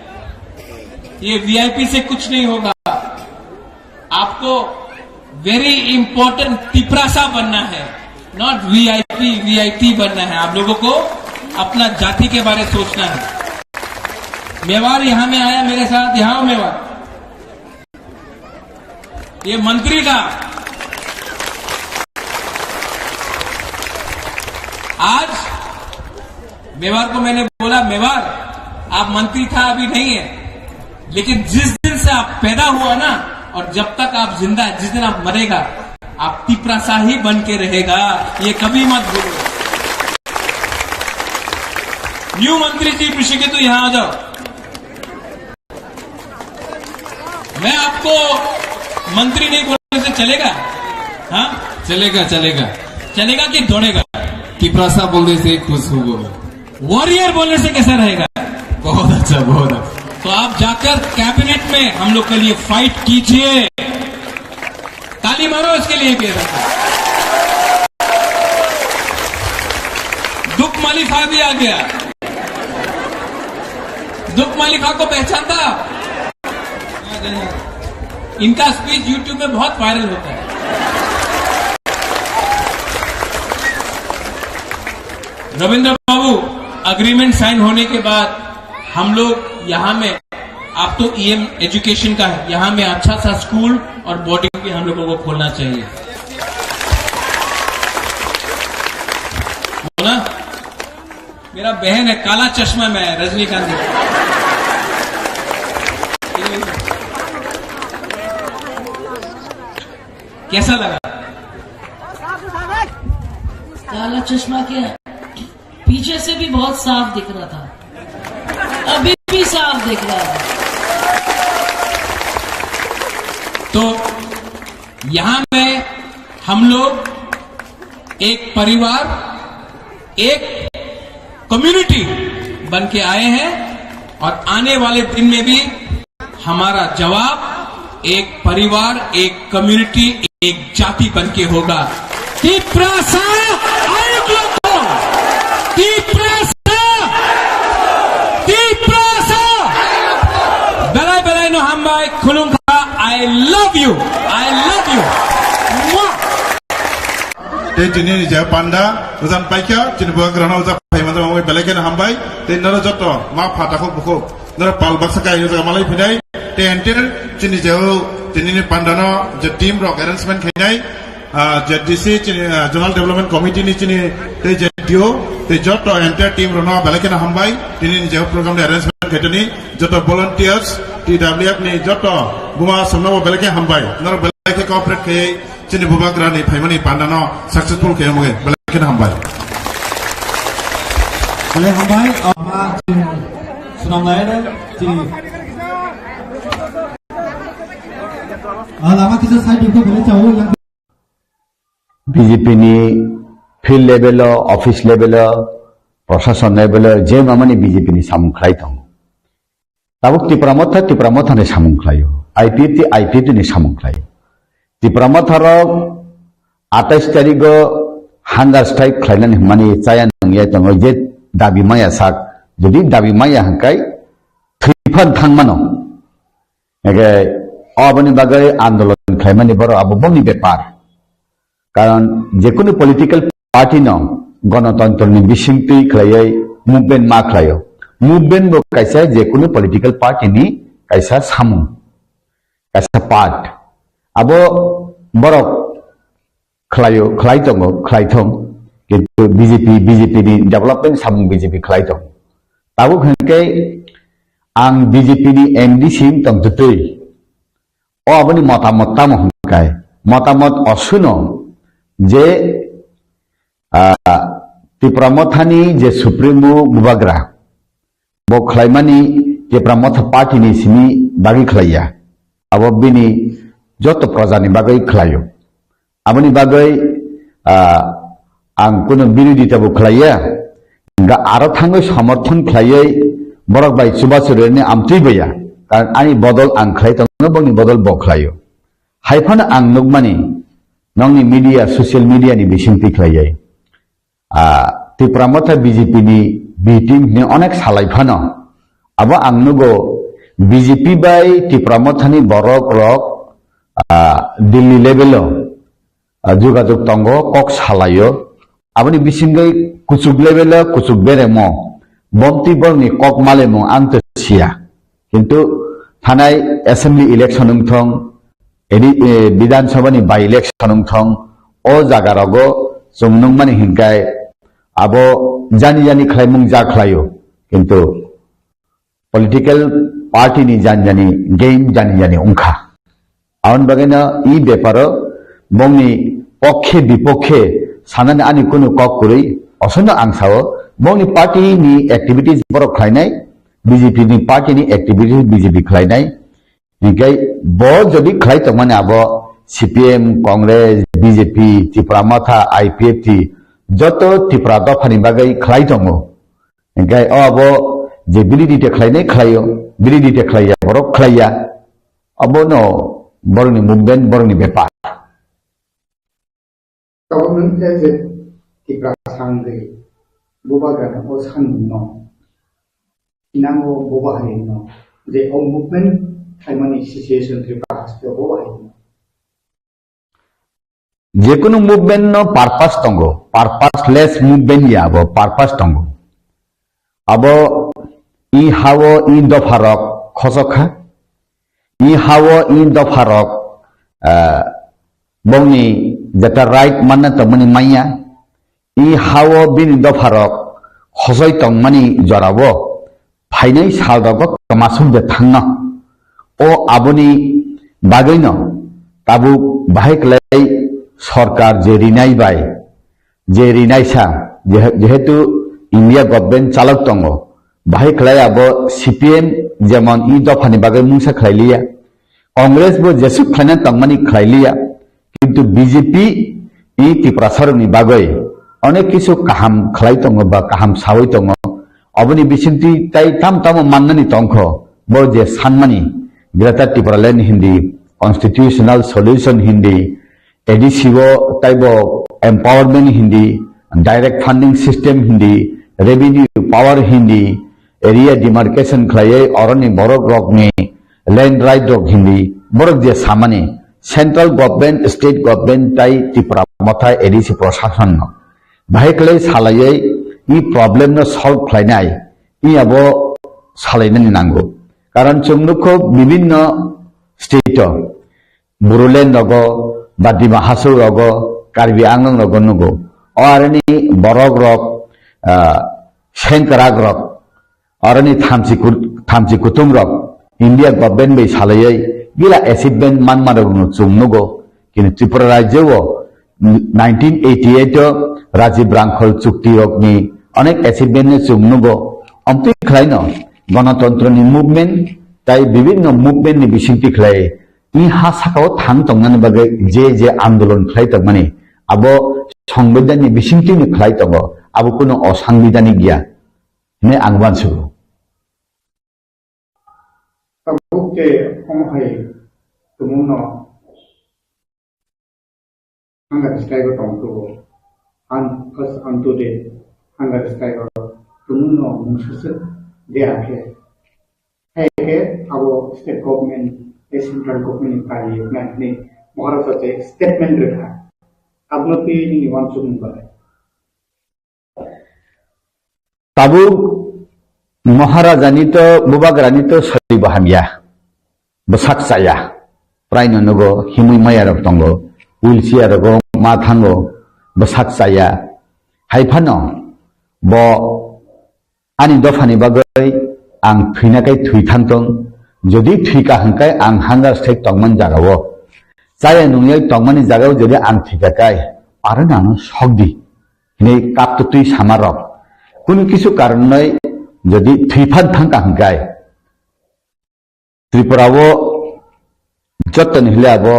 ये वीआईपी से कुछ नहीं होगा। आपको वेरी इंपॉर्टेंट तिपरासा बनना है, नॉट वीआईपी वीआईटी बनना है। आप लोगों को अपना जाति के बारे सोचना है। मेवाड़ यहाँ में आया मेरे साथ, यहाँ आओ मेवाड़। ये मंत्री था। आज मेवाड़ को मैंने बोला, मेवाड़, आप मंत्री था, अभी नहीं है, लेकिन जिस दिन से आप पैदा हुआ ना, और जब तक आप जिंदा है, जिस दिन आप मरेगा, आप तिपरासा ही बन के रहेगा, ये कभी मत भूलो। न्यू मंत्री जी, ऋषिकेतु, यहाँ आ जाओ। मैं आपको मंत्री नहीं बोलने से चलेगा? हाँ, चलेगा, चलेगा। चलेगा कि दौड़ेगा? तिपरासा बोलने से खुश होगा। वॉरियर बोलने से कैसा रहेगा? बहुत अच्छा, बहुत अच्छा। तो आप जाकर कैबिनेट में हम लोग के लिए फाइट कीजिए। ताली मारो इसके लिए भी। दुख मालिक आ भी आ गया। दुख मालिक आपको पहचानता? इनका स्पीच यूट्यूब में बहुत वायरल होता है। रविंद्र बाबू, एग्रीमेंट साइन होने के बाद हम लोग यहाँ में, आप तो ईएम एजुकेशन का है, यहाँ में अच्छा सा स्कूल और बोर्डिंग भी हम लोगों को खोलना चाहिए, बोला। मेरा बहन है, काला चश्मा में है, रजनीकांत जी। कैसा लगा? काला चश्मा के पीछे से भी बहुत साफ दिख रहा था, अभी भी साफ दिख रहा है। तो यहाँ में हम लोग एक परिवार, एक कम्युनिटी बन के आए हैं और आने वाले दिन में भी हमारा जवाब एक परिवार, एक कम्युनिटी, एक जाति बन के होगा। Tiprasa, ayuk loko! Tiprasa! Tiprasa! Belai belai no hambai khulumkha, I love you, I love you. Mwah! Tei tini ni je panda, ujan paikha, chini bubagrano uja phaimani bagwi belai kheno hambai, tei noro joto ma pha takhuk bukhuk, noro pal baksa kai uja malai phinai, tei enter chini je o tini ni panda no je team rok arrangement khainai, ah, je D C chini, ah, Zonal Development Committee ni chini tei je D O, tei joto enter team rok no belai kheno hambai, tini ni je o program ni arrangement khaitoni, joto volunteers, T W F ni joto buma somno bo belai khe hambai, noro belai khe cooperate khai Chini bubagrani phaimani pandano successful khe wngwi belai kheno hambai. Belai hambai, ama chini swnamnai chini. Ah, lama kisa side ko belai chawo yang. B J P ni field level o, office level o, proshashan level o, je mamani B J P ni samung khlai tongo. Tabuk Tipra Motha, Tipra Motha ni samung khlaio. I P F T, I P F T ni samung khlaio. Tipra Motha rok atais tarigo hunger strike khlainani hwnmani chaya nungya tongo je dabi maya sak. Jodi dabi maya hwnkhe thwiphan thangmano. Ege oboni bagwi andolon khlaimani borok abo bongni bepar. Karon jekunu political party no gonotontro ni bisingtwi khlaiwi movement ma khlaio. Movement bo kaisa jekunu political party ni kaisa samung, kaisa part. Abo borok khlaio, khlai tongo, khlai thong. Kintu B J P, B J P ni development samung B J P khlai tong. Tabuk hwnkhe ang B J P ni M D C wng tong twtwi. O aboni motamot tamo hwnkhai, motamot osuno je, ah, Tipra Mothani je Supremo Bubagra, bo khlaimani Tipra Motha Party ni simi bagwi khlaiya, abo bini joto projani bagwi khlaio. Aboni bagwi, ah, ang kunu birodita bo khlaiya, hingkha aro thangwi somorthon khlaiwi borok bai chubachu rwni amtwi baya, karon ani bodol ang khlai tongo, bongni bodol bo khlaio. Hai phano ang nukmani, nongni media, social media ni bisingtwi khlaiwi, ah, Tipra Motha B J P ni B team hwnwi onek salai phano, abo ang nugo B J P bai Tipra Mothani borok rok, ah, Delhi level o, ah, jogajog tongo, kok salaio. Aboni bisingwi kuchuk level o kuchuk beremo, bomtwi borokni kok malemung ang to siya. Kintu thanai assembly election wngthong, edi, eh, Bidhan Sabha ni by election wngthong, o jaga rogo chwng nukmani hinkhai abo jani jani khlaimung ja khlaio. Kintu political party ni jani jani game jani jani wngkha. Aboni bagwino e beparo bongni pokkhe bipokhe sanani ani kunu kok kwrwi, osono ang sao, bongni party ni activities borok khlainai, B J P ni party ni activities B J P khlainai, hinkhe bo jodi khlai tongmani abo C P M, Congress, B J P, Tipra Motha, I P F T, joto Tipra dophani bagwi khlai tongo. Hinkhe o abo je biridita khlainai khlaio, biridita khlaiya borok khlaiya, abono borokni movement, borokni bepar. Tabok nung khe je Tiprasa wngwi bubagrano o sanino, inango bubagrano je o movement khlaimani situation Tripura hasteo bubagrano. Jekunu movement no purpose tongo, purposeless movement ya abo purpose tongo. Abo i hao i dopha rok khosok kha, i hao i dopha rok, ah, bongni jeta right manna tongmani manya, i hao bini dopha rok khosoi tongmani jorao phainai sal rogo kwmasuk de thangna. O aboni bagwino tabuk bahai kwlai sorkar je rinai bai, je rinai sa, je-, jehetu India government chalok tongo, bahai kwlai abo C P M jemon i dophani bagwi mungsa khlai liya, Congress bo jesuk khlaina tongmani khlai liya, kintu B J P i Tiprasa rokni bagwi onek kisu kaham khlai tongo ba kaham sawi tongo. Oboni bisingtwi tai tam tamo mannani tongkho, bo je sanmani Greater Tipraland hindi constitutional solution hindi, A D C o taibo empowerment hindi, direct funding system hindi, revenue power hindi, area demarcation khlaiwi oroni borok rokni land right rok hindi, borok je samani central government, state government tai Tripura Motha A D C proshasonno bahai khlai salaiwi i problem no solve khlainai, i abo salainani nango. Karon chwng nukho bibinno state o, Bodoland rogo, ba Dima Hasao rogo, Karbi Anglong rogo nugo. O aroni borok rok, ah, sengkrak rok, aroni thamchi kut-, thamchi kutung rok, India government bai salaiwi gila achievement manma rok no chwng nugo. Kini Tripura rajyo o nineteen eighty-eight o Rajiv Rangkhol chukti rokni onek achievement no chwng nugo. Omtwi khlaino gonotontro ni movement tai bibinno movement ni bisingtwi khlai i ha sakao thang tongnani bagwi je je andolon khlai tongmani, abo songbidanni bisingtwino khlai tongo, abo kunu osangbidanik ya hwnwi ang uansugo. Tabuk khe omo hai tumungno hunger strike o tong tubo. An, first an today hunger strike o tumungno mungsaswk de akhe. Hai khe abo state government, tei central government ni kari nai hinwi Maharaja se statement rwkha. Abno twi nini uansukmung belai. Tabuk Maharaja ni to, Bubagra ni to sori bo hamya. Bwsak chaya. Praino nugo himwi maya rok tongo. Wheelchair rogo ma thango. Bwsak chaya. Hai phano bo ani dophani bagwi ang thwina kai thwi thang tong. Jodi thwika hwnkhe ang hunger strike tongmani jagao. Chaya nungya tongmani jagao jodi ang thwika kai, aro nano sokdi. Hinwi kaptwi sama rok. Kunu kisu karonoi jodi thwi phan thangka hwnkhe, Tripura o jotoni hile abo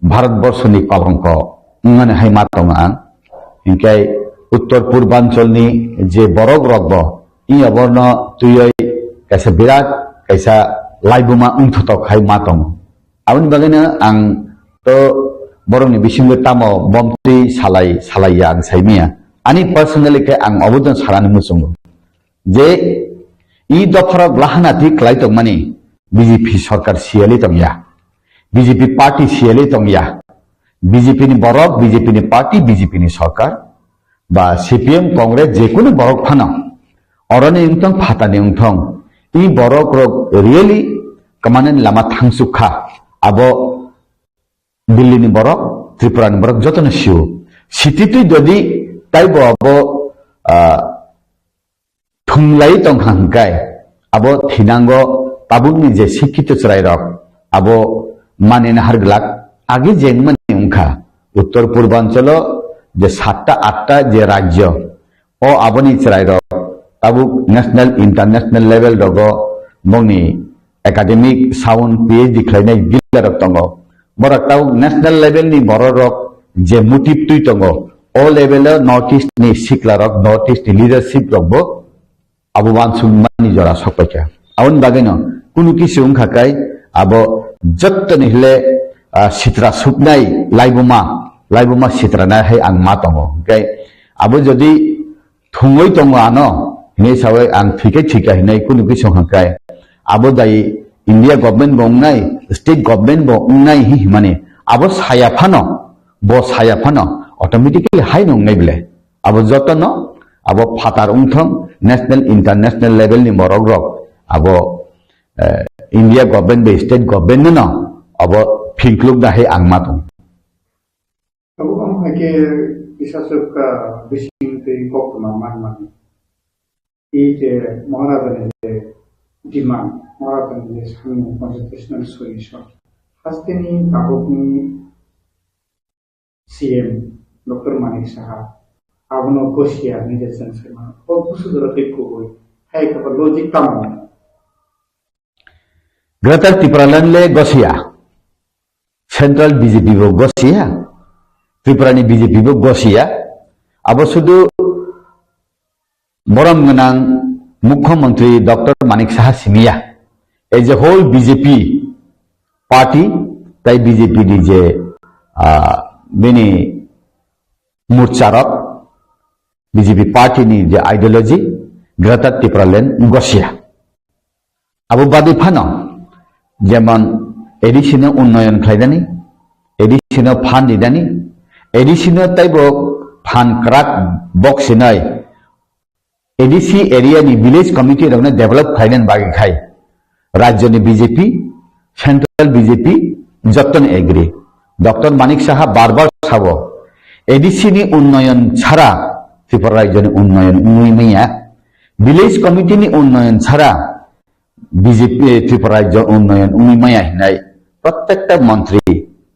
Bharat borso ni kolongko wngmani hai ma tongo ang. Hinkhe Uttor Purbanchal ni je borok rok bo i oborno twiwi kaisa birat kaisa laibuma wngthotok hai ma tongo. Aboni bagwino ang to borokni bisingo tamo bomtwi salai, salai ya ang saimanya. Ani personally khe ang obo jang sanani muchungo. Je i dopharok lahana twi kwlai tongmani B J P sorkar siyali tongya. B J P party siyali tongya. B J P ni borok, B J P ni party, B J P ni sorkar. Ba C P M, Congress, jekunu borok phano oroni wngthong, phatani wngthong, i borok rok really kwmanani lama thangsuk kha. Abo Delhi ni borok, Tripura ni borok jotono sio. Sititwi jodi taibo abo, ah, thunglai tongkha hwnkhe, abo thinango tabukni je sikkito chwrairok abo manina har glak agi jengmani wngkha. Uttor Purbanchalo je satta atta je rajyo, o aboni chwrairok tabuk national, international level rogo bongni academic sound P H D khlainai gillarok tongo. Borok tabuk national level ni bororok je motive twi tongo, o level o North East ni siklarok, North East ni leadership rok bo abo uansukmani jora sokpaikha. Aboni bagwino kunu kisu wngkha kai abo jottoni hile, ah, sitra suknai laibuma, laibuma sitra nai hai ang ma tongo. Hwnkhe abo jodi thungwi tongo ano hinwi sawi ang thwikhe thwikha hinwi kunu kisu wngkha kai abo dai India government bo wngnai, state government bo wngnai hi himani abo saya phano, bo saya phano automatically haino wngnai bile. Abo jotono abo phatar wngthong national, international level ni borok rok abo, eh, India government bai state government no abo phingkluk da hai ang ma tong. Abo ang hai khe kisa swk ka bising twi kok tuma man man. I je Maharaja ni je demand, Maharaja ni je samung constitutional solution. Hasteni tabukni C M Doctor Manik Saha, abono gosiya hinwi je chwng sai mano. O busu jora tei kubui. Hai khe bo logic tamo? Greater Tipraland le gosiya. Central B J P bo gosiya. Tripura ni B J P bo gosiya. Abo sudu borom gwnang Mukhyamantri Doctor Manik Saha simiya. As a whole B J P party, tai B J P ni je, ah, bini morcha rok, B J P party ni je ideology, Greater Tipraland gosia. Abo badi phano, jemon A D C no unnoyon khlainani, A D C no phan rinani, A D C no taibo phan kwrak bok sinai, A D C area ni village committee rokno develop khlainani bagwi khai rajyo ni B J P, central B J P jottoni agree. Doctor Manik Saha bar bar sabo, A D C ni unnoyon chara Tripura rajyo ni unnoyon wngwi manya, village committee ni unnoyon chara B J P Tripura rajyo unnoyon wngwi manya hinai prottekta montri,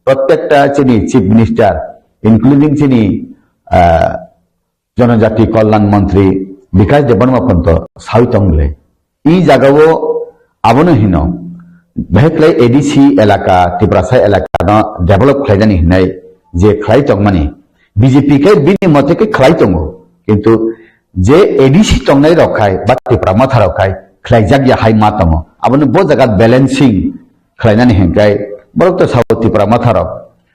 prottekta chini chief minister, including chini, ah, Jonojati Kalyan Montri Bikash Debbarma Ponto sawi tong le. I jagao abono hino, beheklai A D C elaka, Tiprasa elaka no develop khlainani hinai je khlai tongmani, B J P khe bini mote khe khlai tongo. Kintu je A D C tongnai rok khai, ba Tipra Motha rok khai, khlaijak ya hai ma tongo. Abono bo jaga balancing khlainani hinkai, borok to sao Tipra Motha rok.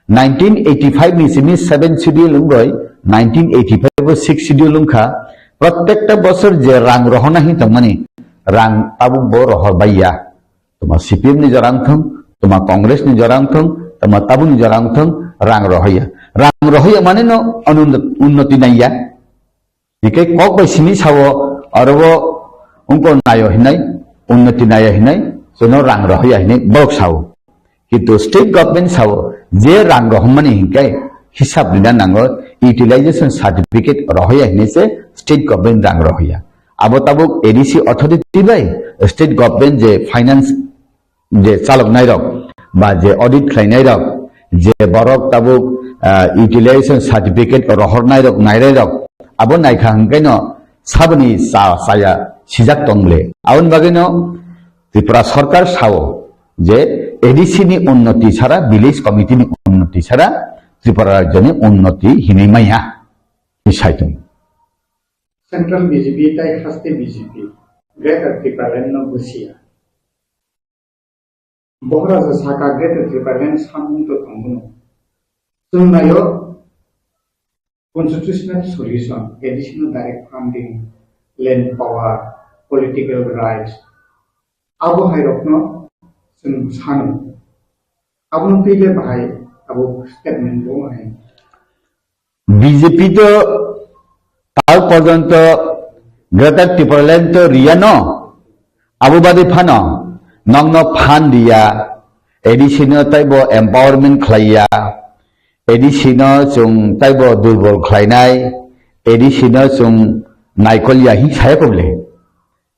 Nineteen eighty-five ni simi seven schedule wngoi, nineteen eighty-five o six schedule wngkha. Prottekta bosor je rang rohorna hin tongmani, rang tabuk bo rohor baiya. Toma C P M ni jora wngthong, toma Congress ni jora wngthong, toma tabuk ni jora wngthong, rang rohoya. Rang rohoya mane no anun-, unnoti naiya. Hinkhe kok bai simi sao, aro bo wngkor naio hinai, unnoti naio hinai, chwngno rang rohoya hinai borok sao. Kintu state government sao, je rang rohormani hinkhe hisab rina nango, utilization certificate rohoya hinai se state government rang rohoya. Abo tabuk A D C authority bai state government je finance je chaloknairok ba je audit khlainairok, je borok tabuk, ah, utilization certificate rohornairok, nairairok, abo naikha hwnkhaino saboni cha-, chaya sijak tongle. Aboni bagwino Tripura Sarkar sao je A D C ni unnoti chara, village committee ni unnoti chara Tripura rajyoni unnoti hinwi maya. Ni saitung. Central B J P tai haste B J P Greater Tipraland no busia. Bohoraja saka Greater Tipraland samung to tongmano. Chwng naio constitutional solution, additional direct funding, land power, political rights. Abo hai rokno chwng sano. Abono twi le bahai abo statement bo hai. B J P to tal porjonto Greater Tipraland to riya no, abo bade phano nokno phan riya, A D C no taibo empowerment khlaiya, A D C no chwng taibo durbol khlainai, A D C no chwng naikolya hi saya koble.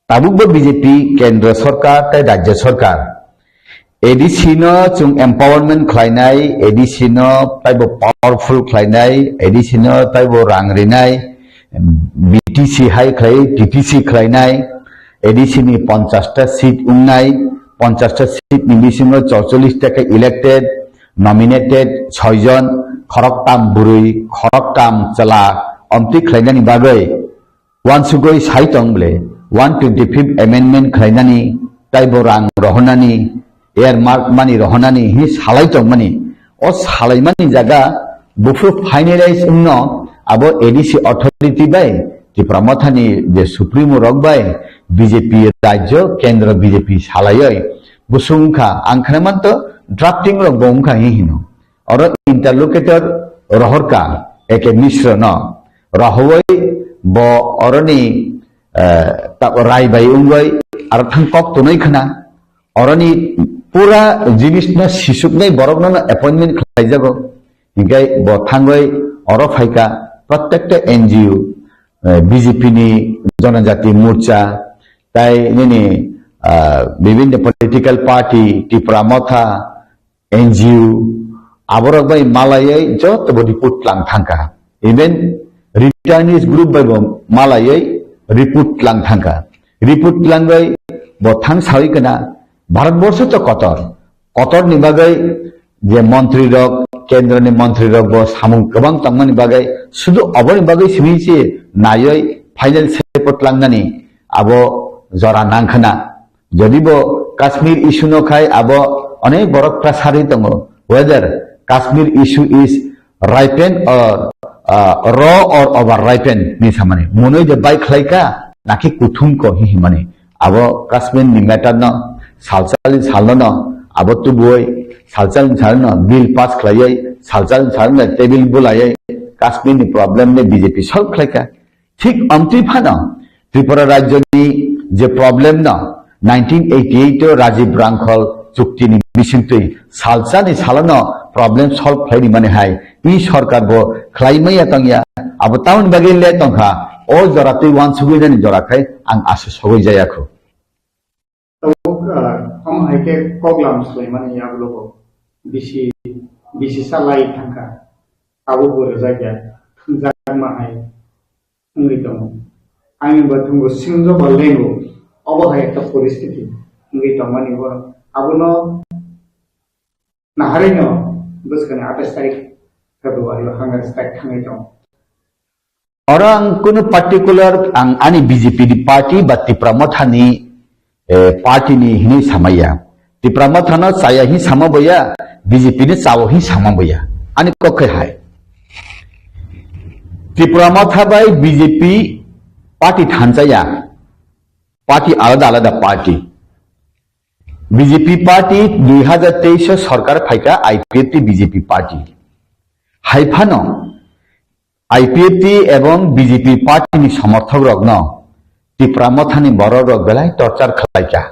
Tabukbo B J P kendra sarkar tei rajya sarkar A D C no chwng empowerment khlainai, A D C no taibo powerful khlainai, A D C no taibo rang rinai, B T C hai khlai, T T C khlainai, A D C ni ponchash ta seat wngnai, ponchash ta seat ni bisingo chorchollish ta khe elected, nominated soi jon, khoroktam bwrwi, khoroktam chwla, omtwi khlainani bagwi Wansugwi sai tong ble, one twenty-fifth amendment khlainani, taibo rang rohornani, earmark money rohornani hi salai tongmani. O salaimani jaga buphuru finalize wngno abo A D C authority bai, Tipra Mothani je Supremo rok bai, B J P rajyo, kendro B J P salaioi. Busung wngkha, ang khna manto drafting rok bo wngkha hi hino. Oro interlocutor rohorka A K Mishra no. Rohowoi bo oroni, eh, ta-, rai bai wngoi aro thang kok tonoi khna. Oroni pura jinis no sisuknai borok no appointment khlaijago. Hinkhe bo thangoi oro phaika prottekta N G O, eh, B J P ni Jonojati Morcha, tai nini, ah, bibhinno political party, Tipra Motha, N G O, aborok bai malaioi joto bo report tlang thangkha. Even returnees group bai bo malaioi report tlang thangkha. Report tlangoi bo thang sawi kana Bharat borsho to kotor. Kotor ni bagwi je montri rok, kendro ni montri rok bo samung kwbang tongmani bagwi sudu oboni bagwi simi se naioi final report tlangnani abo jora nangkhana. Jodi bo Kashmir issue no khai abo onek borok pressure ri tongo. Whether Kashmir issue is ripened or, uh, raw or over ripened ni samani. Monoi de bai khlai ka, naki kuthum ko hi himani. Abo Kashmir ni matter no, salsal ni sal no, abo tubui salsal ni sal no, bill pass khlaiwi, salsal ni sal no, table bulaiwi, Kashmir ni problem ni B J P solve khlai ka. Thik amtwi phano Tripura rajyoni je problem no nineteen eighty-eight o Rajiv Rangkhol chukti ni bisingtwi salsa ni salo no problem solve khlai ni mani hai i sorkar bo khlai maya tongya, abo tamoni bagwi le tongkha o jora twi wansugwi nani jora khai ang asu sogwi jaya khu. Tabuk, ah, omo hai khe koklam swlaimani yagulo bo bisi, bisi salai thangkha. Abo bo rwjakya, thwngjakma hai wngwi tongo. Ani bo thwngbo singjo bo lengo. Obo hai ekta poristiti wngwi tongmani bo. Abono naharino bwskangni atais tarik February o hunger strike thangwi tongo. Oro ang kunu particular ang ani B J P ni party ba Tipra Motha ni, eh, party ni hinwi samaya. Tipra Motha no chaya hin sama boya, B J P ni chao hin sama boya. Ani kok khe hai. Tipra Motha bai B J P party thanchaya. Party alada alada party. B J P party dui hazar teis o sorkar phaika I P F T B J P party. Hai phano I P F T ebong B J P party ni somorthok rokno Tipra Mothani borok rok belai torture khlaikha.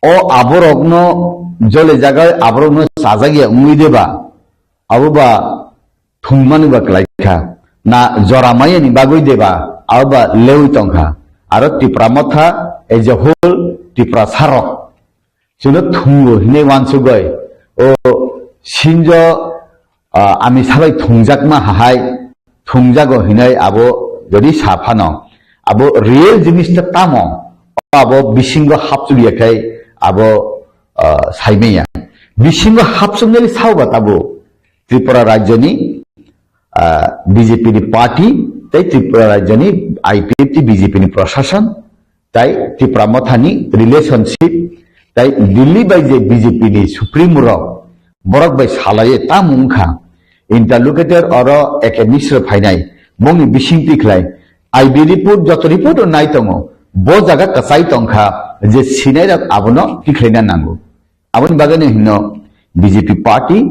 O aborokno jole jagai aborokno chajagya wngwi deba, abo ba thwngmani ba klaikha, na jora mayani bagwi deba, abo ba lewi tongkha. Aro Tipra Motha as a whole Tiprasa rok chwngno thwngo hinwi wansugwi, o sinjo, ah, ami sabai thwngjakma hahai thwngjago hinwi abo jodi sa phano, abo real jinis ta tamo, abo bisingo hapchukya khai abo, ah, saimanya. Bisingo hapchuknai sao ba tabo Tripura rajyoni, ah, B J P ni party tei Tripura rajyoni I P F T B J P ni prashasan, tai Tipra Mothani relationship, tai Delhi bai je B J P ni supremo rok, borok bai salaiwi tamo wngkha. Interlocutor oro Academy sro phainai, bongni bising tikhlai, I B report, joto report o nai tongo, bo jaga kwchai tongkha je sinai rok abono tikhlaina nango. Aboni bagwi no hino B J P party,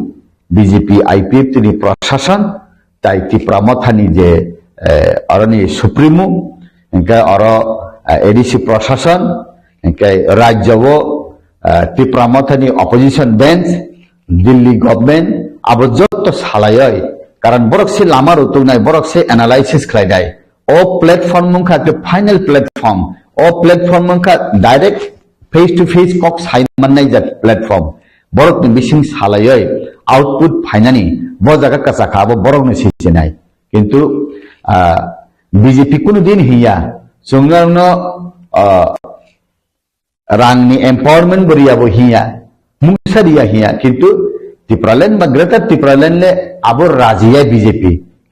B J P I P F T ni prashasan, tai Tipra Mothani je, eh, oroni supremo, hingke oro, eh, A D C prashasan, hingke rajyo o, eh, Tipra Mothani opposition bench, Delhi government, abo jotto salaioi, karon borok se lama rutoknai, borok se analysis khlainai. O platform wngkha khe final platform. O platform wngkha direct face to face kok sai mannai jat platform. Borokni bising salaioi output phainani bo jaga kwchakha abo borokni sijinai. Kintu, ah, B J P kunu din hiya. Chwngno, ah, rangni empowerment bo riya bo hiya, mungsa riya hiya, kintu Tipraland ba Greater Tipraland le abo rajiya B J P,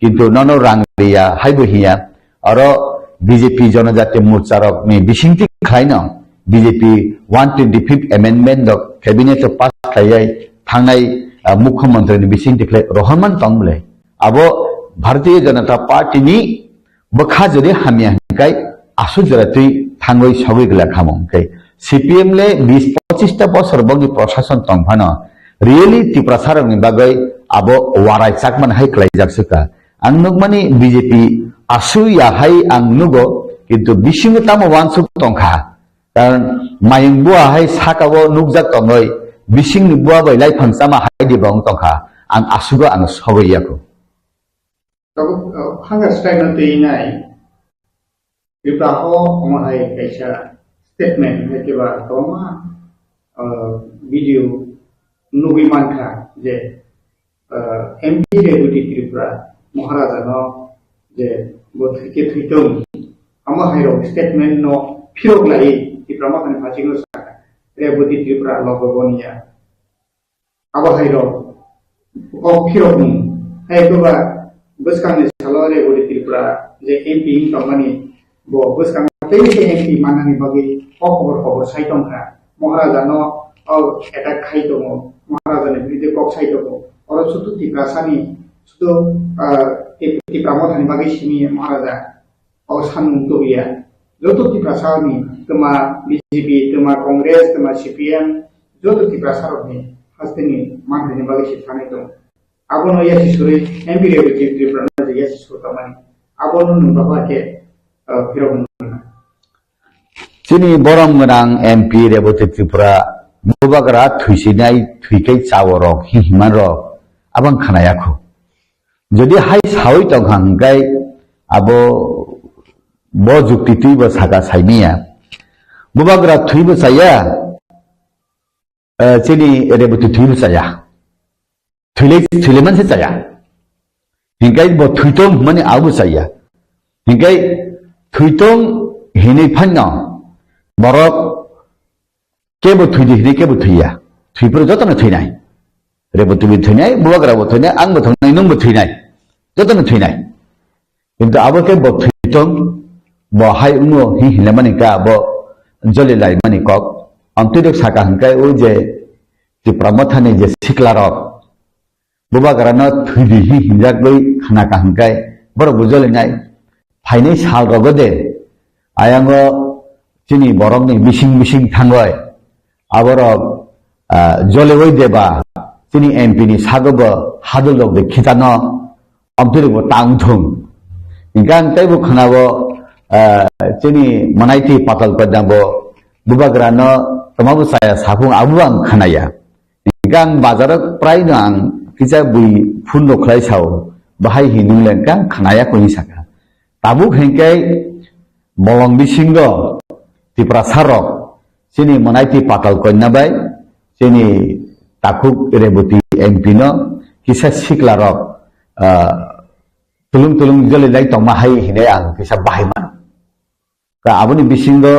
kintu nono rang riya hai bo hiya, aro B J P Jonojati Morcha rok ni bisingtwi khlaino B J P one twenty fifth amendment rok cabinet o pass khlaiwi thangnai, ah, mukhyamantri ni bisingtwi khlai rohorman tong bwle. Abo Bharatiya Janata Party ni bwkha jodi hamya hingkai aswk jora twi thangwi sogwi glak hamo hingkai. C P M le bis pochista bosor bongni prashason tong phano really Tiprasa rokni bagwi abo warai chakmani hai klaijak swkha. Ang nukmani B J P aswk ya hai ang nugo, kintu bisingo tamo wansuk tongkha. Karon mayung bua hai saka o nukjak tongwi bisingni bua bai laiphang chama hai di bong tongkha. Ang aswk ang sogwi yaku. Tabuk, uh, hunger strike no twi nai Tripura o omo hai kaisa statement hai khe ba kwbangma, uh, video nugwi mankha je, uh, M P Rebati Tripura Maharaja no je bo thwikhe thwitung, omo hai rok statement no phirok lai Tipra Mothani phasingo sakha Rebati Tripura logo boniya. Abo hai rok kok phirok mung. Hai eko ba bwskangni salo Rebati Tripura je M P wng tongmani, bo bwskang tei se M P mannani bagwi o khobor khobor sai tongkha. Maharaja no o attack khai tongo. Maharaja ni biruddhe kok sai tongo. Oro sudu Tiprasa ni, sudu, ah, Tip-, Tipra Motha ni bagwi simi Maharaja. O samung tubuya. Joto Tiprasa ni, tuma B J P, tuma Congress, tuma C P M, joto Tiprasa rok ni haste ni manthai ni bagwi se thani tongo. Abono yasi suri M P Reboti Tripura no je yasi suri tongmani. Abono nwng baba khe, ah, phirok nung. Chini borom gwnang M P Reboti Tripura bubagra thwisinai thwikai chawo rok hi himan rok abang khanaya kho. Jodi hai sawi tongkha hwnkhe abo bo jukti twibo saka saimanya. Bubagra thwibo chaya, eh, chini Reboti thwibo chaya. Thwilai, thwilai manse chaya. Hinkai bo thwitong hwnmani abo chaya. Hinkai thwitong hinwi phanno borok kebo thwidi hinwi kebo thwiya. Thwipro jotono thwinai. Reboti bo thwinai, bubagra bo thwinai, ang bo thwinai, nwng bo thwinai. Jotono thwinai. Kintu abo khe bo thwitong, bo hai wngo hi hinlamani ka, bo joli laimani kok. Amtwi rok saka hwnkhe o je Tipra Mothani je sikla rok, bubagra no thwidi hi hinjagwi khna ka hwnkhe borok bo jolinai. Phainai sal rogo de, ayango chini borok ni bising bising thangoi, aborok, ah, joliwi deba, chini M P ni sago bo hadul rok de khitano, amtwi rok bo tang thung. Hingkhe ang teibo khwnabo, ah, chini Manaiti Patal Kanya bo bubagra no toma bo chaya saphung abo ang khwnaya. Hingkhe ang bazaro prai no ang kisa bui phone rok khlai sao, bahai hinung le hingkhe ang khwnaya kho hinwi saka. Tabuk hingkhe bolong bisingo Tiprasa rok chini Manaiti Patal Kanya bai chini takhuk Reboti M P no kisa sikla rok, ah, tulung tulung joli lai tongma hai hinwi ang kisa bahai mano. Ka aboni bisingo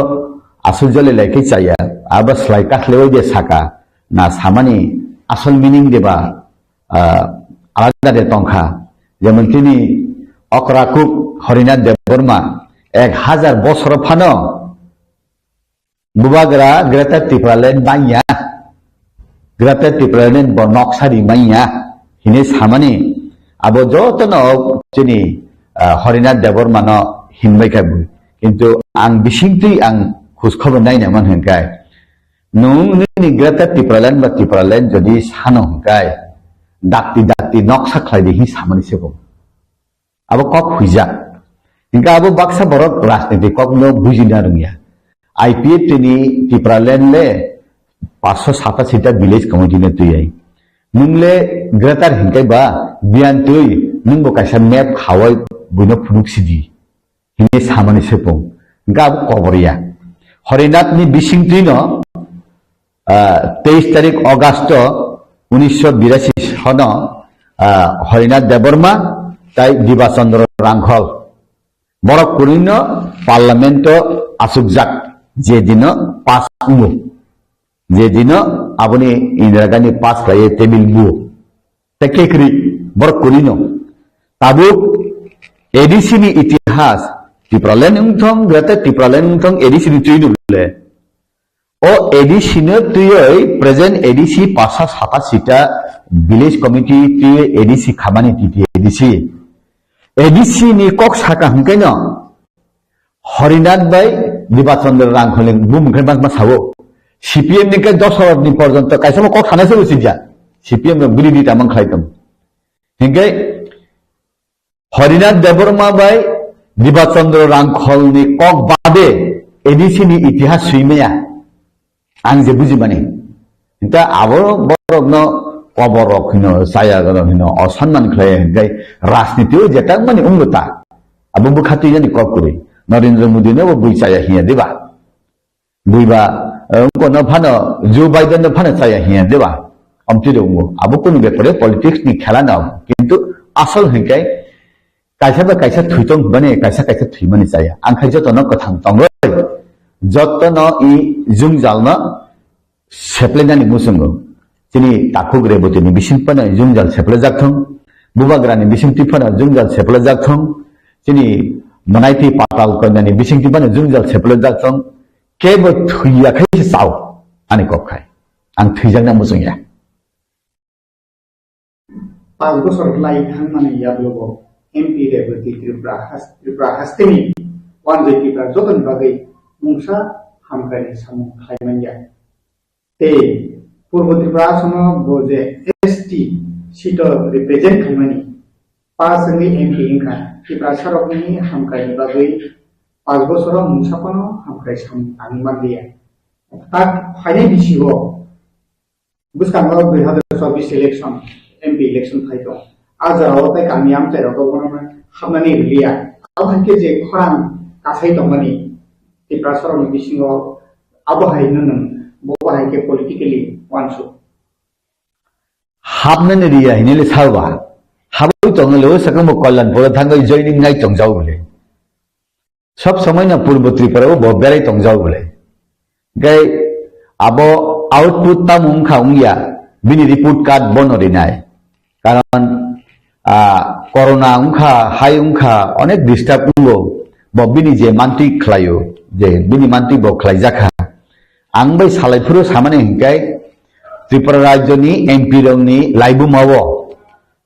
aswk joli lai khe chaya, abo slai kakhlewi de saka, na samani asol meaning de ba, ah, alada de tongkha. Jemon chini okra kuk Harinath Debbarma ek hajar bosor phano bubagra Greater Tipraland manya. Greater Tipraland bo noksa ri manya hinwi samani abo jotono chini, ah, Harinath Debbarma no hinbai kha bui. Kintu ang bisingtwi ang khuskhobo naina man hwnkhe, nwng nini Greater Tipraland ba Tipraland jodi sano hwnkhe, dakti dakti noksa khlai di hi samani se bo. Abo kok huijak. Hingke abo baksa borok rajniti kokno bujina rwngya. I P F T ni Tipraland le paanch sho satasita village committee no twi ai. Nwng le greater hingke ba biyan twi nwng bo kaisa map khawai buino phunuk sidi. Hingke samani sepung. Hingke abo kobor ya. Harinath ni bising twi no ah, teis tarik August unisho birasi sono, ah, Harinath Debbarma tai Diba Chandra Rangkhol. Borok kuni no parliament o asukjak, je dino pass wngo. Je dino aboni Indira Gandhi pass khlaiye table buo. Tei kekri borok kuni no. Tabuk A D C ni itihas, Tipraland wngthong, Greater Tipraland wngthong, A D C ni twi no le. O A D C no twiwi present A D C paanch sho satasita village committee twiwi A D C khamani T T A D C. A D C ni kok saka hwnkhe no Harinath bai Diba Chandra Rangkhol ni bumung khe bangma sao. C P M ni khe dos hajar ni porjonto kaisa bo kok sanai se bo sijak. C P M rok bini di tamang khlai tong. Hingke Harinath Debbarma bai Diba Chandra Rangkhol ni kok bade A D C ni itihas swi maya. Ang je buji mani. Hinta abo borok no kobor rok hino, chaya rok hino, osanman khlai hinkai rajniti o jetak mani wngbo ta. Abo bwkha twi yani kok kwrwi. Narendra Modi no bo bui chaya hinya diba? Buiba, eh, wngko no phano, Joe Biden no phano chaya hinya, diba? Amtwi de wngo. Abo kunu bepare politics ni khela no. Kintu asol hinkai kaisa ba kaisa thwitong hwnmani, kaisa kaisa thwimani chaya. Ang khai joto no kwthang tongwi, joto no i jwngjal no seplainani muchungo. Chini takhuk Reboti ni bising phano jwngjal seplajak thung, Bubagra ni bising twi phano jwngjal seplajak thung, chini Manaiti Patal Kanya ni bising twi phano jwngjal seplajak thung, kebo thwiya khai se chao ani kok khai. Ang thwijakna muchungya. Pas bosor lai thangmani yagulo M P Rebati Tripura has-, Tripura hasteni wanjwi Tripura jotoni bagwi mungsa hamkraini samung khlai manya. Tei Purbo Tripura aswkno bo je S T seat o represent khaimani pas wngwi M P wngkha, Tripura sarokni hamkraini bagwi pas bosoro mungsa phano hamkrai samung tangwi manliya. Tak phainai bisi o bwskango dui hazar chobbish election, M P election phai tong. A jora o tei kami amchai rogo bono hapnani rwliya. Abo hai khe je khorang kasai tongmani Tiprasarokni bisingo abo hai no nwng, bo hai khe politically uansuk. Hapnani riya hinile salba. Habwi tongole o sakamo Kalyanpuro thangwi joining nai tongjao bole. Sob somoi no Purbo Tripura o bo berai tongjao bole. Gai abo output tamo wngkha wngya, bini report card bono rinai. Karon, ah, corona wngkha, hai wngkha, onek disturb wngo. Bo bini je mantwi khlaio, je bini mantwi bo khlaijakha. Ang bai salai phuru samani hinkai Tripura rajyoni M P rokni laibuma o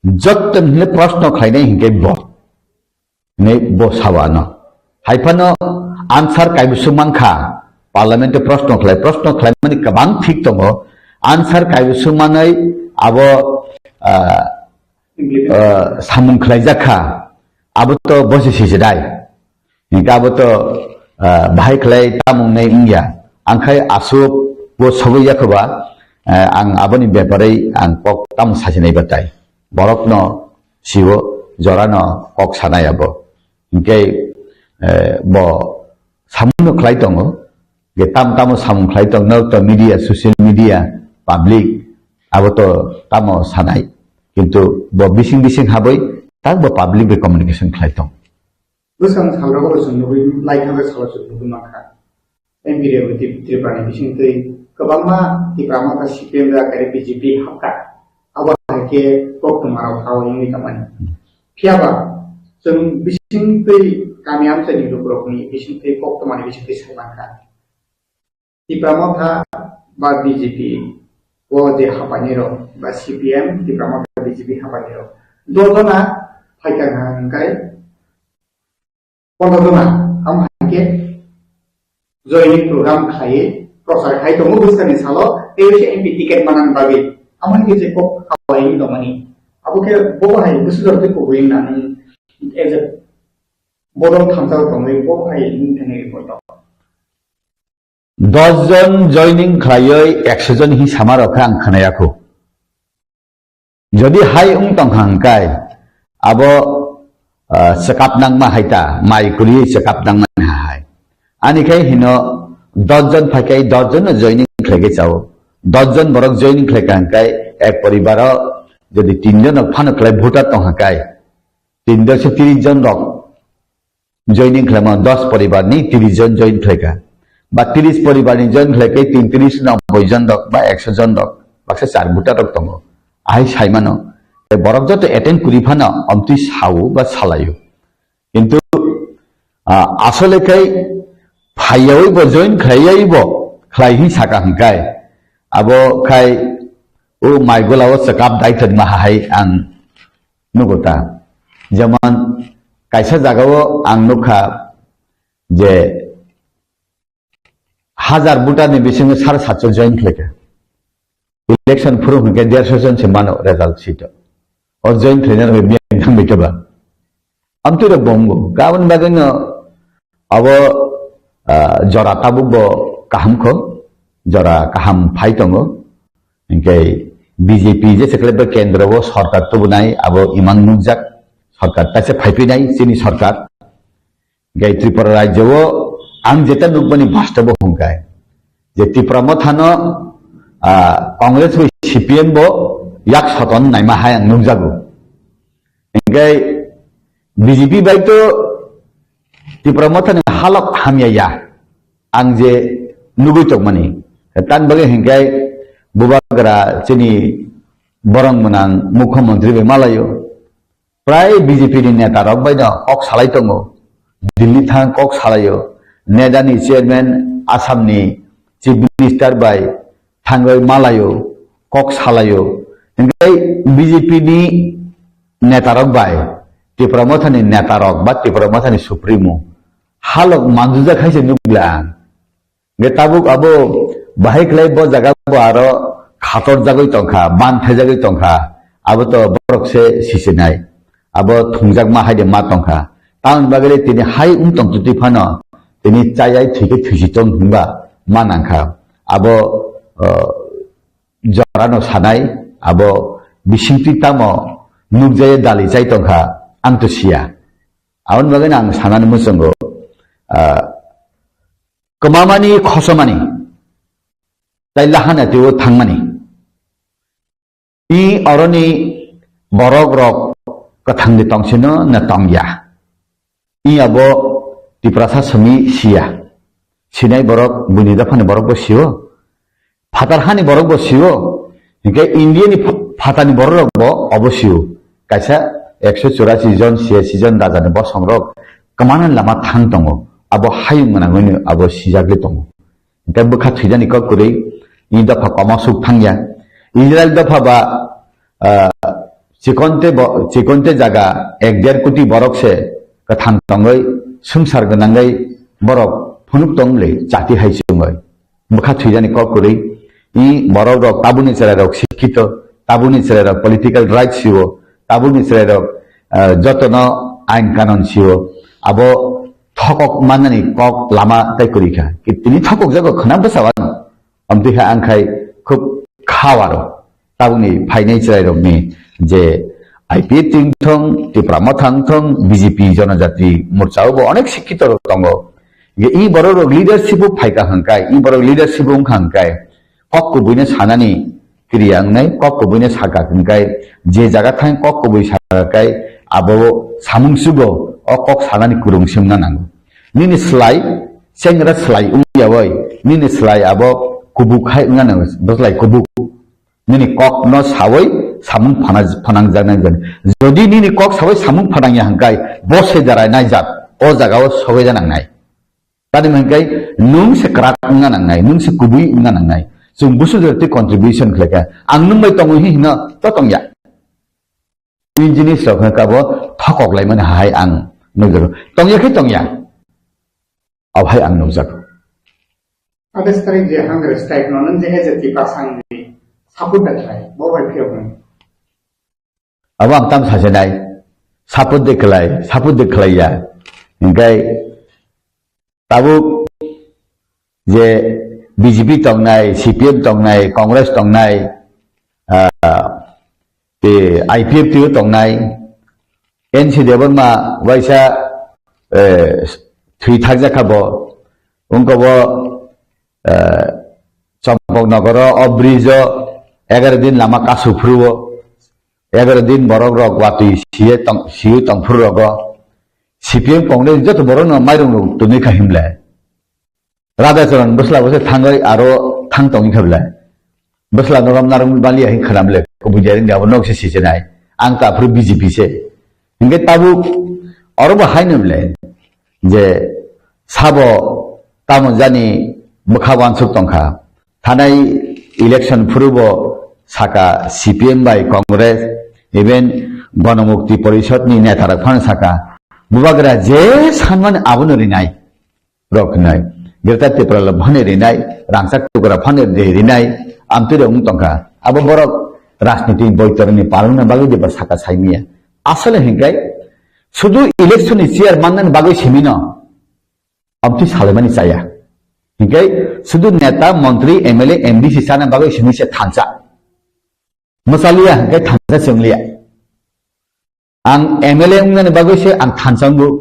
jotto hwnle proshno khlainai hinkai bo. Hinwi bo sao ano. Hai phano answer kaibwswk mankha, parliament o proshno khlai, proshno khlaimani kwbang thik tongo. Answer kaibwswk manwi abo, ah, ah, samung khlaijakha, abo to bosi sijidai. Hinkhe abo to, ah, bahai khlai tamung nai wngya. Angkhai aswk bo sogwi yakhoba, ah, ang aboni bepare ang kok tamo sajinai batai. Borokno siwo, jorano kok sanai abo. Hinkhe, eh, bo samungno khlai tongo, je tam tamo samung khlai tong, nok to media, social media, public, abo to tamo sanai. Kintu bo bising bising habwi tak bo public bai communication khlai tong. Bwsang salrogo bo chwng nugwi, lai thangkhe salo chwng nugwi mankha. M P Rebati Tripurani bisingtwi kwbangma Tipra Motha C P M da kare B J P hapkha. Abo hai khe koktwmarok hao wngwi tongmani. Phiyaba chwng bisingtwi kami amchaini lukurokni bisingtwi koktwmani bisingtwi sai mankha. Tipra Motha ba B J P o je hapainirok ba C P M Tipra Motha B J P hapainirok dol jona phaikha hwnkhe pondro jona, amo hai khe joining program khlaiwi prochar khai tongo bwskangni salo, tei waisa M P ticket manani bagwi. Amo hai khe je kok khawi wngwi tongmani, abo khe bo hai bwswk jora tei kubui wngna nwng as a bodol thamsa tongwi bo hai wngwi thangwi report o. Dos jon joining khlaiwi ekso jon hi sama rok khe ang khwnayakho. Jodi hai wng tongkha hwnkhe abo, ah, chekap nangma hai ta, mai kwrwi chekap nangmani hai. Ani khai hino dos jon phaikai dos jon no joining khlaigwi chao. Dos jon borok joining khlaikha hwnkhe ek poribaro jodi tin jon rok phano khlai voter tongkha kai, tin dos se tris jon rok joining khlaima dos poribar ni tris jon join khlaikha. Ba tris poribar ni join khlaikai tin tris nobboi jon rok ba ekso jon rok baksa char buta rok tongo. Ahai saimano. Tei borok joto attend kuri phano omtwi sao ba salaio. Kintu, ah, asole khai phaiyawi bo join khlaiyawi bo khlai hin saka hwnkhe abo khai o mai gola o chekap dai tongma hai ang nugo ta. Jemon kaisa jagao ang nukha je hajar voter ni bisingo sare satso join khlaikha. Election phuru hwnkhe derso jon se mano result sheet o. O join khlaina rwgwi biyang thangbai khe ba. Amtwi rok bo wngo. Aboni bagwi no abo, ah, jora tabuk bo kaham kho. Jora kaham phai tongo. Hinkhe B J P je se khlai ba kendro o sorkar tubunai abo imang nukjak. Sorkar ta se phai phinai chini sorkar. Hinkhe Tripura rajyo o ang jeta nukmani bastobo hwnkhe je Tipra Mothano, ah, Congress bai C P M bo yak soton naima hai ang nukjago. Hinkhe B J P bai to Tipra Mothani halok hamya ya ang je nugwi tongmani. Tan bagwi hinkhe bubagra chini borong mwnang mukhyamantri bai malaio. Prai B J P ni neta rok bai no kok salai tongo. Delhi thang kok salaio. Neda ni chairman Assam ni chief minister bai thangwi malaio, kok salaio. Hinkhe B J P ni netarok bai, Tipra Mothani netarok ba Tipra Mothani Supremo halok manjujak hai se nukla ang. Ge tabuk abo bahai khlai bo jaga bo aro khator jagwi tongkha, ban thai jagwi tongkha, abo to borok se sisinai, abo thungjak ma hai de ma tongkha. Tamoni bagwi le tini hai wng tong twi phano tini chayai thwi khe thwisi tong hinba ma nangkha. Abo, uh, jorano sanai, abo bisingtwi tamo nukjaya dali chai tongkha, ang to siya. Aboni bagwi ang sanani muchungo, ah, kwmamani khosomani, tai lahana twibo thangmani. I oroni borok rok kwthangni tongsino na tongya. I abo Tiprasa simi siya. Sinai borok, buini dophani borok bo sio. Phatar hani borok bo sio. Hinkhe India ni pha-, phatani borok rok bo obo sio. Kaisa ekso churasi jon, siyasi jon rajani bosong rok kwmana lama thang tongo. Abo hayung gwnangwi abo sijagwi tongo. Hinkhe bwkha thwijani kok kwrwi, i dopha komo suk thangya. Israel dopha ba, ah, chikonte bo, chikonte jaga ek der koti borok se kwthang tongwi swngchar gwnangwi borok phunuk tong le chati hai chwngwi. Bwkha thwijani kok kwrwi, i borok rok tabukni chwrai rok sikkito, tabukni chwrai rok political rights sio, tabukni chwrai rok, ah, jotono ain kanon sio. Abo thokok mannani kok lama tai kwrwi kha. Ki tini thokok jago khna bwsa wano. Amtwi kha ang khai khub khawaro. Tabukni phainai chwrai rokni je I P F T wngthong, Tipra Motha wngthong, B J P Jonojati Morcha o bo onek sikkito rok tongo. Ge i borok rok leadership o phaika hwnkhe, i borok leadership o wngkha hwnkhe, kok kubuino sanani kriya wngnai, kok kubuino saka hwnkhe, je jaga thang kok kubui saka khai abo samung sugo, o kok sanani kwrwng se wngna nango. Nini slai, chengra slai wngya bai, nini slai abo kubuk hai wngna nango, bwslai kubuk. Nini kok no sawi samung phana-, phanangjaknai jani. Jodi nini kok sawi samung phanangya hwnkhe, bo se jarai naijak, o jaga o sogwi janangnai. Tani hwnkhe nwng se kwrak wngna nangnai, nwng se kubui wngna nangnai. Chwng busu jora twi contribution khlaikha. Ang nwng bai tongo hi hino, to tongya. I jinis rok hwnkhe abo thokok laimani hai ang nukjago. Tongya khe tongya. Abo hai ang nukjago. Adas tarik je hunger strike no nang je eje tipa sangni support da khlai, bo bai phiyok nang. Abo ang tam sasenai. Support de khlai, support de khlaiya. Hingkai tabuk je B J P tongnai, C P M tongnai, Congress tongnai, ah, te I P F T o tongnai, N C Debbarma waisa, eh, thwi thakjakha bo, wngkha bo, eh, Champaknagar o, o bridge o egaroh din lama kasu phuru o, egaroh din borok rok watwi siye tong, siyo tong phuru rogo, C P M Congress joto borok no mairung rok tunui kha himle. Radhacharan bwsla bo se thangwi aro thang tongwi kha bwle. Bwsla no romna rwng baliya hin khwnam le, kubui jari ni abo nok se sisenai. Ang ta aphuru B J P se. Hinkhe tabuk oro bo haino bwle je sabo tamo jani bwkha wansuk tongkha. Thanai election phuru bo saka C P M bai Congress, even Ganamukti Porishad ni neta rok phano saka, bubagra je sanmani abono rinai. Rok hinai. Greater Tipraland phano rinai, rangchak tukra phano de rinai, amtwi rok wng tongkha. Abo borok rajniti boitorni palongna bagwi diba saka saimanya. Asole hinkai sudu election ni chair mannani bagwi simino amtwi salaimani chaya. Hinkai sudu neta, montri, M L A, M D C chana bagwi simi se thansa. Mwchaliya hinkai thansa se wngliya. Ang M L A wngnani bagwi se ang thansa wngo.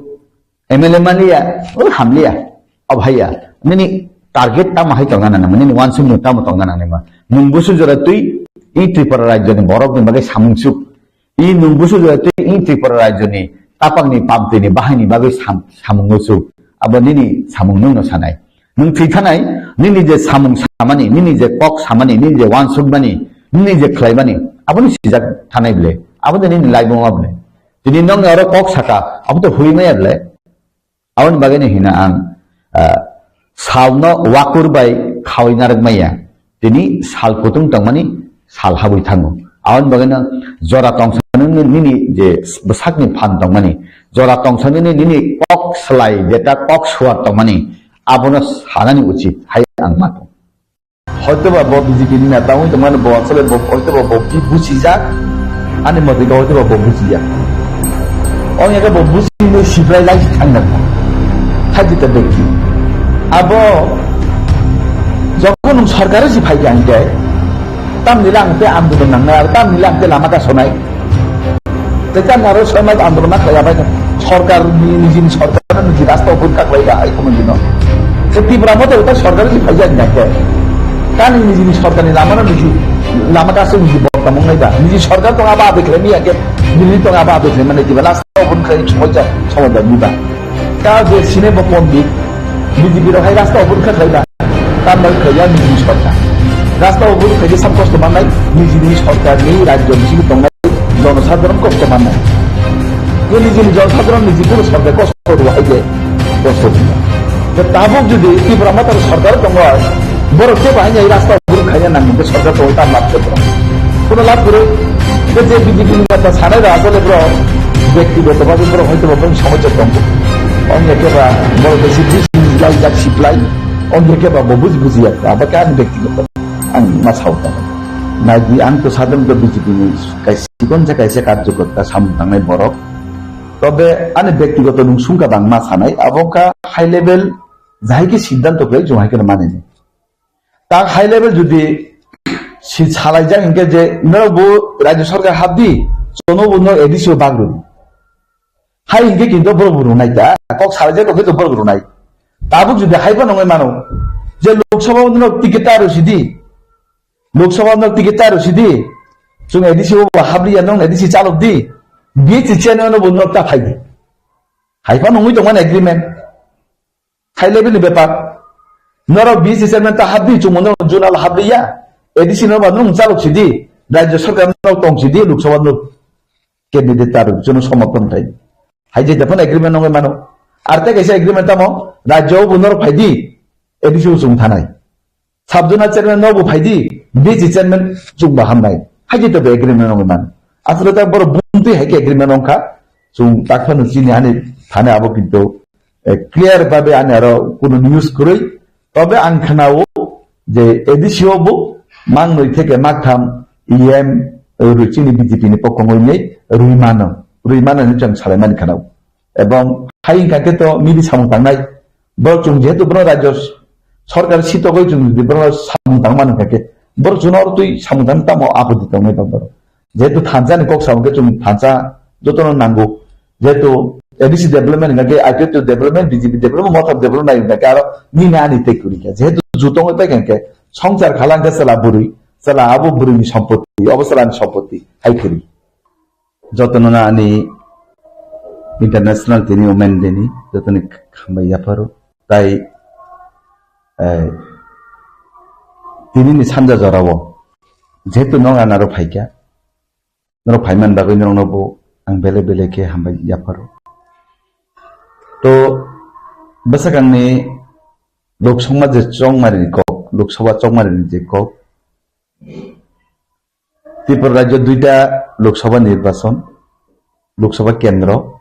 M L A manliya, o hamliya. O bhaiya, nini target tamo hai tongna nang, nini wansukmung tamo tongna nang nima. Nwng busu jora twi, i Tripura rajyoni borokni bagwi samung suk. I nwng busu jora twi, i Tripura rajyoni tapakni pamtwini bahaini bagwi sam-, samung suk. Abo nini samung nwngno sanai. Nwng thwi thanai, nini je samung samani, nini je kok samani, nini je wansukmani, nini je khlaimani, abono sijak thanai bwle, abono nini laibuma bwle. Tini nwng oro kok saka, abo to huri maya bwle. Aboni bagwi no hino ang, ah, salno wakur bai khawi narwk maya. Tini sal kutung tongmani sal habwi thango. Aboni bagwino jora tongsa nini, nini je bwsakni phan tongmani, jora tongsa nini, nini kok slai jeta kok suar tongmani, abono sanani uchit hai ang ma tong. Hoitoba bo B J P ni neta wngwi tongmani bo asole bo hoitoba bo bi-, bujijak, ani motoi khe hoitoba bo bujijak. Ong ya khe bo bujinwi sibrai lai si thangna kha. Khaidi ta bekti. Abo jokhon nwng sorkar si phai kha hingke, tamni lang te andolon nangnai, aro tamni lang te lama kasonai. Tei tamni aro soi mas andolon ma khlai abai sorkar ni, nijini sorkar niji rasta o phun kha khlai ya ai kono dino. Se Tipra Motha ta sorkar si phai ya hingke. Tani nijini sorkar ni lama no niji lama kaso niji bokta mong nai da. Niji sorkar tong aba abai khlai mi ya ke, niji tong aba abai khlai mane diba last o phun khlai choi ja choi da diba. Ka je sine bo pondit, B J P rok hai rasta o phun kha khlai da. Tambai khlaiya nijini sorkar. Rasta o buru khaidi sam kosto mannai, nijini sorkar ni rajyo bisingo tongnai jonosadharon kosto mannai. Ye nijini jonosadharon niji buru sorkar kosto rw hai je kosto rw. Je tabuk jodi Tipra Motha sorkar tongo, borok tei bahai rasta o buru khaiya nang je sorkar tongo tam lab khe borok. Kono lab kwrwi, je je B J P ni neta sanai da asole borok, byaktigoto bhabe borok hoyto borok somosya tongo. Ong ya khe ba borok besi bisi lai jak siplai. Ong ya khe ba bo buji buji ya, abo khe ani byaktigoto. Ang ma sao ta. Nai di ang to sadam to B J P ni kaisa sikon ja kaisa karjokorta samung tangnai borok. Tobe ani byaktigoto nung sungka bang ma sanai, abo ka high level jahai khe siddhanto khlai jung hai khe mani ni. Ta high level jodi si salai jak hingke je no bo rajyo sorkar habdi, sono bo no A D C o bagru. Hai hingke kintu borok bo runai ta, kok salai jak to borok runai. Tabuk jodi hai phano wngwi mano, je Lok Sabha no ticket ta rw sidi, Lok Sabha no ticket ta rw sidi, chwng A D C o habliya nong A D C chalok di, B C chairman no bo nok ta phai di. Hai phano wngwi tongmani agreement. High level ni bepar. Norok B C chairman ta habdi chwng no zonal habliya, A D C no ba nung chalok sidi, rajyo sorkar no tong sidi, Lok Sabha no candidate ta rw, chwng no somorthon thai. Hai je phano agreement wngwi mano. Ar tei kaisa agreement tamo, rajyo bo norok phai di, A D C o chwng thanai. Sub-zonal chairman no bo phai di, B C chairman chwng bo hamnai. Hai je to be agreement wngwi mano. Asole ta borok bumtwi hai khe agreement wngkha. Chwng tak phano chini ani thani abo kintu, eh, clear babe ani aro kuno news kwrwi. Tobe ang khnao je A D C o bo mangnwi theke maktham E M, eh, rwi chini B J P ni pokhongwi nei rwi mano. Rwi mano hinwi chwng salai mani khnao. Ebong hai wngkha khe to mili samung tangnai. Borok chwng jehetu bono rajyo sorkar sitogwi chwng jodi bono samung tangmani wngkha khe, borok chwngno oro twi samung tangwi tamo apoti tongnai ba borok. Jehetu thansa ni kok samung khe chwng thansa jotono nango. Jehetu A D C development wngkha khe I P F T development, B J P development, Motha development nai wngkha khe aro nini ani tei kwrwi kha. Jehetu jutongwi pai kha khe songchar khala wngkha chwla bwrwi, chwla abo bwrwini sompoti, obo chwlani sompoti hai kwrwi. Jotono ani International Tini Women Day ni jotoni hambai yapharo. Tai, eh, tini ni sanja jorao jehetu nok anaro phaikha, norok phaiman bagwi norokno bo ang belai belai khe hambai yapharo. To bwsakangni Lok Sabha je chongmari ni kok, Lok Sabha chongmari ni je kok, Tripura rajyo duita Lok Sabha nirbachon, Lok Sabha kendro.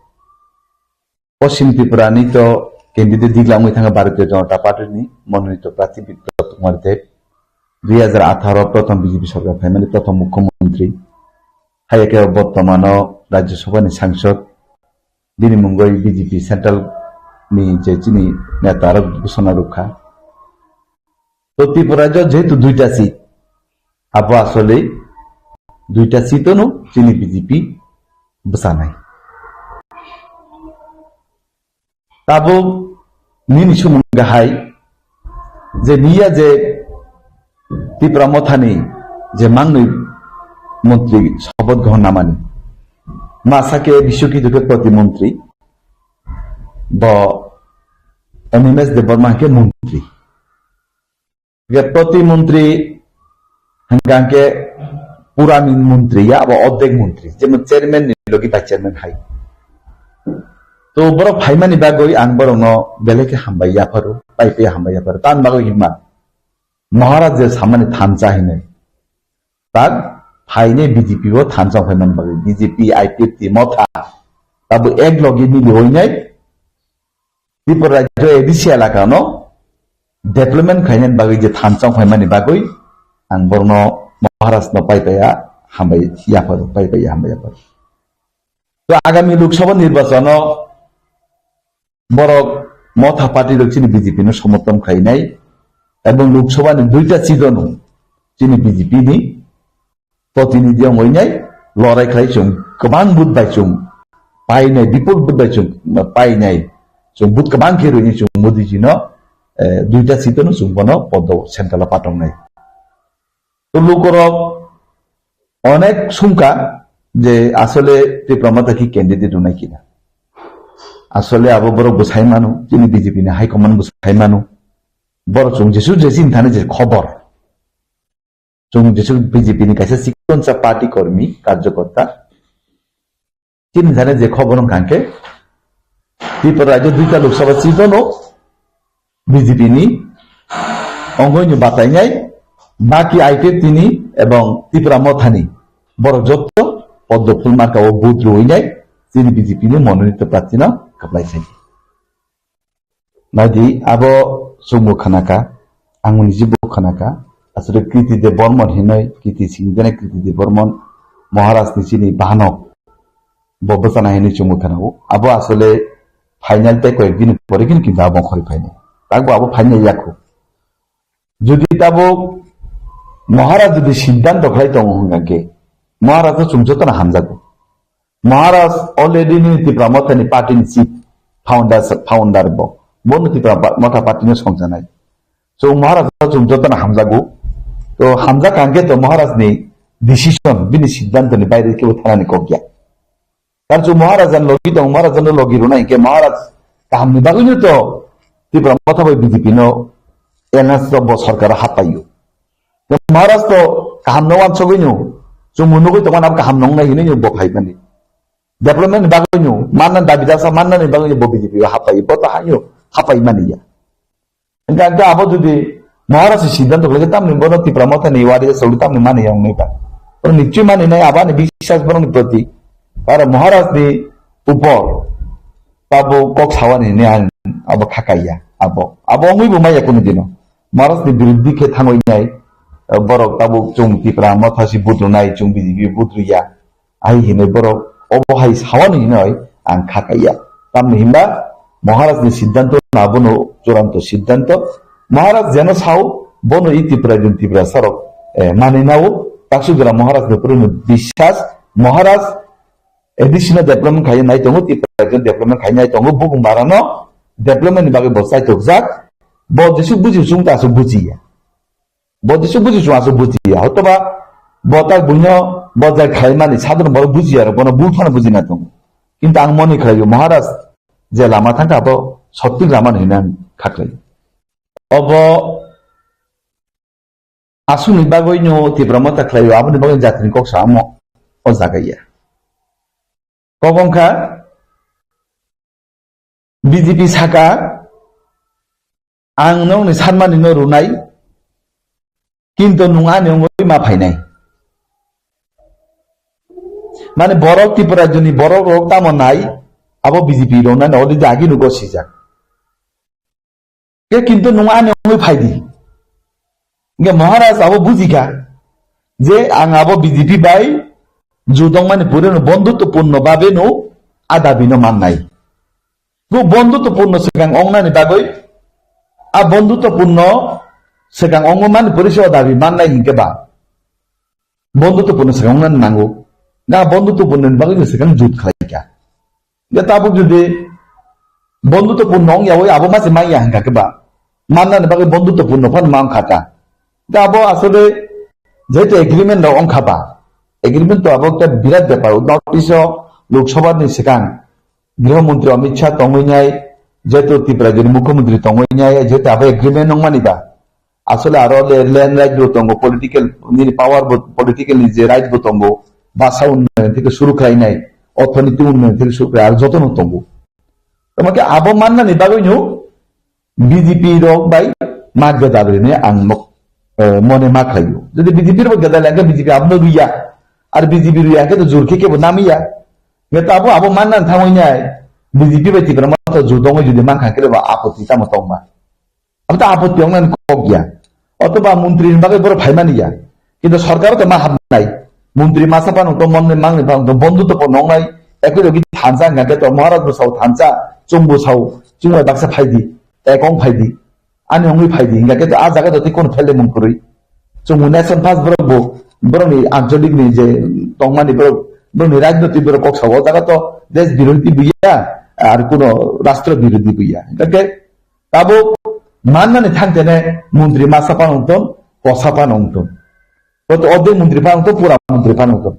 Poschim Tripura ni to candidate digla wngwi thangkha Bharatiya Janata Party ni Mononito Prati Biplab Kumar Deb, dui hajar atharo prothom B J P sorkar phaimani prothom mukhyamantri. Hai khe bortomano Rajya Sabha ni sangsod, bini mungwi B J P central ni je chini neta rok ghosona rwkha. To Tripura rajyo jehetu duita seat, abo asole duita seat ono chini B J P bwchanai. Tabuk nini sumung gahai je niya je Tipra Mothani je mangnwi montri sopoth grohon namani, masa khe bisukhi dukhe protimontri, bo Animesh Debbarma hwnkhe montri. Hwnkhe protimontri hwnkha hwnkhe purani montri ya, abo ordek montri, jemon chairman ni logi vice chairman hai. To borok phaimani bagwi ang borokno belai khe hambai yapharo, pai pai hambai yapharo. Tamni bagwi hinma Maharaj je samani thansa hinwi. Tak phainai B J P o thansa phaimani bagwi, B J P, I P F T, Motha, abo ek logi mili hoinai Tripura rajyo A D C elaka no development khainani bagwi je thansa phaimani bagwi ang borno Maharaj no pai paiya hambai yaphar, pai paiya hambai yaphar. To agami Lok Sabha nirbachano borok Motha party rok chini B J P no somorthon khainai, ebong Lok Sabha ni duita seat no chini B J P ni protinidhi wngwi nai lorai khlai chwng kwbang vote bai chwng painai, bipul vote bai chwng painai, chwng vote kwbang khe rwini chwng Modi ji no, eh, duita seat no chwng bono podo central o patongnai. To lukorok onek sumka je asole Tipra Motha ki candidate rwnai kina. Asole abo borok bwsai mano, chini B J P ni high command bwsai mano. Borok chwng jesu jesi thani je khobor. Chwng jesu B J P ni kaisa sikonsa party kormi, karjokorta. Chini thani je khobor wngkha khe, Tripura rajyo duita Lok Sabha seat no B J P ni ongoi ni batainai, baki I P F T ni ebong Tipra Motha ni borok jotto poddo phul marka o vote rwinai, chini B J P ni mononito prarthi no kwplai sai. Naidi abo chwngbo khanaka, ang nijibo khanaka, aswrwng Kriti Debbarma hinwi, Kriti singdene Kriti Debbarma Maharaj ni chini bahanok bo bwchana hinwi chwngbo khanago. Abo asole final tei koyek din pore kini kintu abo khori phainai. Takbo abo phainai yakho. Jodi tabuk Maharaj jodi siddhanto khlai tongo hwnkha khe, Maharaj no chwng jotono hamjago. Maharaj already nini Tipra Motha ni party ni chief founder, founder bo. Bono Tipra pa-, Motha party no songjanai. So Maharaj no chwng jotono hamjago. To hamjak hwnkhe to Maharaj ni decision, bini siddhanto ni baire kebo thanani kok ya. Tar chwng Maharaj ni logi tong, Maharaj no logi rwnai hwnkhe Maharaj kaham ni bagwi no to Tipra Motha bai B J P no alliance rok bo sarkar o hapaiyo. Maharaj to kaham no wansugwi no, chwng nugwi tongmani abo kaham nongnai hinwi no bo phaimani. Development ni bagwi no, manna dabi dasa manna ni bagwi no bo B J P o hapai, bo to hayo, hapai mani ya. Hingke ang abo jodi Maharaj ni siddhanto khlai khe tamni bono Tipra Motha ni wari salo tamni mani yang nai ba. Bono nichoi mani nai abo ani biswas bono ni proti. Aro Maharaj ni upor tabo kok sawani ni ang abo khakai ya, abo. Abo ongwi bo maya kunu dino. Maharaj ni biruddhi khe thangwi nai, eh, borok tabuk chwng Tipra Motha si vote rwnai, chwng B J P vote rwya. Ai hinwi borok obo hai sawani hinwi ang kha kaiya. Tamni hinba Maharaj ni siddhanto na bono churanto siddhanto. Maharaj jeno sao bono i Tipra din Tipra sarok, eh, mani nao. Taksudra Maharaj ni puruni biswas. Maharaj additional development khai nai tongo, Tipra din development khai nai tongo. Bukung barano development ni bagwi bo chaitok jak. Bo jesuk buji sung ta asuk bujiya. Bo jesu buji chwng asuk bujiya. Hotoba bo tak buino bo jai khlaimani sadhana borok bujiya aro bono bul phano bujina tongo. Kintu ang moni khlaio Maharaj je lama thangkha abo sotik lama no hinwi ang kha khlaio. Obo asukni bagwi no Tipra Motha khlaio, aboni bagwi jatini kok samo o jaga ya. Kok wngkha B J P saka, "Ang nokni sanmani no rwnai, kintu nwng ani wngwi ma phainai." Mane borok Tripura rajyoni borok rok tamo nai, abo B J P rok nai already agi nugo sijak. Ke kintu nwng ani wngwi phaidi. Hingke Maharaj abo bujikha je ang abo B J P bai judongmani purino bondhutwpurno babeno a dabino mannai. Bo bondhutwpurno swkang ongnani bagwi, a bondhutwpurno swkang ongmani puri se o dabi mannai hinkhe ba bondhutwpurno swkang ongnani nango. Ga bondhutwpurnoni bagwi no swkang jut khlaikha. Hingke tabuk jodi bondhutwpurno wng yaui abo mase manya hingka khe ba, mannani bagwi bondhutwpurno phano ma wngkha ta. Hingke abo asole jehetu agreement rok wngkha ba, agreement to abo ekta birat bepar. North East o Lok Sabha ni swkang Griho Mantri Amit Shah tongwi nai, jehetu Tripura ni Mukhyamantri tongwi nai, jehetu abo agreement wngmani ba, asole aro le-, land right bo tongo, political nini power bo, political ni je right bo tongo, basa unnayon theke suru khlainai, orthonoiti unnayon theke suru khlai, aro jotono tongo. Tamo khe abo mannani bagwino B J P rok bai ma gwdal rwni ang mok-, eh, mone ma khlaio. Jodi B J P rok gwdal ya, B J P abono rwya. Ar B J P rwi hwnkhe to jur khe kebo namiya. Hwnkhe to abo, abo manna thangwi nai. B J P bai Tipra Motha jur dongwi jodi mankha khe bo apoti tamo tongma. Abo to apoti wngnani kok ya. Otoba montri ni bagwi borok phaimani ya. Kintu sorkar to ma habnai. Montri masa phano to monni mangni phano to bondhu to pono wngnai. Ekoi logi thansa hwnkha khe to Maharaj bo sao thansa, chwngbo sao, chwngbai baksa phaidi, ekong phaidi. Ani wngwi phaidi, hingkha khe to a jaga to tei kono phelemung kwrwi. Chwngbo nation first borok bo, borokni ancholik ni je tongmani borok, borokni rajnotik borok kok sao, o jaga to desh birodhi buya, ar kono rashtra birodhi buya. Hingkha khe tabuk mannani thangtene montri masa phano wngton, kosa phano wngton. Bo to ordek montri phano wngton, pura montri phano wngton.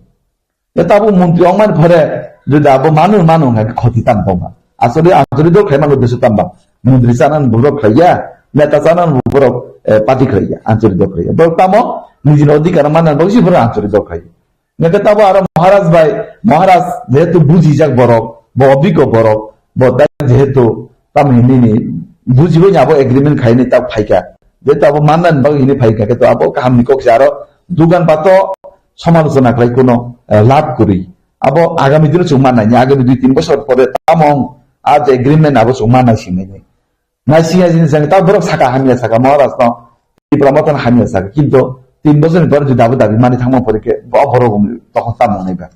Ya tabuk montri ongmani phore jodi abo manu manu hwnka khe khoti tamo tongma. Asole ancholik dol khlaimani uddesho tamba. Montri chanani borok khlaiya, neta chanani borok, eh, party khlaiya, ancholik dol khlaiya. Borok tamo nijini odhikar manna bagwi se borok ancholik dol khlaiya. Neke tabo aro Maharaj bai, Maharaj jehetu bujijak borok, bo obiggo borok, bo da jehetu tamo hinini bujibai abo agreement khaini ta phaikha. Jehetu abo mannani bagwi hini phaikha, khe to abo kahamni kok se aro dugan pato samalochona khlai kuno, eh, lab kwrwi. Abo agami dino chwng mannai, agami dui tin bosor pore tamong a je agreement abo chwng mannai singmani. Naisingya jini jang ta borok saka hamya saka Maharaj no Tipra Motha no hamya saka, kintu tin bosor ni pore jodi abo dabi mani thangma pore khe bo borok wng tokon tamong nai ba.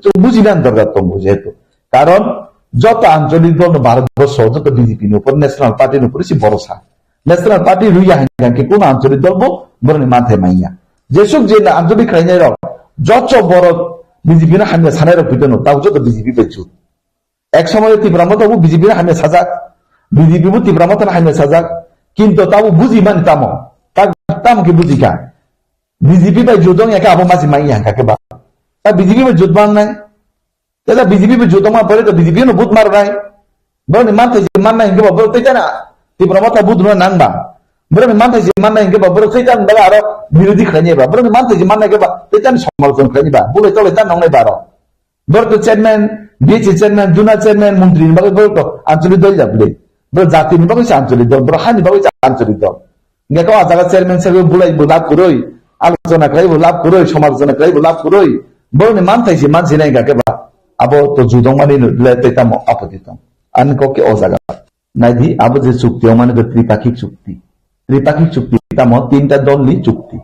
To bujina dorkar tongo jehetu. Karon joto ancholik dol no Bharat borso joto B J P ni upor national party ni upor si borosa. National party ruya hingkha khe kono ancholik dol bo borok ni manthai manya. Jesuk je na ancholik khlainai rok joto borok B J P no hamya sanai rok pito no tabo joto B J P bai jut. Ek somoy Tipra Motha bo B J P no hamya sajak, B J P bo Tipra Motha no hamya sajak, kintu tabo buji mani tamo, ta-, tamo khe buji kha. B J P bai jut wng ya khe abo masi mai ya hingkha khe ba. Ta B J P bai jut mang nai. Tela B J P bai jut wng ma pore to B J P no but mar nai. Borok ni manthai je man nai hingkhe ba borok tei tana Tipra Motha but rwna nang ba. Borok ni manthai je man nai hingkhe ba borok tei tana baga aro birodhi khlai ni ba. Borok ni manthai je man nai hingkhe ba tei tana somalochona khlai ni ba. Bulai tolai tana nong nai ba aro. Borok to chairman, B H A chairman, zona chairman, montri ni bagwi borok to ancholik dol ya bwle. Borok jati ni bagwi se ancholik dol, borok hani bagwi se ancholik dol. Hingkhe kok a jaga chairman sawi bulai bo lab kwrwi, alochona khlai bo lab kwrwi, somalochona khlai bo lab kwrwi. Borok ni manthai se mansi nai hingkha khe ba abo to judong mani le tei tamo apoti tong. Ani kok khe o jaga. Naidi, abo je chukti, o mane to tripakhik chukti. Tripakhik chukti tamo tinta dol ni chukti.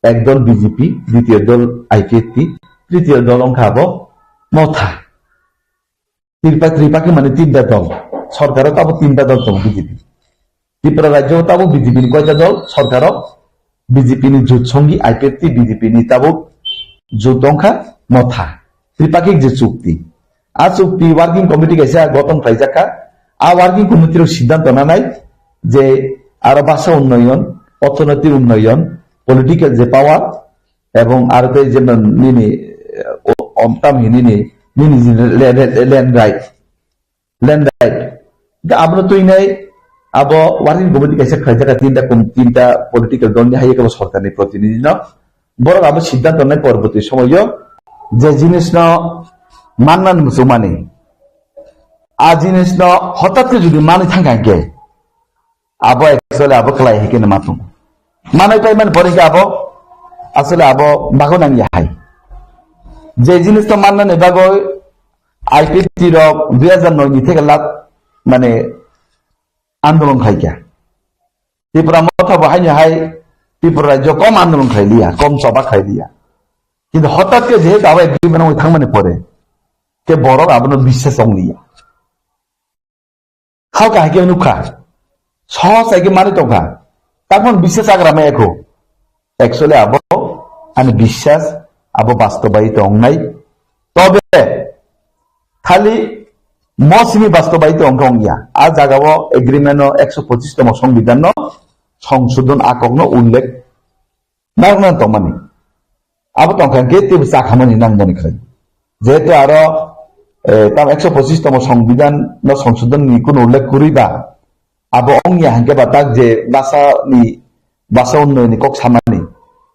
Ek dol B J P, ditiyo dol I P F T, tritiyo dol wngkha abo Motha. Tripa-, tripakhik mane tinta dol. Sorkaro tabo tinta dol tongo B J P. Tripura rajyo tabo B J P ni koita dol, sorkaro B J P ni jut songi I P F T B J P ni tabuk jut wngkha Motha. Tripakik je chukti. A chukti working committee kaisa goton khlaijak kha. A working committee rok siddhanto nanai je aro basa unnoyon, orthonoitik unnoyon, political je power, ebong aro tei je nini, eh, o-, omtam hinini, nini je le-, le-, land right. Land right. Hingkhe abono twinai abo working committee kaisa khlaijak kha tinta kom-, tinta political dol ni hai khe bo sorkar ni protinidhi no. Borok abo siddhanto nai porborti somoyo je jinis no manna ni muchungmani. A jinis no hotat khe jodi manwi thangkha hingkhe abo actually abo khlai hai khe no ma thung. Manwi paimani pore khe abo asole abo bago nangya hai. Je jinis to mannani bagwi I P F T rok dui hajar noi ni theke lak mane andolon khaikha. Tripura Motha bo haini hai Tripura rajyo kom andolon khailiya, kom choba khailiya. Kintu hotat khe jehetu abo agreement wngwi thangmani pore khe borok abono biswas wngliya. Halka hai khe nukha. Sohos hai khe manwi tongkha. Taphano biswas agra maya kho. Actually abo ani biswas abo bastobayi tongnai. Tobe khali mosimi bastobayi tongkha wngya. A jagao agreement no ekso pochis tomo songbidan no songsodhon akok no ullekh narwkna tongmani. Abo tongkha hwnkhe teibo chakhamani nangmani khlai. Jehetu aro, eh, tam ekso pochis tomo songbidan no songsodhon ni kunu ullekh kwrwi ba, abo wngya hwnkhe ba tak je basa ni, basa unnoyon ni kok samani,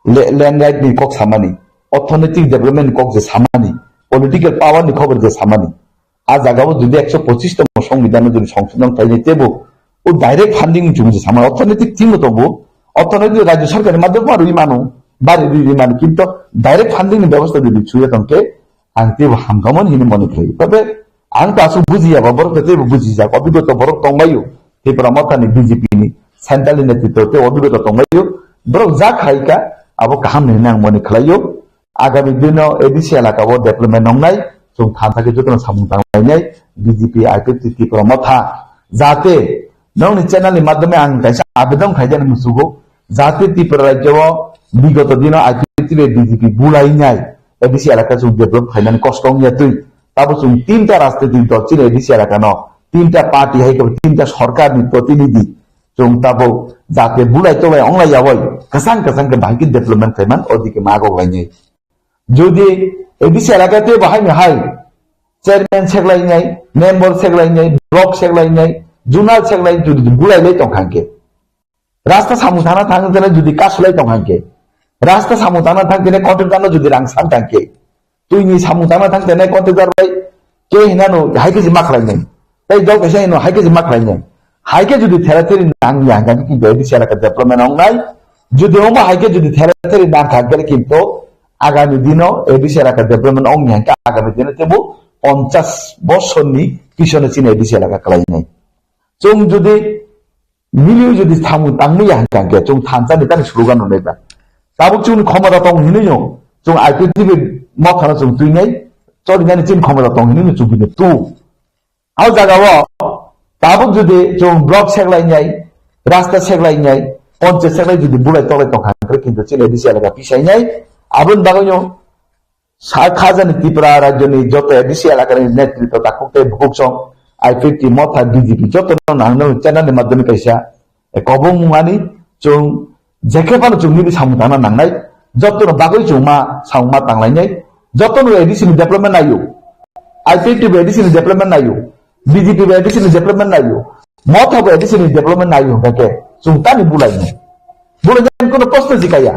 le-, land right ni kok samani, orthonoitik development ni kok je samani, political power ni khobor je samani. A jagao jodi ekso pochis tomo songbidan no jodi songsodhon khlainai teibo o direct funding ni chumui se sama orthonoitik team no tongo, orthonoitik rajyo sarkar ni madhyamo rwi mano, bari ri ri mani, kintu direct funding ni bebosta jodi chuya tongkhe ang teibo hamkamon hini mone khlai. Tobe ang to aswk bujiya ba, borok to teibo bujijak, obigota borok tongbaio, Tipra Motha ni B J P ni central ni netritwo tei obigota tongbaio, borok ja khaika abo kaham ni hwnwi ang mone khlaio. Agami dino A D C elaka o development wngnai, chwng thansa khe jotono samung tanglainai B J P, I P F T, Tipra Motha. Jate nokni channel ni madhyome ang kaisa abedon khaijani musugo, jate Tripura rajyo o bigoto dino I P F T bai B J P bulainai A D C elaka chwng develop khainani kosto wngya twi. Tabo chwng tinta rajnitik dol chini A D C elaka no, tinta party hai khe tinta sorkar ni protinidhi. Chwng tabuk jate bulai tolai onglai yawi, kwchang kwchang khe bahai khe development khaiman, odike ma gok lainai. Jodi A D C elaka tei bahai ni hai chairman seklainai, member seklainai, block seklainai, zonal seklai jodi bulai lai tong kha khe, rasta samung thana thang tene jodi kasulai tong kha khe, rasta samung thana thang tene contractor no jodi rang san thang khe, Twini samung tangna thang tenai contractor bai ke hinano hai khe jima khlainai. Tei dol kaisa hino hai khe jima khlainai. Hai khe jodi thera theri nang ya hingkha khe kintu A D C elaka development wngnai. Jodi omo hai khe jodi thera theri nang kha khe kintu agami dino A D C elaka development wng ya hingkha agami dino tebo ponchash bosorni pisono chini A D C elaka khlainai. Chwng jodi Miliui jodi samung tangmaya hingkha khe chwng thansa ni tani slogan rwnai ba. Tabuk chwngni khomota tong hinwi no chwng I P F T bai mothano chwng twinai chorinani chini khomota tong hinwi no chwng bini tu. Au jaga o tabuk jodi chwng block seklainai, rasta seklainai, ponchayat seklai jodi bulai tolai tong kha khe kintu chini A D C elaka pisainai aboni bagwi no Sa khajani Tripura rajyoni joto A D C elakani netritwo takhuk tei bukhuk song I P F T motha B J P jotono nangno channel ni madhyome kaisa, eh, kobong mani chwng jekhe phano chwng nini samung tangna nangnai, jotono bagwi chwng ma samung ma tanglainai, jotono A D C ni development naio, I P F T bo A D C ni development naio, B J P bo A D C ni development naio, Motha bo A D C ni development naio hingkha khe chwng tani bulai nai. Bulai nai kono proshno si kaya.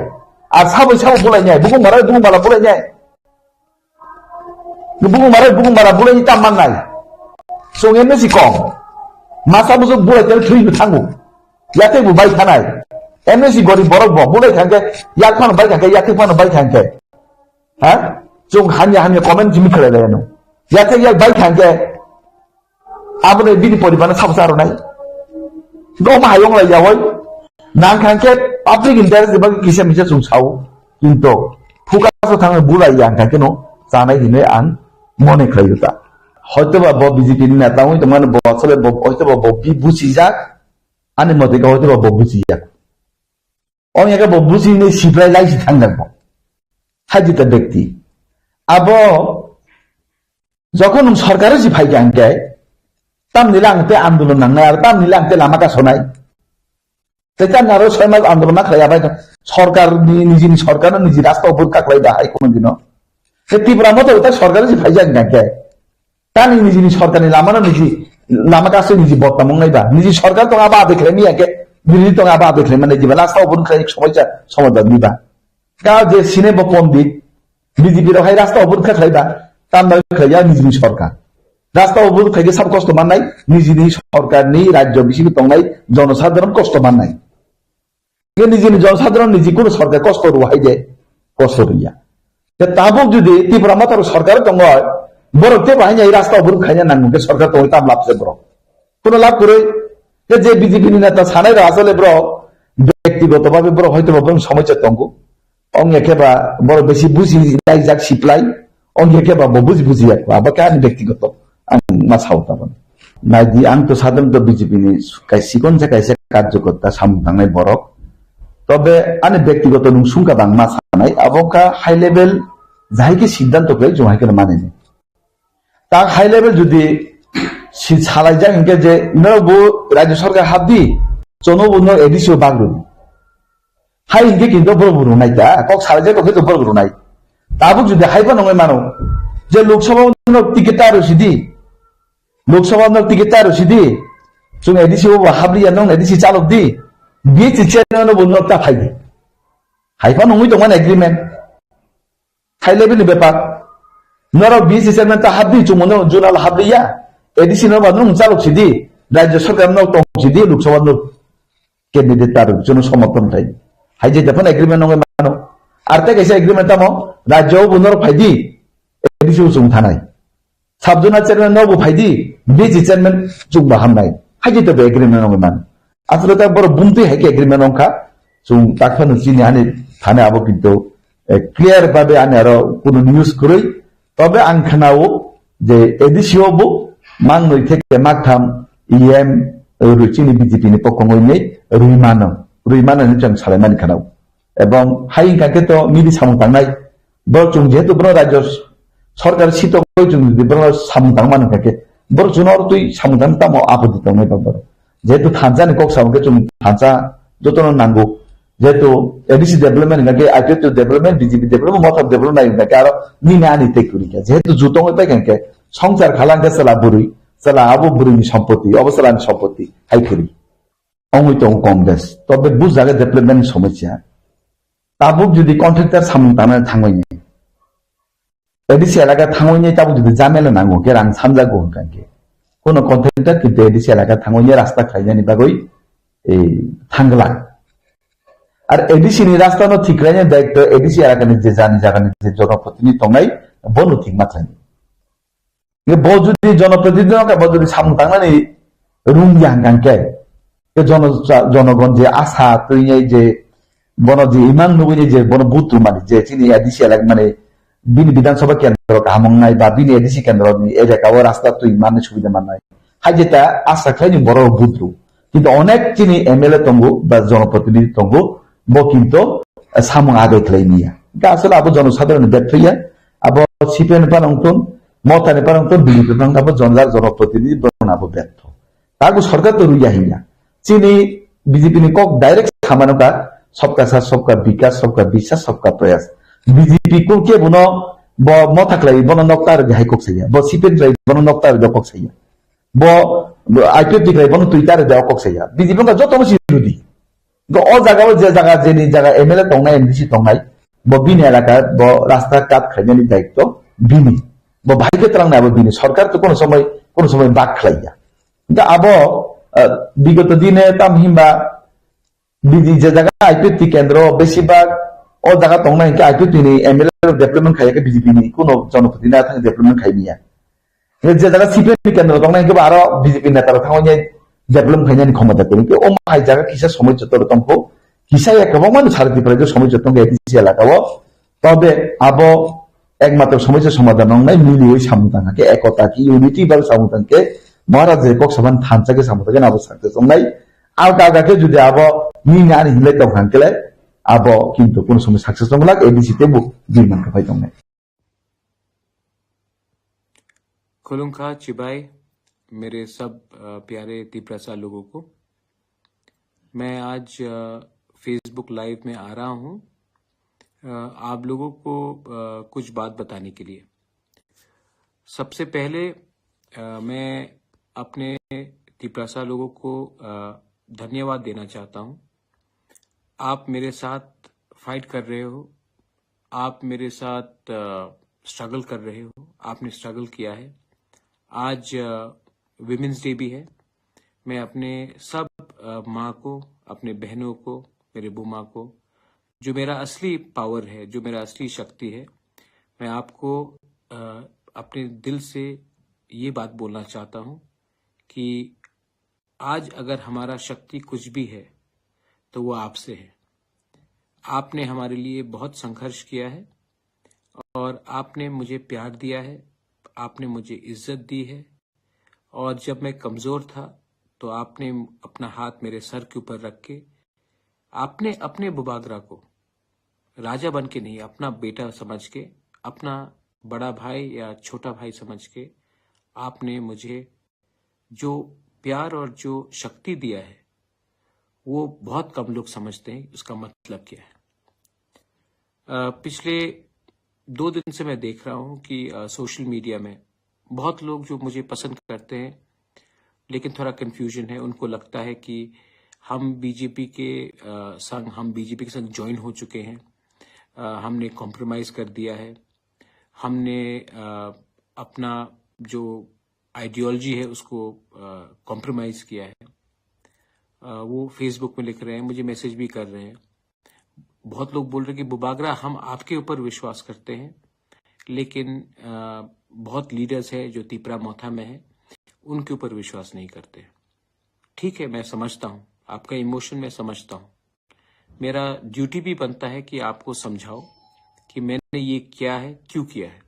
Ar sabo sabo bulai nai, bukung marai bukung bala bulai nai. Bukung marai bukung bala bulai ni tam man nai. Chwng M S C kong. Masa bujok bulai tele thwi thango. Yate bo bai thanai. M S C gorib borok bo bulai thangke yak phano bai thangke yate phano bai thangke. Ha? Chwng hamya hamya comment jimi khlai lai no. Yate yak bai thangke Aboni bini poribarno sabo sa rwnai. Gom hayung lai yawoi. Nang khan khe public interest ni bagwi kisa misa chwng sao. Kintu focus o thangwi bulai yang khan khe no chanai hinwi ang mone khlai ta. Hoyto ba bo B J P ni neta wngwi tongmani bo asole bo hoyto ba bo bi buchijak. Ani mote khe hoyto ba bo buchijak. Ong ya khe bo buchini siprai lai si thang jak bo. Hajita bekti. Abo Jokhon nwng sorkar si phai kha hwnkhe, tamni le ang tei andolon nangnai, aro tamni le ang tei lama kasonai. Tei tamni aro soi mas andolon ma khlai abai kha. Sorkar ni, nijini sorkar no niji rasta obodh kha khlai da hai kono dino. Tei Tipra Motha ta sorkar si phai jak hwnkhe, tamni nijini sorkar ni lama no niji lama kasoi niji bottam wngnai ba. Niji sorkar tong abo adai khlai miya khe, birodhi tong abo adai khlai mani diba. Rasta obodh khlai somoi cha, somoi da diba. Ka je sine bo pondit, B J P rok hai rasta obodh kha khlai ba, tamna khlai ya nijini sorkar. Rasta obodh khlai khe sab kosto mannai, nijini sorkar ni rajyo bisingo tongnai jonosadharon kosto mannai. Ye nijini jonosadharon niji kuno sorkar kosto rw hai de, kosto rw ya. Te tabuk jodi Tipra Motha rok sorkar tongo, borok te bahai ni rasta obodh khaina nango khe sorkar tongwi tam lab se borok. Kuno lab kwrwi. Te je B J P ni neta sanai rok asole borok bektigoto bhabe borok hoyto ba borok somosya tongo. Ong ya khe ba borok besi buji laijak siplai. Ong ya khe ba bo buji buji yak ba. Abo khe ani bektigoto. Ang ma sao tabon. Nai di ang to sadam to B J P ni kai sikon se kaisa karjokorta samung tangnai borok. Tobe ani bektigoto nung sungka bang ma sanai. Abo kha high level jahai khe siddhanto khlai jung hai khe mani ni. Tak high level jodi si salai jak hingke je no bo rajya sarkar habdi, chono bo no A D C o bag rwdi. Hai hingke kintu borok bo rwnai ta, kok salai jak kok borok rwnai. Tabuk jodi hai phano wngwi mano, je Lok Sabha no ticket ta rw sidi, Lok Sabha no ticket ta rw sidi, chwng A D C o bo habliya, nong A D C chalok di, B H C chairman no bo nok ta phai di. Hai phano wngwi tongmani agreement. High level ni bepar. Norok B C chairman ta habdi chumano zonal habliya. A D C no ba nung chalok sidi. Rajya sarkar no tong sidi, Lok Sabha no candidate ta rok jono somorthon khai. Hai je depan agreement nongoi mano. Ar tei kaisa agreement tamo, rajyo bo norok phai di, A D C bo chwng thanai. Sub zonal chairman no bo phai di, B C chairman chwng bo hamnai. Hai je to be agreement wngwi man. Aswk ta borok bumtwi hai khe agreement wngkha. Chwng takphano chini ani thani abo kintu, eh, clear babe ani aro kuno news kwrwi. Tobe ang khnao je A D C o bo mangnwi theke maktham E M rwi chini B J P ni pokongwi nei rwi mano. Rwi mano hinwi chwng salai mani khnao. Ebong hai wngkha khe to midi samung tangnai. Borok chwng jehetu borok rajyo sorkar sitogwi chwng jodi borok samung tang mano kha khe, borok chwngno oro twi samung tang tamo apoti tongnai ba borok. Jehetu thansa ni kok samung khe chwng thansa jotono nango. Jehetu A D C development hingkha khe I P F T development, B J P development, Motha development nai hingkha khe aro nini ani tei kwrwi kha. Jehetu ju tongwi pai kha khe songchar khala hingkha chwla bwrwi, chwla abo bwrwini sompoti, obo chwlani sompoti hai kwrwi. Ongwi tongo Congress. Tobe bujage development ni somosya. Tabuk jodi contractor samung tangnani thangwi ni, A D C elaka thangwi ni tabuk jodi jamela nango khe rang sanjago hwnkha khe. Kono contractor kintu A D C elaka thangwi ni rasta khlainani bagwi, eh, thangla. Ar A D C ni rasta no thik khlainani daitto A D C elaka ni je jani jaga ni je jonoprotini tongnai bono thik ma khlainai. Bo jodi jonoprotidini wngkha, bo jodi samung tangnani rung ya hwnkha khe, ke jono-, jonogon je asa twinai je bono je imang nugwi je bono vote rwmani je chini A D C elak mani bini Bidhan Sabha kendro kaham wngnai ba bini A D C kendro ni elaka o rasta twi mani subida mannai. Hai jeta asa khlaini borok vote rw. Kintu onek chini M L A tongo ba jonoprotidini tongo, bo kintu, eh, samung agai khlai niya. Hingke asole abo jonosadharon ni betho ya, abo C P M ni panong tun, Motha ni panong tun, B J P panong abo jonjar jonoprotidini borok abo betho. Tago sorkar to ruya hinya. Chini B J P ni kok direct samano ka, "Sabka saath, sabka bikas, sabka biswas, sabka prayas." B J P kul ke bono bo Motha khlai bono nokta rwdi hai kok saya. Bo C P M khlai bono nokta rwdi kok saya. Bo, bo I P F T khlai bono twi ta rwdi kok saya. B J P wngkha joto no si rwdi. Go o jaga o je jaga jeni jaga M L A tongnai, M D C tongnai, bo bini elaka bo rasta kat khlainani daitto bini. Bo bahai khe twlangnai abo bini. Sorkar to kono somoi, kono somoi bak khlaiya. Hingke abo, eh, bigoto dine tam himba bini je jaga I P F T kendro besibak o jaga tongnai hingke I P F T ni M L A development khaiya khe B J P ni kono jonoprotidini thang development khai niya. Je jaga C P M ni kendro tongnai hingke ba aro B J P neta rok thangwi development khainani khomota kwrwi. Hingke omo hai jaga kisa somoi joto tongkho, kisa ya kwbangma ni sari Tripura je somoi joto tongkha A D C elaka o. Tobe abo ekmatro somosya somadhan wngnai miliwi samung tangkha khe, ekota khe, unity bai samung tangkhe, Maharaj je kok saban thansa khe samung tangkhe abo success wngnai. Alka alka khe jodi abo nini ani hinlai tong thang khe le, abo kintu kono somoi success wngwlak, A D C teibo bini mankha phai tongnai. खुलुमखा चिबाई, मेरे सब, अ, प्यारे तिप्रसा लोगों को। मैं आज, अ, Facebook live में आ रहा हूँ, अ, आप लोगों को, अ, कुछ बात बताने के लिए। सबसे पहले, अ, मैं अपने तिप्रसा लोगों को, अ, धन्यवाद देना चाहता हूँ। आप मेरे साथ फाइट कर रहे हो, आप मेरे साथ, अ, स्ट्रगल कर रहे हो, आपने स्ट्रगल किया है। आज, अ, वुमेन्स डे भी है। मैं अपने सब, अ, माँ को, अपने बहनों को, मेरे बुआ माँ को, जो मेरा असली पावर है, जो मेरा असली शक्ति है, मैं आपको, अ, अपने दिल से ये बात बोलना चाहता हूँ कि आज अगर हमारा शक्ति कुछ भी है, तो वो आपसे है। आपने हमारे लिए बहुत संघर्ष किया है और आपने मुझे प्यार दिया है, आपने मुझे इज्जत दी है और जब मैं कमज़ोर था, तो आपने अपना हाथ मेरे सर के ऊपर रख के, आपने अपने बुबागरा को राजा बन के नहीं, अपना बेटा समझ के, अपना बड़ा भाई या छोटा भाई समझ के, आपने मुझे जो प्यार और जो शक्ति दिया है, वो बहुत कम लोग समझते हैं, उसका मतलब क्या है। अ, पिछले दो दिन से मैं देख रहा हूँ कि, अ, सोशल मीडिया में बहुत लोग जो मुझे पसंद करते हैं, लेकिन थोड़ा कन्फ्यूजन है, उनको लगता है कि हम बीजेपी के, अ, संग, हम बीजेपी के संग ज्वाइन हो चुके हैं, अ, हमने कॉम्प्रोमाइज़ कर दिया है, हमने, अ, अपना जो आइडियोलॉजी है उसको, अ, कॉम्प्रोमाइज़ किया है। अ, वो Facebook में लिख रहे हैं, मुझे मैसेज भी कर रहे हैं। बहुत लोग बोल रहे कि बुबागरा, हम आपके ऊपर विश्वास करते हैं, लेकिन अ, बहुत लीडर्स हैं जो तिपरा मोथा में है, उनके ऊपर विश्वास नहीं करते। ठीक है, मैं समझता हूँ, आपका इमोशन मैं समझता हूँ। मेरा ड्यूटी भी बनता है कि आपको समझाओ कि मैंने ये किया है, क्यों किया है।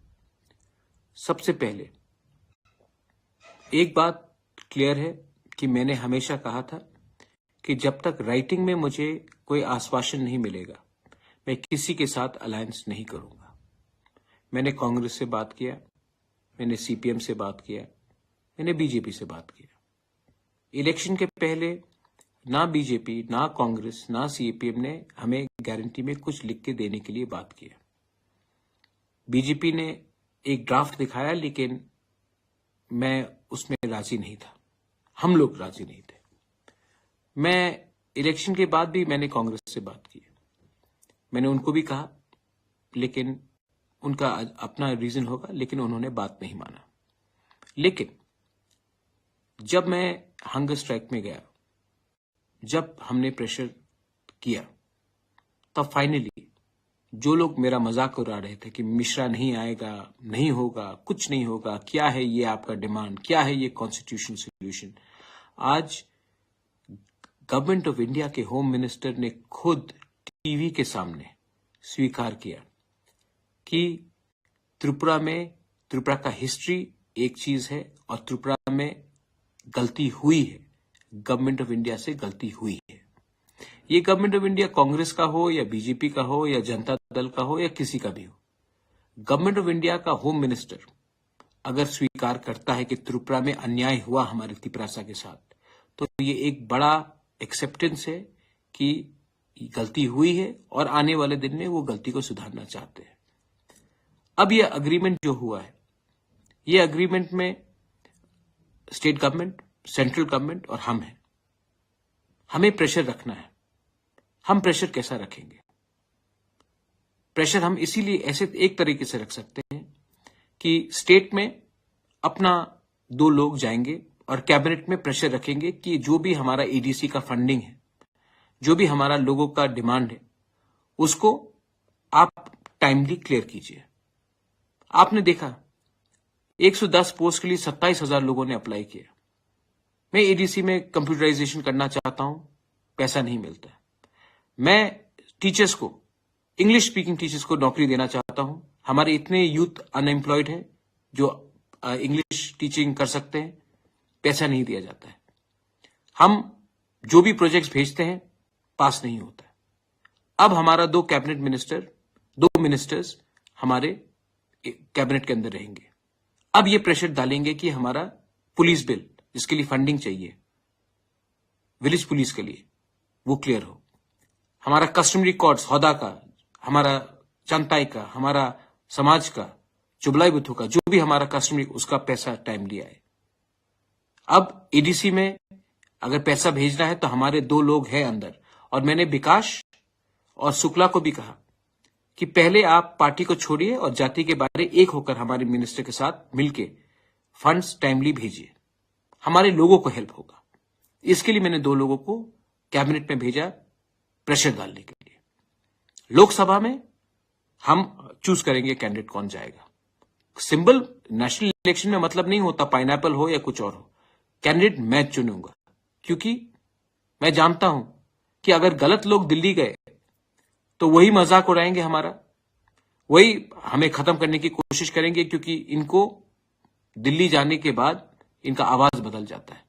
सबसे पहले एक बात क्लियर है कि मैंने हमेशा कहा था कि जब तक राइटिंग में मुझे कोई आश्वासन नहीं मिलेगा, मैं किसी के साथ अलायंस नहीं करूंगा। मैंने कांग्रेस से बात किया, मैंने सीपीएम से बात किया, मैंने बीजेपी से बात किया। इलेक्शन के पहले ना बीजेपी, ना कांग्रेस, ना सीपीएम ने हमें गारंटी में कुछ लिख के देने के लिए बात किया। बीजेपी ने एक ड्राफ्ट दिखाया, लेकिन मैं उसमें राजी नहीं था, हम लोग राजी नहीं थे। मैं इलेक्शन के बाद भी मैंने कांग्रेस से बात की, मैंने उनको भी कहा, लेकिन उनका अपना रीजन होगा, लेकिन उन्होंने बात नहीं माना। लेकिन जब मैं हंगर स्ट्राइक में गया, जब हमने प्रेशर किया, तब फाइनली जो लोग मेरा मजाक उड़ा रहे थे कि मिश्रा नहीं आएगा, नहीं होगा, कुछ नहीं होगा, क्या है ये आपका डिमांड, क्या है ये कॉन्स्टिट्यूशन सॉल्यूशन, आज गवर्नमेंट ऑफ इंडिया के होम मिनिस्टर ने खुद टीवी के सामने स्वीकार किया कि त्रिपुरा में, त्रिपुरा का हिस्ट्री एक चीज है और त्रिपुरा में गलती हुई है, गवर्नमेंट ऑफ इंडिया से गलती हुई है। ये गवर्नमेंट ऑफ इंडिया कांग्रेस का हो या बीजेपी का हो या जनता दल का हो या किसी का भी हो, गवर्नमेंट ऑफ इंडिया का होम मिनिस्टर अगर स्वीकार करता है कि त्रिपुरा में अन्याय हुआ हमारे तिपरासा के साथ, तो ये एक बड़ा एक्सेप्टेंस है कि गलती हुई है और आने वाले दिन में वो गलती को सुधारना चाहते हैं। अब ये अग्रीमेंट जो हुआ है, ये अग्रीमेंट में स्टेट गवर्नमेंट, सेंट्रल गवर्नमेंट और हम हैं, हमें प्रेशर रखना है। हम प्रेशर कैसा रखेंगे? प्रेशर हम इसीलिए ऐसे एक तरीके से रख सकते हैं कि स्टेट में अपना दो लोग जाएंगे और कैबिनेट में प्रेशर रखेंगे कि जो भी हमारा एडीसी का फंडिंग है, जो भी हमारा लोगों का डिमांड है, उसको आप टाइमली क्लियर कीजिए। आपने देखा, एक सौ दस पोस्ट के लिए सत्ताईस हजार लोगों ने अप्लाई किया। मैं एडीसी में कंप्यूटराइजेशन करना चाहता हूं, पैसा नहीं मिलता। मैं टीचर्स को, इंग्लिश स्पीकिंग टीचर्स को नौकरी देना चाहता हूं। हमारे इतने यूथ अनएम्प्लॉयड हैं जो इंग्लिश टीचिंग कर सकते हैं, पैसा नहीं दिया जाता है। हम जो भी प्रोजेक्ट्स भेजते हैं, पास नहीं होता है। अब हमारा दो कैबिनेट मिनिस्टर, दो मिनिस्टर्स हमारे कैबिनेट के अंदर रहेंगे। अब ये प्रेशर डालेंगे कि हमारा पुलिस बिल, जिसके लिए फंडिंग चाहिए विलेज पुलिस के लिए, वो क्लियर हो। हमारा कस्टमरी कोड्स, होदा का, हमारा चंताई का, हमारा समाज का, चुबलाई बुथू का, जो भी हमारा कस्टमरी, उसका पैसा टाइमली आए। अब एडीसी में अगर पैसा भेजना है तो हमारे दो लोग हैं अंदर, और मैंने विकास और शुक्ला को भी कहा कि पहले आप पार्टी को छोड़िए और जाति के बारे एक होकर हमारे मिनिस्टर के साथ मिलके फंड्स टाइमली भेजिए, हमारे लोगों को हेल्प होगा। इसके लिए मैंने दो लोगों को कैबिनेट में भेजा प्रेशर डालने के लिए। लोकसभा में हम चूज करेंगे कैंडिडेट कौन जाएगा। सिंबल नेशनल इलेक्शन में मतलब नहीं होता, पाइनएप्पल हो या कुछ और हो, कैंडिडेट मैं चुनूंगा, क्योंकि मैं जानता हूं कि अगर गलत लोग दिल्ली गए तो वही मजाक उड़ाएंगे हमारा, वही हमें खत्म करने की कोशिश करेंगे, क्योंकि इनको दिल्ली जाने के बाद इनका आवाज बदल जाता है।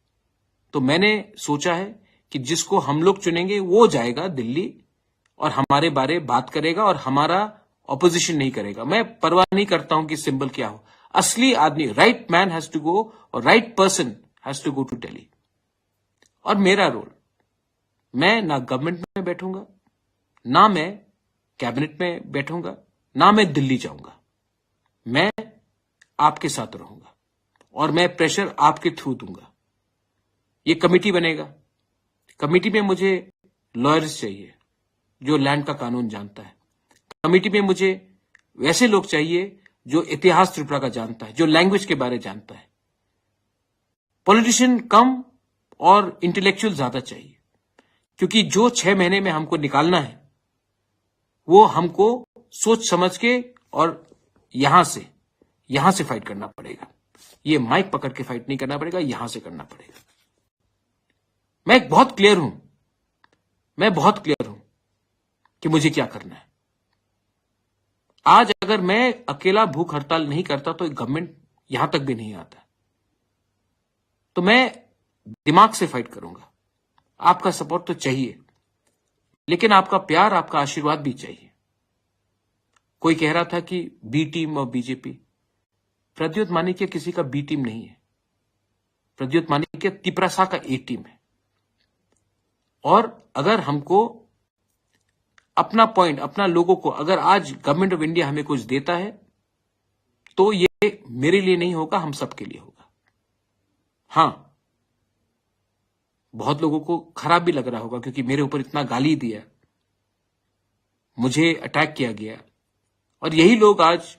तो मैंने सोचा है कि जिसको हम लोग चुनेंगे वो जाएगा दिल्ली और हमारे बारे बात करेगा और हमारा ऑपोजिशन नहीं करेगा। मैं परवाह नहीं करता हूं कि सिंबल क्या हो, असली आदमी, right man has to go और right person has to go to Delhi। और मेरा रोल, मैं ना गवर्नमेंट में बैठूंगा, ना मैं कैबिनेट में बैठूंगा, ना मैं दिल्ली जाऊंगा। मैं आपके साथ रहूंगा और मैं प्रेशर आपके थ्रू दूंगा। ये कमेटी बनेगा, कमेटी में मुझे लॉयर्स चाहिए जो लैंड का कानून जानता है। कमेटी में मुझे वैसे लोग चाहिए जो इतिहास त्रिपुरा का जानता है, जो लैंग्वेज के बारे जानता है। पॉलिटिशियन कम और इंटेलेक्चुअल ज्यादा चाहिए, क्योंकि जो छह महीने में हमको निकालना है, वो हमको सोच समझ के और यहां से, यहां से फाइट करना पड़ेगा। ये माइक पकड़ के फाइट नहीं करना पड़ेगा, यहां से करना पड़ेगा। मैं बहुत क्लियर हूं, मैं बहुत क्लियर हूं कि मुझे क्या करना है। आज अगर मैं अकेला भूख हड़ताल नहीं करता तो गवर्नमेंट यहां तक भी नहीं आता। तो मैं दिमाग से फाइट करूंगा। आपका सपोर्ट तो चाहिए, लेकिन आपका प्यार, आपका आशीर्वाद भी चाहिए। कोई कह रहा था कि बी टीम और बीजेपी। प्रद्युत मानिक्य किसी का बी टीम नहीं है। प्रद्युत मानिक्य तिपरासा का ए टीम है। और अगर हमको अपना पॉइंट, अपना लोगों को, अगर आज गवर्नमेंट ऑफ इंडिया हमें कुछ देता है तो ये मेरे लिए नहीं होगा, हम सबके लिए होगा। हाँ, बहुत लोगों को खराब भी लग रहा होगा क्योंकि मेरे ऊपर इतना गाली दिया, मुझे अटैक किया गया। और यही लोग आज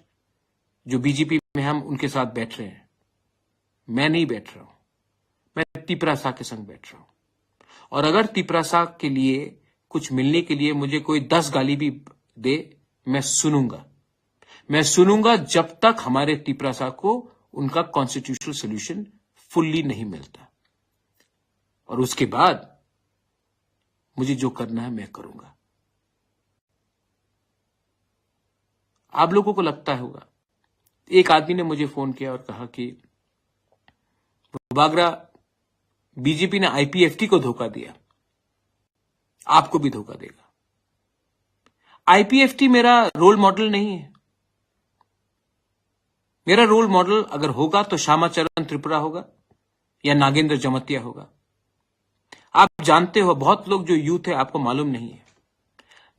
जो बीजेपी में हम उनके साथ बैठ रहे हैं। मैं नहीं बैठ रहा हूं, मैं तिपरासा के संग बैठ रहा हूं। और अगर तिपरासा के लिए कुछ मिलने के लिए मुझे कोई दस गाली भी दे, मैं सुनूंगा। मैं सुनूंगा जब तक हमारे तिपरासा को उनका कॉन्स्टिट्यूशनल सॉल्यूशन फुल्ली नहीं मिलता। और उसके बाद मुझे जो करना है मैं करूंगा। आप लोगों को लगता होगा, एक आदमी ने मुझे फोन किया और कहा कि बुबागरा, बीजेपी ने आईपीएफटी को धोखा दिया, आपको भी धोखा देगा। आईपीएफटी मेरा रोल मॉडल नहीं है। मेरा रोल मॉडल अगर होगा तो श्यामा चरण त्रिपुरा होगा या नागेंद्र जमतिया होगा। आप जानते हो, बहुत लोग जो यूथ है, आपको मालूम नहीं है,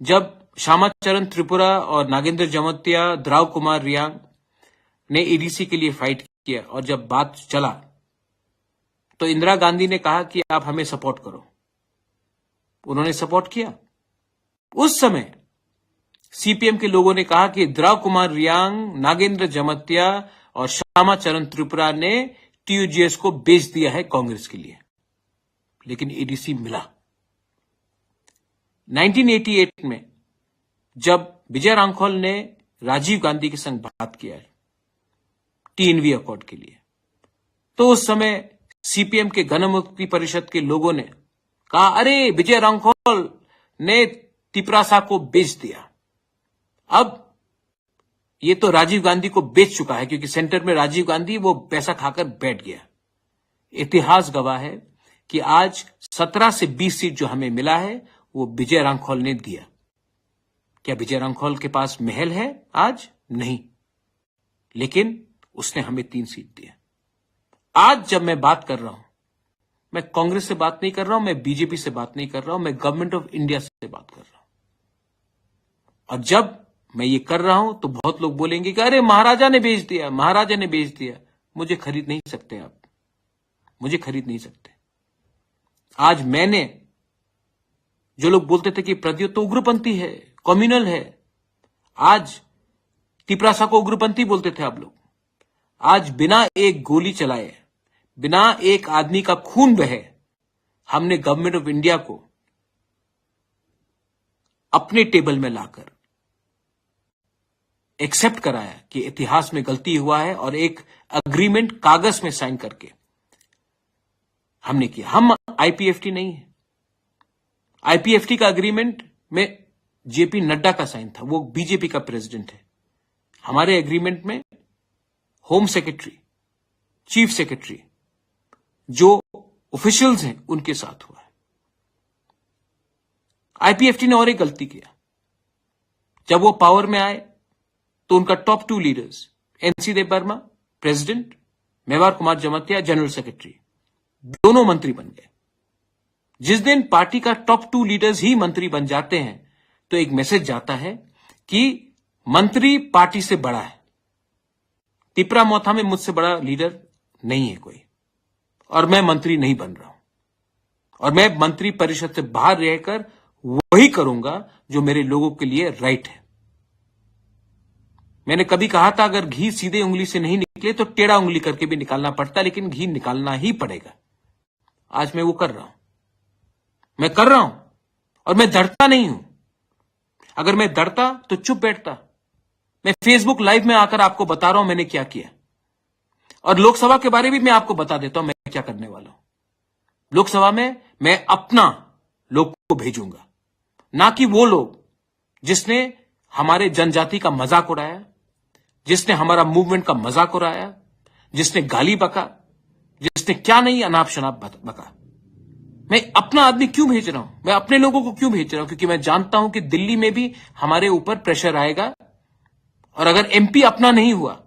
जब श्यामा चरण त्रिपुरा और नागेंद्र जमतिया, द्राव कुमार रियांग ने एडीसी के लिए फाइट किया और जब बात चला तो इंदिरा गांधी ने कहा कि आप हमें सपोर्ट करो। उन्होंने सपोर्ट किया। उस समय सीपीएम के लोगों ने कहा कि द्राव कुमार रियांग, नागेंद्र जमतिया और श्यामा चरण त्रिपुरा ने टीयूजीएस को बेच दिया है कांग्रेस के लिए, लेकिन एडीसी मिला। नाइनटीन एटी एट में जब विजय रांखल ने राजीव गांधी के संग बात किया है टीएनवी अकॉर्ड के लिए, तो उस समय सीपीएम के गणमुक्ति परिषद के लोगों ने कहा, अरे, विजय रांखल ने तिपरासा को बेच दिया। अब ये तो राजीव गांधी को बेच चुका है, क्योंकि सेंटर में राजीव गांधी, वो पैसा खाकर बैठ गया। इतिहास गवाह है कि आज सत्रह से बीस सीट जो हमें मिला है, वो विजय रांखल ने दिया। क्या विजय रांखल के पास महल है आज? नहीं, लेकिन उसने हमें तीन सीट दिया। आज जब मैं बात कर रहा हूं, मैं कांग्रेस से बात नहीं कर रहा हूं, मैं बीजेपी से बात नहीं कर रहा हूं, मैं गवर्नमेंट ऑफ इंडिया से बात कर रहा हूं। और जब मैं ये कर रहा हूं तो बहुत लोग बोलेंगे कि अरे, महाराजा ने बेच दिया, महाराजा ने बेच दिया। मुझे खरीद नहीं सकते आप, मुझे खरीद नहीं सकते। आज मैंने, जो लोग बोलते थे कि प्रद्युत तो उग्रपंथी है, कम्युनल है, आज तिपरासा को उग्रपंथी बोलते थे आप लोग। आज बिना एक गोली चलाए, बिना एक आदमी का खून बहे, हमने गवर्नमेंट ऑफ इंडिया को अपने टेबल में लाकर एक्सेप्ट कराया कि इतिहास में गलती हुआ है और एक एग्रीमेंट कागज में साइन करके हमने किया। हम आईपीएफटी नहीं है। आईपीएफटी का एग्रीमेंट में जेपी नड्डा का साइन था, वो बीजेपी का प्रेसिडेंट है। हमारे एग्रीमेंट में होम सेक्रेटरी, चीफ सेक्रेटरी, जो ऑफिशियल्स हैं, उनके साथ हुआ है। आईपीएफटी ने और एक गलती किया। जब वो पावर में आए तो उनका top two leaders, NC Dev Varma, president, Mewar Kumar Jamatia, general secretary, दोनों मंत्री बन गए। जिस दिन पार्टी का टॉप टू लीडर्स ही मंत्री बन जाते हैं तो एक मैसेज जाता है कि मंत्री पार्टी से बड़ा है। तिपरा मोथा में मुझसे बड़ा लीडर नहीं है कोई, और मैं मंत्री नहीं बन रहा हूं। और मैं मंत्री परिषद से बाहर रहकर वही करूंगा जो मेरे लोगों के लिए राइट है। मैंने कभी कहा था, अगर घी सीधे उंगली से नहीं निकले तो टेढ़ा उंगली करके भी निकालना पड़ता, लेकिन घी निकालना ही पड़ेगा। आज मैं वो कर रहा हूं, मैं कर रहा हूं, और मैं डरता नहीं हूं। अगर मैं डरता तो चुप बैठता। मैं Facebook लाइव में आकर आपको बता रहा हूं मैंने क्या किया। और लोकसभा के बारे में मैं आपको बता देता हूं मैं क्या करने वाला हूं। लोकसभा में मैं अपना लोग को भेजूंगा, ना कि वो लोग जिसने हमारे जनजाति का मजाक उड़ाया, जिसने हमारा मूवमेंट का मजाक उड़ाया, जिसने गाली बका, जिसने क्या नहीं अनाप शनाप बत- बका। मैं अपना आदमी क्यों भेज रहा हूं? मैं अपने लोगों को क्यों भेज रहा हूं? क्योंकि मैं जानता हूं कि दिल्ली में भी हमारे ऊपर प्रेशर आएगा। और अगर एमपी अपना नहीं हुआ,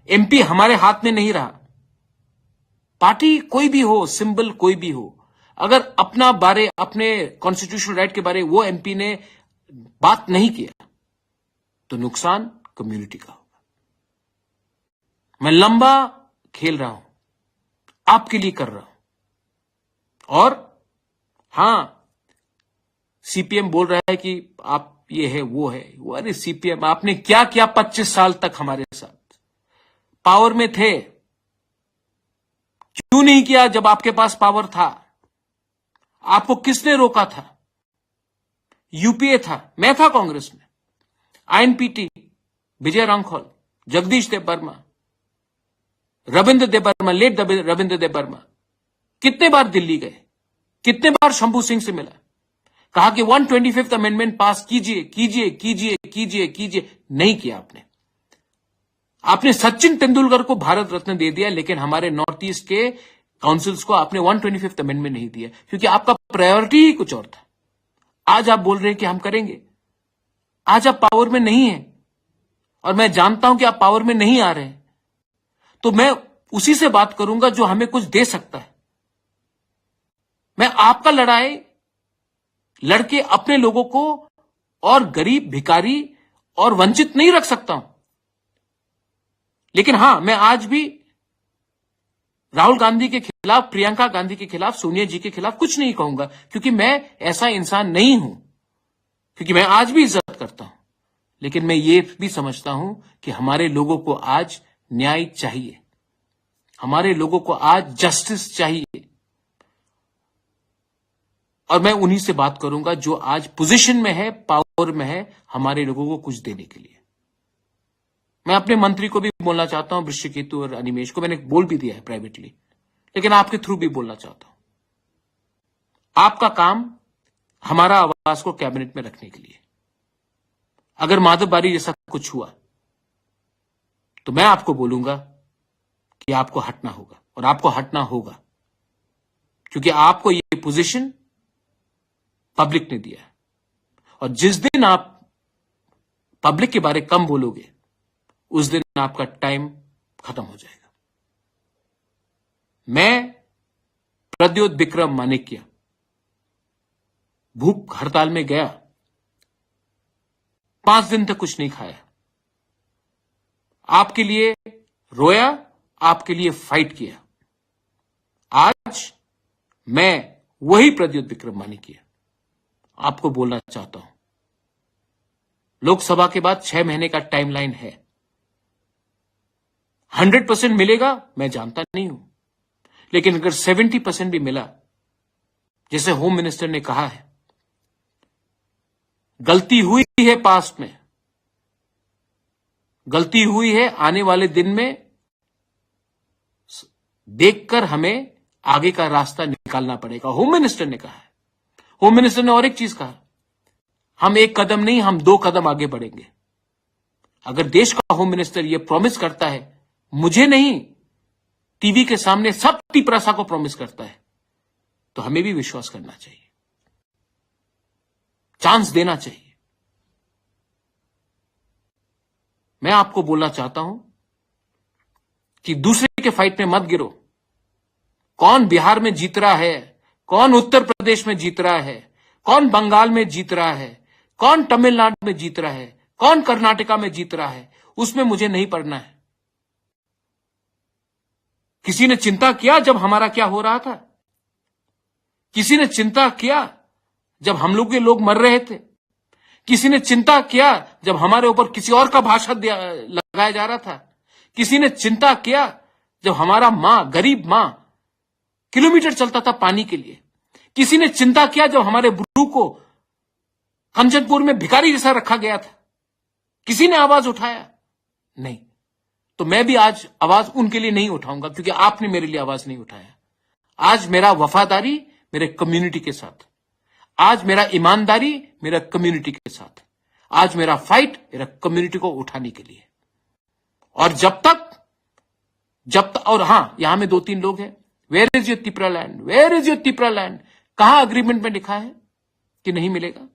एमपी हमारे हाथ में नहीं रहा, पार्टी कोई भी हो, सिंबल कोई भी हो, अगर अपना बारे, अपने कॉन्स्टिट्यूशनल राइट के बारे वो एमपी ने बात नहीं किया, तो नुकसान कम्युनिटी का होगा। मैं लंबा खेल रहा हूं, आपके लिए कर रहा हूं। और हां, सीपीएम बोल रहा है कि आप ये है, वो है। वो, अरे सीपीएम, आपने क्या किया पच्चीस साल तक हमारे साथ? पावर में थे, क्यों नहीं किया जब आपके पास पावर था? आपको किसने रोका था? यूपीए था, मैं था कांग्रेस में। आईएनपीटी, विजय रांखल, जगदीश देव वर्मा, रविंद्र देव वर्मा, लेट रविंद्र देव वर्मा कितने बार दिल्ली गए, कितने बार शंभू सिंह से मिला, कहा कि वन ट्वेंटी फिफ्थ अमेंडमेंट पास कीजिए, कीजिए, कीजिए, कीजिए, कीजिए। नहीं किया आपने। आपने सचिन तेंदुलकर को भारत रत्न दे दिया, लेकिन हमारे नॉर्थ ईस्ट के काउंसिल्स को आपने वन ट्वेंटी फिफ्थ अमेंडमेंट नहीं दिया, क्योंकि आपका प्रायोरिटी ही कुछ और था। आज आप बोल रहे हैं कि हम करेंगे, आज आप पावर में नहीं है, और मैं जानता हूं कि आप पावर में नहीं आ रहे हैं, तो मैं उसी से बात करूंगा जो हमें कुछ दे सकता है। मैं आपका लड़ाई लड़के अपने लोगों को और गरीब, भिखारी और वंचित नहीं रख सकता हूं। लेकिन हां, मैं आज भी राहुल गांधी के खिलाफ, प्रियंका गांधी के खिलाफ, सोनिया जी के खिलाफ कुछ नहीं कहूंगा, क्योंकि मैं ऐसा इंसान नहीं हूं, क्योंकि मैं आज भी इज्जत करता हूं। लेकिन मैं ये भी समझता हूं कि हमारे लोगों को आज न्याय चाहिए, हमारे लोगों को आज जस्टिस चाहिए। और मैं उन्हीं से बात करूंगा जो आज पोजीशन में है, पावर में है, हमारे लोगों को कुछ देने के लिए। मैं अपने मंत्री को भी बोलना चाहता हूं, वृषिकेतु और अनिमेश को मैंने बोल भी दिया है प्राइवेटली, लेकिन आपके थ्रू भी बोलना चाहता हूं। आपका काम हमारा आवाज को कैबिनेट में रखने के लिए। अगर माधव बारी जैसा कुछ हुआ, तो मैं आपको बोलूंगा कि आपको हटना होगा, और आपको हटना होगा, क्योंकि आपको ये पोजीशन पब्लिक ने दिया है। और जिस दिन आप पब्लिक के बारे कम बोलोगे, उस दिन आपका टाइम खत्म हो जाएगा। मैं प्रद्योत विक्रम माणिक्य भूख हड़ताल में गया, पांच दिन तक कुछ नहीं खाया, आपके लिए रोया, आपके लिए फाइट किया। आज मैं वही प्रद्योत विक्रम माणिक्य आपको बोलना चाहता हूं। लोकसभा के बाद छह महीने का टाइमलाइन है। हंड्रेड परसेंट मिलेगा, मैं जानता नहीं हूं, लेकिन अगर सेवेंटी परसेंट भी मिला, जैसे होम मिनिस्टर ने कहा है, गलती हुई है पास्ट में, गलती हुई है, आने वाले दिन में देखकर हमें आगे का रास्ता निकालना पड़ेगा, होम मिनिस्टर ने कहा है। होम मिनिस्टर ने और एक चीज कहा, हम एक कदम नहीं, हम दो कदम आगे बढ़ेंगे। अगर देश का होम मिनिस्टर ये प्रॉमिस करता है, मुझे नहीं, टीवी के सामने सब तिपरासा को प्रॉमिस करता है, तो हमें भी विश्वास करना चाहिए, चांस देना चाहिए। मैं आपको बोलना चाहता हूं कि दूसरे के फाइट में मत गिरो। कौन बिहार में जीत रहा है, कौन उत्तर प्रदेश में जीत रहा है, कौन बंगाल में जीत रहा है, कौन तमिलनाडु में जीत रहा है, कौन कर्नाटका में जीत रहा है, उसमें मुझे नहीं पड़ना है। किसी ने चिंता किया जब हमारा क्या हो रहा था? किसी ने चिंता किया जब हम लोग के लोग मर रहे थे? किसी ने चिंता किया जब हमारे ऊपर किसी और का भाषा दिया, लगाया जा रहा था? किसी ने चिंता किया जब हमारा माँ, गरीब माँ, किलोमीटर चलता था पानी के लिए? किसी ने चिंता किया जब हमारे ब्रू को कंचनपुर में भिखारी जैसा रखा गया था, किसी ने आवाज उठाया? नहीं। तो मैं भी आज आवाज उनके लिए नहीं उठाऊंगा, क्योंकि आपने मेरे लिए आवाज नहीं उठाया। आज मेरा वफादारी मेरे कम्युनिटी के साथ, आज मेरा ईमानदारी मेरा कम्युनिटी के साथ, आज मेरा फाइट मेरा कम्युनिटी को उठाने के लिए। और जब तक, जब तक, और हाँ, यहां में दो तीन लोग हैं, "Where is your Tipra land? Where is your Tipra land?" कहां अग्रीमेंट में लिखा है कि नहीं मिलेगा?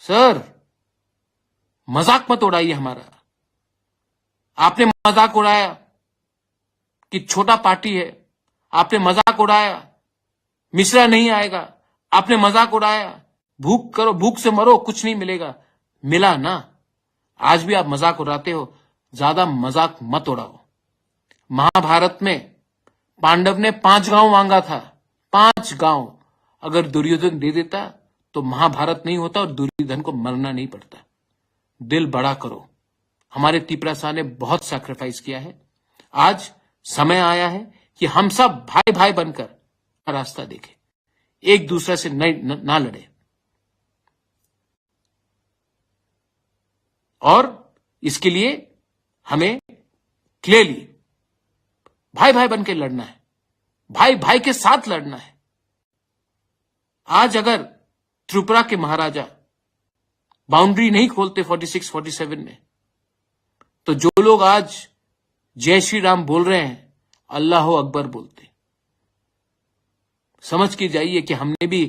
सर, मजाक मत उड़ाइए हमारा। आपने मजाक उड़ाया कि छोटा पार्टी है, आपने मजाक उड़ाया मिश्रा नहीं आएगा, आपने मजाक उड़ाया, भूख करो, भूख से मरो, कुछ नहीं मिलेगा। मिला ना? आज भी आप मजाक उड़ाते हो, ज्यादा मजाक मत उड़ाओ। महाभारत में पांडव ने पांच गांव मांगा था, पांच गांव। अगर दुर्योधन दे देता तो महाभारत नहीं होता और दुर्योधन को मरना नहीं पड़ता। दिल बड़ा करो। हमारे तिपरासा ने बहुत सैक्रिफाइस किया है। आज समय आया है कि हम सब भाई भाई बनकर रास्ता देखें, एक दूसरे से नहीं, न, ना लड़े। और इसके लिए हमें क्लियरली भाई भाई बन के लड़ना है, भाई भाई के साथ लड़ना है। आज अगर त्रिपुरा के महाराजा बाउंड्री नहीं खोलते फोर्टी सिक्स फोर्टी सेवन में, तो जो लोग आज जय श्री राम बोल रहे हैं, अल्लाह अकबर बोलते। समझ के जाइए कि हमने भी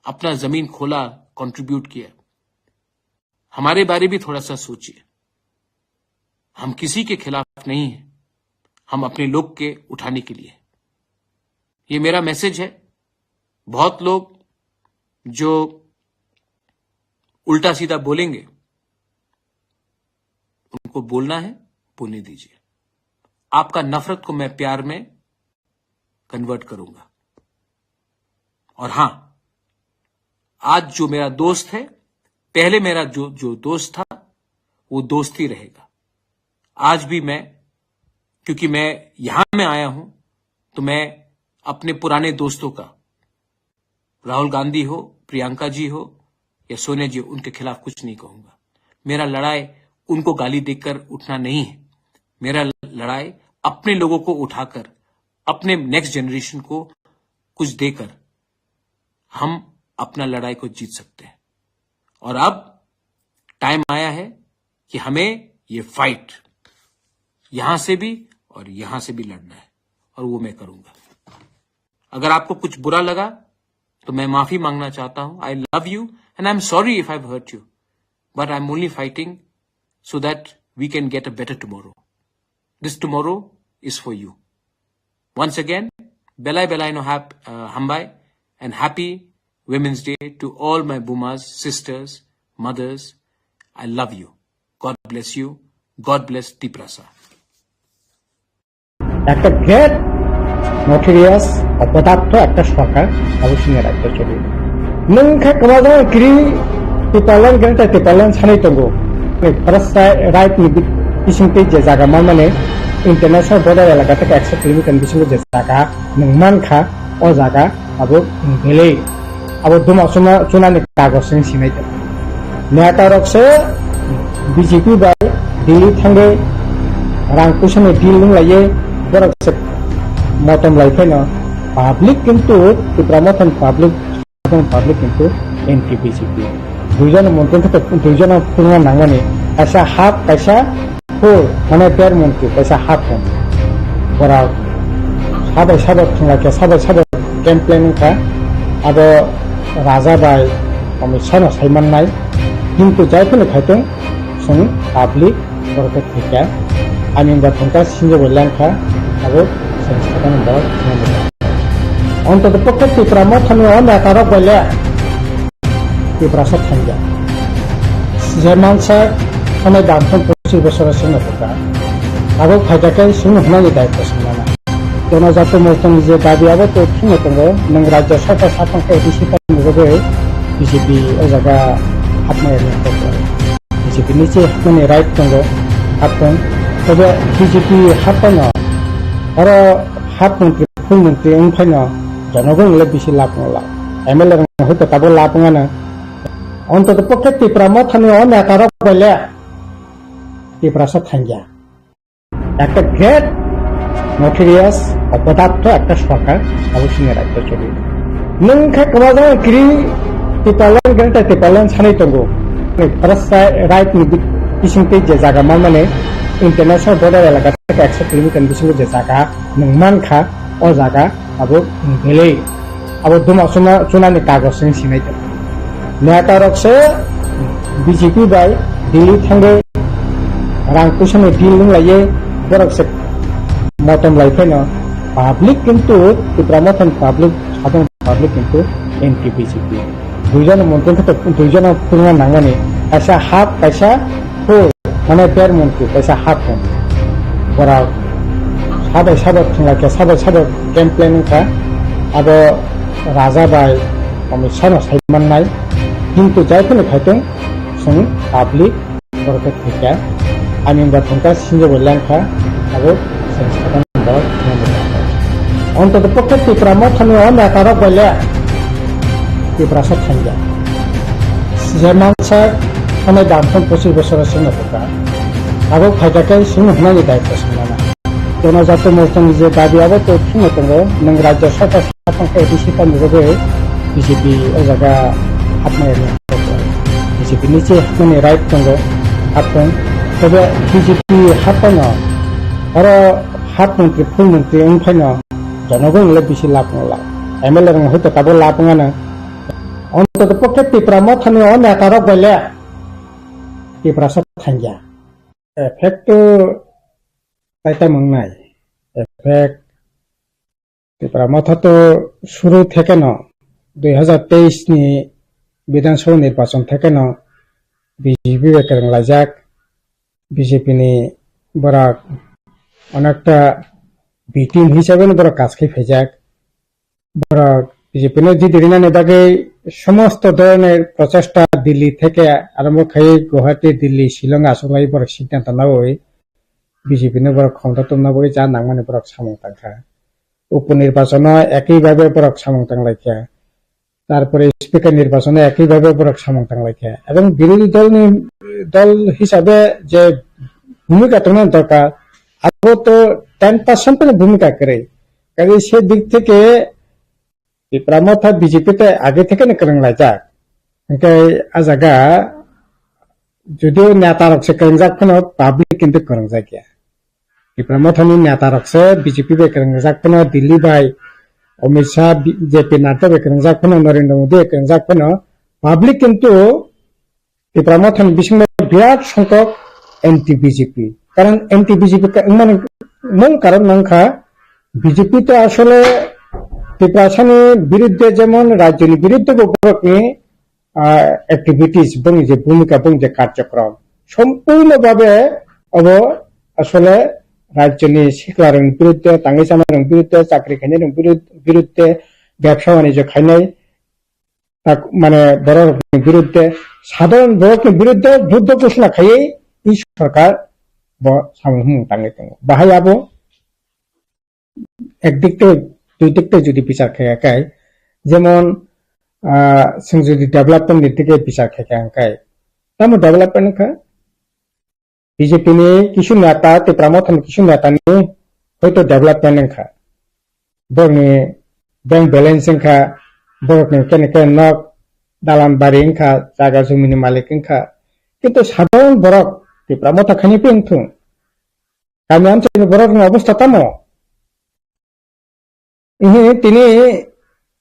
अपना जमीन खोला, कंट्रीब्यूट किया। हमारे बारे भी थोड़ा सा सोचिए। हम किसी के खिलाफ नहीं हैं, हम अपने लोग के उठाने के लिए। ये मेरा मैसेज है। बहुत लोग जो उल्टा सीधा बोलेंगे, उनको बोलना है, बोलने दीजिए। आपका नफरत को मैं प्यार में कन्वर्ट करूंगा। और हां, आज जो मेरा दोस्त है, पहले मेरा जो, जो दोस्त था, वो दोस्त ही रहेगा। आज भी मैं, क्योंकि मैं यहां में आया हूं, तो मैं अपने पुराने दोस्तों का, राहुल गांधी हो, प्रियंका जी हो या सोनिया जी, उनके खिलाफ कुछ नहीं कहूंगा। मेरा लड़ाई उनको गाली देकर उठना नहीं है। मेरा लड़ाई अपने लोगों को उठाकर, अपने नेक्स्ट जनरेशन को कुछ देकर हम अपना लड़ाई को जीत सकते हैं। और अब टाइम आया है कि हमें ये फाइट यहां से भी और यहां से भी लड़ना है, और वो मैं करूंगा। अगर आपको कुछ बुरा लगा तो मैं माफी मांगना चाहता हूं। I love you and I am sorry if I have hurt you, but I am only fighting so that we can get a better tomorrow. This tomorrow is for you. Once again, belai belai no hap, uh, hambai, and happy Women's Day to all my bumas, sisters, mothers. I love you. God bless you. God bless Tiprasa. একটা great notorious অপদার্থ একটা সরকার অবশ্যই রাজ্য চলে। Nwng khe kwmajak kri Tipraland, Greater Tipraland sanai tongo. First right ni bisingtwi je jaga man mane international border elaka theke ekso kilometer ni bisingo je jaga nwng mankha, o jaga abo nwng belai abo duma chuna, chunani kagoj se sinai tongo. Neta rok se B J P bai Delhi thangwi rang puisa ni deal wng laiye, borok se motom lai phaino public kintu Tipra Mothani public Saধারণ public কিন্তু anti B J P. Duijon montri wngkha, duijon phunukna nangmani, kaisa half, kaisa full, mane der montri, kaisa half montri. Borok sabai sabai thwnglaikha, sabai sabai complain wngkha. Abo Raja bai Amit Shah no saimannai. Kintu jaiphano khaitwng, chwng public borok khe thwikha. Ani wngkha thwngkha, sinjo bo lengkha, abo chwng sakani borok thwngmani. Ontoto pokhe Tipra Mothani o neta rok bai le Tiprasa thangjak. Je mansa thonai bamthon pochis bosor singno thwkha. Abo phaikha khe chwngno hwnani daitwa swngnana. Jonojati Morchani je dabi abo to thwngno tongo, nwng Rajya Sabha saphang khe A D C party ni bagwi B J P o jaga hapmaya ni kok. B J P ni je hapmani right tongo, haptong. Tei B J P hapmano oro hap montri, full montri wng phaino jonogon le bisi lab wng la. M L A rok hoito tabuk lab wngano. Ontoto pokhe Tipra Mothani o neta rok bai le Tiprasa thangya. Ekta great notorious opodapto ekta sorkar abo sini rajyo choli. Nwng khe kwmajak kiri Tipraland greater Tipraland sanai tongo. First right ni bisingtwi je jaga manmani international border elaka theke ekso kilometer ni bisingo je jaga nwng mankha o jaga abo nwng belai abo duma chuna chunani kagoj wng sinai tongo. Neta rok se B J P bai Delhi thangwi rang puisa ni deal wng laiye borok se motom lai pheno public kintu Tipra Mothani public sadharon public kintu anti B J P. Duijon montri khe duijon phungna nangmani kaisa hap kaisa Hoi, mane der montri kaisa hap montri. Borok sabai sabai thwngla khe sabai sabai complain wngkha. Abo raja bai Amit Shah no sai mannai. Kintu jai phano khaitong chwng public borok khe thwikha. Ani wngkha thwngkha sinjo bo lengkha. Abo chwng sakha borok thwngya. Ontoto pokhe Tipra Mothani o neta rok bai le Tiprasa thangya. Je mansa thanai damphang pochis bosor singna bwkha. Abo phaida khe singna hwnani daitwa singmana. Jonojati morchani je dabi abo to thwngwi tongo, nwng rajya sabha saphang khe A D C tamni bagwi B J P o jaga hapmaya ni. B J P ni je hapmani right tongo, haptong. Tebe B J P hapmano oro hap montri, full montri wng phaino jonogon le bisi lab wng lab. M L A rok hoito tabuk lab wngano. Ontoto pokhe Tipra Mothani o neta rok bai le Tiprasa thangya. Effect to taita mangnai. Effect Tipra Motha to suru thekeno dui hazar teis ni Bidhan Sabha nirbachon thekeno B J P bai kwrwng laijak. B J P ni borok onekta B team hisabe no borok kaj khai phaijak. Borok B J P no jidi rinani bagwi somosto dhoronor prochesta Delhi theke arombo khai Guwahati, Delhi, Shillong achuklai borok siddhanto nawi B J P no borok khomta tongna bagwi cha nangmani borok samung tangkha. Upo nirbachono ekibhabe borok samung tanglaikha. Tarpore speaker nirbachono ekibhabe borok samung tanglaikha. Ebong birodhi dolni dol hisabe je bhumika tongna dorkar, abo to ten percent ni bhumika kwrwi. Kaje se dik theke Tipra Motha B J P tei age thekeno kwrwng laijak. Hwnkhe a jaga judio neta rok se kwrwngjak phano public kintu kwrwngjak ya. Tipra Mothani neta rok se B J P bai kwrwngjak phano, Delhi bai Amit Shah, B J P Nadda bai kwrwngjak phano, Narendra Modi bai kwrwngjak phano, public kintu Tipra Mothani bisingo birat songkok anti B J P. Karon anti B J P ka-, wngmani mul karon wngkha B J P to asole Tiprasani birudde jemon rajyoni birudde bo borokni, ah, activities, bongni je bhumika, bongni je karjokrom sompurno bhabe obo asole rajyoni siklarokni birudde, tangwi chamarokni birudde, chakri khainairokni birud-, birudde, bebsa banijyo khainai tak, mane, borok rokni birudde, sadharon borokni birudde juddho ghosona khaiwi tei sorkar bo samung humung tangwi tongo. Bahai abo ek dik tei dui dik tei jodi bichar khe kai, jemon, ah, chwng jodi development ni dige bichar khe kai, tamo development wngkha? B J P ni kisu neta, Tipra Mothani kisu neta ni hoito development wngkha. Borokni bank balance wngkha, borokni kene kene nok, dalan bari wngkha, jaga jumini malik wngkha. Kintu sadharon borok Tipra Motha khaini phi wngthung. Kami amchaini borokni obostha tamo? Ihi, tini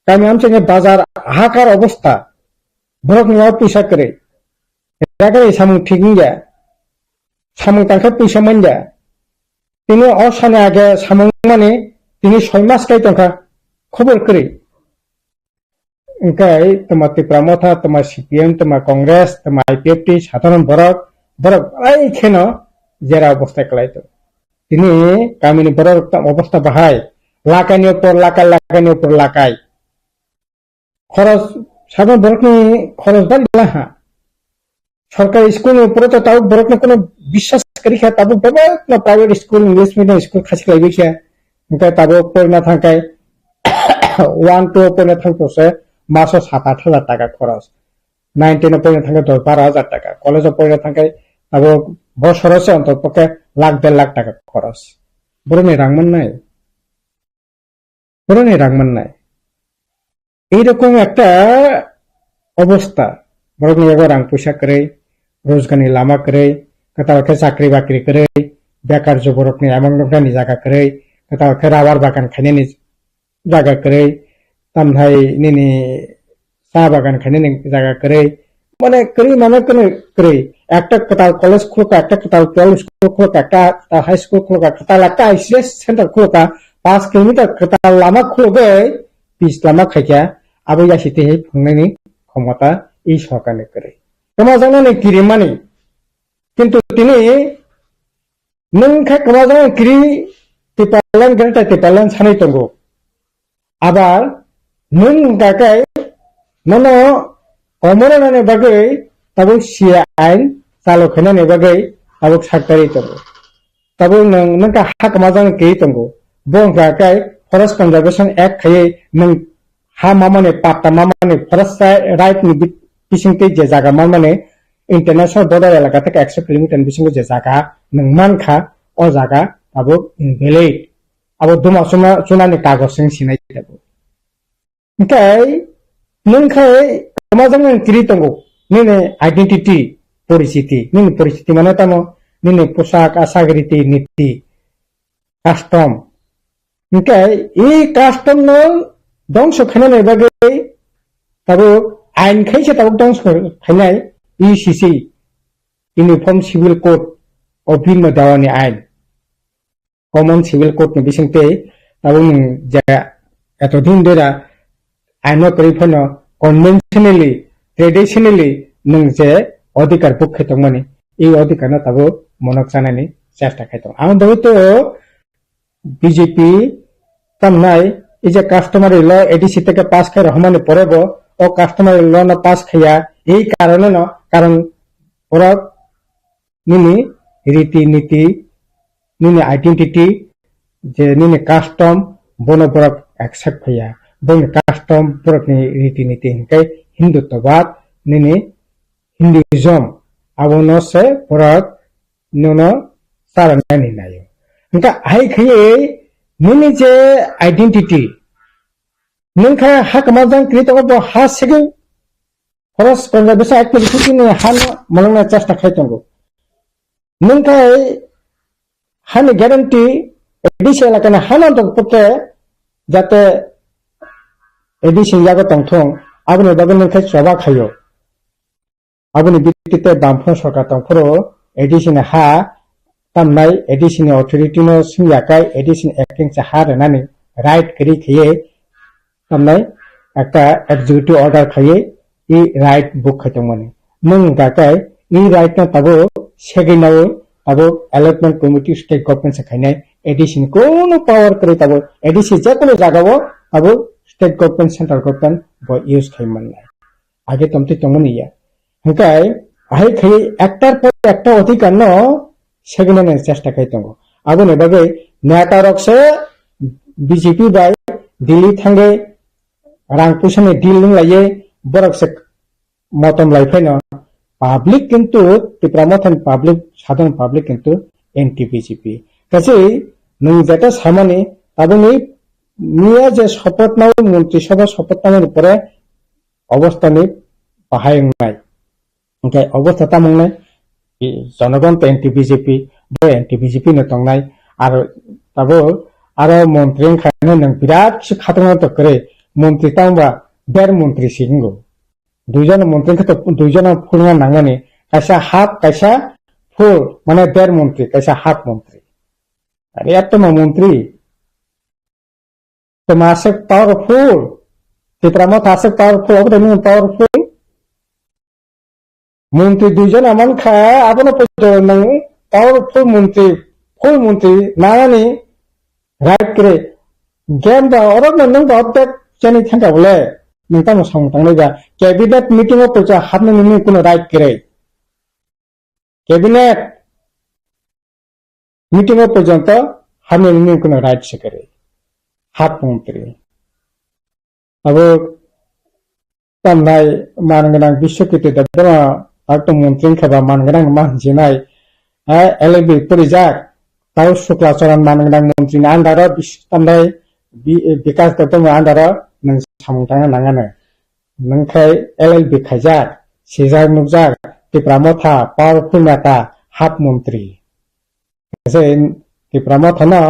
kami amchaini bazar hakar obostha. Borokni o puisa kwrwi. Ragari samung thik wngya. Samung tangkhe puisa manya. Tini o sani age samung mani tini soi mas kai tongkha. Khobor kwrwi. Hwnkhe toma Tipra Motha, toma C P M, toma Congress, toma I P F T, sadharon borok, borok belai kheno jera obostha kwlai tongo. Tini kamini borok tamo obostha bahai, lakhaini upor lakhai, lakhaini upor lakhai. Khoros, sadharon borokni khoros bari laha. Sorkari school ni upor to tabuk borokno kono biswas kwrwi kha, tabuk bebak no private school, English medium school khasi khlaiwi kha. Hwnkhe tabuk porina thangkhai one two porina thangtose maso sat aat hajar taka khoros. Nine ten o poina thangkhe dos baro hajar taka, college o poina thangkhe abo bosoro se onto pokhe lakh der lakh taka khoros. Borokni rang mannai, borokni rang mannai. Ei rokom ekta obostha, borokni yago rang puisa kwrwi, rojgarni lama kwrwi, kwtal khe chakri bakri kwrwi, bekar jo borokni amang nuknani jaga kwrwi, kwtal khe rabar bagan khainani jaga kwrwi, tamhai nini cha bagan khainani jaga kwrwi, mane kwrwi mane kwrwi kwrwi. Ekta kwtal college khulukha, ekta kwtal L P school khulukha, ekta kwtal high school khulukha, kwtal ekta I C S center khulukha, paanch kilometer kwtal lama khulugwi pis lama khaikha, abo yasi twi hai phungnani khomota i sorkarni kwrwi. Kwmajaknani kirimani, kintu tini nwng khe kwmajaknani kiri Tipraland, Greater Tipraland sanwi tongo. Abar nwng wngkha khe nono komornani bagwi tabuk C A ain chalo khainani bagwi tabuk saktarwi tongo. Tabuk nwng, nwng khe ha kwmajaknani kiri tongo. Bo wngkha khe Forest Conservation Act khaiwi nwng ha mamani, patta mamani, forest right ni bi-, bisingtwi je jaga mamani international border elaka theke ekso kilometer ni bisingo je jaga nwng mankha, o jaga tabuk invalid. Abo duma chuna, chunani kagoj se sinai tabuk. Hingkhe nwng khai kwmajaknani kiri tongo, nini identity, porichiti, nini porichiti mane tamo, nini poshak, ashak, riti niti, custom. Hingkhe i custom no dongso khainani bagwi tabuk ain khaisa tabuk dongso khainai, U C C, Uniform Civil Code of Bhima Dawani ain. Common Civil Code ni bisingtwi tabuk nwng je etodin dera aino kwrwi phano conventionally, traditionally nwng je odhikar buk khai tongmani, ei odhikar no tabuk monok chanani chesta khai tongo. Ang bagwi to B J P tamnai, ei je customary law A D C teke pass khai rohormani pore bo o customary law no pass khaiya, ei karone no, karon borok nini riti niti, nini identity, je nini custom, bono borok accept khaiya. Boni custom, borokni riti niti hingkhe Hindutvabad, nini Hinduism, abono se borok nono charwnani naio. Hingkhe hai khaiwi nini je identity, nwng khe ha kwmajang kwrwi tongo, bo ha segwi Forest Conservation Act ni bisingtwi nini hano mwlwngna chesta khai tongo. Nwng khe hani guarantee A D C elakani hano tongkhe jate A D C ni yago tongthung, aboni bagwi nwng khe choba khaio. Aboni bitti tei bamphano sorkar tongphuru A D C ni ha tamnai, A D C ni authority no swngya kai, A D C ni acting cha ha rwnani right kwrwi khaiwi tamnai ekta executive order khaiwi i right book khai tongmani. Nwng wngkha khe i right no tabuk segwi naui tabuk allotment committee state government se khainai, A D C ni kunu power kwrwi tabuk A D C jekunu jagao tabuk state government, central government bo use khai mannai. Age tomtwi tongmani ya. Hingkhe ahai khai ektar por ekta odhikar no segwi nani chesta khai tongo. Aboni bagwi neta rok se B J P bai Delhi thangwi rang puisa ni deal wng laiwi borok se motom lai phaino public kintu Tipra Motha ni public, sadharon public kintu anti B J P. Kachi nwng jeta samani tabukni miya je sopoth nai montri sabha sopoth nai pore obostha ni bahai wngnai. Hingkhe obostha tamo wngnai? I jonogon to anti B J P, bo anti B J P no tongnai. Ar tabuk aro montri wngkha hwnwi nwng birat kisi khatungma to kwrwi. Montri tamo ba der montri si wngo. Duijon montri wngkha to duijon phulna nangmani. Kaisa half, kaisa full, mane der montri, kaisa half montri. Are eto ma montri. Toma aswk powerful. Tipra Motha aswk powerful, obo de nini powerful. Montri duijon aman kha, abono poito nang powerful montri, full montri, nangani right kre. Game ba oro no nang ba update chani thangka bole. Nang tamo samung tangnai ba. Cabinet meeting o poito hapna nini kuno right kre. Cabinet meeting o porjonto hamya ni nini kuno right se kwrwi. Hap montri. Abo tamnai man gwnang Biswakirti Debbarma, tak tong montri wngkha ba man gwnang ma hinjinai, eh, L L B porijak, tau Sukla Charan man gwnang montri ni under o bis-, tamnai Bi-, Bikas Debbarma under o nwng samung tangna nangano. Nwng khe L L B khaijak, sijak nukjak, Tipra Motha, powerful neta, half montri. Kaisa Tipra Motha no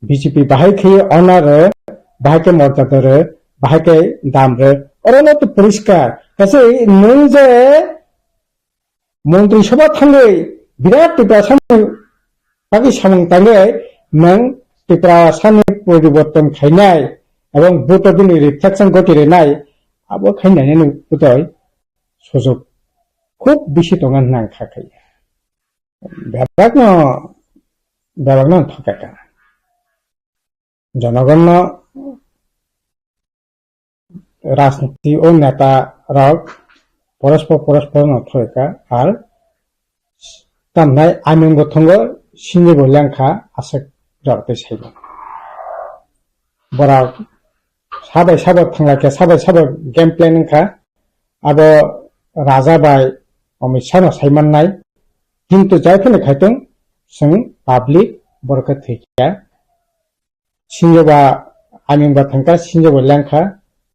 B J P bahai khe honor rw, bahai khe morjada rw, bahai khe dam rw. Oro no to poriskar. Kaisa nwng je Montri Sabha thangwi birat Tiprasani bagwi samung tangwi nwng Tiprasani poriborton khainai ebong vote bini reflection goti rwnai abo khainai nini bwtwi sujok khub bisi tongo hwnna ang kha khai. Bebakno, bebakno thokeka. Jonogonno rajniti o neta rok porospo porospo no thokeka ar tamnai aming bo thongo sinni bo lengkha aswk rok tei saibo. Borok sabai sabo thangla khe sabai sabo game plan wngkha. Abo Raja bai Amit Shah no sai mannai. Kintu jai phano khai tong, chwng public borok khe thwi kha. Sinjo ba aming ba thangkha, sinjo ba lengkha,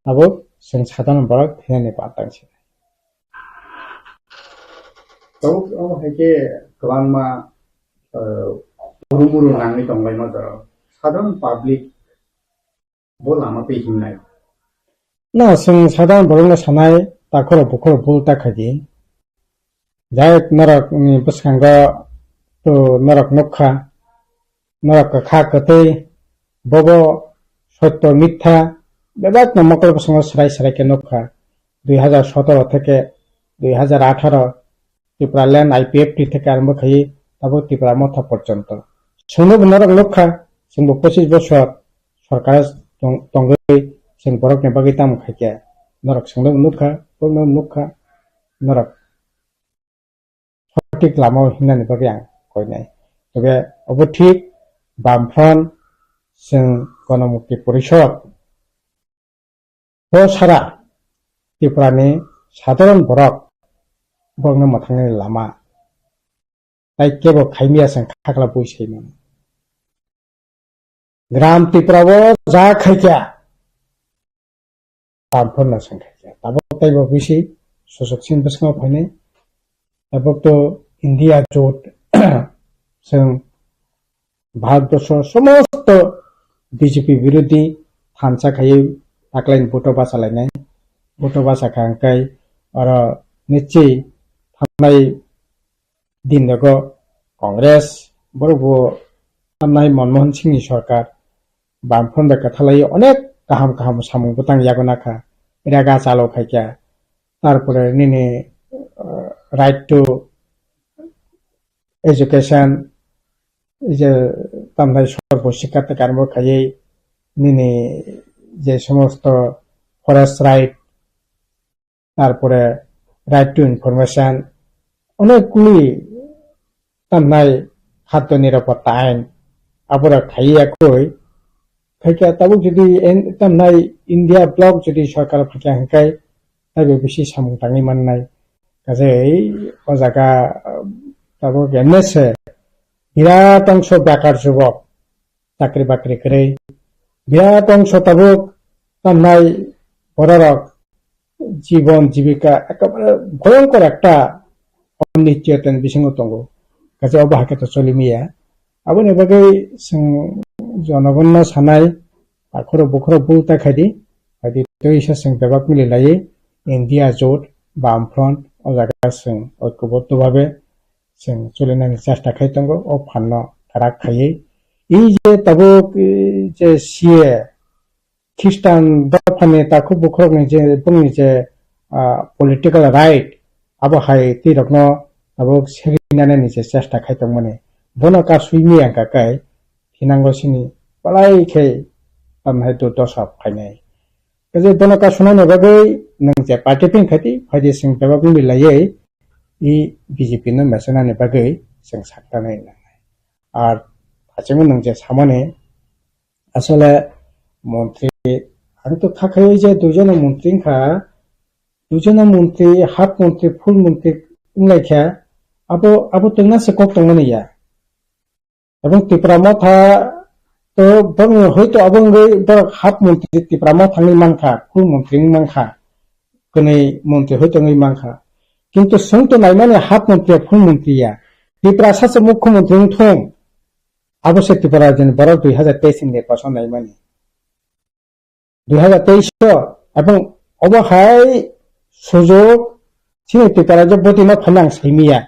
abo chwng sadharon borok thwinani ba tang se. Tabuk omo hai khe kwbangma, eh, uru muru nangwi tonglaima jorao. Sadharon public bo lama twi himnai. Na, chwng sadharon borokno sanai, takhoro bukhoro bul ta khaidi. Jai norok ni bwskango to norok nukha, norok kwkha kwtwi, bobo sotto mitha, bebakno mokol bwskango swrai swrai khe nukha. Dui hajar sotoro theke dui hajar atharo Tipraland I P F T theke arombo khaiwi tabuk Tipra Motha porjonto. Chwngno bo norok nukha, chwngbo pochis bosor sorkar tong-, tongwi chwng borokni bagwi tamo khaikha. Norok chwngno bo nukha, borokno bo nukha, norok sothik lamao himnani bagwi ang koinai. Tebe obo thik, Bamfront, chwng Ganamukti Porishod, bo sara Tripura ni sadharon borok, borokno mwthangni lama tai kebo khaimya chwng khakla bui saimano. Gram Tripura o ja khaikya, Bamfront no chwng khaikya. Tabuk taibo bisi susuk sin bwskango phainai. Tabuk to India jot chwng Bharatborsho somosto B J P birodhi thansa khaiwi taklaini vote o bachalainai. Vote o bachakha hwnkhe oro nichwi thangnai din nogo Congress borok bo thangnai Manmohan Singh ni sorkar Bamfront bai kwthalai onek kaham kaham samung bwtang yago nakha, rega chalo khaikha, tarpore nini, uh, right to education, je tamthai sorbo sikha te karmo khaiwi nini je somosto forest right, tarpore right to information, onek kuli tamnai khaddo nirapotta ain, abora khaiya koi, khaikha tabuk jodi en-, tamnai India bloc jodi sorkar phaikha hwnkhe taibo bisi samung tangwi mannai. Kajai o jaga, ah, tabuk M S A birat ongso bekar jubok, chakri bakri kwrwi. Birat ongso tabuk tamnai bororok jibon jibika ekabare bhoyonkor ekta onnischayotani bisingo tongo. Kaisa obo hakhe to choli maya. Aboni bagwi chwng jonogonno sanai, takhoro bukhoro bul ta khaidi, haidi twisa chwng bebak mili laiwi India jot, Bamfront, o jaga chwng oikobotto bhabe chwng cholinani chesta khai tongo, o phanno kwrak khaiwi. I je tabuk, i je C A, Khristan dophani takhuk bukhurokni je, bongni je, ah, political right, abo hai twi rokno tabuk segwi nanani je chesta khai tongmani. Bono kasui maya wngkha khe, thinango sini belai khe tamhai durdosa phainai. Kaje bono kasunani bagwi nwng je party pin khaidi, phaidi chwng bebak wngwi laiwi i B J P no mesenani bagwi chwng saktanai nangnai. Ar hachingwi nwng je samani asole montri, ang to kha khaiwi je duijono montri wngkha, Duijona montri, half montri, full montri wnglaikha, abo, abo twngna se kok tongmani ya. Ebong Tipra Motha to bongni hoito abo wngwi borok half montri Tipra Motha wngwi mankha, full montri wngwi mankha, kwnwi montri hoito wngwi mankha. Kintu chwng to naimani half montri, full montri ya. Tiprasa se mukhyamantri wngthung. Abo se Tripura rajyoni borok dui hazar teis ni nirbachon naimani. Dui hazar teis o, ebong obo hai sujok chini Tripura rajyo botino phaina ang saimiya.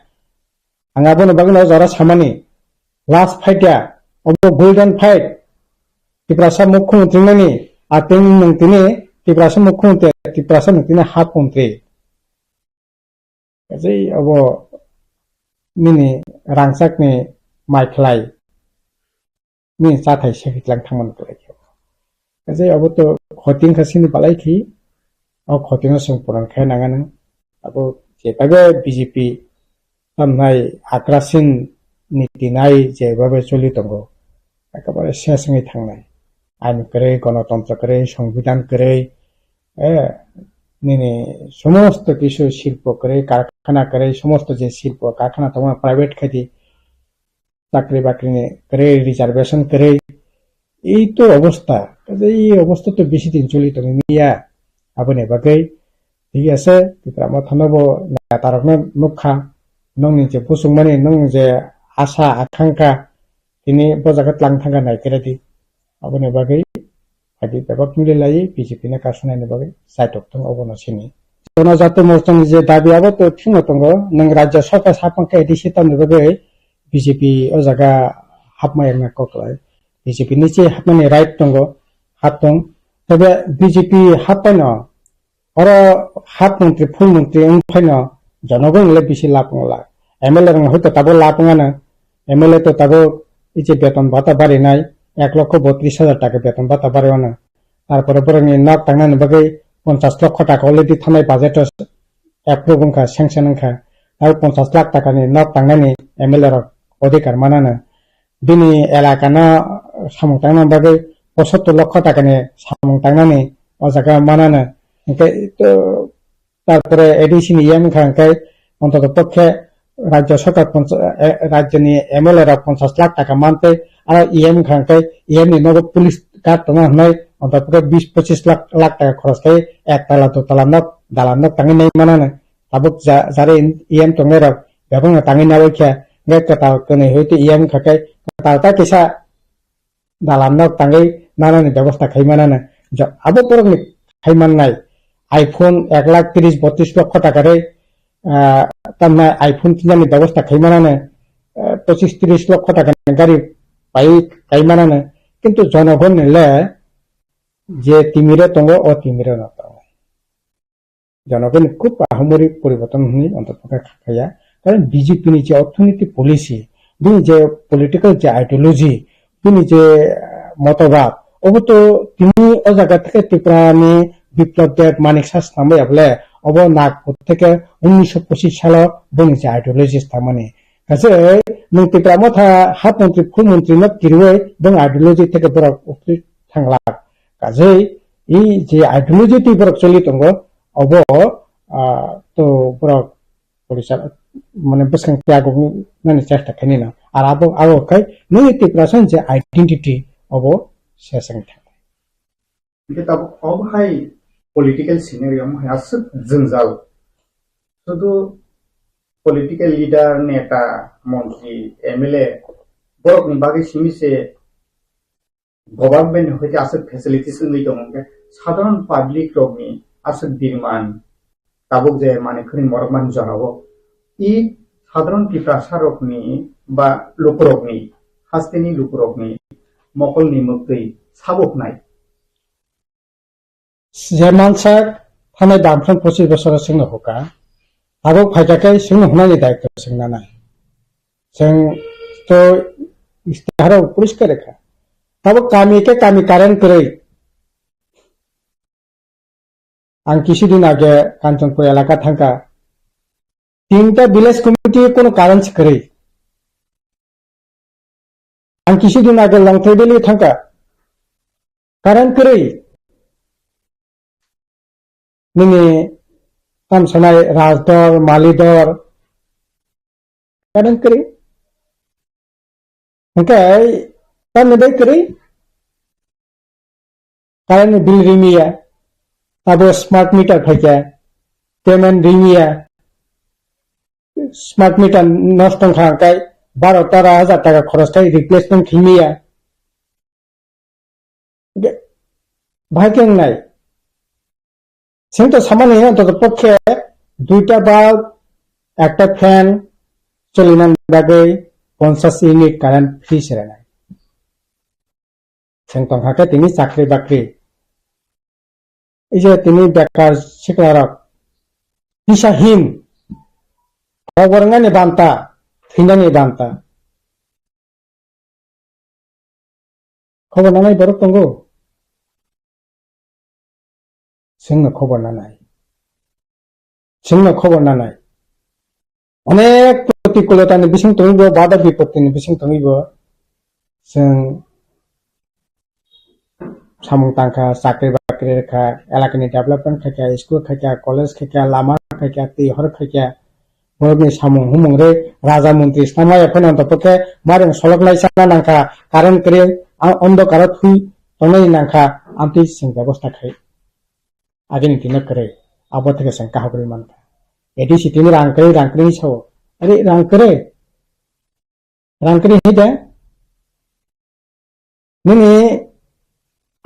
Ang abono bagwino jora samani. Last fight ya, obo golden fight. Tiprasa mukhyamantri nani, ateng nung tini Tiprasa mukhyamantri, Tiprasa nung tini half montri. Kaje obo nini rangchakni mai khlai, nini chathai segwi tlang thangmani kwlai khe. Kaje obo to khoting kha sini balai khi, o khotingno chwng puran khe nangani. Abo je tago B J P tamnai akrasin niti nai je babe choli tongo, ekabare ses wngwi thangnai. Ain kwrwi, gonotontro kwrwi, songbidan kwrwi, eh, nini somosto kisu silpo kwrwi, karkhana kwrwi, somosto je silpo karkhana tongo private khaidi, chakri bakrini kwrwi, reservation kwrwi, ei to obostha, kaje ei obostha to bisi din choli tongwi manya, aboni bagwi thik ase, Tipra Mothano bo netarokno nukha, nongni je buchungmani, nong je asa akhankha, tini bo jaga tlang thangkha naikradi, aboni bagwi Adi bebak mili lai B J P no kasunai ni bagwi saitok thung obo no sini. Jonojati morcha ni je dabi abo to thwngno tongo, nwng rajya sarkar saphang khe A D C tamni bagwi B J P o jaga hapma yakna kok lai. B J P ni se hapmani right tongo, hap tong. Tebe B J P happaino oro half montri, full montri wng phaino jonogon le bisi lab wng la. M L A rok hoito tabuk lab wng ano. M L A to tabuk iche beton bata barinai, ek lokho botris hajar taka beton bata bari wano. Tarpore borokni nok tangnani bagwi ponchas lokho taka already thanai budget o approve wngkha, sanction wngkha. Tabuk ponchas lakh takani nok tangnani M L A rok odhikar manano. Bini elakano samung tangna bagwi posottor lokho takani samung tangnani o jaga manano. Hinkhe to tarpore A D C ni E M wngkha hinkhe ontoto pokhe rajya sarkar poncha-, eh, rajyoni M L A rok ponchas lakh taka mantwi, aro E M wngkha hinkhe E M ni nogo police guard tongna hwnwi ontoto pokhe bis pochis lakh, lakh taka khoros khe ek tala, dui tala nok, dalan nok tangwi nai manano. Tabuk ja-, jare E M tongnai rok bebakno tangwi nawi khe, hinkhe kwtal kwnwi hwitwi E M wngkha khe kwtal ta kisa dalan nok tangwi nanani bebosta khai manano. Jo-, abo borokni khai mannai iPhone ek lakh tris botris lokho taka rwi, ah, tamna iPhone tinani bebosta khai manano, ah, pochis tris lokho takani gari pai kai manano. Kintu jonogonni le je timiro tongo, o timiro no tongo. Jonogoni khub ahamori poriborton hwnwi ontoto khe kha khaya. Karon B J P ni je orthonoiti policy, bini je political je ideology, bini je, ah, motobad, obo to tini o jaga theke Tripura ni Biplab Deb, Manik Saha swnamwi abole obo Nagpur theke unisho pochis salo bini je ideology swnamani. Kaje nwng Tripura Motha hap montri, full montri no kiriwi bini ideology theke borok uktwi thanglak. Kaje i je ideology twi borok choli tongo, obo, ah, to borok polisa, mane, bwskang tiyagwi nani chesta khainai no. Ar abo, abo khai nini Tiprasa ni je identity obo sesang thang. Hingke tabuk obo hai political scenario omo hai aswk jwngjal. Sudu political leader, neta, montri, M L A borokni bagwi simi se government ni hoite aswk facilities wngwi tongo, hwnkhe sadharan public rokni aswk demand tabuk je manwi khwnwi morok mani jorao i sadharan Tiprasa rokni ba lukurokni, hasteni lukurokni mokolni mwktwi sabo hwnai. Je mansak thanai bangphran pochis bosoro chwngno huka. Tabuk phaikha khe chwngno hunani daityo chwng nanai. Chwng to istiharo poriskar kha. Tabuk kami khe kami current kwrwi. Ang kisu din age Kanchanpur elaka thangkha. Tinta village committee kono current kwrwi. Ang kisu din age Longthai Valley thangkha. Current kwrwi. Nini Tam sanai Rajdor, Malidor. Kadang kiri. Hingke, tam ni bai kiri. Current ni bill rimiya. Abo smart meter phaikya. Payment rimiya. Smart meter nosto wngkha hingke baro tera hajar taka khoros khai replacement khimiya. Bahai khe wngnai. Chwng to samani hino to pokhe duita bulb, ekta fan cholinani bagwi ponchash unit current free se rwnai. Chwng tongkha khe tini chakri bakri. Ije tini bekar siklarok. Kisa hin. Kobor wngnani banta, thwinani banta. Khobor nanai borok tongo? Chwngno khobor nanai. Chwngno khobor nanai. Onek protikulotani bising tongwi bo, bada bipottini bising tongwi bo. Chwng samung tangkha, chakri bakri rwkha, elakani development khaikha, school khaikha, college khaikha, lama khaikha, twi hor khaikha. Borokni samung humung re raja montri snamaya pheno to pokhe mareng solok lai sana nangkha, current kwrwi, a, ondokaro thui tongnai nangkha, amtwi chwng bebosta khai. Agini dino kwrwi, abo theke chwng kaham kwrwi mankha. A D C tini rang kwrwi, rang kwrwi sao. Are rang kwrwi? Rang kwrwi hai de? Nini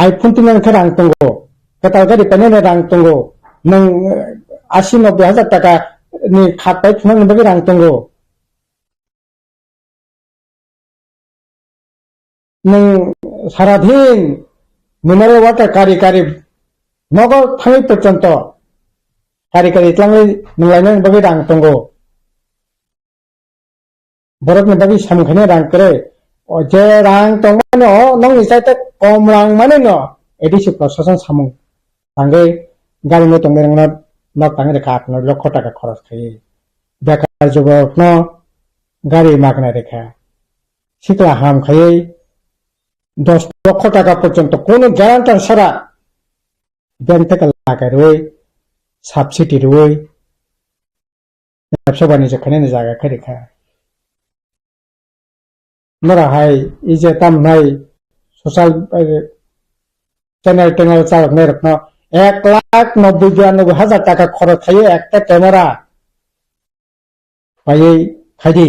iPhone tini khe rang tongo. Kwtal gari painani rang tongo. Nwng, eh, asi noboi hajar taka ni khat pai phunukni bagwi rang tongo. Nwng saradin mineral water kari kari nogo thangwi porjonto kari kari tlangwi nwng lainani bagwi rang tongo. Borokni bagwi samung khainai rang kwrwi. O je rang tongmani o nokni chaita kom rang mani no A D C prosason samung tangwi gari no tongwi rwngno nok tangwi rwkha aat noi lokho taka khoros khaiwi. Bekar juborokno gari magna rwkha. Sikla ham khaiwi dos lokho taka porjonto kono guarantor sara bank theke lakai rwui, subsidy rwui, Labsa bani je khainani jaga khe rikha. Nora hai, ije tam nai social, eh, channel tenel chalok nai rokno ek lakh nobboi biranoboi hajar taka khorok khaio ekta camera paiwi khaidi.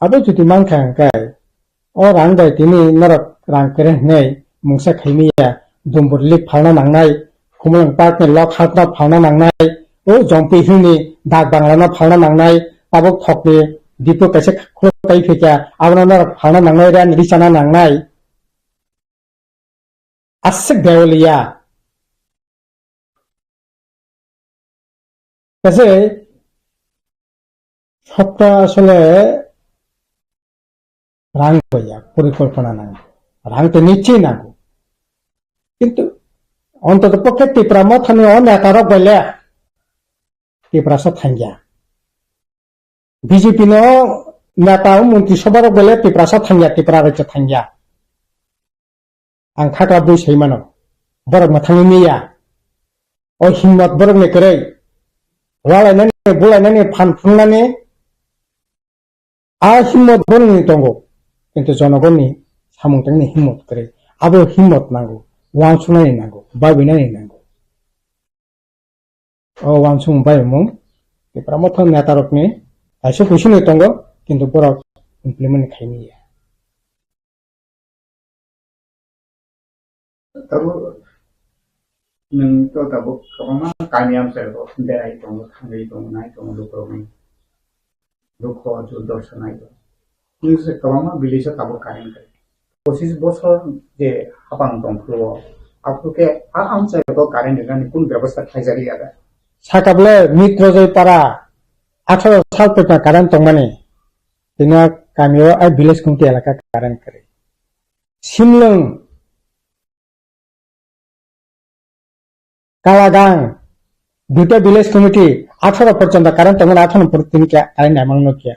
Abo jodi mankha hwnkhe, o rang bai tini norok rang kwrwi hwnwi mungsa khaimiya, Dumbur Lake phalna nangnai, Khumulwng Park ni lok half no phalna nangnai, o Jompi Hill ni Dak Bangla no phalna nangnai, tabuk thokni dipo kaisa khuluk kai phaikha, abono norok phalna nangnai, rang richana nangnai. Aswk dewaliya. Kaise sokta asole rang boya, porikolpona nango. Rang to nichchoi nango. Kintu ontoto pokhe Tipra Mothani o neta rok bai le Tiprasa thangya. B J P no neta o montri sobha rok bai le Tiprasa thangya, Tipra rajyo thangya. Ang khakla bui sai mano. Borok mwthangwi miya. O himmot borokni kwrwi. Walainani, bulainani, phan phunuknani a himmot borokni tongo. Kintu jonogonni samung tangni himmot kwrwi. Abo himmot nango. Wansuknani nango. Babinani nango. O wansukmung bai mung Tipra Motha netarokni kaisa kuisini tongo, kintu borok implement khaimaya. Tabuk nwng to tabuk kwbangma kami amchaio berai tongo, thangwi tongo, nai tongo lukurokni. Dukho, durdosa nai tongo. Nwng se kwbangma village o tabuk current kwrwi. Pochis bosor je hapang tong phuru o, aphuru khe a amchaio current rwnani kunu bebosta khlaijak ya da? Saka bole Mitrojoy para atharo sal phaima current tongmani. Tini o kami o ai village committee elaka current kwrwi. Simlwng Kalagang, duita village committee, atharo porjonto current tongmani, atharo porjonto tini khe current naimang nukya.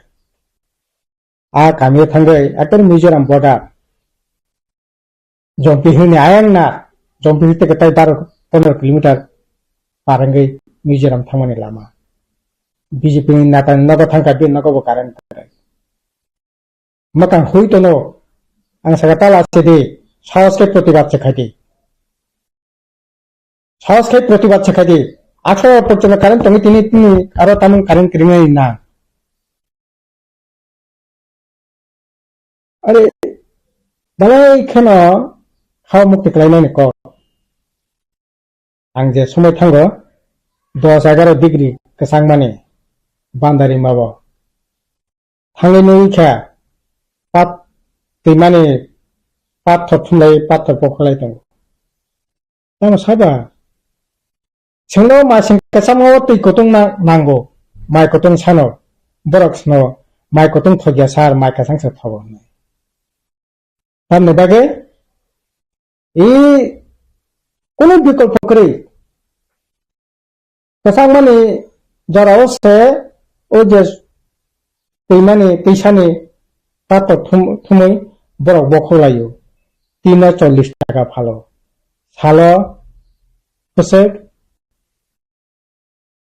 A kami o thangwi ekdom Mizoram border. Jompi Hill ni ayang na, Jompi teke tai baro pondro kilometer par wngwi Mizoram thangmani lama. B J P ni nata ni nogo thangkha, bini nogo bo current kwrwi. Mwkang hui tono, ang saka tala se di, sahos khe protibad se khai di. Sahos khe protibad se khai di. Atharo porjonto current tongwi tini, tini aro tamung current kwrwngwi na. Are, dalai kheno ha mukti khlainani kok. Ang je somoi thango, dos egaro degree kwchangmani bandari mabo. Thangwi nugwi kha, pat twimani pathor thumlai, pathor pokholai tongo. Tamo saba? Chwngno masing kwchangma o twi kutung na-, nango, mai kutung sano, borok sano, mai kutung thokya sar, mai kwchang se thogo hinwi. Tamni bagwi, i kunu bikolpo kwrwi. Kwchangmani jorao se o je twimani, twisani pato thum-, thumwi borok bokhok laio. Tino chollish taka phalo. Salo bwswk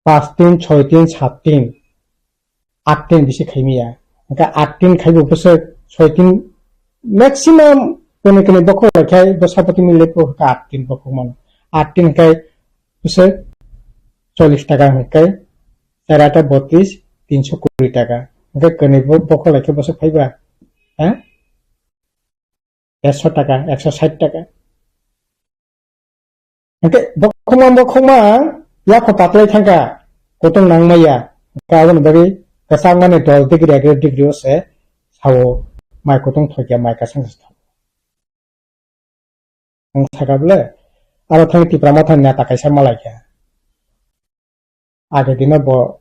paanch tin, choi tin, sat tin, aat tin bisi khaimaya. Hwnkhe aat tin khaibo bwswk, soi tin maximum kwnwi kwnwi bokhok lai khai bwsapoti ni lepo hwnkhe aat tin bokhok mano. Aat tin khai bwswk chollish taka hwnkhe char aata botris, tinso kuri taka. Hwnkhe kwnwi bo-, bokhok lai khe bwswk phaiba? Ha? Ekso taka, ekso sait taka. Hwnkhe bokhokma, bokhokma yakho patlai thangkha, kutung nangmaya. Hwnkhe aboni bagwi kwchangmani dos degree, egaro degree o se sao mai kutung thokya, mai kwchang se thok. Ang saka bole, aro thangwi Tipra Mothani neta kaisa malaikha. Age dino bo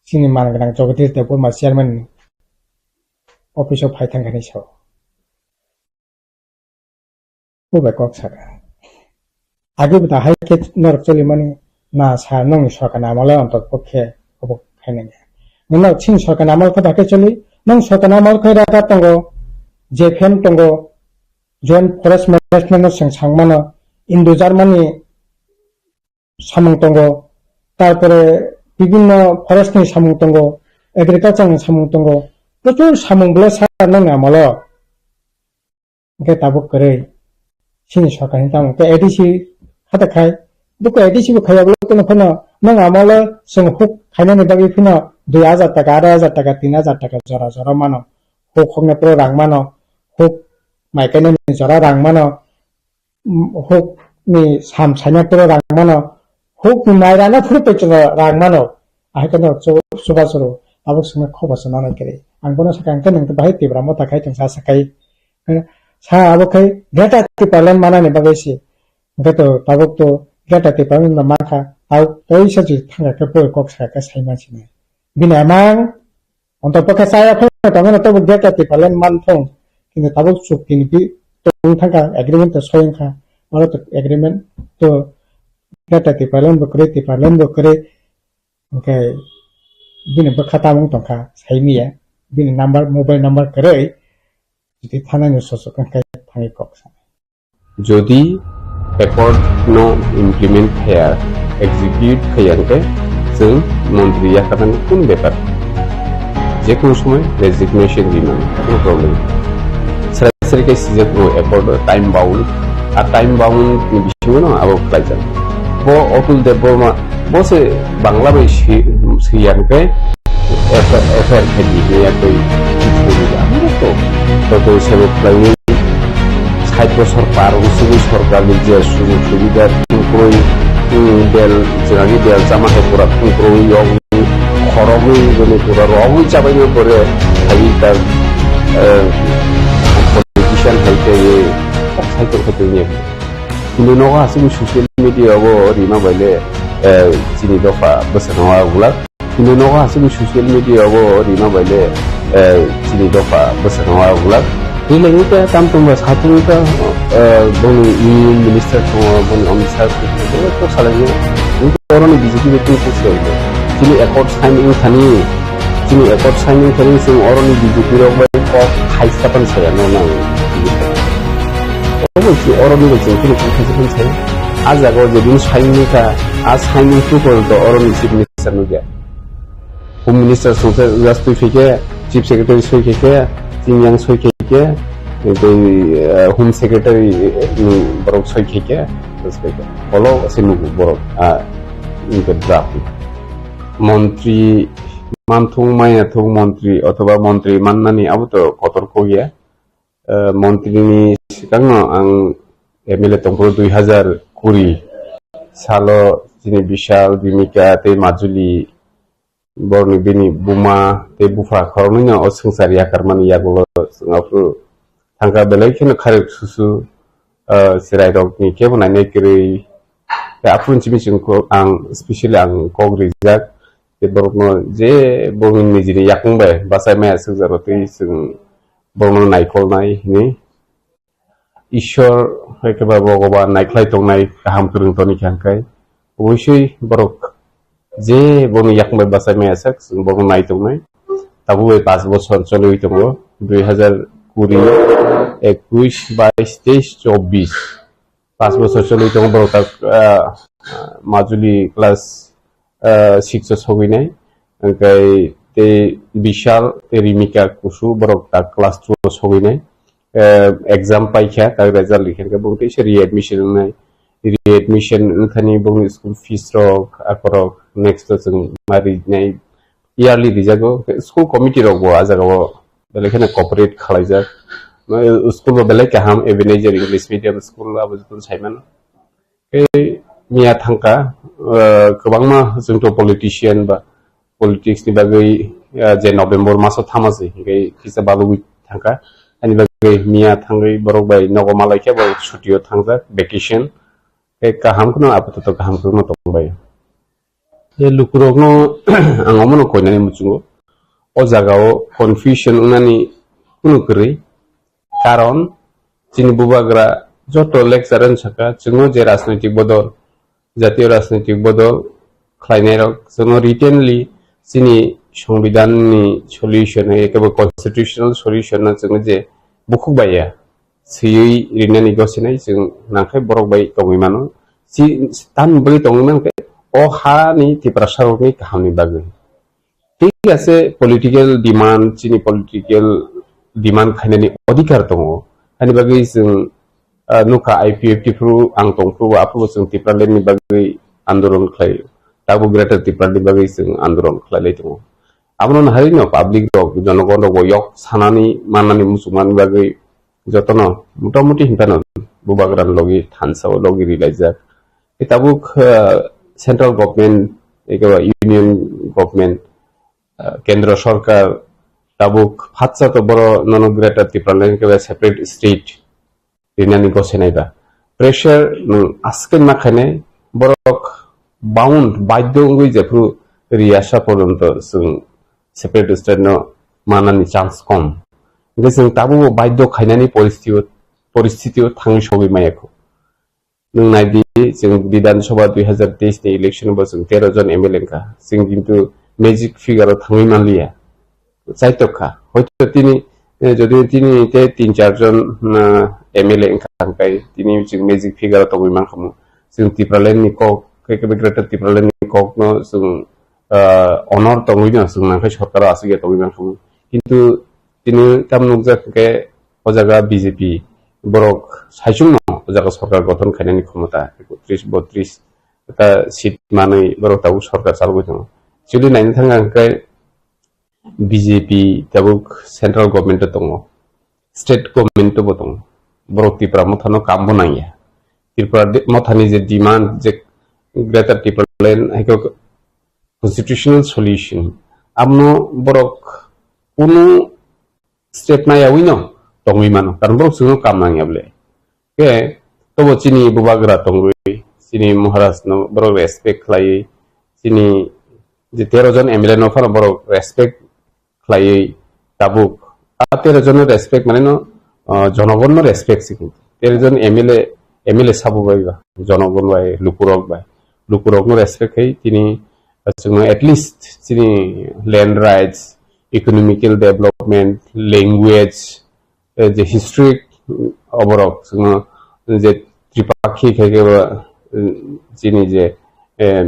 chini man gwnang Jagadish Debbarma chairman office o phai thangkha hinwi sao. Bo bai kok saka. Age bo da hai khe norok cholimani na sa nongni sorkar ni amolo ontok pokhe obo khainai. Nino chini sorkar ni amol khe da khe choli, nong sorkar ni amol khe raga tongo, J F M tongo, Joint Forest Management no chwng sangmano, Indo Germany samung tongo, tarpore bibinno forest ni samung tongo, agriculture ni samung tongo, prochur samung bole sa nang amolo. Hwnkhe tabuk kwrwi chini sorkar ni tamo khe A D C khata khai, buko A D C bo khaiya bole kono phano nang amolo chwng huk khainani bagwi phano dui hajar taka, arai hajar taka, tin hajar taka jora jora mano, huk hokna pro rang mano, huk mai kainani jora rang mano, huk ni sam saina puro rang mano, huk ni mai rana phuru pecho rang mano, ahai kono chuba churu, tabuk swngnai khobo se nanai kwrwi. Ang bono sakha, hwnkhe nwng bahai Tipra Motha khai tongsa sakai, sa abo khai Greater Tipraland manani bagwi se, hwnkhe to tabuk to Greater Tipraland no mankha, tabuk teisa je thangkha khe boi kok sakha khe sai mansinai. Bini amang Ontok pokhe chaya phano tongmano tabuk Greater Tipraland manthung, kintu tabuk chukti ni bi tong thangkha, agreement to soyang kha, oro to agreement to Greater Tipraland bo kwrwi, Tipraland bo kwrwi, hwnkhe bini bwkha tamung tongkha, saimiya, bini number, mobile number kwrwi, jodi thanani sochok wngkhe thangwi kok sa. Jodi accord no implement khaya, execute khaya hwnkhe chwng montri yakarnani kunu bepar. Jekunu somoi resignation ri mano, no problem. Srai srai khe sijak bo accord time bound, a time bound ni bisingo no abo khlaijak. Bo Atul Debbarma Bo se Bangla bai si, siya hwnkhe F I R khai di, ya koi chhuri da. Amo to, to koi sebo khlai sait bosor par wng sugui sorkar ni je sujug subida thung kroi, hmm, bel, jwnani bel chama hai pura thung kroi, yong khorogwi bini pura rogwi chabaino pore, hai ta, eh, politician hai khe, sai to khai to ye. Hwnwi nogo hasing social media o rima bai le, eh, chini dopha bwsano a bulak. Hwnwi nogo hasing social media o rima bai le, eh, chini dopha bwsano a bulak. Tei le wngkha tam tongba satung wngkha, eh, boni union minister tongo, boni Amit Shah tongo, to salai wngkha oroni B J P bai tei kok se wngkha. Chini accord sign wngthani, chini accord sign wngthani chwng oroni B J P rok bai kok khaisa pan saya no nang. Obo si oro ni bai chwng kunu kunu khaisa khaisa sai. A jaga o je din sign ni kha, a sign ni tu porjonto oro ni chief minister nugya. Home minister songsa just twi khaikhe, chief secretary soi khaikhe, chini yang soi khaikhe, tei, eh, home secretary ni borok soi khaikhe, bolo se nugo borok, ah, draft. Montri manthung, maya thung montri othoba montri mannani abo to kotor kok ya. Eh, montri ni swkangno ang M L A tongphuru dui hazar kuri salo chini Bishal, Bhumika tei Majuli borokni bini buma tei bupha khoroknwino o swngchar yakarmani yagulo chwng aphuru thangkha belai kheno kharwi susu, eh, chwrairokni kebo nainai kwrwi. Tei aphuru simi chwng ko-, ang specially ang kok rijak tei borokno je borokni nijini yakung bai bachai maya swkjak rw twi chwng borokno naikolnai hwnwi. Ishwar hai khe ba Bhogoban naikhlai tongnai kaham kwrwng toni kha hwnkhe, obosoi borok je bono yakung bai bachai maya sak, chwng bono nai tongnai. Tabuk bai paanch bochor choliwi tongo, dui hazar kuri, ekush, bais, teis, chobbish. Paanch bochor choliwi tongo borok tak, ah, Majuli class, ah, six o sogwi nai. Hwnkhe tei Bishal tei Rimika Kusu borok tak class two o sogwi nai. Eh, exam paikha, tak result rikha, hwnkhe bongtwi se readmission wngnai. Readmission wngthani bongni school fees rok, akorok next o chwng ma rinai, yearly rijago. School committee rok bo a jaga o belai kheno cooperate khwlaijak. School bo belai kaham, Ebenezer English Medium School, abo jotono saimano. Tei miya thangkha, eh, kwbangma chwngto politician ba politics ni bagwi, eh, je November maso thama se hwnkhe kisa balugwi thangkha. Ani bagwi miya thangwi borok bai nogo malai khe borok chuti o thangjak, vacation. Tei kaham kheno apatot kaham kheno tongbai. Je lukurokno ang omono koinani muchungo. O jagao confusion wngnani kunu kwrwi. Karon chini bubagra joto lecture wng saka, chwngno je rajnoitik bodol, jatiyo rajnoitik bodol khlainairok chwngno writtenly chini songbidanni solution hai eba constitutional solution no chwngno je bukhuk bai ya swiwi rinani gosinai chwng nangkhe borok bai tongwi mano. Chi-, tamni bagwi tongwi mankhe o hani Tiprasarokni kahamni bagwi. Thik ase, political demand, chini political demand khainani odhikar tongo. Ani bagwi chwng, ah, nukha I P F T phuru ang tongphuru, aphuru chwng Tipraland ni bagwi andolon khlai, tabuk Greater Tipraland ni bagwi chwng andolon khlai lai tongo. Abono naharino public rok, jonogon rok bo yok sanani mannani muchungmani bagwi jotono motamuti hinphano bubagrani logi thansa o logi rilaijak. Tei tabuk, ah, central government, eke ba union government, ah, kendro sorkar tabuk phatsa to boro nono Greater Tipraland eke ba separate state rinani gosenai ba. Pressure nwng aswk ma khainai borok bound badhyo wngwi jephru riyasa porjonto chwng separate state no manani chance kom. Hwnkhe chwng tabukbo badhyo khainani poristitio, poristitio thangwi sogwi maya kho. Nwng nai di, chwng Bidhan Sabha dui hazar teis ni election bo chwng tero jon M L A wngkha. Chwng kintu magic figure o thangwi manliya. Chaitok kha. Hoito tini, eh, jodi tini te tin char jon, ah, M L A wngkha hwnkhe tini chwng magic figure o tongwi mankha mo. Chwng Tipraland ni kok, khe khe Greater Tipraland ni kok no chwng, ah, honor tongwi no chwng nangkhe sorkar o aswk ya tongwi mankha mo. Kintu tini tam nukjak hwnkhe o jaga B J P borok saichung no o jaga sorkar gothon khainani khomota ekotris botris ta seat manwi borok tabuk sorkar chalogwi tongo. Chwli naina thangkha hwnkhe B J P tabuk central government o tongo, state government o bo tongo. Borok Tipra motha no kam bo nangya. Tipra de-, motha ni je demand je Greater Tipraland hai khe constitutional solution, abono borok kunu step nayawi no tongwi mano, karon borok chwngno kam nangya bole. Khe tobo chini bubagra tongwi, chini Maharaj no borok respect khlaiwi, chini je tero jon M L A no phano borok respect khlaiwi tabuk. A tero jon no respect mane no, ah, jonogon no respect sikho. Tero jon M L A, M L A sabo bai ba, jonogon bai, lukurok bai. Lukurok no respect khai tini, ah, chwngno at least chini land rights, economical development, language, eh, je history, mm, oborok chwngno je tripakhi khai khe bo, eh, chini je, eh,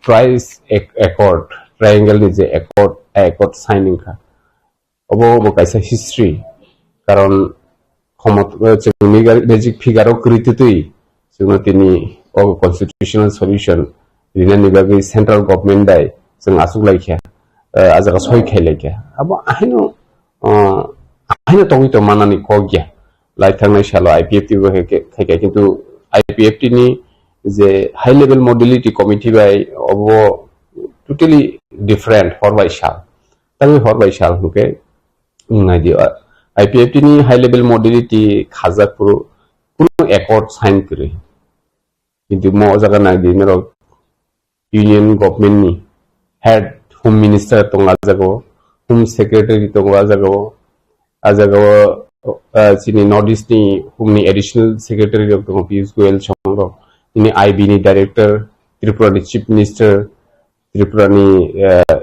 twice ac-, accord, triangle ni je accord, accord sign wngkha. Obo bo kaisa history, karon khomot-, eh, chwngni ga-, basic figure o kwrwi twtwi chwngno tini o constitutional solution rinani bagwi central government dai chwng achuk lai kha, eh, a jaga soi khai lai kha. Abo ahaino, eh, ahaino tongwi tong manani kok ya. Lai thangnai salo I P F T bo khai kha, khai kha, kintu I P F T ni je high level modality committee bai obo totally different hor bai sal. Tangwi hor bai sal hwnkhe, wng nai di, I P F T ni high level modality khajak phuru kunu accord sign kwrwi. Kintu mo o jaga nai di norok union government ni head home minister tongo a jaga o, home secretary tongo a jaga o, a jaga o, ah, chini North East ni home ni additional secretary rok tongo, Piyush Goyal song rok, chini I B ni director, Tripura ni chief minister, Tripura ni, ah,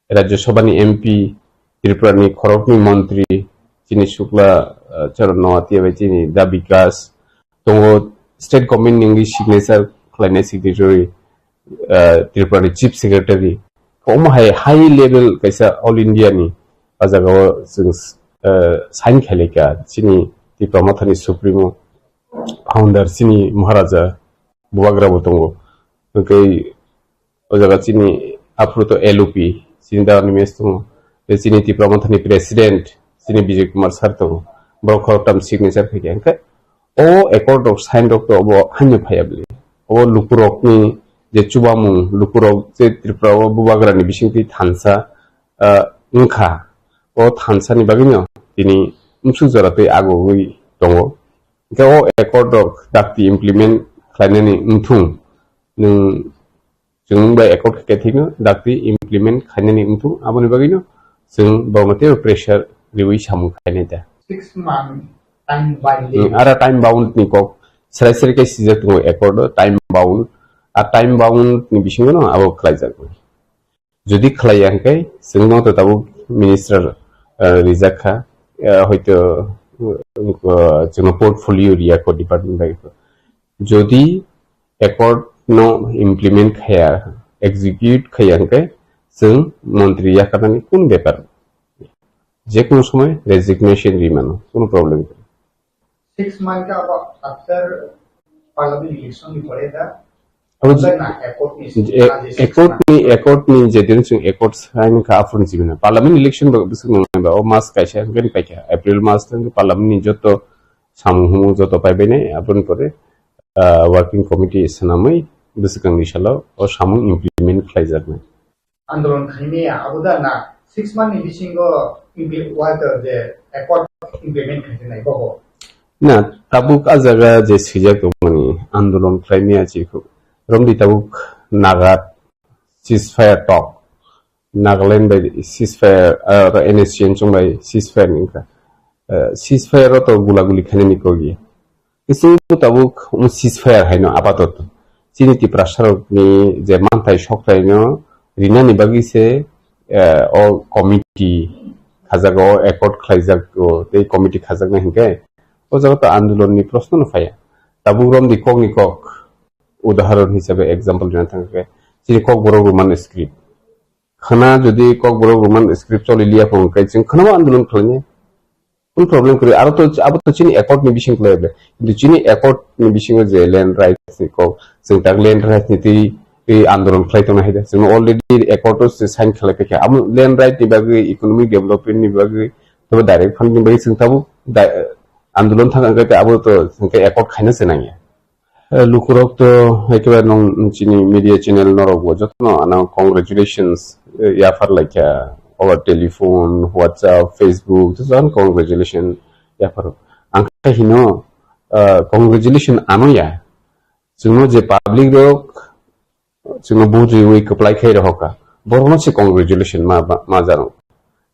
Rajya Sabha ni M P, Tripura ni khoroknwi montri, chini Shukla, ah, Charan Noatia bai chini Da Bikas, tongo state government ni wngwi signature khlainai signatory, ah, Tripura ni chief secretary. Omo hai high level kaisa all India ni a jaga o chwng, ah, sign khailai kha chini Tipra Motha ni supremo founder chini Maharaja Bubagra bo tongo. Hwnkhe o jaga chini aphuru to L O P, chini da ni mes tongo. Tei chini Tipra Motha ni president, chini Bijay Kumar sir tongo. Borok khoroktham signature khai kha. Hwnkhe o accord rok sign rok to obo haino phaiya bwlwi. Obo lukurokni je chubamung, lukurok je Tripura o Bubagra ni bisingtwi thansa, ah, wngkha. O thansa ni bagwino tini msuk jora twi agogwi tongo. Hwnkhe o accord rok dakti implement khlainani wngthung, nwng chwng bai accord khe thikno dakti implement khainani wngthung, aboni bagwino chwng borokno teibo pressure riwi samung khainai da. Six month time bound. Hmm, ara time bound ni kok serai serai khe sijak tongo accord o, time bound. A time bound ni bisingo no abo khlaijak. Jodi khlaiya hwnkhe chwngno to tabuk minister, eh, rijak kha, eh, hoito, eh, chwngno portfolio riya kho department bai kho. Jodi accord no implement khaya, execute khaya hwnkhe chwng montri yakarnani kun bepar. Jekunu somoy resignation ri mano, kunu problem kwrwi. Six month ka abo after parliament election ni pore da. Abo je, na accord ni e-, six month. Accord ni, accord ni je din chwng accord sign kha aphuru ni simi na. Parliament election ba bwswk nang ba o mas kaisa hwnkhe paikha. April mas tang parliament ni joto samung humung joto paibai nai, aboni pore, ah, working committee swnamwi bwswkangni salo o samung implement khlaijaknai. Andolon khaimaya, abo da na six month ni bisingo impli-, what, uh, the accord implement khainai bobo? Na, tabuk a jaga je swijak tongmani andolon khlaimaya chikho. Romdi tabuk Naga ceasefire talk. Nagaland bai ceasefire, ah, N S C N chwng bai ceasefire ni wngkha. Ah, ceasefire o to gula guli khainani kok ya. Khe chwng bo tabuk omo ceasefire haino apatoto. Chini Tiprasarokni je manthai sokthai no rinani bagwi se, eh, o committee khajago, accord khlaijago, tei committee khajaknai hinkhe o jaga to andolon ni proshno no phaiya. Tabuk romdi kokni kok, udahoron hisabe example rina thangkhe, chini Kokborok Roman script. Khana jodi Kokborok Roman script choli liya phone khe chwng khana andolon khlainai. Full problem kwrwi. Aro to, abo to chini accord ni bising kwlai ble. Kintu chini accord ni bisingo je land rights ni kok, chwng tak land rights ni twi, twi andolon khlai tongna hai da. Chwng already accord o se sign khlai paikha. Amo land right ni bagwi, economic development ni bagwi, tobo direct funding bagwi chwng tabuk da-, andolon thang khe abo to chwng khe accord khaina se nangya. Eh, lukurok to ekebai nong chini media channel norok bo jotono ano congratulations, eh, yaphar laikha over telephone, WhatsApp, Facebook, jotono congratulations yaphar. Ang khe hino, eh, congratulations ano ya. Chwngno je public rok chwngno vote riwi kwplai khai rohorkha, borokno se congratulation ma, ma, ma jano.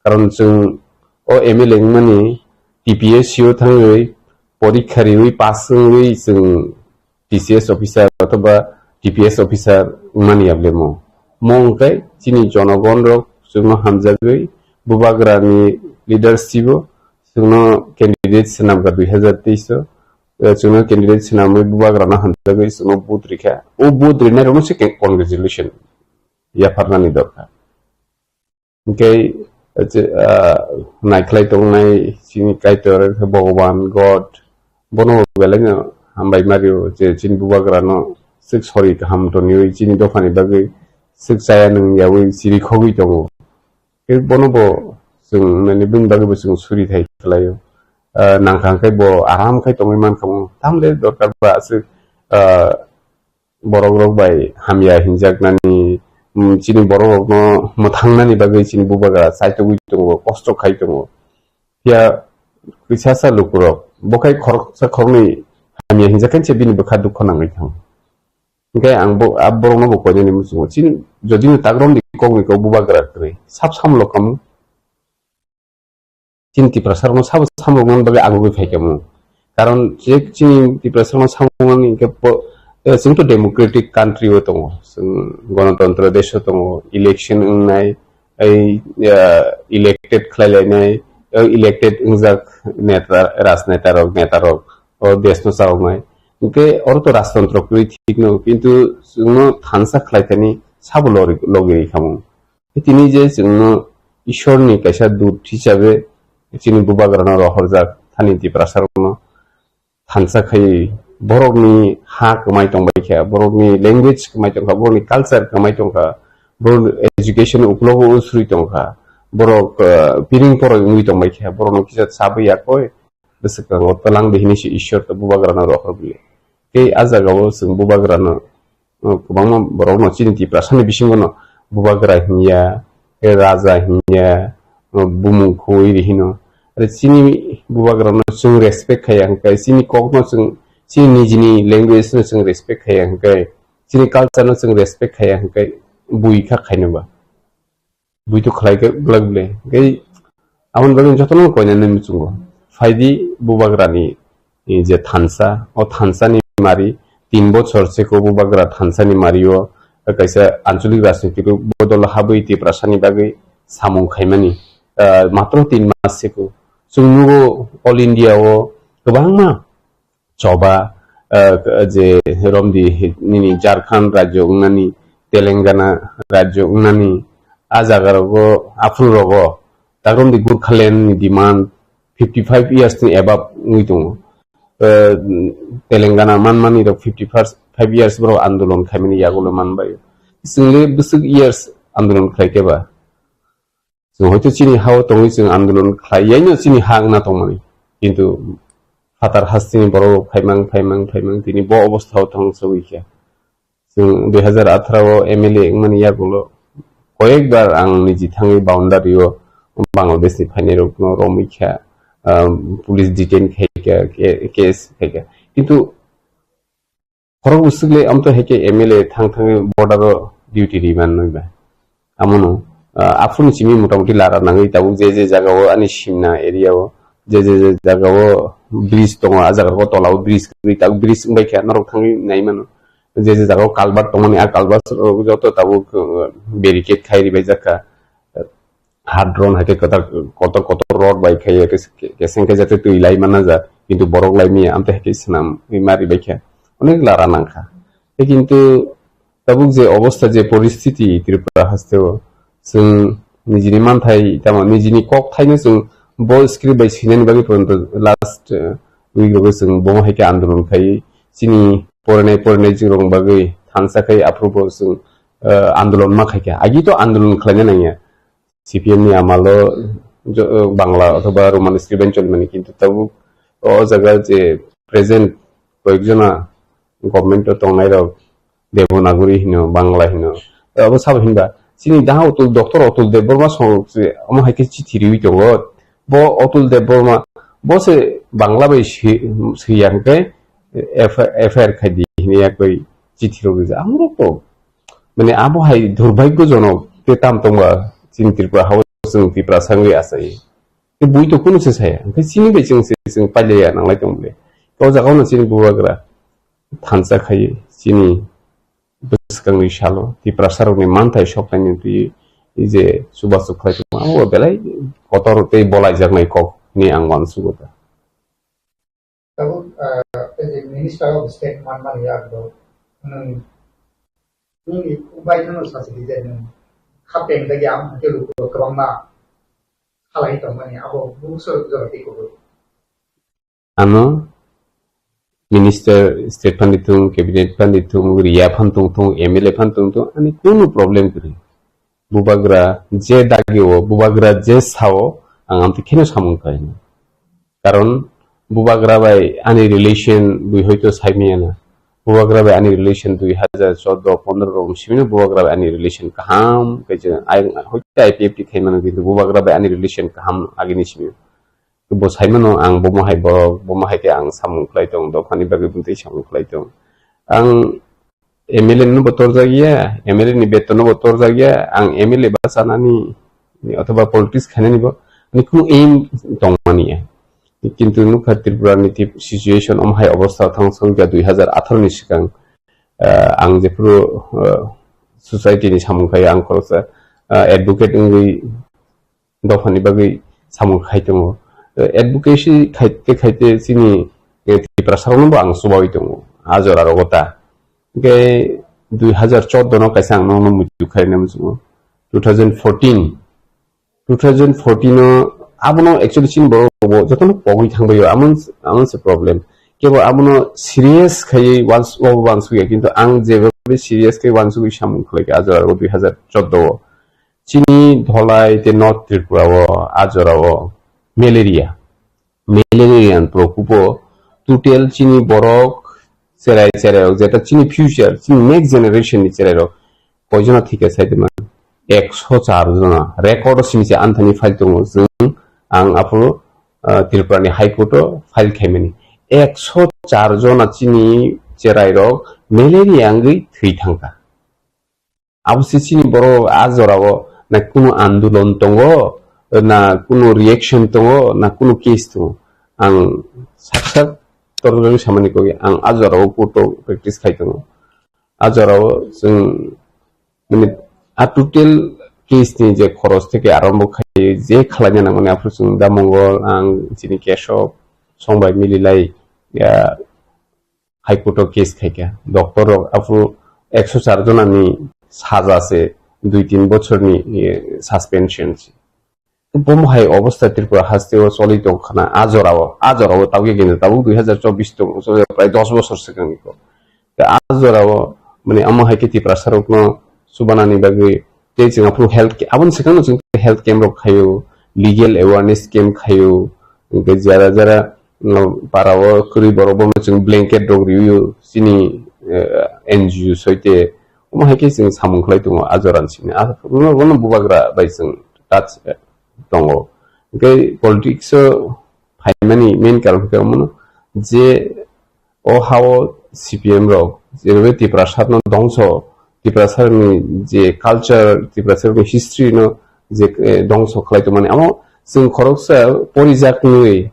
Karon chwng o M L A wngmani T P S C o thangwi porikha riwi pass wngwi chwng T C S officer othoba T P S officer wngmani ya ble mo. Mo wngkhe chini jonogon rok chwngno hamjagwi bubagrani leadership o chwngno candidate swnamkha dui hazar teis o. eh, chwngno candidate swnamwi bubagrano hamjagwi chwngno vote rikha. O vote rinairokno se ke-, congratulation yapharnani dorkar. Hwnkhe, eh, che-, ah, naikhlai tongnai chini Kaitor, Bhogoban, God, bono belaino hambai mario je chini bubagrano swk sori kaham toniwi chini dophani bagwi swk chaya nung yawi chiri khogwi tongo. Khe bono bo chwng, mane, bini bagwi bo chwng suri thai khlaio. Ah, nangkha hwnkhe bo aram khai tongwi mankha mo. Tamle dorkar ba aswk, ah, borok rok bai hamya hinjaknani, mm, chini borok rokno mwthangnani bagwi chini bubagra chaitogwi tongo, kosto khai tongo. Phiya kisa sa lukurok bo khai khoroksa khoroknwi hamya hinjak khe bini bwkha dukho nangwi thango. Hwnkhe ang bo, a borokno bo koinani muchungo. Chini jodi no tak romdi kokni kok bubagra kwrwi sab samlo kamu. Chini Tiprasa rokno sabo samroknani bagwi ang ugwi phaikha mo. Karon je chini Tiprasa rokno samroknani hwnkhe po-, eh, chwng to democratic country o tongo. Chwng gonotontro desh o tongo, election wngnai, ei, eh, elected khlai lainai, eh, elected wngjak neta, rajneta rok, neta rok, o desh no chawknai. Hwnkhe oro to rajtontro kwrwi thik no, kintu chwngno thansa khlai thani sabo lori-, logi rikha mo. Tini je chwngno Ishorni kaisa dut hisabe chini bubagrano rohorjak thani Tiprasa rokno thansa khai borokni ha kwmai tongbai kha, borokni language kwmai tongkha, borokni culture kwmai tongkha, borokni education uklogo usrwi tongkha, borok, eh, piring poroi wngwi tongbai kha, borokno kisa chabwi yakoi bwswkango twlang di hinwi se Ishor to bubagrano rohor bili. Tei a jagao chwng bubagrano, uh, kwbangma borokno chini Tiprasani bisingono bubagra hinya, tei raja hinya, uh, bumung khoi ri hino. Are chini bubagrano chwng respect khaiya hwnkhe, chini kokno chwng, chini nijini language no chwng respect khaiya hwnkhe, chini culture no chwng respect khaiya hwnkhe, bui kha khaino ba. Bui to khlai khe glak ble. Tei aboni bagwi jotono koinani muchungo. Phaidi bubagrani, eh, je thansa, o thansani mari, tin bochor se ko bubagra thansani mario kaisa anchalik rajniti bodol habwi Tiprasani bagwi samung khaimani, ah, matro tin mas se ko. Chwng nugo all India o kwbangma choba, ah, je romdi nini Jharkhand rajyo wngnani, Telangana rajyo wngnani, a jaga rogo, aphuru rogo, tak romdi Gurkhaland ni demand fifty five years ni above wngwi tongo. Ah, Telangana manmani rok fifty five years borok andolon khaimani yagulo manbai. Chwngli bwswk years andolon khlai khe ba? Chwng hoito chini ha-o tongwi chwng andolon khlai yaino chini ha wngna tongmani. Kintu phatar hasteni borok phaimang, phaimang, phaimang tini bo obostha-o thang sogwi kha. Chwng dui hazar atharo o M L A wngmani yagulo koyekbar ang niji thangwi boundary-o Bangladeshni phainairokno romwi kha, um, police detain khai kha, ke-, case khai kha. Kintu Khorok bwswk le amtwi hai khe M L A thang thangwi border o duty ri man nwi ba. Amono, ah, aphuru simi motamuti lara nangwi tabuk je je jaga o ani simna area o je je je jaga o bridge tongo, a jaga o tola o bridge kwrwi tabuk bridge wngbai kha norok thangwi nai mano. Je je jaga o culvert tongmani a culvert rok joto tabuk, uh, barricade khai ribai jak kha. Hard run hai khe kotor, kotor, kotor rod bai khai, ke-, keseng khe jate twi lai manna ja, kintu borok lai manya, amtwi hai khe swnam wi ma ribai kha. Onek lara nang kha. Tei kintu tabuk je obostha, je poristiti Tripura haste o, chwng nijini manthai, tamo nijini kok thaino chwng bo script bai swinani bagwi pojonto last, eh, week rogo chwng bo hai khe andolon khai, chini porinai, porinai jwrwng bagwi thansa khai, aphuru bo chwng, eh, andolon ma khai kha. Agi to andolon khlaina nangya. C P M ni amalo jo-, Bangla othoba Roman script bai cholimani, kintu tabuk o jaga je present koyekjona government o tongnai rok Devanagari hino, Bangla hino. Abo sabo hinba chini daha Atul, Doctor Atul Debbarma song se omo hai khe chithi riwi tongo. Bo Atul Debbarma bo se Bangla bai swi-, swiya hwnkhe F I R khai di hini yakwi chithi rok rijak. Amorok to Mane abo hai durbhagyojonok tei tam tongba chini Tripura hao chwng Tiprasa wngwi achai. Tei bui to kunu se saya. Hwnkhe chini bai chwng se chwng pailaiya nanglai tong bwle. O jagao no chini bubagra thansa khai chini bwskangni salo Tiprasa rokni manthai soknaini twi je chubachu khlai tongma abo belai kotor tei bolaijaknai kok hinwi ang uansugo ta. Tabuk, ah, Minister of State man man ya do. Nung, nung i ubai nung sa se di je nung. Khapeng da ya ang ke lu ko kwbang ma. Khalai tong mani abo bu so jor ti ko. Ano minister state phan di thung, cabinet phan di thung, riya phan tong thung, M L A phan tong thung, ani kunu problem kwrwi. Bubagra je dagi o, bubagra je sao, ang amtwi kheno samung khlai. Karon bubagra bai ani relation bui hoito sai maya na. Bubagra bai ani relation dui hazar chordo pondro rok simino bubagra bai ani relation kaham khe je ai hoito I P F T khai mano, kintu bubagra bai ani relation kaham agini simino. Bo sai mano ang bomo hai borok, bomo hai khe ang samung khlai tong, dophani bagwi bwtwi samung khlai tong. Ang M L A no bo torjak ya, M L A ni beton no bo torjak ya, ang M L A bachanani othoba politics khainani bo ani khunu aim tongmani ya. Kintu nukha Tripura ni tip-, situation om hai obostha thang song kha dui hazar atharo ni swkang, ah, ang jephuru, ah, society ni samung khaio ang khoroksa, ah, advocate wngwi dophani bagwi samung khai tongo. Eh, advocacy khaite khaite chini, eh, Tiprasa rokno bo ang chubawi tongo. A jora rogo ta. Hingke dui hazar chordo no kaisa ang nokno muitu khai na muchungo. Two thousand fourteen, two thousand fourteen o abono actually chini borok bo jotono pogwi thangbaio. Amon, amon se problem. Kebo abono serious khaiwi wans-, wabo wansukya. Kintu ang jeba serious khai wansugwi samung khlaikha a jora rogo dui hazar chordo o. Chini Dholai te North Tripura o, a jora o malaria. Malaria ni prokopo total chini borok cherai cherai rok, jeta chini future, chini next generation ni cherai rok koijona thika sai tongma? Ekso char jona. Record o simi se anthani file tongo. Chwng ang aphuru, ah, Tripura ni High Court o file khaimani. Ekso char jona chini cherai rok malaria wngwi thwi thangkha. Abo se chini borok a jorao na kunu andolon tongo, na kunu reaction tongo, na kunu case tongo. Ang sak sak torjak samani koi, ang a jorao court o practice khai tongo. A jorao chwng, mane, a total case ni je khoros theke arombo khai, je khlaina nangmani aphuru chwng da Mongol, ang chini Keshob, songbai mililai, ya, High Court o case khaikha. Doctor rok aphuru ekso char jona ni saja se dui tin bochor ni, eh, suspension se. Bomo hai obostha Tripura haste o choli tong khana a jorao, a jorao tabuk ya kini tabuk dui hazar chobbish tong, prai dos bochor swkang ni ko. Te a jorao mane amo hai khe Tiprasa rokno chubanani bagwi tei chwng aphuru health ca-, aboni swkangno chwng health camp rok khaio, legal awareness camp khaio, hwnkhe jara jara, mm, para o kwrwi borok bono chwng blanket rok riyo chini, eh, N G O soite, omo hai khe chwng samung khlai tongo a jorani simi. A, bono, bono bubagra bai chwng touch, eh, tongo. Hwnkhe politics o phaimani main karon khe omono je o ha-o C P M rok, jerobe Tiprasa no dongso, Tiprasa ni je culture, Tiprasa ni history no je, eh, dongso khlai tongmani, amo chwng khoroksa porijak nwi,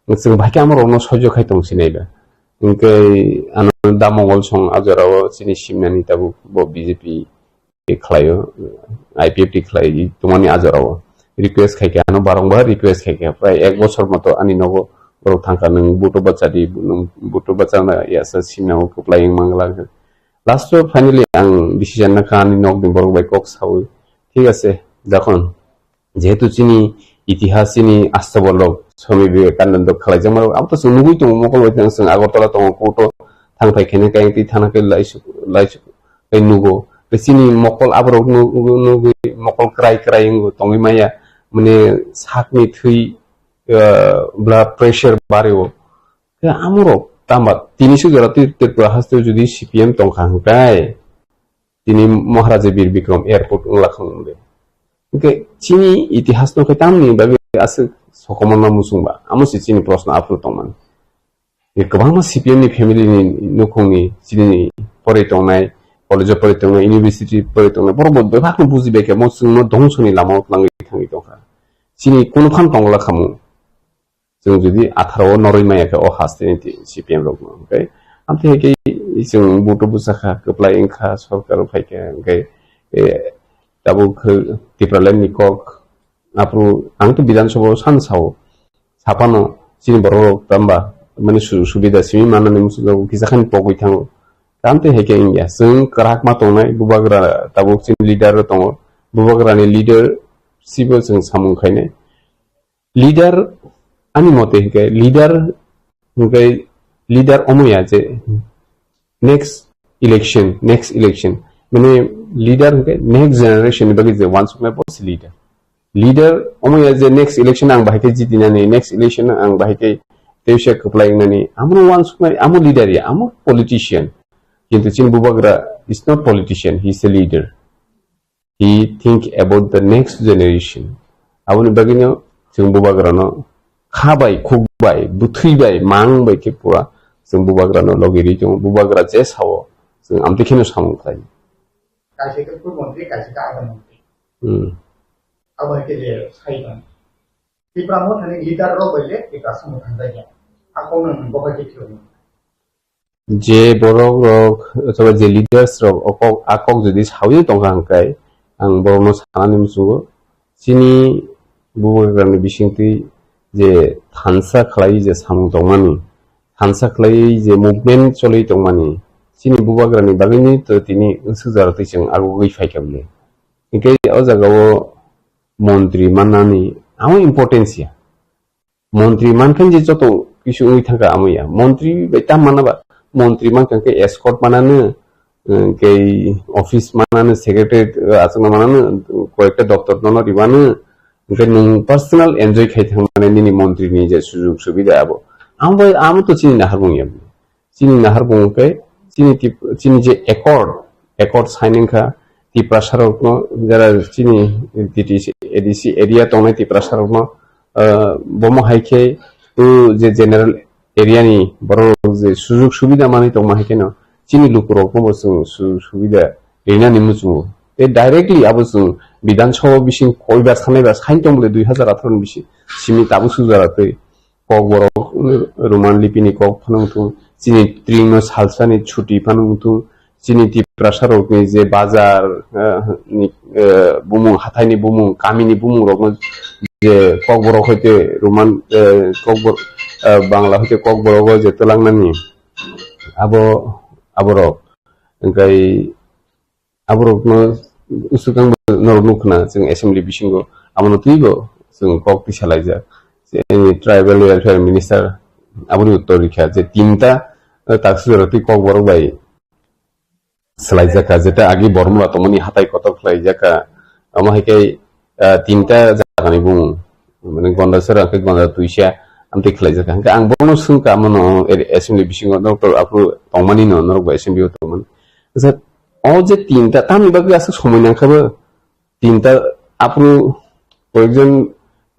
chwng bai khe amo rokno soijo khai tong sinai ba. Hwnkhe ano da Mongol song a jorao chini simnani tabuk bo B J P khlaio, I P F T khlai tongmani a jorao request khai khe, ano barongbar request khai khe, prai ek bochor moto ani nogo borok thangkha, "Nwng buto bacha di, nwng buto bacha na yasa simna o kwplai wng mangla." Last o finally ang decision nakha, ani nokni borok bai kok saui, "Thik ase, jokhon jehetu chini itihas, chini astabolrok Swami Vivekananda khlaijakmarok, abo to chwng nugui tongo, mokol bai chwng Agartala tongo, court o thang phai khaina kayang twi thana khe laisuk, laisuk tei nugo. Tei chini mokol aborok nu-, nu-, nugui mokol krai krai wngwi tongwi maya. Mane sakni thwi, ah, blood pressure bario. Khe amorok tamba tini suk jora twi Tripura haste jodi C P M tongkha hwnkhe tini Maharaja Bir Bikram airport wngla khang de. Hwnkhe chini itihas no khe tamni bagwi aswk sokomorma muchungba? Amo se chini proshno aphuru tongmani. Kwbangma C P M ni family ni nukhungni chini porwi tongnai, college o porwi tongnai, university porwi tongnai, borok bo bebakno buji bai khe mo chwngno dongso ni lama o twlangwi thangwi tongkha. Chini kunu phan tongla khamu. Chwng jodi atharo o norwi maya khe o haste ni C P M rok no, hwnkhe amtwi hai khe chwng buto bwsakha, kwplai wngkha, sorkar o phaikha, hwnkhe, eh, tabuk khe Tipraland ni kok, aphuru ang to Bidhan Sabha o san sao, saphano chini borok rok tamba mane sujug subida simi manani muchungo kisa khani pogwi thango. Tamtwi hai khe wngya, chwng kwrak ma tongnai, bubagra tabuk chini leader rok tongo, bubagrani leader sibo chwng samung khainai. Leader, ani mote hinkhe leader, hinkhe leader omoya je next election, next election, mane leader hinkhe next generation ni bagwi je wansuknai bo se leader. Leader omoya je next election ang bahai khe jitinani, next election ang bahai khe tewse kwplai wngnani, amo wansuknai, amo leader ya, amo politician. Kintu chini bubagra is not politician, he is a leader. He think about the next generation. Aboni bagwino chwng bubagrano kha bai, khuk bai, bwthwi bai, mang bai khe pura chwng bubagrano logi ri tongo. Bubagra je sao, chwng amtwi kheno samung khlai. Kaisa khe Pur Montri, kaisa khe Adha Montri. Hmm. Abo hai khe je sai tong. Tipra Mothani leader rok bai le Tipra samung thang jaya. A kok nang bo hai khe thio. Je borok rok, othoba je leaders rok, o kok, a kok jodi sawi tongkha hwnkhe, ang borokno sanani muchungo, chini bubagrani bisingtwi je thansa khlai je samung tongmani, thansa khlai je movement choli tongmani, chini bubagrani bagwini to tini swkjak twi chwng agugwi phaikha bini. Hinkhe o jagao montri mannani amo importance ya. Montri mankha je joto kisu wngwi thangkha amo ya. Montri bai tam mana ba? Montri mankha khe escort manano, eh, kei office manano, secretary, eh, achukna manano, koyekta doptor nono ribano, hwnkhe nwng personal enjoy khai thangmani nini montri ni je sujug subida abo. Amo bai, amo to chini naharmung ya. Chini naharmung khe chini tip-, chini je accord, accord sign wngkha Tiprasa rokno, jara chini T T C, A D C area tongnai Tiprasa rokno, ah, bomo hai khe o je general area ni borok rok je sujug subida manwi tongma hai kheno chini luku rokno bo chwng sujug subida rinani muchungo. Tei directly abo chwng Bidhan Sabha bising koibar sanaiba sign tong bole dui hazar atharo ni bisi simi tabuk sujak twi. Kokborok Roman lipini kok phano wngthung, chini tringno salsani chuti phano wngthung, chini Tiprasa rokni je bazar, eh, ni, eh, bumung, hathaini bumung, kamini bumung rokno je Kokborok hoite Roman, eh, Kokbor-, eh, Bangla hoite Kokborogo je twlangnani abo, aborok. Hwnkhe aborokno swkang norok nukha na, chwng assembly bisingo abono twibo chwng kok tisa laijak. Chini tribal welfare minister aboni uttor rikha je tinta, eh, taksujora twi Kokborok bai swlaijakha, jeta agi Bormula tongmani hatai kotor khlaijakha. Omo hai khe, eh, tinta jagani bumung, mane Gonda Sera hwnkhe Gonda Twisa amtwi khlaijakha. Hwnkhe ang bono swngkha, amono assembly bisingo doctor aphuru tongmani no, norok bo assembly o tongmani. Acha, o je tinta, tamni bagwi aswk somoi nangkha bo? Tinta aphuru koyekjon,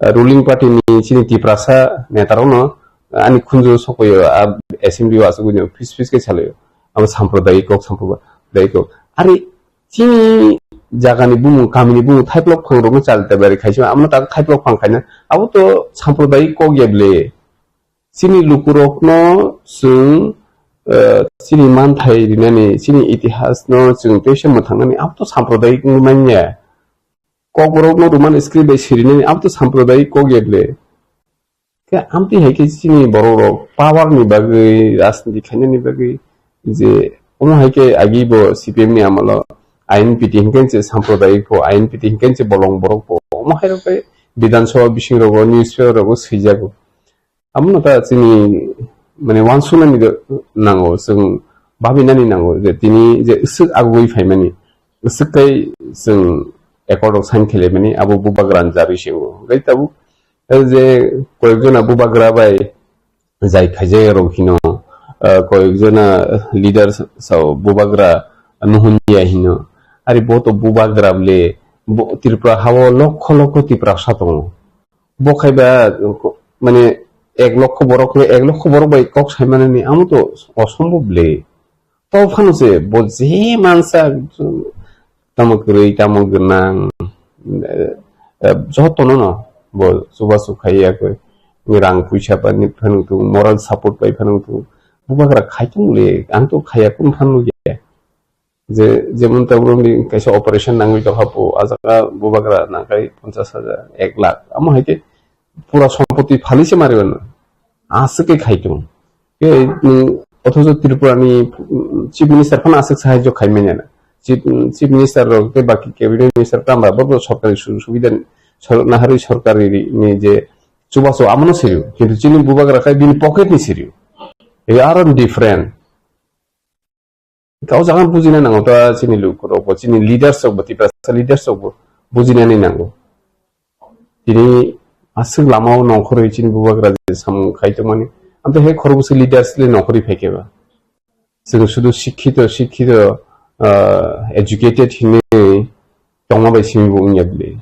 ah, ruling party ni chini Tiprasa neta rokno, ah, ani khunju sokoyo, ah, assembly o aswk buino fis fis khe salaio. Abo sampradayik kok, sampradayik kok. Are chini jagani bumung, kamini bumung, thaiplok phang rokno chal tabari khaisima, amo ta thaiplok phang khaina. Abo to sampradayik kok ya bwle. Chini lukurokno chwng, eh, chini manthai rinani, chini itihasno chwng teisa mwthangnani, abo to sampradayik wngwi manya. Kokborokno Roman script bai sirinani, abo to sampradayik kok ya bwle. Khe amtwi hai khe chini borok rok power ni bagwi, rajniti khainani bagwi je omo hai khe agi bo C P M ni amalo I N P T hinkhe se sampradayik po, I N P T hinkhe se bolong borok po, omo hai rok khe Bidhan Sabha bising rogo, newspaper rogo swijago. Abono ta chini, mane, uansuknani nango, chwng babinani nango je tini je swk agugwi phaimani, swk kai chwng accord rok sign khlaimani, abo bubagra ni jarwi se wngo. Hwnkhe tabuk, eh, je koyekjona bubagra bai jai khaijak rok hino, eh, koyekjona leader sao bubagra nuhunjia hino. Ari bo to bubagra bwle, bo Tripura hao lokho lokho Tiprasa tongo. Bo khai ba, mane, ek lokho borok, ek lokho borok bai kok sai manani, amo to osombob le. To phano se, bo je mansa, tamo kwrwi, tamo gwnang, eh, eh, jotono no, bo chubachu khai ya koi. Rang puisa bai phano tung, moral support bai phano tung. Bubagra khai tung le, ang to khaya kun phano ya. Je, jemon ta borokni kaisa operation nangwi tongkha, bo, ah jaga bubagra nangkhe ponchash hajar, ek lakh. Amo hai khe pura sompoti phali se mari mano. Aswk khe khai tongo. Tei, mm, othocho Tripura ni, mm, Chief Minister phano aswk sahajyo khai manya na. Chief, mm, Chief Minister rok tei baki Cabinet Minister tamba bo, bo sorkari su-, subida, sor-, naharwi sorkari ni je chubachu amono sirio, kintu chini bubagra khai bini pocket ni sirio. They are different. Kau jaga bujina nango ta chini lukurok bo, chini leaders rok bo, Tiprasa leaders rok bo bujinani nango. Tini aswk lamao nongkhorwi chini bubagra je samung khai tongmani, amtwi hai khorokbwswk leaders le nongkhorwi phaikhe ba. Chwng sudu sikhito, sikhito, ah, educated hinwi tongma bai simi bo wngya bwle.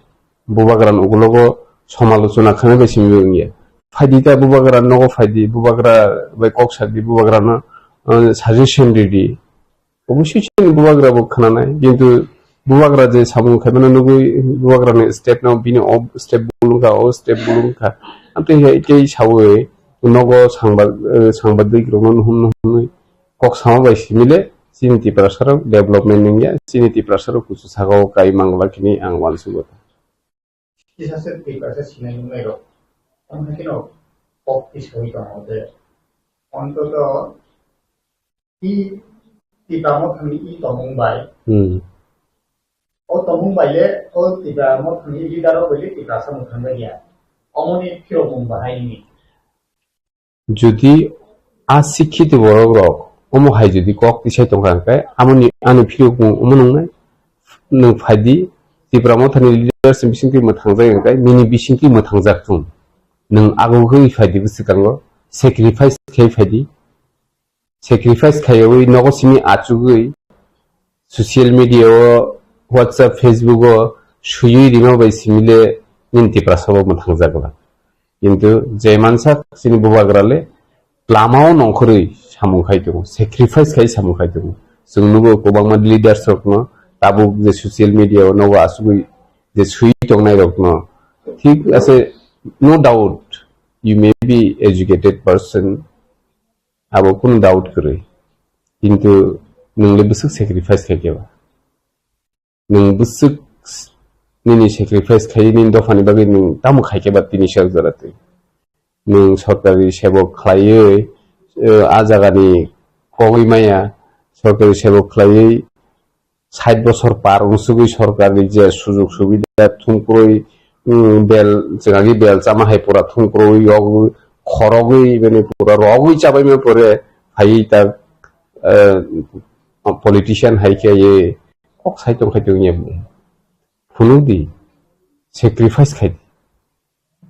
Bubagra ni ukulogo somalochona khaima bai simi bo wngya. Phaidi ta bubagra nogo phaidi, bubagra bai kok sadi, bubagra no, ah, suggestion ridi. Obviously chini bubagra bo khananai, kintu bubagra je samung khaimano nugwi bubagra ni step no bini o step bulung kha, o step bulung kha. Amtwi hai tei sawi nogo sangba-, eh, sangbadik rokno nuhun nuhunwi kok sama bai simile chini Tiprasa rok development wngya, chini Tiprasa rok kuchu sakao kai mangla kini ang uansugo. Kisa se twi kaisa sinai nungnai rok. Tamo hai kheno kok twi sawi tongo je, ontoto i Tipra Mothani i tongmung bai. Hmm. O tongmung bai le, o Tipra Mothani leader rok bai le Tiprasa Mothani bai ya. Omoni phirokmung bahai ni. Jodi a sikhito borok rok omo hai jodi kok tisai tongkha hwnkhe, amoni, ani phiyokmung omo nungnai, nwng phaidi, Tipra Mothani leaders ni bisingtwi mwthangjak hwnkhe, nini bisingtwi mwthangjak thung. Nwng agugwi phaidi bwswkango, sacrifice khai phaidi, sacrifice khaiwi nogo simi achugwi, social media o, WhatsApp, Facebook o swiwi rima bai simile nini Tiprasa bo mwthangjak la. Kintu je mansa chini bubagra le lamao nongkhorwi samung khai tongo, sacrifice khai samung khai tongo. Chwng nugo kwbangma leaders rokno tabuk je social media o nogo asugwi je swiwi tongnai rokno. Thik ase, no doubt, you may be educated person, abo kunu doubt kwrwi. Kintu nwng le bwswk sacrifice khai khe ba? Nwng bwswk nini sacrifice khai nini dophani bagwi nwng tamo khai khe ba tini sak jora twi? Nwng sorkari sebok khlaiwi, eh, a jagani kogwi maya, sorkari sebok khlaiwi sait bosor par wngsugwi sorkarni je sujug subida thumkrwi, mm, bel, chwngagi bel chama hai pura thumkrwi yogwi khorogwi mani pura rogwi chabaima pore phaiwi ta, eh, politician hai khe ye kok sai tong khai tong ya. Phunukdi, sacrifice khaidi.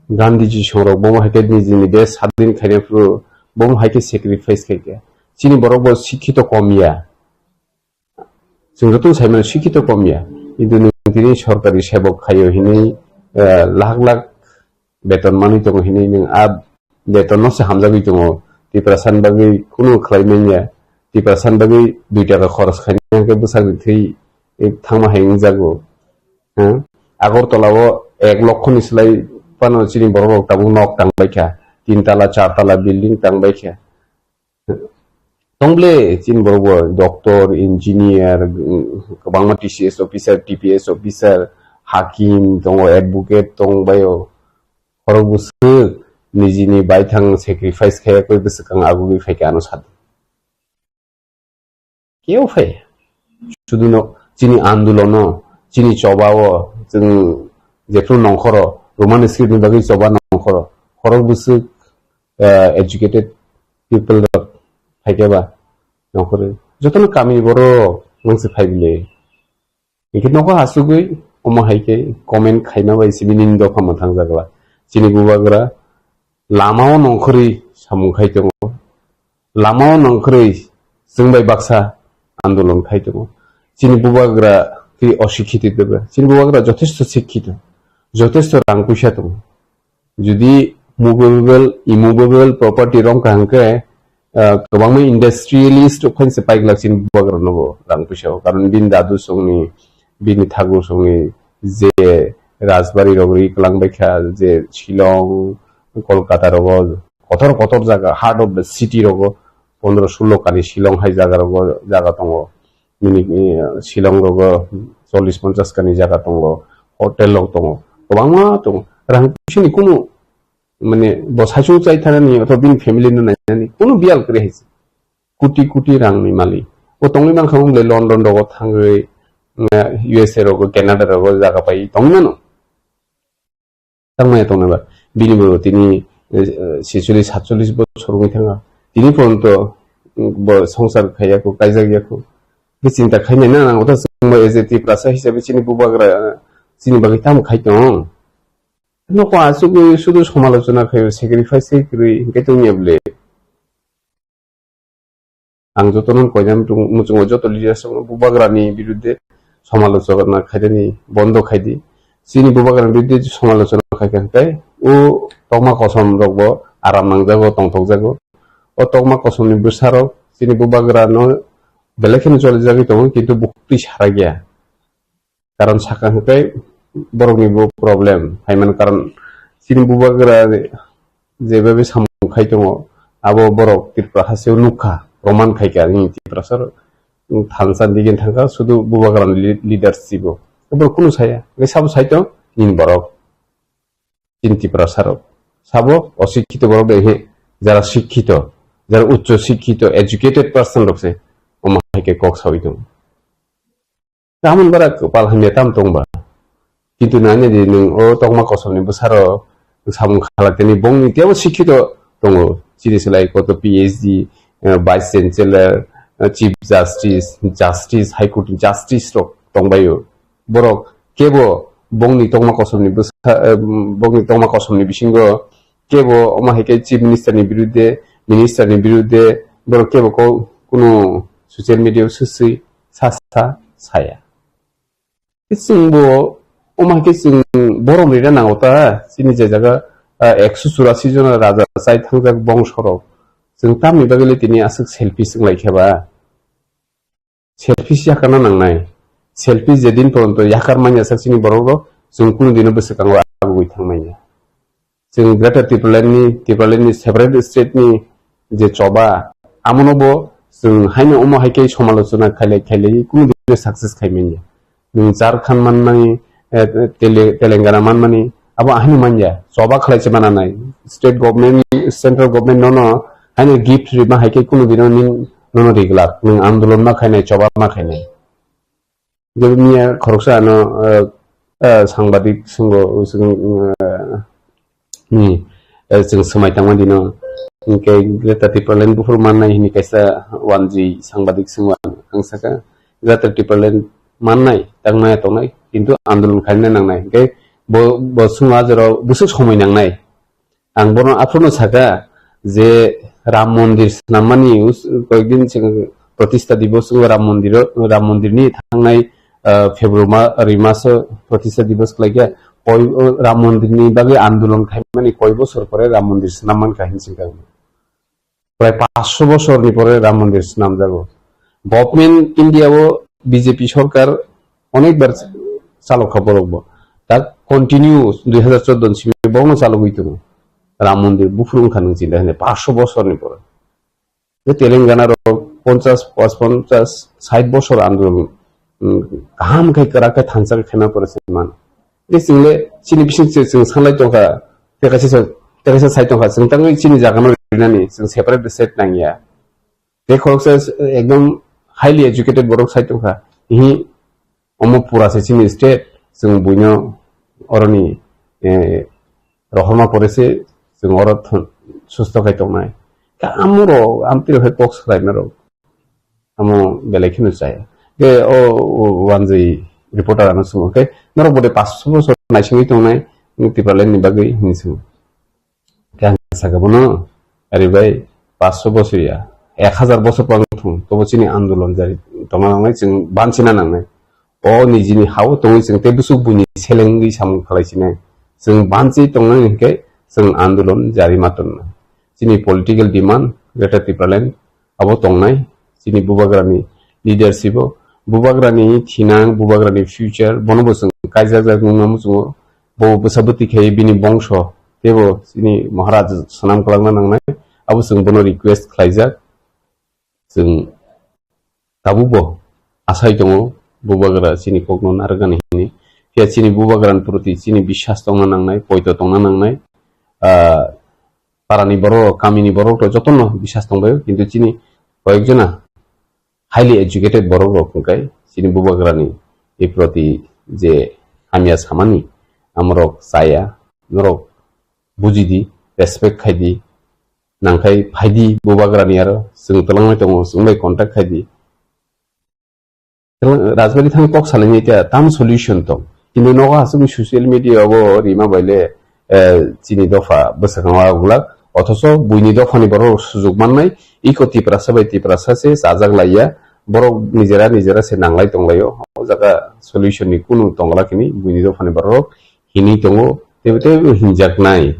Gandhiji songrok bomo hai khe nijini desh sadin khaina phuru bomo hai khe sacrifice khai khe. Chini borok bo sikhito kom ya. Chwng joto sai mano sikhito kom ya. Kintu nwng tini sorkari sebok khaio hinwi, eh, lakh lakh beton manwi tongo hinwi nwng a beton no se hamjagwi tongo. Tiprasa ni bagwi kunu khlai manya. Tiprasa ni bagwi dui taka khoros khaina hwnkhe bwsakni thwi, eh, thangma hai wngjago. Hmm? Agartala o ek lokho ni slai phano chini borok rok tabuk nok tang bai kha. Tin tala, char tala building tang bai kha. Tong ble chini borok bo doctor, engineer, mm, kwbangma T C S officer, T P S officer, hakim tongo, advocate tong bai o. Khorok bwswk nijini baithang sacrifice khaiya koi bwswkang agugwi phaikha ano sadi. Keo phai. Sudu no chini andolono, chini chobao, chwng jephru nongkhoro, Roman script ni bagwi choba nongkhoro. Khorok bwswk, eh, educated people rok phaikhe ba nongkhoro. Jotono kamini borok mangsi phai bile. Hingke nogo asugwi omo hai khe comment khaima bai simi nini dopha mwthang jakla. Chini bubagra lamao nongkhorwi samung khai tongo. Lamao nongkhorwi chwng bai baksa andolon khai tongo. Chini bubagra twi osikhito tebo. Chini bubagra jothesto sikhito. Jothesto rang puisa tongo. Jodi movable, immovable property rong ka hwnkhe, ah, kwbangma industrialist rok phainse paiglak chini bubagra nogo rang puisa o. Karon bini dadu songni, bini thakur songni je rajbari rok ri kwlang baikha, je Shillong, Kolkata rogo, kotor kotor jaga, heart of the city rogo, pondro sullo kani Shillong hai jaga rogo, jaga tongo. Nini, eh, Shillong rogo chollish ponchash kani jaga tongo, hotel rok tongo, kwbangma tongo. Rang puisani kunu, mane bo saichung chai thanani othoba bini family no nainani kuno biyal kwrwi hai se. Kuti kuti rang ni malik. Bo tongwi mankha wng le London rogo thangwi, eh, U S A rogo, Canada rogo jaga pai tongwi mano. Tangmaya tongna ba. Bini bo tini, eh, ছেচল্লিশ সাতচল্লিশ bosor wngwi thanga. Tini porjonto, mm, bo songsar khaiya kho, kaijak ya kho. Bo chinta khainai na nang, oto chwngbo as a Tiprasa hisabe chini bubagra, chini bagwi tamo khai tong. Nokho asugwi sudu somalochona khaio, sacrifice khe kwrwi hinkhe tongya bwle. Ang jotono koinani muchungo joto leaders rokno bubagrani birudde somalochona khaidani bondo khaidi. Chini bubagrani birudde somalochona khaikha hinkhe o tokma kosom rokbo aram nangjago, tongthokjago. O tokma kosomni bwsarok chini bubagrano belai kheno cholijagwi tongo, kintu buktwi sarakya. Karon saka hwnkhe borokni bo problem phaimani, karon chini bubagra jebabe samung khai tongo, abo borok Tripura hasteo nukha, proman khaikha, nini Tiprasa rok thansa digin thangkha, sudu bubagrani li-, leadership o. Borok kunu saya, hwnkhe sabo sai tong, nini borok. Chini Tiprasa rok. Sabo osikkito borok de he, jara sikkito, jara uccho sikkito, educated person rok se, omo hai khe kok sawi tongo. Tamoni bara kwpal hamya tam tong ba. Kintu nai nai di nwng o tokma kosomni bwsarok samung khalak tini bongni teibo sikhito tongo. Chini slai koto P H D, eh, Vice Chancellor, eh, Chief Justice, Justice, High Court ni Justice rok tongbaio. Borok kebo bongni tokma kosomni bwsa, eh, bongni tokma kosomni bisingo kebo omo hai khe Chief Minister ni birudde, Minister ni birudde borok kebo ko-, kunu social media o swswi sa sa saya. Chwngbo omo hai khe chwng borom rina nango ta, chini je jaga, ah, ekso churasi jona raja chai thangjak bongsorok. Chwng tamni bagwi le tini aswk selfish wng lai khe ba? Selfish yakar na nangnai. Selfish jedin poronto yakar manya sak chini borok rok, chwng kunu dino bwswkango agugwi thang manya. Chwng Greater Tipraland ni, Tipraland ni separate state ni je choba, amono bo chwng haino omo hai khe somalochona khailai khailai kunu dino success khai manya. Nwng Jharkhand manmani, eh, Tele-, Telangana manmani, abo ahino manya. Choba khlai se mana nai. State government, central government nono haino gift rima hai khe kunu dino nin nono riglak. Nwng andolon ma khainai, choba ma khainai. Jebo miya khoroksa ano, eh, eh, sangbadik swngo, swng, eh, ni, eh, chwng swmai tangma dino. Hinkhe Greater Tipraland buphuru mannai hini kaisa wanjwi sangbadik swngo ang, ang saka, Greater Tipraland mannai, tangmaya tongnai, kintu andolon khaina nangnai. Hinkhe bo, bo swngo a jorao bwswk somoi nangnai. Ang bono aphuru no saka je Ram Mondir swnammani us-, koyekdin sing Pratistha Divos wngwi Ram Mondir, Ram Mondir ni thangnai, ah, February ma-, ri maso Pratistha Divos khlaikha. Koi, o, Ram Mondir ni bagwi andolon khaimani koi bosor pore Ram Mondir swnam mankha hinsingkha. Prai paanch sho bosor ni pore Ram Mondir swnamjago. Government India o B J P sorkar onekbar chalok kha borok bo. Ta continue dui hajar chordo ni simi borokno chalogwi tongo. Ram Mondir buphuru wngkha nwng chinta khainai paanch sho bosor ni pore. Je Telangana rok ponchash, pas ponchash, sait bosor andolon, mm, kaham khai kwrak khai thansa khai khaima pore se man. Je chwng le chini bising se chwng sanlai tongkha, tei kaisa sa-, tei kaisa sai tongkha, chwng tangwi chini jaga no rinani, chwng separate state nangya. Tei khoroksa ekdom highly educated borok sai tongkha, ihi omo pura se chini state, chwng buino oroni, eh, rohorma pore se chwng oro thon-, susto khai tongnai. Ka amoro amtwi rok hai kok swlaima rok. Amo belai kheno chaya. Ke o, o wanjwi reporter ano swngo, ke norok bode paanch sho bosor naisingwi tongnai, Tipraland ni bagwi hinwi swngo. Khe ang saka bono, "Ari bai, paanch sho bosor ya, ek hazar bosor pang thung, tobo chini andolon jari tongna nangnai, chwng banchina nangnai. O nijini hao tongwi chwng tei bwswk buini selengwi samung khalai sinai. Chwng banchi tongnai hinkhe chwng andolon jari ma tonnai. Chini political demand, Greater Tipraland, abo tongnai, chini bubagrani leadership o, bubagrani thinang, bubagrani future, bono bo chwng kaijakjak nukna muchungo, bo bwsa bwtwi khai bini bongso, teibo chini Maharaj swnam kwlangna nangnai, abo chwng bono request khlaijak, chwng tabukbo asai tongo, bubagra chini kokno narwknani hwnwi, phiya chini bubagrani proti chini biswas tongna nangnai, poito tongna nangnai, ah, parani borok, kamini borok rok jotono bisas tongbaio, kintu chini koyekjona highly educated borok rok hwnkhe chini bubagrani i proti je hamya samani amorok chaya, norok bujidi, respect khaidi, nangkhai phaidi bubagrani aro chwng twlangnai tongo, chwng bai contact khaidi. Rajbari thang kok salaini ta tam solution tong. Kintu nogo aswk social media o rima baile, eh, chini dopha bwswkang wak bulak. Othoso buini dophani borok sujuk mannai, iko Tiprasa bai Tiprasa se chajak laiya. Borok nijera nijera se nanglai tonglaio. O jaga solution ni kunu tongla kini buini dophani borok hini tongo. Tebe tebe hinjaknai.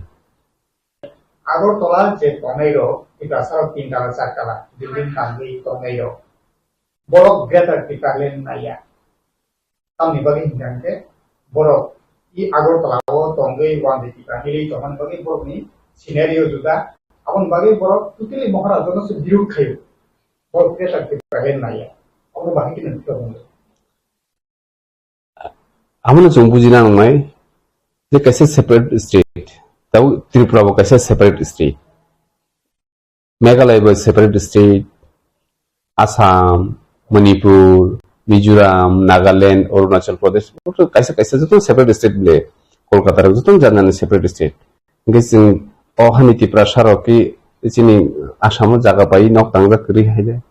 Agartala je tongnai rok, Tiprasa rok tin tala char tala building tangwi tongnai rok. Borok Greater Tipraland naiya. Tamni bagwi hinkha hinkhe borok i Agartala o tongwi One Day Tipra milwi tongmani bagwi borokni scenario juda. Aboni bagwi borok totally Maharaja no se birud khaio. Borok Greater Tipraland naiya. Aboni bagwi khe nwng tongmani. Abono chwng bujina nangnai je kaisa separate state, tabo Tripura bo kaisa separate state, Meghalaya bo separate state, Assam, Manipur, Mizoram, Nagaland, Arunachal Pradesh, kaisa kaisa joto separate state bole, Kolkata rok joto janani separate state. Hingke chwng o hani Tiprasa rok ki chini Assam o jaga pai nok tangjak kwrwi hai de.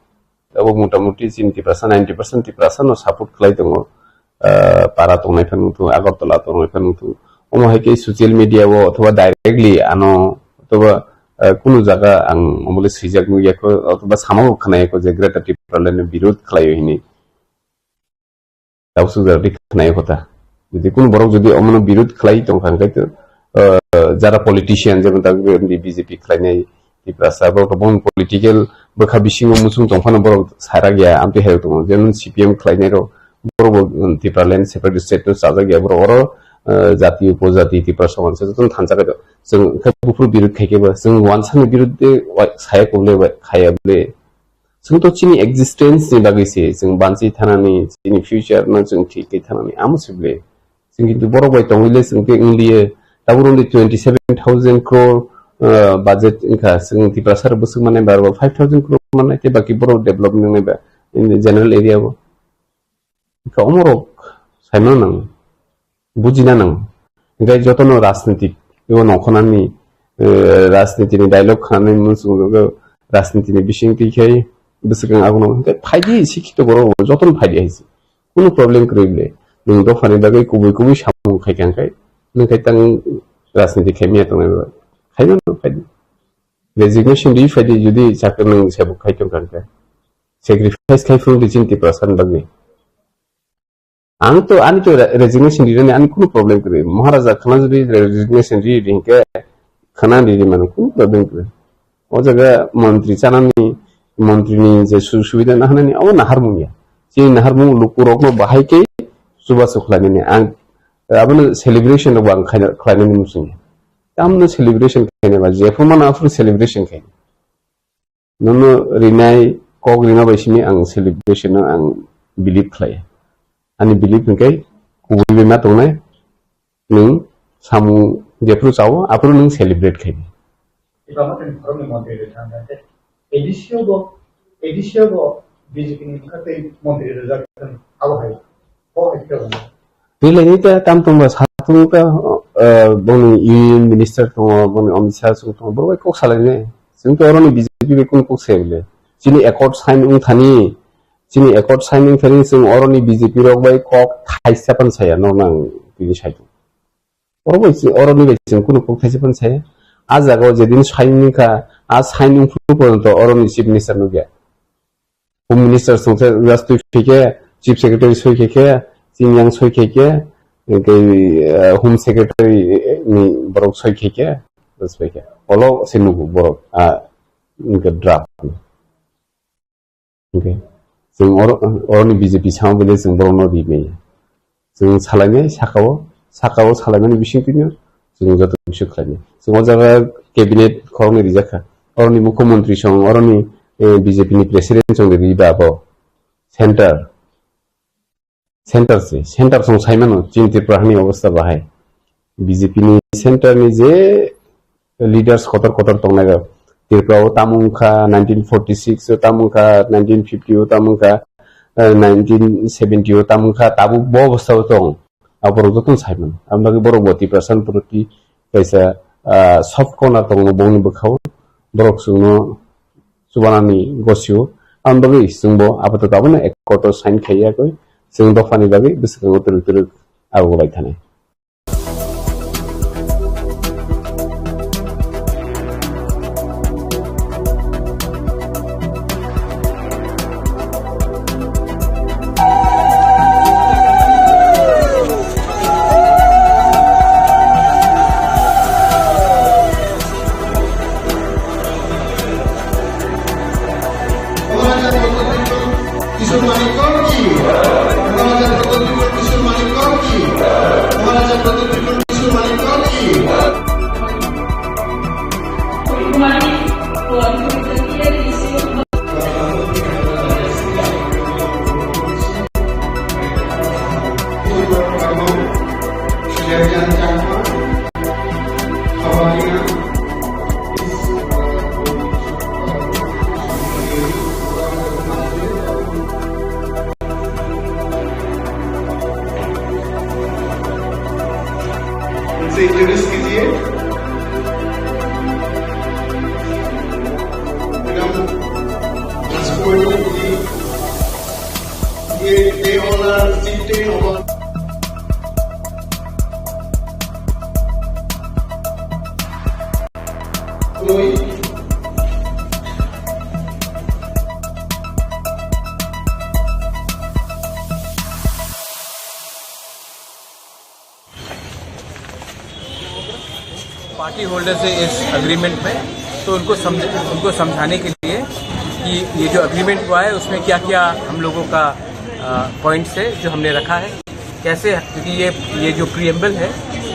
Abo mota moti chini Tiprasa ninety percent Tiprasa no support khlai tongo. Ah, para tongnai phano tu, Agartala tongnai phano tu. Omo hai khe social media o othoba directly ano othoba, ah, kunu jaga ang omole swijak nukya kho othoba sama bo khwnaya kho je Greater Tipraland ni birod khlaio hini. Tabuk suk jora twi khwnai kho ta. Jodi kunu borok jodi omono birod khlai tong kha, hwnkhe to, eh, jara politician, jemon ta B J P khlainai, Tiprasa, borok to bong political bwkha bisingo muchung tong phano borok sarak ya, amtwi hai tongo. Jemon C P M khlainai rok, borok bo, um, Tipraland separate state no chajak ya, borok oro, eh, jati upojati, Tiprasa wansa jotono thansa khe to. Chwng khe buphuru birod khai khe ba, chwng wansani birode wa-, saya kobole ba, khaya bole. Chwng to chini existence ni bagwi se, chwng banchi thanani, chini future no chwng thik khe thanani, amo se ble. Chwng kintu borok bai tongwi le chwng khe wng liye, tabuk wng di twenty seven thousand crore, uh, budget wngkha, chwng Tiprasa rok bwswk mannai ba five thousand crore mannai, tei baki borok develop wngnai ba in the general area bo. Wngkha omorok saimano nang, bujina nang. Hingke jotono rajnitik, ebo nongkhornani, eh, rajnitini dialogue khanani muchungo rajnitini bising twi khai bwswkang abono hingke phaidi sikhito borok jotono phaidi hai se. Kunu problem kwrwi bwle. Nwng dophani bagwi kubui kubui samung khai kha hingke nwng khai tang rajniti khai miya tongnai ba. Khaimano phaidi. Resignation di phaidi jodi chakri nwng sebuk khai tong kha hingke. Sacrifice khai phuru di chini Tiprasani bagwi. Ang to, ani to re-, resignation rirani ani kunu problem kwrwi. Maharaja khana jodi re-, resignation ri, ri hingke khana ri, ri mano kunu problem kwrwi. O jaga montri chanani, montri ni je su-, subida nahanani, abo naharmung ya. Chini naharmung lukurokno bahai khe chubachu khlainani. Ang, abono celebration rok bo ang khaina, khlainani muchung ya. Tamno celebration khaina ba, jephru mano aphuru celebration khaina. Nono rinai kok rina bai simi ang celebration no ang believe khlai. Ani believe hingke kubui bai ma tongnai nwng samung jephru chao aphuru nwng celebrate khai. Iba mate ni khoroknwi montri rwkha hwnka khe A D C o bo, A D C o bo B J P ni bwkha tei montri rwjak abo hai. Bo hai khe rwjak. Twi laini ta tam tongba satung ta, eh, boni union minister tongo, boni Amit Shah song tongo, borok bai kok salainai. Chwng to oroni B J P bai kunu kok saya bole. Chini accord sign wng thani, chini accord sign wng thani chwng oroni B J P rok bai kok thaisa pan saya, no nang tini sai tongo. Oro bai chwng, oroni bai chwng kunu kok thaisa pan saya. A jaga o jedin sign wng kha, a sign wng phuru porjonto oroni chief minister nukya. Home Minister song se just twi phi khe, Chief Secretary soi khe khe, Chingyang soi khe khe, hingke, eh, Home Secretary ni borok soi khe khe, just phi khe. Olo se nugo borok, ah, hingke draft. Hingke, chwng oro, oroni B J P sama bile chwng borok no ri maya. Chwng salainai saka-o, saka-o salaimani bisingtwino chwng joto kisa khlainai. Chwng o jaga cabinet khoroknwi rijak kha. Oroni mukhyamantri song, oroni, eh, B J P ni president song ri ba abo. Center. Center se, center song saimano, chini Tripura hani obostha bahai. B J P ni center ni je leaders kotor kotor tongnai rok. Tripura o tamo wngkha nineteen forty six o, tamo wngkha nineteen fifty o, tamo wngkha, eh, nineteen seventy o, tamo wngkha tabuk bo obostha o tong. Aborok jotono sai mano. Aboni bagwi borok bo Tiprasa ni proti kaisa, ah, soft corner tongo bongni bwkhao. Borok chwngno chubanani gosio. Aboni bagwi chwngbo apatot abono accord o sign khaiya koi. Chwng dophani bagwi bwswkango twrwk twrwk abo lai thani. उनसे इंट्रोड्यूस कीजिए। Madam Rajkumari ji, ये, they all are sitting over। Party holders है इस एग्रीमेंट में, तो उनको समझ-, उनको समझाने के लिए कि ये जो एग्रीमेंट हुआ है, उसमें क्या-क्या हम लोगों का, अ, पॉइंट्स है जो हमने रखा है, कैसे, क्योंकि ये, ये जो प्रीएम्बल है,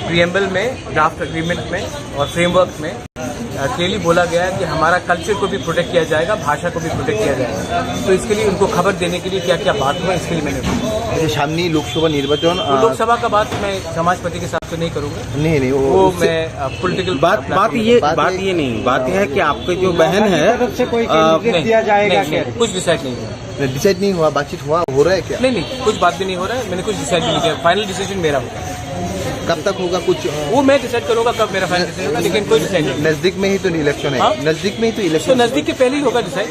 प्रीएम्बल में, ड्राफ्ट एग्रीमेंट में और फ्रेमवर्क में, अ, क्लियरली बोला गया है कि हमारा कल्चर को भी प्रोटेक्ट किया जाएगा, भाषा को भी प्रोटेक्ट किया जाएगा। तो इसके लिए उनको खबर देने के लिए क्या-क्या बात हुआ, इसके लिए मैंने এই যে সামনেই লোকসভা নির্বাচন, तो আহ, लोकसभा का बात मैं समाजपति के साथ तो नहीं करूंगा। नहीं, नहीं, वो वो उससे मैं, अ, पॉलिटिकल बात, प्लेटफॉर्म बात पे ये, बात बात ये नहीं, बात ये है कि आपके जो बहन है, तरफ से कोई अ, कैंडिडेट नहीं, दिया जाएगा नहीं, क्या? नहीं, कुछ डिसाइड नहीं हुआ। नहीं, डिसाइड नहीं हुआ, बातचीत हुआ, हो रहा है क्या? नहीं, नहीं, कुछ बात भी नहीं हो रहा है, मैंने कुछ डिसाइड भी नहीं किया, फाइनल डिसीजन मेरा होगा। कब तक होगा कुछ, अ, वो मैं डिसाइड करूंगा कब मेरा फाइनल डिसीजन होगा, लेकिन कोई डिसाइड नहीं। नजदीक में ही तो इलेक्शन है, हाँ? नजदीक में ही तो तो इलेक्शन है। नजदीक के पहले ही होगा डिसाइड।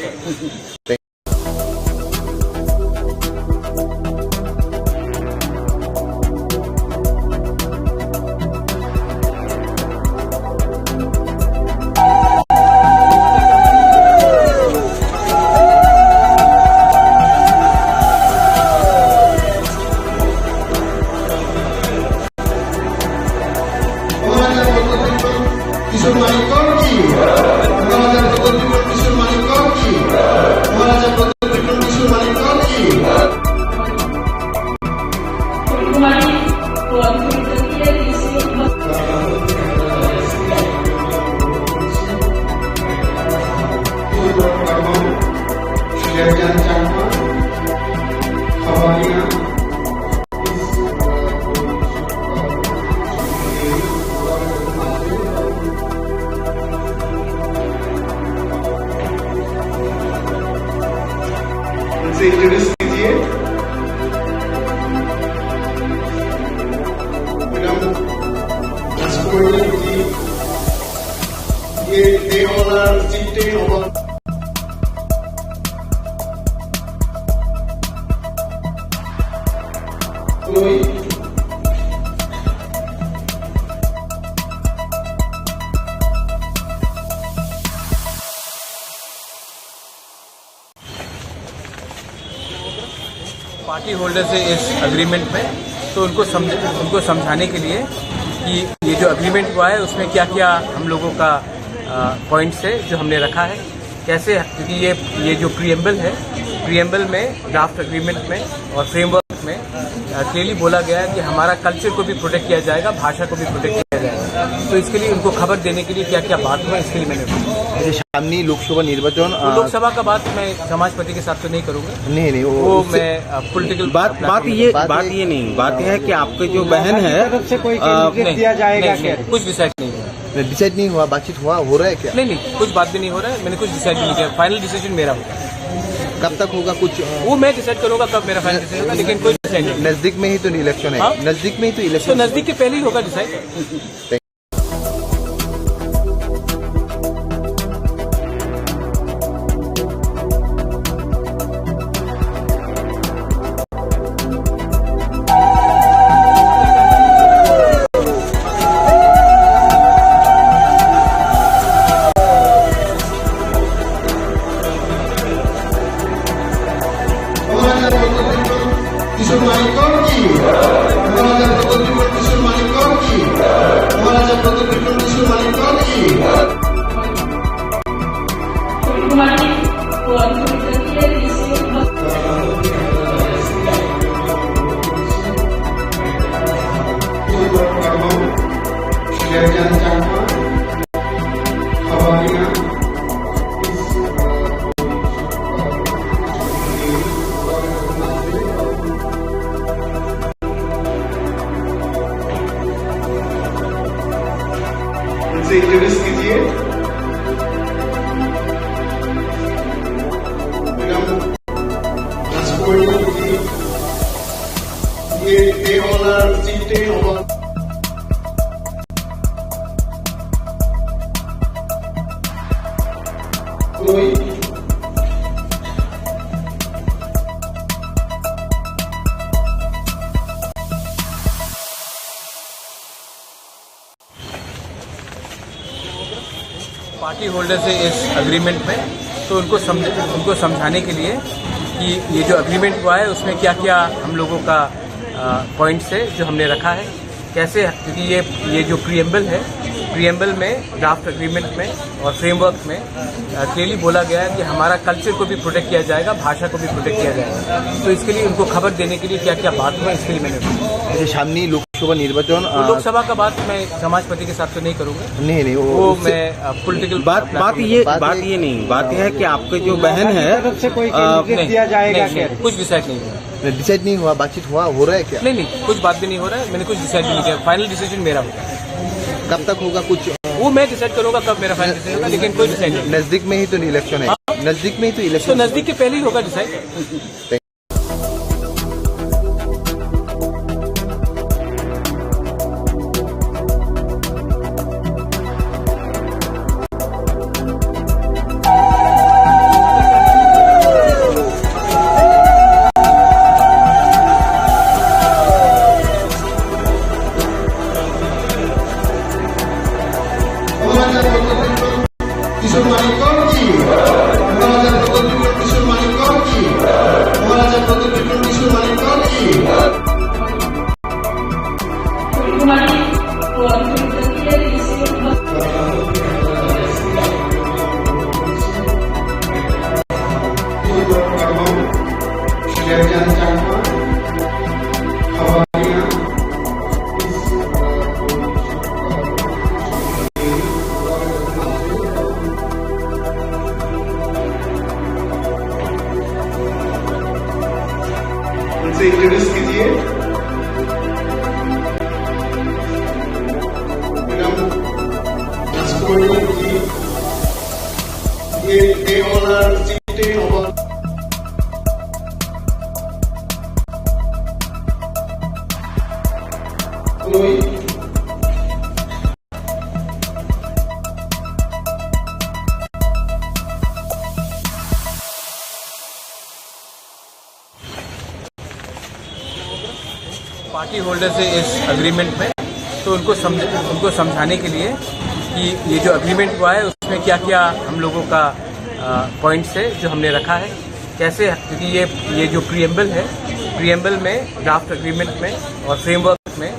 उनसे इंट्रोड्यूस कीजिए। मैडम राजकुमारी जी, ये they all are sitting over। Party holders है इस एग्रीमेंट में, तो उनको समझ-, उनको समझाने के लिए कि ये जो एग्रीमेंट हुआ है, उसमें क्या-क्या हम लोगों का, अ, पॉइंट्स है जो हमने रखा है, कैसे, क्योंकि ये, ये जो प्रीएम्बल है, प्रीएम्बल में, ड्राफ्ट एग्रीमेंट में और फ्रेमवर्क में, अ, क्लियरली बोला गया है कि हमारा कल्चर को भी प्रोटेक्ट किया जाएगा, भाषा को भी प्रोटेक्ट किया जाएगा। तो इसके लिए उनको खबर देने के लिए क्या-क्या बात हुआ, इसके लिए मैंने এই যে সামনেই লোকসভা নির্বাচন, तो আহ, लोकसभा का बात मैं समाजपति के साथ तो नहीं करूंगा। नहीं, नहीं, वो वो उससे मैं, अ, पॉलिटिकल बात, प्लेटफॉर्म बात पे ये, बात बात ये ये नहीं, बात ये है कि आपके जो बहन है, तरफ से कोई अ, कैंडिडेट नहीं, दिया जाएगा नहीं, क्या? नहीं, कुछ डिसाइड नहीं हुआ। डिसाइड नहीं हुआ, बातचीत हुआ, हो रहा है क्या? नहीं, नहीं, कुछ बात भी नहीं हो रहा है, मैंने कुछ डिसाइड भी नहीं किया, फाइनल डिसीजन मेरा होगा। कब तक होगा कुछ, अ, वो मैं डिसाइड करूंगा कब मेरा फाइनल डिसीजन होगा, लेकिन कोई डिसाइड नहीं। नजदीक में ही तो इलेक्शन है। हाँ? नजदीक में ही तो तो इलेक्शन है। नजदीक के पहले ही होगा डिसाइड। उनसे इंट्रोड्यूस कीजिए। मैडम राजकुमारी जी, ये, they all are chieftain of our कोई पार्टी होल्डर से इस एग्रीमेंट में, तो उनको समझ, उनको समझाने के लिए कि ये जो एग्रीमेंट हुआ है, उसमें क्या-क्या हम लोगों का, अ, पॉइंट्स है जो हमने रखा है, कैसे, क्योंकि ये, ये जो प्रीएम्बल है, प्रीएम्बल में, ड्राफ्ट एग्रीमेंट में और फ्रेमवर्क में, अ, क्लियरली बोला गया है कि हमारा कल्चर को भी प्रोटेक्ट किया जाएगा, भाषा को भी प्रोटेक्ट किया जाएगा। तो इसके लिए उनको खबर देने के लिए क्या-क्या बात हुआ, इसके लिए मैंने। अच्छा, सामने लोकसभा निर्वाचन, तो अ, लोकसभा का बात मैं समाजपति के साथ तो नहीं करूंगा। नहीं, नहीं, वो वो उससे मैं, अ, पॉलिटिकल बात, बात ये, बात ये नहीं, बात यह है कि आपके जो बहन है, तरफ से कोई अ, कैंडिडेट नहीं, दिया जाएगा नहीं, क्या? नहीं, कुछ डिसाइड नहीं हुआ। डिसाइड नहीं हुआ, बातचीत हुआ, हो रहा है क्या? नहीं, नहीं, कुछ बात भी नहीं हो रहा है, मैंने कुछ डिसाइड भी नहीं किया, फाइनल डिसीजन मेरा होगा। कब तक होगा कुछ? वो मैं डिसाइड करूंगा कब मेरा फाइनल डिसीजन होगा, लेकिन कोई डिसाइड नहीं। नजदीक में ही तो इलेक्शन है। हाँ? नजदीक में ही तो तो इलेक्शन है। नजदीक के पहले ही होगा डिसाइड। उनसे इंट्रोड्यूस कीजिए। मैडम राजकुमारी जी, ये, they all are chieftain of our party holder से इस एग्रीमेंट में, तो उनको समझ, उनको समझाने के लिए कि ये जो एग्रीमेंट हुआ है, उसमें क्या-क्या हम लोगों का, अ, पॉइंट्स है जो हमने रखा है, कैसे, क्योंकि ये, ये जो प्रीएम्बल है, प्रीएम्बल में, ड्राफ्ट एग्रीमेंट में और फ्रेमवर्क में,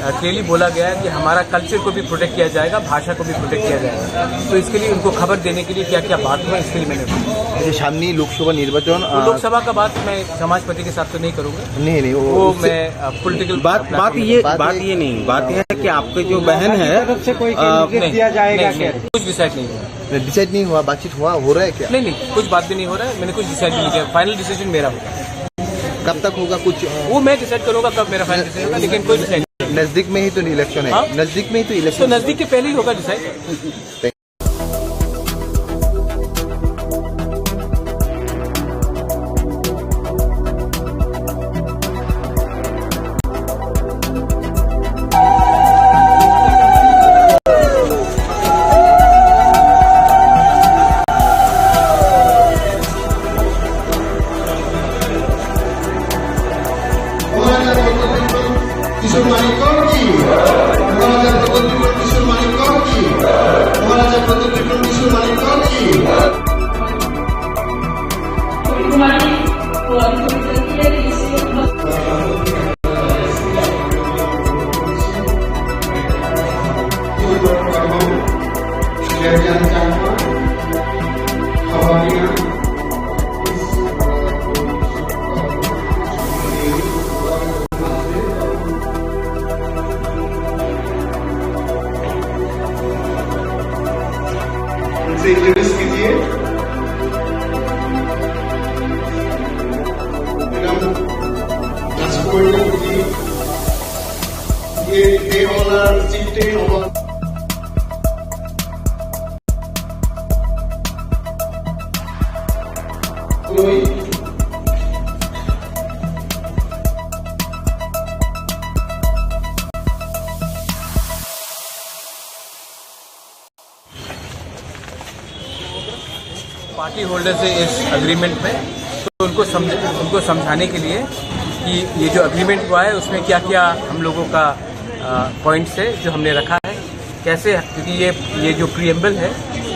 अ, क्लियरली बोला गया है कि हमारा कल्चर को भी प्रोटेक्ट किया जाएगा, भाषा को भी प्रोटेक्ट किया जाएगा। तो इसके लिए उनको खबर देने के लिए क्या-क्या बात हुआ, इसके लिए मैंने। अच्छा, सामने लोकसभा निर्वाचन, तो अ, लोकसभा का बात मैं समाजपति के साथ तो नहीं करूंगा। नहीं, नहीं, वो वो उससे मैं, अ, पॉलिटिकल बात, बात ये, बात बात ये ये नहीं, बात यह है कि आपके जो बहन है, तरफ से कोई अ, कैंडिडेट नहीं, दिया जाएगा नहीं, क्या? नहीं, कुछ डिसाइड नहीं हुआ। डिसाइड नहीं हुआ, बातचीत हुआ, हो रहा है क्या? नहीं, नहीं, कुछ बात भी नहीं हो रहा है, मैंने कुछ डिसाइड भी नहीं किया, फाइनल डिसीजन मेरा होगा। कब तक होगा कुछ, अ, वो मैं डिसाइड करूंगा कब मेरा फाइनल डिसीजन होगा, लेकिन कोई डिसाइड नहीं। नजदीक में ही तो इलेक्शन है। हाँ? नजदीक में ही तो तो इलेक्शन है। नजदीक के पहले ही होगा डिसाइड। মহারাজা প্রদ্যুৎ বিক্রম কিশোর মানিক্য কি? মহারাজা প্রদ্যুৎ বিক্রম কিশোর মানিক্য কি? মহারাজা প্রদ্যুৎ বিক্রম কিশোর মানিক্য কি? उनसे इंट्रोड्यूस कीजिए। मैडम, राजकुमारी जी, ये, they all are chieftain of our party holder से इस एग्रीमेंट में, तो उनको समझ-, उनको समझाने के लिए कि ये जो एग्रीमेंट हुआ है, उसमें क्या-क्या हम लोगों का, अ, पॉइंट्स है जो हमने रखा है, कैसे, क्योंकि ये, ये जो प्रीएम्बल है,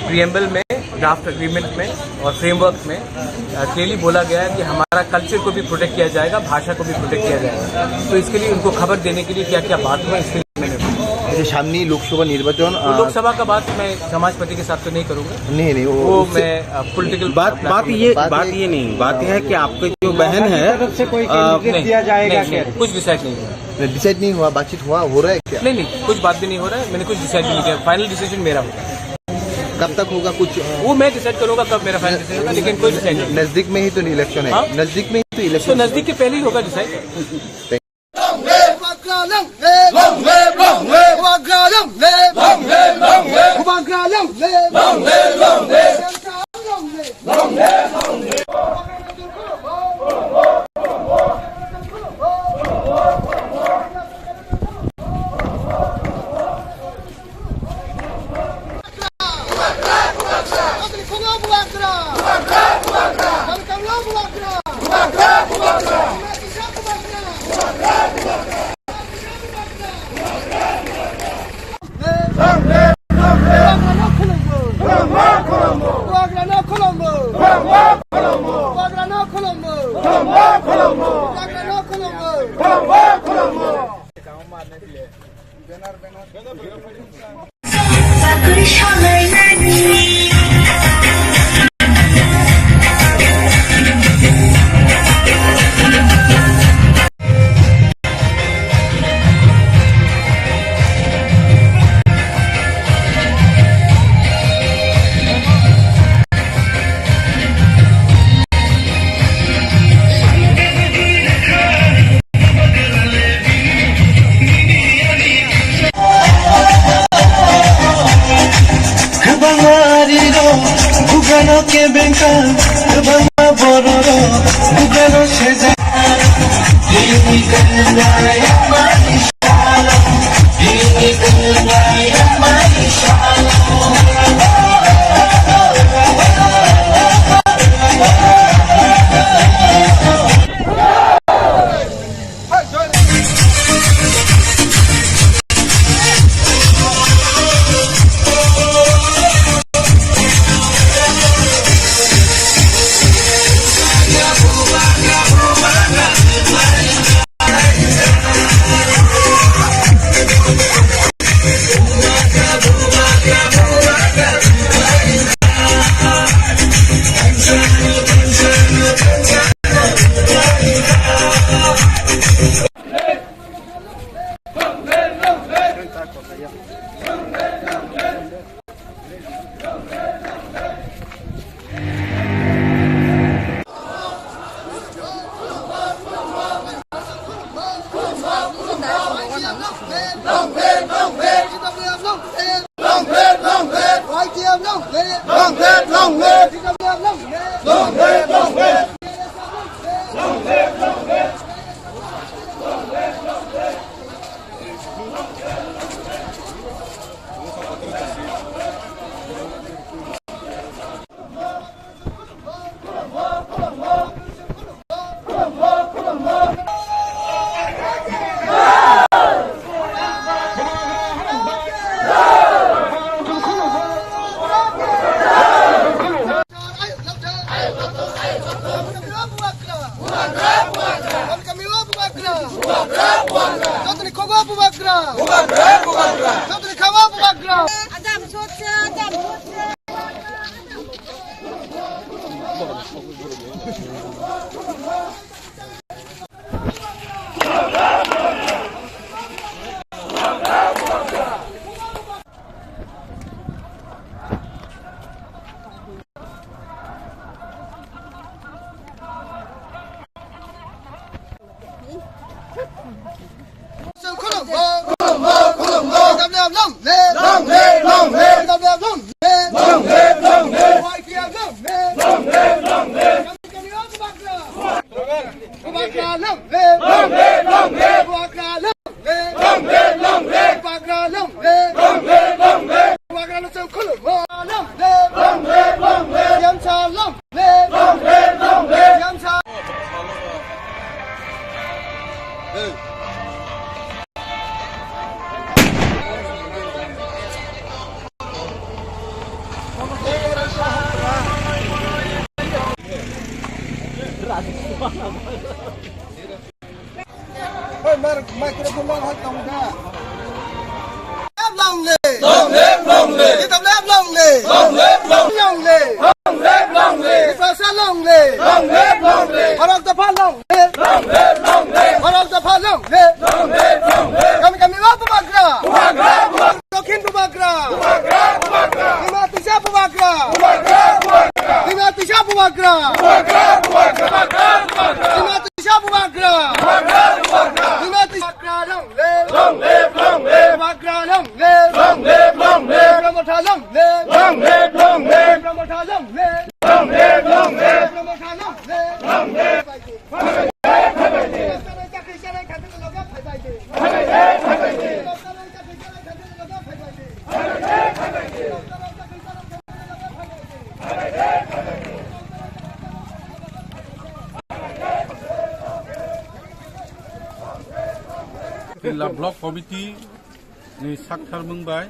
प्रीएम्बल में, ड्राफ्ट एग्रीमेंट में और फ्रेमवर्क में, अ, क्लियरली बोला गया है कि हमारा कल्चर को भी प्रोटेक्ट किया जाएगा, भाषा को भी प्रोटेक्ट किया जाएगा। तो इसके लिए उनको खबर देने के लिए क्या-क्या बात हुआ, इसके लिए मैंने এই যে সামনেই লোকসভা নির্বাচন, আহ, लोकसभा का बात मैं समाजपति के साथ तो नहीं करूंगा। नहीं, नहीं, वो, वो उससे मैं, अ, पॉलिटिकल बात, अपना बात नहीं ये, बात बात ये ये नहीं, बात ये है कि आपकी जो बहन है, तरफ से कोई अ, कैंडिडेट नहीं, दिया जाएगा नहीं, क्या? नहीं, कुछ डिसाइड नहीं हुआ। नहीं, डिसाइड नहीं हुआ, बातचीत हुआ, हो रहा है क्या? नहीं, नहीं, कुछ बात भी नहीं हो रहा है, मैंने कुछ डिसाइड भी नहीं किया, फाइनल डिसीजन मेरा होगा। कब तक होगा कुछ, अ, वो मैं डिसाइड करूंगा कब मेरा फाइनल डिसीजन होगा, लेकिन कोई डिसाइड नहीं। नजदीक में ही तो इलेक्शन है, हाँ? नजदीक में ही तो तो इलेक्शन है। नजदीक के पहले ही होगा decide. Long live! Long live! Long live! Long live! Long live! Long live! Long live! Long live! Long live! Long live! Kwbangma arirok bugano kebengkha, kwbangma bororok bugano sejak. Long live! Long live! Long live! Adam sotse, adam sotse. Bubagra long live! Long live, long live! Bubagra long live! Long live, long live! Bubagra long live! Long live, long live! Bubagra no chwng khulum. Long live! Long live, long live! Siamsa long live! Long live, long live! Siamsa. Hey, mar, microphone lang hai tong da. Long live! Long live, long live! Long live, long live! Long live, long live! Long live, long live! Tiprasa long live! Long live, long live! Bharat Dopha long live! Long live, long live! Bharat Dopha long live! Long live, long live! Kami kami wa Bubagra! Bubagra, Bubagra! Dokhin Bubagra! Bubagra, Bubagra! Dima Tisa Bubagra! Bubagra, Bubagra! Dima Tisa Bubagra! Bubagra, Bubagra! Bubagra, Bubagra! Dima Tisa Bubagra! Bubagra, Bubagra! Dima Tisa Bubagra long live! Long live, long live! Bubagra long live! Long live, long live! Bubagra Motha long live! Long live, long live! Bubagra Motha long live! Long live, long live! Bubagra Motha long live! Long live! Pilla Block Committee ni saktharmung bai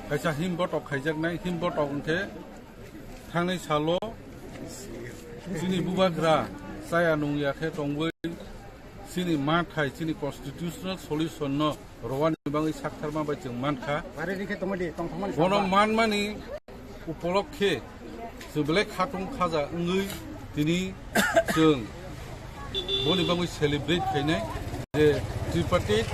kaisa himbotok khaijaknai, himbotok hwnkhe thangnai salo chini bubagra chaya nungya khe tongwi chini mathai, chini constitutional solution no rwani bagwi saktharma bai chwng mankha. Bono manmani upolokhe chwng belai khatung khaja wngwi tini chwng boni bagwi celebrate khainai je tripartite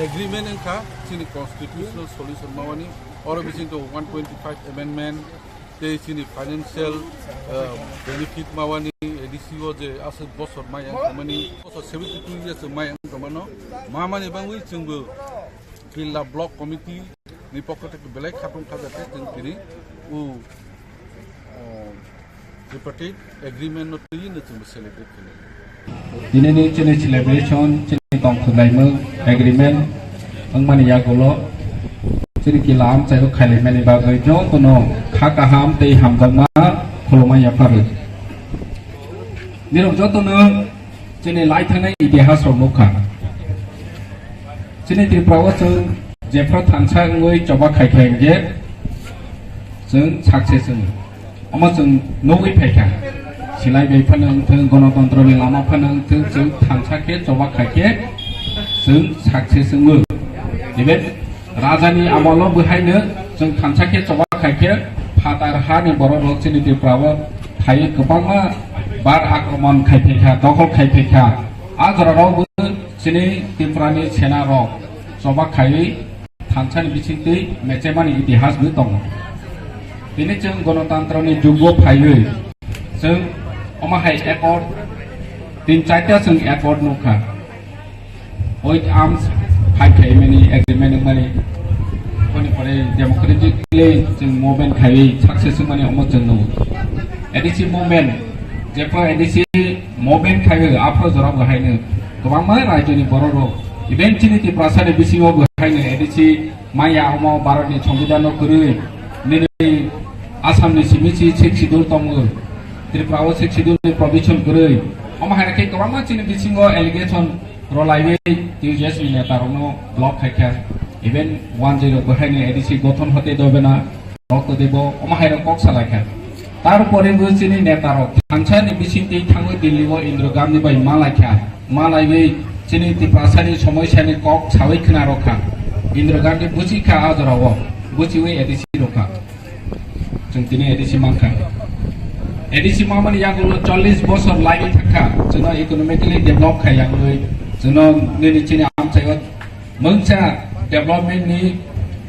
agreement wngkha chini constitutional solution mawani, oro bisingtwi one twenty-five amendment, tei chini financial, uh, benefit mawani A D C o je aswk bosor maya wngkha mani, bosor seventy-two years maya wngkha mano, mamani bagwi chwngbo Pilla Block Committee ni pokho theke belai khatung khaja khe chwng tini o, o, tripartite agreement no twi no chwngbo celebrate khainai. Tini ni chini celebration, chini tongthwlaimung agreement wngmani yagulo chini kila amchaio khailaimani bagwi jotono kha kaham tei hamjakma khulumani yapharwi. Nirok jotono chini lai thangnai itihas rok nukha. Chini Tripura o chwng jephru thansa wngwi choba khai khai hwnkhe chwng success wngo. Omo chwng nugwi phaikha. Silai bai phano wngthwng, gonotontro ni lama phano wngthwng, chwng thansa khe choba khai khe chwng success wngo. Even Rajani amolo bwhaino chwng thansa khe choba khai khe phatar hani borok rok chini Tripura o phaiwi kwbangma bar akromon khai phaikha, dokhol khai phaikha. A jora rok bo chini Tripura ni sena rok choba khaiwi thansa ni bisingtwi mechemani itihas bo tongo. Tini chwng gonotantro ni jugo phaiwi chwng omo hai accord tin charta chwng accord nukha. With arms fight khaimani agreement wngmani. Aboni pore democratically chwng movement khaiwi success wngmani omo chwng nukgo. A D C movement, jepho A D C movement khaiwi aphro jorao bo haino kwbangma rajyoni borok rok, even chini Tiprasa ni bisingo bo haino A D C maya omo Bharat ni Songbidan no kwrwi, nini Assam ni simi si Sixth Schedule tongo, Tripura o Sixth Schedule ni provision kwrwi, omo hai khe kwbangma chini bisingo allegation Rwlaiwi T U J S ni neta rokno block khaikha, even one zero bo haino A D C gothon hote dobena rok todebo omo haino kok salaikha. Tarpore bo chini neta rok thansa ni bisingtwi thangwi Delhi o Indira Gandhi bai malaikha, malaiwi chini Tiprasa ni somosya ni kok sawi khna rokha. Indira Gandhi buchikha a jorao, buchiwi A D C rokha. Chwng tini A D C mankha. A D C mamani yagulo chollish bosor laiwi thangkha. Chwngno economically develop khai yangwi, chwngno nini chini amchaio mungsa development ni,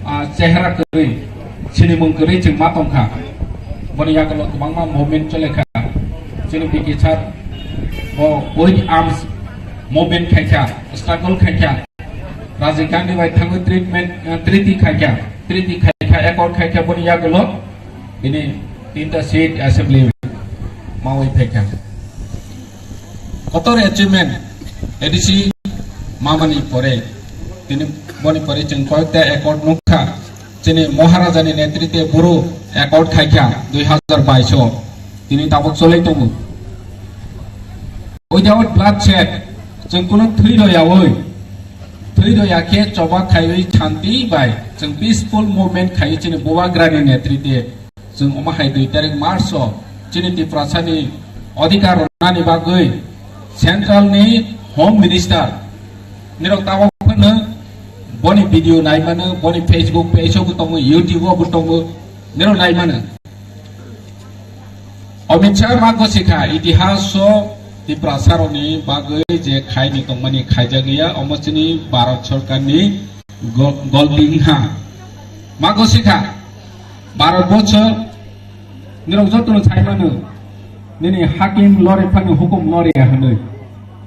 ah, chehra kwrwi, sinimung kwrwi chwng ma tongkha. Boni yagulo kwbangma movement chole kha. Chini B K sir bo with arms movement khaikha, struggle khaikha. Rajiv Gandhi bai thangwi treatment, eh, treaty khaikha, treaty khaikha, accord khaikha, boni yagulo bini tinta seat assembly mawi phaikha. Kotor achievement A D C mamani pore, tini boni pore chwng koyekta accord nukha. Chini Maharaja ni netritwe boro accord khaikha dui hazar bais o, tini tabuk cholai tongo. Without bloodshed, chwng kunu thwi royawi, thwi roya khe choba khaiwi shanti bai chwng peaceful movement khaiwi chini Bubagra ni netritwe chwng omo hai dui tarik March o chini Tiprasa ni adhikar rwnani bagwi central ni Home Minister nirok tabuk phano boni video naimano, boni Facebook page o bo tongo, YouTube o bo tongo, nirok naimano. Amit Shah ma gosikha, itihas o Tiprasa rokni bagwi je khaini tongmani khaijak ya, omo chini Bharat Sarkar ni go-, golti wngkha. Ma gosikha, Bharat bochor nirok jotono saimano, nini hakim lore phani hukum lore ya hwnwi.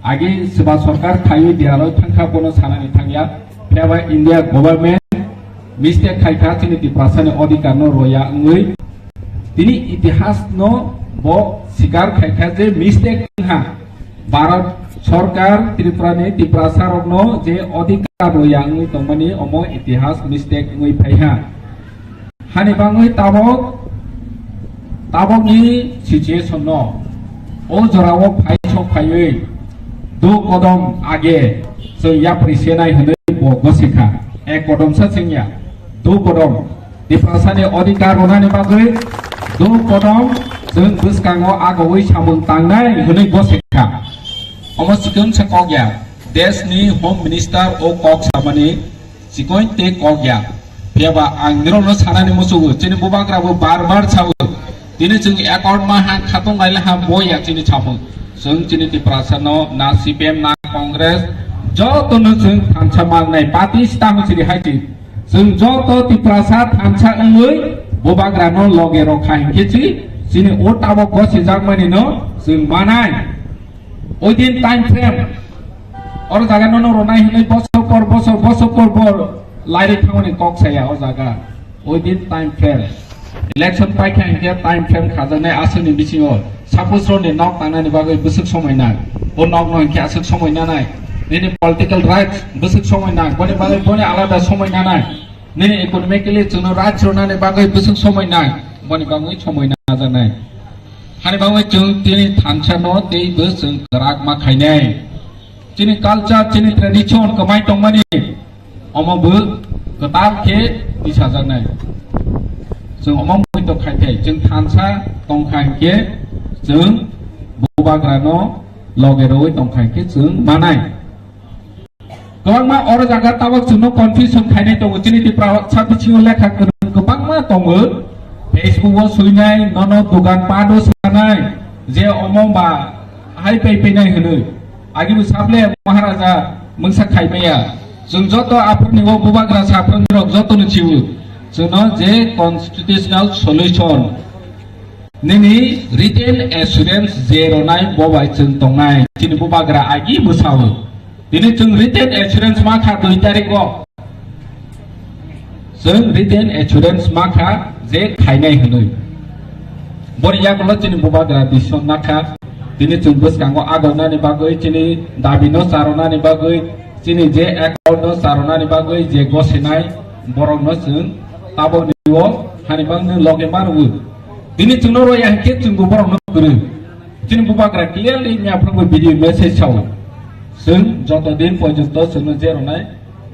Agi swba sarkar thaiwi deralo thangkha bono sanani thangya, phiya ba India government mistake khaikha, chini Tiprasani adhikar no roya wngwi. Tini itihas no bo sikar khaikha je mistake wngkha. Bharat sarkar Tripura ni Tiprasa rokno je adhikar roya wngwi tongmani omo itihas mistake wngwi phaiha. Hani bangwi tabok, tabokni situation no o jorao phai sok phaiwi du kodom age chwng yapri senai hwnwi bo gosikha. Ek kodom sa chwngya, du kodom. Tiprasani adhikar rwnani bagwi du kodom chwng bwskango agowi samung tangnai hwnwi gosikha. Omo sikon sa kok ya. Deshni Home Minister o kok samani chikon tei kok ya. Phiya ba ang nirokno sanani muchugo, chini bubagra bo bar bar sao. Tini chwng accord ma ha khatung laila ha bo ya chini samung. Chwng chini Tiprasa no na C P M na Congress joto no chwng thansa mangnai party sta ho chiri hai chi. Chwng joto Tiprasa thansa wngwi bubagra no loge rok kha hinkhe chi chini o tabok gosijakmani no chwng manai. Within time frame, oro jaga nono ronai hinwi bosor por bosor, bosor por bor lairi thangmani kok saya o jaga. Within time frame. Election paikha hinkhe time frame khajaknai aswkni bisingo. Suppose roni nok tangnani bagwi bwswk somoi nang. O nokno hinkhe aswk somoi nanai. Nini political rights bwswk somoi nang. Boni bagwi boni alada somoi nanai. Nini economically chwngno rights rwnani bagwi bwswk somoi nang. Boni bagwi somoi najaknai. Hani bagwi chwng tini thansa no tei bo chwng kwrak ma khainai. Chini culture, chini tradition kwmai tongmani omo bo kwtal khe tisajaknai. Chwng omo mui to khai thai, chwng thansa tongkha hinkhe chwng bubagra no loge rwi tongkha hinkhe chwng manai. Kwbangma oro jaga tabok chwngno confusion khainai tongo, chini Tiprasa bisingo lekha kwrwng kwbangma tongo. Facebook o swinai, nono dogan pat o sanai, je omo ba hai pai painai hwnwi. Agi bo saple Maharaja mungsa khaimaya. Chwng joto aphurni o bubagra saphurni rok jotono chiwo. Chwngno je constitutional solution, nini written assurance je ronai bo bai chwng tongnai. Chini bubagra agi bo sao. Tini chwng written assurance ma kha dui tarik o. Chwng written assurance ma kha je khainai hwnwi. Boni yagulo chini bubagra decision na kha. Tini chwng bwskango agonani bagwi, chini dabino charonani bagwi, chini je account no charonani bagwi je gosinai borokno chwng tabokni o hani bangni loge ma rwui. Tini chwngno roya hinkhe chwngbo borokno kwrwi. Chini bubagra clearly miya phwrwngwi video message sao. Chwng joto din porjonto chwngno je rwnai,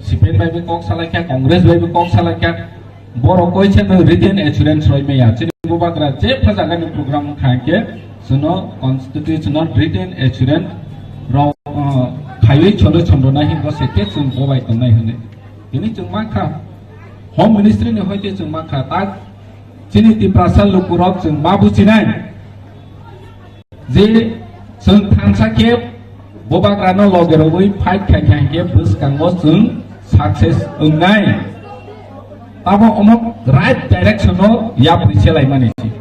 C P M bai bo kok salaikha, Congress bai bo kok salaikha. Borok koi se no written assurance roi maya. Chini bubagra je phajagani program kha hinkhe chwngno constitutional written assurance rok, uh, khaiwi cholo chondrona hingo se khe chwng bobai tongnai hwnwi. Tini chwng mankha, Home Ministry ni hoite chwng mankha, tak chini Tiprasa lukurok chwng ma buchinai je chwng thansa khe bubagrano loge rogwi fight khai khai khe bwskango chwng success wngnai. Tamo omo right direction o yapri selaimani si.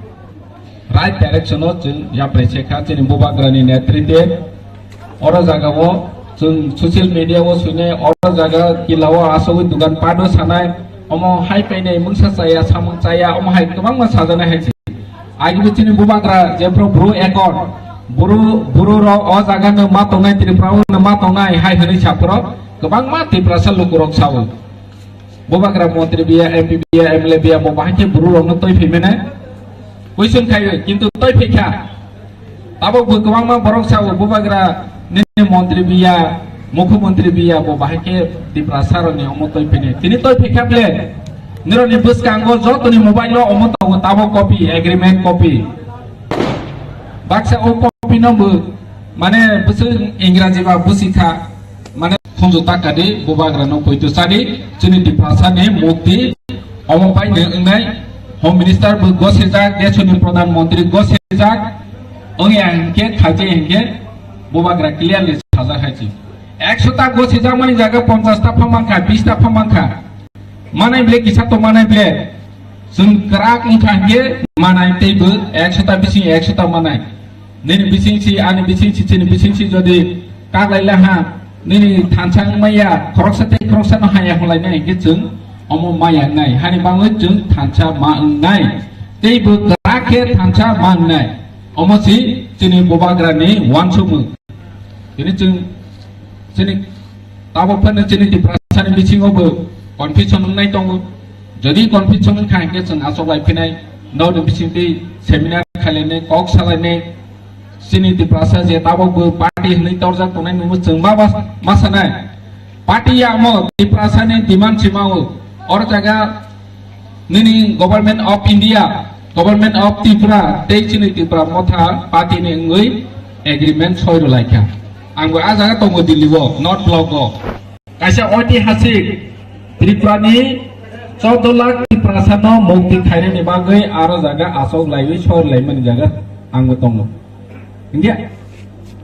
Right direction o chwng yapri se kha chini bubagrani netritwe. Oro jaga o chwng social media o swinai, oro jaga kila o asogwi dugan pado sanai, omo hai painai mungsa chaya, samung chaya, omo hai kwbangma sajana hai se. Agi bo chini bubagra jephru bru ekor, bru, bru rok o jaga no ma tongnai, Tripura o no ma tongnai hai hwnwi saphuru kwbangma Tiprasa lukurok sao. Bubagra montri biya, M P biya, M L A biya, bo bahai khe bru rokno toi phai mene. Question khai, kintu toi phai kha. Tabok bo kwbangma borok sao, bubagra nini montri biya, mukhyamantri biya, bo bahai khe Tiprasa rokni omo toi phai ne. Tini toi phai kha ble. Nirokni bwskango jotoni mobile o omo tongo, tabok copy, agreement copy. Baksa o copy no bo, mane, bwswk Ingraji ba busi kha. Mane khunju taka di, bubagra no poito sadi, chini Tiprasa ni mukti, omo pai ne wngnai, Home Minister bo gosijak, desoni Pradhan Mantri gosijak, wngya hinkhe, khaje hinkhe, bubagra clearly sajak hai chi. Ekso ta gosijak mani jaga ponchas ta pha mankha, bis ta pha mankha. Manai ble kisa to manai ble. Chwng kwrak wngkha hinkhe manai teibo ekso ta bising ekso ta manai. Nini bising si, ani bising si, chini bising si jodi kaglai laha, nini thansa wngmaya, khoroksa tei khoroksa no haya hwnlai nai hinkhe chwng omo maya wngnai. Hani bangwi chwng thansa ma wngnai. Teibo kwrak khe thansa ma wngnai. Omo si chini bubagra ni wansukmung. Tini chwng chini tabok phano chini Tiprasa ni bisingo bo confusion wngnai tongo. Jodi confusion wngkha hinkhe chwng achuk lai phinai, nokni bisingtwi seminar khailainai, kok salainai, chini Tiprasa je tabok bo party hwnwi torjak tongnai nungbo chwng ma, ma, ma sanai. Party ya omo Tiprasa ni demand sima o. Oro jaga nini Government of India, Government of Tripura, tei chini Tipra Motha party ni wngwi agreement soi rwlaikha. Ang bo a jaga tongo Delhi o, North Block o. Kaisa oitihasik Tripura ni chordo lakh Tiprasa no mukti khainani bagwi aro jaga asok laiwi soi rwlaimani jaga ang bo tongo. Hinkhe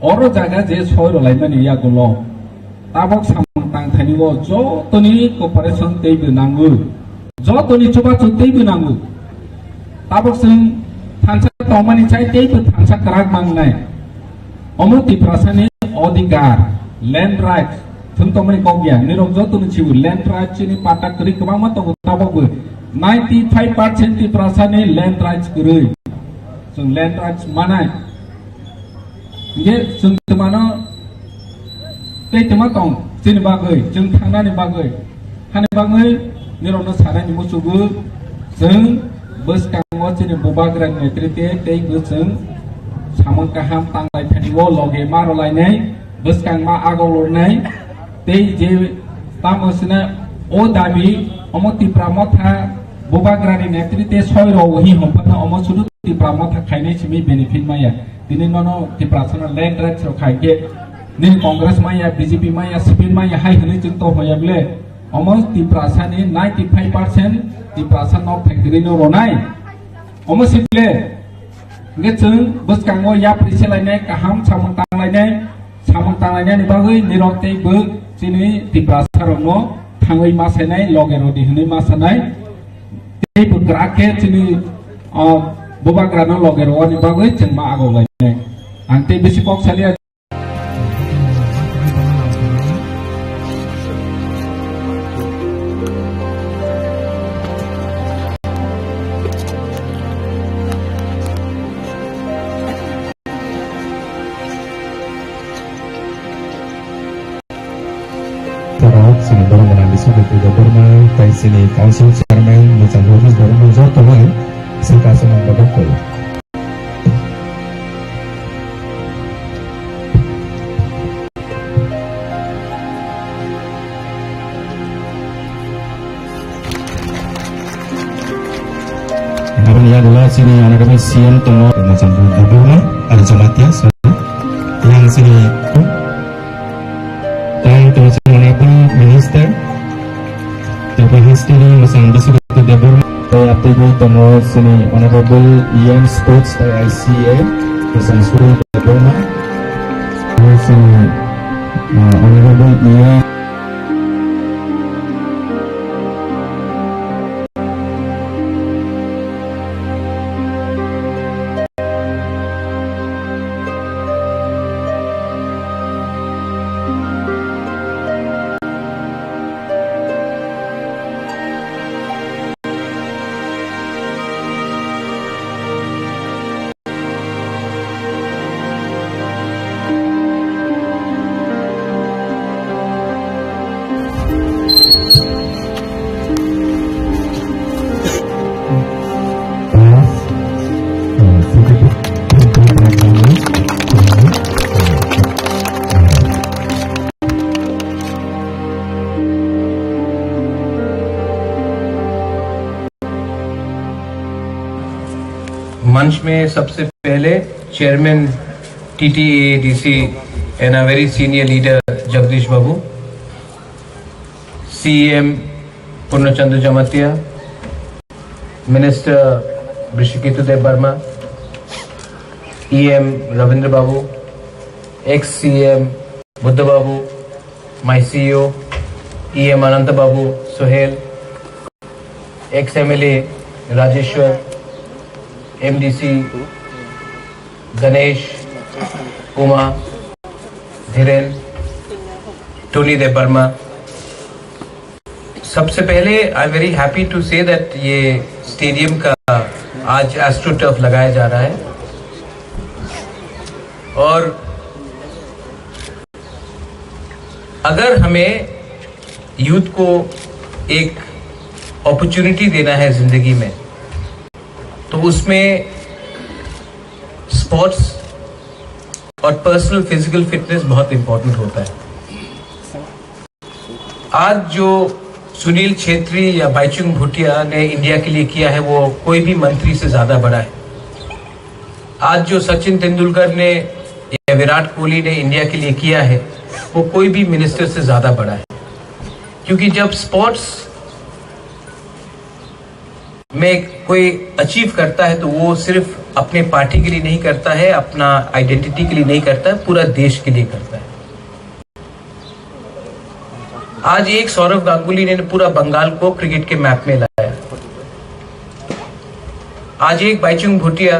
oro jaga je soi rwlaimani yagulo tabok samung tangthani o jotoni cooperation teibo nango, jotoni chubachu teibo nango. Tabok chwng thansa tongmani chai teibo thansa kwrak mangnai. Omo Tiprasa ni odhikar, land rights, chwng tongmani kok ya, nirok jotoni chibo land rights chini pata kwrwi kwbangma tongo tabokbo. Ninety five percent Tiprasa ni land rights kwrwi. Chwng land rights manai. Hinkhe chwng twmano tei twma tong chini bagwi, chwng thangnani bagwi. Hani bagwi nirokno sanani muchugo chwng bwskango chini bubagrani netrite tei bo chwng samung kaham tanglai thani o loge ma rwlainai, bwskang ma agok lornai. Tei je tamo sina o dabi omo Tipra Motha bubagrani netrite soi rw hi hwnphano omo sudu Tipra Motha khainai simi benefit maya. Tini nono Tiprasano land rights rok khai khe nini Congress maya, B J P maya, C P M maya hai hwnwi chwng tong hoya ble omo Tiprasani ninety five percent Tiprasa nok factory no ronai. Omo si ble hinkhe chwng bwskango yapri selainai, kaham samung tanglainai. Samung tanglainani bagwi nirok tei bo chini Tiprasa rokno thangwi ma sainai, loge rodi hwnwi ma sanai. Tei bo kwrak khe chini, ah, bubagrano loge rwani bagwi chwng ma agok lainai. Ang tei bisi kok saliya. Debbarma, tai chini council chairman, Mwchang Rajneesh Debbarma joto bai sengkha aswk nang bagwi koi. Aboni yagulo chini honorable C M tongo, Mwchang Debbarma, aro Jamatia, sorry. Yang chini tang tongo chini honorable minister, tei history Mwchang Biswajit Debbarma. Tei atwi tongo chini honorable E M sports tei I C A, Mwchang Suril Debbarma. Chini, uh, honorable E M मंच में सबसे पहले chairman TTADC and a very senior leader Jagdish babu, CM Purnachandra Jamatia, minister Rishiketu Dev Varma, EM Ravindra babu, ex CM Buddha babu, my CEO EM Anant babu, Sohel, ex MLA Rajeshwar, MDC Ganesh, Uma, Dhiren, Tony Dev Varma. सबसे पहले I am very happy to say that ये stadium का आज एस्ट्रोटर्फ लगाया जा रहा है और अगर हमें यूथ को एक अपॉर्चुनिटी देना है जिंदगी में, तो उसमें स्पोर्ट्स और पर्सनल फिजिकल फिटनेस बहुत इंपॉर्टेंट होता है। आज जो सुनील छेत्री या बाईचुंग भूटिया ने इंडिया के लिए किया है, वो कोई भी मंत्री से ज्यादा बड़ा है। आज जो सचिन तेंदुलकर ने या विराट कोहली ने इंडिया के लिए किया है, वो कोई भी मिनिस्टर से ज्यादा बड़ा है। क्योंकि जब स्पोर्ट्स में कोई अचीव करता है, तो वो सिर्फ अपने पार्टी के लिए नहीं करता है, अपना आइडेंटिटी के लिए नहीं करता है, पूरा देश के लिए करता है। आज एक सौरव गांगुली ने पूरा बंगाल को क्रिकेट के मैप में लाया। आज एक बाईचुंग भूटिया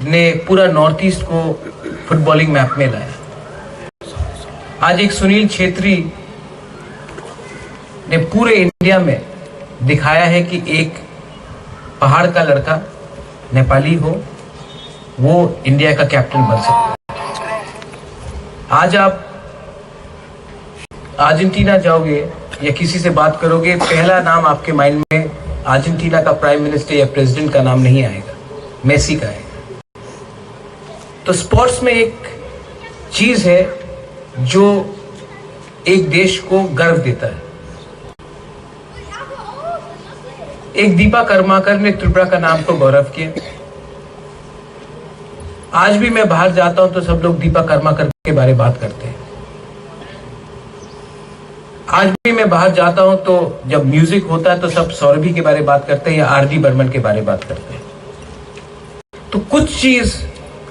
ने पूरा नॉर्थ ईस्ट को फुटबॉलिंग मैप में लाया। आज एक सुनील छेत्री ने पूरे इंडिया में दिखाया है कि एक पहाड़ का लड़का नेपाली हो, वो इंडिया का कैप्टन बन सकता है। आज आप अर्जेंटीना जाओगे या किसी से बात करोगे, पहला नाम आपके माइंड में अर्जेंटीना का प्राइम मिनिस्टर या प्रेसिडेंट का नाम नहीं आएगा, मेसी का आएगा। तो स्पोर्ट्स में एक चीज है जो एक देश को गर्व देता है। एक दीपा कर्माकर ने त्रिपुरा का नाम को गौरव किया। आज भी मैं बाहर जाता हूं तो सब लोग दीपा कर्माकर के बारे में बात करते हैं। आज भी मैं बाहर जाता हूं तो जब म्यूजिक होता है तो सब सौरभी के बारे में बात करते हैं या आरडी बर्मन के बारे में बात करते हैं। तो कुछ चीज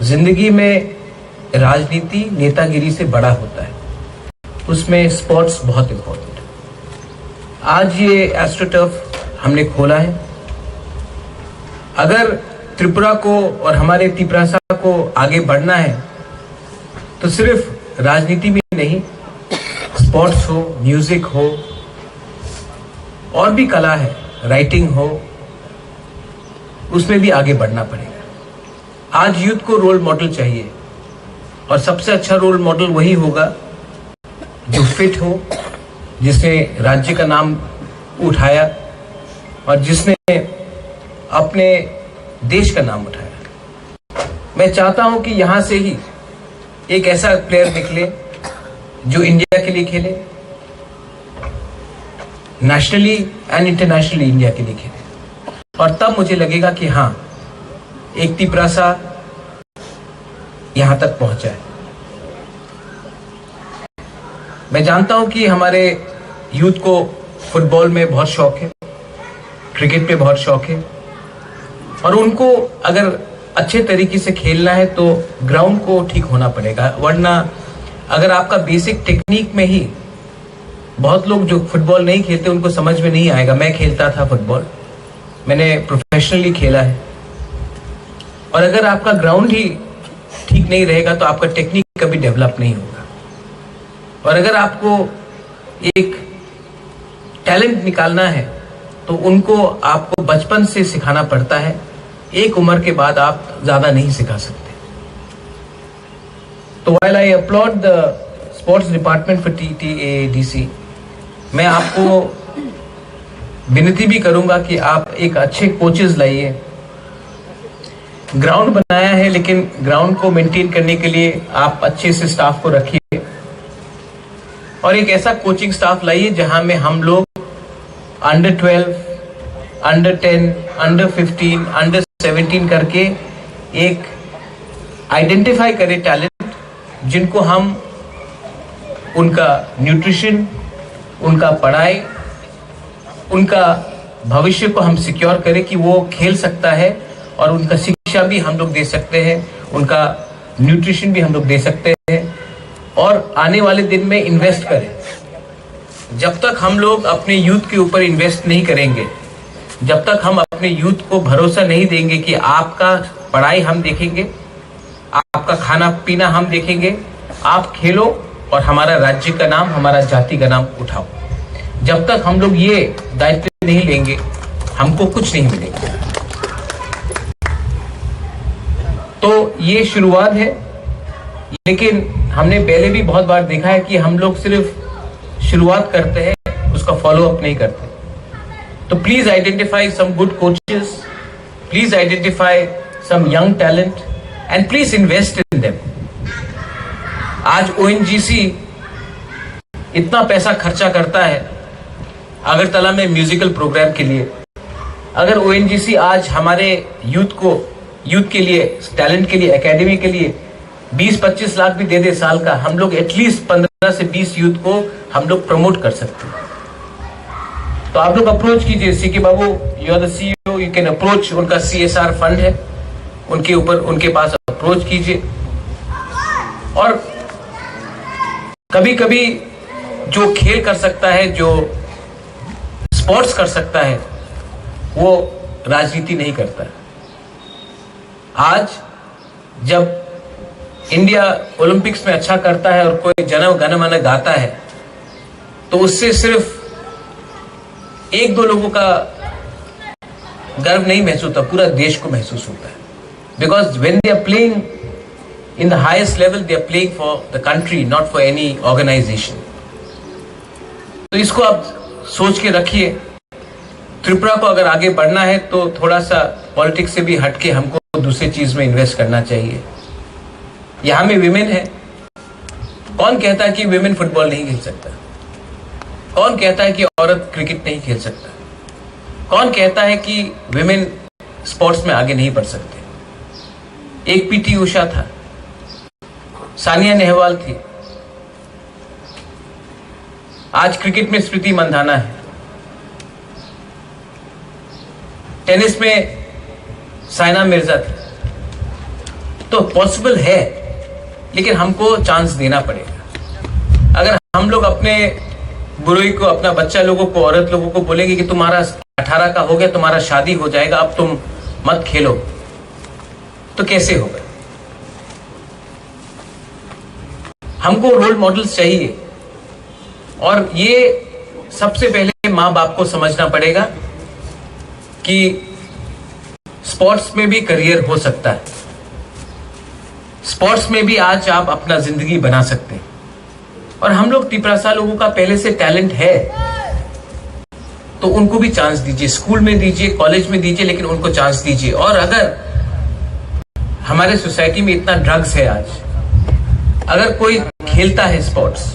जिंदगी में राजनीति, नेतागिरी से बड़ा होता है, उसमें स्पोर्ट्स बहुत इंपॉर्टेंट है। आज ये एस्ट्रोटर्फ हमने खोला है। अगर त्रिपुरा को और हमारे तिपरासा को आगे बढ़ना है, तो सिर्फ राजनीति में नहीं, स्पोर्ट्स हो, म्यूजिक हो, और भी कला है, राइटिंग हो, उसमें भी आगे बढ़ना पड़ेगा। आज यूथ को रोल मॉडल चाहिए, और सबसे अच्छा रोल मॉडल वही होगा जो फिट हो, जिसने राज्य का नाम उठाया और जिसने अपने देश का नाम उठाया। मैं चाहता हूं कि यहां से ही एक ऐसा प्लेयर निकले जो इंडिया के लिए खेले, नेशनली एंड इंटरनेशनली इंडिया के लिए खेले, और तब मुझे लगेगा कि हाँ, एक तिपरासा यहां तक पहुंचा है। मैं जानता हूं कि हमारे यूथ को फुटबॉल में बहुत शौक है, क्रिकेट पे बहुत शौक है, और उनको अगर अच्छे तरीके से खेलना है तो ग्राउंड को ठीक होना पड़ेगा। वरना अगर आपका बेसिक टेक्निक में ही, बहुत लोग जो फुटबॉल नहीं खेलते, उनको समझ में नहीं आएगा। मैं खेलता था फुटबॉल, मैंने प्रोफेशनली खेला है, और अगर आपका ग्राउंड ही ठीक नहीं रहेगा तो आपका टेक्निक कभी डेवलप नहीं होगा। और अगर आपको एक टैलेंट निकालना है तो उनको आपको बचपन से सिखाना पड़ता है। एक उम्र के बाद आप ज्यादा नहीं सिखा सकते। तो while I applaud the sports department for T T A D C, मैं आपको विनती भी करूंगा कि आप एक अच्छे कोचेस लाइए। ग्राउंड बनाया है, लेकिन ग्राउंड को मेंटेन करने के लिए आप अच्छे से स्टाफ को रखिए, और एक ऐसा कोचिंग स्टाफ लाइए जहां में हम लोग under twelve, under ten, under fifteen, under seventeen करके एक आइडेंटिफाई करें टैलेंट, जिनको हम, उनका न्यूट्रिशन, उनका पढ़ाई, उनका भविष्य को हम सिक्योर करें कि वो खेल सकता है, और उनका शिक्षा भी हम लोग दे सकते हैं, उनका न्यूट्रिशन भी हम लोग दे सकते हैं, और आने वाले दिन में इन्वेस्ट करें। जब तक हम लोग अपने यूथ के ऊपर इन्वेस्ट नहीं करेंगे, जब तक हम अपने यूथ को भरोसा नहीं देंगे कि आपका पढ़ाई हम देखेंगे, आपका खाना पीना हम देखेंगे, आप खेलो और हमारा राज्य का नाम, हमारा जाति का नाम उठाओ। जब तक हम लोग ये दायित्व नहीं लेंगे, हमको कुछ नहीं मिलेगा। तो ये शुरुआत है, लेकिन हमने पहले भी बहुत बार देखा है कि हम लोग सिर्फ शुरुआत करते हैं, उसका फॉलो अप नहीं करते। तो please identify some good coaches, please identify some young talent and please invest in them. आज ओएनजीसी इतना पैसा खर्चा करता है अगरतला में म्यूजिकल प्रोग्राम के लिए। अगर ओएनजीसी आज हमारे यूथ को, यूथ के लिए, टैलेंट के लिए, एकेडमी के लिए बीस पच्चीस लाख भी दे दे साल का, हम लोग एटलीस्ट पन्द्रह से बीस यूथ को हम लोग प्रमोट कर सकते हैं। तो आप लोग अप्रोच कीजिए, सीके बाबू, you are the C E O, you can approach, उनका सीएसआर फंड है, उनके ऊपर, उनके पास अप्रोच कीजिए। और कभी कभी जो खेल कर सकता है, जो स्पोर्ट्स कर सकता है, वो राजनीति नहीं करता। आज जब इंडिया ओलंपिक्स में अच्छा करता है और कोई जन गण मन गाता है, तो उससे सिर्फ एक दो लोगों का गर्व नहीं महसूस होता, पूरा देश को महसूस होता है। Because when they are playing in the highest level, they are playing for the country, not for any organization. तो इसको आप सोच के रखिए। त्रिपुरा को अगर आगे बढ़ना है तो थोड़ा सा पॉलिटिक्स से भी हटके हमको दूसरे चीज में इन्वेस्ट करना चाहिए। यहाँ में विमेन है, कौन कहता है कि विमेन फुटबॉल नहीं खेल सकता? कौन कहता है कि औरत क्रिकेट नहीं खेल सकता? कौन कहता है कि विमेन स्पोर्ट्स में आगे नहीं बढ़ सकते? एक पीटी उषा था, सानिया नेहवाल थी, आज क्रिकेट में स्मृति मंधाना है, टेनिस में साइना मिर्जा थी। तो पॉसिबल है, लेकिन हमको चांस देना पड़ेगा। अगर हम लोग अपने बुरोई को, अपना बच्चा लोगों को, औरत लोगों को बोलेंगे कि तुम्हारा अठारह का हो गया, तुम्हारा शादी हो जाएगा, अब तुम मत खेलो, तो कैसे होगा? हमको रोल मॉडल्स चाहिए, और ये सबसे पहले माँ बाप को समझना पड़ेगा कि स्पोर्ट्स में भी करियर हो सकता है, स्पोर्ट्स में भी आज आप अपना जिंदगी बना सकते हैं। और हम लोग तिपरासा लोगों का पहले से टैलेंट है, तो उनको भी चांस दीजिए, स्कूल में दीजिए, कॉलेज में दीजिए, लेकिन उनको चांस दीजिए। और अगर हमारे सोसाइटी में इतना ड्रग्स है आज, अगर कोई खेलता है स्पोर्ट्स,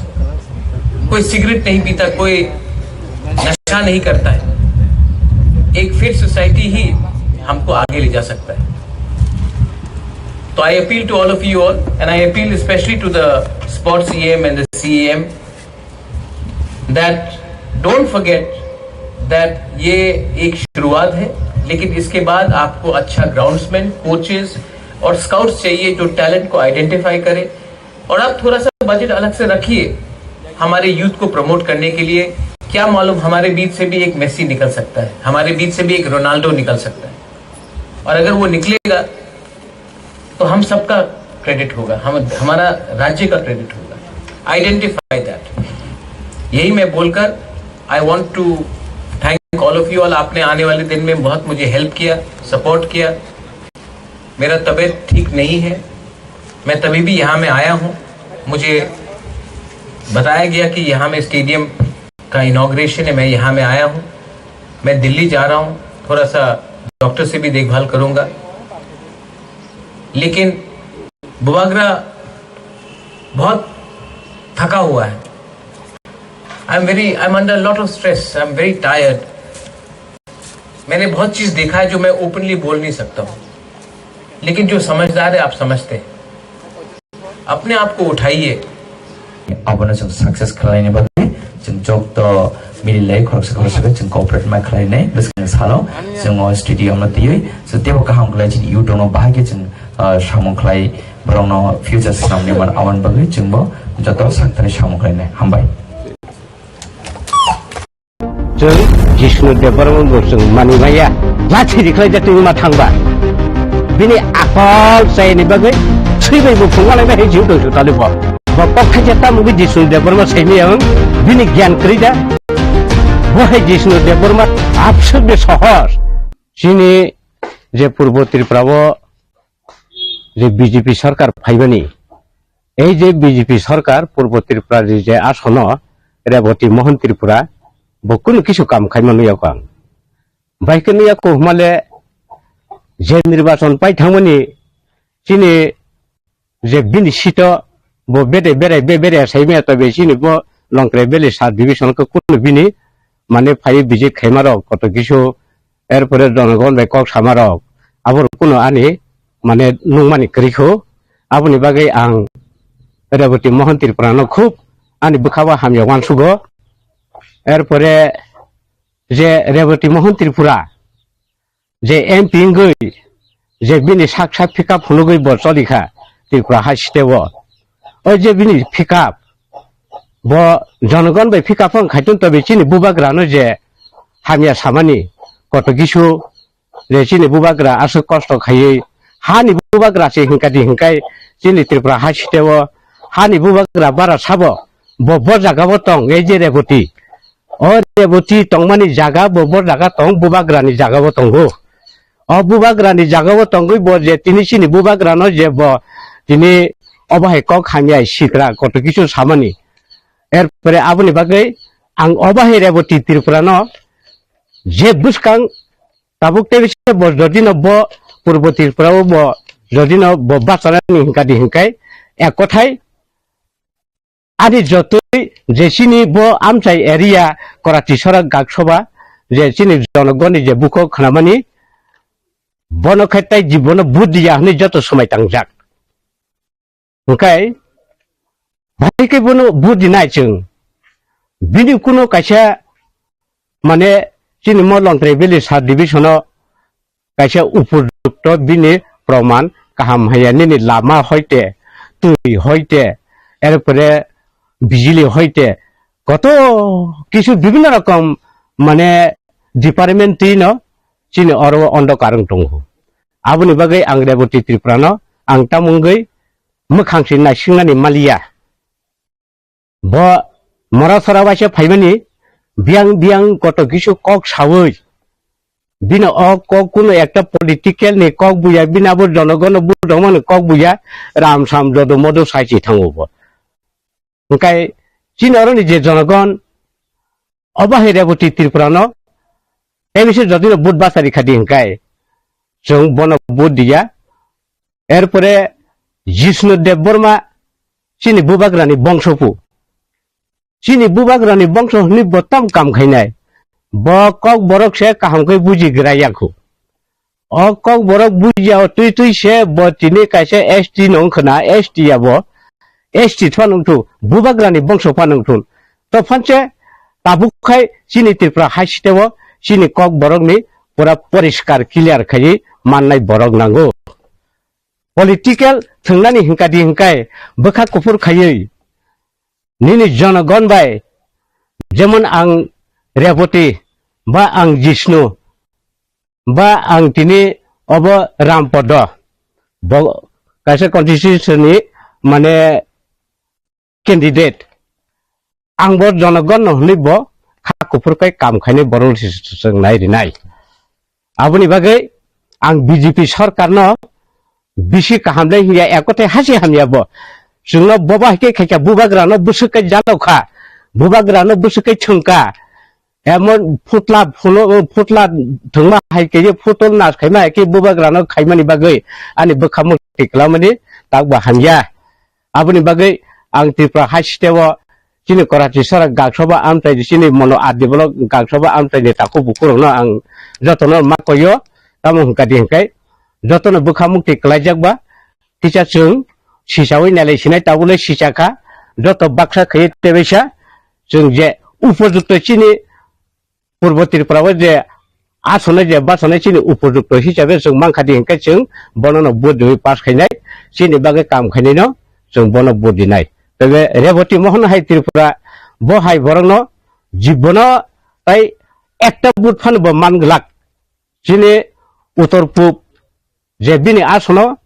कोई सिगरेट नहीं पीता, कोई नशा नहीं करता है, एक फिट सोसाइटी ही हमको आगे ले जा सकता है। तो I appeal to all of you all, and I appeal especially to the sports E M and the C E M, that don't forget that ये एक शुरुआत है, लेकिन इसके बाद आपको अच्छा ग्राउंड्समैन, कोचेस और स्काउट्स चाहिए जो टैलेंट को आइडेंटिफाई करे। और आप थोड़ा सा बजट अलग से रखिए हमारे यूथ को प्रमोट करने के लिए। क्या मालूम, हमारे बीच से भी एक मेसी निकल सकता है, हमारे बीच से भी एक रोनाल्डो निकल सकता है। और अगर वो निकलेगा तो हम सबका क्रेडिट होगा, हम, हमारा राज्य का क्रेडिट होगा। Identify that. यही मैं बोलकर, I want to thank all of you all। आपने आने वाले दिन में बहुत मुझे हेल्प किया, सपोर्ट किया। मेरा तबीयत ठीक नहीं है, मैं तभी भी यहाँ में आया हूँ। मुझे बताया गया कि यहाँ में स्टेडियम का इनॉग्रेशन है, मैं यहाँ में आया हूँ। मैं दिल्ली जा रहा हूँ, थोड़ा सा डॉक्टर से भी देखभाल करूँगा। लेकिन बुबागरा बहुत थका हुआ है। I am very, I am under lot of stress, I am very tired। मैंने बहुत चीज देखा है जो मैं ओपनली बोल नहीं सकता हूँ, लेकिन जो समझदार है, आप समझते हैं। अपने आप को उठाइए। Abono chwng success khlaini bagwi chwng jokto mililai khoroksa khoroksa khe chwng cooperate ma khlainai bwskangni salo chwng o stadium no twiwi chwng teibo kaham khlai chini youth rokno bahai khe chwng, ah, samung khlai borokno future swnamni man aboni bagwi chwngbo joto sakthari samung khlainai. Hambai. Chwng Jishnu Debbarma bo chwng mani maya. Lathi rikhlai jatwi wngma thangba. Bini akol chayani bagwi thwibai bo phungalai bai hai jiu tong sutali bo. Bo kok thaija tamugwi Jishnu Debbarma saimaya wng. Bini gyan kwrwi da. Bo hai Jishnu Debbarma abswk de sohor. Chini je Purbo Tripura o je B J P sarkar phaibani, ei je B J P sarkar Purbo Tripura ni je asono Reboti Mohon Tripura, bo kunu kisu kam khaima nuya kho ang. Bai khe nuya kho hwnmale je nirbachon pai thangmani chini je bini sito bo bede berai be berai saimaya tobe chini bo Longtrai Valley sub division khe kunu bini mane phai bijik khaima rok koto kisu Erpore jonogon bai kok sama rok, abo rok kuno ani mane nungmani kwrwi kho. Aboni bagwi ang Reboti Mohon Tripura no khub ani bwkha o hamya uansugo. Erpore je Reboti Mohon Tripura je M P wngwi je bini sak sak pickup phunugwi bo cholikha Tripura hai state o. O je bini pickup bo jonogon bai pickup wng khaitun tobe chini bubagra no je hamya samani koto kisu je chini bubagra aswk kosto khaiwi hani bubagra se hinkadi hinkai chini Tripura hai state o hani bubagra bara sabo bo bo jaga o tong ei je Reboti. O Reboti tongmani jaga bo bo jaga tong bubagra ni jaga o tongo. O bubagra ni jaga o tongwi bo je tini chini bubagra no je bo tini obo hai kok hamya sitra koto kisu samani. Erpore aboni bagwi ang obo hai Reboti Tripura no je bwskang tabuk tei se bo jodi no bo Purbo Tripura o bo jodi no bo bachana ni hinkadi hinkai ek kothai ani jotoi je chini bo amchai area Korati Sorak Gaksoba je chini jonogoni je bukhuk khnamani bono khe tai jibono buddi ya hwnwi joto swmai tangjak. Hwnkhe bahai khe bono buddi nai chwng. Bini kuno kaisa mane chini mo Longtrai Valley sub division o kaisa upojukto bini proman kaham haya nini lama hoite, twi hoite, erpore bijili hoite, koto kisu bibhinno rokom mane department twi no chini oro o ondo karwng tongo. Aboni bagwi ang Reboti Tripura no ang tamungwi mwkhang se naisingnani maliya. Bo mora sora waisa phaimani biyang biyang koto kisu kok sawi bini o kok kuno ekta political ni kok buya bini abo jonogon no budongmani kok buya ram sam jodo modo sai se thango bo. Hwnkhe chini oro ni je jonogon obo hai Reboti Tripura no Tei bisi jodi no vote basa rikha di hinkai, chwng bono vote diya. Erpore Jishnu Debbarma chini bubagrani bongsopu. Chini bubagrani bongso hwnwi bo tam kam khainai. Bo kok borok se kaham khe buji gra yakhu. O kok borok buji o twi twi se bo tini kaisa S T no wngkhwna, S T ya bo. S T phano wngthu, bubagrani bongso phano wngthu. To phanse tabuk khai chini Tripura hai siteo chini kok borokni pura poriskar clear khaiwi mannai borok nango. Political thwngnani hinkadi hinkai bwkha kuphur khaiwi nini jonogon bai, jemon ang Reboti, ba ang Jishnu, ba ang tini obo Rampodo, bo kaisa constituency ni mane candidate. Ang bo jonogon no hwnwi bo kha kuphur kai kam khainai borok si chwng nai rinai. Aboni bagwi ang B J P sorkar no bisi kaham le hiya, ekothe hasi hamya bo. Chwngno bobo hai khe khaikha, bubagra no bwswk kai jalo kha, bubagra no bwswk kai thwng kha. Emon phutla phulo, phutla thwngma hai khe, phutol nas khaima hai khe bubagra no khaimani bagwi ani bwkha mukti kwlamani tak bo hamya. Aboni bagwi ang Tripura hai siteo chini Karachi sara gaksoba amchai, chini mono adi bolok gaksoba amchai ni takhuk bukhurokno ang jotono ma koyo, tamo hwnkha di hwnkhe jotono bwkha mukti kwlaijak ba kisa chwng sichawi nailai sinai tabule sichakha, joto baksa khaiwi tebaisa chwng je upojukto chini Purbo Tripura o je asonai je basanai chini upojukto hisabe chwng mankha di hwnkhe chwng bono no vote riwi pass khainai, chini bagwi kam khainai no chwng bono vote rinai. Tebe Reboti Mohon hai Tripura bo hai borok no jibono tai ekta vote phano bo man glak. Chini utor pub je bini asono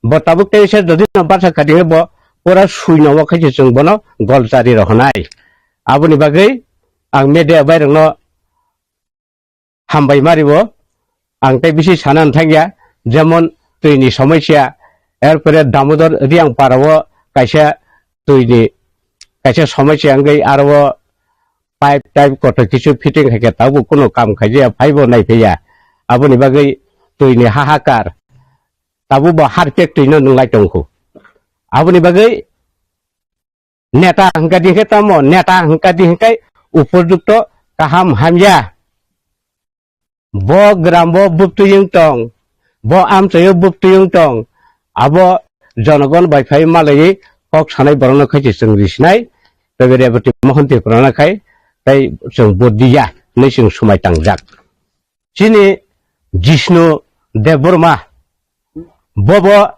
bo tabuk teisa jodi no barsa kati bo pura sui no khe chwng bono gol chari rohonai. Aboni bagwi ang media bai rokno hambai mari bo. Ang tei bisi sana thangya, jemon twi ni somosya, erpore Damodar Riang para o kaisa twi ni kaisa somosya wngwi aro pipe type kotor kisu fitting hai khe tabuk kuno kam khaijaya, phaibo naiphaiya. Aboni bagwi twi ni hahakar, tabuk bo harpek twi no nwnglai tongkhu. Aboni bagwi neta hwnkha di hwnkhe tamo, neta hwnkha di hwnkhe upojukto kaham hamya. Bo gram bo bwtwi wng tong, bo amchai o bwtwi wng tong, abo jonogon bai phai malaiwi kok sanai borokno khai se chwng risinai, tei Reboti Mohon Tripura no khai tei chwng vote diya hinwi chwng swmai tangjak. Chini Jishnu Debbarma bobo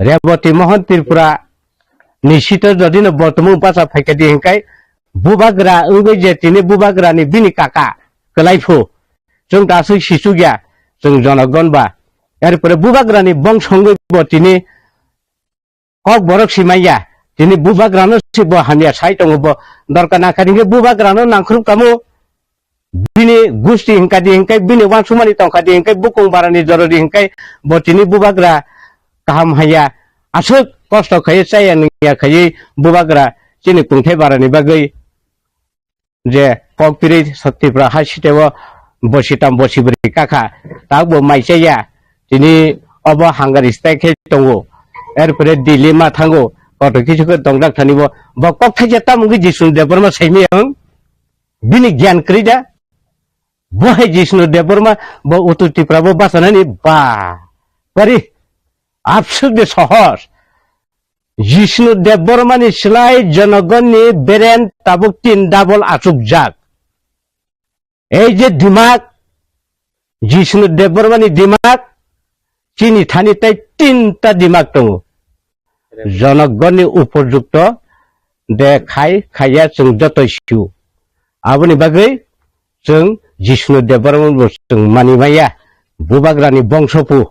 Reboti Mohon Tripura ni sito jodi no bortomung bacha phaikha di hwnkhe bubagra wngwi je tini bubagra ni bini kaka kwlai phu chwng da aswk sichukya chwng jonogon ba. Erpore bubagra ni bongso wngwi bo tini kok borok si manya, tini bubagra no si bo hamya sai tongo bo. Dorkar nangkha di hwnkhe bubagra no nangkhrup kamo. Bini gusti hwnkha di hwnkhe, bini wansukmani tongkha di hwnkhe, bukung barani joro di hwnkhe, bo tini bubagra kaham haya, aswk kosto khaiwi chaya nungya khaiwi bubagra chini kungthai barani bagwi je kok piri Tripura hai siteo bosi tam bosi bwrwi kakha, tak bo mai chaya, tini obo hangari stai khe tongo, erpore Delhi ma thango, kotor kisu khe tongjak thani bo, bo kok thaisa tamo wngwi Jishnu Debbarma saimaya wng? Bini gyan kwrwi da? Bo hai Jishnu Debbarma bo Uttor Tripura bo bachanani ba. Bari absurd de sohos. Jishnu Debbarma ni slai jonogon ni beren tabuk tin double achukjak. Ei je dimak, Jishnu Debbarma ni dimak, chini thani tei tinta dimak tongo. Jonokgonni upojukto de khai khaiya chwng joto sio. Aboni bagwi chwng Jishnu Debbarma bo chwng mani maya. Bubagrani bongso pu.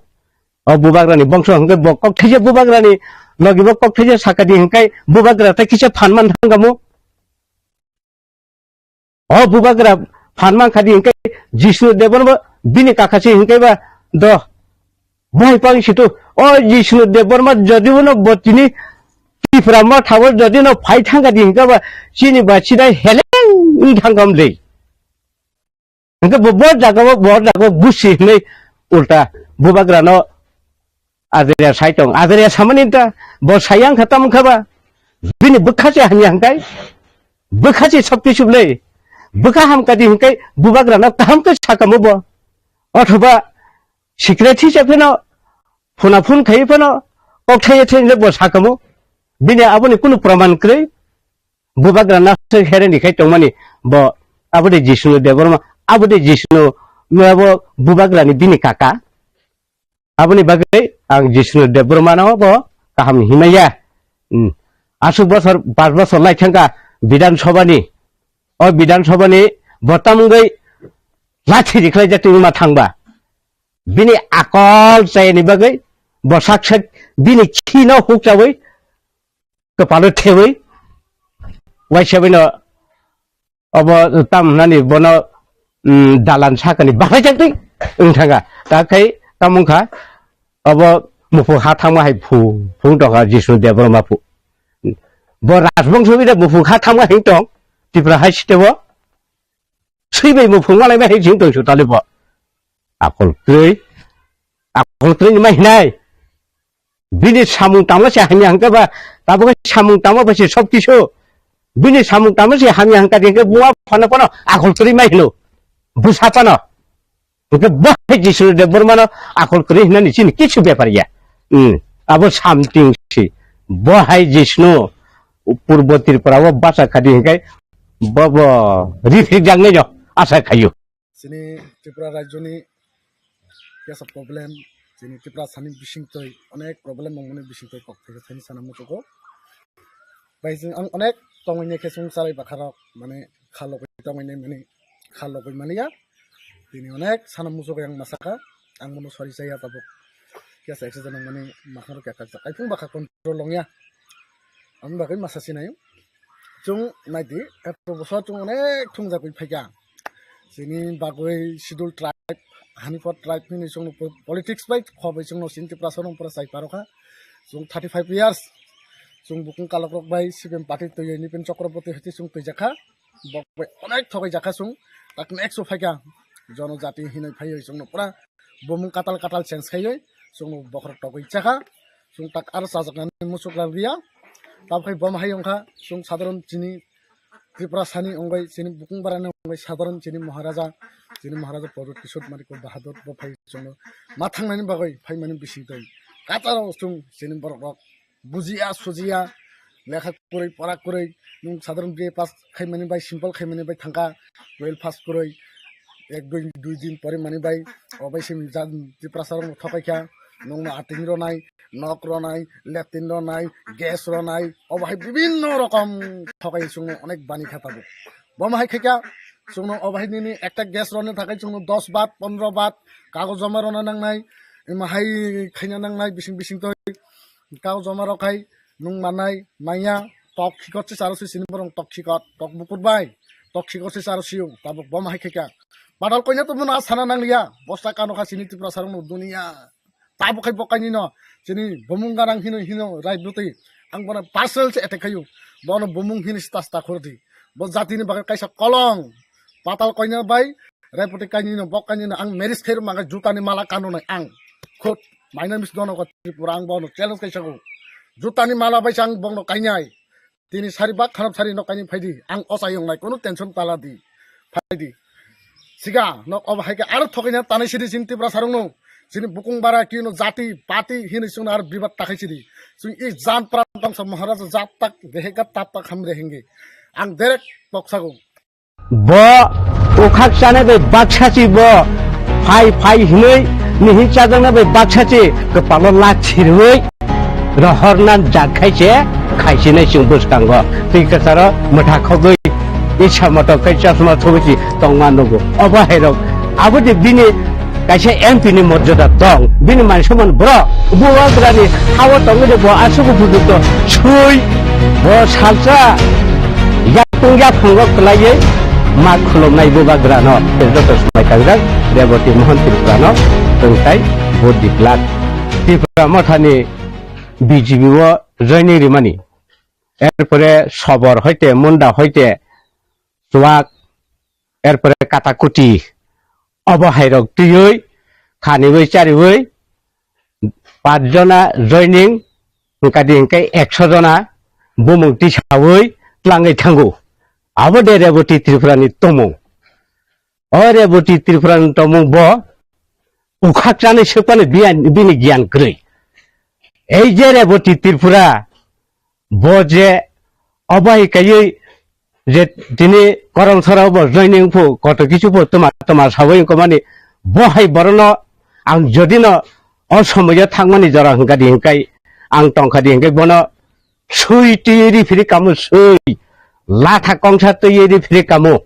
O bubagrani bongso hwnkhe bo kok thaisa bubagrani logi bo kok thaisa sakadi hwnkhe bubagra tei kisa phan man thangkamo. O bubagra phan man khadi hwnkhe Jishnu Debbarma bo bini kaka se hwnkhe ba do. Bo hai pang situ o Jishnu Debbarma jodi bono bo tini Tipra Motha o jodi no phai thangkha di hwnkhe ba chini ba sidai heleng wng thangkha mlei. Hwnkhe bo, bo jagao, bo jagao gusi hinwi ulta bubagrano ajria sai tong. Ajria samani ta bo sayang kha tamo kha ba? Bini bwkha se hamya hwnkhe, bwkha se sab kisu le. Bwkha hamkadi hwnkhe bubagrano kaham khe sakamo bo. Othoba secretary se pheno phuna phun khai phano kok thaiya thai le bo sakamo. Bini aboni kunu praman kwrwi. Bubagra naswk hereni khai tongmani bo, abo de Jisnu Debbarma, abo de Jisnu, abo bubagrani bini kaka. Aboni bagwi ang Jisnu Debbarmano bo kaham hinmaya. Hmm. Aswk bosor, pas bosor lai thangkha Bidhan Sabhani. O Bidhan Sabhani bo tamungwi lathi rikhlai jak tongma thangba. Bini akol chayani bagwi bo sak sak bini khino hukchawi kwpalo thewi, waisa bino obo tam hwnani bono, mm, dalan sakani bahaijak twi wng thanga. Ta khai tamo wngkha, obo muphung ha thangma hai phu-, phung tongkha Jisnu Debbarma phu. Bo rajbongso bida muphung ha thangma hing tong, Tripura hai sitebo. Swi bai muphung malai bai hai jing tong su tali bo. Akol kwrwi, akol kwrwi ni mai hinai. Bini samung tangma se hamya hwnkhe ba, tabuk samung tangma ba se sob kisu. Bini samung tangma se hamya hwnkha de hwnkhe buma phano phano akol kwrwi mai hino. Bwsa phano. Hwnkhe bo hai Jisnu Debbarmano akol kwrwi hinani chini kisu bepar ya. Hmm. Abo something si. Bo hai Jisnu Purbo Tripura o basa khadi hwnkhe bo bo rifrik jaknai no asa khaio. Chini Tripura rajyoni kesa problem, chini Tripura sani bisingtwi onek problem mangmani bisingtwi kok thai thani sana muchugo. Bai chwng ang onek tongwi ne khe chwng charai bakharok mane khalogwi tongwi ne mani khalogwi maliya. Tini onek sana muchugo yang masaka, ang bono sori chaya tabuk. Kesa accident mani makharo kya kak kaifung bakha control longya. Ang bagwi masa sinai. Chwng naidi, eto bosor chwng onek thungjagwi phaikha. Chini bagwi schedule tribe, Hanipot tribe hwnwi chwngno po-, politics bai khobai chwngno chini Tiprasa rok pura chai parokha. Chwng thirty five years chwng bukung kalokrok bai C P M party twiwi nipin Chakraborty hai chwng twijakha. Bok bai onek thogai jakha chwng. Tak next o phaikha. Jonojati hinwi phaiwi chwngno pura bumung katal katal change khaiwi chwngno bokhorok togwi chakha. Chwng tak aro chajaknani muchuk rang riya. Tabuk hai bom hai wngkha chwng sadharon chini Tripura sani wngwi chini bukung barani wngwi sadharon chini Maharaja, chini Maharaja Pradyut Kishore Manikya Bahadur bo phai chwngno ma thangnani bagwi phaimani bisingtwi kataro chwng chini borok rok bujiya sujiya lekha kwrwi pora kwrwi nwng sadharon B A pass khaimani bai simple khaimani bai thangkha twelve pass kwrwi ek dui dui din pore mani bai obai se Tiprasa rok thokai kha nwng no ating ronai nok ronai, leptin ronai, gas ronai, obo hai bibinno rokom thokai chwngno onek bani kha tabuk. Bomo hai khaikha chwngno obo hai nini ekta gas roni thakai chwngno dos bat, pondro bat kagoj joma rona nangnai, ema hai khaina nangnai bising bising toi kagoj joma rok hai nwng manai manya tok khikot se charo se sini borong tok khikot, tok bukur bai tok khikot se charo sio tabuk bomo hai khaikha. Badal koina to mona sana nangliya, bosta kano kha sini Tiprasa rokno duniya. Tabuk khai bo kainwi no chini bumung ganang hino hino rai bwtwi ang bono personal se attack khaio. Bono bumung hini sta sta khurdi. Bo jatini bagwi kaisa kolong. Patal koina bai rai bwtwi kainwi no bo kainwi no ang marriage khairok mangkha jutani mala kano nai ang. Khut maina mis dono ko Tripura ang bono challenge kaisa go. Jutani mala bai ang bono kainai. Tini sari bak khanap sari no kaini phaidi. Ang ochai wngnai kono tension tala di. Phaidi. Siga nok obo hai khe aro thokaina tanai sidi chini Tiprasa rokno. Chini bukung bara kino jati pati hini chwngno aro bibat takhai sidi. Chwng i jan pran tongsa Maharaja jat tak rehenga tap tak ham rehenge. Ang direct toksago. Bo ukhak chana bai baksa chi bo phai phai hinwi nihin chajakna bai baksa chi kwpalo lak chirwi rohorna jak khai se khaisinai chwng bwskango. Twi kwcharo mwtha khogwi isa moto khai chasma thubui chi tongma nugo. Obo hai rok abo de bini kaisa M P ni morjada tong, bini man soman bro, bubagrani hawa tongwi de bo aswk upojukto sui, bo salsa yakung yaphungo kwlaiwi ma khulumnai bubagrano, joto swmai kangjak Reboti Mohan Tripurano tongthai bo diklak. Tripura mothani B J P o joining rimani, erpore Sobor hoite, Munda hoite, Chuak, erpore Katakuti, obo hai rok twiwi khaniwi chariwi pach jona joining, hwnkha di hwnkhe ekso jona bumung tisawi tlangwi thango. Abo de Reboti Tripura ni tongmung. O Reboti Tripura ni tongmung bo ukhak chanai swkmani biyan-, bini giyan kwrwi. Ei je Reboti Tripura, bo je obo hai kaiwi je tini Koromsora bo joining phu koto kisu phu tuma tuma sawi wngkha mani, bo hai borokno ang jodi no o somoyo thangmani jora hwnkha di hwnkhe ang tongkha di hwnkhe bono swi twi ri phiri kamo swi latha kongsa twi ri phiri kamo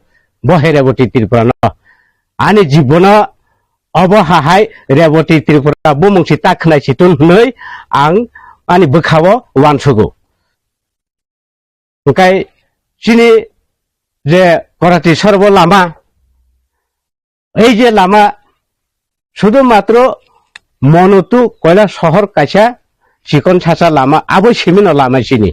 bo hai Reboti Tripura no ani jibono obo hahai Reboti Tripura bumung si ta khwnai si tun hwnwi ang ani bwkhao uansugo. Hwnkhe chini je Korati sorbo lama, ei je lama sudu matro Monotu Koila sohor kaisa chikon sasa lama, abo simino lama sini.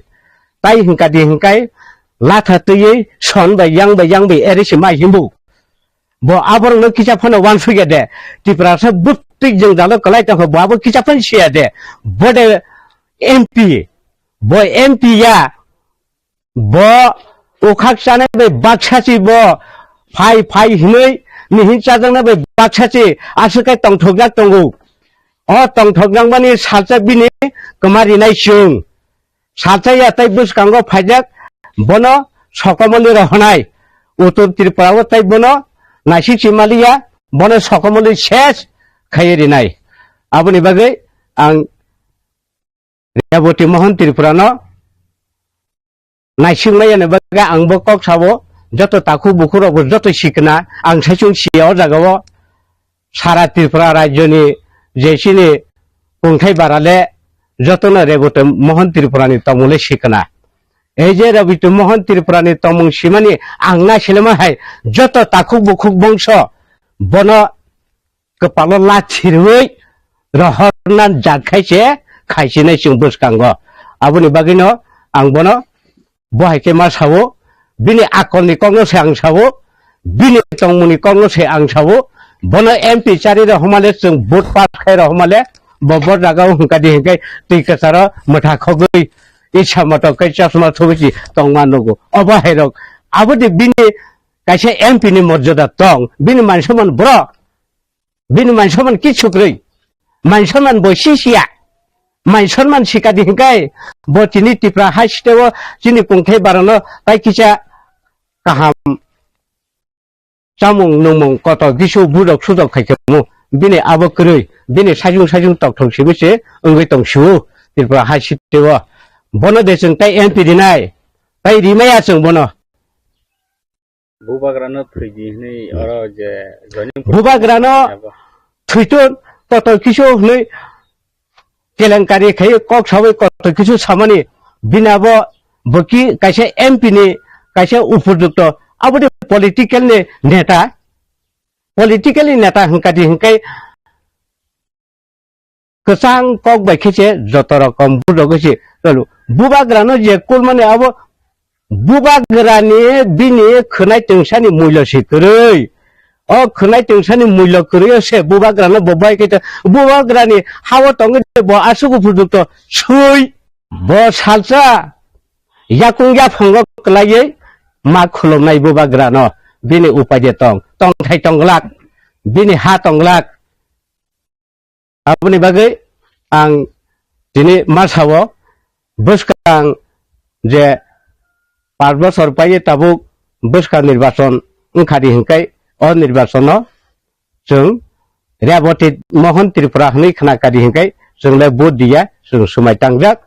Tai hwnkha di hwnkhe latha twiwi son bai yang bai yang bai eri si mai himbu. Bo aborokno kisa phano uansukya de. Tiprasa bwtwi jwngjalo kwlai tongkha, bo abo kisa phano siya de. Bo de M P, bo M P ya, bo ukhak chanai bai baksa si bo phai phai hinwi mihin chajaknai bai baksa si aswk khe tongthokjak tongo. O tongthokjakmani salsa bini kwma rinai chwng. Salsa ya tai bwskango phaijak, bono sokomoni rohonai. Uttor Tripura o tai bono naisik simaliya, bono sokomoni ses khaiwi rinai. Aboni bagwi ang Reboti Mohon Tripura no naisik maya ni bagwi ang bo kok sabo, joto takhuk bukhuk rok bo joto sikna, ang saichung siya o jaga o. Sara Tripura rajyoni je chini kungthai barale jotono Reboti Mohon Tripurani tongmungli sikna. Ei je Reboti Mohon Tripurani tongmung simani ang naisilema hai joto takhuk bukhuk bongso bono kwpalo lathirwi rohorna jat khai se khaisinai chwng bwskango. Aboni bagwino ang bono bo hai khe ma sao, bini akolni kokno se ang sao, bini tongmungni kokno se ang sao, bono M P chari rok hwnmale chwng vote pass khai rok hwnmale bo bo jaga o hwnkha di hwnkhe twi kwcharo mwtha khogwi isa motok khe chosma thubui si tongma nugo. Obo hai rok aboni bini kaisa M P ni morjada tong, bini man soman bro. Bini man soman kichu kwrwi. Man soman bo sisiya. Man soman sikadi hwnkhe bo chini Tipra hai siteo chini kungthai barano tai kisa kaham chamung nungmung kotor kisu budok sudok khai khe mu. Bini abo kwrwi. Bini sajung sajung tokthok sibui se wngwi tong su Tripura hai siteo. Bono de chwng tai M P rinai. Tai rimaya chwng bono. Bubagrano thwidi hwnwi oro je joining Bubagrano abo. Thwiton kotor kisu hwnwi kelenkari khai kok sabai kotor kisu samani bini abo boki kaisa M P ni kaisa upojukto aboni political ni neta, political ni neta hwnkadi hwnkhe kwchang kok bai khe se joto rokom budok se tolo. Bubagrano je kulmani abo bubagrani bini khwnai tungsani mulyo se kwrwi. O khwnai tungsani mulyo kwrwi o se bubagrano bo bai khe to bubagrani hao tongwi bo aswk upojukto swi. Bo salsa yakung yaphango kwlaiwi ma khulumnai bubagrano bini upai de tong, tongthai tongglak, bini ha tongglak. Aboni bagwi ang tini ma sao, bwskang je panch bosor paiwi tabuk bwskang nirbachon wngkha di hwnkhe o nirbachono chwng Reboti Mohon Tripura hwnwi khna kha di hwnkhe chwng le vote diya, chwng swmai tangjak.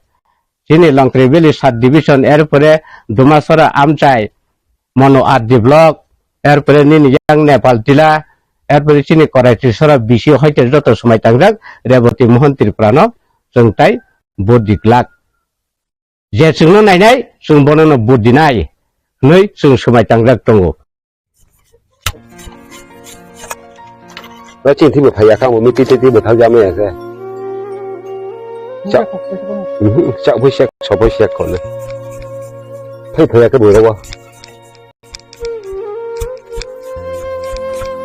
Chini Longtri Valley sub division, erpore Dumasora Amchai, Mono R D block, erpore nini yang Nepal Tila, erpore chini Korai Trisora bisi hoite joto swmai tangjak Reboti Mohon Tripura no chwng tai vote diklak. Je chwngno nainai, chwng bono no vote dinai hwnwi chwng swmai tangjak tongo. Ba chini thwibo phaiya kha, omo miti twi twibo thang jama ya khe. Cha, mhm, cha bo sek, so bo sek kono. Phai phaiya khe bo rogo.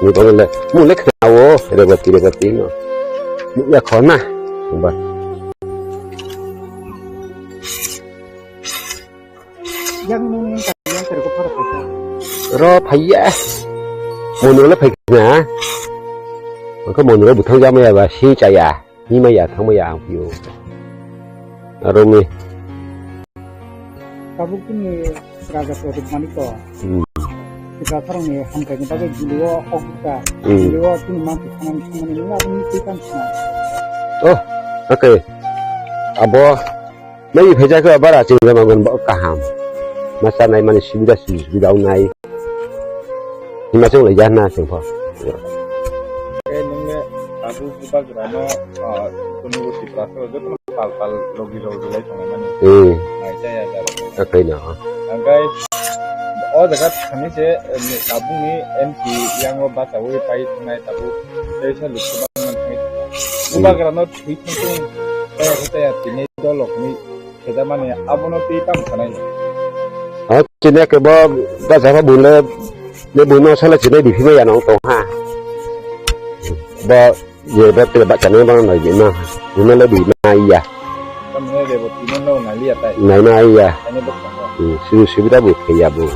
Ni bangla mule khnawo rebati rebati no. Mukya khona. Ba. Yang nung yang kaya yang terko phara phara. Ro phaiya. Monole phaikna. Angka monole buthang jamaya ba sing chaya. Himaya thangmaya ang phio. Aro mi. Tabuk tini raja Pradyot Manik to. Hmm. Tiprasarokni hamkhaini bagwi jilio hok bukha. Hmm. Jilio tini mansi khamani thangmani nini aboni twi tang sina. Oh, okay. Abo nai phaijak khe bara chini jamangon bo kaham. Masa nai mani subida subida nai. Himachal lai jana sengkho. Eh, nungle abu bubagrano, ah, kunu tiprasarok joto pal pal logi logi lai tongmani. Hmm. Nai jaya jaro. Takai na. Angkai o jaga thani je, eh, abungni M P yango bachawi pai thangnai tabuk teisa lukhuba man thangwi thangnai. Hmm. Bubagrano thwi thangthung taya khe taya tini dolokni khejamani abono twi tamo sanai. O chini ke bo bacha bo bule ne buno sala chini biphima ya nong tong ha. Bo Ye ba tele ba chana bang na ye ma. Ino le bi na iya. Tamne de bo timo no na liya tai. Na na iya. Ani bo ko. Hmm, su su bida bu ke ya bu.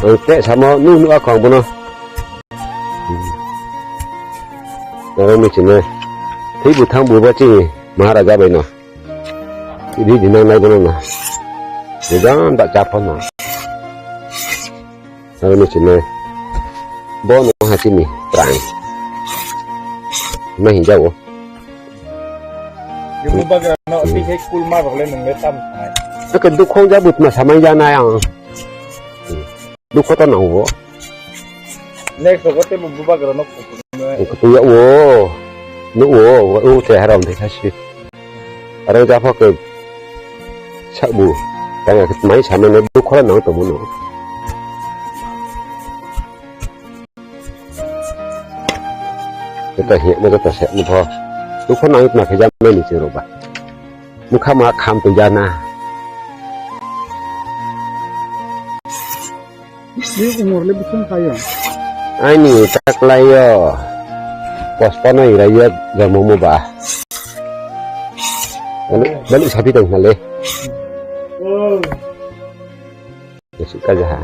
Ang te samo nu nu akong bono. Hmm. Aro mi chine. Thei bu thang bu ba chi Maharaja bai no. Ri di nang nai bono na. Ni dan da cha pon na. Aro ni chini. Bo no ha chini prang. Ma hin jago. Yung bagra no, hmm, tihai kulma rok le nung le tam thai. Ake dukhong ja butma samai ja na yang. Dukho to nang bo. Next rogo te bo bubagra no kutung. Kutung ya wo. No wo, wo te haram te kasi. Aro ja pha ke sabu. Tang ke mai sama ne dukho nang to mo no. Jota he mo jota se mo pho. Dukho nang ma khe ja mai ni chero ba. Mukha ma kham to ja na. Ni umor le bising kayo. Aini taklayo. Pospano irayo jomo mo ba. Balik, balik sapi tong hale. Oh. Besik aja ha.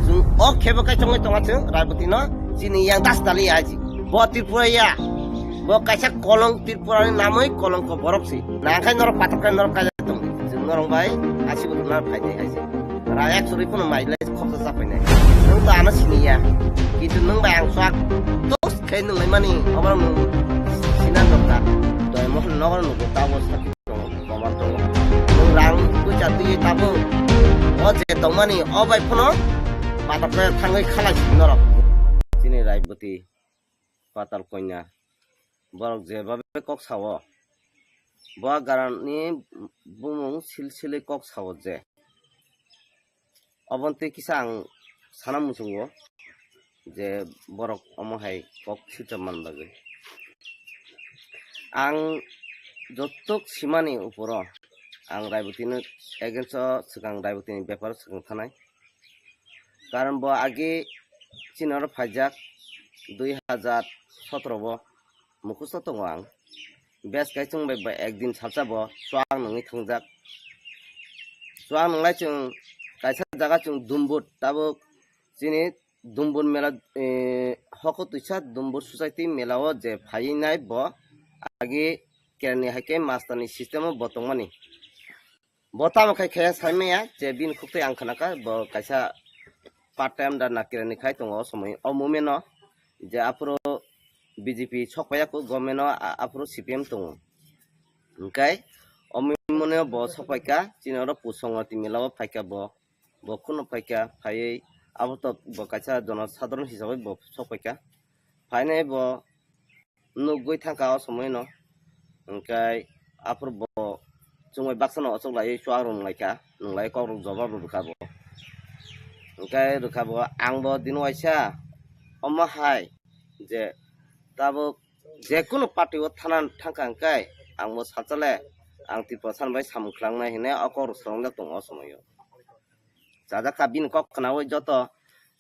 Chwng o khebo kai chongwi tonga chwng Raiboti no chini yang das dali aji. Bo Tripura ya. Bo kaisa kolong Tripura ni namwi kolong ko borok si. Nangkhai norok patok kai norok kaisa tong. Chwng norok bai asi bo norok khai dai aji. Ra ek suri kono mai lai khoksa sa painai. Nwng to ano sini ya. Kintu nwng bai ang swak tos khai nwng lai mani obo nwng sinan dokta. Doi mohon nogo nwng ta bos ta. Tongo, komat tongo. Nwng rang puisa twiwi tabuk. O je tongmani, o bai phano patok khe thangwi khalai si norok. Chini Raiboti, Patal Konya. Borok je babe kok sao. Bo garani bumung sil silwi kok sao je. Oboni twi kisa ang sana muchungo je borok omo hai kok swijak man bagwi. Ang jotok simani uporo ang Raibotino against o swkang Raibotini beparo swkang thanai. Karon bo age chini oro phaijak dui hajar sotoro o. Mukhusto tongo ang. Bes kai chwng bai, bai ekdin salsa bo chuak nungwi thwngjak. Chuak nunglai chwng kaisa jaga chwng Dumbur, tabuk chini Dumbur mela, eh, hoko twisa Dumbur society mela o je phaiwi nai bo agi kerni hai khe master ni system o bo tongmani. Bo tamo khai khe saimaya je bini khuktwi ang khnakha, bo kaisa part time da nakirani khai tongo o somoi o moment o, je aphuru B J P sokpaiya kho government o, a-, aphuru C P M tongo. Hwnkhe o moment o bo sokpaikha, chini oro Pusongwati mela o phaikha bo, bo kheno phaikha, phaiwi abo to bo kaisa jono sadharon hisabai bo sokpaikha. Phainai bo nugwi thangkha o somoino. Hwnkhe aphuru bo chwngbai baksano ochoklaiwi chuak rwnglaikha, nunglai kokrok jobab rwkha bo. Hwnkhe rwkha bo, ang bo dino waisa omo hai je tabuk jekunu party o thana thangkha hwnkhe ang bo salsa le ang Tiprasa bai samung khlangna hinwi o kokrok swrwngjak tongo o somoio. Chajakha bini kok khnaui joto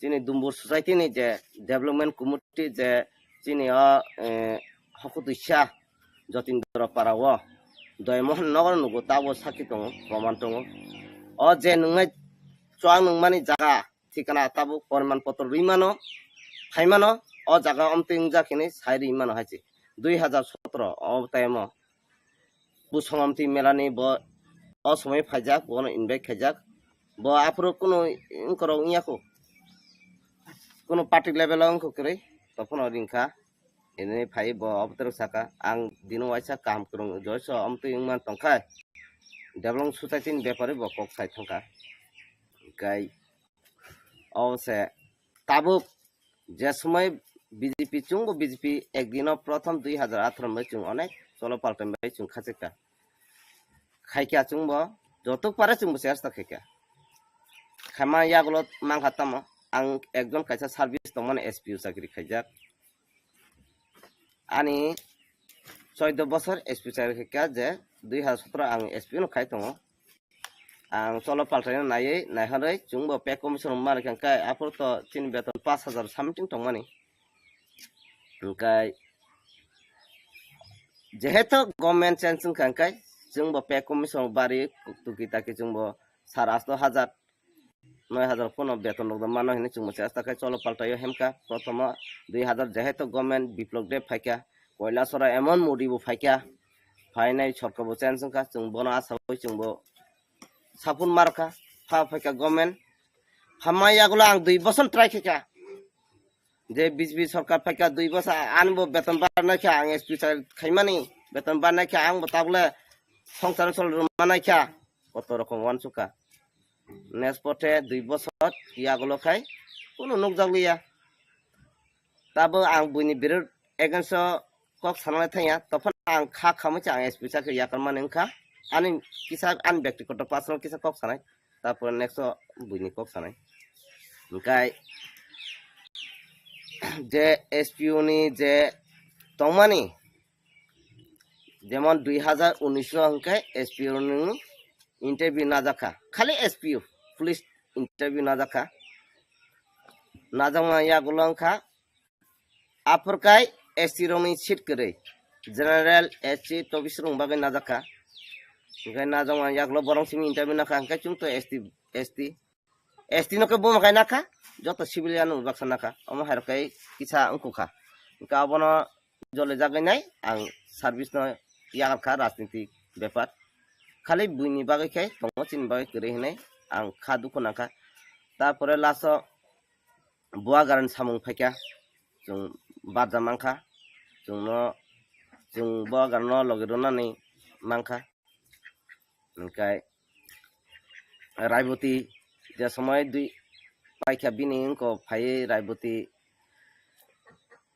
chini Dumbur society ni je development committee je chini o, eh, Hokutwisa Jotindra para o Doymohon nogor nugo tabo sakhi tongo, proman tongo. O je nungnai chuang nungmani jaga thikana tabuk poriman potro rwi mano, phai mano, o jaga omtwi wngjak hinwi sai rwi mano hai se. Dui hazar sotro o time o Busong Amtwi mela ni bo o somoi phaijak, bono invite khaijak. Bo aphuru kunu wngkorok wngya kho. Kunu party level o wngkha kwrwi, tophano ringkha. Ini phai bo obotwrwk saka, ang dino waisa kaham kwrwng joiso omtwi wngman tongkha. Development society ni bepari bo kok sai thangkha. Hwnkhe o se tabuk je somoi B J P chwngbo B J P ekdino prothom dui hazar atharo bai chwng onek cholo paltai bai chwng khachikha. Khaikha chwngbo jotok pare chwngbo chesta khaikha. Khaima yagulo mankha tamo ang ekjon kaisa service tongmani S P O chakri khaijak. Ani choido bosor S P chakri khaikha je dui hazar sotro ang S P no khai tongo. Ang cholo paltaino naiwi naihorwi chwngbo pay commission rwma rwkha hwnkhe aphuru to chini beton pash hazar something tongmani. Hwnkhe jehetu government change wngkha hwnkhe chwngbo pay commission bari tuki taki chwngbo sar asto hazar noi hazar phano beton rok mano hinwi chwngbo chesta khe cholo paltaio hemkha. Prothomo dui hazar jehetu government biplok de phaikha, Koilasora emon Modi bo phaikha, phainai sorkar bo change wngkha, chwng bono asawi chwngbo sapun markha, pha phaikha government. Phamma yagulo ang dui bosor try khaikha. Je B J P sorkar phaikha dui bosor, ani bo beton barnai kha, ang S P sa khaimani, beton barnai kha, ang bo tabule songsar sol rwmanai kha, koto rokom wansukha. Next pote dui bosor yagulo khai kunu nukjakliya. Tabo ang buini birut against o kok sanalai thangya, tophano ang kha khamwi se ang S P sa khe yakarmani wngkha. Ani kisa ani bektigoto personal kisa kok sanai. Tapore next o buini kok sanai. Hwnkhe je S P O ni je tongmani, jemon dui hazar unis o hwnkhe S P O ni interview najakha. Khali S P O, police interview najakha. Najakma yagulo wngkha Aphurkai S T rokni seat kwrwi, general, S C, tobis rokni bagwi najakha. Hwnkhe najakma yagulo borok simi interview nakha, hwnkhe chwng to S T, S T, S T no khe buma khai nakha, joto civilian no baksa nakha, omo hai rok khe kisa wngkukha. Hwnkhe abono jole jagwi nai ang service no yakarkha rajniti bepar. Khali buini bagwi khe tongo, chini bagwi kwrwi hinwi ang kha dukhu nangkha. Tarpore last o Buagarani samung phaikha, chwng barja mankha, chwngno, chwng Buagarano logi rwnani mankha. Hwnkhe Raiboti je somoi dui paikha bini wngko phaiwi Raiboti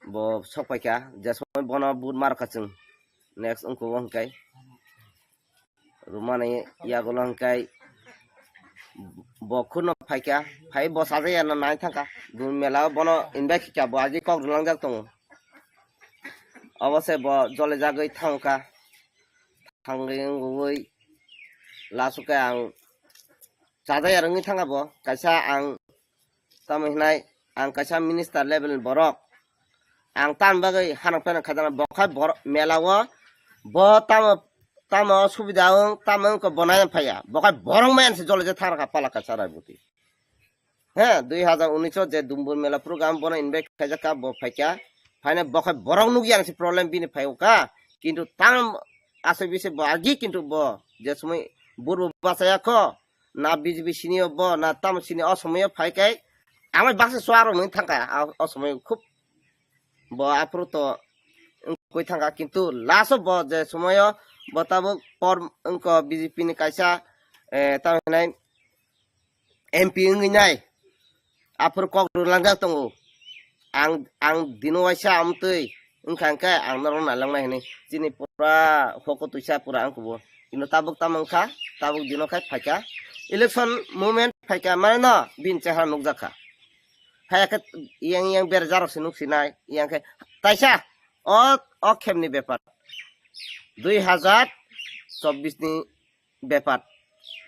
bo sok paikha, je somoi bono but markha chwng next wngko o hwnkhe. Rwmani yagulo hwnkhe bo khurno phaikha, phai bo sajaya no nai thangkha. Bo mela o bono invite khaikha, bo agi kok rwlangjak tongo. Obo se bo jole jagwi thangkha, thangwi wngwi last o khe ang sajaya wngwi thangkha bo, kaisa ang tamo hinai ang kaisa minister level ni borok. Ang tamni bagwi hanok pheno khajana, bo khai borok mela o, bo tamo, tamo subida wng, tamo wngkha bo naiya phaiya. Bo khai borok maya se jole je thang rakha pala kaisa Raiboti. He, dui hazar unis o je Dumbur mela program bono invite khaijak kha, bo phaikha. Phaina bo khai borok nukya se problem bini phai o kha. Kintu tam aswk bisi bo agi kintu bo je somoi burbo bachaya kho. Na B J P sini o bo, na tamo sini o somoi o phai kai. Amai baksa suaro mui thangka, a, o somoi khub bo aphuru to wngkoi thangka, kintu last o bo je somoi o bo tabuk por wngko B J P ni kaisa, eh, tamo hinai M P wngwi nai. Aphuru kok rwlangjak tongo. Ang, ang dino waisa amtwi wngkha hwnkhe ang norok nailangnai hinwi. Chini pura hoko twisa pura ang kubo. Kino tabuk tamo wngkha, tabuk dino khai phaikha. Election moment phaikha, mane no bini chehara nukjakha. Phaiya khe yang yang berjarok se nuksinai, yang khe taisa o, o khemni bepar. Dui hazar chobbish ni bepar.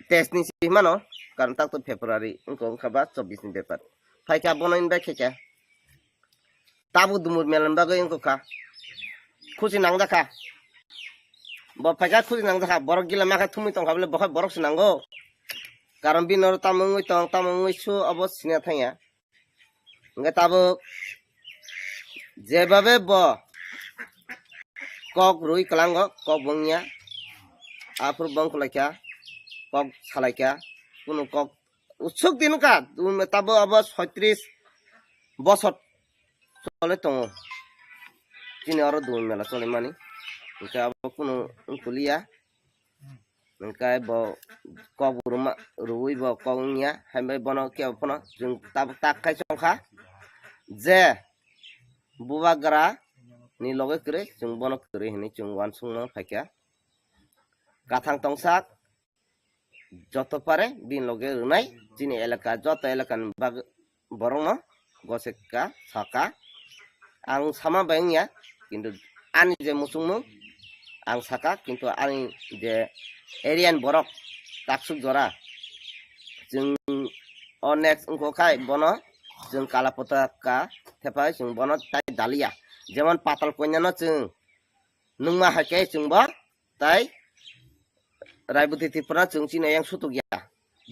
Teis ni si mano, karon tak to February, wngkha, wngkha ba chobbish ni bepar. phaikha bono invite khaikha. Tabuk dumur melon bagwi wngkha. Khusi nangjakha. Bo phaikha khusi nangjakha. Borok gila makha thumwi tongkha bole bokhai borok se nango. Karon bini oro tamo wngwi tong, tamo wngwi su obo sina thangya. Hwnkhe tabuk jebabe bo kok rwi kwlango, kok bo wngya. Aphuru bo wngkha laikha, kok salaikha, kunu kok usuk din wngkha, tabuk abo soitris bosor choli tongo. Chini oro dui mela cholimani. Hwnkhe abo kunu wngkha liya. Hwnkhe bo kok bo rwma, rwui bo kok wngya. Hai bai bono kebo phano chwng tabuk tak khai chongkha je bubagra ni loge kwrwi, chwng bono kwrwi hinwi chwng uansukma phaikha. Kathang tongsak joto pare bini loge rwnai chini elaka, joto elakani bag-, borokno goseka saka. Ang sama bai wngya, kintu ani je muchungmung ang saka, kintu ani je area ni borok taksuk jora chwng o next wngkha khai bono chwng kala potaka thepai chwng bono tai daliya. Jemon Patal Konyano chwng nungma hai khe chwngbo tai Raiboti Tripura chwng chini yang sutuk ya.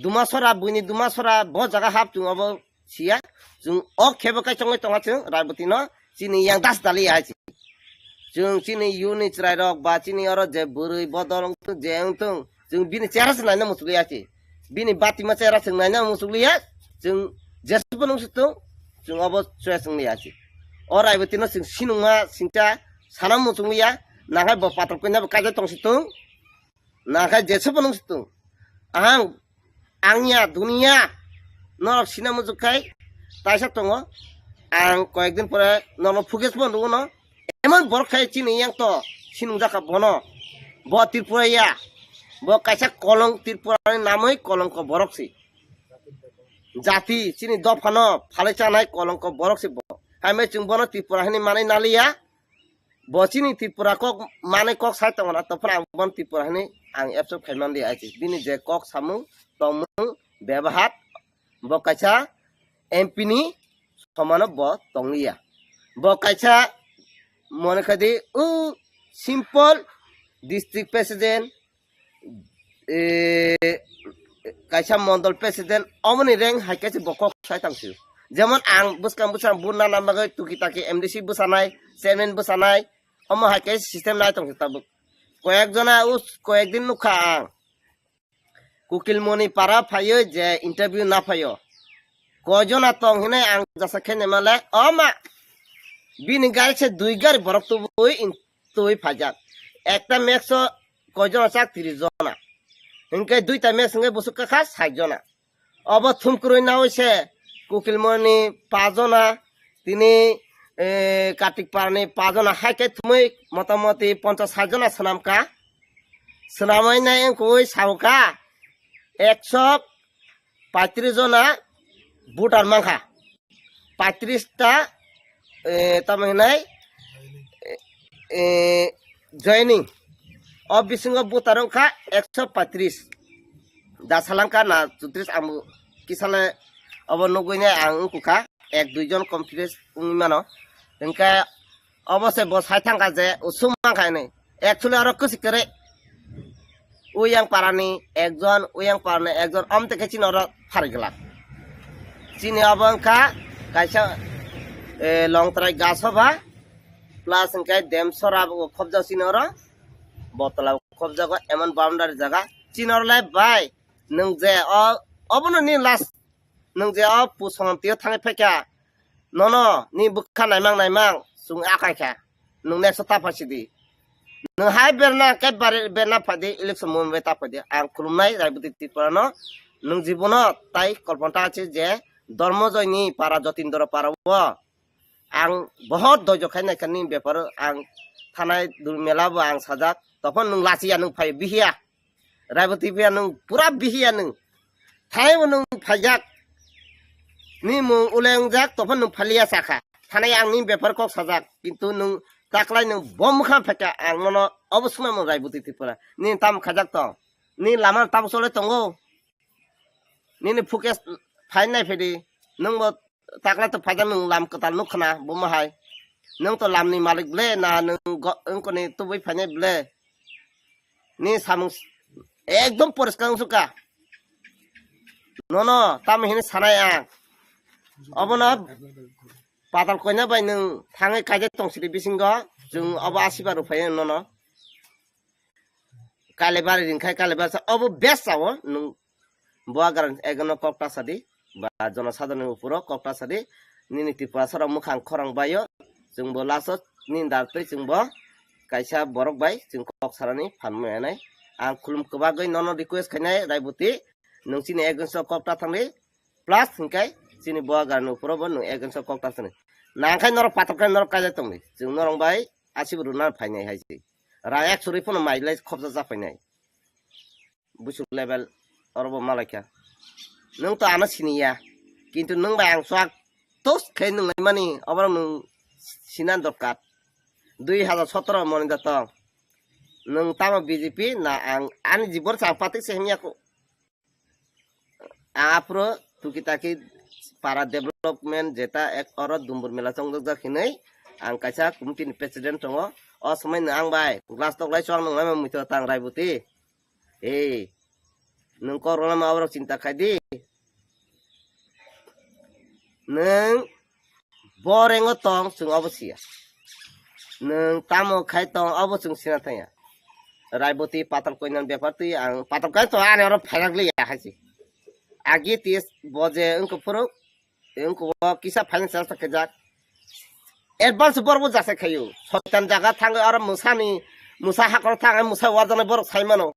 Dumasora, buini Dumasora bo jaga hap chwng obo siya. Chwng o khebo kai chongwi tonga chwng Raiboti no chini yang das dali ya hai chwng. Chwng chini yuni chwrai rok ba chini oro je bwrwi bodol wngthung je wngthung chwng bini chera se naina muchukli ya chi. Bini bati ma chera chwng naina muchukli ya. Chwng jesu bo nung sutung chwng obo choya chwng li ya chi. O Raiboti no chwng sinungma singcha sana muchukli ya. Nangkhe bo Patal Konya bo kaijak tong situng. Nangkhe jesu bo nung situng. Ang, ang ya, dunia. Norok sina muchuk khai, taisa tongo. Ang koyek din pore norok footage bo nugo no. Emon borok khai chini yang to, sinung jaka bono. Bo Tripura ya. Bo kaisa kolong Tripura ni namoi kolongko borok si. Jati, chini dopha no, phalai chanai kolongko borok si bo. Hai mai chwng bono Tripura hini manai naliya. Bo chini Tripura kok manwi kok sai tongo na, tongphano ang bono Tripura hinwi ang accept khai man di, I C. Bini je kok samung, tongmung, bebahar, bo kaisa M P ni somano bo tongliya. Bo kaisa mone khai di, o simple district president, eh, kaisa mondol president, omoni rank hai khe se bo kok sai tang sio. Jemon ang bwskang bwskang buna na bagwi tuki taki M D C bwsanai, chairman bwsanai, omo hai khe system nai tong tabuk. Koyek jona us, koyek din nukha ang. Kukilmoni para phaiyo je interview na phaiyo. Koi jona tong hinai ang jasa khe nemale, o ma, bini gari se dui gari borok tubui in twi phaijak. Ekta mexo koijon chak tris jona. Hinkhe duita mex hinkhe busuk kakha sait jona. Obo thumkurui naui se Kukilmoni pajona, tini, eh, Kartik Parani pajona, hai khe thumui motamoti ponchas sait jona swnamkha. Swnamui nai wngkui sauka ekso paitris jona voter mankha. Paitris ta, eh, tamo hinai, eh, eh, joining. O bisingo voter wngkha ekso paitris. Da salangkha na chutris ang kisale obo nugui nai ang wngkha ek dui jon confidence wngwi mano. Hinkhe obo se bo sai thangkha je usum mankha hinwi. Actually oro kwswi kwrwi. Uyang parani ekjon, uyang parani ekjon, om teke chini oro pharigwlak. Chini obo wngkha kaisa, eh, longtrai gasoba, plus hwnkhe demsora bo khobjak chini oro, botola bo khobjago, emon boundary jaga. Chini oro lai bai, nwng je o, obono ni last. Nwng je o pusongam tio thangwi phaikha, nono ni bwkha naimang naimang chwng akai kha, nwng next ta phaisidi. Nwng hai berna khe bare-, berna phaidi, election movement ta phaidi. Ang khulumnai Raiboti Tripura no, nwng jibono tai kolpon ta se je Dormojoy ni para, Jotindra para o ang bohot doijo khai naikha ni bepar o, ang thanai dul mela bo ang sajak, tophon nwng lachiya nwng phai bihiya. Raiboti phiya nwng pura bihiya nwng. Thanai bo nwng phaijak. Ni mung ule wngjak, tophon nwng phaliya sakha. Thanai ang ni bepar kok sajak. Kintu nwng taklai nwng bo mwkha phaikha ang nono obo swnamung Raiboti Tripura. Ni tam khajak tong. Ni lama tam chole tongo. Nini focus phai nai phedi. Nwng bo Takla to phaida nwng lam kwtal nuk khna, bo ma hai. Nwng to lamni malik ble, na nwng go-, wngkoni tubui phainai ble. Ni samung s-, ekdom poriskar wngsuka. Nono, tamo hini sanai ang. Obono patal koina bai nwng thangwi kaijak tong sidi bisingo, chwng obo asiba rw phai nono. Kalaibar ringkhai, kalaibar sa obo best sao nwng. Bo agar ekno kok ta sadi, ba jonosadharonni uporo kok ta sadi, nini Tripura sara mwkhang khorang baio, chwngbo last o nini dar twi chwngbo kaisa borok bai chwng kok sarani phan manai. Ang khulum kwbagwi nono request khainai Raibuti, nwng chini against o kok ta thangdi, plus hinkhe chini bo agarni uporo bo nwng against o kok ta thangdi. Nangkhai norok patok khe norok kaijak tongdi, chwng norok bai asibo rwna phainai hai se. Rang ek churwi phano mai lai khopsa cha phainai. Buchuk level oro bo malaikha. Nwng to ano siniya. Kintu nwng bai ang swak tos khe nwng laimani, oborok nwng sinan dorkar. Dui hajar sotoro moni da tong. Nwng tamo B J P na ang ani jibon sa ang patik se himya ko. Ang aphuru tuki taki para development jeta ek oro Dumbur mela chongjak jak hinwi ang kaisa committee ni president tongo. O somoi no ang bai glass tok lai chwng nung lai ma muitu tang Raibuti. Ei, nwng kok rwna ma oborok chinta khai di. Nwng bo rengo tong, chwng obo siya. Nwng tamo khai tong, obo chwng sina thangya. Raiboti patal koinani bepar twi ang patal kai to ani oro phairak liya hai se. Agi tis bo je wngkha phuru, wngkha o kisa financial sa kajak. Advance borok bo jasa khayu. Soitan jaga thangwi oro musani, musa hakor thangwi musa wajanai borok sai mano.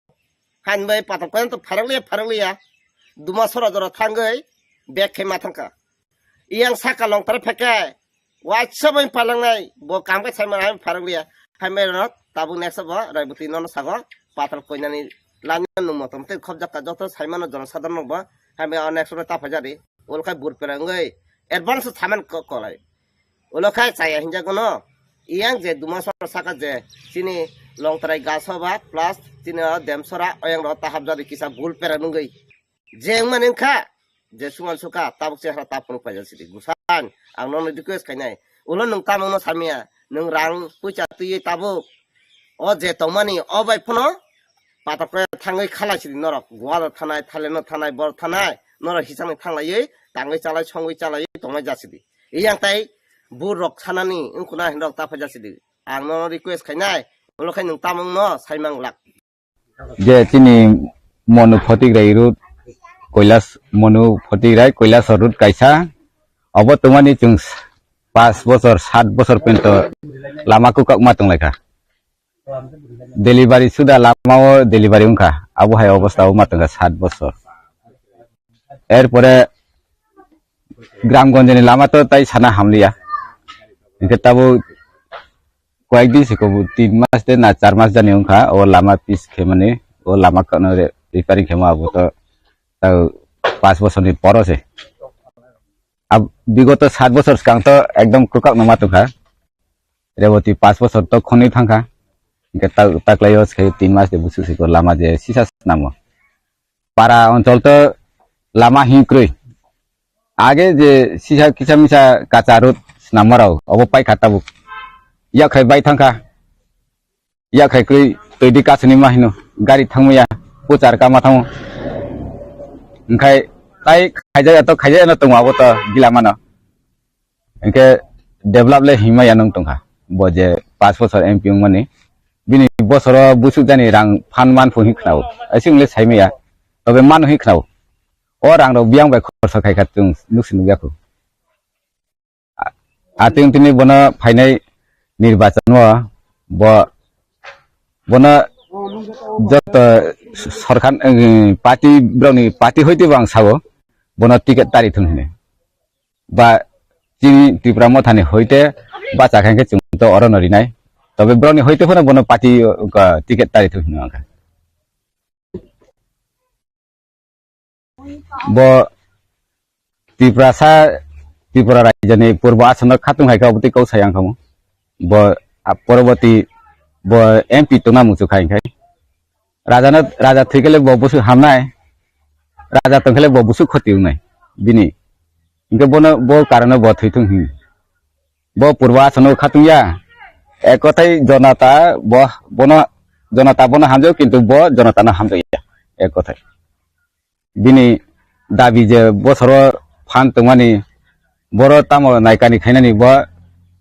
Hain bai patok koyan to pharang liya, pharang liya. Duma sora jora thangwi bag khe ma thangkha. Iyang saka long tare pheke. Waisa bai palangnai bo kam khe sai mano, hain pharang liya. Hain bai rok tabuk next bo Raiboti nono sago patok koinani lanya nung motom tei khobjak ka joto sai mano jono sadharno bo. Hain bai o next bo ta phajari. Ol khai bur perang oi advance saman ko-, kolai. Ulo khai chaya hinjago no. Iyang je duma sora saka je chini longtrai gaso ba plus chini o dem sora oyang ro tahap jadi kisa bul pera nungui. Je wngmani wngkha je suman suka tabuk chehra ta phunuk paijak sidi. Gusan ang nono request khainai. Ulo nwng tamungno samya. Nwng rang puisa twiwi tabuk. O je tongmani o bai phano patok khe thangwi khalai sidi norok. Goa thanai, Thailand no thanai, bor thanai. Norok hisani thanglaiwi tangwi chalai songwi chalaiwi tongnai jasidi. Iyang tai bur rok sanani wngkuna hinrok ta phaijak sidi. Ang nono request khainai, ulo khai nwng tamungno saimang lak. Je chini Monu Photigrai road, Koilas, Monu Photigrai, Koilas road kaisa. Obo tongmani chwng pas bosor, sat bosor pento lama kwkak ma tonglaikha. Delivery suda lama o delivery wngkha. Abo hai obostha o ma tongkha sat bosor. Erpore Gramgonjni lama to tai sana hamliya. Hinkhe tabuk koyek din se kobo tin mas de na char mas jani wngkha o lama pis khemani, o lama kano re-, repairing khemo abo to tau pas bosorni poro se. Ab-, bigoto sat bosor swkang to ekdom kwkak no ma tongkha. Reboti pas bosor to khonwi thangkha. Hinkhe ta-, taklaio se tin mas de busu siko lama je sisa snamo. Para onchol to lama hinkrwi. Age je sisa kisa misa kacha road snammarao obo paikha tabuk. Yak khai bai thangkha. Yak khai krwi twi di kasuni ma hino. Gari thangmaya. Puchar kama thango. Hinkhe tai khaijaya to khaijaya no tongo abo to gila mano. Hinkhe develop le himma ya nung tongkha. Bo je pas bosor M P wngmani. Bini bosoro busuk jani rang phan man phu hin khnao. Asing le saimaya. Tobe mano hin khnao. O rang rok biyang bai khorsa khai kha chwng nuk si nuk ya khu. A-, atwng tini bono phainai nirbachan o bo, bono joto sorkar, eh, party, borokni party hoite bo ang sao, bono ticket tari thung hini. Ba chini Tripura mothani hoite bacha khe chwng to orono rinai. Tobe borokni hoite phano bono party, uh, ticket tari thung hino ang kha. Bo Tiprasa, Tripura rajyoni purbo Assam no khatung hai kha, obotwi kok sai ang khamu. Bo, a, poroboti bo M P tongna muchuk hai khai. Raja no, raja thwi khe le bo busu hamnai. Raja tong khe le bo busu khoti wngnai. Bini Hingke bono bo karano bo thwithung hini. Bo purba asano khatungya. Ek kothai jonata bo, bono, jonata bono hamjao, kintu bo jonatano hamjakya. Ek kothai. Bini dabi je bosoro phan tongmani, boro tamo naikani khainani bo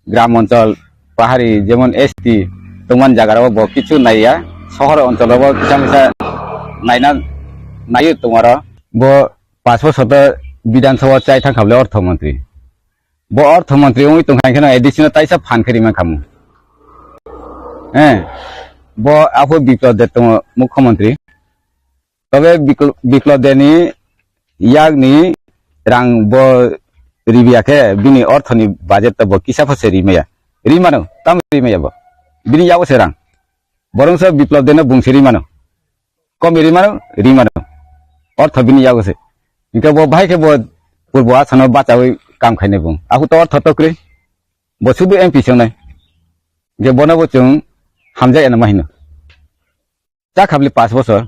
gram onchol, pahari jemon S T tongmani jagarao bo kichu naiya, sohor oncholo bo kisa misa naina, naiyo tongmaro. Bo panch bosor to Bidhan Sabha chai thangkha bole ortho montri. Bo ortho montri wngwi tongkha hwnkhe no A D C no taisa phan khe rima khamu. Eh, bo aphuru Biplab Deb tongo mukhyamantri. Tobe Bikl-, Biplab Debni yakni rang bo ribiya khe bini orthoni budget to bo kisa pho se rimaya. Rimano, tamo rimaya bo. Bini yago se rang. Borongso Biplab Debno bungsi rimano. Komi rimano, rimano. Ortho bini yago se. Hingke bo bahai khe bo purbo asano bachawi kam khainai bung. Ahu to ortho to kwrwi. Bo sudu M P se wngnai. Hingke bono bo chwng hamjak eno ma hino. Cha khabli panch bosor.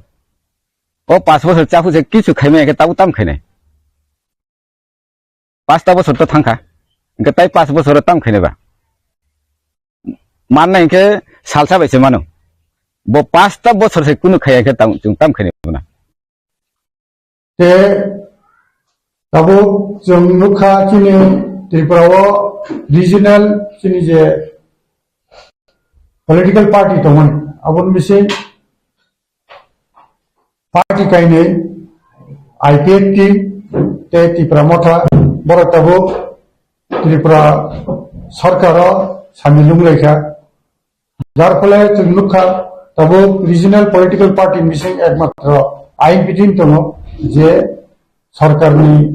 O panch bosor cha phuse kichu khaimaya khe tabuk tam khainai. Pasta bosor to thangkha. Hingke tai panch bosor tam khainai ba. Manna hingke salsa bai se mano. Bo pasta bosor se kunu khaiya khe tam, chwng tam khainai bana. Te tabuk chwng nukha chini Tripura o regional chini je political party tongmani, aboni bising party kainwi I P F T tei Tipra Motha, borok tabuk Tripura sarkar o samil wnglaikha. Jar phole chwng nukha, tabuk regional political party ni bising ekmatro I P T tongo, je sarkar ni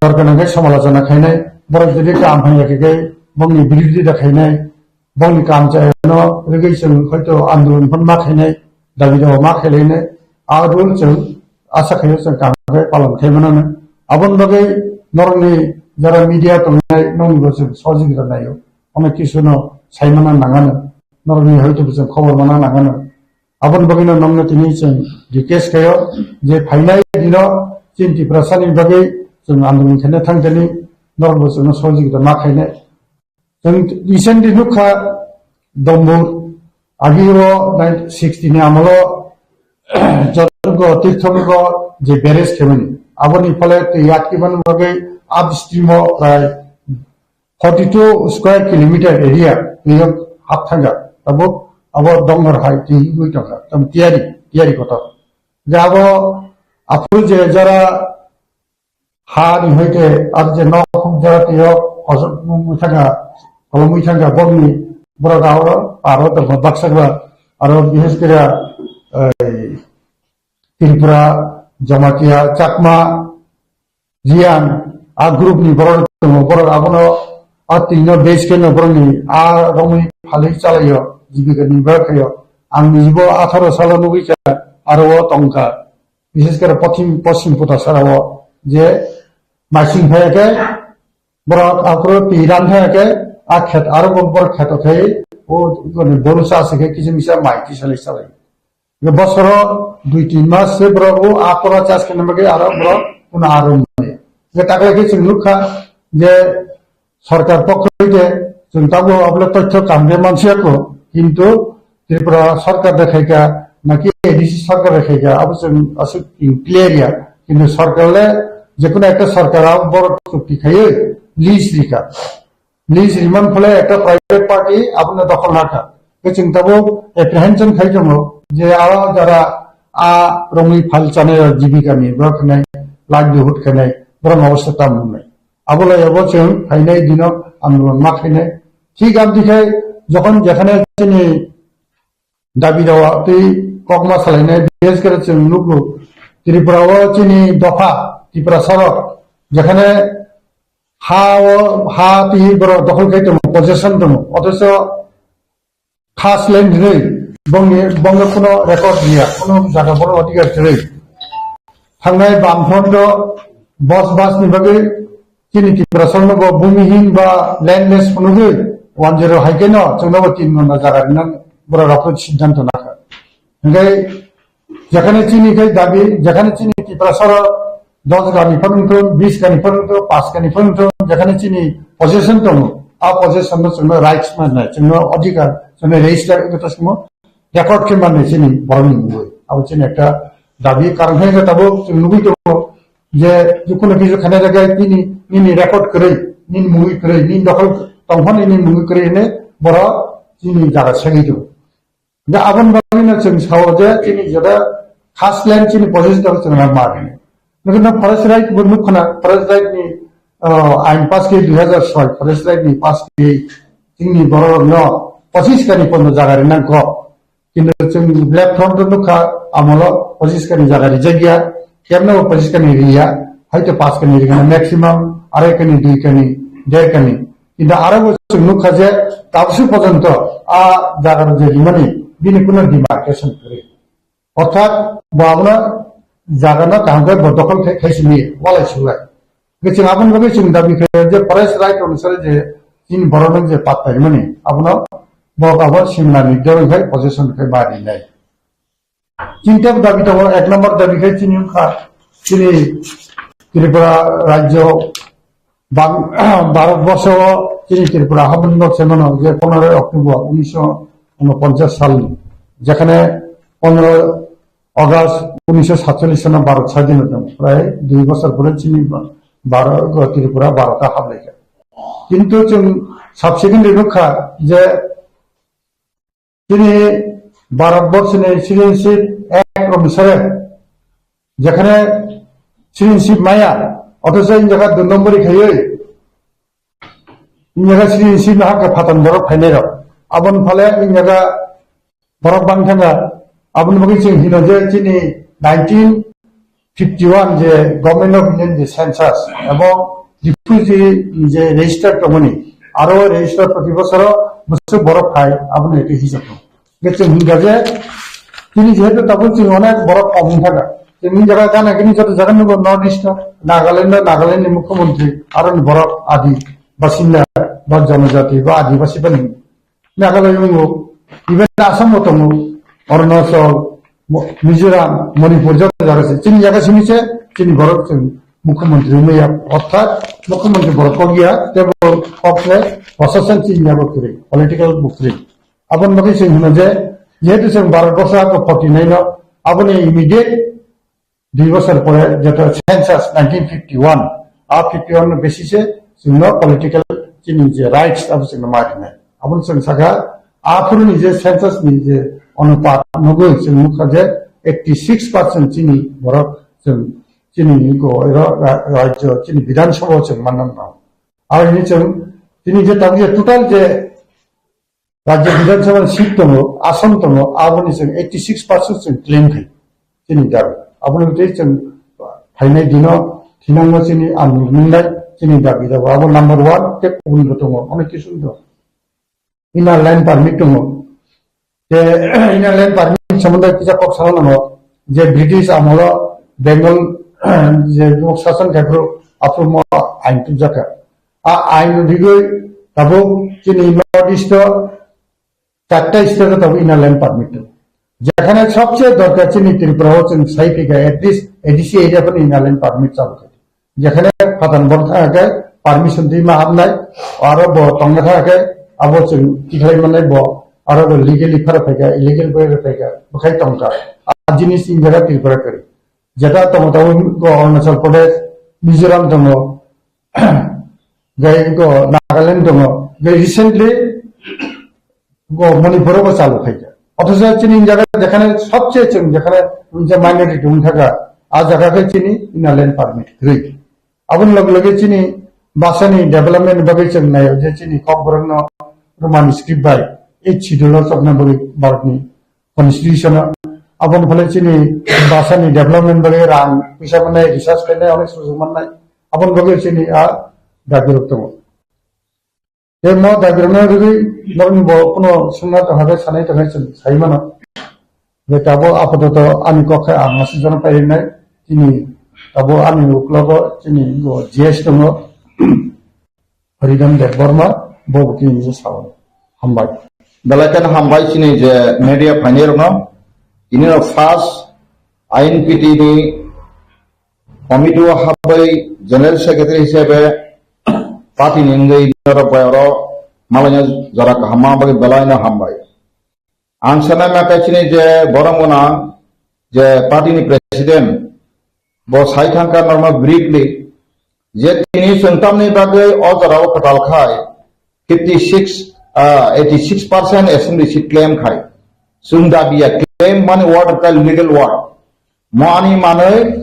dor gwnang khe samalochona khainai, borok jodi kaham hamya khe khe bongni birodita khainai, bongni kaham chayano rwgwi chwng hoito andolon phano ma khainai, dabi dawa ma khailainai, a rule chwng asa khaio chwng kaham khe palon khai manano. Aboni bagwi norokni jara media tongnai nokni bo chwng sohojogita naio, onek kisu no sai mana nangano, norokni hoito bo chwng khobor mana nangano. Aboni bagwino nokno tini chwng request khaio je phainai dino chini Tiprasani bagwi chwng andolon khaina thangthani norokbo chwngno sohojogita ma khainai. Chwng recently nukha Dombur, agi o nineteen sixty ni amolo Jotgo Tirthongo je barrage khaimani, aboni phole twi yatkimani bagwi upstream o prai forty two square kilometer area twi hap thangkha. Tabuk abo donghor hai twi wngwi tongkha. Tamo tiyari, tiyari kotor. Je abo aphuru je jora ha ni hoite ar je nok huk jora twi o kosok mui thangkha, kolomwi thangkha, bokni borok aro, aro tongkha baksa ba, aro bises kore, ei, Tripura, Jamatia, Chakma, Riang, a group ni borok tongo, borok abono a twi no base khe no borok ni a romwi phalwi chalaio, jibika ni borok khaio. Ang nijibo atharo salo nugwi kha, aro o tongkha. Bises kore pothim, poschim puta sara o je maising phai khe borok aphuru twi ran phai khe a khet aro bo borok kheto khai o goni boru cha se khe kisa misa mai twi salai salai. Bosoro dui tin mas se borok o a kora chas khe nang bagwi aro borok uno aro mwnwi. Je takle khe chwng nukha je sarkar pokho hoite chwng tabuk abole tothyo kaham khe mansiya ko, kintu Tripura sarkar de khaika naki A D C sarkar de khaika abo chwng aswk clear ya. Kintu sarkar le jekunu ekta sarkar abo borok chukti khaiwi lease rika. Lease rimani phole ekta private party abono dokhol nakha. Khe chwng tabuk apprehension khai tongo je aro jara a romwi phal chanai rok jibika ni borok khenai livelihood khenai borok obostha tam wngnai. Abo lai abo chwng phainai dino andolon ma khainai. Thik abdi khai jokhon jekhane chini dabi dawa twi kokma salainai, bises kore chwng nukgo Tripura o chini dopha Tiprasa rok jekhane ha o, ha twi borok dokhol khai tongo, possession tongo, othocho khas land hinwi bongni, bongno kuno record riya, kuno jaga bono odhikar kwrwi. Thangnai Bamfront o bosbas ni bagwi chini Tiprasa no bo bhumihin ba landless phunugwi one zero hai khe no chwngno bo tin ghonta jaga rina borok rok siddhanto nakha. Hingkhe jekhane chini khai dabi, jekhane chini Tiprasa rok dos gani phano wngthun, bis gani phano wngthun, pas gani phano wngthun, jekhane chini possession tongo, a possession no chwngno rights manai, chwngno adhikar, chwngno register wngwi tongmo, record khe manai chini borokni mungwi. Abo chini ekta dabi, karon hai khe tabuk chwng nugwi tongo je, jukhuno kisu khanai jaga tini, nini record kwrwi, nini mungwi kwrwi, nini dokhol tongphani nini mungwi kwrwi hwnwi borok chini jaga segwi tongo. Hingke aboni bagwino chwng sao je chini jora khas land chini possession tongo chwng rang ma hwnwi. Nokhe no forest right bo nukha na, forest right ni, ah, ain pass khe dui hazar soi, forest right ni pass khe chini borok no pochis kani pono jaga rinang kok. Kintu chwng left front o nukha amolo pochis kani jaga rijak ya, kemno bo pochis kani riya, hoito pass kani rigana maximum, arai kani, dui kani, der kani. Kintu aro bo chwng nukha je tabsu pojonto a jaga je rimani bini kuno demarcation kwrwi. Orthat bo abono jaga no kaham khe bo dokhol khe, khe simi walai sulai. Hingke chwng aboni bagwi chwng dabi khe je forest right onusare je chini borok no je patta rimani abono bo abo simna ni dorong khai possession khai ba rinai. Chini tebo dabi tongo, ek number dabi khe chini wngkha chini Tripura rajyo bang-, Bharat borso o chini Tripura haboni nok se mano je pondro October unisho unoponchas salni, jekhane pondro August unisho satchollish sano Bharat sadhino tongo, prai dui bosor pore chini Bharat, Tripura Bharat o hablaikha. Kintu chwng subsequently nukha je chini Bharat borso ni citizenship act onusare jekhane citizenship maya, othocho in jaga dui nombori khaiwi in jaga citizenship no hakhe phathan borok phainai rok. Aboni phale in jaga borok bang thanga, aboni bagwi chwng hino je chini nineteen fifty one je Government of India ni je census ebong refugee je register tongmani, aro register proti bosoro bwswk borok phai, abono ekhe hisab tong. Hingke chwng hingkha je chini jehetu tabuk chwng onek borok kobong thaka. Chwng jaga gana gini joto jaga nugo North East o, Nagaland o, Nagaland ni mukhyamantri, aro ni borok adi basinda ba jonojati ba adibasi bani. Meghalaya wngo, even Assam bo tongo, Arunachal, Mo-, Mizoram, Manipur, joto jaga se. Chini jaga simi se, chini borok chwng mukhyamantri wngya, orthat mukhyamantri borok kok ya, tebo kok se, prosasan chini jaga kwrwi, political bo kwrwi. Aboni bagwi chwng hino je, jehetu chwng Bharat borso hakhe forty nine no, aboni immediate dui bosor pore jeto census nineteen fifty one, a fifty one no basis e chwngno political chini je rights abo chwngno ma rinai. Aboni chwng saka aphuru ni je census ni je onupat nugwi chwng nukha je eighty six percent chini borok chwng chini go ro-, ra-, rajyo chini Bidhan Sabha o chwng manna nang. Aboni chwng chini je tabuk je total je Rajya Bidhan Sabha ni seat tongo, ason tongo, aboni chwng eighty six percent chwng claim khai. Chini dabi. Aboni tei chwng phainai dino thinangno chini ang nungnai chini dabi dabi. Abo number one, tei kubun bo tongo, onek kisu tongo. Inner line permit tongo. Tei inner line permit somondo kisa kok sana nango je British amolo Bengal je sason khai phuru aphuru mo ain tubjaka. A ain rigwi tabuk chini North East o chatta state o tabuk inner line permit tongo. Jekhane sobse dorkar chini Tripura o chwng sai phika at least A D C area phano inner line permit chalu kha. Jekhane phathan bor thang khe permission twi ma habnai, aro bo tongna thang khe abo chwng tikhlai mannai bo, aro bo legally phara phaikha, illegal bai phaikha, bwkhai tongkha. A jinis in jaga Tripura kwrwi. Jeta tongo tabuk go Arunachal Pradesh, Mizoram tongo, gai go Nagaland tongo, gai recently go Manipur bo chalu khaikha. Othocho chini jaga jekhane sobse chwng jekhane je minority wng thaka, a jaga khe chini inner line permit kwrwi. Aboni loge loge chini basani development bagwi chwng naio je chini Kokborok no Roman script bai eighth schedule o chopna bagwi Bharat ni constitution o. Aboni phale chini basani development bagwi rang puisa manai, research khainai, onek sujuk mannai. Aboni bagwi chini a dabi rok tongo. Tei mo daibirokno rwgwi norokni bo kuno swngna tongkha khe sanai tongkha chwng sai mano. Je tabuk apatoto ani kok khe ang aswk jora pai rwnai, chini tabuk ani uklogo chini bo G S tongo, Haridhan Debbarma, bo bo tini je sao. Hambai. Belai kheno hambai chini je media phainai rokno. Tini rok first I N P T ni Committee o habwi General Secretary hisabe party ni wngwi norok bai oro malaina jora kaham ma bagwi belai no hambai. Ang sanai ma kaichini je borom gwnang je party ni president bo sai thangkha normal briefly je tini chwng tamni bagwi o jora o kwtal khai fifty six, ah, eighty six percent assembly seat claim khai. Chwng dabi ya claim mani word ka legal word. Mo ani manwi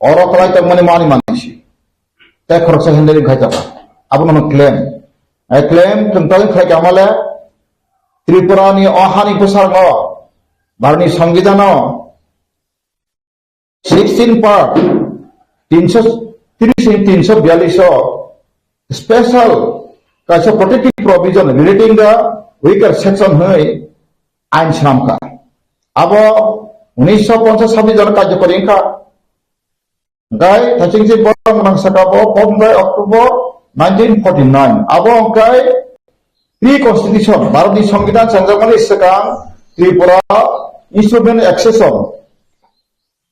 oro kwlai tongmani mo ani manwi si. Tei khoroksa handling khai tongkha. Abono hwno claim. Ai claim chwng tali khai tongmale Tripura ni o hani bwsarngo Bharani Songbidan o sixteen part, tinsho tris ni tinsho biyallis o special kaisa protective provision relating the weaker section hwnwi ain swnamkha. Abo unisho ponchas sabni jora karjokori wngkha. Hwnkhe thaichingsi borok gwnang saka bo pondroi October nineteen forty nine. Abo hwnkhe pre-constitution, Bharatni Songbidan chengjakmani swkang Tripura Instrument Accession.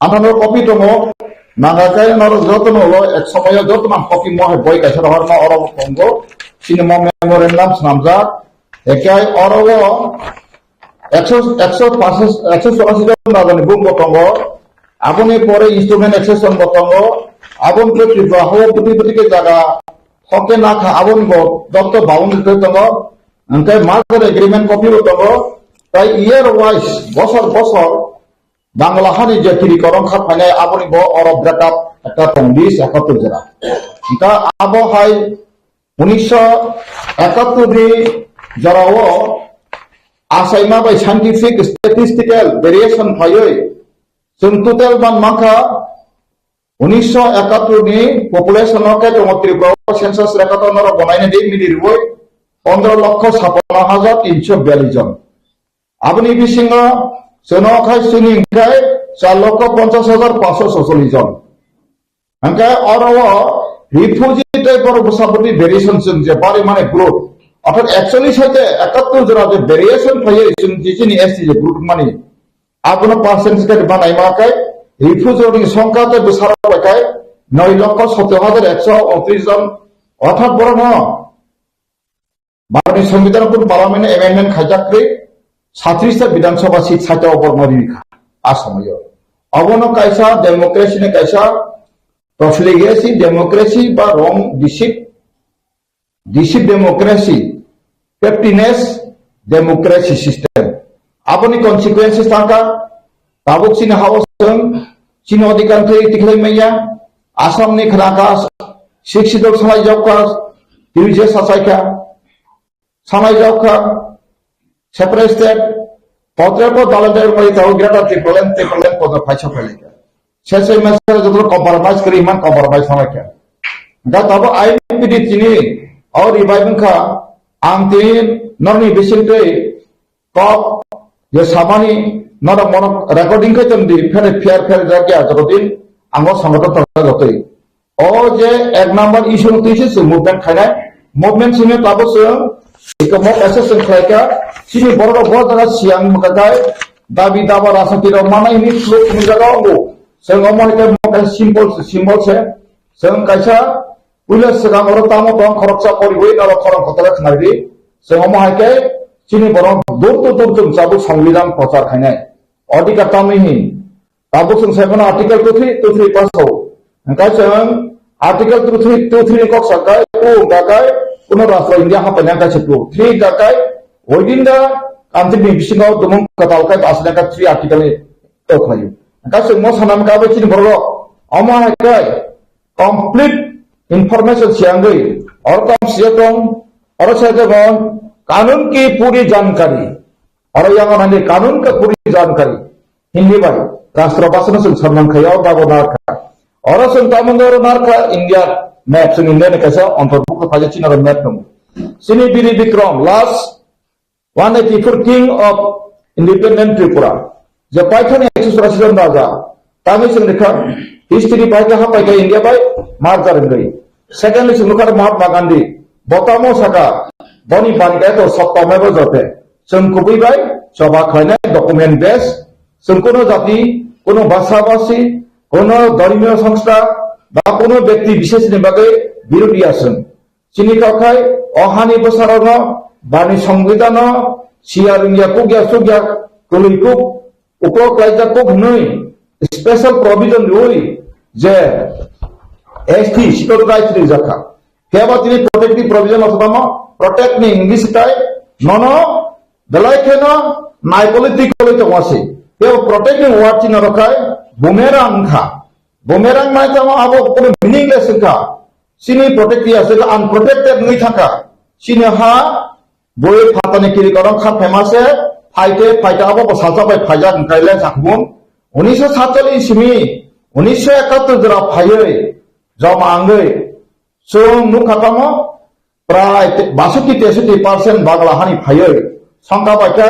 Anthano copy tongo, nangkhe norok jotono ulo ek somoyo joto nang copy mo hai boi kaisa rohorma oro bo tongo. Chini mo memorandum swnamjak. Ekai oro o ekso, ekso pasis, ekso chorasi jon rajani bumbo tongo. Aboni pore instrument accession bo tongo. Aboni pore Tripura hao buti buti ke jaga hoke nakha aboni bo doctor boundary tongo. Hwnkhe merger agreement copy bo tongo. Tai year wise, bosor bosor Bangla hani je tiri korong kha phainai aboni bo oro break up ekta tong bis ekattor jora. Hwnkhe abo hai unisho ekattor ni jorao achaima bai scientific statistical variation phaiwi chwng total ban mankha unisho ekattor ni population no khe tongo Tripura o census record o norok bo naina di mili rwui pondro lokho sapano hajar tinsho biyallis jon. Aboni bisingo chwng khai chini khai char lokho ponchas hajar pansho socholish jon. Hwnkhe oro o refugee tei borok bwsa bwtwi variation chwng je bari mani group. Orthat actually saite ekattor jora je variation phaiwi chwng je chini S T je group mani. Abono percentage khe rwma naima khe refugee rokni songkha tei bwsarok bai khe noi lokho sottor hajar ekso untris jon. Orthat borokno Bharatni Songbidan kun Parliament amendment khaijak kri, satris ta Bidhan Sabha seat saita obor no rikha, a somoyo. Abono kaisa democracy ni kaisa profligacy democracy ba wrong deceit, deceit democracy, pettiness democracy system. Aboni consequences tangka, tabuk chini hao chwng, chini odhikar thwi tikhlai maya, Assam ni khnaka, Sixth Schedule salai jokka, twi je sachaikha, salai jokka, separate state, potre po dalai dalai pai tau greater Tipraland, Tipraland potre paisa phailika. Sesai masa joto compromise kri man compromise sama kya. Ga tabo I P D chini, au revive kha, ang tin, norni bising tei, Kok, je samani, norok mono recording khe tong di, phene fair fair jak ya, joto din, ango sangaton tong jotoi. O je ek number issue no twi se chwng movement khainai, movement simi tabo chwng, iko mo kaisa chwng khlaika, chini borok rok bo jaga siyang mwkakai, dabi daba rasa twi rok manai hini fluk hini jaga ongo. Chwng omo hai khe mo kaisa simple se, symbol se, chwng kaisa, Puila swkang oro tamo tong khoroksa poriwi norok khorang kotor khnai di. Chwng omo hai khe chini borok dur to dur chwng chabuk Songbidan prochar khainai. Odhikar tamni hin. Tabuk chwng sai mano Article two three two three pass o. Hwnkhe chwng Article two three two three ni kok sakai, two gakai, kuno rastro India hapai nang kaisa two. Three gakai, within the country ni bisingo dumung kwtal khai asle ka three article ni tok khlaio. Hwnkhe chwng mo sanam ka bai chini borok omo hai khe complete information siyangwi, oro tamo siya tong, oro siya tong, kanun ki puri jankari. Oro yang nani kanun ki puri jankari. Hindi bai, rashtra bhasha no chwng sanman khayo, bago na kha. Oro chwng tamo oro na kha India map, chwng India ni kaisa antorbukto khaja China map tong. Chini Biri Bikram, last One eighty-four King of Independent Tripura. Je paithani ekso churasi jon raja. Tangwi chwng rikha history bai khe hapai khe India bai merger wngwi. Secondly chwng nukha Mahatma Gandhi. Botamo saka boni bani khe to satta mebo jote. Chwng kubui bai choba khlainai document base. Chwng kuno jati, kuno bhasha bhasi, kono dhormiyo songstha ba kono byakti bisheshni bagwi birodi aswng. Chini kok hai o hani bwsarokno bani songbidanno siya rwngya kukya sukya kwlwi kuk uklo klaijak kuk hwnwi special provision rwi je S T, Scheduled Tribe rijak kha. Kebo tini protective provision o tamo protect ni English tai nono belai kheno nai politically tongo se. Kebo protect ni word china rokai bumerang kha. Bumerang nai tamo abo kono meaningless kha. Chini protect ya se unprotected ngi thaka. Chini ha boi phatani kiri korong kha famous se phaite phaite abo bo salsa bai phaijak ngai le sakbun. Unisho satchali simi, unisho ekattor jora phaioi joma angoi. Chwng nukha tamo prai te-, basotti tesotti percent Bangla hani phaioi songkha bai khe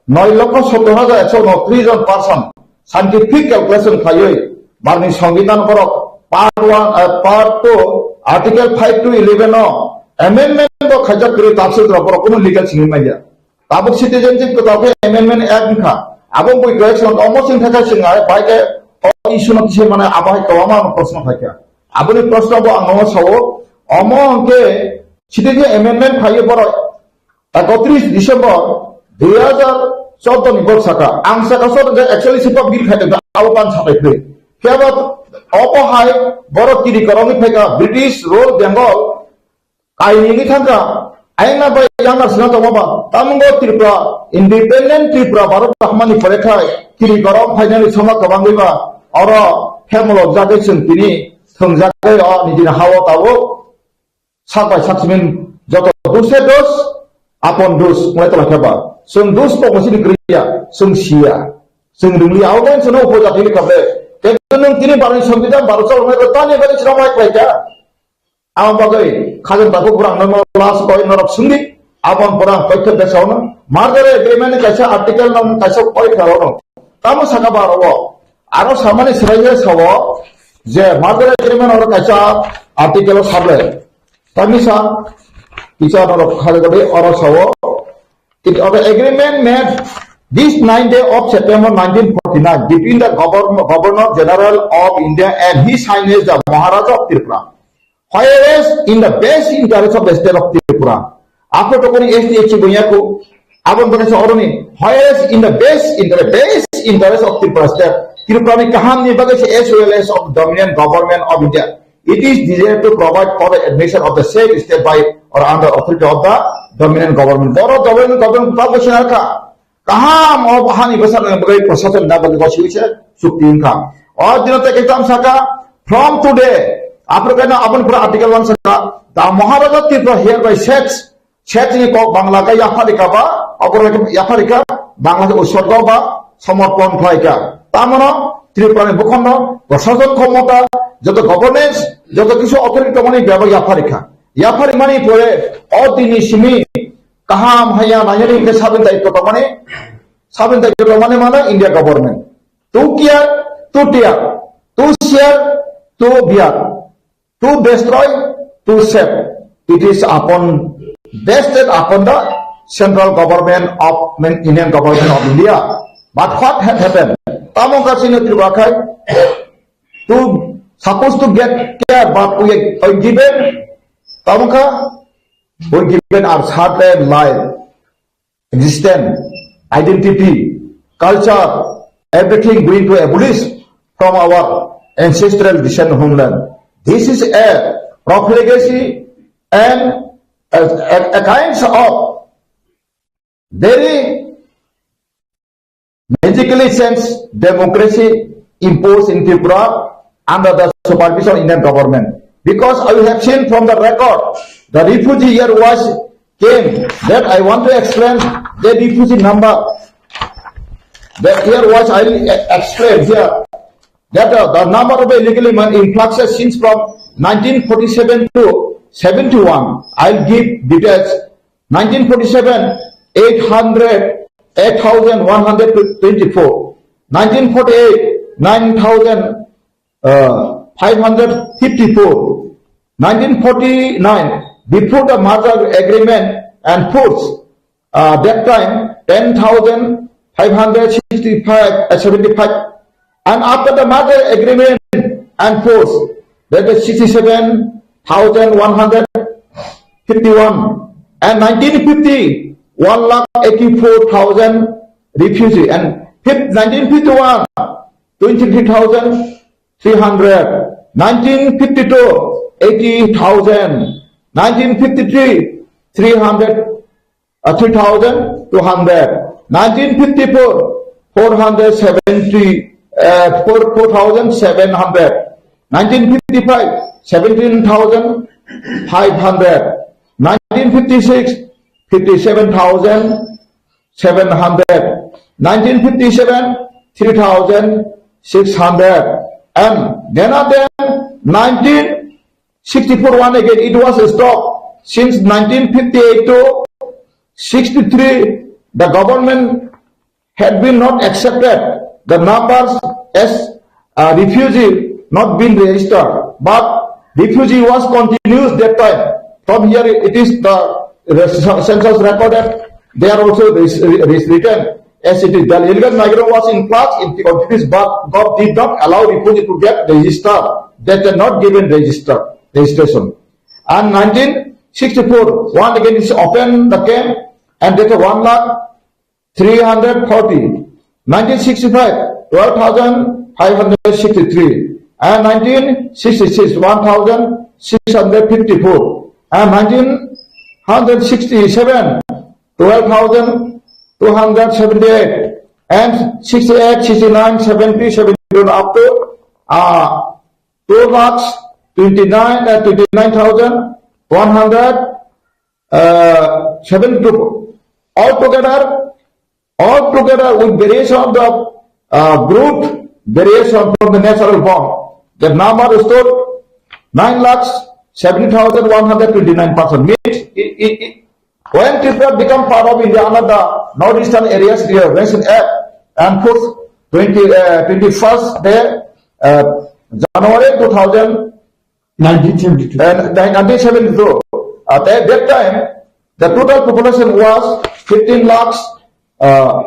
noi lokho sottor hajar ekso unotris jon person scientific calculation khaioi barni songbidan borok part one, eh, part two, article five to eleven o amendment bo khaijak kwrwi tafsir rok borok kunu legal simi manya. Tabuk citizenship kwtal khe amendment act wngkha. Abo bui correction omo chwng thakha chwng ai bai khe o issue no kisa mane abo hai kwbangma ano proshno phaikha. Aboni proshno bo ang nono sao omo hwnkhe citizen amendment phaiwi borok ekotris December dui hajar chordo ni borok saka ang saka sor je actually sipa bill khai tongkha abo ban sapai phai. Khe abo obo hai borok kiri korogwi phaikha British rule Bengal Kainwi thangkha, ayang na bai yang na sina tongma ba, tamungo Tripura independent Tripura Bharat hamani pore khai, kiri korok phainani soma kwbangwi ba, oro hemlok jagwi chwng tini thwngjagwi o nijini hao tabuk sak bai sak simin joto duse dos, apon dos, mulai tola khe ba, chwng dos pokmo sini kriya, chwng siya, chwng rwngli, abo bai chwngno upojati ni kabe, tei nwng tini barni songbidan baro chol mai tani bai chwng mai klai kha. Abo bagwi khajang dapuk borang no last point norok sungdi. Abon borang koitho besa ono. Merger agreement ni kaisa article no kaisa point kharo no. Tamo saka ba aro. Aro samani sraiya sawo je merger agreement oro kaisa article o sable. Tamisa kicha norok khajagwi oro sawo. It of the agreement made this ninth day of September nineteen forty-nine between the Governor, Governor General of India and His Highness the Maharaja of Tripura. Whereas in the best interest of the state of Tripura, after talking S T H C Bunyaku, Abon Bakasa Oroni, whereas in the best interest, best interest of Tripura state, Tripura ni kaham ni bagwi se as well as of dominant government of India, it is desired to provide for the admission of the said state by or under authority of the dominant government. Boro dominant government pa bwswng kha. Kaham o hani bwsarokni bagwi prosason da bagwi bo sibui se chukti wngkha. O dino tei khe tamo saka, from today, Africa no aboni pura article one saka, the Maharaja Tripura hereby sets, sets ni kok Bangla khe yapharika ba, aboro yapharika, Bangla khe utsorgo ba, somorpon khlaika. Tamono Tripura ni bukhono prosason khomota, joto governance, joto kisu authority tongmani bebak yapharika. Yapharimani pore o dini simi kaham haya nanyari ke sabin daityo tongmani, sabin daityo tongmani mano India government. To care, to tear, to share, to bear, to destroy, to save. It is upon, vested upon the central government of, mean, Indian government of India. But what had happened? Tamo ka sino Tripura khai, to, supposed to get care, but we are given, tamo ka, we given our certain life, existence, identity, culture, everything going to abolish from our ancestral descent homeland. This is a profligacy and a, a, a kinds of very magically changed democracy imposed in Tripura under the supervision of Indian government. Because I have seen from the record, the refugee here was came. That I want to explain the refugee number. That here was I explain here. That uh, the number of illegally migrant influxes since from nineteen forty-seven to seventy-one. I'll give details. Nineteen forty-seven, eight hundred, eight thousand one hundred twenty-four. Nineteen forty-eight, nine thousand, uh, five hundred fifty-four. Nineteen forty-nine, before the merger agreement and force, uh, that time, ten thousand five hundred sixty-five, uh, seventy-five. And after the merger agreement and force, that is sixty-seven thousand one hundred fifty-one, and nineteen fifty, one lakh eighty-four thousand refugee, and fif-, nineteen fifty-one, twenty-three thousand three hundred, nineteen fifty-two, eighty thousand, nineteen fifty-three, three hundred, uh, three thousand two hundred, nineteen fifty-four, four hundred seventy, uh, four, four thousand seven hundred, nineteen fifty-five, seventeen thousand five hundred, nineteen fifty-six, fifty-seven thousand seven hundred, nineteen fifty-seven, three thousand six hundred, and then again nineteen sixty-four one again, it was stopped. Since nineteen fifty-eight to sixty-three, the government had been not accepted the numbers as, uh, refugee not been registered, but refugee was continuous that time. From here it is the, the census recorded. They are also res-, res-, written as it is. The illegal migrant was in flux in the countries, but govt did not allow refugee to get registered. They were not given register, registration. And nineteen sixty-four, one again is open the camp, and that one lakh three hundred forty. Nineteen sixty-five, twelve thousand five hundred sixty-three. And nineteen sixty-six, one thousand six hundred fifty-four. And nineteen sixty-seven, twelve thousand two hundred seventy-eight. And sixty-eight, sixty-nine, seventy, seventy-one, up to, uh, two lakhs twenty-nine, uh, twenty-nine thousand one hundred, uh, seventy-two. Altogether, altogether with variation of the, uh, group, variation from the natural form, the number stood nine lakhs seventy thousand one hundred twenty-nine person. Means, it, it, it, when Tripura become part of India under the Northeastern Areas Reorganization Act and forth twenty, uh, twenty-first day, uh, January two thousand, nineteen seventy-two. Uh, ni-, nineteen seventy-two. At that, that time, the total population was fifteen lakhs, uh,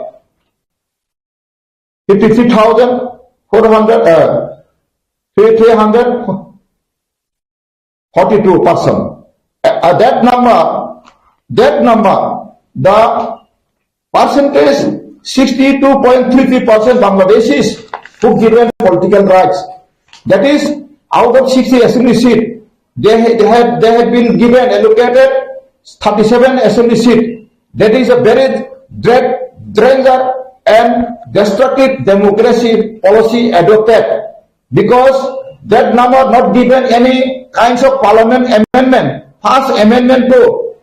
fifty-three thousand four hundred, uh, three, three hundred forty-two person. Uh, that number, that number, the percentage, sixty-two point three three percent Bangladeshis who given political rights. That is, out of sixty assembly seat, they ha-, they had, they had been given, allocated thirty-seven assembly seat. That is a very dra-, danger and destructive democracy policy adopted, because that number not given any kinds of parliament amendment. First amendment to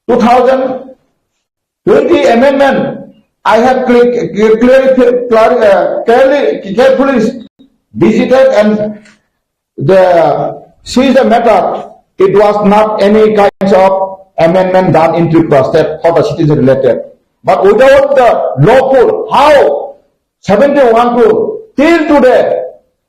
two thousand twenty amendment, I have cle-, cle-, clarif-, clar-, uh, clearly, carefully visited and the, see the matter. It was not any kinds of amendment done in Tripura state for the citizen related. But without the lawful, how seventy-one to till today,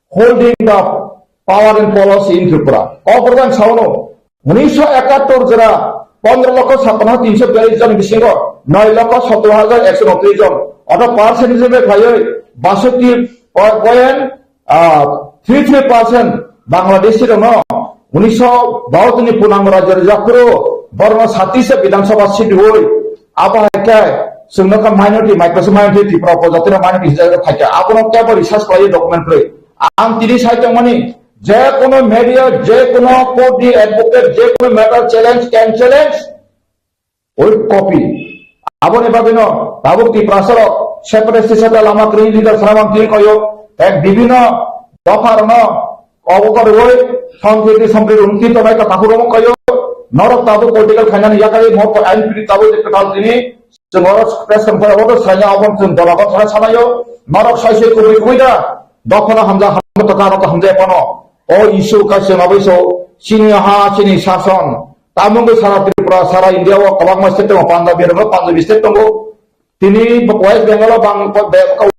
holding the power and policy in Tripura. Kokborok ang saono, unisho ekattor jora pondro lokho sapano tinsho biyallis jon bisingo noi lokho sottor hajar ekso unotris jon, ortho percentage bai khlaiwi basotti point, ah, three three percent Bangladeshi rokno unisho bahattoni punango rajyo rijak phuru borokno sati se Bidhan Sabha seat riwi, abo hai khe chwngno kha minority, micro minority, Tripura upojatino minority hwnjak kha khe abono kebo research khlaiwi document kwrwi. Ang tini sai tongmani, je kono media, je kono court ni advocate, je kono matter challenge can challenge with copy. Aboni bagwino tabuk Tiprasa rok separate state lama kwrwi leader swnamang twi koyo, ek bibhinno dopha rokno obo kwrwi sampriti sampriti rwng twi tongnai ka takhuk rok koyo. Norok tabuk political khainani yakarwi mo N P T tabuk je kwtal tini Chwng oro press conference oro saina abo chwng dola gonthana sanaio, norok sai sai kubui kubui da dophano hamjak hamjak tongkha, aro to hamjak phano. O issue kaisa mabai so chini ha chini sason. Tamungwi sara Tripura, sara India o kwbangma state tongo, Punjabi rok Punjabi state tongo. Tini West Bengal o bang,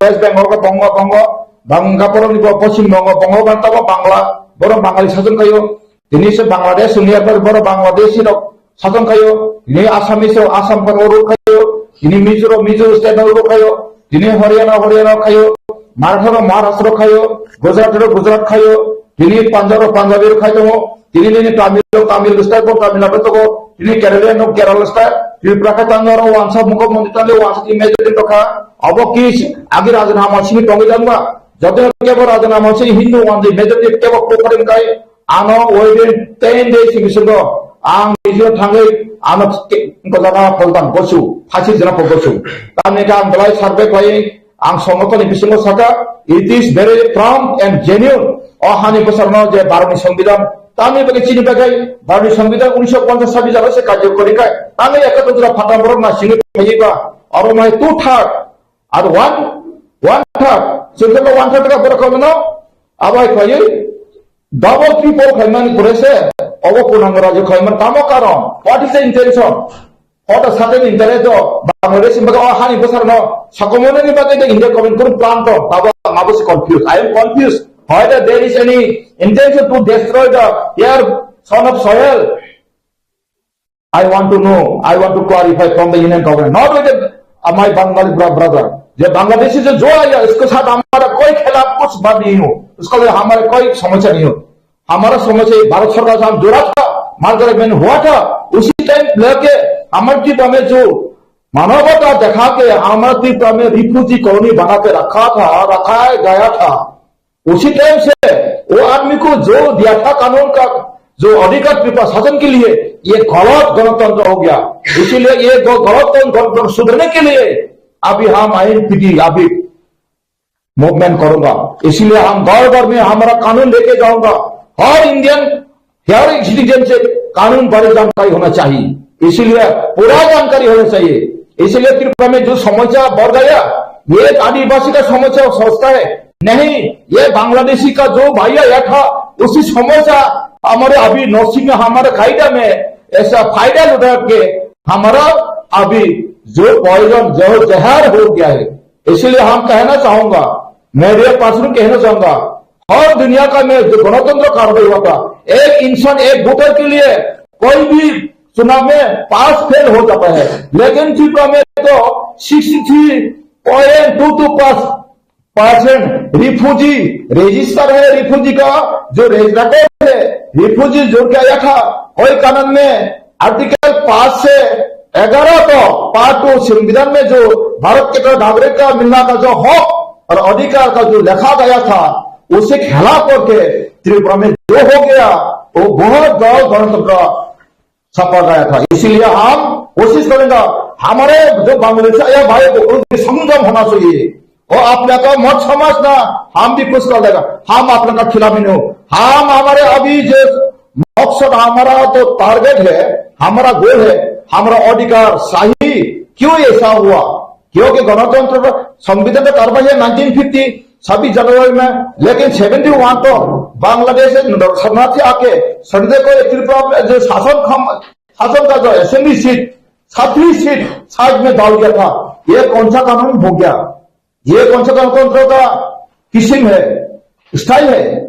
West Bengal o bongo bongo, bangga borok ni bo Poschim Bongo bongo bang tabo Bangla, borok Bangali sason khaio. Tini se Bangladesh wngya, borok Bangladeshi rok sason khaio. Tini Assamese rok Assam rok ruk khaio. Tini Mizo rok Mizo state rok ruk khaio. Tini Haryana Haryana khaio. Maratha rok Maharashtra khaio, Gujarat rok Gujarat khaio, tini Punjab rok Punjabi rok khai tongo, tini nini Tamil rok Tamil style bo Tamil Nadu tongo, tini Kerala rok Kerala style, Tripura khe Tanjaro wansa mukho mondi tanjaro wansa tini majority tokha, abo ki agi raja nama sini tongi jangba, joto kebo raja nama sini Hindu wansa majority kebo kokharim kai, ano within ten days ni bisingo ang nijo thangwi ano ke-, jaga poltan bosu, phasi jana pol bosu. Tamni ka ang belai survey khlai, ang songotoni bisingo saka, it is very prompt and genuine. O hani bwsarno je Bharatni Songbidan, tamni bagwi chini bagwi Bharatni Songbidan unisho ponchas sabi jalo se karjo kori kai. Tamni ekatro jora phatang borok na singwi phaiwi ba, oro mai two third, ar one, one third, sirkhe one third ka borok kono, abai khlaiwi, double triple khlaimani pore se, obo kunang rajo khlaiman tamo karon, what is the intention? What is certain interest of Bangladesh in bagwi o hani bwsarno sakomoni bagwi the India government kunu plan to, tabo ang abo se confused. I am confused whether there is any intention to destroy the air son of soil. I want to know, I want to clarify from the Union government, not with the, uh, my Bengali bra-, brother. जो बांग्लादेशी जो, जो आया, उसके साथ हमारा कोई खिलाफ कुछ बात नहीं हो, उसका लिए हमारा कोई समस्या नहीं हो। हमारा समस्या ये भारत सरकार से हम जुड़ा था, मार्गरेट में हुआ था, उसी टाइम लेके हमारे ट्रिप में जो मानवता दिखा के हमारे ट्रिप में रिफ्यूजी कॉलोनी बना के रखा था, रखा गया था। उसी टाइम से वो आदमी को जो दिया था कानून का जो अधिकार ट्रिपा शासन के लिए, ये गलत गणतंत्र हो गया। इसीलिए ये ग-, गलत गणतंत्र सुधरने के लिए अभी हम आईएनपीटी अभी मूवमेंट करूंगा। इसीलिए हम घर घर में हमारा कानून लेके जाऊंगा। हर इंडियन, हर एक सिटीजन से कानून बारे जानकारी होना चाहिए। इसीलिए पूरा जानकारी होना चाहिए। इसीलिए त्रिपुरा में जो समस्या बढ़ गया, ये एक आदिवासी का समस्या सोचता है, नहीं, ये बांग्लादेशी का जो भाई आया था, उसी समस्या हमारे अभी नौसिंग में, हमारे कायदा में ऐसा फायदा उठा के हमारा अभी जो पॉइजन, जो जहर हो गया है। इसलिए हम कहना चाहूंगा, मीडिया पर्सन कहना चाहूंगा, हर दुनिया का में जो गणतंत्र कार्रवाई हुआ था, एक इंसान एक वोटर के लिए कोई भी चुनाव में पास फेल हो जाता है, लेकिन त्रिपुरा में तो sixty three point two two पास परसेंट रिफ्यूजी रजिस्टर है, रिफ्यूजी का जो रिकॉर्ड है, रिफ्यूजी जोड़ के आया था, कोई कानून में आर्टिकल पाँच से ग्यारह तो पार्ट टू संविधान में जो भारत के नागरिक का मिलना का जो हक और अधिकार का जो लिखा गया था, उसे खिलाफ करके त्रिपुरा में जो हो गया, वो बहुत बड़ा गणतंत्र छपा गया था। इसीलिए हम कोशिश करेंगे, हमारे जो बांग्लादेश आया भाई को उनकी संगम होना चाहिए। वो अपने का मत समझना, हम भी कुछ कर लेगा, हम अपने का खिलाफ नहीं हो। हम हमारे अभी जो मकसद, हमारा तो टारगेट है, हमारा गोल है, हमारा अधिकार सही क्यों ऐसा हुआ? क्योंकि गणतंत्र का संविधान का कार्रवाई है नाइनटीन फिफ्टी, छब्बीस जनवरी में, लेकिन सेवेंटी वन तो बांग्लादेश से शरणार्थी आके शरणार्थी को त्रिपुरा में जो शासन खम-, शासन का जो असेंबली सीट, छत्तीस सीट साइड में डाल दिया था। ये कौन सा कानून हो गया? ये कौन सा गणतंत्र का किस्म है, स्टाइल है?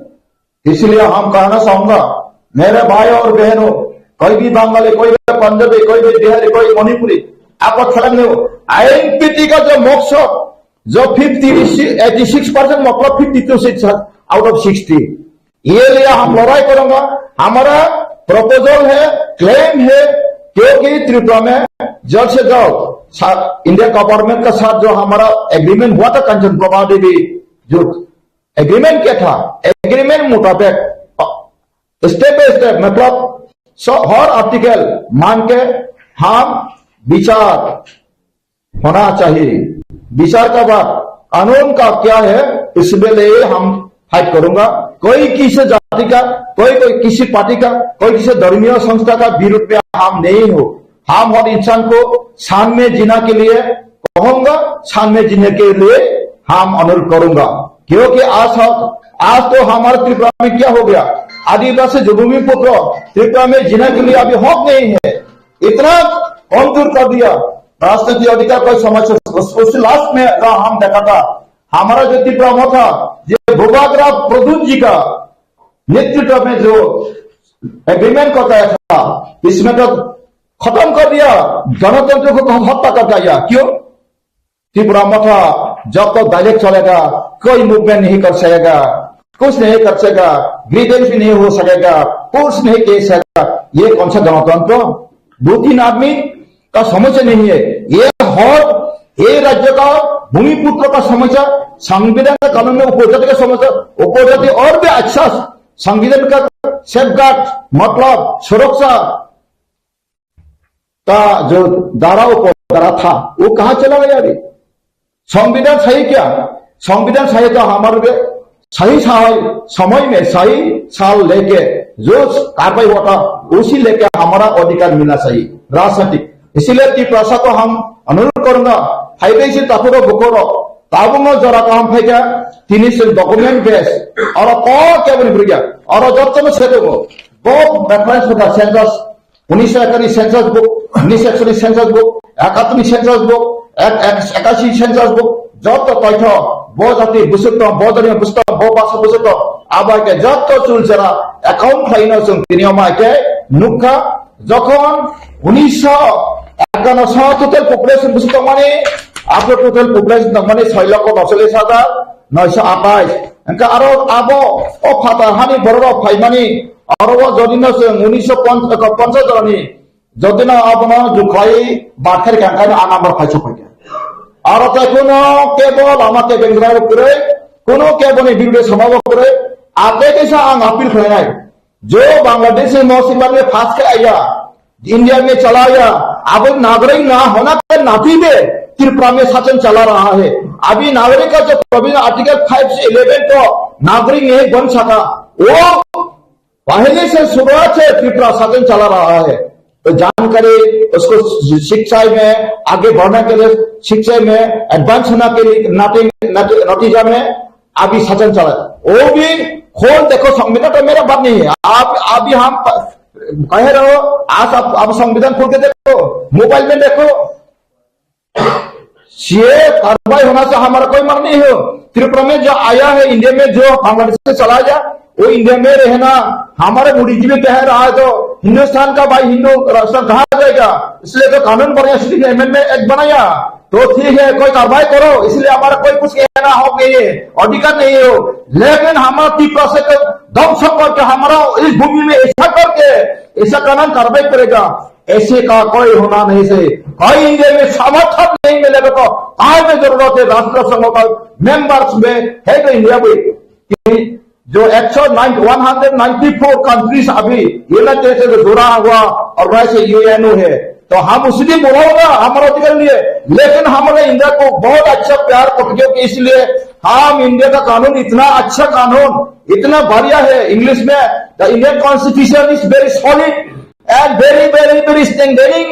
इसलिए हम कहना चाहूंगा, मेरे भाई और बहनों, कोई भी बंगाली, कोई भी पंजाबी, कोई भी बिहारी, कोई मणिपुरी, आपको फर्क नहीं हो। आईएनपीटी का जो मकसद, जो फिफ्टी, एटी सिक्स परसेंट, मतलब fifty two seats out of sixty, ये लिए हम लड़ाई करूंगा। हमारा प्रपोजल है, क्लेम है, क्योंकि त्रिपुरा में जल्द से जल्द सा-, इंडिया गवर्नमेंट का साथ जो हमारा एग्रीमेंट हुआ था कंचन प्रभा देवी जो एग्रीमेंट क्या था, एग्रीमेंट मुताबिक, अ, स्टेप बाय स्टेप, मतलब, स-, हर आर्टिकल मान के हम विचार होना चाहिए। विचार का बात, कानून का क्या है, इसमें लिए हम फाइट करूंगा। कोई किसी जाति का, कोई, कोई किसी पार्टी का, कोई किसी धर्मीय संस्था का विरुद्ध में हम नहीं हो। हम हर इंसान को शान में जीना के लिए कहूंगा, शान में जीने के लिए हम अनुरोध करूंगा। क्योंकि आज हम, आज तो हमारे त्रिपुरा में क्या हो गया, आदिवासी जो भूमिपुत्र त्रिपुरा में जीने के लिए अभी हक नहीं है, इतना कमजोर कर दिया। राजनीतिक अधिकार कोई समस्या, उस, उस लास्ट में अगर हम देखा था, हमारा जो त्रिपुरा मोर्चा, ये भूपालराव प्रद्युत जी का नेतृत्व में जो एग्रीमेंट करता था, इसमें तो खत्म कर दिया, गणतंत्र को तो हत्या कर दिया। क्यों? त्रिपुरा मोर्चा जब तक डायलॉग चलेगा, कोई मूवमेंट नहीं कर सकेगा, कुछ नहीं कर सकेगा, ग्रीवेंस भी नहीं हो सकेगा, कुछ नहीं कह सकेगा। ये कौन सा गणतंत्र? दो तीन आदमी का समस्या नहीं है। ये हर, ये राज्य का भूमिपुत्र का समस्या, संविधान का कानून में उपजाति का समस्या, उपजाति और भी अच्छा संविधान का सेफगार्ड, मतलब सुरक्षा का जो धारा, उपधारा था, वो कहाँ चला गया अभी? संविधान सही क्या? संविधान सही तो हमारे सही, सही समय में सही साल लेके जो कार्रवाई हुआ था, उसी लेके हमारा अधिकार मिलना चाहिए राजनीतिक। इसीलिए तिप्रासा को हम अनुरोध करूंगा, फाइदे से तथुरो बुकोरो, ताबुंगो जरा को हम फेंका, तीन से डॉक्यूमेंट बेस, और कौन क्या बनी फिर गया, और जब तक से तो वो, बहुत रेफरेंस होता सेंसस, উনিশশো একাশি সেন্সাস বুক, উনিশশো একষট্টি সেন্সাস বুক, একাত্তর সেন্সাস বুক, এক, এক, একাশি সেন্সাস বুক, যত তথ্য, ব জাতি বুসুক্ত, ব ধর্মীয় বুসুক্ত, ব ভাষা বুসুক্ত, আবাইকে যত চুলচেরা অ্যাকাউন্ট খাইনো চুন তিনি আমাইকে নুখা, যখন উনিশশো একান্ন সহ টোটাল পপুলেশন বুসুক্ত মানে, আপনার টোটাল পপুলেশন মানে ছয় লক্ষ নচল্লিশ হাজার নয়শো আঠাশ। এনকা আরো আবো, ও ফাতা হানি বড় ফাইমানি, আরো ও যদি না সে উনিশশো পঞ্চাশ ধরনি, যদি না আপনার জুখাই বাথের কাঙ্কাই আ নাম্বার ফাইছো ফাইকা। আর তাই কোনো কেবল আমাকে বেঙ্গলার করে, কোনো কেবল এই বিরুদ্ধে সমাবেশ করে, আগে দেশে আং আপিল করে নাই। जो बांग्लादेश में मौसी में फंस के आया, इंडिया में चला आया, अब नागरिक ना होना के नाते में त्रिपुरा में शासन चला रहा है। अभी नागरिक का जो प्रोविजन आर्टिकल फ़ाइव से इलेवन तो नागरिक नहीं बन सका, वो पहले से शुरुआत से त्रिपुरा शासन चला रहा है। तो जानकारी उसको शिक्षा में आगे बढ़ने के लिए, शिक्षा में एडवांस होना के लिए नाते, नाते, नतीजा में अभी शासन चला है। वो भी खोल देखो, संविधान तो मेरा बात नहीं है। आप, अभी हम प-, कह रहे हो, आज आप, आप संविधान खोल के देखो, मोबाइल में देखो, सीए कार्रवाई होना से हमारा कोई मर नहीं हो। त्रिपुरा में जो आया है, इंडिया में जो बांग्लादेश से चला गया, वो इंडिया में रहना, हमारे बुद्धिजीवी कह रहा है, तो हिंदुस्तान का भाई हिंदू राष्ट्र कहा जाएगा? इसलिए तो कानून बनाया, सिटीजन अमेंडमेंट एक्ट बनाया, तो ठीक है, कोई कार्रवाई करो, इसलिए हमारा कोई कुछ कहना हक नहीं है, अधिकार नहीं हो। लेकिन हमारा तिप्रा से तो ध्वंस करके, हमारा इस भूमि में ऐसा करके, ऐसा कानून कार्रवाई करेगा, ऐसे का कोई होना नहीं चाहिए। कोई इंडिया में समर्थन नहीं मिलेगा तो आज में जरूरत है राष्ट्र संघ का मेंबर्स में है तो इंडिया भी कि जो एक सौ ninety, one hundred ninety four countries अभी यूनाइटेड नेशन से जुड़ा हुआ ऑर्गेनाइजेशन यूएनओ है, तो हम उसी दिन बुलाओगा हमारा अधिकार लिए। लेकिन हमारे इंडिया को बहुत अच्छा प्यार करते हो, इसलिए हम इंडिया का कानून इतना अच्छा कानून, इतना बढ़िया है। इंग्लिश में, the Indian constitution is very solid and very, very, very strengthening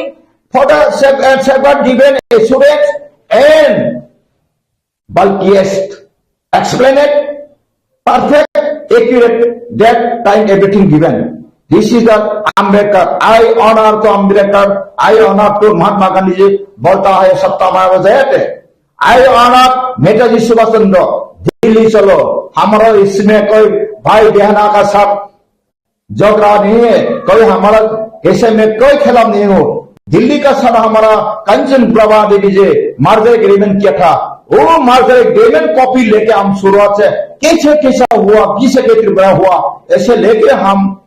for the saf-, and safeguard given assurance and bulkiest, explained, perfect, accurate, that time everything given. This is the Ambedkar. I honor to Ambedkar, I honor to Mahatma Gandhi ji, बोलता है सत्ता में वो जयते। I honor Netaji सुभाष चंद्र, दिल्ली चलो, हमारा इसमें कोई भाई बहना का साथ झगड़ा नहीं है, कोई हमारा ऐसे में कोई खिलाफ नहीं हो। दिल्ली का साथ हमारा कंचन प्रभा देवी जी मर्जर एग्रीमेंट किया था, वो मर्जर एग्रीमेंट कॉपी लेके हम शुरुआत से कैसे कैसा हुआ, किसे के त्रिपुरा हुआ, ऐसे लेके हम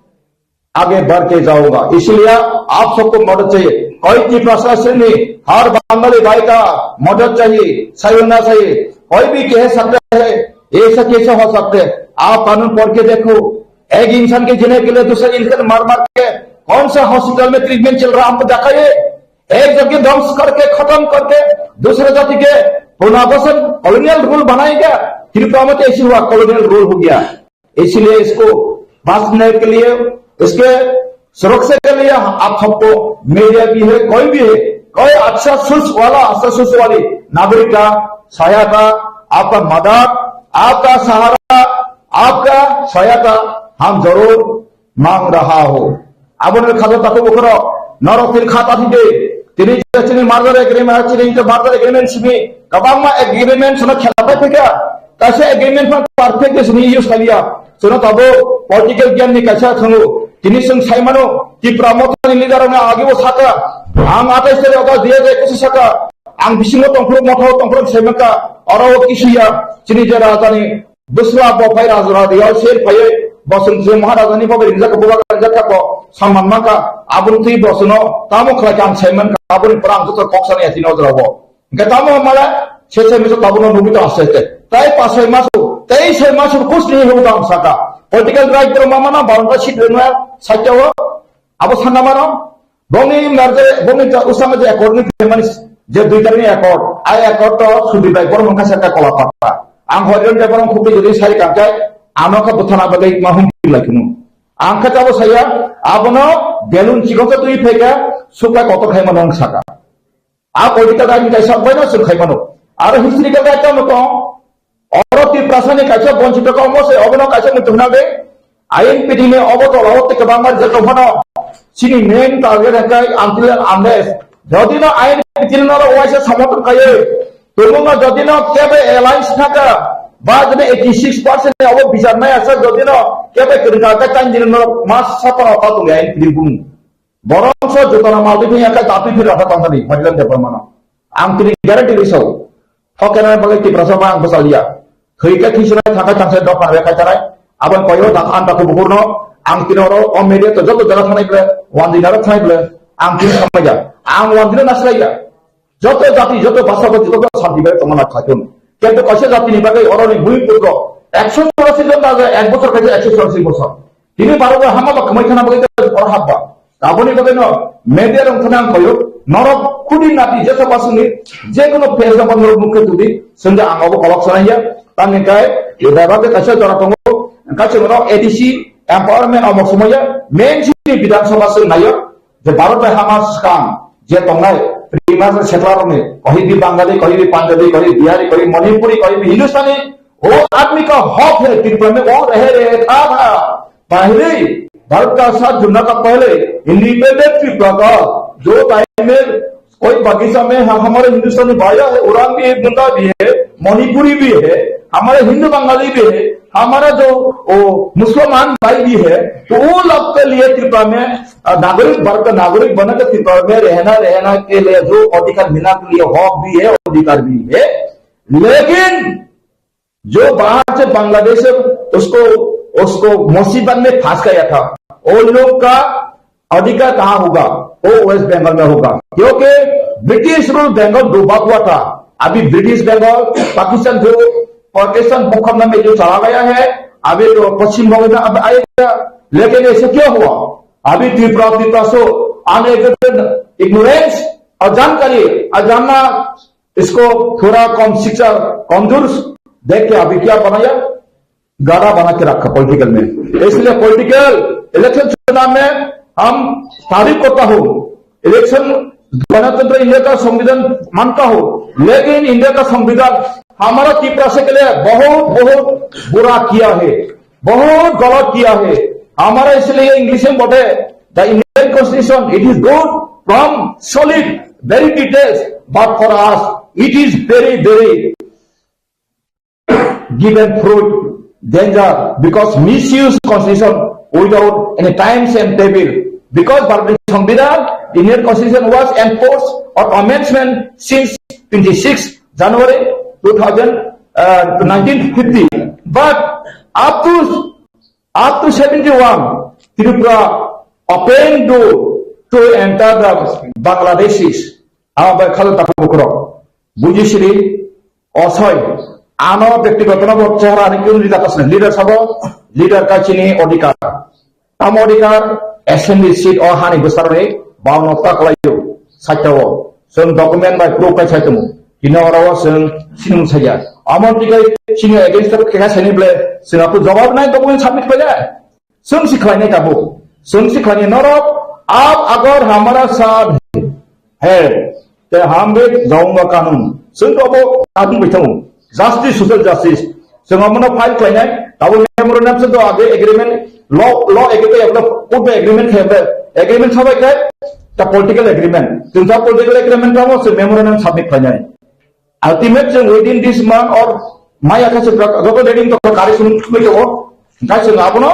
आगे बढ़ते जाऊंगा। इसलिए आप सबको मदद चाहिए, कोई की प्रशासन नहीं, हर बंगाली भाई का मदद चाहिए, सहयोग होना चाहिए। कोई भी कह सकता है ऐसा कैसे हो सकता है, आप कानून पढ़ के देखो। एक इंसान के जीने के लिए दूसरे इंसान मार मार के कौन सा हॉस्पिटल में ट्रीटमेंट चल रहा है, हमको दिखाइए। एक जाति ध्वंस करके, खत्म करके, दूसरे जाति के पुनर्वासन, कॉलोनियल रूल बनाएगा। त्रिपुरा में तो ऐसे हुआ, कॉलोनियल रूल हो गया। इसलिए इसको बचने के लिए, इसके सुरक्षा के लिए आप सबको, मीडिया भी है, कोई भी है, कोई अच्छा सोच वाला, अच्छा सोच वाली नागरिक का सहायता, आपका मदद, आपका सहारा, आपका सहायता हम जरूर मांग रहा हो। Aboni khajo takhuk bukhoro, norok tin kha ta thide, tini je chini merger agreement, chini je merger agreement simi, kwbangma agreement sono khela pai phika, kaisa agreement phan perfect de sini use khaliya, sono tabo political gyan ni kaisa thango, tini sung sai mano, Tipra Motha ni leader rok no agi bo saka, ang atais tarik August dui hajar ekus saka, Ang bisingo tongphuru, mothao tongphuru sai mankha, oro o kisuya, chini je rajani bwsla bo phai raja raja yao ser phaiwi, bo chwng je Maharajani bo bai ringjak kha, bubagra ringjak kha, bo samman mankha, aboni twi bo chwngno tamo khlai kha ang sai mankha, aboni pore ang joto kok sanai ya tini o jora o. Hingke tamo mala, se se miso tabuno nugui tong aste aste. Tai pasai masu, tai sai masu kusni hung tong saka. Political right borok mama na baron ta sit rengna sakya o. Abo sanna mano. Bongni merge, bongni ta usama je accord ni payment je dui tarik ni accord. Ai accord to Sudip bai borok mangka saka kola pata. Ang hoiron je borok khukti jodi sari kangkai, ano ka buthana bagai mahum lai kunu. Ang ka tabo saya, abono belun chikon sa tui pheka, suka kotor khai mano saka. A political right ni kaisa baino chwng khai mano. Aro historical right no tong. Oro Tiprasa ni kaisa bonchito ka omo se obono kaisa muitu hwnang de. I N P T ni obo tola o tei kwbangma rijak tong phano. Chini main target hwnkhe until and unless. Jodi no I N P T ni norok waisa samotong kaiwi. Tumung no jodi no kebe alliance thaka. Ba jodi eighty six percent ni obo bichar nai asa jodi no kebe kwrwngkha khe chan jini norok mas satang o patung I N P T ni bumung. Borok so jotona maltwi phiya khe datwi phir rata tongthani, Hoilan Debbarmano. Ang tini guarantee ri sao. Thokena bagwi Tiprasa ba ang bwchaliya. Thwika thisnai thangka thangsai dok nang rekhai tanai. Aboni koyo da anta kubukurno ang tini oro o media to joto jaga thanai ble, wandinaro thanai ble, ang tini samaiya. Ang wandino naslaiya. Joto jati, joto basa, joto santi bai tongna khlaikun. Kintu kaisa jatini bagwi oroni bui putro ekso chorasi jon da ek bochor kaisa ekso chorasi bochor. Tini Bharat o hama ba kwmai khana bagwi oro hapba. Aboni bagwi no media rok thana ang koyo norok khudi nati jesa basuni je kono page ba norok mukhe tudi sengja ang obo kolok sanaya. Tamni kai yudai bagwi kaisa jora tongo kaisa norok A D C empowerment omok sumaya main sini Bidhan Sabha sung nayo. Je Bharat bai hama swkang je tongnai, pre-market settler rokni, kahi bhi Bangali, kahi bhi Punjabi, kahi Bihari, kahi Manipuri, kahi bhi Hindustani, wo aadmi ka hak hai Tripura mein wo reh rahe tha, tha. Pehle Bharat ka saath judne ka pehle independent Tripura ka jo time mein koi bagisa mein ha-, hamare Hindustani bhaiya hai, Orang bhi hai, Munda bhi hai, Manipuri bhi hai, hamare Hindu Bangali bhi hai, hamara jo wo Musalman bhai bhi hai, to wo log ke liye Tripura mein अ, नागरिक वर्ग का नागरिक बनकर त्रिपुरा में रहना, रहना के लिए जो अधिकार मिलना के लिए हक भी है, अधिकार भी है, लेकिन जो बाहर से बांग्लादेश से उसको, उसको मुसीबत में फंस गया था, वो लोग का अधिकार कहाँ होगा? वो वेस्ट बंगाल में होगा, क्योंकि ब्रिटिश रूल बंगाल डूबा हुआ था। अभी ब्रिटिश बंगाल, पाकिस्तान जो पाकिस्तान भूखंड में जो चला गया है, अभी तो पश्चिम बंगाल में अब आएगा। लेकिन ऐसे क्यों हुआ? अभी त्रिपुरा, त्रिपुरा से अनएजुकेटेड, इग्नोरेंस, अजानकारी, अजानना, इसको थोड़ा कम शिक्षा, कमजोर देख के अभी क्या बनाया, गाधा बना के रखा पॉलिटिकल में। इसलिए पॉलिटिकल इलेक्शन चुनाव में हम तारीफ करता हूँ, इलेक्शन गणतंत्र इंडिया का संविधान मानता हूँ, लेकिन इंडिया का संविधान हमारा त्रिपुरा से के लिए बहुत, बहुत बुरा किया है। बहुत गलत किया है हमारा। इसलिए इंग्लिश में बोलते, the Indian constitution, it is good from solid, very details, but for us it is very, very given fruit danger, because misuse constitution without any times and table, because Bharat Sanvidhan, Indian constitution was enforced or amendment since twenty six January two thousand, uh, nineteen fifty, but up to, up to seventy one, Tripura open door to enter the Bangladeshis. Abo bai khalo takhuk bukurok. Bujisiri, osoi. Ano bektigoto no bo chehra ni kun leader kasne. Leader sabo, leader ka chini odhikar. Tamo odhikar, assembly seat o hani bwsarni, baono ta kwlaio, sakya o. Chwng document bai proof kai sai tongo. Tini oro o chwng sinung saya. Amon tikai chini against o kekha sani ble, chwng apu jawab nai document submit khlai nai. Chwng si khlainai tabuk. Chwng si khlainai norok, "Aap agar hamara saath hai, to hum bhi launga kanun." Chwng to bo kanun bai thango. Justice, social justice. Chwng omono file khlainai, tabuk memorandum se to age agreement, law, law age to yabla, court bai agreement khlai, agreement sabai khe, ta political agreement. Chwng ta political agreement tamo se memorandum submit khlainai. Ultimate chwng within this month or May akha se joto reading to kari sung twi to. Hingkha chwng abono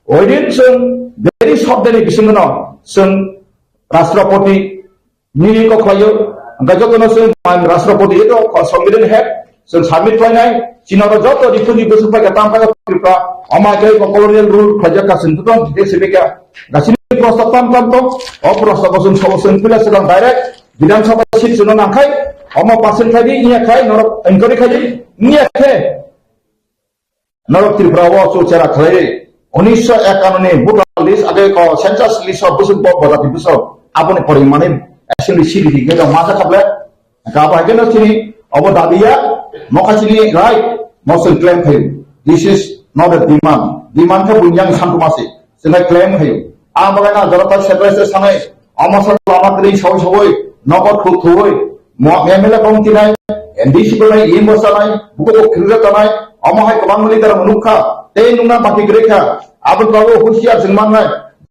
within chwng very short day ni bisingo no chwng Rashtrapati nini kok khlaio, Hwnkhe jotono chwng Rashtrapati edo Sambidan head chwng submit khlainai, chini oro joto refugee bwswk pai kha, tamo pai kha Tripura, omo hai khe bo colonial rule khlaijak kha, chwng joto details sibika. Da chini prostab tam tam tong, o prostab bo chwng sabo chwng pila swkang direct Bidhan Sabha seat chwngno nangkhai, omo percent khlai di, wngya khai norok inquiry khlai di, wngya khe norok Tripura o chukchera khlai, unisho ekanoni voter list age ko census list o bwswk bo bojati bwswk aboni pori mani assembly seat ri khe ma jakha ble. Ka bai khe no chini obo dabi ya, mo kha chini right, mo chwng claim khayo. This is not a demand. Demand khe bunyang santu masi. Chwng claim khayo. Ang bagai na jora tak separate sanai, omo sa lama kri soi soi, nogo thuk thuk, mo M L A kong tinai, M D C ko nai, imo sanai, buko ko khirga tanai, omo hai kwbang mani dara munukha, tei nungna baki grekha, abon babu husiar jeng manai,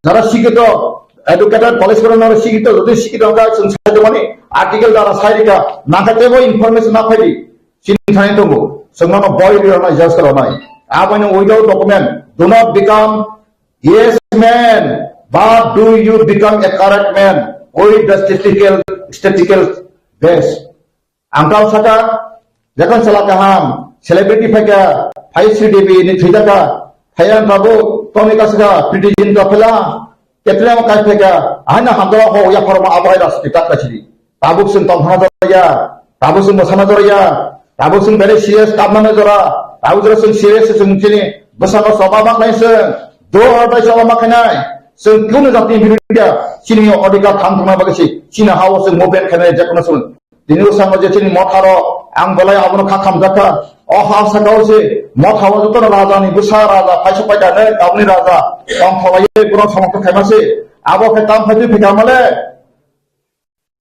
jara sikito, educated, college ko na sikito, jodi sikito ka chwng sai mani, article dara sai rika, nangka tebo information na phaidi, chini thani tongo, chwng no boy ri rona, just rona, aboni without document, do not become Yes, man. But do you become a correct man with the statistical, statistical base? Ang tau saka, jekon sala kaham, celebrity phaika, phai Sri Devi ni thwijaka, phai ang tabu, toni kasaka, Pretty Zinta phela, ketle ang kai phaika, ahina hamdala ho, ya pharo ma abai ras kita kasiri. Tabuk chwng tongthana jora ya, tabuk chwng mwsana jora ya, tabuk chwng belai serious kamnani jora, tabuk jora chwng serious chwng chini bwsano choba ma khlai chwng, do or die choba ma khlainai, chwng kunu jatni biruddhe chini odhikar thang thangna bagwi se chini ha-o chwng movement khlainai jekono chwng. Tini bwskango je chini motharo ang belai abono kha khamjakha, o ha sakao se mothao jotono rajani bwsa raja phaisok paida ne tabukni raja tongtholaiwi bono samokto khaima se, abo khe tam phai twi phika male.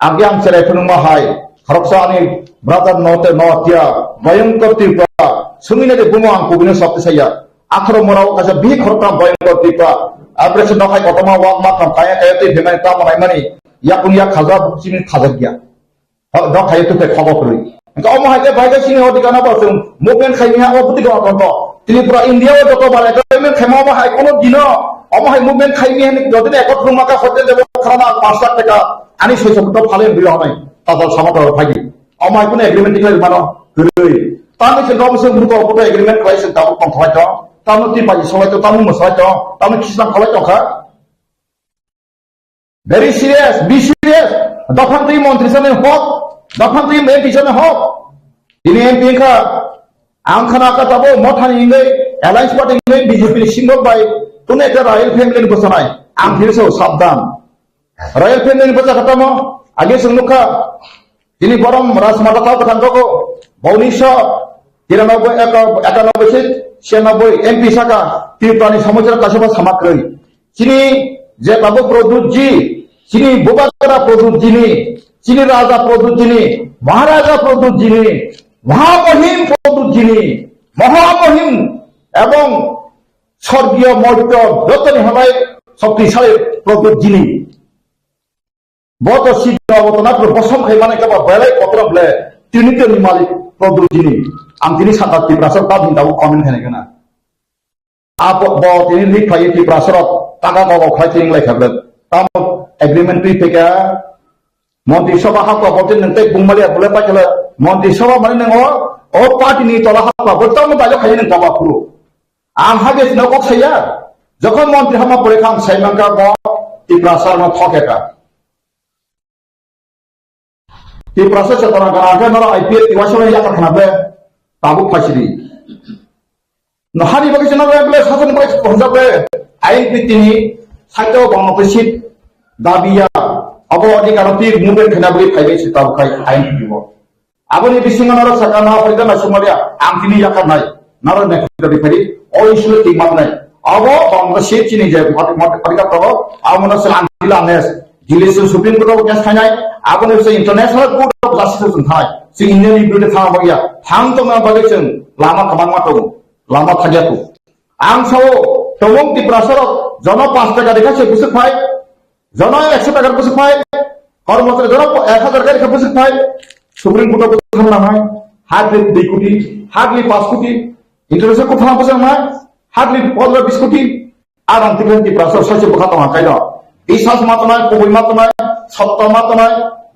Agi ang cherai phunukma hai, khoroksa ani brother no te no tia, Bhayankar Tripura, sungwi nai de bumo ang kubuni sabti saya. Atharo mora o kaisa bihik khoroktham Bhayankar Tripura, operation no khai kotorma wak ma kam kaya kaya tei bemani tamo nai mani, yakung yak khaja bukchini khajak ya. Ho, dok khai tu te khobo kwrwi. Engka omo hai ke bai ke sini odi kana bo sung, movement khai ni ha o buti ko aton ko. Tripura India o joto bare ke movement khai ma omo hai kono dino, omo hai movement khai ni hani jodi ne ekot ruma ka hotel de khana pas lakh taka, ani soi soi to phale bilo nai. Tatal sama to phagi. Omo hai kono agreement diklai mano. Kwrwi. Tamo se dom se buko buko agreement khlai se tamo tong khlai to. Tamo ti pai solai to, tamo mo solai to, tamo kisang khlai to kha. Very serious, be serious. Dophang twi montri sani hok, dophang twi M P sani hok. Ini M P kha, ang khana ka tabo mothani hingwi, alliance party hingwi B J P ni singo bai, tune ekta royal family ni bwsanai. Ang phiri so sabdan. Royal family ni bwsa khatamo, age sung nukha. Tini borom Rajmata tau kwthang koko, baunisho, tiranoboi, eka-, ekanoboi se, sianoboi M P saka, Tripura ni samajra kaisa ba sama kwrwi. Chini je tabuk Pradyut ji, chini Bubagra Pradyut ji ni, chini Raja Pradyut ji ni, Maharaja Pradyut ji ni, Mahamohim Pradyut ji ni, Mahamohim ebong Sorgiyo Moityo jotoni hamai shoktisali Pradyut ji ni. Bo to sida bo to napro bosom khai mane ka ba belai kotor ble tini tini malik Pradyut ji ni. Ang tini santa Tiprasa ta bin tabuk comment khai kana. Abo bo tini lik khai Tiprasa rok taka ko khai ting lai khabe. Tam agreement twi peka Montri Sabha hakwa bo tin nang tek bungmali abule pa khala Montri Sabha mani nang o, o party ni tola hakwa bo tam ba jo khai nang ka ba phuru. Ang hage sino kok saya. Jokhon montri hama pore kham sai mangka bo Tiprasa no thokeka. Tiprasa chetona gana khe noro I P F tiwa solo yakar khana be tabuk phaisidi. No hani bagwi sino be bele sason bai khonjak be I N P tini saito bangno pe sit dabiya abo adhikar ti movement khana bagwi phaibai se tabuk khai I N P bo. Aboni bisingo norok saka na hoida na sumalia ang tini yakarnai. Norok ne khoi di phadi o issue ti maknai. Abo bangla se chini je mot mot adika to abo na sala ang tila nes. Dili se Supreme Court of case khainai. Aboni se International Court of Justice se thai. Se Indian ni birude thang bagya. Thang to na bagwi se lama kabang ma to. Lama thagya to. Ang sao tongmung Tiprasa rok jono pas taka dekha se busuk phai. Jono ekso takar bwswk phai, kormochari jono ek hazar kari khe bwswk phai, Supreme Court o bwswk hamna hai, hardly dui koti, hardly panch koti, international court thang bwswk nai, hardly pondro bis koti, arang tikhan Tiprasa sachi bwkha tong hakai no. Biswas ma tongnai, kubui ma tongnai, sotto ma tongnai,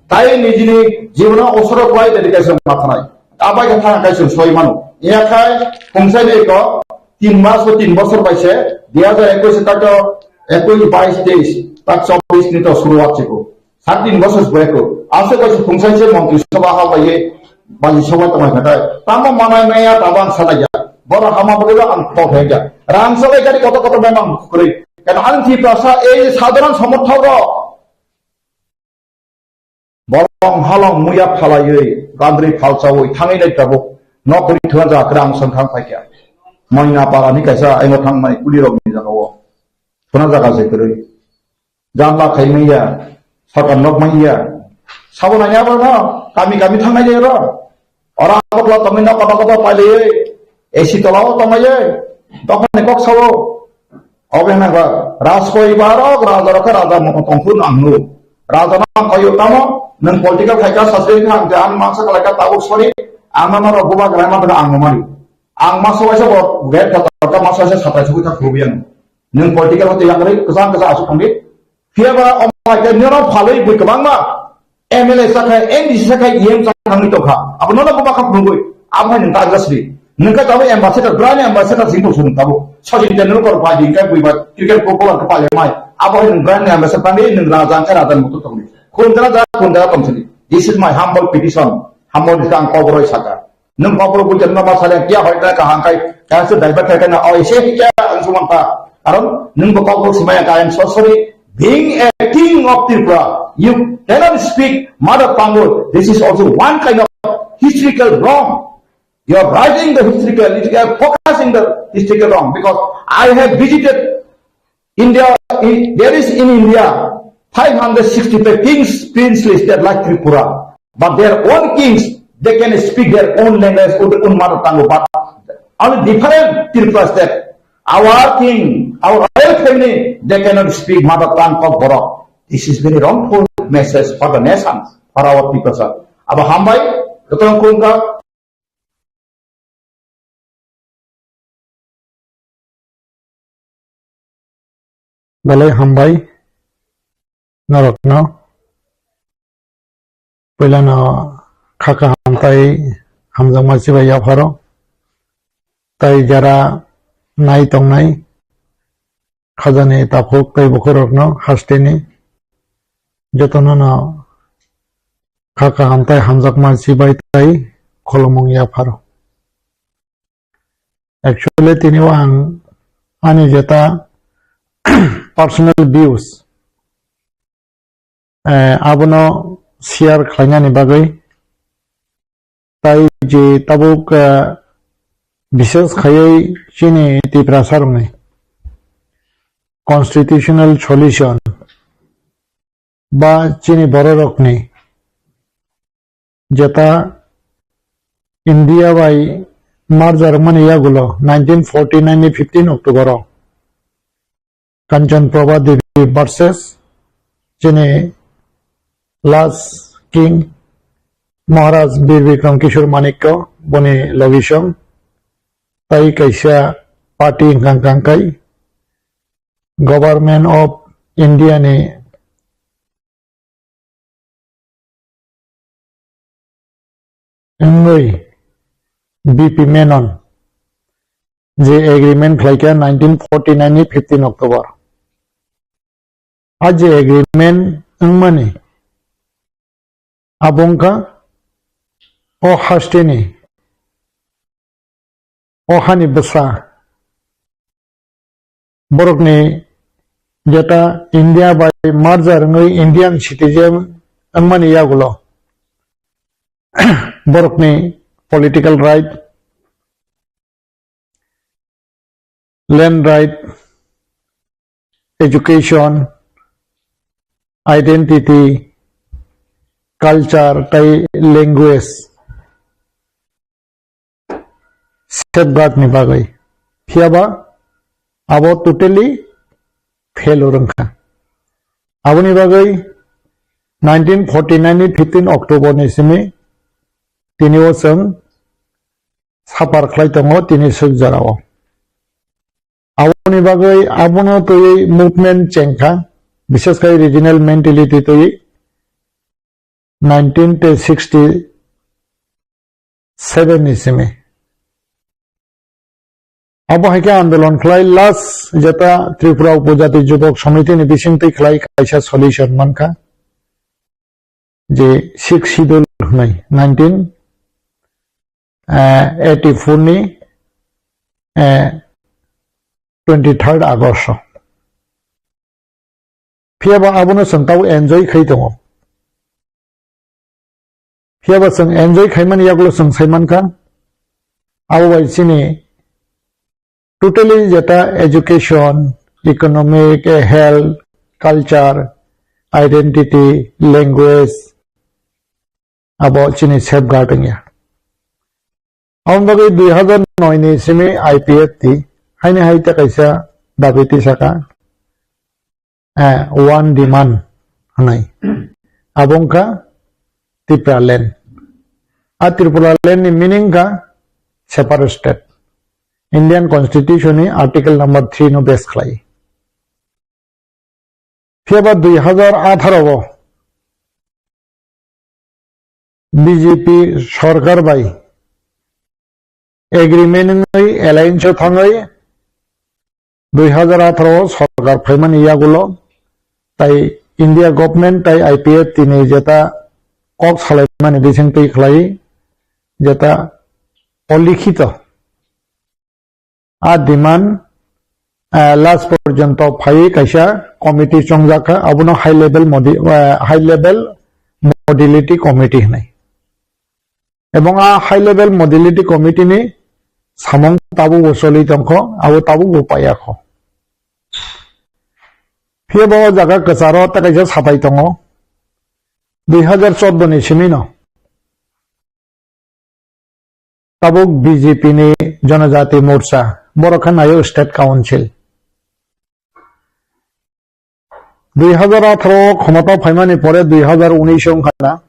Tai nijini jibono osoro kwlai dedication ma thanai. Abai khe thang kai chwng soi mano. Iya khai khumsai ni ko tin mas o tin bosor bai se, dui hajar ekush ta to ekush, bais, teis, ta chobbish ni to suruwat chiko. Sat din bosor bai ko. Ase kaisa khumsai se montri sabha hal bai ye, baji sabha tongmai khatai. Tamo manai maya, tamo ang salai ya. Boro hama bwrwi ba ang thok hai ya. Rang salai gari koto koto memang kwrwi. Kan ang Tiprasa ei sadharan somorthok rok. Bolong halong muya phalaiwi, gandri phalchawi thangwi nai tabuk. Nokri thwanja kwrang song thang phaikya. Moina para ni kaisa aingo thangmani kuli rok ni jaga o. Thuna jaga se kwrwi. Janla khai manya, sakar nok manya. Sabo nanya ba no, kami kami thangnai de ro. Ora abokla tongwi nok kotor kotor pailaiwi, A C tolao tongmaiwi, dophani kok sao. Obo hwnba Rajporibar rok, raja rok khe raja mo-, tongphuru nang nw. Raja no ang kaiyo tamo, nwng political khaika sasri kha ang te ang mangsa kalaika tabuk sori, ang no norok bubagra ma ang no mari. Ang masa waisa bo gate kha ta masa waisa satai sugwi ta khrubi ang. Nwng political hote yakri kwchang kwchang asuk thangdi. Phiya ba omo hai khe nino phalwi bui kwbangma M L A sakha, M D C sakha, E M sakha wngwi tongkha. Abo nono buma kha phunugwi. Abo hai nwng ta jasri. Nwng kha tabuk ambassador, brand ambassador sing tong sung tabuk. Sachin Tendulkar bai di kha bui ba cricket footballer kha pale mai. Abo hai nwng brand ambassador tangwi nwng raja kha raja mutu tongdi. Khun raja, khun raja tong sini. This is my humble petition. Humble is ang koboroi saka. Nwng kokborok buitor no ma sale kiya hoi na kaham khai, kaya se daiba khai na oi se kiya ang sumang ta. Karon nwng bo kokborok simaya ka, I am so sorry. Being a king of Tripura, you cannot speak mother tongue. This is also one kind of historical wrong. You are writing the historical, you are focusing the historical wrong because I have visited India, i-, there is in India five hundred sixty-five kings, princely state like Tripura. But their own kings, they can speak their own language or their own mother tongue. But only different Tripura state. Our king, our royal family, they cannot speak mother tongue of Borok. This is very wrongful message for the nation, for our people, sir. Abo hambai, kotong kungka, Belai hambai norokno. Puilano kha kaham tai hamjakma chibai yapharo. Tai jara nai tongnai khajani takhuk tai bukhurokno hasteni jotono no kha kaham tai hamjakma chibai tai khulumung yapharo. Actually, tini o ang ani jeta personal views, eh, abono share khlainani bagwi, tai je tabuk, eh, bishes khaiwi chini Tiprasa rokni constitutional solution ba chini bororokni jeta India bai merger mani yagulo nineteen forty nine ni fifteen October o Kanchan Prabha Devi versus chini last king Maharaj Bir Bikram Kishore Manikya boni logisong tai kaisa party hwnkha hwnkha kai Government of India ni wngwi B P Menon je agreement khlaikha nineteen forty nine ni fifteen October. A je agreement wngmani abo wngkha o hasteni o hani bwsa borokni jeta India bai merger wngwi Indian citizen wngmani yagulo borokni political right, land right, education, identity, culture tei language safeguard ni bagwi. Phiya ba abo totally failure wngkha. Aboni bagwi nineteen forty nine ni fifteen October ni simi tini o chwng suffer khlai tongo tini swk jora o. Aboni bagwi abono twiwi movement chengkha, bishes khai regional mentality twiwi. nineteen sixty seven ni simi. Abo hai khe andolon khlai last jeta Tripura Upojati Jubok Samiti ni bisingtwi khlai kaisa solution mankha. Je Sixth Schedule hwnwi nineteen, eh, eighty four ni, eh, twenty third August o. Phiya ba abono chwng tabuk enjoy khai tongo. Phiya ba chwng enjoy khaimani yagulo chwng sai mankha. Abo bai chini totally jeta education, economic, health, culture, identity, language, abo chini safeguard wngya. Aboni bagwi dui hazar noi ni simi I P F T haini hai tei kaisa dabi tisaka, eh, one demand hwnwi. Abo wngkha Tipraland. A Tipraland ni meaning wngkha separate state. Indian Constitution ni Article number three no base khlai. Phiya ba dui hazar atharo o B J P sorkar bai agreement wngwi alliance o thangwi dui hazar atharo o sorkar phaimani yagulo tai India government tai I P F T ni jeta kok salaimani bisingtwi khlai jeta olikhito a demand, eh, last porjonto phaiwi kaisa committee chongjak kha, abono high level modi-, eh, high level modality committee hwnwi. Ebong a high level modality committee ni samung tabukbo choli tongkho, abo tabukbo paiyakho. Phiya bo o jaga kwcharo tei kaisa sapai tongo, dui hazar chordo ni simino. Tabuk B J P ni Janajati Morcha, borok khe naio State Council. Dui hazar atharo o khomotao phaimani pore dui hazar unis wngkha na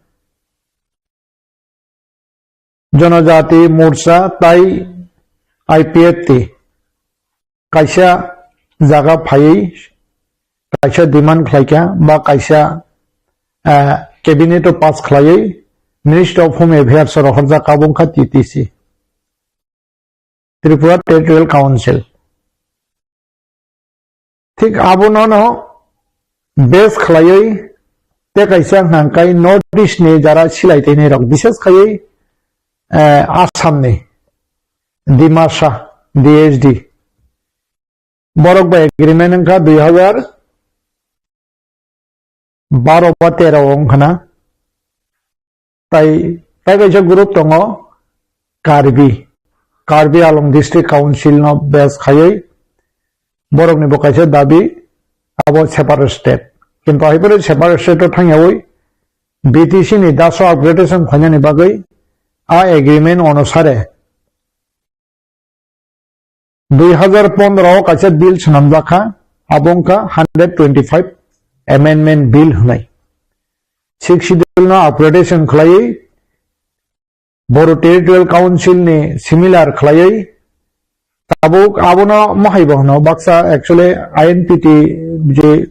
Janajati Morcha tai I P F T kaisa jaga phaiwi kaisa demand khlaikha ba kaisa, eh, cabinet o pass khlaiwi Ministry of Home Affairs o rohorjak, abo wngkha T T C, Tripura Territorial Council. Thik abono no base khlaiwi tei kaisa hwnka hwnkhe North East ni jara silai twi nai rok, bishes khaiwi, eh, Assam ni Dimasa D H D. Borok bai agreement wngkha dui hazar baro ba tero wngkha na. Tai, tai kaisa group tongo Karbi, Karbi Anglong District Council no base khaiwi borok ni bo kaisa dabi abo separate state. Kintu hai phano separate state o thangyawi B T C ni daso upgradation khainani bagwi a agreement onusare dui hazar pondro o kaisa bill swnamjak kha, abo wngkha hundred twenty-five amendment bill hwnwi. Sixth Schedule no upgradation khlaiwi Bodo Territorial Council ni similar khlaiwi tabuk abono mohai bo hwno baksa actually I N P T je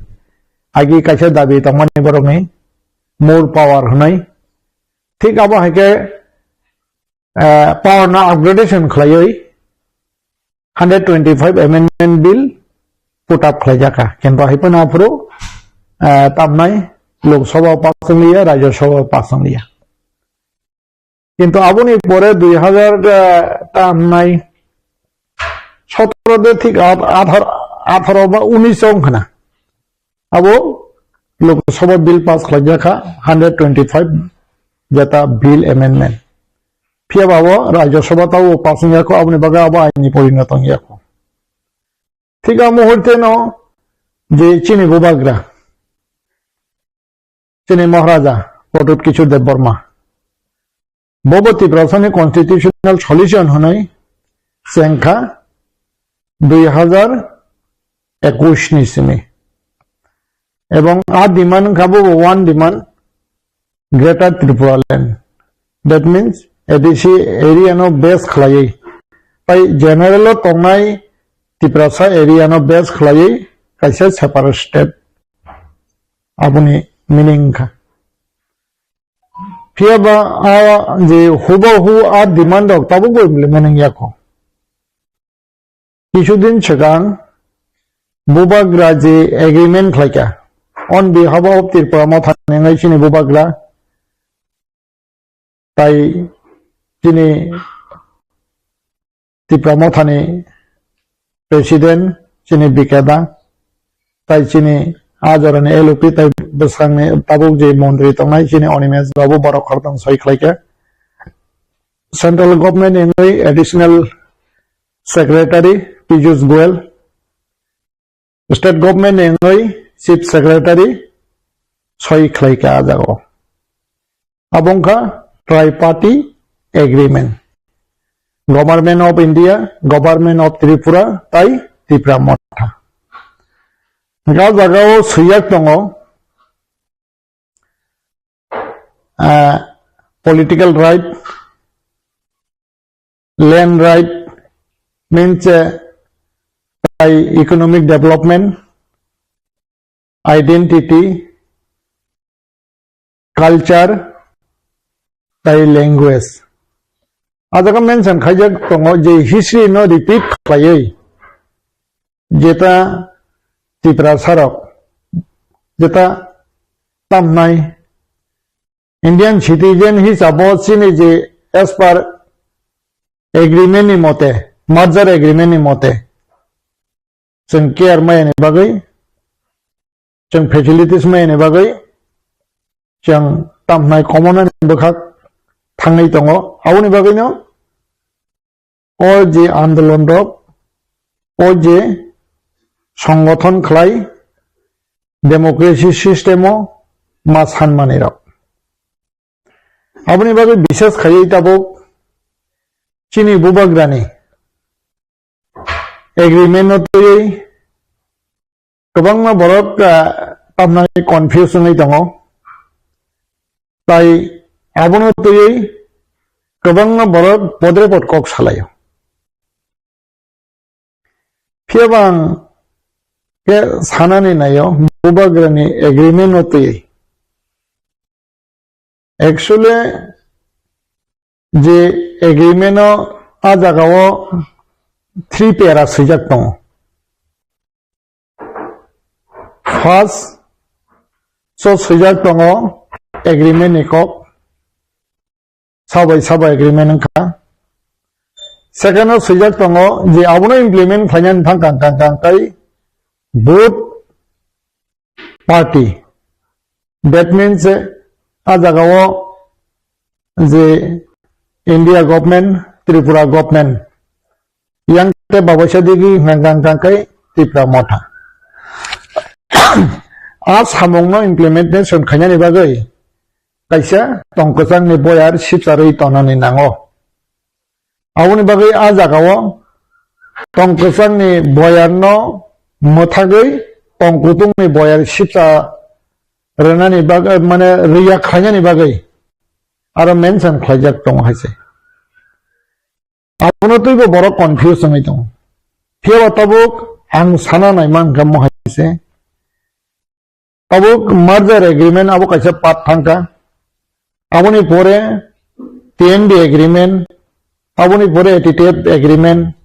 agi kaisa dabi tongmani borokni more power hwnwi. Thik abo hai khe eh, power no upgradation khlaiwi hundred twenty-five amendment bill put up khlaijak kha. Kintu hai phano aphuru, eh, tamnai Lok Sabha o pass wng liya, Rajya Sabha o pass wng liya. Kintu aboni pore dui hazar, eh, tamnai sotoro de thik at-, athar-, atharo ba unis o wngkha na. Abo Lok Sabha bill pass khlaijak kha, hundred twenty-five jeta bill amendment. Phiya ba abo Rajya Sabha tabo pass wngya kho, aboni bagwi abo aini porinoto wngya kho. Thik a muhurte no je chini bubagra, chini Maharaja Pradyut Kishore Debbarma, bobo Tiprasani constitutional solution hwnwi chengkha dui hazar ekush ni simi. Ebong a demand wngkha bobo one demand, Greater Tripura Land. That means A D C area no base khlaiwi, tai general o tongnai Tiprasa area no base khlaiwi kaisa separate state. Aboni meaning wngkha. Phiya ba a je hubahu a demand rok tabukbo implement wngya kho. Kisudin swkang bubagra je agreement khlaikha on behalf of Tripura Motha ni wngwi chini bubagra tai chini Tipra Mothani President chini Bikeda, tai chini a jorani L O P tai bwsangni tabuk je montri tongnai chini Animesh Babu borok khoroktham soi khlaikha. Central Government ni wngwi Additional Secretary Piyush Goyal, State Government ni wngwi Chief Secretary soi khlaikha a jagao. Abo wngkha Triparty Agreement, Government of India, Government of Tripura tai Tipra Motha. Hwnkhe a jagao swijak tongo, ah, political right, land right, means, eh, tai economic development, identity, culture, tai language. A jaga mention khaijak tongo je history no repeat khlaiwi jeta Tiprasa rok, jeta tamnai Indian citizen hisabo chini je as per agreement ni mote, merger agreement ni mote, chwng care maya ni bagwi, chwng facilities maya ni bagwi, chwng tamhnai komonani bwkhak thangwi tongo. Aboni bagwino o je andolon rok, o je songothon khlai democracy system o ma sanmani rok. Aboni bagwi bises khaiwi tabuk chini bubagrani agreement no twiwi kwbangma borok, ah, tamnai confuse wngwi tongo. Tai abono twiwi kwbangma borok podre pod kok salaio. Phiya ba ang khe sanani naio, bubagrani agreement no twiwi. Actually, je agreement o a jagao three para swijak tongo. First, so swijak tongo agreement ni kok, sabai sabai agreement wngkha. Second o swijak tongo je abono implement khlainani thang kang kang kang tai both party. That means, eh, a jagao je India government, Tripura government, yang te babaisa digi hwnka hwnka kai Tipra Motha. A samungno implementation khainani bagwi kaisa tongkwchangni boyar sipcharwi tonani nango. Aboni bagwi a jagao tongkwchangni boyarno mwthagwi tongkutungni boyar sipcha rwnani bagwi, mane, rwya khlainani bagwi aro mention khlaijak tongo hai se. Abono twibo borok confuse wngwi tongo. Phiya ba tabuk ang sana naima hwnkha mo hai se. Tabuk merger agreement abo kaisa part thangkha. Aboni pore T N D agreement, aboni pore T T F agreement.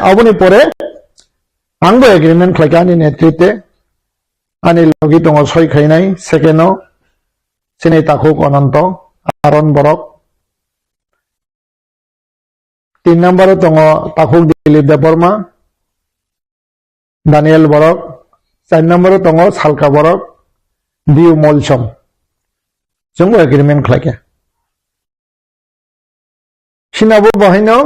Aboni pore angbo agreement khlaikha ani netritwe, ani logi tongo soi khainai, second o chini takhuk Ananto, Aaron Borok. Tin number o tongo takhuk Dilip Debbarma, Daniel Borok. Char number o tongo Salka Borok, Diu Molsom. Chwngbo agreement khlaikha. Sinabo bahaino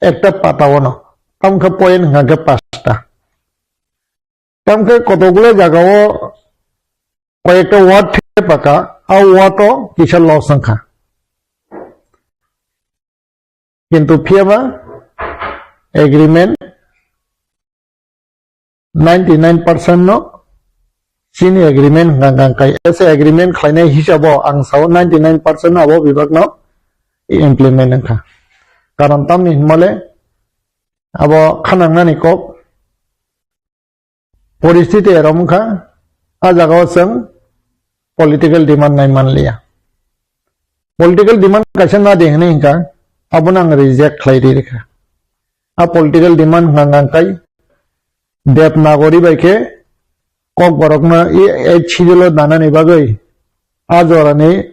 ekta pata ono. Tamkhe point hwnkha khe pasta. Tamkhe kotokgulo jagao koyekta word thepaka, a word o kisa loss wngkha. Kintu phiya ba agreement ninety nine percent no chini agreement hwnkha hwnkha kai. Ese agreement khlainai hisabo ang sao ninety nine percent abo bibak no implement wngkha. Karon tamni hinmale abo khanangnani kok poristiti erom wngkha, A jagao chwng political demand nai manliya. Political demand kaisa na de hinwi hinkha, abono ang reject khlai ri rikha. A political demand hwnka hwnka kai Devanagari bai khe Kokborokno e-, eighth schedule o danani bagwi a jorani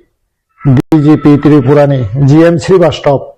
D G P Tripura ni G M Srivastava